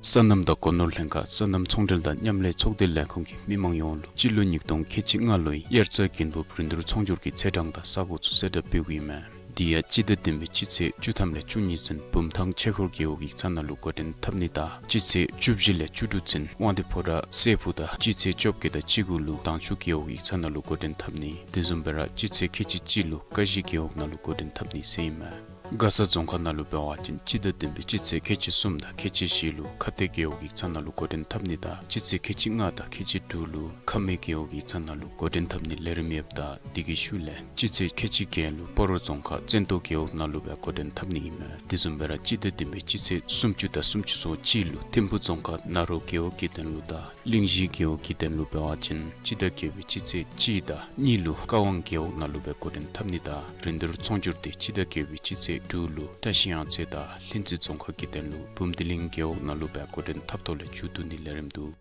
སོ་ནམ་དང་སྒོ་ནོར་ལྷན་ཁག་སོ་ནམ་ཚོང་འབྲེལ་དང་མཉམ་ལས་ཚོགས་སྡེ་ལས་ཁུངས་ཀྱིས་མི་མང་ཡོངས་ལུ་སྤྱི་ལོ་ཉིས་སྟོང་ཁལ་གཅིག་ལྔ་ལོའི་དབྱར་རྩྭ་དགུན་འབུབ་རིན་བསྡུར་ཚོང་སྒྱུར་གྱི་ཚེས་གྲངས་དང་ས་གོ་ཚུ་གསལ་བསྒྲགས་འབདཝ་ཨིན་མས། དེ་ཡང་སྤྱི་ཟླ་བདུན་པའི་སྤྱི་ཚེས་བཅུ་ཐམ་ལས་བཅུ་གཉིས་ཚུན་བུམ་ཐང་ཆོས་འཁོར་རྒེད་འོག་ཡིག་ཚང་ནང་ལུ་འགོ་འདྲེན་འཐབ་ནི་དང་སྤྱི་ཚེས་བཅུ་བཞི་ལས་བཅུ་དྲུག་ཚུན་དབང་འདུས་ཕོ་བྲང་སྲས་ཕུག་དང་སྤྱི་ཚེས་བཅོ་བརྒྱད་དང་བཅུ་དགུ་ལུ་དྭངས་ཆུ་རྒེད་འོག་ཡིག་ཚང་ནང་ལུ་འགོ་འདྲེན་འཐབ་ནི། དེ་བཟུམ་སྦེ་ར་སྤྱི་ཚེས་ཁལ་གཅིག་གཅིག་ལུ་ཀ་གཞི་རྒེད་འོག་ནང་ལུ་འགོ་འདྲེན་འཐབ་ནི་ཟེར་ཨིན་མས། མགར་ས་རྫོང་ཁག་ནང་ལུ་འབད་བ་ཅིན་སྤྱི་ཟླ་བདུན་པའི་སྤྱི་ཚེས་ཁལ་གཅིག་གསུམ་དང་ཁལ་གཅིག་བཞི་ལུ་ཁ་གཏད་རྒེད་འོག་ཡིག་ཚང་ནང་ལུ་འགོ་འདྲེན་འཐབ་ནི་དང་སྤྱི་ཚེས་ཁལ་གཅིག་ལྔ་དང་ཁལ་གཅིག་དྲུག་ལུ་ཁ་སྨད་རྒེད་འོག་ཡིག་ཚང་ནང་ལུ་འགོ་འདྲེན་འཐབ་ནི་ལས་རིམ་ཡོདཔ་ད་དེ་གི་ཤུལ་ལས་སྤྱི་ཚེས་ཁལ་གཅིག་བརྒྱད་ལུ་སྤ་རོ་རྫོང་ཁག་བཙན་ཏོ་རྒེད་འོག་ནང་ལུ་སྦེ་འགོ་འདྲེན་འཐབ་ནི་ཨིན་མས། དེ་བཟུམ་སྦེ་ར་སྤྱི་ཟླ་བདུན་པའི་སྤྱི་ཚེས་སུམ་ཅུ་དང་སུམ་ཅུ་སོ་གཅིག་ལུ་ཐིམ་ཕུག་རྫོང་ཁག་ནཱ་རོ་རྒེད་འོག་གི་དོན་ལུ་དང་གླིང་བཞི་རྒེད་འོག་གི་དོན་ལུ་འབད་བ་ཅིན་སྤྱི་ཟླ་བརྒྱད་པའི་སྤྱི་ཚེས་གཅིག་དང་གཉིས་ལུ་ཀ་ཝང་རྒེད་འོག་ནང་ལུ་སྦེ་འགོ་འདྲེན་འཐབ་ནི་དང་རིན་བསྡུར་ཚོང་སྒྱུར་དེ་སྤྱི་ཟླ་བརྒྱད་པའི་སྤྱི་ཚེས་དྲུག་ལུ་བཀྲ་ཤིས་གཡང་རྩེ་དང་ལྷུན་རྩེ་རྫོང་ཁག་གི་དོན་ལུ་བུམ་སྡེ་གླིང་རྒེད་འོག་ནང་ལུ་སྦེ་འགོ་འདྲེན་འཐབ་ཐོག་ལས་མཇུག་བསྡུ་ནི་ལས་རིམ་འདུག།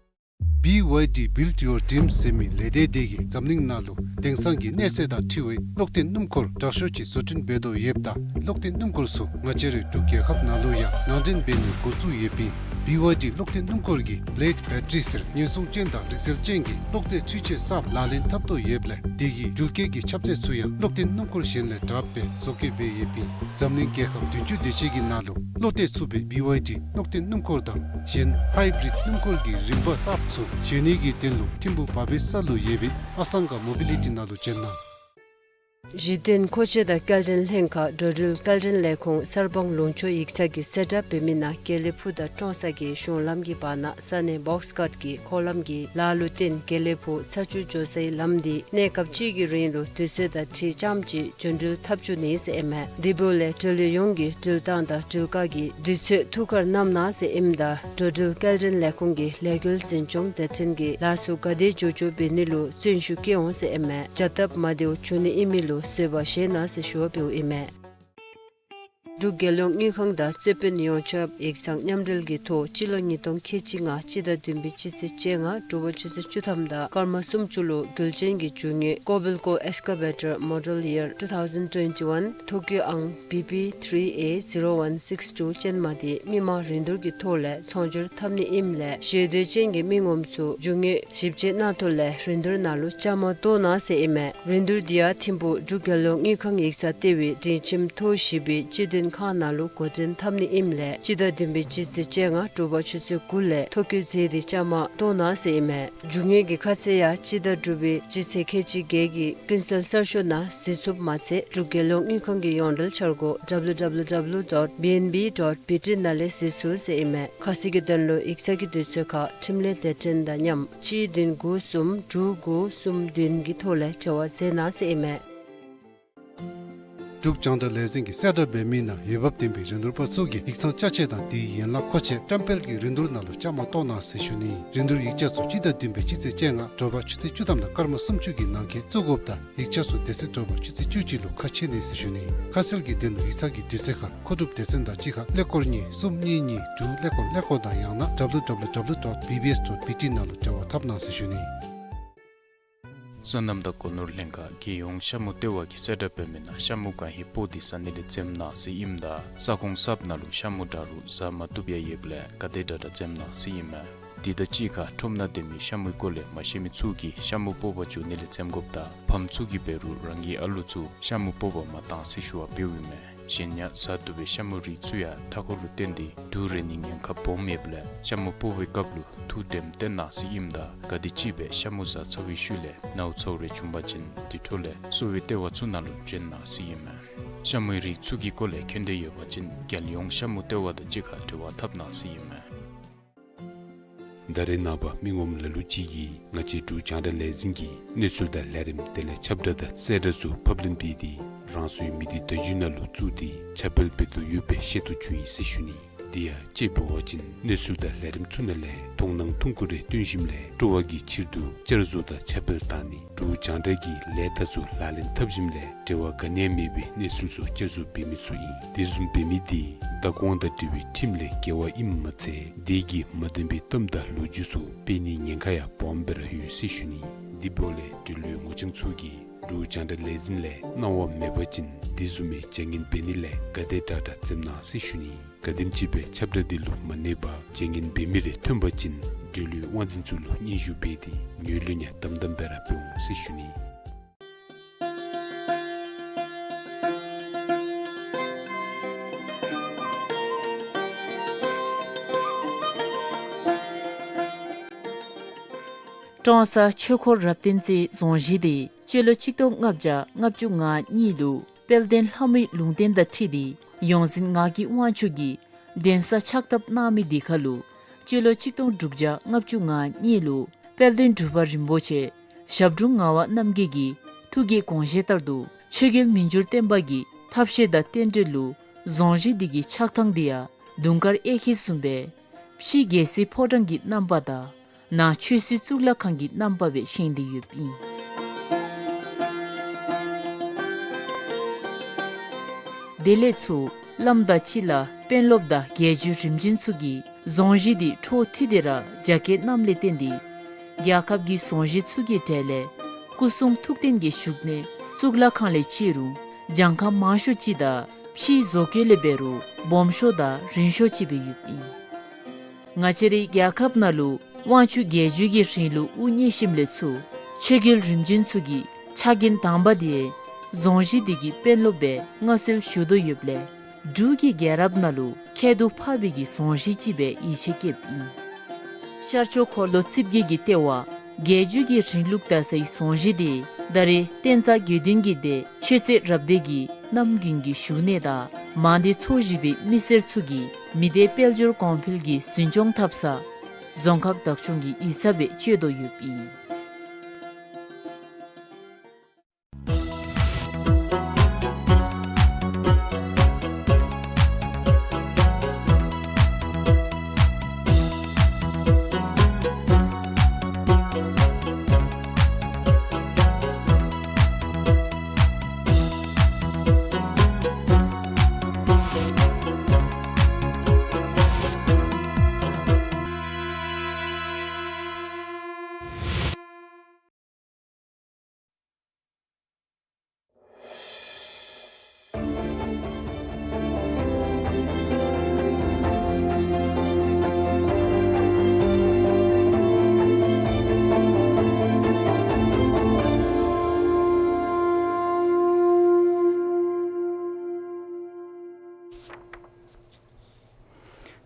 བི་ཝའི་ཌི་Build Your Dreams ཟེར་མི་ལས་སྡེ་དེ་གིས་འཛམ་གླིང་ནང་ལུ་དེང་སང་གི་གནས་ཚད་དང་འཁྲིལ་བའི་གློག་འཐེན་སྣུམ་འཁོར་དྲག་ཤོས་ཅིག་བཟོ་སྐྲུན་འབད་དོ་ཡོདཔ་ད་གློག་འཐེན་སྣུམ་འཁོར་ཚུ་ང་བཅས་རའི་འབྲུག་རྒྱལ་ཁབ་ནང་ལུ་ཡང་ནང་འདྲེན་འབད་ནི་འགོ་བཙུགས་ཡོདཔ་ཨིན། བི་ཝའི་ཌི་གློག་འཐེན་སྣུམ་འཁོར་གྱིས་Blade Battery ཟེར་ཉེན་སྲུང་ཅན་དང་རིག་རྩལ་ཅན་གྱི་གློག་རྫས་ཚུན་ཆད་གསརཔ་ལག་ལེན་འཐབ་དོ་ཡོདཔ་ལས་དེ་གི་འགྲུལ་སྐྱེལ་གྱི་ཁྱབ་ཚད་ཚུ་ཡང་གློག་འཐེན་སྣུམ་འཁོར་གཞན་ལས་དྲགཔ་སྦེ་བཟོ་བཀོད་འབད་ཡོདཔ་ཨིན། འཛམ་གླིང་རྒྱལ་ཁབ་བདུན་ཅུ་དེ་ཅིག་གི་ནང་ལུ་བློ་གཏད་ཚུགས་པའི་བི་ཝའི་ཌི་གློག་འཐེན་སྣུམ་འཁོར་དང་གཞན་Hybrid སྣུམ་འཁོར་གྱི་རིམ་པ་གསརཔ་ཚུ་བཞེས་ནི་གི་དོན་ལུ་ཐིམ་ཕུག་བ་བེ་ས་ལུ་ཡོད་པའི་ཨ་སང་ག་མོ་བི་ལི་ཊི་ནང་ལུ་བྱོན་གནང་། གཞི་རྟེན་མཁོ་ཆས་དང་སྐྱེལ་འདྲེན་ལྷན་ཁག་འགྲོ་འགྲུལ་སྐྱེལ་འདྲེན་ལས་ཁུངས་གསར་སྤང་ལུང་ཕྱོགས་ཡིག་ཚང་གིས་གསལ་བསྒྲགས་འབད་མི་ནང་དགེ་ལེགས་ཕུག་དང་ཀྲོང་གསར་གྱི་གཞུང་ལམ་གྱི་བར་ན་ས་གནས་བོགས་ཀཊ་ཀྱི་འཁོར་ལམ་གྱི་ལཱ་ལུ་བརྟེན་དགེ་ལེགས་ཕུག་ཚ་ཆུ་འགྱོ་སའི་ལམ་འདི་གནས་སྐབས་ཅིག་གི་རིང་ལུ་དུས་ཚོད་དང་འཁྲིལ་རྐྱངམ་ཅིག་རྒྱུན་འགྲུལ་འཐབ་བཅུག་ནི་ཟེར་ཨིན་མས། དེ་འབདཝ་ལས་འགྲུལ་བའི་ཡོངས་ཀྱིས་འགྲུལ་བཏང་དང་འགྲུལ་བཀག་གི་དུས་ཚོད་ཐུགས་ཁར་བསྣམ་གནང་ཟེར་ཨིནམ་ད་འགྲོ་འགྲུལ་སྐྱེལ་འདྲེན་ལས་ཁུངས་ཀྱི་ལས་འགུལ་འཛིན་སྐྱོང་སྡེ་ཚན་གྱིས་ལཱ་ཚུ་ག་དེ་མགྱོགས་མགྱོགས་འབད་ནི་ལུ་བརྩོན་ཤུགས་བསྐྱེད་འོང་ཟེར་ཨིན་མས། བྱ་སྟབས་མ་བདེཝ་བྱུང་ནི་ཨིན་མི་ལུ་བཟོད་པ་བཞེས་གནང་ཟེར་ཞུ་བ་འབདཝ་ཨིན་མས། འབྲུག་རྒྱལ་ཡོངས་དངུལ་ཁང་དང་རྩོད་དཔོན་ཡོངས་ཁྱབ་ཡིག་ཚང་མཉམ་འབྲེལ་གྱི་ཐོག་སྤྱི་ལོ་ཉིས་སྟོང་ཁལ་གཅིག་ལྔ་སྤྱི་ཟླ་བདུན་པའི་སྤྱི་ཚེས་བཅོ་ལྔ་དྲོ་པ་ཆུ་ཚོད་བཅུ་ཐམ་དང་སྐར་མ་སུམ་ཅུ་ལུ་རྒྱུ་ཅན་གྱི་རྒྱུ་དངོས་Kobelco Excavator Model Year two thousand twenty-one Tokyo ཨང་བི་པི་three A zero one six two ཅན་མ་དེ་མི་མང་རིན་བསྡུར་གྱི་ཐོག་ལས་ཚོང་སྒྱུར་འཐབ་ནི་ཨིནམ་ལས་ཞེ་འདོད་ཅན་གྱི་མི་ངོམ་ཚུ་རྒྱུ་དངོས་ཞིབ་དཔྱད་གནང་ཐོག་ལས་རིན་བསྡུར་ནང་ལུ་བཅའ་མར་གཏོགས་གནང་ཟེར་ཨིན་མས། རིན་བསྡུར་འདི་ཡང་ཐིམ་ཕུག་འབྲུག་རྒྱལ་ཡོངས་དངུལ་ཁང་ཡིག་ཚང་ལྟེ་བའི་སྒྲིང་ཁྱིམ་ཐོག་བཞི་པའི་སྤྱི་མཐུན་ཁང་ནང་ལུ་འགོ་འདྲེན་འཐབ་ནི་ཨིནམ་ལས་སྤྱི་ཟླ་བདུན་པའི་སྤྱི་ཚེས་བཅོ་ལྔ་དྲོ་པ་ཆུ་ཚོད་དགུ་ལས་ཐོ་བཀོད་མཛད་དེ་བཅའ་མར་གཏོགས་གནང་ཟེར་ཨིན་མས། རྒྱུ་དངོས་ཀྱི་ཁ་གསལ་ཡང་སྤྱི་ཟླ་དྲུག་པའི་སྤྱི་ཚེས་ཁལ་གཅིག་བརྒྱད་ཀྱི་ཀུན་གསལ་གསར་ཤོག་ནང་གཟིགས་ཚུགསཔ་མ་ཚད་འབྲུག་རྒྱལ་ཡོངས་དངུལ་ཁང་གི་ཡོངས་འབྲེལ་འཆར་སྒོ་W W W dot B N B dot B T ནང་ལས་གཟིགས་ཚུགས་ཟེར་ཨིན་མས། ཁ་གསལ་གྱི་དོན་ལུ་ཡིག་ཚང་གི་དུས་ཚོད་ཁར་འཕྲིན་ལས་སྡེ་ཚན་དང་མཉམ་གཅིག་བདུན་དགུ་གསུམ་དྲུག་དགུ་གསུམ་བདུན་གྱི་ཐོག་ལས་འབྲེལ་བ་མཛད་གནང་ཟེར་ཨིན་མས། འབྲུག་རྒྱང་བསྒྲགས་ལས་འཛིན་གྱིས་གསལ་བསྒྲགས་འབད་མི་ནང་འོས་འབབ་ལྡན་པའི་རིན་བསྡུར་པ་ཚུ་གིས་ཡིག་ཚང་ཅ་ཆས་དང་དེའི་ཡན་ལག་མཁོ་ཆས་བཀྲམ་སྤེལ་གྱི་རིན་བསྡུར་ནང་ལུ་བཅའ་མར་གཏོགས་གནང་ཟེར་ཞུ་ནི། རིན་བསྡུར་ཡིག་ཆ་ཚུ་སྤྱི་ཟླ་བདུན་པའི་སྤྱི་ཚེས་བཅོ་ལྔ་དྲོ་པ་ཆུ་ཚོད་བཅུ་ཐམ་དང་སྐར་མ་སུམ་ཅུ་གི་ནང་འཁོད་བཙུགས་དགོཔ་དང་ཡིག་ཆ་ཚུ་དེ་ཚེ་དྲོ་པ་ཆུ་ཚོད་བཅུ་གཅིག་ལུ་ཁ་ཕྱེ་ནི་ཟེར་ཞུ་ནི། ཁ་གསལ་གྱི་དོན་ལུ་ཡིག་ཚང་གི་དུས་ཚོད་ཁར་མཁོ་སྒྲུབ་སྡེ་ཚན་དང་གཅིག་ཁར་ཀླད་ཀོར་གཉིས་གསུམ་གཉིས་གཉིས་དྲུག་ཀླད་ཀོར་ཀླད་ཀོར་དང་ཡང་ན་W W W dot B B S dot B T ནང་ལུ་འབྲེལ་བ་འཐབ་གནང་ཟེར་ཞུ་ནི། སོ་ནམ་དང་སྒོ་ནོར་ལྷན་ཁག་རྒྱལ་ཡོངས་ཤ་མུ་ལྟེ་བ་གིས་གསལ་བསྒྲགས་འབད་མི་ནང་ཤ་མུ་གང་ཧེ་སྤོ་སྟེ་ཟ་ནི་ལས་འཛེམ་གནང་ཟེར་ཨིནམ་ད་ས་ཁོངས་གསརཔ་ནང་ལུ་ཤ་མུ་དྲག་རུང་ཟ་མ་བཏུབ་ཡང་ཡོདཔ་ལས་ག་དེ་དྲག་དྲག་འཛེམ་གནང་ཟེར་ཨིན་མས། དེ་དང་གཅིག་ཁར་ཁྲོམ་ནང་སྡོད་མི་ཤ་མུའི་སྐོར་ལས་མ་ཤེས་མི་ཚུ་གིས་ཤ་མུ་སྤོ་བར་འགྱོ་ནི་ལས་འཛེམ་དགོཔ་དང་ཕམ་ཚུ་གིས་འབད་རུང་རང་གི་ཨ་ལུ་ཚུ་ཤ་མུ་སྤོ་བར་མ་གཏང་ཟེར་ཞུ་བ་འབདཝ་ཨིན་མས། གཞན་ཡང་ཟ་བཏུབ་པའི་ཤ་མུའི་རིགས་ཚུ་ཡང་མཐའ་འཁོར་ལུ་བརྟེན་ཏེ་དུག་རེག་ནིའི་ཉེན་ཁ་སྦོམ་ཡོདཔ་ལས་ཤ་མུ་སྤོ་བའི་སྐབས་ལུ་ཐུགས་དྲནམ་བཏོན་གནང་ཟེར་ཨིནམ་ད་ག་དེམ་ཅིག་སྦེ་ཤ་མུ་ཟ་ཚར་བའི་ཤུལ་ལས་ནཝ་ཚཝ་རེ་བྱུང་པ་ཅིན་དེ་འཕྲོ་ལས་གསོ་བའི་ལྟེ་བ་ཚུ་ནང་ལུ་བྱོན་གནང་ཟེར་ཨིན་མས། ཤ་མུའི་རིགས་ཚུ་གི་སྐོར་ལས་མཁྱེན་འདོད་ཡོད་པ་ཅིན་རྒྱལ་ཡོངས་ཤ་མུ་ལྟེ་བ་དང་གཅིག་ཁར་འབྲེལ་བ་འཐབ་གནང་ཟེར་ཨིན་མས། ད་རེས་ནངས་པ་མི་ངོམ་ལ་ལུ་ཅིག་གིས་ང་བཅས་འབྲུག་རྒྱང་བསྒྲགས་ལས་འཛིན་གྱི་གནས་ཚུལ་དང་ལས་རིམ་དེ་ལས་ཁྱབ་བསྒྲགས་དང་གསལ་བསྒྲགས་ཚུ་ཕབ་ལེན་འབད་དེ་རང་སོའི་མི་སྡེ་བརྡ་བརྒྱུད་ནང་ལུ་བཙུགས་ཏེ་ཁྱབ་སྤེལ་འབད་དོ་ཡོདཔ་སྦེ་ཤེས་རྟོགས་བྱུང་ཡི་ཟེར་ཞུ་ནི། དེ་ཡང་དཔྱེ་འབད་བ་ཅིན་གནས་ཚུལ་དང་ལས་རིམ་ཚུ་ནང་ལས་མཐོང་སྣང་ཐུང་ཀུ་རེ་བཏོན་ཞིནམ་ལས་སྤྲོ་བ་གི་ཕྱིར་དུ་བསྐྱར་བཟོ་དང་ཁྱབ་སྤེལ་བཏང་ནི། འབྲུག་རྒྱང་བསྒྲགས་ཀྱི་ལས་རྟགས་ཚུ་ལག་ལེན་འཐབ་ཞིནམ་ལས་འབྲེལ་བ་ག་ནི་ཡང་མེད་པའི་གནས་ཚུལ་ཚུ་བསྐྱར་བཟོ་འབད་མི་ཚུ་ཨིན། དེ་བཟུམ་འབད་མི་དེ་བདག་དབང་དང་འབྲེལ་བའི་ཁྲིམས་ལས་འགལ་བ་ཨིནམ་མ་ཚད་དེ་གིས་མ་བདེན་པའི་གཏམ་དང་ལོ་རྒྱུས་ཚུ་སྤེལ་ནིའི་ཉེན་ཁ་ཡང་སྦོམ་སྦེ་ར་ཡོད་ཟེར་ཞུ་ནི། དེ་འབདཝ་ལས་འབྲེལ་ཡོད་ངོ་རྐྱང་ཚུ་གིས་འབྲུག་རྒྱང་བསྒྲགས་ལས་འཛིན་ལས་གནང་བ་མེད་པ་ཅིན་དེ་བཟུམ་མའི་བྱ་ངན་འབད་ནི་ལས་ག་དེ་དྲག་དྲག་འཛེམ་གནང་ཟེར་ཞུ་ནི། ག་དེམ་ཅིག་སྦེ་ཁྱབ་བསྒྲགས་འདི་ལུ་མ་གནས་པར་བྱ་ངན་འབད་མི་རེ་ཐོན་པ་ཅིན་འབྲེལ་ཡོད་དབང་འཛིན་ཚུ་ལུ་སྙན་ཞུ་འབད་དེ་ངོས་ལེན་ཡང་དམ་དམ་སྦེ་ར་འབད་འོང་ཟེར་ཞུ་ནི། ཀྲོང་གསར་ཆོས་འཁོར་རབ་བརྟན་རྩེའི་རྫོང་གཞིས་དེ་སྤྱི་ལོ་ཆིག་སྟོང་ལྔ་བརྒྱ་ལྔ་བཅུ་ང་གཉིས་ལུ་དཔལ་ལྡན་ལྷ་མོའི་ལུང་བསྟན་དང་འཁྲིལ་ཏེ་ཡོངས་འཛིན་ངག་གི་དབང་ཕྱུག་གིས་གདན་ས་ཕྱག་བཏབ་གནང་མི་དེ་ཁར་ལུ་སྤྱི་ལོ་ཆིག་སྟོང་དྲུག་བརྒྱ་ལྔ་བཅུ་ང་གཉིས་ལུ་དཔལ་ལྡན་འབྲུག་པ་རིན་པོ་ཆེ་ཞབས་དྲུང་ངག་དབང་རྣམ་རྒྱལ་གྱི་ཐུགས་ཀྱི་དགོངས་བཞེད་ལྟར་དུ་ཆོས་རྒྱལ་མི་འགྱུར་བརྟན་པ་གི་ཐབས་ཤེས་དང་རྟེན་འབྲེལ་ལུ་རྫོང་གཞིས་འདི་གི་ཆགས་ཐངས་འདི་ཡང་དུང་དཀར་གཡས་འཁྱིལ་བཟུམ་སྦེ་ཕྱི་རྒྱལ་སྲིད་ཕོ་བྲང་གི་རྣམ་པ་དང་ནང་ཆོས་སྲིད་གཙུག་ལག་ཁང་གི་རྣམ་པ་སྦེ་བཞེངས་ཏེ་ཡོདཔ་ཨིན། དེ་ལས་ཚུར་བླམ་དང་སྤྱི་བླ་དཔོན་སློབ་དང་རྒྱལ་བརྒྱུད་རིམ་བྱོན་ཚུ་གིས་རྫོང་གཞིས་འདི་འཕྲོ་མཐུད་དེ་ར་རྒྱ་སྐྱེད་གནངམ་ལས་བརྟེན་ཏེ་རྒྱལ་ཁབ་ཀྱི་རྫོང་གཞིས་ཚུ་གི་གྲས་ལས་སྐུ་གསུང་ཐུགས་རྟེན་གྱི་བཞུགས་གནས་གཙུག་ལག་ཁང་ལས་བཅད་རུང་གྱངས་ཁ་མང་ཤོས་ཅིག་དང་ཕྱིའི་བཟོ་བཀོད་ལས་འབད་རུང་སྦོམ་ཤོས་དང་རིང་ཤོས་ཅིག་སྦེ་ཡོདཔ་ཨིན། ང་བཅས་རའི་རྒྱལ་ཁབ་ནང་ལུ་དབང་ཕྱུག་རྒྱལ་བརྒྱུད་ཀྱི་རིང་ལུགས་དབུ་བརྙེས་ཞིནམ་ལས་ཚུར་ཆོས་རྒྱལ་རིམ་བྱོན་ཚུ་གི་ཕྱག་འགན་དང་པ་དེ་རྫོང་གཞིས་འདི་གི་དཔོན་སློབ་སྦེ་མངའ་གསོལ་ཞུ་དོ་ཡོདཔ་ལས་འབྲུག་གི་རྒྱལ་རབས་ནང་ལུ་ཁྱད་དུ་འཕགས་པའི་གི་རྫོང་གཞིས་ཅིག་སྦེ་ཡིད་ཆེས་བསྐྱེདཔ་ཨིན། ཤར་ཕྱོགས་འཁོར་ལོ་རྩིབས་བརྒྱད་ཀྱི་ལྟེ་བ་རྒྱལ་བརྒྱུད་ཀྱི་རིང་ལུགས་དར་སའི་རྫོང་གཞིས་དེ་ད་རེས་བསྟན་རྩ་དགེ་འདུན་གྱི་སྡེ་ཆོས་རྩེ་རབ་སྡེ་གི་རྣམ་རྒྱུན་གྱི་བཞུགས་གནས་དང་མང་སྡེ་ཚོ་བཞི་པའི་མི་སེར་ཚུ་གིས་མི་སྡེ་དཔལ་འབྱོར་གོང་འཕེལ་གྱི་འཛིན་སྐྱོང་འཐབ་ས་རྫོང་ཁག་བདག་སྐྱོང་གི་ཡིག་ཚང་སྦེ་སྤྱོད་དོ་ཡོདཔ་ཨིན།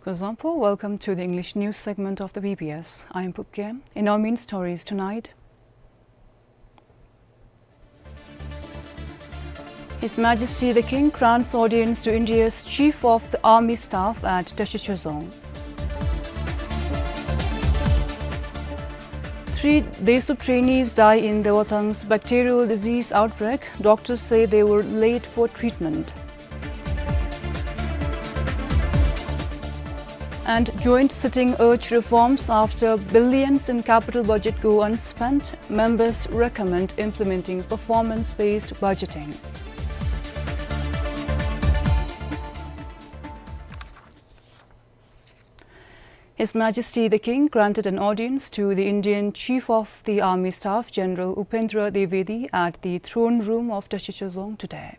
Kuzuzangpo, welcome to the English news segment of the B B S. I am Pupke. In our main stories tonight, His Majesty the King grants audience to India's Chief of the Army Staff at Tashi Chozong. Three DESO trainees die in Dewathang's bacterial disease outbreak. Doctors say they were late for treatment. And joint sitting urge reforms after billions in capital budget go unspent. Members recommend implementing performance-based budgeting. His Majesty the King granted an audience to the Indian Chief of the Army Staff, General Upendra Dwivedi, at the Throne Room of Tashi Chozong today.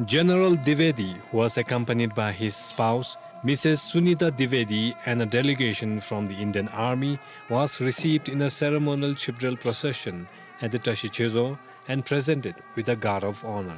General Dwivedi, who was accompanied by his spouse, Missus Sunita Dwivedi, and a delegation from the Indian Army, was received in a ceremonial chief drill procession at the Tashi Chozong and presented with a guard of honor.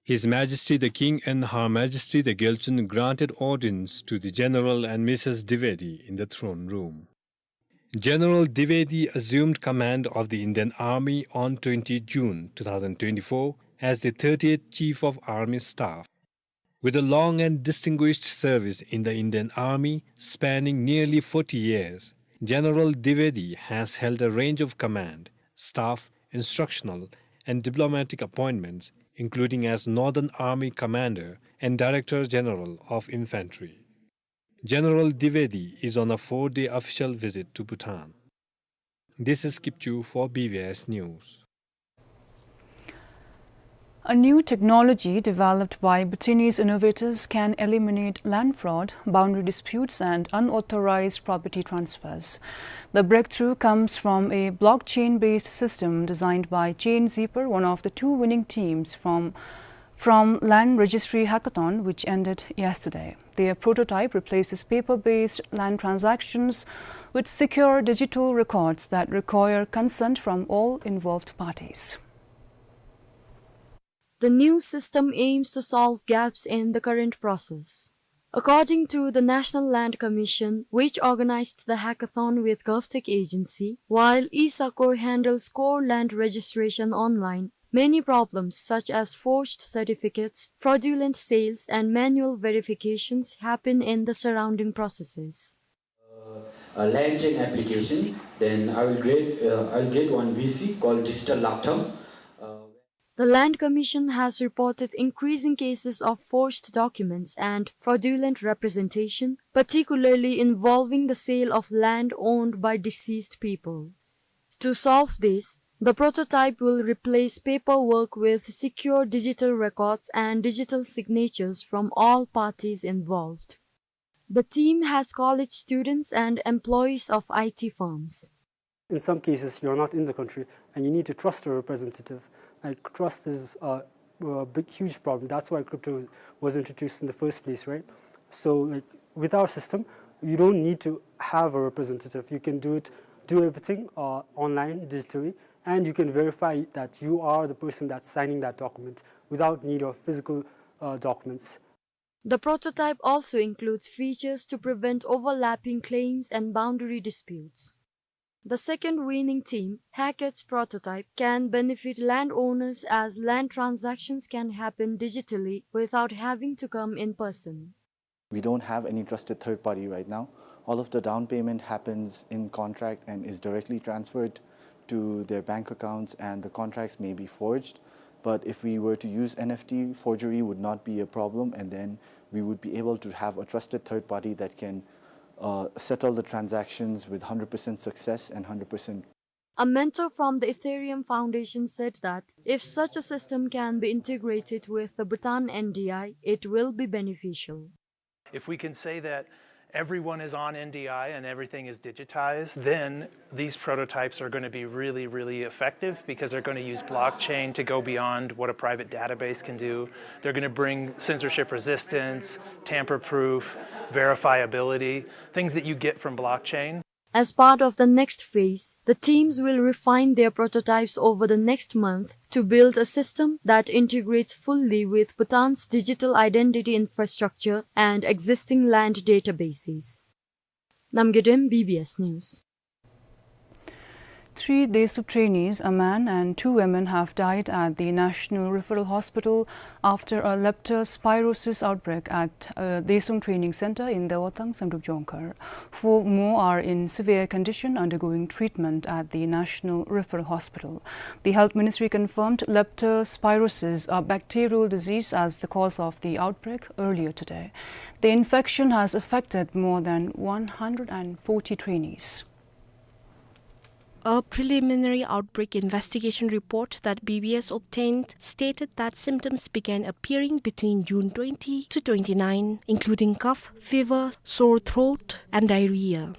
His Majesty the King and Her Majesty the Gyaltsuen granted audience to the General and Missus Dwivedi in the throne room. General Dwivedi assumed command of the Indian Army on twenty June two thousand twenty-four as the thirtieth Chief of Army Staff. With a long and distinguished service in the Indian Army spanning nearly forty years, General Dwivedi has held a range of command, staff, instructional, and diplomatic appointments, including as Northern Army Commander and Director General of Infantry. General Dwivedi is on a four-day official visit to Bhutan. This is Kipchu for B B S News. A new technology developed by Bhutanese innovators can eliminate land fraud, boundary disputes, and unauthorized property transfers. The breakthrough comes from a blockchain-based system designed by Chain Zipper, one of the two winning teams from from Land Registry Hackathon, which ended yesterday. Their prototype replaces paper-based land transactions with secure digital records that require consent from all involved parties. The new system aims to solve gaps in the current process. According to the National Land Commission, which organized the hackathon with GovTech Agency, while e-SACOR handles core land registration online, many problems such as forged certificates, fraudulent sales, and manual verifications happen in the surrounding processes. Uh, a land chain application, then I will get, uh, I'll get one V C called Digital Laktam. Uh, The Land Commission has reported increasing cases of forged documents and fraudulent representation, particularly involving the sale of land owned by deceased people. To solve this, the prototype will replace paperwork with secure digital records and digital signatures from all parties involved. The team has college students and employees of I T firms. In some cases, you're not in the country and you need to trust a representative. Like, trust is a, a big, huge problem. That's why crypto was introduced in the first place, right? So, like, with our system, you don't need to have a representative. You can do it, do everything, uh, online, digitally, and you can verify that you are the person that's signing that document without need of physical, uh, documents. The prototype also includes features to prevent overlapping claims and boundary disputes. The second winning team, Hackett's prototype, can benefit landowners as land transactions can happen digitally without having to come in person. We don't have any trusted third party right now. All of the down payment happens in contract and is directly transferred to their bank accounts, and the contracts may be forged. But if we were to use N F T, forgery would not be a problem, and then we would be able to have a trusted third party that can, uh, settle the transactions with hundred percent success and hundred percent. A mentor from the Ethereum Foundation said that if such a system can be integrated with the Bhutan N D I, it will be beneficial. If we can say that everyone is on N D I and everything is digitized, then these prototypes are gonna be really, really effective because they're gonna use blockchain to go beyond what a private database can do. They're gonna bring censorship resistance, tamper proof, verifiability, things that you get from blockchain. As part of the next phase, the teams will refine their prototypes over the next month to build a system that integrates fully with Bhutan's digital identity infrastructure and existing land databases. Namgay Dem, B B S News. Three DESUP trainees, a man and two women, have died at the National Referral Hospital after a leptospirosis outbreak at, uh, Desong Training Center in Daotang, Samdrup Jongkhar. Four more are in severe condition undergoing treatment at the National Referral Hospital. The Health Ministry confirmed leptospirosis, a bacterial disease, as the cause of the outbreak earlier today. The infection has affected more than one hundred and forty trainees. A preliminary outbreak investigation report that B B S obtained stated that symptoms began appearing between June twenty to twenty-nine, including cough, fever, sore throat, and diarrhea.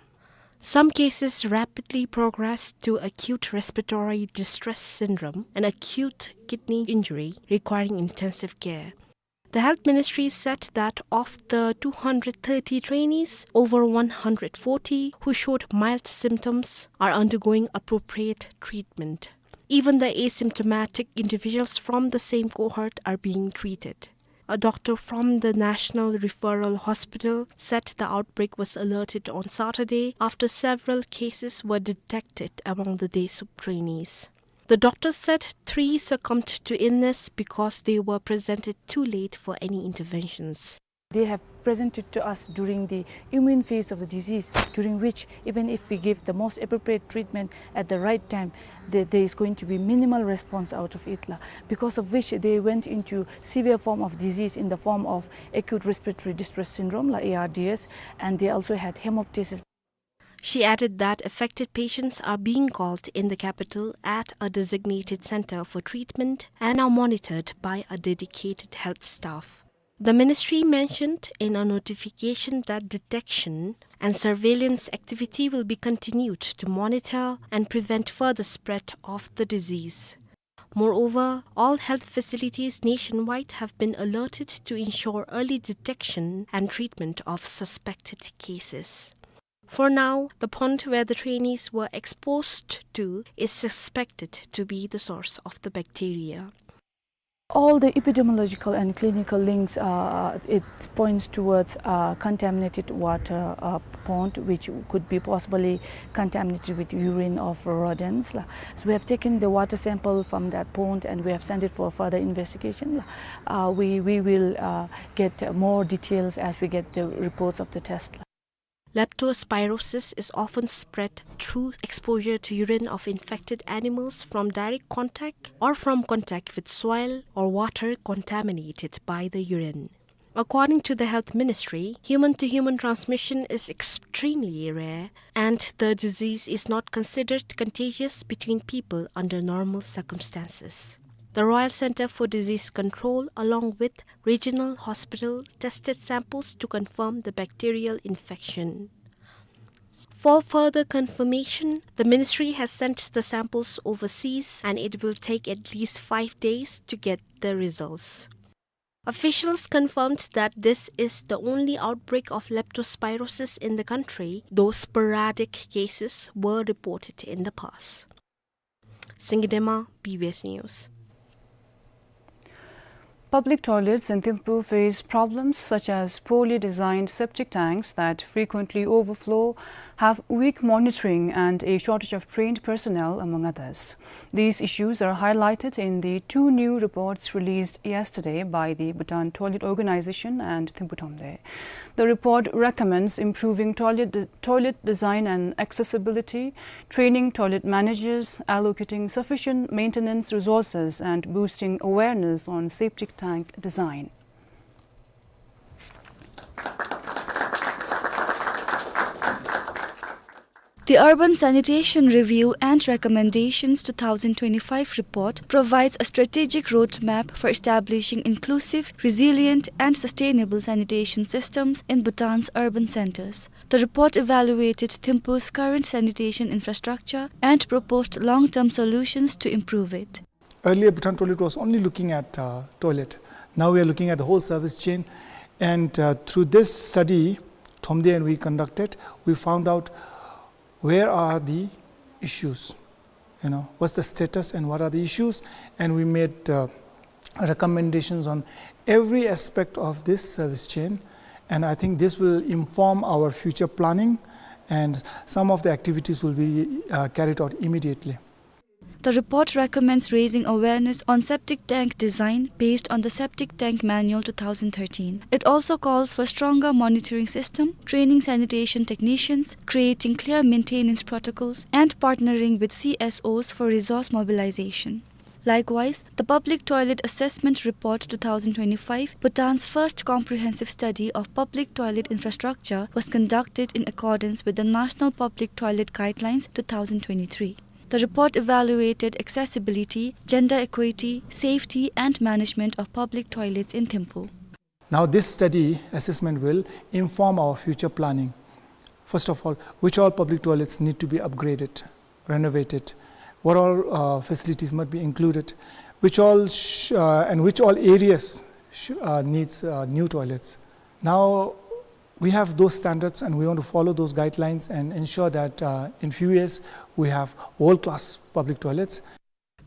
Some cases rapidly progressed to acute respiratory distress syndrome and acute kidney injury, requiring intensive care. The Health Ministry said that of the two hundred thirty trainees, over one hundred forty who showed mild symptoms are undergoing appropriate treatment. Even the asymptomatic individuals from the same cohort are being treated. A doctor from the National Referral Hospital said the outbreak was alerted on Saturday after several cases were detected among the DESUP trainees. The doctor said three succumbed to illness because they were presented too late for any interventions. They have presented to us during the immune phase of the disease, during which, even if we give the most appropriate treatment at the right time, the, there is going to be minimal response out of it, la, because of which they went into severe form of disease in the form of acute respiratory distress syndrome, la, A R D S, and they also had hemoptysis. She added that affected patients are being called in the capital at a designated center for treatment and are monitored by a dedicated health staff. The ministry mentioned in a notification that detection and surveillance activity will be continued to monitor and prevent further spread of the disease. Moreover, all health facilities nationwide have been alerted to ensure early detection and treatment of suspected cases. For now, the pond where the trainees were exposed to is suspected to be the source of the bacteria. All the epidemiological and clinical links, uh, it points towards, uh, contaminated water, uh, pond, which could be possibly contaminated with urine of rodents, la. So we have taken the water sample from that pond and we have sent it for further investigation, la. Uh, we, we will, uh, get more details as we get the reports of the test, la. Leptospirosis is often spread through exposure to urine of infected animals from direct contact or from contact with soil or water contaminated by the urine. According to the Health Ministry, human-to-human transmission is extremely rare, and the disease is not considered contagious between people under normal circumstances. The Royal Centre for Disease Control, along with regional hospital, tested samples to confirm the bacterial infection. For further confirmation, the ministry has sent the samples overseas, and it will take at least five days to get the results. Officials confirmed that this is the only outbreak of leptospirosis in the country, though sporadic cases were reported in the past. Singidema, B B S News. Public toilets in Thimphu face problems such as poorly designed septic tanks that frequently overflow, have weak monitoring and a shortage of trained personnel, among others. These issues are highlighted in the two new reports released yesterday by the Bhutan Toilet Organization and Thimphu Thromde. The report recommends improving toilet de-, toilet design and accessibility, training toilet managers, allocating sufficient maintenance resources, and boosting awareness on septic tank design. The Urban Sanitation Review and Recommendations two thousand twenty-five report provides a strategic roadmap for establishing inclusive, resilient, and sustainable sanitation systems in Bhutan's urban centers. The report evaluated Thimphu's current sanitation infrastructure and proposed long-term solutions to improve it. Earlier, Bhutan Toilet was only looking at, uh, toilet. Now we are looking at the whole service chain. And, uh, through this study, Thromde and we conducted, we found out where are the issues, you know, what's the status and what are the issues. And we made, uh, recommendations on every aspect of this service chain. And I think this will inform our future planning, and some of the activities will be, uh, carried out immediately. The report recommends raising awareness on septic tank design based on the Septic Tank Manual two thousand thirteen. It also calls for stronger monitoring system, training sanitation technicians, creating clear maintenance protocols, and partnering with C S Os for resource mobilization. Likewise, the Public Toilet Assessment Report two thousand twenty-five, Bhutan's first comprehensive study of public toilet infrastructure, was conducted in accordance with the National Public Toilet Guidelines two thousand twenty-three. The report evaluated accessibility, gender equity, safety, and management of public toilets in Thimphu. Now, this study assessment will inform our future planning. First of all, which all public toilets need to be upgraded, renovated? What all, uh, facilities must be included? Which all sh-, uh, and which all areas sh-, uh, needs, uh, new toilets? Now, we have those standards and we want to follow those guidelines and ensure that, uh, in few years we have world-class public toilets.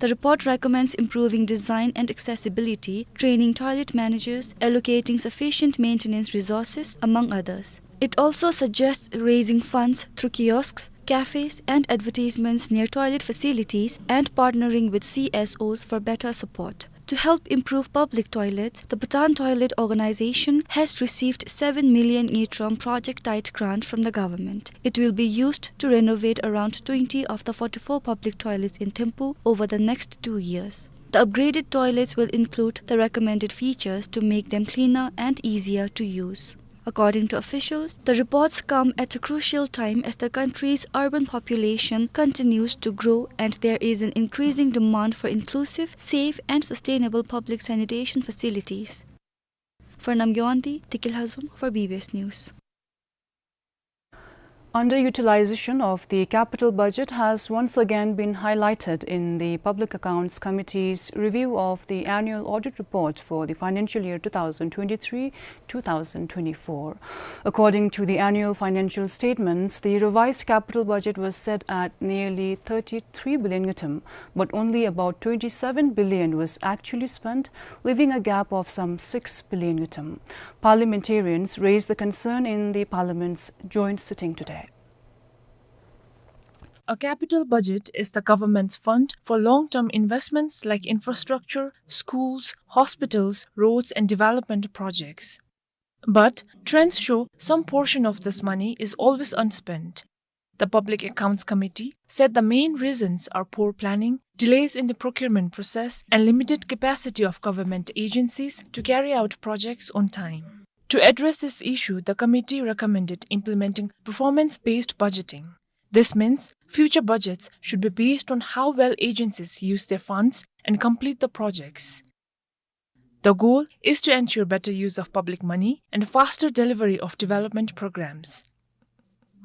The report recommends improving design and accessibility, training toilet managers, allocating sufficient maintenance resources, among others. It also suggests raising funds through kiosks, cafes, and advertisements near toilet facilities and partnering with C S Os for better support. To help improve public toilets, the Bhutan Toilet Organization has received seven million Ngultrum project-type grant from the government. It will be used to renovate around twenty of the forty-four public toilets in Thimphu over the next two years. The upgraded toilets will include the recommended features to make them cleaner and easier to use. According to officials, the reports come at a crucial time as the country's urban population continues to grow and there is an increasing demand for inclusive, safe, and sustainable public sanitation facilities. For Namgay Wangdi, Tikil Hazum for B B S News. Underutilization of the capital budget has once again been highlighted in the Public Accounts Committee's review of the annual audit report for the financial year two thousand twenty-three two thousand twenty-four. According to the annual financial statements, the revised capital budget was set at nearly thirty-three billion ngultrum, but only about twenty-seven billion was actually spent, leaving a gap of some six billion ngultrum. Parliamentarians raised the concern in the Parliament's joint sitting today. A capital budget is the government's fund for long-term investments like infrastructure, schools, hospitals, roads, and development projects. But trends show some portion of this money is always unspent. The Public Accounts Committee said the main reasons are poor planning, delays in the procurement process, and limited capacity of government agencies to carry out projects on time. To address this issue, the committee recommended implementing performance-based budgeting. This means future budgets should be based on how well agencies use their funds and complete the projects. The goal is to ensure better use of public money and faster delivery of development programs.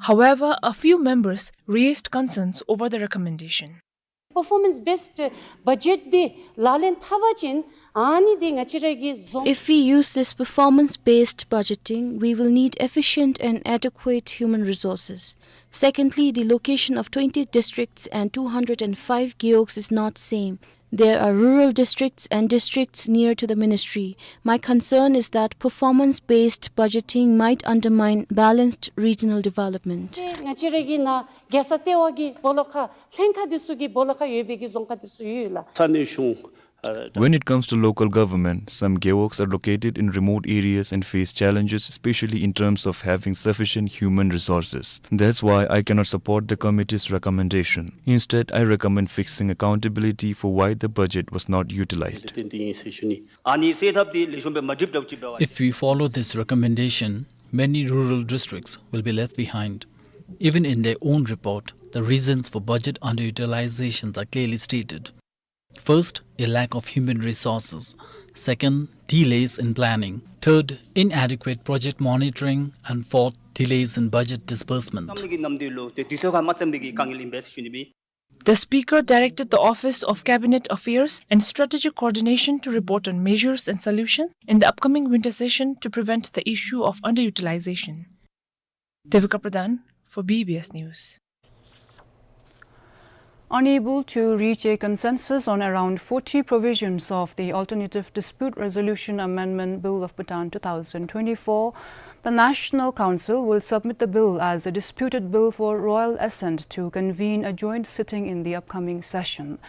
However, a few members raised concerns over the recommendation. Performance based budget འདི་ལག་ལེན་འཐབ་པ་ཅིན་ཨ་ནི་འདི་ང་བཅས་ར་གི་རྫོང་། If we use this performance-based budgeting, we will need efficient and adequate human resources. Secondly, the location of twenty districts and two hundred and five gewogs is not same. There are rural districts and districts near to the ministry. My concern is that performance-based budgeting might undermine balanced regional development. ཏེ་ང་བཅས་ར་གི་ནཱ་རྒྱལ་ས་ལྟེ་བ་གི་སྦོ་ལོགས་ཁ་ལྷན་ཁག་འདི་ཚུ་གི་སྦོ་ལོགས་ཁ་ཡོད་པའི་གི་རྫོང་ཁག་འདི་ཚུ་ཡོད་ལགས། ས་གནས་གཞུང་ཨ། When it comes to local government, some gewogs are located in remote areas and face challenges, especially in terms of having sufficient human resources. That's why I cannot support the committee's recommendation. Instead, I recommend fixing accountability for why the budget was not utilized. ཨ་ནི་སེལ་ཐབས་འདི་ལེགས་ཤོམ་སྦེ་མ་འགྲུབ་འདྲཝ་ཅིག་འབད་བ། If we follow this recommendation, many rural districts will be left behind. Even in their own report, the reasons for budget underutilizations are clearly stated. First, a lack of human resources. Second, delays in planning. Third, inadequate project monitoring. And fourth, delays in budget disbursement. བསམ་བློ་གི་ནམ་དུས་ལུ་ཏེ་དུས་ཚོད་ཁར་མ་བརྩམས་པའི་གི་དཀའ་ངལ་ཨིན་པས་ཟེར་ཞུ་ནི་ཨིན། The speaker directed the Office of Cabinet Affairs and Strategic Coordination to report on measures and solutions in the upcoming winter session to prevent the issue of underutilization. Devika Pradhan for B B S News. Unable to reach a consensus on around forty provisions of the Alternative Dispute Resolution Amendment Bill of Bhutan two thousand twenty-four, the National Council will submit the bill as a disputed bill for royal assent to convene a joint sitting in the upcoming session.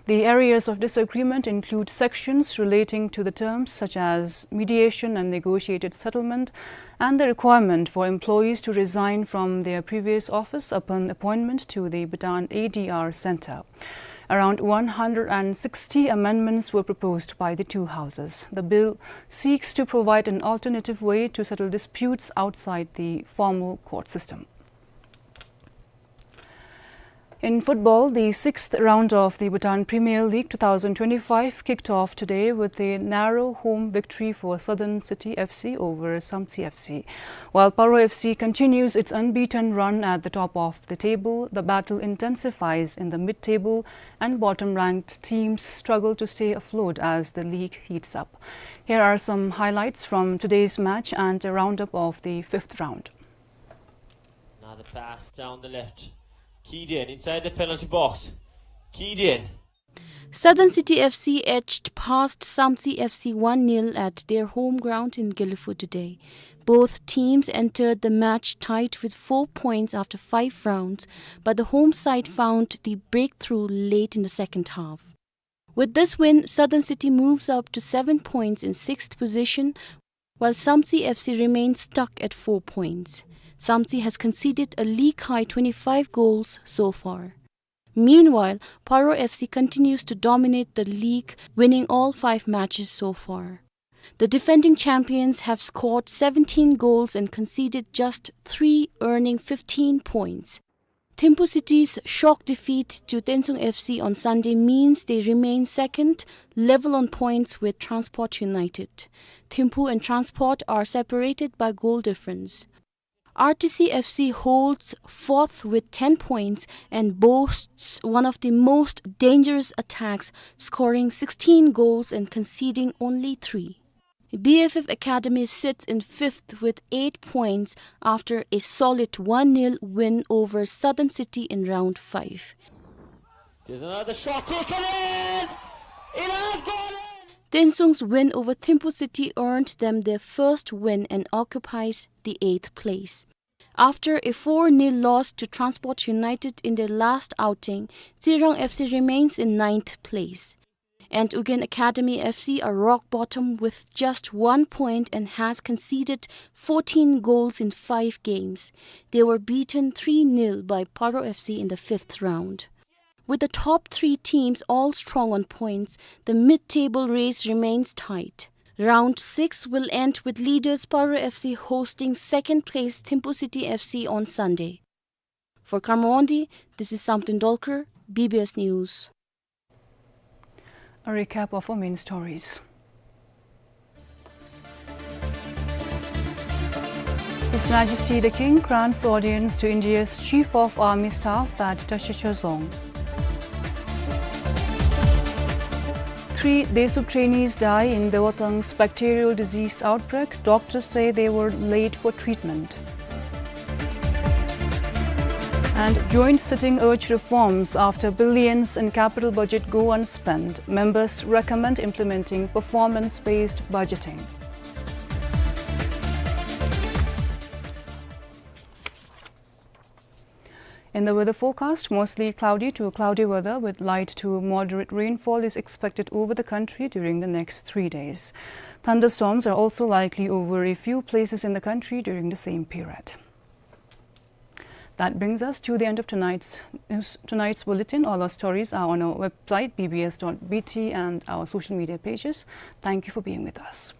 The areas of disagreement include sections relating to the terms such as mediation and negotiated settlement, and the requirement for employees to resign from their previous office upon appointment to the Bhutan A D R Center. Around one hundred and sixty amendments were proposed by the two houses. The bill seeks to provide an alternative way to settle disputes outside the formal court system. In football, the sixth round of the Bhutan Premier League two thousand twenty-five kicked off today with a narrow home victory for Southern City F C over Samtse F C. While Paro F C continues its unbeaten run at the top of the table, the battle intensifies in the mid-table, and bottom-ranked teams struggle to stay afloat as the league heats up. Here are some highlights from today's match and a roundup of the fifth round. Another pass down the left. Kiden inside the penalty box. Kiden. Southern City F C edged past Samtse F C one nil at their home ground in Gelephu today. Both teams entered the match tied with four points after five rounds, but the home side found the breakthrough late in the second half. With this win, Southern City moves up to seven points in sixth position, while Samtse F C remains stuck at four points. Samtse has conceded a league-high twenty-five goals so far. Meanwhile, Paro F C continues to dominate the league, winning all five matches so far. The defending champions have scored seventeen goals and conceded just three, earning fifteen points. Thimphu City's shock defeat to Tensung F C on Sunday means they remain second, level on points with Transport United. Thimphu and Transport are separated by goal difference. R T C F C holds fourth with ten points and boasts one of the most dangerous attacks, scoring sixteen goals and conceding only three. B F F Academy sits in fifth with eight points after a solid one nil win over Southern City in round five. There's another shot taken in! It has gone in! Tensung's win over Thimphu City earned them their first win and occupies the eighth place. After a four nil loss to Transport United in their last outing, Tsirang F C remains in ninth place. And Ugyen Academy F C are rock bottom with just one point and has conceded fourteen goals in five games. They were beaten three nil by Paro F C in the fifth round. With the top three teams all strong on points, the mid-table race remains tight. Round six will end with leaders Paro F C hosting second place Thimphu City F C on Sunday. For Karma Wangdi, this is Samten Dolkar, B B S News. A recap of our main stories. His Majesty the King grants audience to India's Chief of Army Staff at Tashechozong. Three DESUP trainees die in Dewathang's bacterial disease outbreak. Doctors say they were late for treatment. And joint sitting urged reforms after billions in capital budget go unspent. Members recommend implementing performance-based budgeting. In the weather forecast, mostly cloudy to cloudy weather with light to moderate rainfall is expected over the country during the next three days. Thunderstorms are also likely over a few places in the country during the same period. That brings us to the end of tonight's news, tonight's bulletin. All our stories are on our website, B B S dot B T, and our social media pages. Thank you for being with us.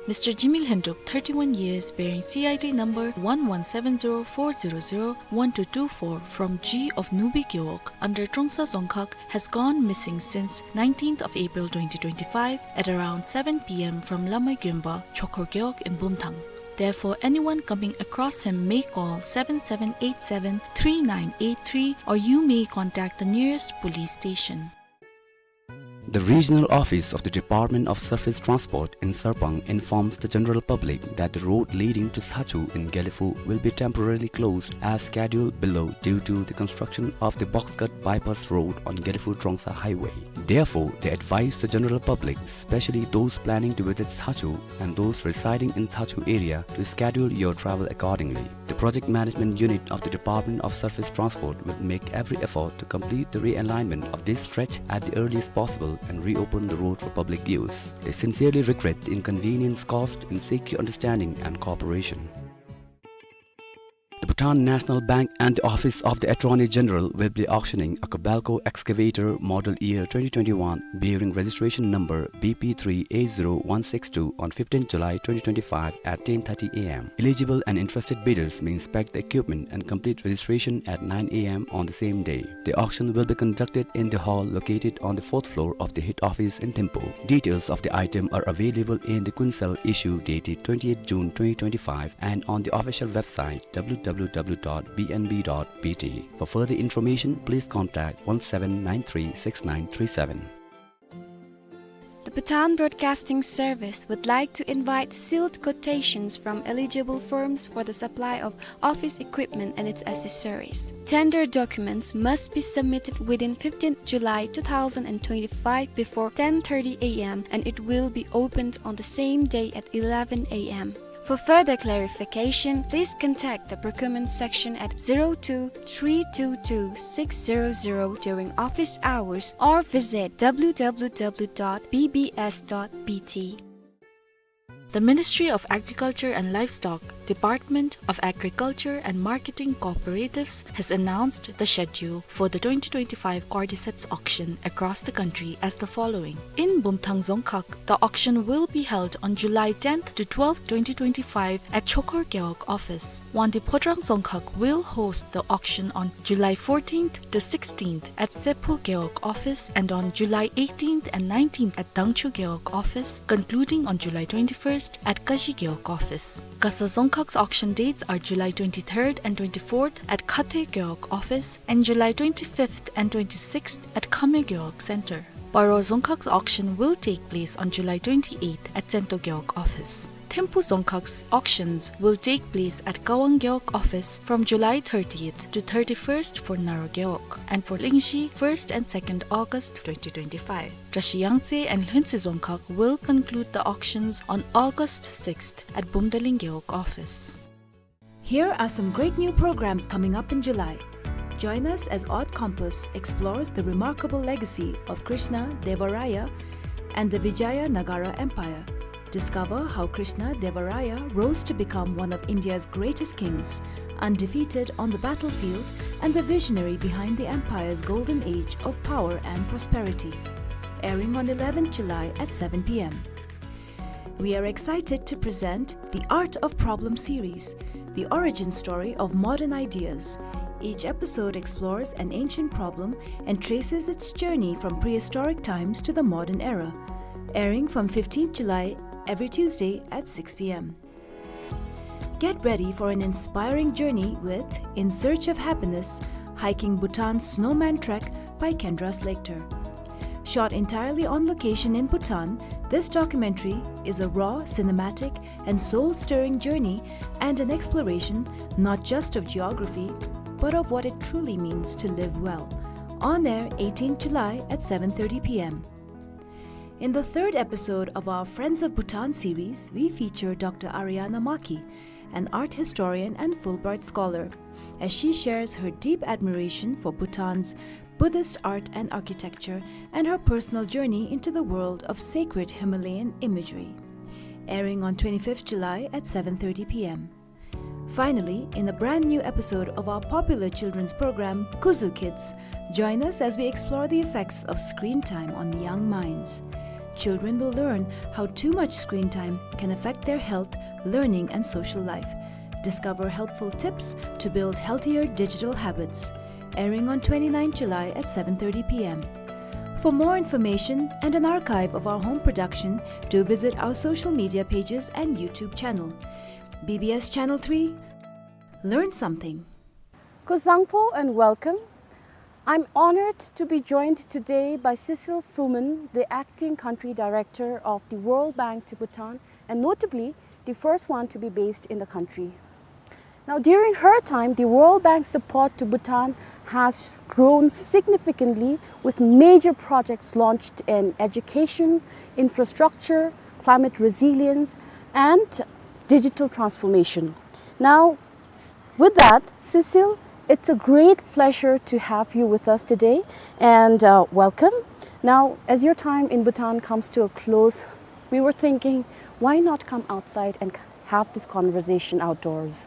Mister Jimmy Lhenduk, thirty-one years, bearing C I D number one one seven zero four zero zero one two two four from G of Nubi Gewog under Trongsa Dzongkhag, has gone missing since nineteenth of April twenty twenty-five at around seven P M from Lamai Gyemba, Chokhor Gewog in Bumthang. Therefore, anyone coming across him may call seven seven eight seven three nine eight three, or you may contact the nearest police station. The regional office of the Department of Surface Transport in Sarpang informs the general public that the road leading to Thachu in Gelephu will be temporarily closed as scheduled below due to the construction of the Boxcut Bypass Road on Gelephu Trongsa Highway. Therefore, they advise the general public, especially those planning to visit Thachu and those residing in Thachu area, to schedule your travel accordingly. The Project Management Unit of the Department of Surface Transport will make every effort to complete the realignment of this stretch at the earliest possible and reopen the road for public use. They sincerely regret the inconvenience caused and seek your understanding and cooperation. The Bhutan National Bank and the Office of the Attorney General will be auctioning a Kobelco excavator model year twenty twenty-one bearing registration number B P three A zero one six two on fifteenth July twenty twenty-five at ten thirty A M. Eligible and interested bidders may inspect the equipment and complete registration at nine A M on the same day. The auction will be conducted in the hall located on the fourth floor of the head office in Thimphu. Details of the item are available in the Kuensel issue dated twenty-eighth June twenty twenty-five and on the official website W W W dot B N B dot B T. For further information, please contact one seven nine three six nine three seven. The Bhutan Broadcasting Service would like to invite sealed quotations from eligible firms for the supply of office equipment and its accessories. Tender documents must be submitted within fifteenth July two thousand and twenty-five before ten thirty A M, and it will be opened on the same day at eleven A M. For further clarification, please contact the procurement section at zero two three two two six zero zero during office hours or visit W W W dot B B S dot B T. The Ministry of Agriculture and Livestock, Department of Agriculture and Marketing Cooperatives has announced the schedule for the twenty twenty-five Cordyceps auction across the country as the following. In Bumthang Dzongkhag, the auction will be held on July tenth to twelfth, twenty twenty-five at Chokhor Gewog office. Wangdue Phodrang Dzongkhag will host the auction on July fourteenth to sixteenth at Sephu Gewog office and on July eighteenth and nineteenth at Dangchu Gewog office, concluding on July twenty-first at Kashi Gewog office. Khasa Dzongkhag's auction dates are July twenty-third and twenty-fourth at Khathoe Gewog office and July twenty-fifth and twenty-sixth at Khame Gewog Center. Paro Dzongkhag's auction will take place on July twenty-eighth at Tsento Gewog office. Thimphu Dzongkhag's auctions will take place at Kawang Gewog office from July thirtieth to thirty-first for Naro Gewog and for Lingzhi, first and second August twenty twenty-five. Drashi Yangtse and Lhuentse Dzongkhag will conclude the auctions on August sixth at Bumdaling Gewog office. Here are some great new programs coming up in July. Join us as Odd Compass explores the remarkable legacy of Krishna Deva Raya and the Vijaya Nagara Empire. Discover how Krishna Deva Raya rose to become one of India's greatest kings, undefeated on the battlefield, and the visionary behind the empire's golden age of power and prosperity. Airing on eleventh July at seven P M. We are excited to present the Art of Problem series, the origin story of modern ideas. Each episode explores an ancient problem and traces its journey from prehistoric times to the modern era. Airing from fifteenth July every Tuesday at six P M. Get ready for an inspiring journey with In Search of Happiness, Hiking Bhutan's Snowman Trek by Kendra Slater. Shot entirely on location in Bhutan, this documentary is a raw, cinematic, and soul-stirring journey and an exploration not just of geography, but of what it truly means to live well. On air eighteenth July at seven thirty P M. In the third episode of our Friends of Bhutan series, we feature Doctor Ariana Maki, an art historian and Fulbright scholar, as she shares her deep admiration for Bhutan's Buddhist art and architecture and her personal journey into the world of sacred Himalayan imagery. Airing on twenty-fifth July at seven thirty P M. Finally, in a brand new episode of our popular children's program, Kuzu Kids, join us as we explore the effects of screen time on young minds. Children will learn how too much screen time can affect their health, learning, and social life. Discover helpful tips to build healthier digital habits. Airing on twenty-ninth July at seven thirty P M. For more information and an archive of our home production, do visit our social media pages and YouTube channel. B B S Channel three, learn something. Kuzuzangpo and welcome. I'm honored to be joined today by Cecile Fumin, the acting country director of the World Bank to Bhutan, and notably the first one to be based in the country. Now, during her time, the World Bank support to Bhutan has grown significantly, with major projects launched in education, infrastructure, climate resilience, and digital transformation. Now, with that, Cecile, it's a great pleasure to have you with us today, and, uh, welcome. Now, as your time in Bhutan comes to a close, we were thinking, why not come outside and have this conversation outdoors?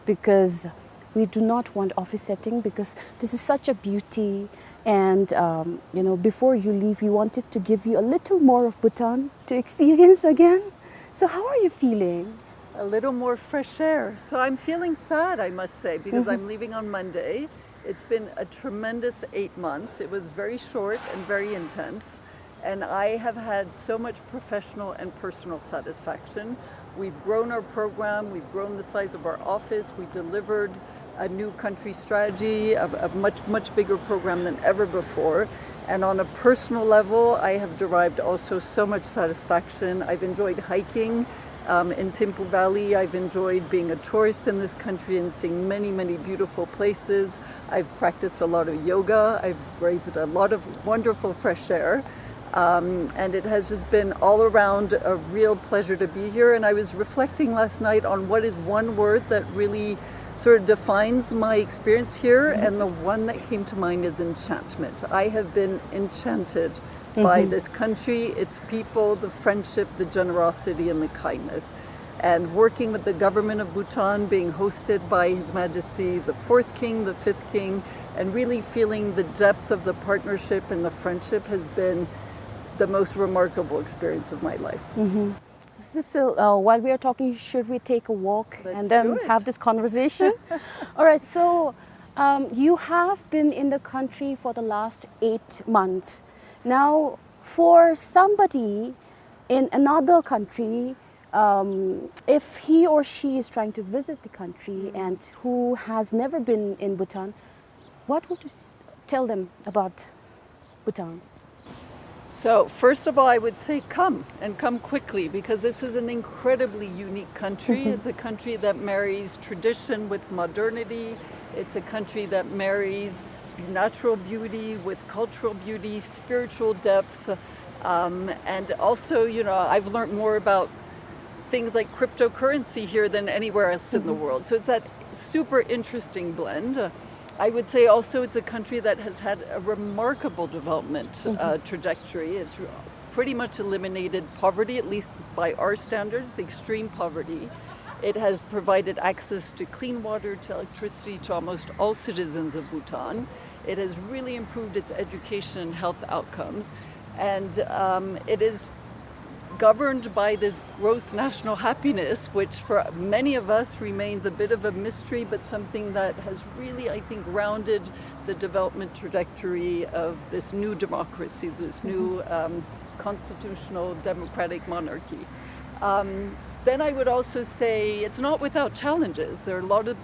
Because we do not want office setting, because this is such a beauty. And, um, you know, before you leave, we wanted to give you a little more of Bhutan to experience again. So how are you feeling? A little more fresh air. So I'm feeling sad, I must say, because I'm leaving on Monday. It's been a tremendous eight months. It was very short and very intense. And I have had so much professional and personal satisfaction. We've grown our program, we've grown the size of our office, we delivered a new country strategy, a, a much, much bigger program than ever before. And on a personal level, I have derived also so much satisfaction. I've enjoyed hiking, um, in Thimphu Valley. I've enjoyed being a tourist in this country and seeing many, many beautiful places. I've practiced a lot of yoga. I've breathed a lot of wonderful fresh air. Um, and it has just been all around a real pleasure to be here. And I was reflecting last night on what is one word that really sort of defines my experience here, and the one that came to mind is enchantment. I have been enchanted by this country, its people, the friendship, the generosity, and the kindness. And working with the government of Bhutan, being hosted by His Majesty the fourth King, the fifth King, and really feeling the depth of the partnership and the friendship has been the most remarkable experience of my life. Cecile, uh, while we are talking, should we take a walk and then have this conversation? All right, so, um, you have been in the country for the last eight months. Now, for somebody in another country, um, if he or she is trying to visit the country and who has never been in Bhutan, what would you s-, tell them about Bhutan? So, first of all, I would say come, and come quickly, because this is an incredibly unique country. It's a country that marries tradition with modernity. It's a country that marries natural beauty with cultural beauty, spiritual depth. Um, and also, you know, I've learned more about things like cryptocurrency here than anywhere else in the world. So it's that super interesting blend. I would say also it's a country that has had a remarkable development, uh, trajectory. It's pretty much eliminated poverty, at least by our standards, extreme poverty. It has provided access to clean water, to electricity, to almost all citizens of Bhutan. It has really improved its education and health outcomes. And, um, it is governed by this gross national happiness, which for many of us remains a bit of a mystery, but something that has really, I think, grounded the development trajectory of this new democracy, this new, um, constitutional democratic monarchy. Um, then I would also say it's not without challenges. There are a lot of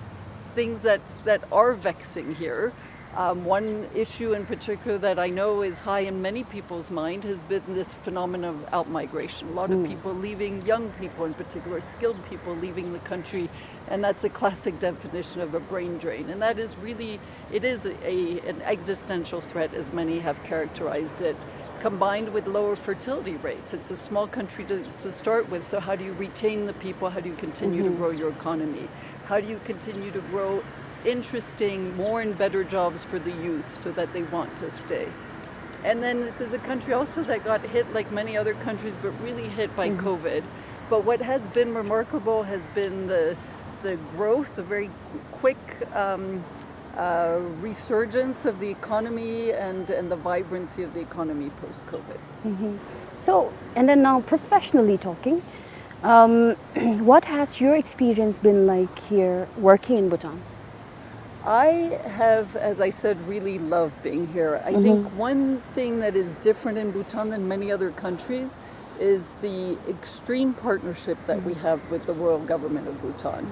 things that, that are vexing here. Um, one issue in particular that I know is high in many people's mind has been this phenomenon of outmigration. A lot of people leaving, young people in particular, skilled people leaving the country, and that's a classic definition of a brain drain. And that is really, it is a, an existential threat, as many have characterized it, combined with lower fertility rates. It's a small country to, to start with, so how do you retain the people? How do you continue to grow your economy? How do you continue to grow interesting, more and better jobs for the youth so that they want to stay? And then this is a country also that got hit, like many other countries, but really hit by COVID. But what has been remarkable has been the, the growth, the very quick, um, uh, resurgence of the economy and, and the vibrancy of the economy post-COVID. So, and then now professionally talking, um, what has your experience been like here working in Bhutan? I have, as I said, really loved being here. I think one thing that is different in Bhutan than many other countries is the extreme partnership that we have with the royal government of Bhutan.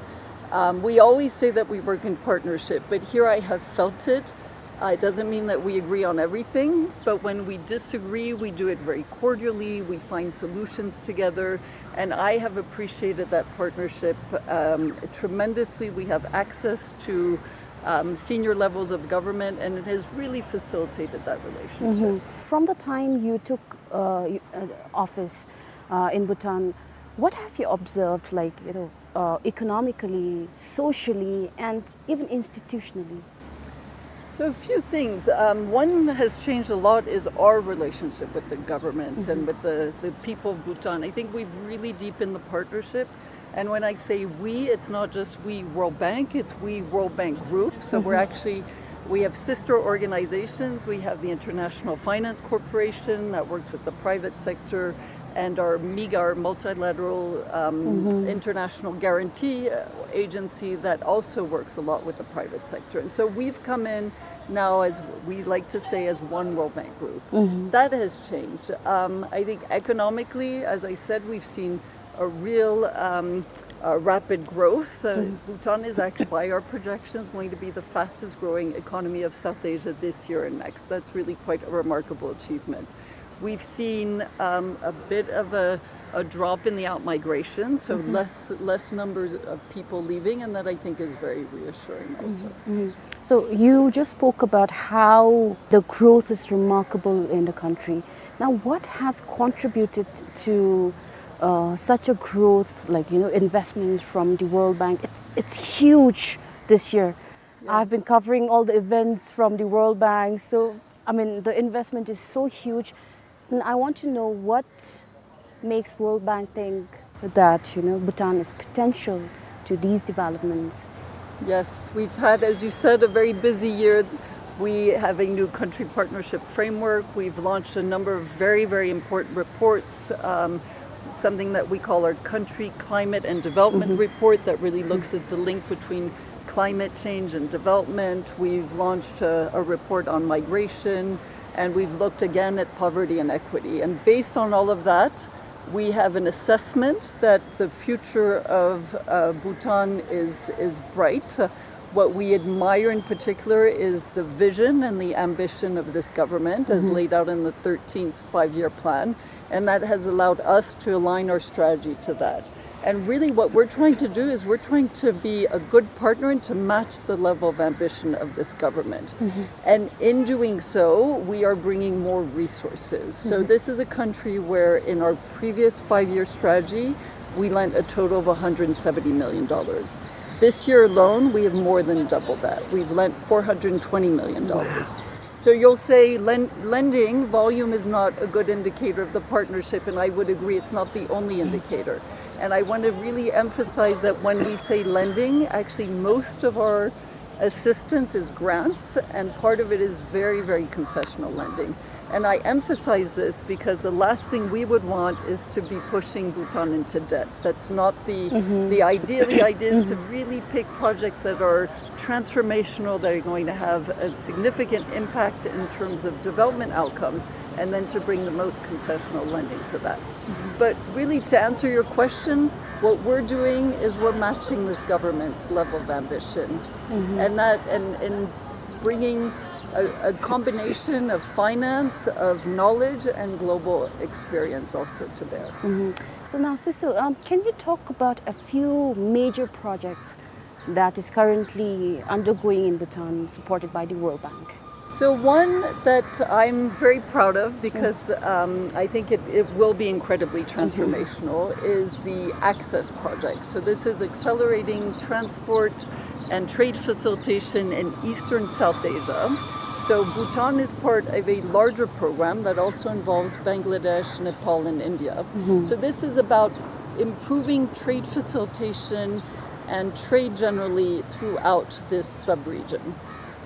Um, we always say that we work in partnership, but here I have felt it. Uh, it doesn't mean that we agree on everything, but when we disagree, we do it very cordially. We find solutions together, and I have appreciated that partnership, um, tremendously. We have access to, um, senior levels of government, and it has really facilitated that relationship. From the time you took, uh, you, uh, office, uh, in Bhutan, what have you observed, like, you know, uh, economically, socially, and even institutionally? So a few things. Um, one has changed a lot is our relationship with the government and with the, the people of Bhutan. I think we've really deepened the partnership. And when I say we, it's not just we World Bank, it's we World Bank Group. So we're actually, we have sister organizations. We have the International Finance Corporation that works with the private sector, and our MIGA, our multilateral, um, international guarantee, uh, agency that also works a lot with the private sector. And so we've come in now, as we like to say, as one World Bank Group. That has changed. Um, I think economically, as I said, we've seen a real, um, uh, rapid growth. Uh, Bhutan is actually, by our projections, going to be the fastest growing economy of South Asia this year and next. That's really quite a remarkable achievement. We've seen, um, a bit of a, a drop in the outmigration, so less, less numbers of people leaving, and that, I think, is very reassuring also. So you just spoke about how the growth is remarkable in the country. Now, what has contributed to, uh, such a growth, like, you know, investments from the World Bank? It's, it's huge this year. I've been covering all the events from the World Bank, so, I mean, the investment is so huge. And I want to know what makes World Bank think that, you know, Bhutan is potential to these developments. Yes, we've had, as you said, a very busy year. We have a new country partnership framework. We've launched a number of very, very important reports, um, something that we call our country climate and development report that really looks at the link between climate change and development. We've launched a, a report on migration, and we've looked again at poverty and equity. And based on all of that, we have an assessment that the future of, uh, Bhutan is, is bright. What we admire in particular is the vision and the ambition of this government as laid out in the thirteenth Five-Year Plan, and that has allowed us to align our strategy to that. And really what we're trying to do is we're trying to be a good partner and to match the level of ambition of this government. And in doing so, we are bringing more resources. So this is a country where in our previous five-year strategy, we lent a total of a hundred seventy million dollars. This year alone, we have more than doubled that. We've lent four hundred twenty million dollars. So you'll say len-, lending volume is not a good indicator of the partnership, and I would agree it's not the only indicator. And I want to really emphasize that when we say lending, actually most of our assistance is grants, and part of it is very, very concessional lending. And I emphasize this because the last thing we would want is to be pushing Bhutan into debt. That's not the, the idea. The idea is to really pick projects that are transformational, that are going to have a significant impact in terms of development outcomes, and then to bring the most concessional lending to that. But really, to answer your question, what we're doing is we're matching this government's level of ambition. And that, and, and bringing a, a combination of finance, of knowledge, and global experience also to bear. So now, Cecil, um, can you talk about a few major projects that is currently undergoing in Bhutan, supported by the World Bank? So one that I'm very proud of because, um, I think it, it will be incredibly transformational is the access project. So this is accelerating transport and trade facilitation in eastern South Asia. So Bhutan is part of a larger program that also involves Bangladesh, Nepal, and India. So this is about improving trade facilitation and trade generally throughout this sub-region.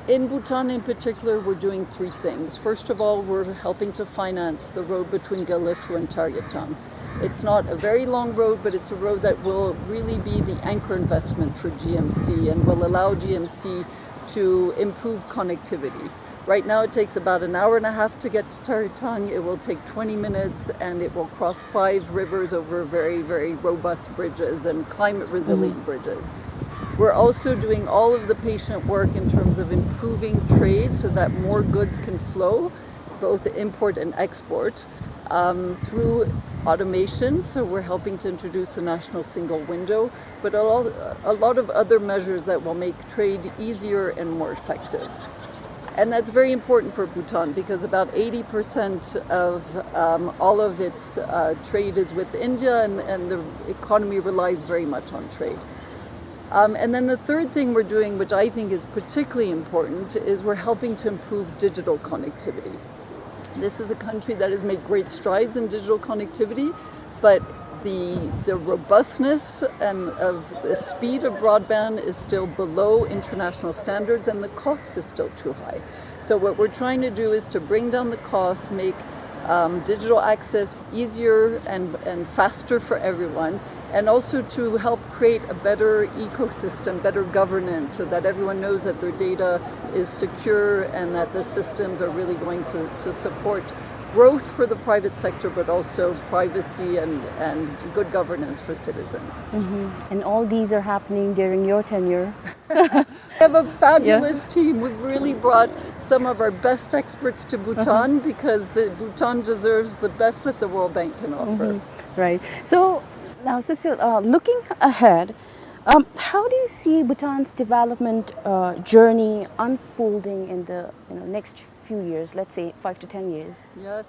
In Bhutan in particular, we're doing three things. First of all, we're helping to finance the road between Gelephu and Taryatang. It's not a very long road, but it's a road that will really be the anchor investment for G M C and will allow G M C to improve connectivity. Right now, it takes about an hour and a half to get to Taryatang. It will take twenty minutes, and it will cross five rivers over very, very robust bridges and climate resilient bridges. We're also doing all of the patient work in terms of improving trade so that more goods can flow, both import and export, um, through automation. So we're helping to introduce the national single window, but a lot, a lot of other measures that will make trade easier and more effective. And that's very important for Bhutan because about eighty percent of, um, all of its, uh, trade is with India, and, and the economy relies very much on trade. Um, and then the third thing we're doing, which I think is particularly important, is we're helping to improve digital connectivity. This is a country that has made great strides in digital connectivity, but the, the robustness and of the speed of broadband is still below international standards, and the cost is still too high. So what we're trying to do is to bring down the cost, make, um, digital access easier and, and faster for everyone, and also to help create a better ecosystem, better governance, so that everyone knows that their data is secure and that the systems are really going to, to support growth for the private sector, but also privacy and, and good governance for citizens. Mm-hmm. And all these are happening during your tenure. We have a fabulous, yeah, team. We've really brought some of our best experts to Bhutan, uh-huh, because the, Bhutan deserves the best that the World Bank can offer. Mm-hmm. Right. So now, Cecile, uh, looking ahead, um, how do you see Bhutan's development, uh, journey unfolding in the, you know, next few years, let's say five to ten years? Yes.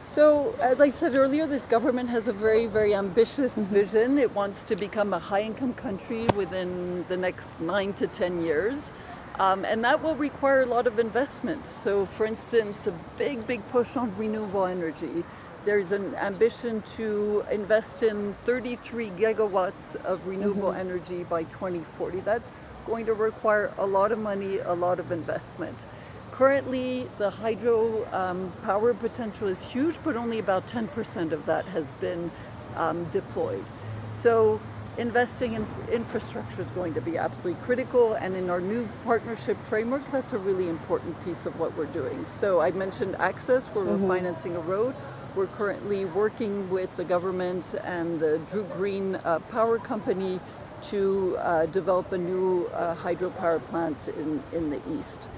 So, as I said earlier, this government has a very, very ambitious, mm-hmm, vision. It wants to become a high-income country within the next nine to ten years. Um, and that will require a lot of investment. So, for instance, a big, big push on renewable energy. There's an ambition to invest in thirty-three gigawatts of renewable, mm-hmm, energy by twenty forty. That's going to require a lot of money, a lot of investment. Currently, the hydro, um, power potential is huge, but only about ten percent of that has been, um, deployed. So investing in infrastructure is going to be absolutely critical, and in our new partnership framework, that's a really important piece of what we're doing. So I mentioned access, where, mm-hmm, we're financing a road. We're currently working with the government and the Druk Green, uh, Power Company to, uh, develop a new, uh, hydropower plant in, in the east.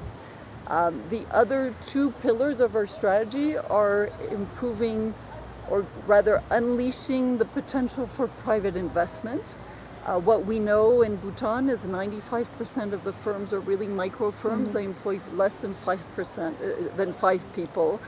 Um, the other two pillars of our strategy are improving, or rather unleashing, the potential for private investment. Uh, what we know in Bhutan is ninety-five percent of the firms are really micro firms. Mm-hmm. They employ less than five percent, uh, than five people.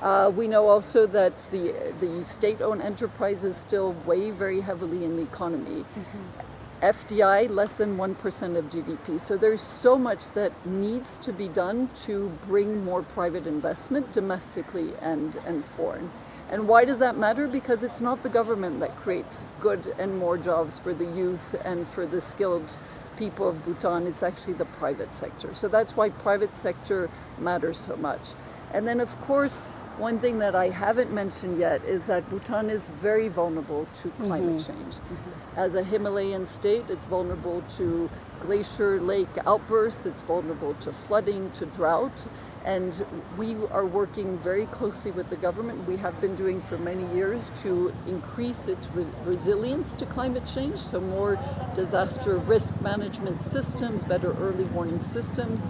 Uh, we know also that the, the state-owned enterprises still weigh very heavily in the economy. Mm-hmm. F D I, less than one percent of G D P. So there's so much that needs to be done to bring more private investment domestically and, and foreign. And why does that matter? Because it's not the government that creates good and more jobs for the youth and for the skilled people of Bhutan. It's actually the private sector. So that's why private sector matters so much. And then, of course, one thing that I haven't mentioned yet is that Bhutan is very vulnerable to climate, mm-hmm, change. Mm-hmm. As a Himalayan state, it's vulnerable to glacier lake outbursts, it's vulnerable to flooding, to drought. And we are working very closely with the government. We have been doing for many years to increase its res-, resilience to climate change, so more disaster risk management systems, better early warning systems,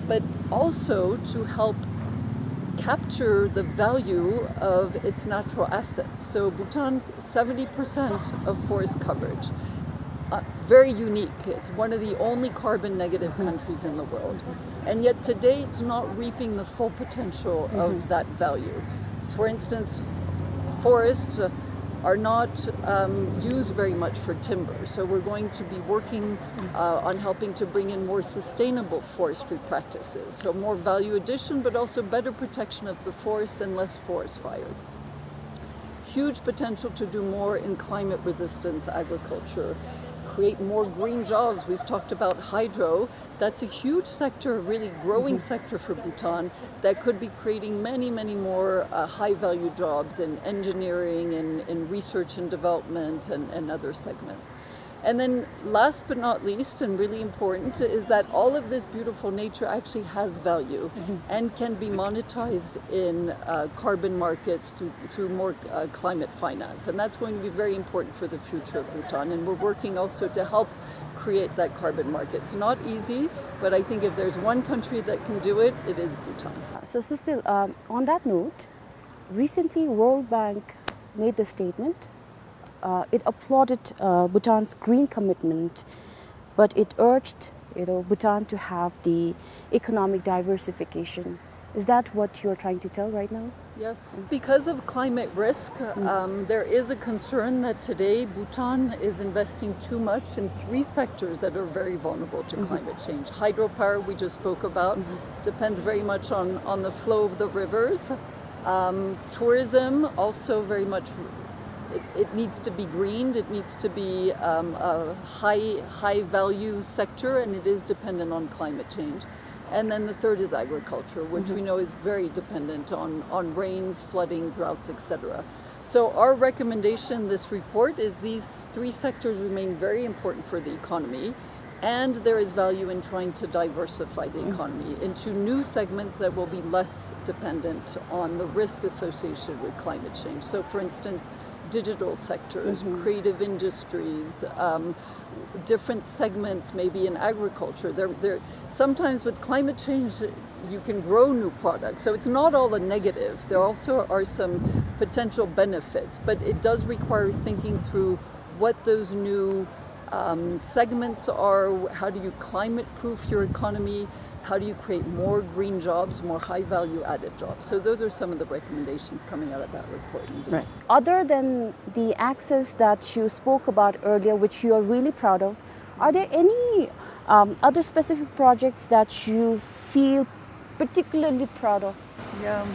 but also to help capture the value of its natural assets. So Bhutan's seventy percent of forest coverage. Uh, very unique. It's one of the only carbon negative, mm-hmm, countries in the world. And yet today it's not reaping the full potential, mm-hmm, of that value. For instance, forests, uh, are not, um, used very much for timber. So we're going to be working, mm-hmm, uh, on helping to bring in more sustainable forestry practices. So more value addition, but also better protection of the forest and less forest fires. Huge potential to do more in climate resistance agriculture, create more green jobs. We've talked about hydro. That's a huge sector, really growing, mm-hmm, sector for Bhutan that could be creating many, many more, uh, high value jobs in engineering and in research and development and, and other segments. And then last but not least, and really important, is that all of this beautiful nature actually has value, mm-hmm, and can be monetized in, uh, carbon markets through, through more, uh, climate finance. And that's going to be very important for the future of Bhutan. And we're working also to help create that carbon market. It's not easy, but I think if there's one country that can do it, it is Bhutan. So Cecile, um, on that note, recently World Bank made the statement. Uh, it applauded, uh, Bhutan's green commitment, but it urged, you know, Bhutan to have the economic diversification. Is that what you're trying to tell right now? Yes, because of climate risk, um, there is a concern that today Bhutan is investing too much in three sectors that are very vulnerable to climate change. Hydropower, we just spoke about, depends very much on, on the flow of the rivers. Um, tourism, also very much, it, it needs to be greened, it needs to be, um, a high, high value sector, and it is dependent on climate change. And then the third is agriculture, which we know is very dependent on, on rains, flooding, droughts, et cetera. So our recommendation, this report, is these three sectors remain very important for the economy, and there is value in trying to diversify the economy into new segments that will be less dependent on the risk associated with climate change. So, for instance, digital sectors, creative industries, um, different segments, maybe in agriculture. There, there, sometimes with climate change, you can grow new products. So it's not all a negative. There also are some potential benefits, but it does require thinking through what those new, um, segments are. How do you climate proof your economy? How do you create more green jobs, more high value added jobs? So those are some of the recommendations coming out of that report, indeed. Right. Other than the access that you spoke about earlier, which you are really proud of, are there any, um, other specific projects that you feel particularly proud of? Yeah.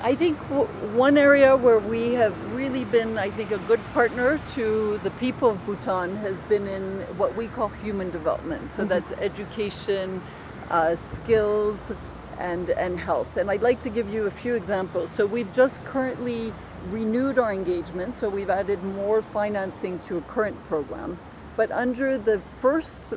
I think w-, one area where we have really been, I think, a good partner to the people of Bhutan has been in what we call human development. So that's education, uh, skills, and, and health. And I'd like to give you a few examples. So we've just currently renewed our engagement, so we've added more financing to a current program. But under the first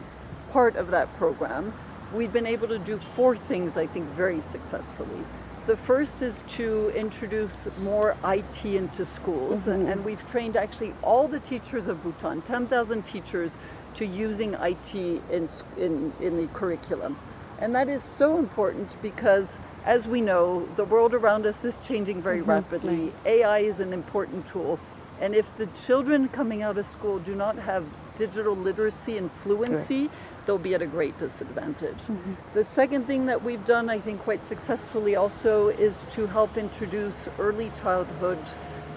part of that program, we've been able to do four things, I think, very successfully. The first is to introduce more I T into schools, and we've trained actually all the teachers of Bhutan, ten thousand teachers, to using I T in s-, in, in the curriculum. And that is so important because, as we know, the world around us is changing very rapidly. A I is an important tool. And if the children coming out of school do not have digital literacy and fluency, they'll be at a great disadvantage. The second thing that we've done, I think, quite successfully also, is to help introduce early childhood,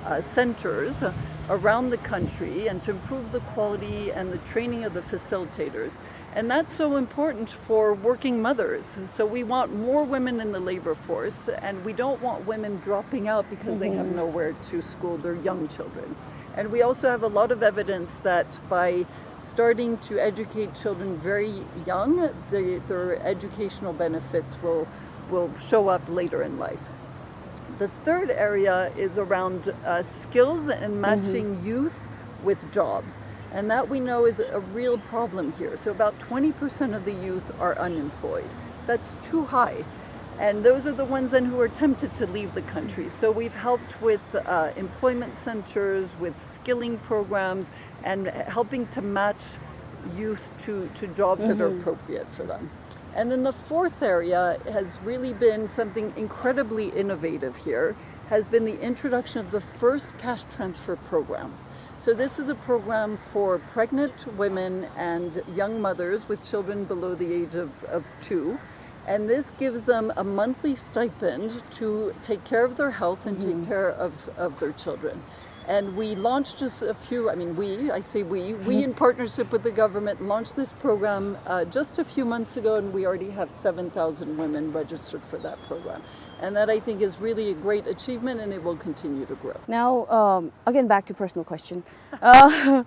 uh, centers around the country and to improve the quality and the training of the facilitators. And that's so important for working mothers. So we want more women in the labor force, and we don't want women dropping out because they have nowhere to school their young children. And we also have a lot of evidence that by starting to educate children very young, the, their educational benefits will, will show up later in life. The third area is around, uh, skills and matching youth with jobs. And that we know is a real problem here. So about twenty percent of the youth are unemployed. That's too high. And those are the ones then who are tempted to leave the country. So we've helped with, uh, employment centers, with skilling programs, and helping to match youth to, to jobs that are appropriate for them. And then the fourth area has really been something incredibly innovative here, has been the introduction of the first cash transfer program. So this is a program for pregnant women and young mothers with children below the age of, of two. And this gives them a monthly stipend to take care of their health and take care of, of their children. And we launched just a few, I mean, we, I say we, we in partnership with the government launched this program, uh, just a few months ago, and we already have seven thousand women registered for that program. And that, I think, is really a great achievement, and it will continue to grow. Now, um, again, back to personal question. Uh,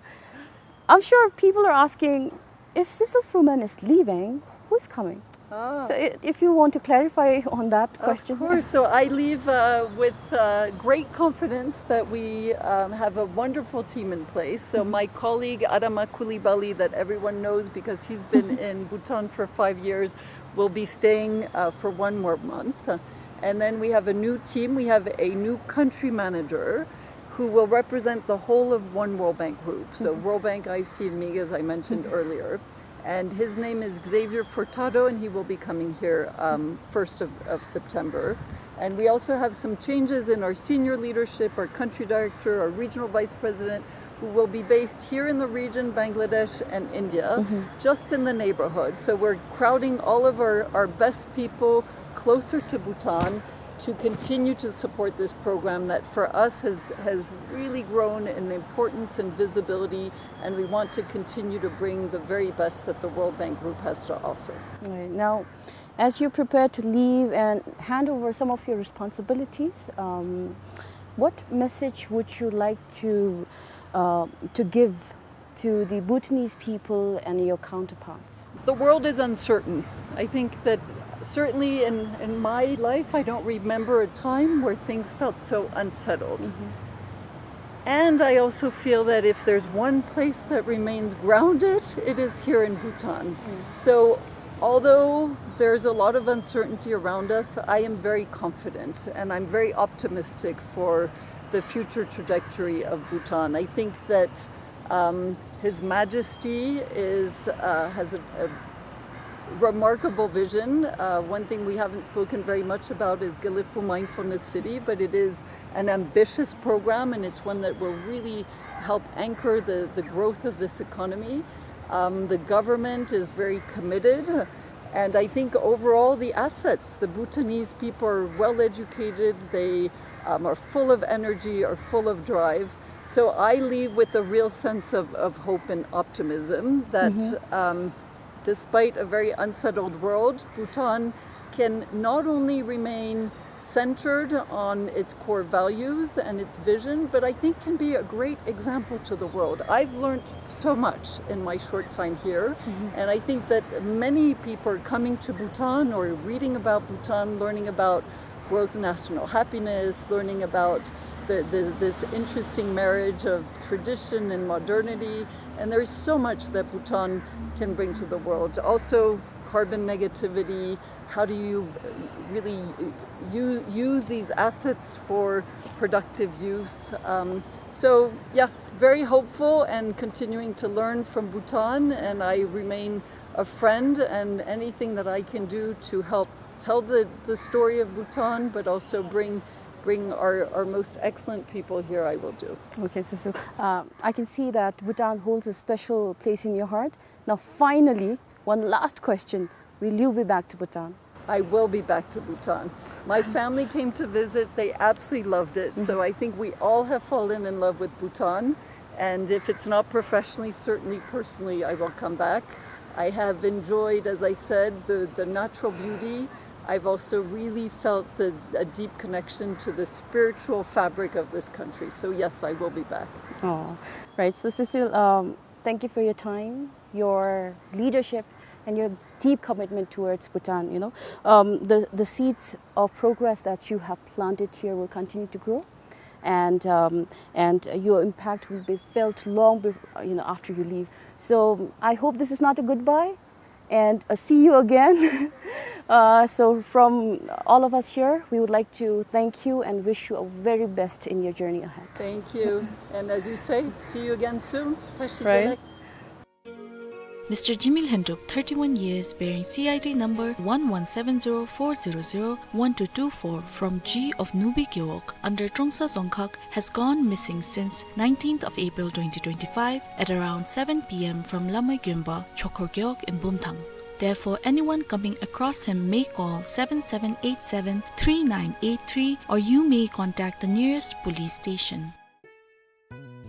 I'm sure people are asking, if Cecil Fruman is leaving, who is coming? Ah. So i-, if you want to clarify on that question. Of course. So I leave, uh, with, uh, great confidence that we, um, have a wonderful team in place. So my colleague Adama Coulibaly, that everyone knows because he's been in Bhutan for five years, will be staying, uh, for one more month. And then we have a new team. We have a new country manager who will represent the whole of One World Bank Group. So World Bank, I F C, and MIG, as I mentioned earlier. And his name is Xavier Furtado, and he will be coming here, um, first of, of September. And we also have some changes in our senior leadership, our country director, our regional vice president, who will be based here in the region, Bangladesh and India, just in the neighborhood. So we're crowding all of our, our best people closer to Bhutan, to continue to support this program that for us has, has really grown in importance and visibility, and we want to continue to bring the very best that the World Bank Group has to offer. All right. Now, as you prepare to leave and hand over some of your responsibilities, um, what message would you like to, uh, to give to the Bhutanese people and your counterparts? The world is uncertain. I think that certainly in, in my life, I don't remember a time where things felt so unsettled. Mm-hmm. And I also feel that if there's one place that remains grounded, it is here in Bhutan. Mm. So, although there's a lot of uncertainty around us, I am very confident and I'm very optimistic for the future trajectory of Bhutan. I think that, um, His Majesty is, uh, has a, a remarkable vision. Uh, one thing we haven't spoken very much about is Gelephu Mindfulness City, but it is an ambitious program, and it's one that will really help anchor the, the growth of this economy. Um, the government is very committed, and I think overall the assets, the Bhutanese people are well educated, they, um, are full of energy, are full of drive. So I leave with a real sense of, of hope and optimism that, mm-hmm, um, despite a very unsettled world, Bhutan can not only remain centered on its core values and its vision, but I think can be a great example to the world. I've learned so much in my short time here, mm-hmm, and I think that many people are coming to Bhutan or reading about Bhutan, learning about growth, national happiness, learning about the, the, this interesting marriage of tradition and modernity. And there's so much that Bhutan can bring to the world. Also, carbon negativity, how do you really u-, use these assets for productive use? Um, so, yeah, very hopeful and continuing to learn from Bhutan, and I remain a friend, and anything that I can do to help tell the, the story of Bhutan, but also bring, bring our, our most excellent people here, I will do. Okay, Cecile, uh, I can see that Bhutan holds a special place in your heart. Now, finally, one last question. Will you be back to Bhutan? I will be back to Bhutan. My family came to visit. They absolutely loved it. So, mm-hmm, I think we all have fallen in love with Bhutan. And if it's not professionally, certainly personally, I will come back. I have enjoyed, as I said, the, the natural beauty. I've also really felt the, a deep connection to the spiritual fabric of this country. So yes, I will be back. Oh, right. So Cecile, um, thank you for your time, your leadership, and your deep commitment towards Bhutan. You know, um, the, the seeds of progress that you have planted here will continue to grow, and, um, and your impact will be felt long bef-, you know, after you leave. So I hope this is not a goodbye, and, uh, see you again. Uh, so from all of us here, we would like to thank you and wish you a very best in your journey ahead. Thank you. And as you say, see you again soon. Tashi, right, Delek. Mister Jimmy Lhendup, thirty-one years, bearing C I D number one one seven zero four zero zero one two two four from G of Nubi Gewog under Trongsa Dzongkhag, has gone missing since nineteenth of April twenty twenty-five at around seven P M from Lamai Gyonpa, Chokhor Gewog in Bumthang. Therefore, anyone coming across him may call seven seven eight seven three nine eight three, or you may contact the nearest police station.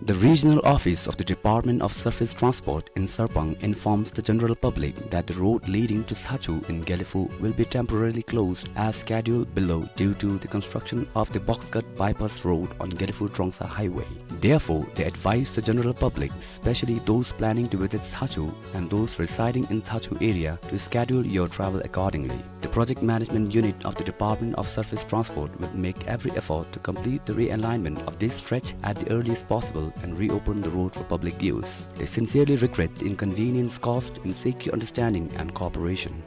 The regional office of the Department of Surface Transport in Sarpang informs the general public that the road leading to Tshachu in Gelephu will be temporarily closed as scheduled below due to the construction of the Box Cut Bypass Road on Gelephu Trongsa Highway. Therefore, they advise the general public, especially those planning to visit Tshachu and those residing in Tshachu area, to schedule your travel accordingly. The Project Management Unit of the Department of Surface Transport will make every effort to complete the realignment of this stretch at the earliest possible and reopen the road for public use. They sincerely regret the inconvenience caused and seek your understanding and cooperation.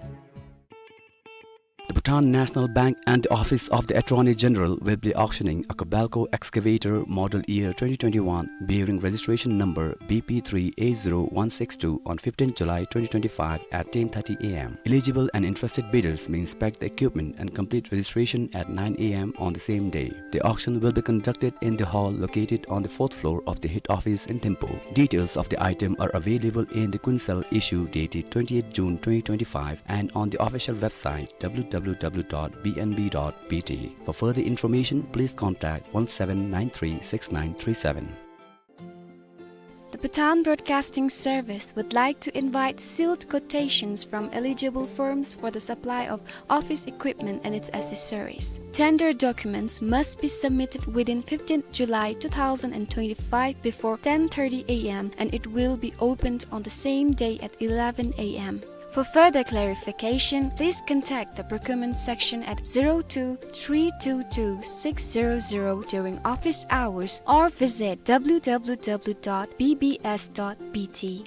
The Bhutan National Bank and the Office of the Attorney General will be auctioning a Kobelco excavator model year twenty twenty-one bearing registration number B P three A zero one six two on fifteenth July twenty twenty-five at ten thirty A M. Eligible and interested bidders may inspect the equipment and complete registration at nine A M on the same day. The auction will be conducted in the hall located on the fourth floor of the head office in Thimphu. Details of the item are available in the Kuensel issue dated twenty-eighth June twenty twenty-five and on the official website W W W W W dot B N B dot B T. For further information, please contact one seven nine three six nine three seven. The Bhutan Broadcasting Service would like to invite sealed quotations from eligible firms for the supply of office equipment and its accessories. Tender documents must be submitted within fifteenth July two thousand twenty-five before ten thirty A M, and it will be opened on the same day at eleven A M. For further clarification, please contact the procurement section at zero two three two two six zero zero during office hours or visit W W W dot B B S dot B T.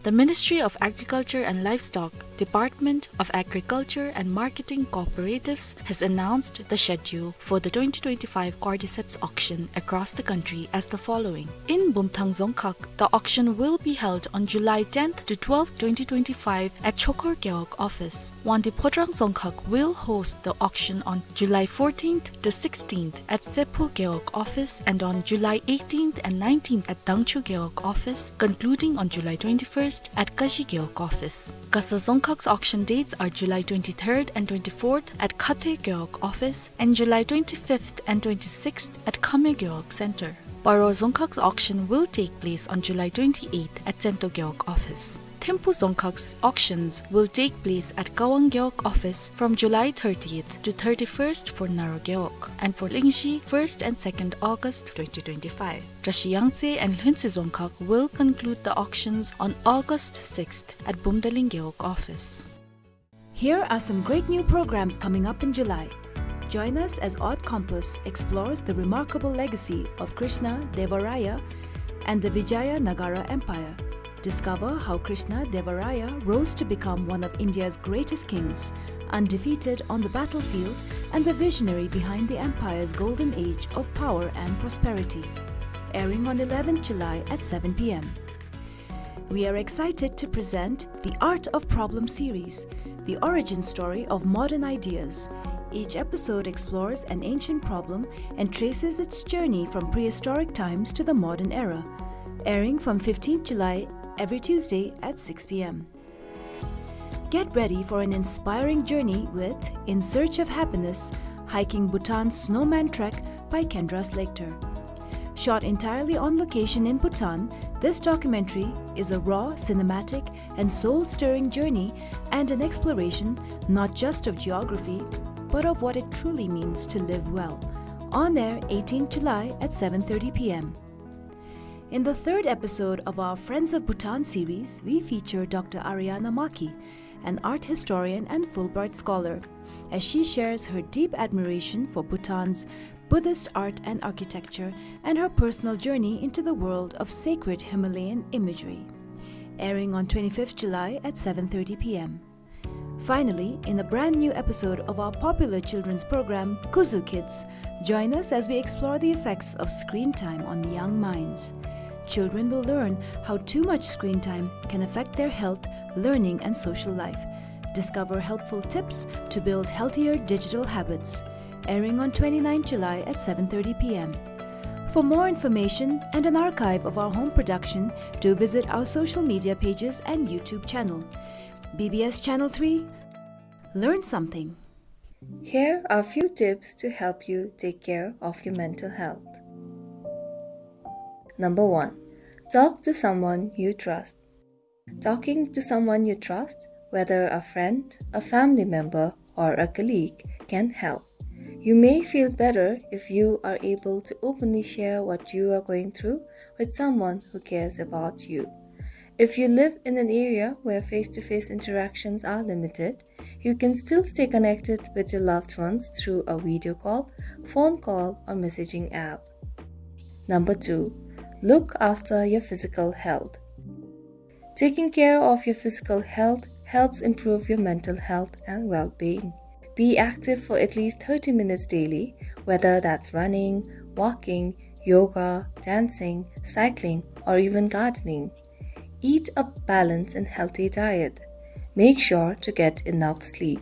The Ministry of Agriculture and Livestock, Department of Agriculture and Marketing Cooperatives has announced the schedule for the twenty twenty-five cordyceps auction across the country as the following. In Bumthang Dzongkhag, the auction will be held on July tenth to twelfth, twenty twenty-five at Chokor Gewog office. Wangdue Phodrang Dzongkhag will host the auction on July fourteenth to sixteenth at Sephu Gewog office and on July eighteenth and nineteenth at Dangchu Gewog office, concluding on July twenty-first at Kashi Gewog office. Gasa Dzongkhag's auction dates are July twenty-third and twenty-fourth at Khathoe Gewog office and July twenty-fifth and twenty-sixth at Khame Gewog Center. Paro Dzongkhag's auction will take place on July twenty-eighth at Tsento Gewog office. Thimphu Dzongkhag's auctions will take place at Kawang Gewog office from July thirtieth to thirty-first for Naro Gewog, and for Lingzhi, first and second August twenty twenty-five. Drashi Yangtse and Lhuentse Dzongkhag will conclude the auctions on August sixth at Bumdaling Gewog office. Here are some great new programs coming up in July. Join us as Odd Compass explores the remarkable legacy of Krishna Deva Raya and the Vijayanagara Empire. Discover how Krishna Deva Raya rose to become one of India's greatest kings, undefeated on the battlefield and the visionary behind the empire's golden age of power and prosperity. Airing on eleventh July at seven P M. We are excited to present The Art of Problem series, the origin story of modern ideas. Each episode explores an ancient problem and traces its journey from prehistoric times to the modern era. Airing from fifteenth July every Tuesday at six P M. Get ready for an inspiring journey with In Search of Happiness, Hiking Bhutan's Snowman Trek by Kendras Lecter. Shot entirely on location in Bhutan, this documentary is a raw, cinematic, and soul-stirring journey and an exploration not just of geography, but of what it truly means to live well. On air eighteenth July at seven thirty P M. In the third episode of our Friends of Bhutan series, we feature Doctor Ariana Maki, an art historian and Fulbright scholar, as she shares her deep admiration for Bhutan's Buddhist art and architecture and her personal journey into the world of sacred Himalayan imagery. Airing on twenty-fifth July at seven thirty P M. Finally, in a brand new episode of our popular children's program, Kuzu Kids, join us as we explore the effects of screen time on young minds. Children will learn how too much screen time can affect their health, learning, and social life. Discover helpful tips to build healthier digital habits. Airing on twenty-ninth July at seven thirty P M. For more information and an archive of our home production, do visit our social media pages and YouTube channel. B B S Channel three, learn something. Here are a few tips to help you take care of your mental health. Number one, talk to someone you trust. Talking to someone you trust, whether a friend, a family member, or a colleague, can help. You may feel better if you are able to openly share what you are going through with someone who cares about you. If you live in an area where face-to-face interactions are limited, you can still stay connected with your loved ones through a video call, phone call, or messaging app. Number two, look after your physical health. Taking care of your physical health helps improve your mental health and well-being. Be active for at least thirty minutes daily, whether that's running, walking, yoga, dancing, cycling, or even gardening. Eat a balanced and healthy diet. Make sure to get enough sleep.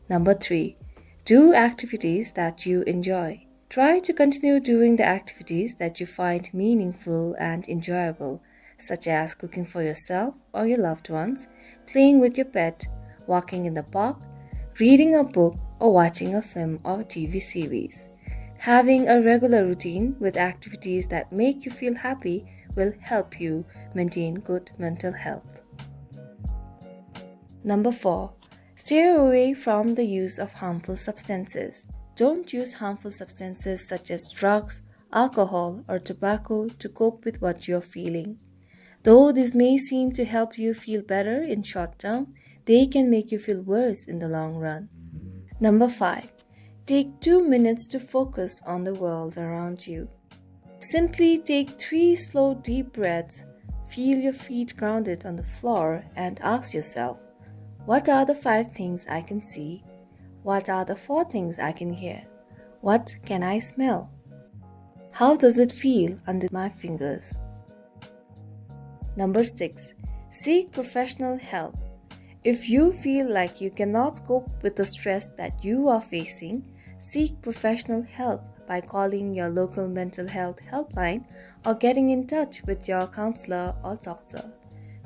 Number three, do activities that you enjoy. Try to continue doing the activities that you find meaningful and enjoyable, such as cooking for yourself or your loved ones, playing with your pet, walking in the park, reading a book, or watching a film or T V series. Having a regular routine with activities that make you feel happy will help you maintain good mental health. Number four, steer away from the use of harmful substances. Don't use harmful substances such as drugs, alcohol, or tobacco to cope with what you're feeling. Though this may seem to help you feel better in short term, they can make you feel worse in the long run. Number five, take two minutes to focus on the world around you. Simply take three slow, deep breaths, feel your feet grounded on the floor, and ask yourself, "What are the five things I can see? What are the four things I can hear? What can I smell? How does it feel under my fingers?" Number six, seek professional help. If you feel like you cannot cope with the stress that you are facing, seek professional help by calling your local mental health helpline or getting in touch with your counselor or doctor.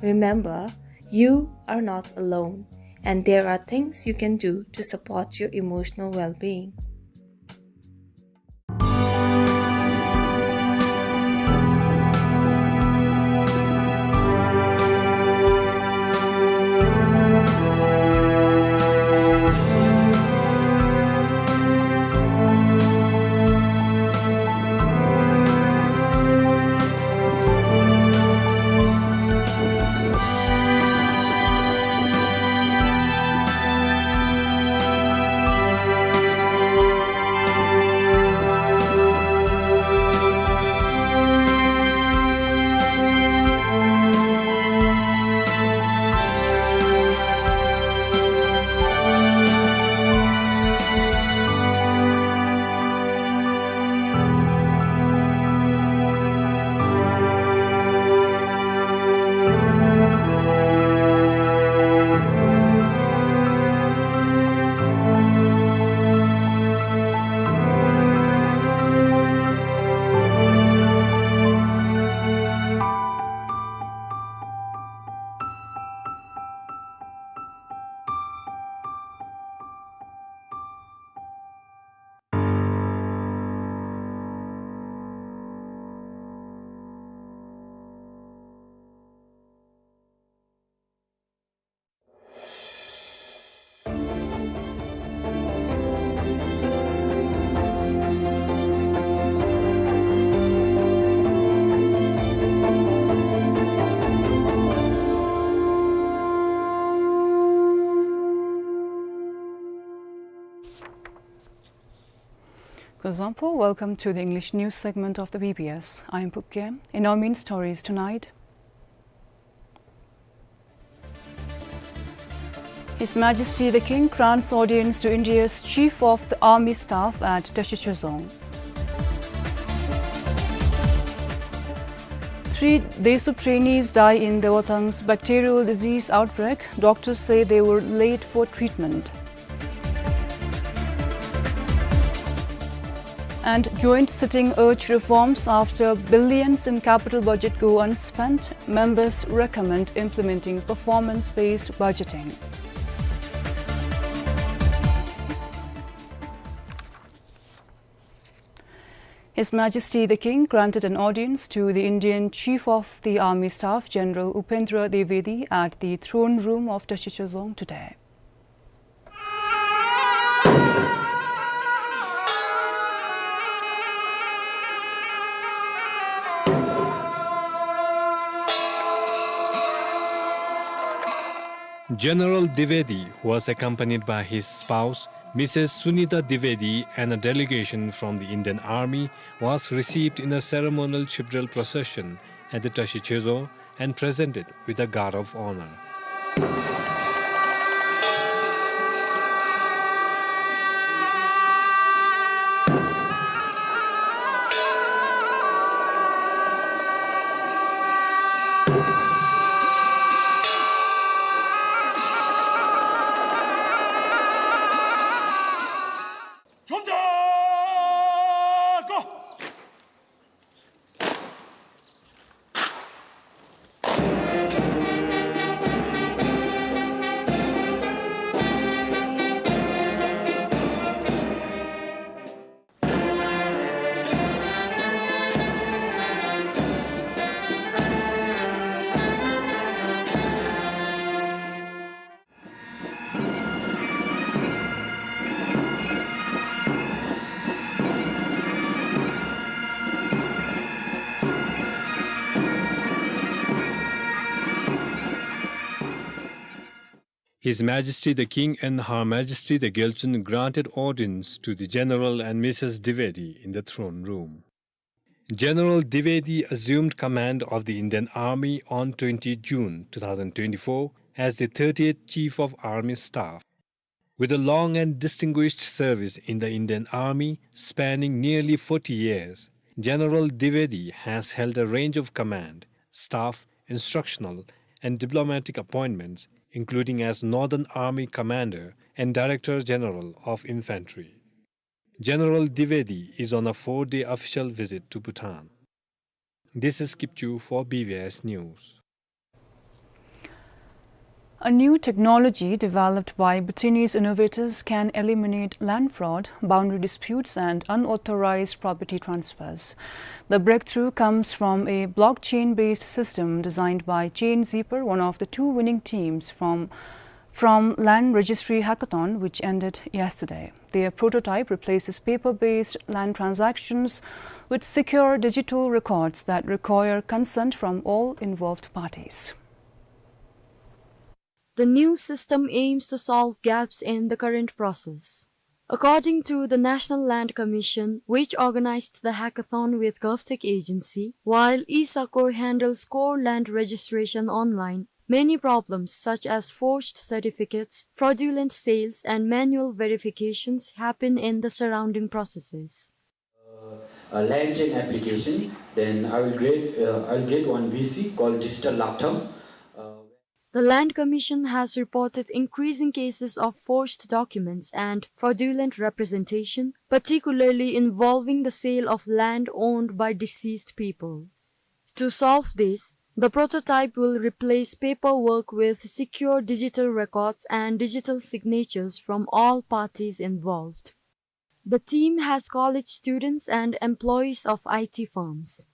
Remember, you are not alone, and there are things you can do to support your emotional well-being. Kuzuzangpo, welcome to the English news segment of the B B S. I'm Pupke. In our main stories tonight, His Majesty the King grants audience to India's Chief of the Army Staff at Tashi Chozong. Three DESUP trainees die in Dewathang's bacterial disease outbreak. Doctors say they were late for treatment. And joint sitting urge reforms after billions in capital budget go unspent. Members recommend implementing performance-based budgeting. His Majesty the King granted an audience to the Indian Chief of the Army Staff, General Upendra Dwivedi, at the Throne Room of Tashi Chozong today. General Dwivedi, who was accompanied by his spouse, Missus Sunita Dwivedi, and a delegation from the Indian Army, was received in a ceremonial Chipdral procession at the Tashi Chozong and presented with a guard of honor. His Majesty the King and Her Majesty the Gyaltsuen granted audience to the General and Missus Dwivedi in the throne room. General Dwivedi assumed command of the Indian Army on twenty June two thousand twenty-four as the thirtieth Chief of Army Staff. With a long and distinguished service in the Indian Army spanning nearly forty years, General Dwivedi has held a range of command, staff, instructional, and diplomatic appointments, including as Northern Army Commander and Director General of Infantry. General Dwivedi is on a four-day official visit to Bhutan. This is Kipchu for B B S News. A new technology developed by Bhutanese innovators can eliminate land fraud, boundary disputes, and unauthorized property transfers. The breakthrough comes from a blockchain-based system designed by Chain Zipper, one of the two winning teams from from Land Registry Hackathon, which ended yesterday. Their prototype replaces paper-based land transactions with secure digital records that require consent from all involved parties. The new system aims to solve gaps in the current process. According to the National Land Commission, which organized the hackathon with GovTech Agency, while eSAKOR handles core land registration online, many problems such as forged certificates, fraudulent sales, and manual verifications happen in the surrounding processes. Uh, a land chain application, then I will get, uh, I'll get one V C called Digital Laptop. Uh, The Land Commission has reported increasing cases of forged documents and fraudulent representation, particularly involving the sale of land owned by deceased people. To solve this, the prototype will replace paperwork with secure digital records and digital signatures from all parties involved. The team has college students and employees of I T firms.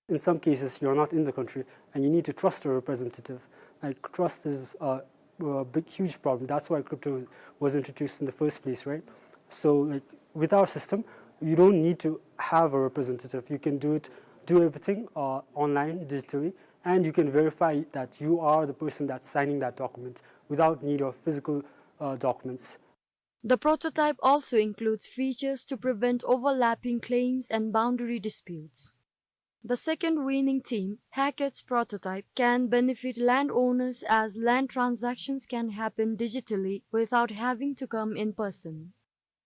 In some cases, you're not in the country and you need to trust a representative. Like, trust is a, a big, huge problem. That's why crypto was introduced in the first place, right? So, like, with our system, you don't need to have a representative. You can do it, do everything, uh, online, digitally, and you can verify that you are the person that's signing that document without need of physical, uh, documents. The prototype also includes features to prevent overlapping claims and boundary disputes. The second winning team, Hackett's prototype, can benefit landowners as land transactions can happen digitally without having to come in person.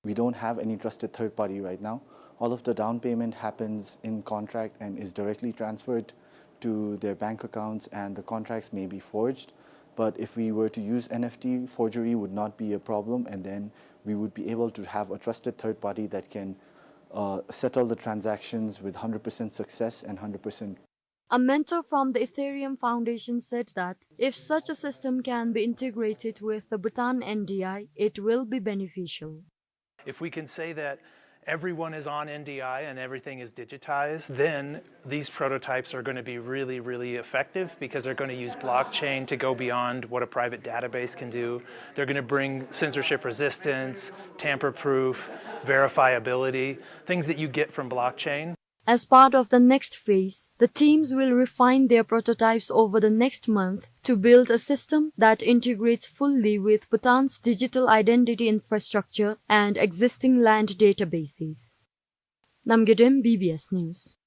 We don't have any trusted third party right now. All of the down payment happens in contract and is directly transferred to their bank accounts, and the contracts may be forged. But if we were to use N F T, forgery would not be a problem, and then we would be able to have a trusted third party that can, uh, settle the transactions with hundred percent success and hundred percent. A mentor from the Ethereum Foundation said that if such a system can be integrated with the Bhutan N D I, it will be beneficial. If we can say that everyone is on N D I and everything is digitized, then these prototypes are gonna be really, really effective because they're gonna use blockchain to go beyond what a private database can do. They're gonna bring censorship resistance, tamper proof, verifiability, things that you get from blockchain. As part of the next phase, the teams will refine their prototypes over the next month to build a system that integrates fully with Bhutan's digital identity infrastructure and existing land databases. Namgay Dem, B B S News.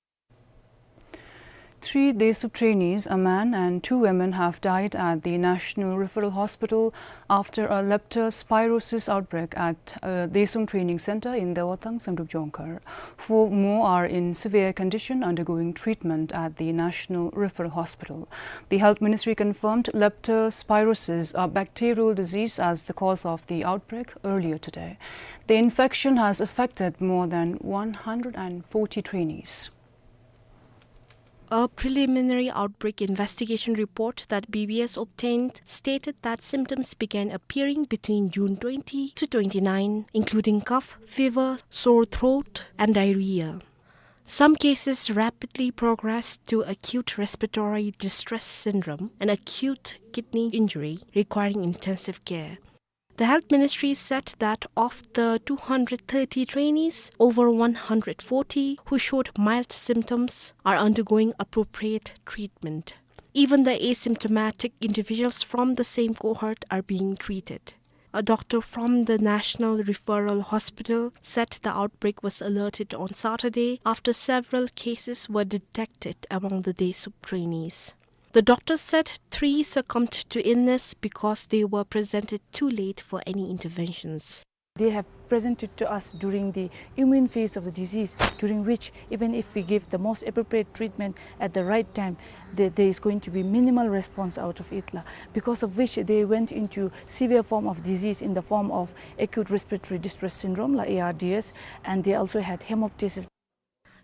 Three DESUP trainees, a man and two women, have died at the National Referral Hospital after a leptospirosis outbreak at, uh, Desong Training Center in Dewathang, Semdrup Jongkhar. Four more are in severe condition undergoing treatment at the National Referral Hospital. The Health Ministry confirmed leptospirosis, a bacterial disease, as the cause of the outbreak earlier today. The infection has affected more than one hundred and forty trainees. A preliminary outbreak investigation report that B B S obtained stated that symptoms began appearing between June twenty to twenty-nine, including cough, fever, sore throat, and diarrhea. Some cases rapidly progressed to acute respiratory distress syndrome and acute kidney injury, requiring intensive care. The Health Ministry said that of the two hundred thirty trainees, over one hundred forty who showed mild symptoms are undergoing appropriate treatment. Even the asymptomatic individuals from the same cohort are being treated. A doctor from the National Referral Hospital said the outbreak was alerted on Saturday after several cases were detected among the DASUP trainees. The doctor said three succumbed to illness because they were presented too late for any interventions. They have presented to us during the immune phase of the disease, during which, even if we give the most appropriate treatment at the right time, there, there is going to be minimal response out of it, la. Because of which they went into severe form of disease in the form of acute respiratory distress syndrome, la, A R D S, and they also had hemoptysis.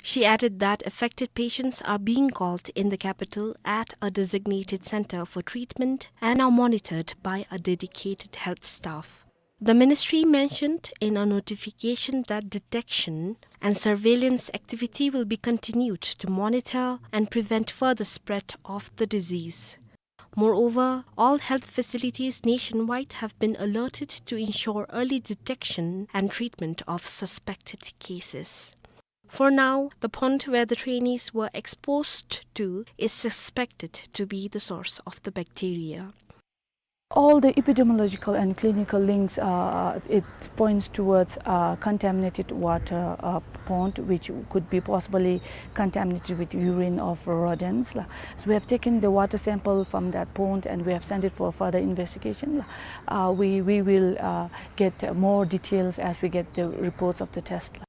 She added that affected patients are being called in the capital at a designated center for treatment and are monitored by a dedicated health staff. The ministry mentioned in a notification that detection and surveillance activity will be continued to monitor and prevent further spread of the disease. Moreover, all health facilities nationwide have been alerted to ensure early detection and treatment of suspected cases. For now, the pond where the trainees were exposed to is suspected to be the source of the bacteria. All the epidemiological and clinical links, uh, it points towards, uh, contaminated water, uh, pond, which could be possibly contaminated with urine of rodents, la. So we have taken the water sample from that pond and we have sent it for further investigation, la. Uh, we, we will, uh, get more details as we get the reports of the test, la.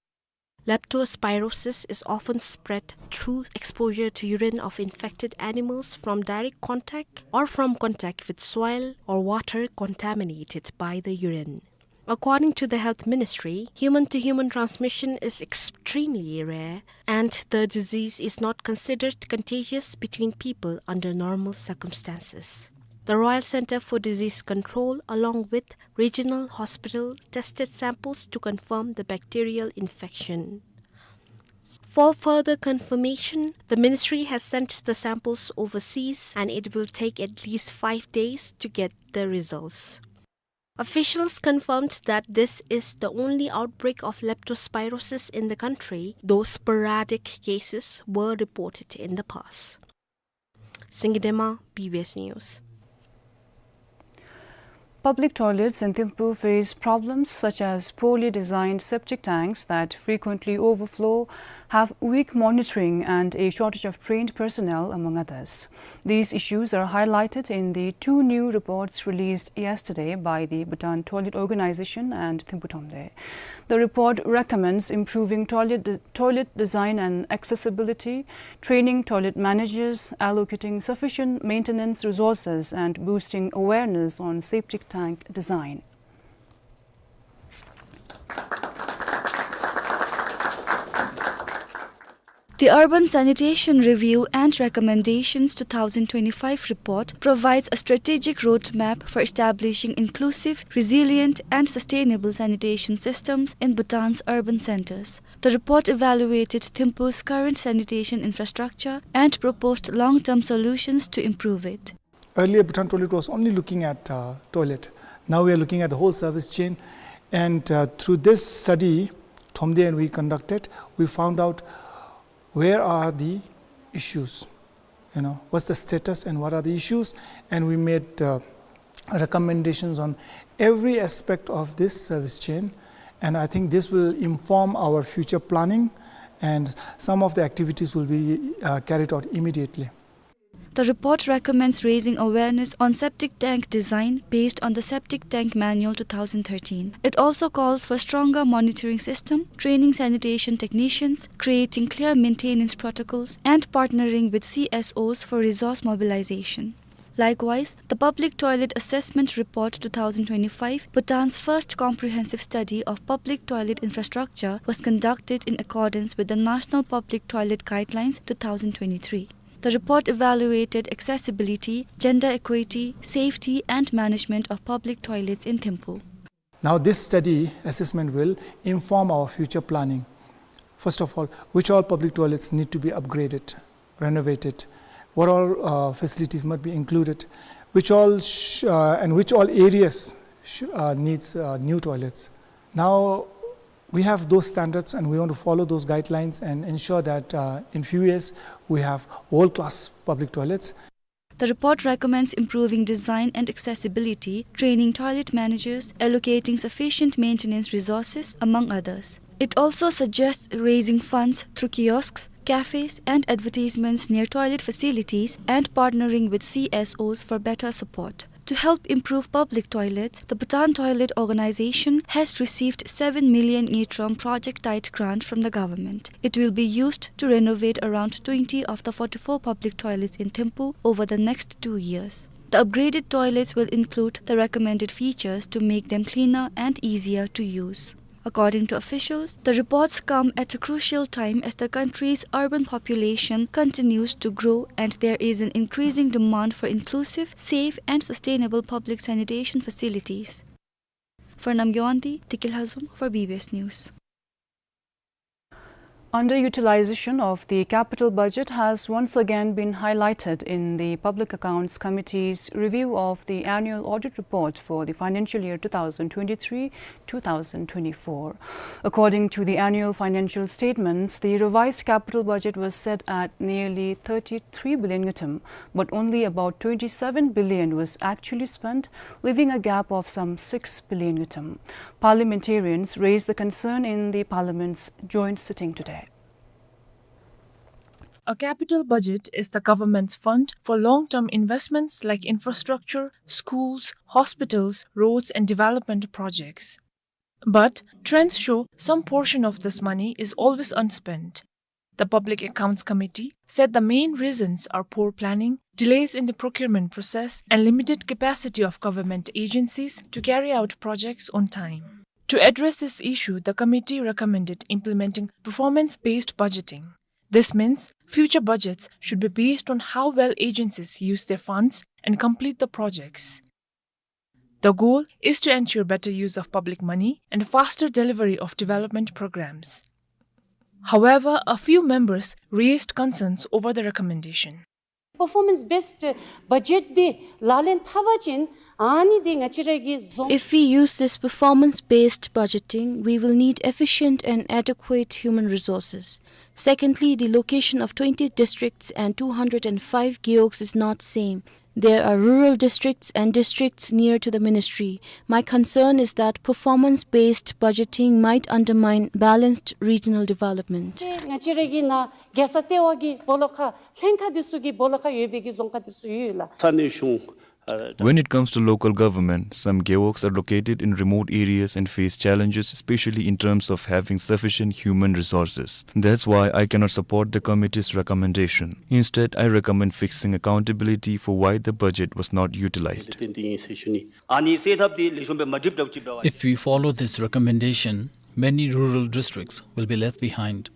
Leptospirosis is often spread through exposure to urine of infected animals from direct contact or from contact with soil or water contaminated by the urine. According to the Health Ministry, human-to-human transmission is extremely rare, and the disease is not considered contagious between people under normal circumstances. The Royal Centre for Disease Control, along with regional hospital, tested samples to confirm the bacterial infection. For further confirmation, the ministry has sent the samples overseas, and it will take at least five days to get the results. Officials confirmed that this is the only outbreak of leptospirosis in the country, though sporadic cases were reported in the past. Singye Dema, B B S News. Public toilets in Thimphu face problems such as poorly designed septic tanks that frequently overflow, have weak monitoring and a shortage of trained personnel, among others. These issues are highlighted in the two new reports released yesterday by the Bhutan Toilet Organization and Thimphu Thromde. The report recommends improving toilet de-, toilet design and accessibility, training toilet managers, allocating sufficient maintenance resources, and boosting awareness on septic tank design. The Urban Sanitation Review and Recommendations two thousand twenty-five report provides a strategic roadmap for establishing inclusive, resilient, and sustainable sanitation systems in Bhutan's urban centers. The report evaluated Thimphu's current sanitation infrastructure and proposed long-term solutions to improve it. Earlier, Bhutan Toilet was only looking at, uh, toilet. Now we are looking at the whole service chain. And, uh, through this study, Thromde and we conducted, we found out where are the issues, you know, what's the status and what are the issues. And we made, uh, recommendations on every aspect of this service chain. And I think this will inform our future planning, and some of the activities will be, uh, carried out immediately. The report recommends raising awareness on septic tank design based on the Septic Tank Manual two thousand thirteen. It also calls for stronger monitoring system, training sanitation technicians, creating clear maintenance protocols, and partnering with C S Os for resource mobilization. Likewise, the Public Toilet Assessment Report two thousand twenty-five, Bhutan's first comprehensive study of public toilet infrastructure, was conducted in accordance with the National Public Toilet Guidelines two thousand twenty-three. The report evaluated accessibility, gender equity, safety, and management of public toilets in Thimphu. Now, this study assessment will inform our future planning. First of all, which all public toilets need to be upgraded, renovated, what all, uh, facilities must be included, which all sh-, uh, and which all areas sh-, uh, needs, uh, new toilets. Now, we have those standards and we want to follow those guidelines and ensure that, uh, in few years we have world-class public toilets. The report recommends improving design and accessibility, training toilet managers, allocating sufficient maintenance resources, among others. It also suggests raising funds through kiosks, cafes, and advertisements near toilet facilities and partnering with C S Os for better support. To help improve public toilets, the Bhutan Toilet Organization has received seven million Ngultrum Project Tide grant from the government. It will be used to renovate around twenty of the forty-four public toilets in Thimphu over the next two years. The upgraded toilets will include the recommended features to make them cleaner and easier to use. According to officials, the reports come at a crucial time as the country's urban population continues to grow and there is an increasing demand for inclusive, safe, and sustainable public sanitation facilities. For Namgay Wangdi, Tikil Hazum for B B S News. Underutilization of the capital budget has once again been highlighted in the Public Accounts Committee's review of the annual audit report for the financial year two thousand twenty-three two thousand twenty-four. According to the annual financial statements, the revised capital budget was set at nearly thirty-three billion ngultrum, but only about twenty-seven billion was actually spent, leaving a gap of some six billion ngultrum. Parliamentarians raised the concern in the Parliament's joint sitting today. A capital budget is the government's fund for long-term investments like infrastructure, schools, hospitals, roads, and development projects. But trends show some portion of this money is always unspent. The Public Accounts Committee said the main reasons are poor planning, delays in the procurement process, and limited capacity of government agencies to carry out projects on time. To address this issue, the committee recommended implementing performance-based budgeting. This means future budgets should be based on how well agencies use their funds and complete the projects. The goal is to ensure better use of public money and faster delivery of development programs. However, a few members raised concerns over the recommendation. Performance based budget འདི་ལག་ལེན་འཐབ་པ་ཅིན་ཨ་ནི་འདི་ང་བཅས་ར་གི་རྫོང་། If we use this performance-based budgeting, we will need efficient and adequate human resources. Secondly, the location of twenty districts and two hundred and five gewogs is not same. There are rural districts and districts near to the ministry. My concern is that performance-based budgeting might undermine balanced regional development. ཏེ་ང་བཅས་ར་གི་ནཱ་རྒྱལ་ས་ལྟེ་བ་གི་སྦོ་ལོགས་ཁ་ལྷན་ཁག་འདི་ཚུ་གི་སྦོ་ལོགས་ཁ་ཡོད་པའི་གི་རྫོང་ཁག་འདི་ཚུ་ཡོད་ལགས། ས་གནས་གཞུང་ཨ། When it comes to local government, some gewogs are located in remote areas and face challenges, especially in terms of having sufficient human resources. That's why I cannot support the committee's recommendation. Instead, I recommend fixing accountability for why the budget was not utilized. ཨ་ནི་སེལ་ཐབས་འདི་ལེགས་ཤོམ་སྦེ་མ་འགྲུབ་འགྲུབ་ཅིག་འབད་བ། If we follow this recommendation, many rural districts will be left behind.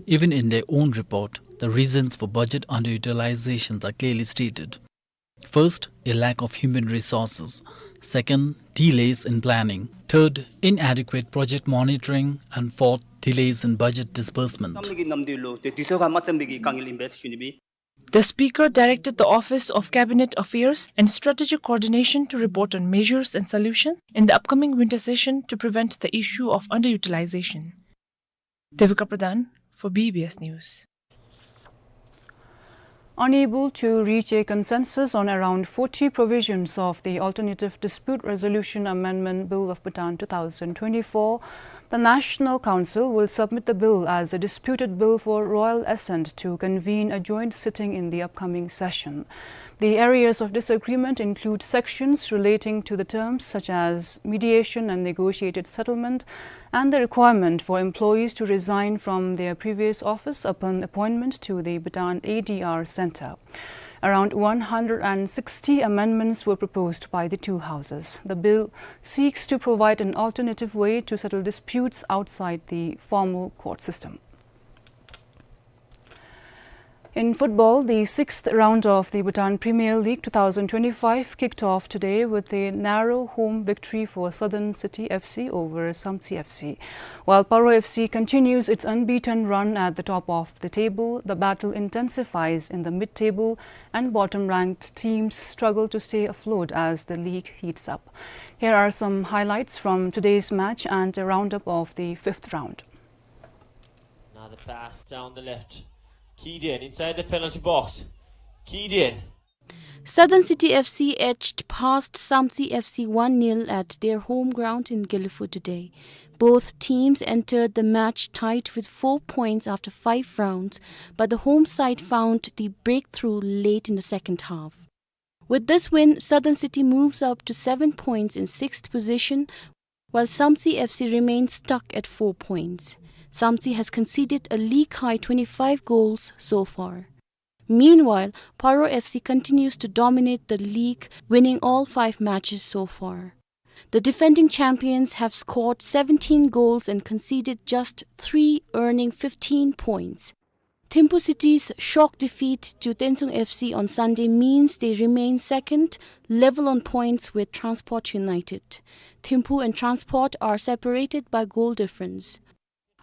Even in their own report, the reasons for budget underutilizations are clearly stated. First, a lack of human resources. Second, delays in planning. Third, inadequate project monitoring. And fourth, delays in budget disbursement. ནམ་གྱི་ནམ་དུས་ལུ་ཏེ་དུས་ཚོད་ཁར་མ་བརྩམས་པའི་གི་དཀའ་ངལ་ཨིན་པས་ཞུ་ནི་སྦེ། The speaker directed the Office of Cabinet Affairs and Strategic Coordination to report on measures and solutions in the upcoming winter session to prevent the issue of underutilization. Devika Pradhan for B B S News. Unable to reach a consensus on around forty provisions of the Alternative Dispute Resolution Amendment Bill of Bhutan two thousand twenty-four, the National Council will submit the bill as a disputed bill for royal assent to convene a joint sitting in the upcoming session. The areas of disagreement include sections relating to the terms such as mediation and negotiated settlement, and the requirement for employees to resign from their previous office upon appointment to the Bhutan A D R Center. Around one hundred and sixty amendments were proposed by the two houses. The bill seeks to provide an alternative way to settle disputes outside the formal court system. In football, the sixth round of the Bhutan Premier League two thousand twenty-five kicked off today with a narrow home victory for Southern City F C over Samtse F C. While Paro F C continues its unbeaten run at the top of the table, the battle intensifies in the mid-table, and bottom-ranked teams struggle to stay afloat as the league heats up. Here are some highlights from today's match and a roundup of the fifth round. Another pass down the left. Key Dieng inside the penalty box. Key Dieng. Southern City F C edged past Samtse F C one nil at their home ground in Gelephu today. Both teams entered the match tied with four points after five rounds, but the home side found the breakthrough late in the second half. With this win, Southern City moves up to seven points in sixth position, while Samtse F C remains stuck at four points. Samtse has conceded a league-high twenty-five goals so far. Meanwhile, Paro F C continues to dominate the league, winning all five matches so far. The defending champions have scored seventeen goals and conceded just three, earning fifteen points. Thimphu City's shock defeat to Tensung F C on Sunday means they remain second, level on points with Transport United. Thimphu and Transport are separated by goal difference.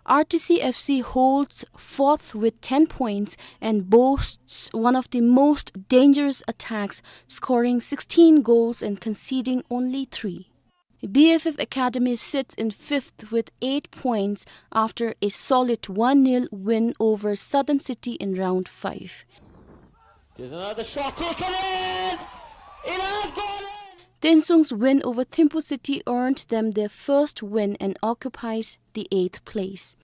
R T C F C holds fourth with ten points and boasts one of the most dangerous attacks, scoring sixteen goals and conceding only three. B F F Academy sits in fifth with eight points after a solid one nil win over Southern City in round five. There's another shot taken in! It has gone in! Tensung's win over Thimphu City earned them their first win and occupies the eighth place.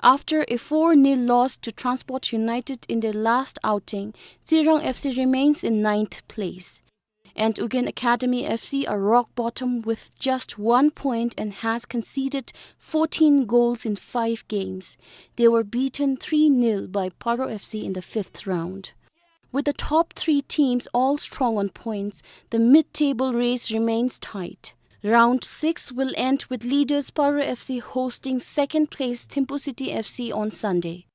After a four nil loss to Transport United in their last outing, Tsirang F C remains in ninth place. And Ugyen Academy F C are rock bottom with just one point and has conceded fourteen goals in five games. They were beaten three nil by Paro F C in the fifth round. With the top three teams all strong on points, the mid-table race remains tight. Round six will end with leaders Paro F C hosting second place Thimphu City F C on Sunday.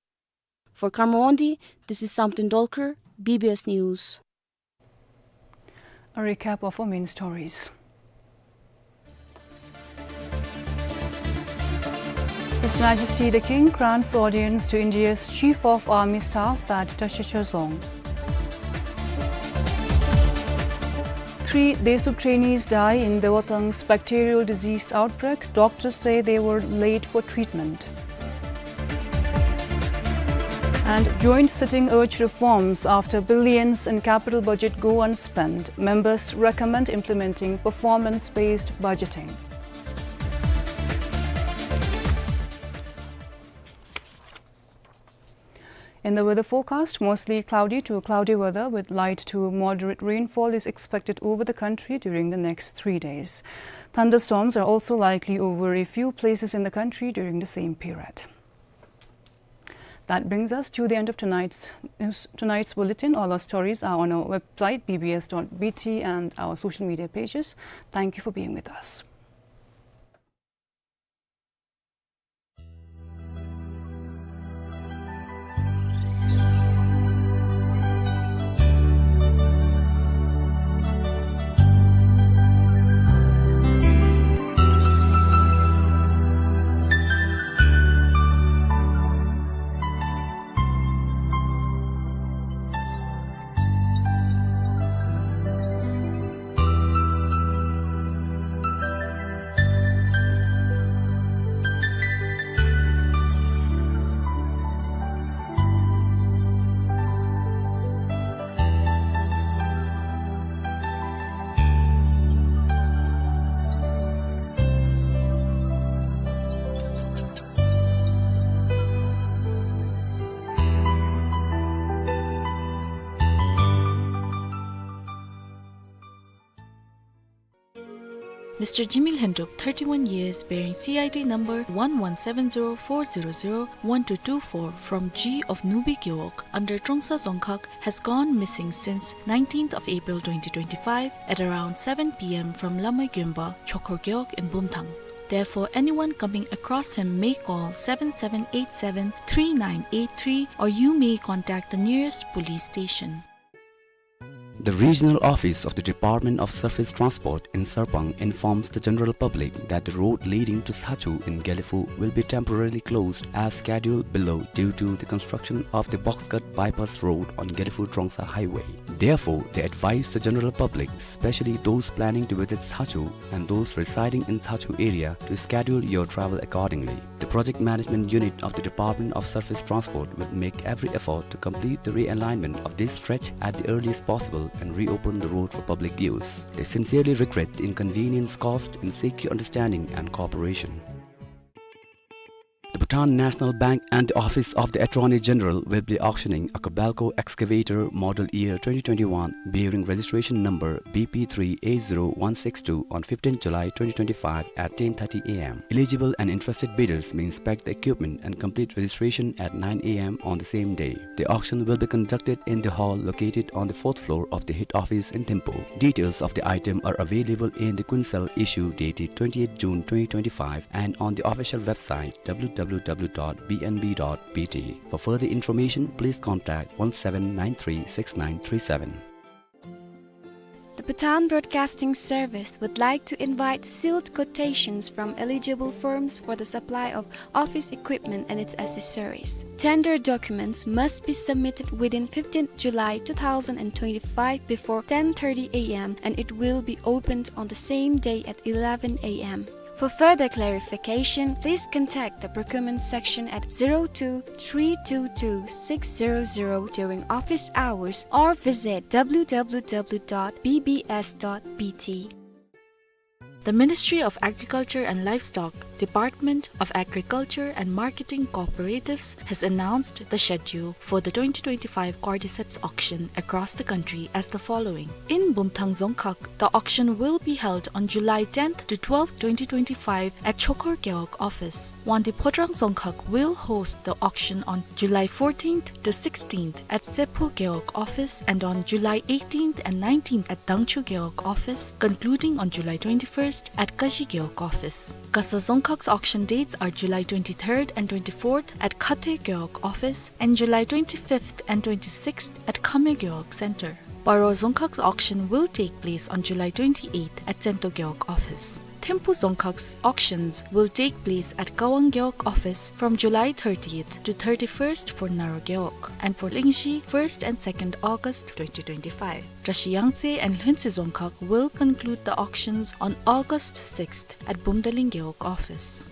For Karma Wangdi, this is Samten Dolkar, B B S News. A recap of our main stories. His Majesty the King grants audience to India's Chief of Army Staff at Tashechozong. Three DESUK trainees die in Dewathang's bacterial disease outbreak. Doctors say they were late for treatment. And joint sitting urged reforms after billions in capital budget go unspent. Members recommend implementing performance-based budgeting. In the weather forecast, mostly cloudy to cloudy weather with light to moderate rainfall is expected over the country during the next three days. Thunderstorms are also likely over a few places in the country during the same period. That brings us to the end of tonight's news, tonight's bulletin. All our stories are on our website, B B S dot B T, and our social media pages. Thank you for being with us. Mister Jimmy Lhendrup, thirty-one years, bearing C I D number one one seven zero four zero zero one two two four from G of Nubi Gewog under Trongsa Dzongkhag, has gone missing since nineteenth of April twenty twenty-five at around seven P M from Lamai Gyemba, Chokhor Gewog in Bumthang. Therefore, anyone coming across him may call seven seven eight seven three nine eight three, or you may contact the nearest police station. The regional office of the Department of Surface Transport in Sarpang informs the general public that the road leading to Thachu in Gelephu will be temporarily closed as scheduled below due to the construction of the Boxcut Bypass Road on Gelephu-Trongsa Highway. Therefore, they advise the general public, especially those planning to visit Thachu and those residing in Thachu area, to schedule your travel accordingly. The Project Management Unit of the Department of Surface Transport will make every effort to complete the realignment of this stretch at the earliest possible and reopen the road for public use. They sincerely regret the inconvenience caused and seek your understanding and cooperation. The Bhutan National Bank and the Office of the Attorney General will be auctioning a Kobelco excavator model year twenty twenty-one bearing registration number B P three A zero one six two on fifteenth July twenty twenty-five at ten thirty A M. Eligible and interested bidders may inspect the equipment and complete registration at nine A M on the same day. The auction will be conducted in the hall located on the fourth floor of the head office in Thimphu. Details of the item are available in the Kuensel issue dated twenty-eighth June twenty twenty-five and on the official website W W W dot B N B dot B T. For further information, please contact one seven nine three six nine three seven. The Bhutan Broadcasting Service would like to invite sealed quotations from eligible firms for the supply of office equipment and its accessories. Tender documents must be submitted within fifteenth July two thousand and twenty-five before ten thirty A M, and it will be opened on the same day at eleven A M. For further clarification, please contact the procurement section at zero two three two two six zero zero during office hours or visit W W W dot B B S dot B T. The Ministry of Agriculture and Livestock, Department of Agriculture and Marketing Cooperatives has announced the schedule for the twenty twenty-five Cordyceps auction across the country as the following. In Bumthang Dzongkhag, the auction will be held on July tenth to twelfth, twenty twenty-five at Chokhor Gewog office. Wangdue Phodrang Dzongkhag will host the auction on July fourteenth to sixteenth at Sephu Gewog office and on July eighteenth and nineteenth at Dangchu Gewog office, concluding on July twenty-first at Kashi Gewog office. Khasa Dzongkhag's auction dates are July twenty-third and twenty-fourth at Khathoe Gewog office and July twenty-fifth and twenty-sixth at Khame Gewog Center. Paro Dzongkhag's auction will take place on July twenty-eighth at Tsento Gewog office. Thimphu Dzongkhag's auctions will take place at Kawang Gewog office from July thirtieth to thirty-first for Naro Gewog, and for Lingzhi, first and second August twenty twenty-five. Drashi Yangtse and Lhuentse Dzongkhag will conclude the auctions on August sixth at Bumdaling Gewog office.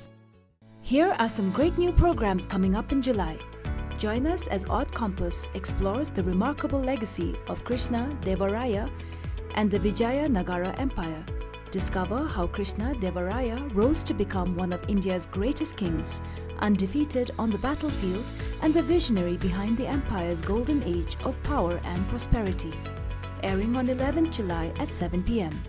Here are some great new programs coming up in July. Join us as Odd Compass explores the remarkable legacy of Krishna Deva Raya and the Vijaya Nagara Empire. Discover how Krishna Deva Raya rose to become one of India's greatest kings, undefeated on the battlefield, and the visionary behind the empire's golden age of power and prosperity. Airing on eleventh July at seven P M.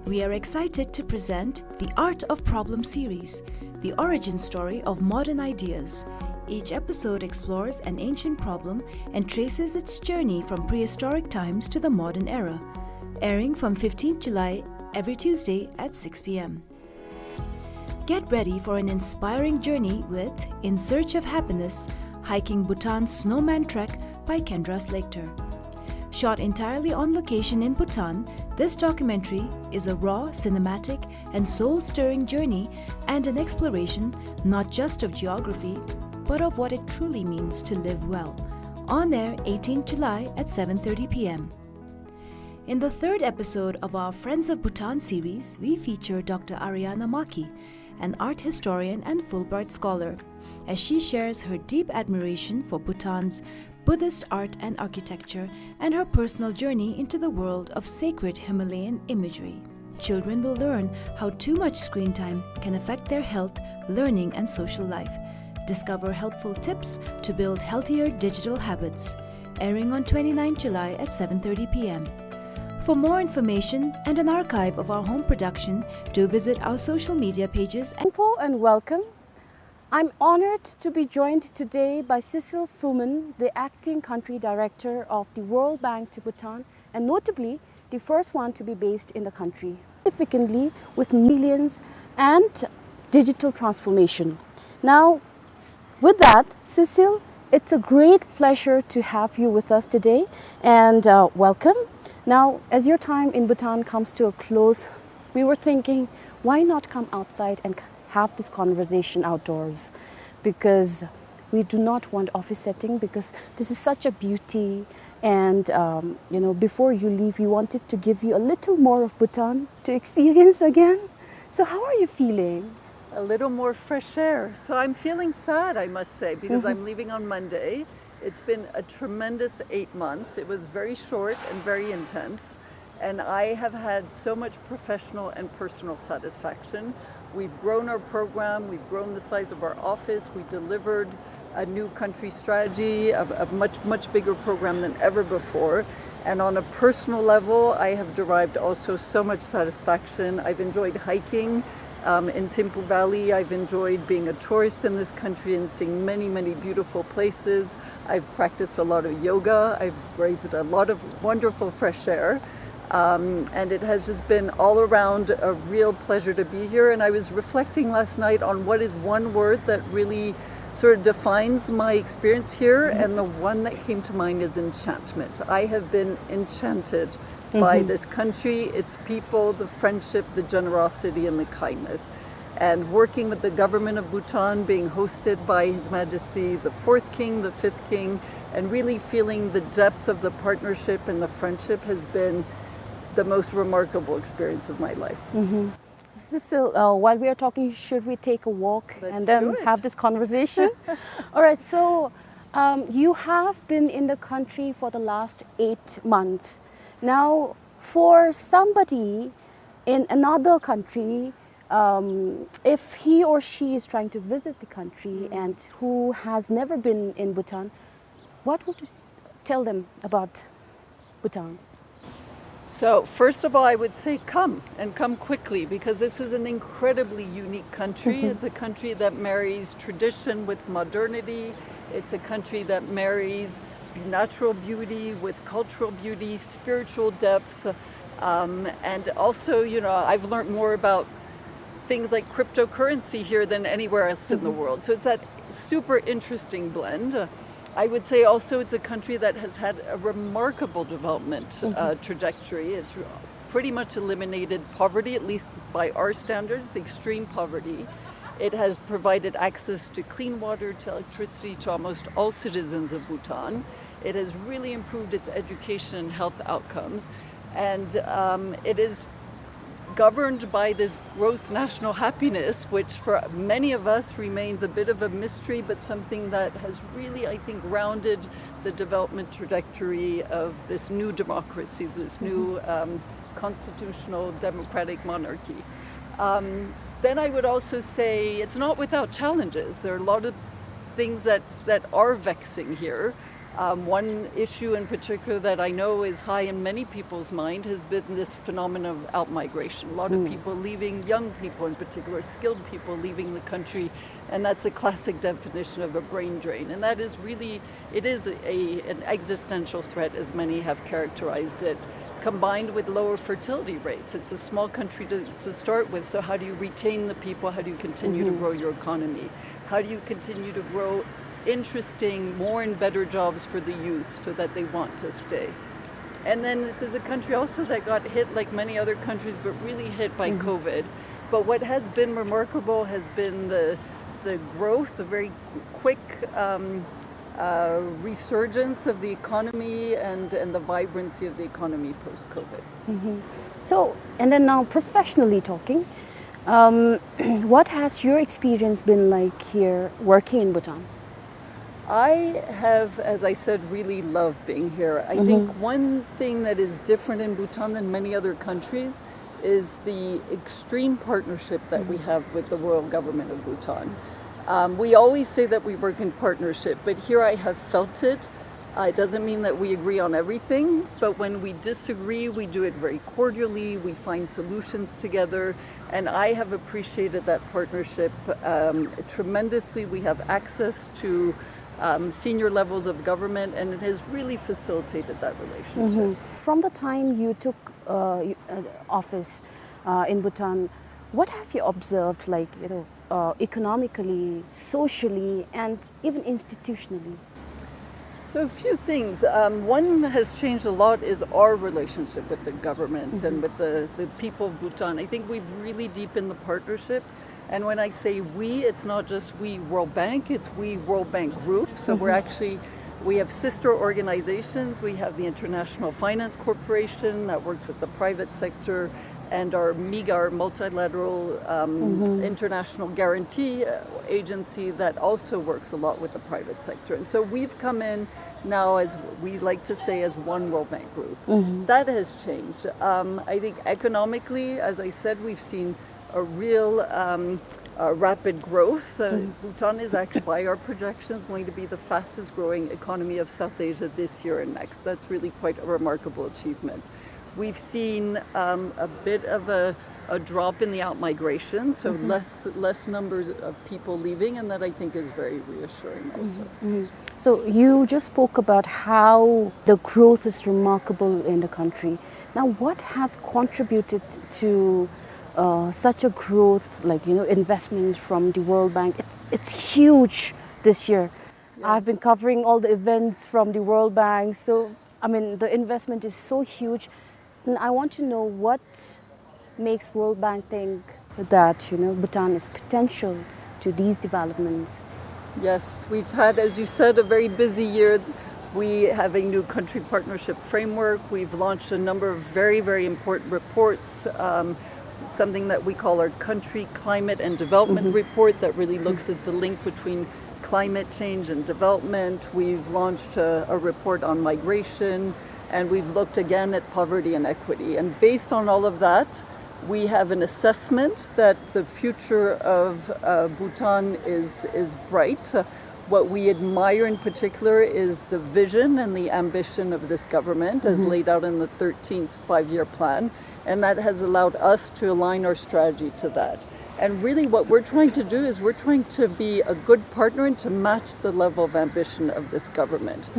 We are excited to present the Art of Problem series, the origin story of modern ideas. Each episode explores an ancient problem and traces its journey from prehistoric times to the modern era. Airing from fifteenth July every Tuesday at six P M. Get ready for an inspiring journey with In Search of Happiness, Hiking Bhutan's Snowman Trek by Kendra Slater. Shot entirely on location in Bhutan, this documentary is a raw, cinematic, and soul-stirring journey and an exploration not just of geography, but of what it truly means to live well. On air eighteenth July at seven thirty P M. In the third episode of our Friends of Bhutan series, we feature Doctor Ariana Maki, an art historian and Fulbright scholar, as she shares her deep admiration for Bhutan's Buddhist art and architecture and her personal journey into the world of sacred Himalayan imagery. Children will learn how too much screen time can affect their health, learning, and social life. Discover helpful tips to build healthier digital habits. Airing on twenty-ninth July at seven thirty P M. For more information and an archive of our home production, do visit our social media pages. Info and welcome. I'm honored to be joined today by Cecil Fumin, the acting country director of the World Bank to Bhutan, and notably the first one to be based in the country, significantly with millions and digital transformation. Now, with that, Cecil, it's a great pleasure to have you with us today, and, uh, welcome. Now, as your time in Bhutan comes to a close, we were thinking, why not come outside and have this conversation outdoors? Because we do not want office setting, because this is such a beauty, and, um, you know, before you leave, we wanted to give you a little more of Bhutan to experience again. So how are you feeling? A little more fresh air. So I'm feeling sad, I must say, because I'm leaving on Monday. It's been a tremendous eight months. It was very short and very intense, and I have had so much professional and personal satisfaction. We've grown our program, we've grown the size of our office, we delivered a new country strategy, a, a much, much bigger program than ever before. And on a personal level, I have derived also so much satisfaction. I've enjoyed hiking um, in Thimphu Valley. I've enjoyed being a tourist in this country and seeing many, many beautiful places. I've practiced a lot of yoga. I've breathed a lot of wonderful fresh air. Um, and it has just been all around a real pleasure to be here. And I was reflecting last night on what is one word that really sort of defines my experience here, and the one that came to mind is enchantment. I have been enchanted by this country, its people, the friendship, the generosity, and the kindness. And working with the government of Bhutan, being hosted by His Majesty the fourth King, the fifth King, and really feeling the depth of the partnership and the friendship has been the most remarkable experience of my life. Cecil, uh, while we are talking, should we take a walk and then have this conversation? All right, so um, you have been in the country for the last eight months. Now, for somebody in another country, um, if he or she is trying to visit the country and who has never been in Bhutan, what would you s- tell them about Bhutan? So, first of all, I would say come, and come quickly, because this is an incredibly unique country. It's a country that marries tradition with modernity. It's a country that marries natural beauty with cultural beauty, spiritual depth. Um, and also, you know, I've learned more about things like cryptocurrency here than anywhere else in the world. So it's that super interesting blend. I would say also it's a country that has had a remarkable development uh, trajectory. It's pretty much eliminated poverty, at least by our standards, extreme poverty. It has provided access to clean water, to electricity, to almost all citizens of Bhutan. It has really improved its education and health outcomes. And um, it is governed by this gross national happiness, which for many of us remains a bit of a mystery, but something that has really, I think, grounded the development trajectory of this new democracy, this new um, constitutional democratic monarchy. Um, then I would also say it's not without challenges. There are a lot of things that, that are vexing here. Um, one issue in particular that I know is high in many people's mind has been this phenomenon of outmigration. A lot of people leaving, young people in particular, skilled people leaving the country, and that's a classic definition of a brain drain. And that is really, it is a, an existential threat, as many have characterized it, combined with lower fertility rates. It's a small country to, to start with, so how do you retain the people? How do you continue to grow your economy? How do you continue to grow interesting, more and better jobs for the youth so that they want to stay? And then this is a country also that got hit, like many other countries, but really hit by COVID. But what has been remarkable has been the, the growth, the very quick um, uh, resurgence of the economy and, and the vibrancy of the economy post-COVID. So, and then now professionally talking, um, what has your experience been like here working in Bhutan? I have, as I said, really loved being here. I think one thing that is different in Bhutan than many other countries is the extreme partnership that we have with the royal government of Bhutan. Um, we always say that we work in partnership, but here I have felt it. Uh, it doesn't mean that we agree on everything, but when we disagree, we do it very cordially. We find solutions together, and I have appreciated that partnership um, tremendously. We have access to um, senior levels of government, and it has really facilitated that relationship. From the time you took uh, you- uh, office uh, in Bhutan, what have you observed, like, you know, uh, economically, socially, and even institutionally? So a few things. Um, one has changed a lot is our relationship with the government and with the, the people of Bhutan. I think we've really deepened the partnership. And when I say we, it's not just we World Bank, it's we World Bank Group. So we're actually, we have sister organizations. We have the International Finance Corporation that works with the private sector. and our MIGA, our multilateral, um, international guarantee, uh, agency that also works a lot with the private sector. And so we've come in now as, we like to say, as one World Bank group. That has changed. Um, I think economically, as I said, we've seen a real, um, uh, rapid growth. Uh, Bhutan is actually, by our projections, going to be the fastest growing economy of South Asia this year and next. That's really quite a remarkable achievement. We've seen, um, a bit of a, a drop in the outmigration, so less, less numbers of people leaving, and that, I think, is very reassuring also. So you just spoke about how the growth is remarkable in the country. Now, what has contributed to, uh, such a growth, like, you know, investments from the World Bank? It's, it's huge this year. I've been covering all the events from the World Bank, so, I mean, the investment is so huge. And I want to know what makes World Bank think that, you know, Bhutan is potential to these developments. Yes, we've had, as you said, a very busy year. We have a new country partnership framework. We've launched a number of very, very important reports. Um, something that we call our country climate and development report that really looks at the link between climate change and development. We've launched a, a report on migration, and we've looked again at poverty and equity. And based on all of that, we have an assessment that the future of, uh, Bhutan is, is bright. What we admire in particular is the vision and the ambition of this government as laid out in the thirteenth Five-Year Plan, and that has allowed us to align our strategy to that. And really what we're trying to do is we're trying to be a good partner and to match the level of ambition of this government.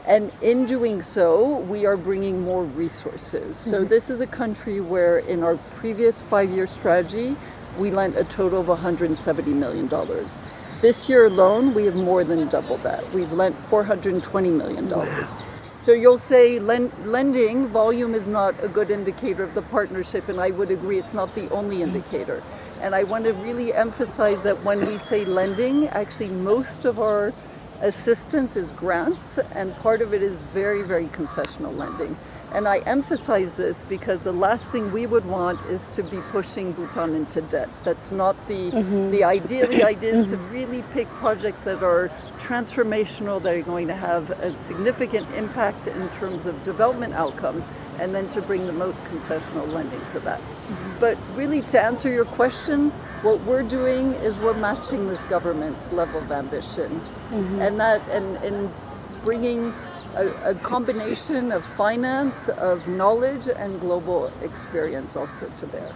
And in doing so, we are bringing more resources. So this is a country where in our previous five-year strategy, we lent a total of a hundred seventy million dollars. This year alone, we have more than doubled that. We've lent four hundred twenty million dollars. So you'll say len-, lending volume is not a good indicator of the partnership, and I would agree it's not the only indicator. And I want to really emphasize that when we say lending, actually most of our assistance is grants, and part of it is very, very concessional lending. And I emphasize this because the last thing we would want is to be pushing Bhutan into debt. That's not the, the idea. The idea is to really pick projects that are transformational, that are going to have a significant impact in terms of development outcomes, and then to bring the most concessional lending to that. But really, to answer your question, what we're doing is we're matching this government's level of ambition. And that, and, and bringing a, a combination of finance, of knowledge, and global experience also to bear.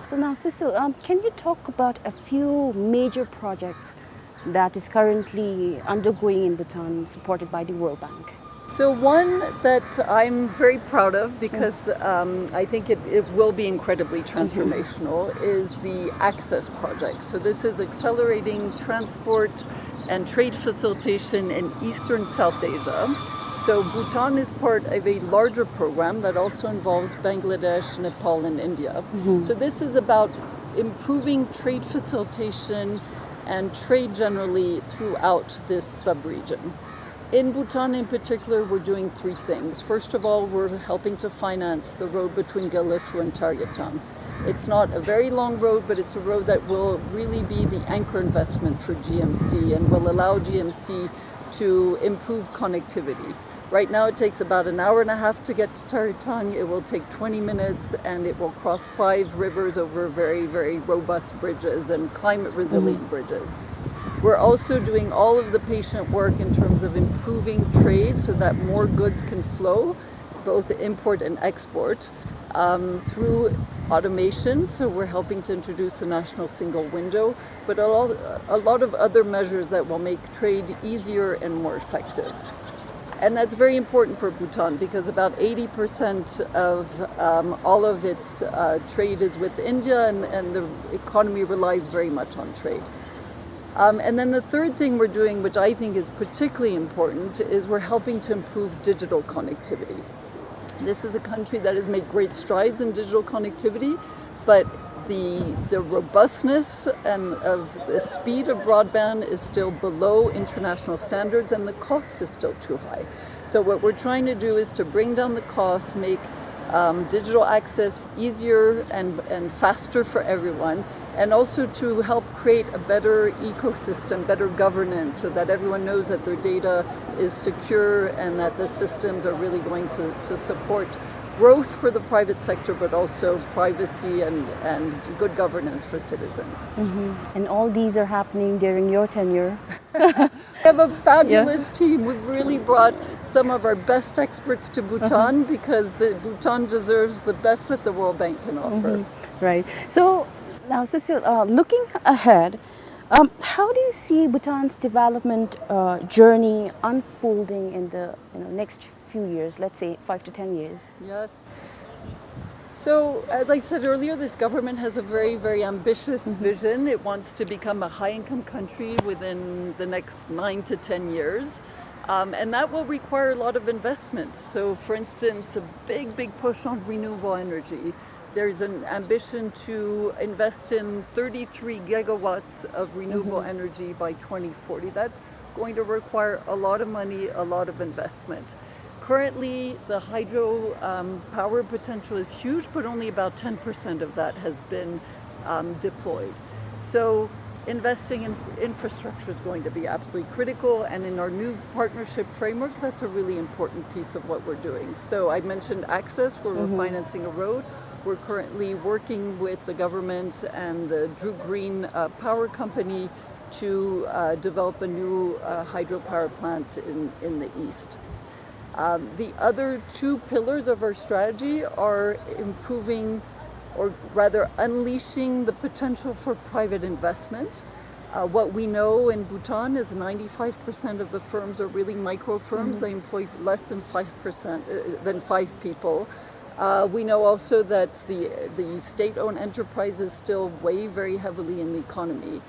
So now, Cecil, um, can you talk about a few major projects that is currently undergoing in Bhutan, supported by the World Bank? So one that I'm very proud of because, um, I think it, it will be incredibly transformational is the ACCESS project. So this is accelerating transport and trade facilitation in eastern South Asia. So Bhutan is part of a larger program that also involves Bangladesh, Nepal, and India. So this is about improving trade facilitation and trade generally throughout this sub-region. In Bhutan in particular, we're doing three things. First of all, we're helping to finance the road between Gelephu and Taryatang. It's not a very long road, but it's a road that will really be the anchor investment for G M C and will allow G M C to improve connectivity. Right now, it takes about an hour and a half to get to Taryatang. It will take twenty minutes, and it will cross five rivers over very, very robust bridges and climate resilient bridges. We're also doing all of the patient work in terms of improving trade so that more goods can flow, both import and export, um, through automation. So we're helping to introduce the national single window, but a lot, a lot of other measures that will make trade easier and more effective. And that's very important for Bhutan because about eighty percent of, um, all of its, uh, trade is with India, and, and the economy relies very much on trade. Um, and then the third thing we're doing, which I think is particularly important, is we're helping to improve digital connectivity. This is a country that has made great strides in digital connectivity, but the, the robustness and of the speed of broadband is still below international standards, and the cost is still too high. So what we're trying to do is to bring down the cost, make um, digital access easier and, and faster for everyone, and also to help create a better ecosystem, better governance, so that everyone knows that their data is secure and that the systems are really going to, to support growth for the private sector, but also privacy and, and good governance for citizens. And all these are happening during your tenure. We have a fabulous team. We've really brought some of our best experts to Bhutan because the Bhutan deserves the best that the World Bank can offer. Right. So now, Cecile, uh, looking ahead, um, how do you see Bhutan's development uh, journey unfolding in the, you know, next few years, let's say five to ten years? Yes. So, as I said earlier, this government has a very, very ambitious vision. It wants to become a high-income country within the next nine to ten years. Um, and that will require a lot of investment. So, for instance, a big, big push on renewable energy. There's an ambition to invest in thirty-three gigawatts of renewable energy by twenty forty. That's going to require a lot of money, a lot of investment. Currently, the hydro um, power potential is huge, but only about ten percent of that has been um, deployed. So, investing in infrastructure is going to be absolutely critical, and in our new partnership framework, that's a really important piece of what we're doing. So, I mentioned access, where we're financing a road. We're currently working with the government and the Druk Green uh, Power Company to uh, develop a new uh, hydropower plant in, in the east. Um, the other two pillars of our strategy are improving, or rather unleashing, the potential for private investment. Uh, what we know in Bhutan is ninety-five percent of the firms are really micro firms. They employ less than five percent, uh, than five people. Uh, we know also that the, the state-owned enterprises still weigh very heavily in the economy.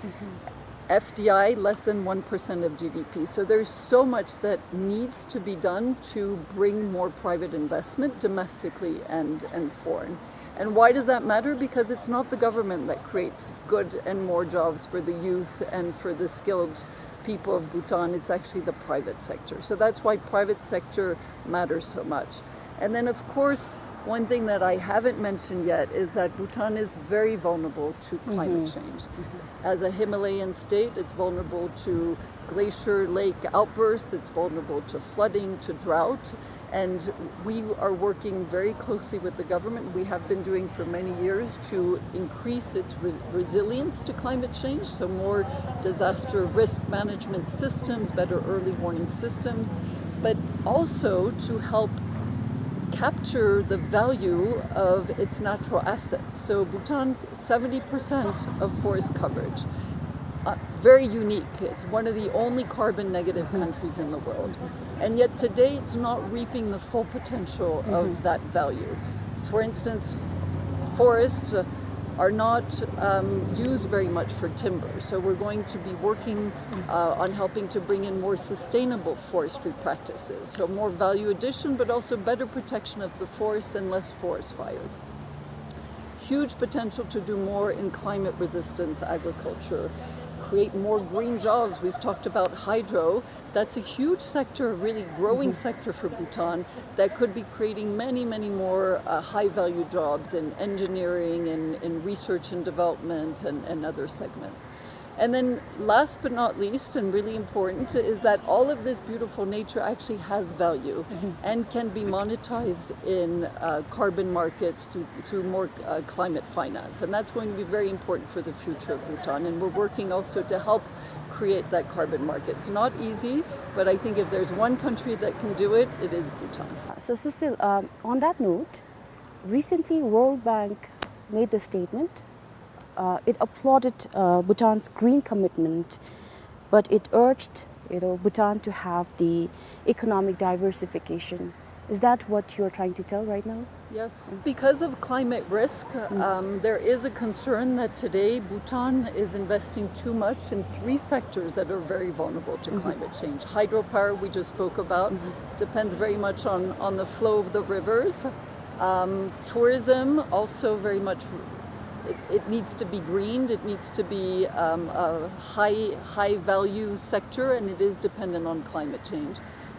F D I, less than one percent of G D P. So there's so much that needs to be done to bring more private investment domestically and, and foreign. And why does that matter? Because it's not the government that creates good and more jobs for the youth and for the skilled people of Bhutan. It's actually the private sector. So that's why private sector matters so much. And then, of course, one thing that I haven't mentioned yet is that Bhutan is very vulnerable to climate change. As a Himalayan state, it's vulnerable to glacier lake outbursts, it's vulnerable to flooding, to drought. And we are working very closely with the government. We have been doing for many years to increase its res- resilience to climate change, so more disaster risk management systems, better early warning systems, but also to help capture the value of its natural assets. So Bhutan's seventy percent of forest coverage. Uh, very unique. It's one of the only carbon negative countries in the world. And yet today it's not reaping the full potential of that value. For instance, forests uh, are not um, used very much for timber. So we're going to be working uh, on helping to bring in more sustainable forestry practices. So more value addition, but also better protection of the forest and less forest fires. Huge potential to do more in climate resistance agriculture, create more green jobs. We've talked about hydro. That's a huge sector, really growing sector for Bhutan that could be creating many, many more uh, high value jobs in engineering and in research and development and, and other segments. And then, last but not least, and really important, is that all of this beautiful nature actually has value and can be monetized in uh, carbon markets through, through more uh, climate finance. And that's going to be very important for the future of Bhutan. And we're working also to help create that carbon market. It's not easy, but I think if there's one country that can do it, it is Bhutan. So, Cecile, um, on that note, recently World Bank made the statement. Uh, it applauded uh, Bhutan's green commitment, but it urged, you know, Bhutan to have the economic diversification. Is that what you're trying to tell right now? Yes. Because of climate risk, um, there is a concern that today Bhutan is investing too much in three sectors that are very vulnerable to climate change. Hydropower, we just spoke about, depends very much on, on the flow of the rivers. Um, tourism also very much, it, it needs to be greened, it needs to be um, a high, high value sector, and it is dependent on climate change.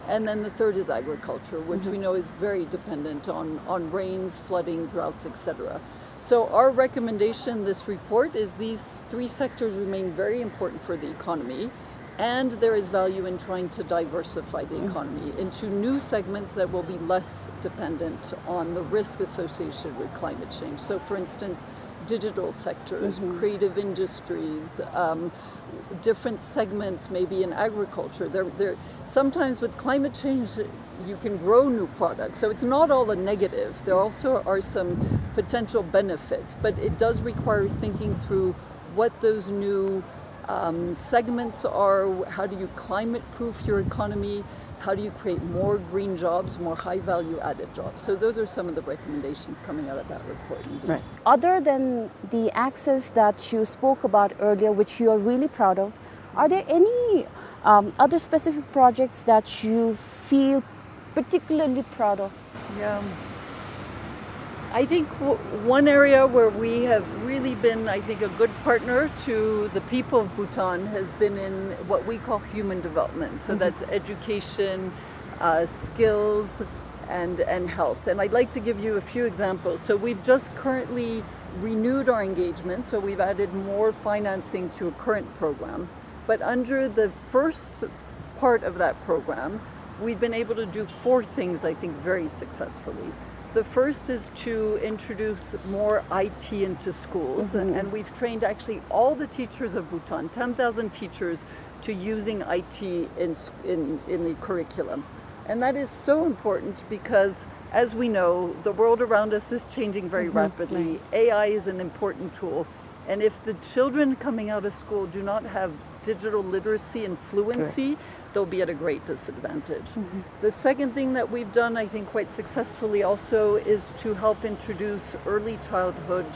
And then the third is agriculture, which we know is very dependent on, on rains, flooding, droughts, et cetera. So our recommendation, this report, is these three sectors remain very important for the economy, and there is value in trying to diversify the economy into new segments that will be less dependent on the risk associated with climate change. So, for instance, digital sectors, creative industries, um, different segments, maybe in agriculture. There, there, sometimes with climate change, you can grow new products. So it's not all a negative. There also are some potential benefits, but it does require thinking through what those new, um, segments are. How do you climate proof your economy? How do you create more green jobs, more high value added jobs? So those are some of the recommendations coming out of that report, indeed. Right. Other than the access that you spoke about earlier, which you are really proud of, are there any, um, other specific projects that you feel particularly proud of? Yeah. I think w-, one area where we have really been, I think, a good partner to the people of Bhutan has been in what we call human development. So that's education, uh, skills, and, and health. And I'd like to give you a few examples. So we've just currently renewed our engagement, so we've added more financing to a current program. But under the first part of that program, we've been able to do four things, I think, very successfully. The first is to introduce more I T into schools, and we've trained actually all the teachers of Bhutan, ten thousand teachers, to using I T in s-, in, in the curriculum. And that is so important because, as we know, the world around us is changing very rapidly. A I is an important tool. And if the children coming out of school do not have digital literacy and fluency, they'll be at a great disadvantage. The second thing that we've done, I think, quite successfully also is to help introduce early childhood,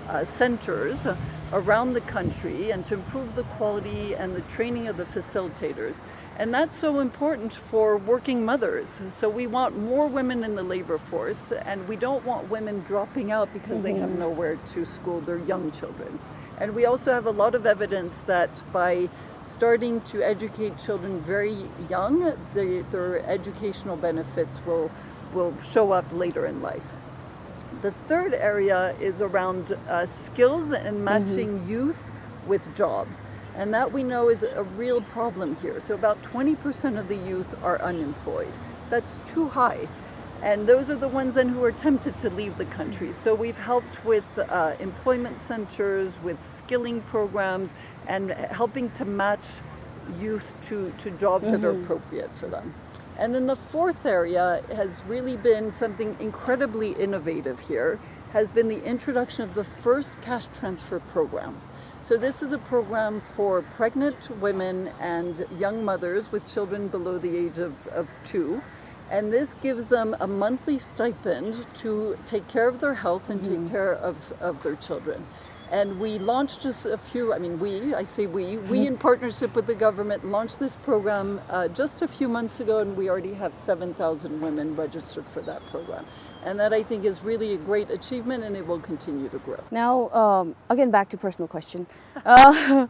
uh, centers, uh, around the country and to improve the quality and the training of the facilitators. And that's so important for working mothers. So we want more women in the labor force, and we don't want women dropping out because they have nowhere to school their young children. And we also have a lot of evidence that by starting to educate children very young, the, their educational benefits will, will show up later in life. The third area is around, uh, skills and matching youth with jobs. And that, we know, is a real problem here. So about twenty percent of the youth are unemployed. That's too high. And those are the ones then who are tempted to leave the country. So we've helped with, uh, employment centers, with skilling programs, and helping to match youth to, to jobs that are appropriate for them. And then the fourth area has really been something incredibly innovative here, has been the introduction of the first cash transfer program. So this is a program for pregnant women and young mothers with children below the age of, of two. And this gives them a monthly stipend to take care of their health and take care of, of their children. And we launched just a few, I mean, we, I say we, we in partnership with the government launched this program, uh, just a few months ago, and we already have seven thousand women registered for that program. And that, I think, is really a great achievement, and it will continue to grow. Now, um, again, back to personal question. Uh,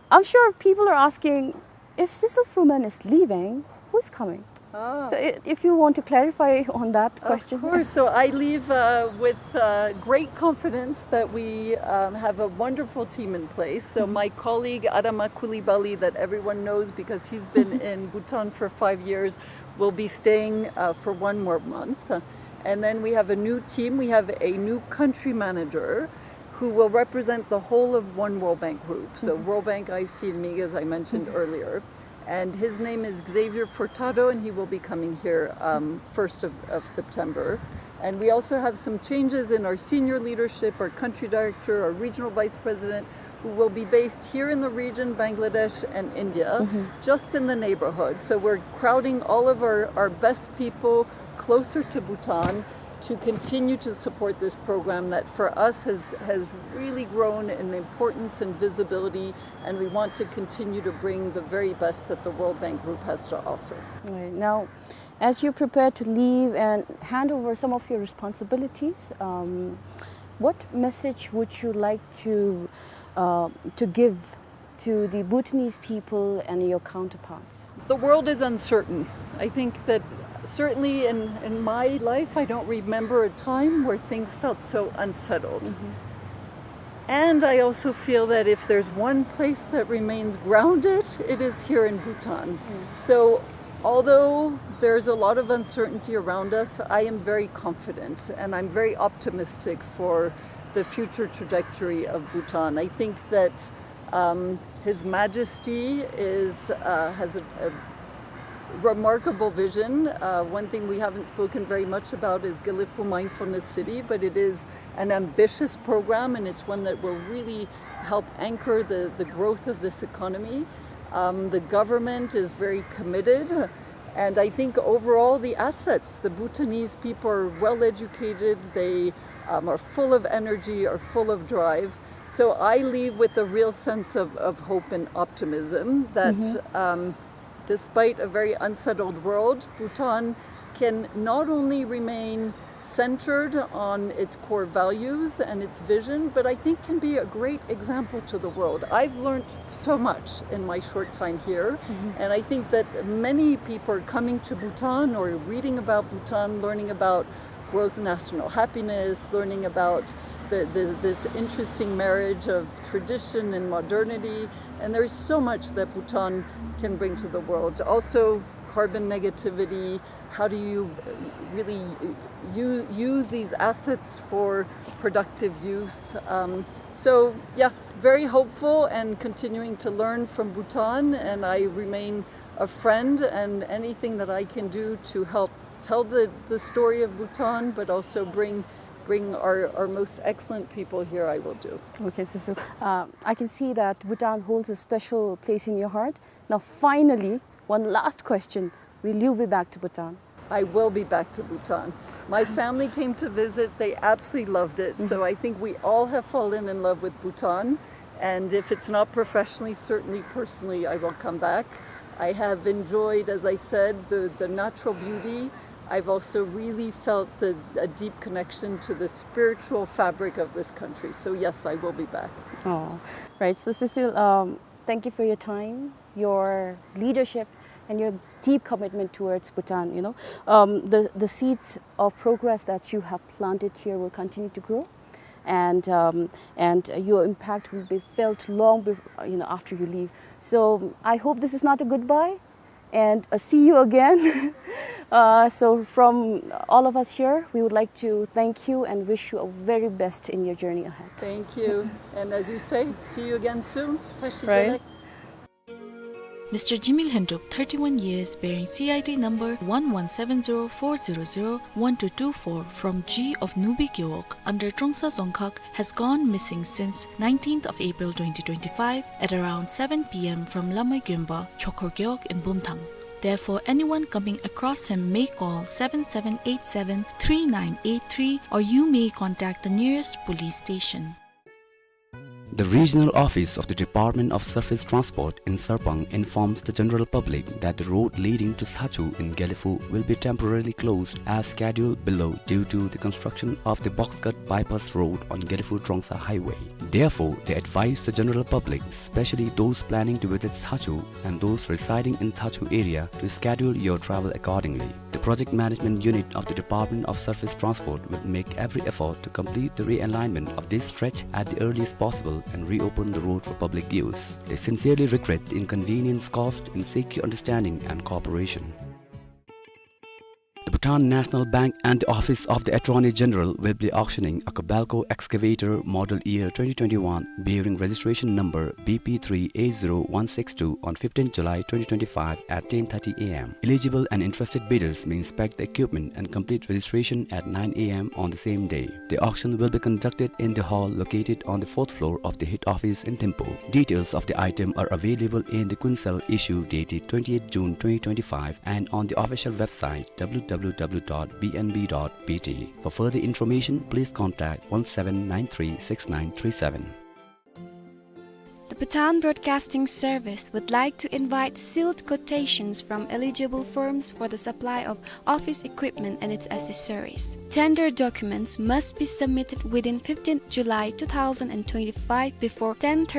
I'm sure people are asking, "If Cecil Fruman is leaving, who is coming?" Ah. So i-, if you want to clarify on that question. Of course. So I leave, uh, with, uh, great confidence that we, um, have a wonderful team in place. So my colleague Adama Coulibaly, that everyone knows because he's been in Bhutan for five years, will be staying, uh, for one more month. And then we have a new team. We have a new country manager who will represent the whole of One World Bank Group. So World Bank, I C, and MIG, as I mentioned earlier. And his name is Xavier Furtado, and he will be coming here, um, first of, of September. And we also have some changes in our senior leadership, our country director, our regional vice president, who will be based here in the region, Bangladesh and India, just in the neighborhood. So we're crowding all of our, our best people closer to Bhutan to continue to support this program that for us has, has really grown in importance and visibility, and we want to continue to bring the very best that the World Bank Group has to offer. Right. Now, as you prepare to leave and hand over some of your responsibilities, um, what message would you like to, uh, to give to the Bhutanese people and your counterparts? The world is uncertain. I think that certainly in, in my life, I don't remember a time where things felt so unsettled. Mm-hmm. And I also feel that if there's one place that remains grounded, it is here in Bhutan. Mm. So, although there's a lot of uncertainty around us, I am very confident and I'm very optimistic for the future trajectory of Bhutan. I think that, um, His Majesty is, uh, has a, a remarkable vision. Uh, one thing we haven't spoken very much about is Gelephu Mindfulness City, but it is an ambitious program, and it's one that will really help anchor the, the growth of this economy. Um, the government is very committed, and I think overall the assets, the Bhutanese people are well educated, they, um, are full of energy, are full of drive. So I leave with a real sense of, of hope and optimism that, mm-hmm, um, despite a very unsettled world, Bhutan can not only remain centered on its core values and its vision, but I think can be a great example to the world. I've learned so much in my short time here, mm-hmm, and I think that many people are coming to Bhutan or reading about Bhutan, learning about growth, national happiness, learning about the, the, this interesting marriage of tradition and modernity. And there's so much that Bhutan can bring to the world. Also, carbon negativity, how do you really u-, use these assets for productive use? Um, so, yeah, very hopeful and continuing to learn from Bhutan, and I remain a friend, and anything that I can do to help tell the, the story of Bhutan, but also bring, bring our, our most excellent people here, I will do. Okay, Cecile, uh, I can see that Bhutan holds a special place in your heart. Now, finally, one last question. Will you be back to Bhutan? I will be back to Bhutan. My family came to visit. They absolutely loved it. So, mm-hmm, I think we all have fallen in love with Bhutan. And if it's not professionally, certainly personally, I will come back. I have enjoyed, as I said, the, the natural beauty. I've also really felt the, a deep connection to the spiritual fabric of this country. So yes, I will be back. Oh, right. So Cecile, um, thank you for your time, your leadership, and your deep commitment towards Bhutan. You know, um, the, the seeds of progress that you have planted here will continue to grow, and, um, and your impact will be felt long bef-, you know, after you leave. So I hope this is not a goodbye, and, uh, see you again. Uh, so from all of us here, we would like to thank you and wish you a very best in your journey ahead. Thank you. And as you say, see you again soon. Tashi, right, delek. Mister Jimmy Lhendup, thirty-one years, bearing C I D number one one seven zero four zero zero one two two four, from G of Nubi Gewog under Trongsa Dzongkhag, has gone missing since nineteenth of April twenty twenty-five at around seven P M from Lamai Gyonpa, Chokhor Gewog in Bumthang. Therefore, anyone coming across him may call seven seven eight seven three nine eight three, or you may contact the nearest police station. The regional office of the Department of Surface Transport in Sarpang informs the general public that the road leading to Thachu in Gelephu will be temporarily closed as scheduled below due to the construction of the Boxcut Bypass Road on Gelephu Trongsa Highway. Therefore, they advise the general public, especially those planning to visit Thachu and those residing in Thachu area, to schedule your travel accordingly. The project management unit of the Department of Surface Transport will make every effort to complete the realignment of this stretch at the earliest possible and reopen the road for public use. They sincerely regret the inconvenience caused, and seek your understanding and cooperation. The Bhutan National Bank and the Office of the Attorney General will be auctioning a Kobelco excavator model year twenty twenty-one, bearing registration number B P three A zero one six two, on fifteenth July twenty twenty-five at ten thirty A M. Eligible and interested bidders may inspect the equipment and complete registration at nine A M on the same day. The auction will be conducted in the hall located on the fourth floor of the head office in Thimphu. Details of the item are available in the Kuensel issue dated twenty-eighth June twenty twenty-five and on the official website W W W dot B N B dot B T. For further information, please contact one seven nine three six nine three seven. The Bhutan Broadcasting Service would like to invite sealed quotations from eligible firms for the supply of office equipment and its accessories. Tender documents must be submitted within fifteenth July two thousand twenty-five before ten thirty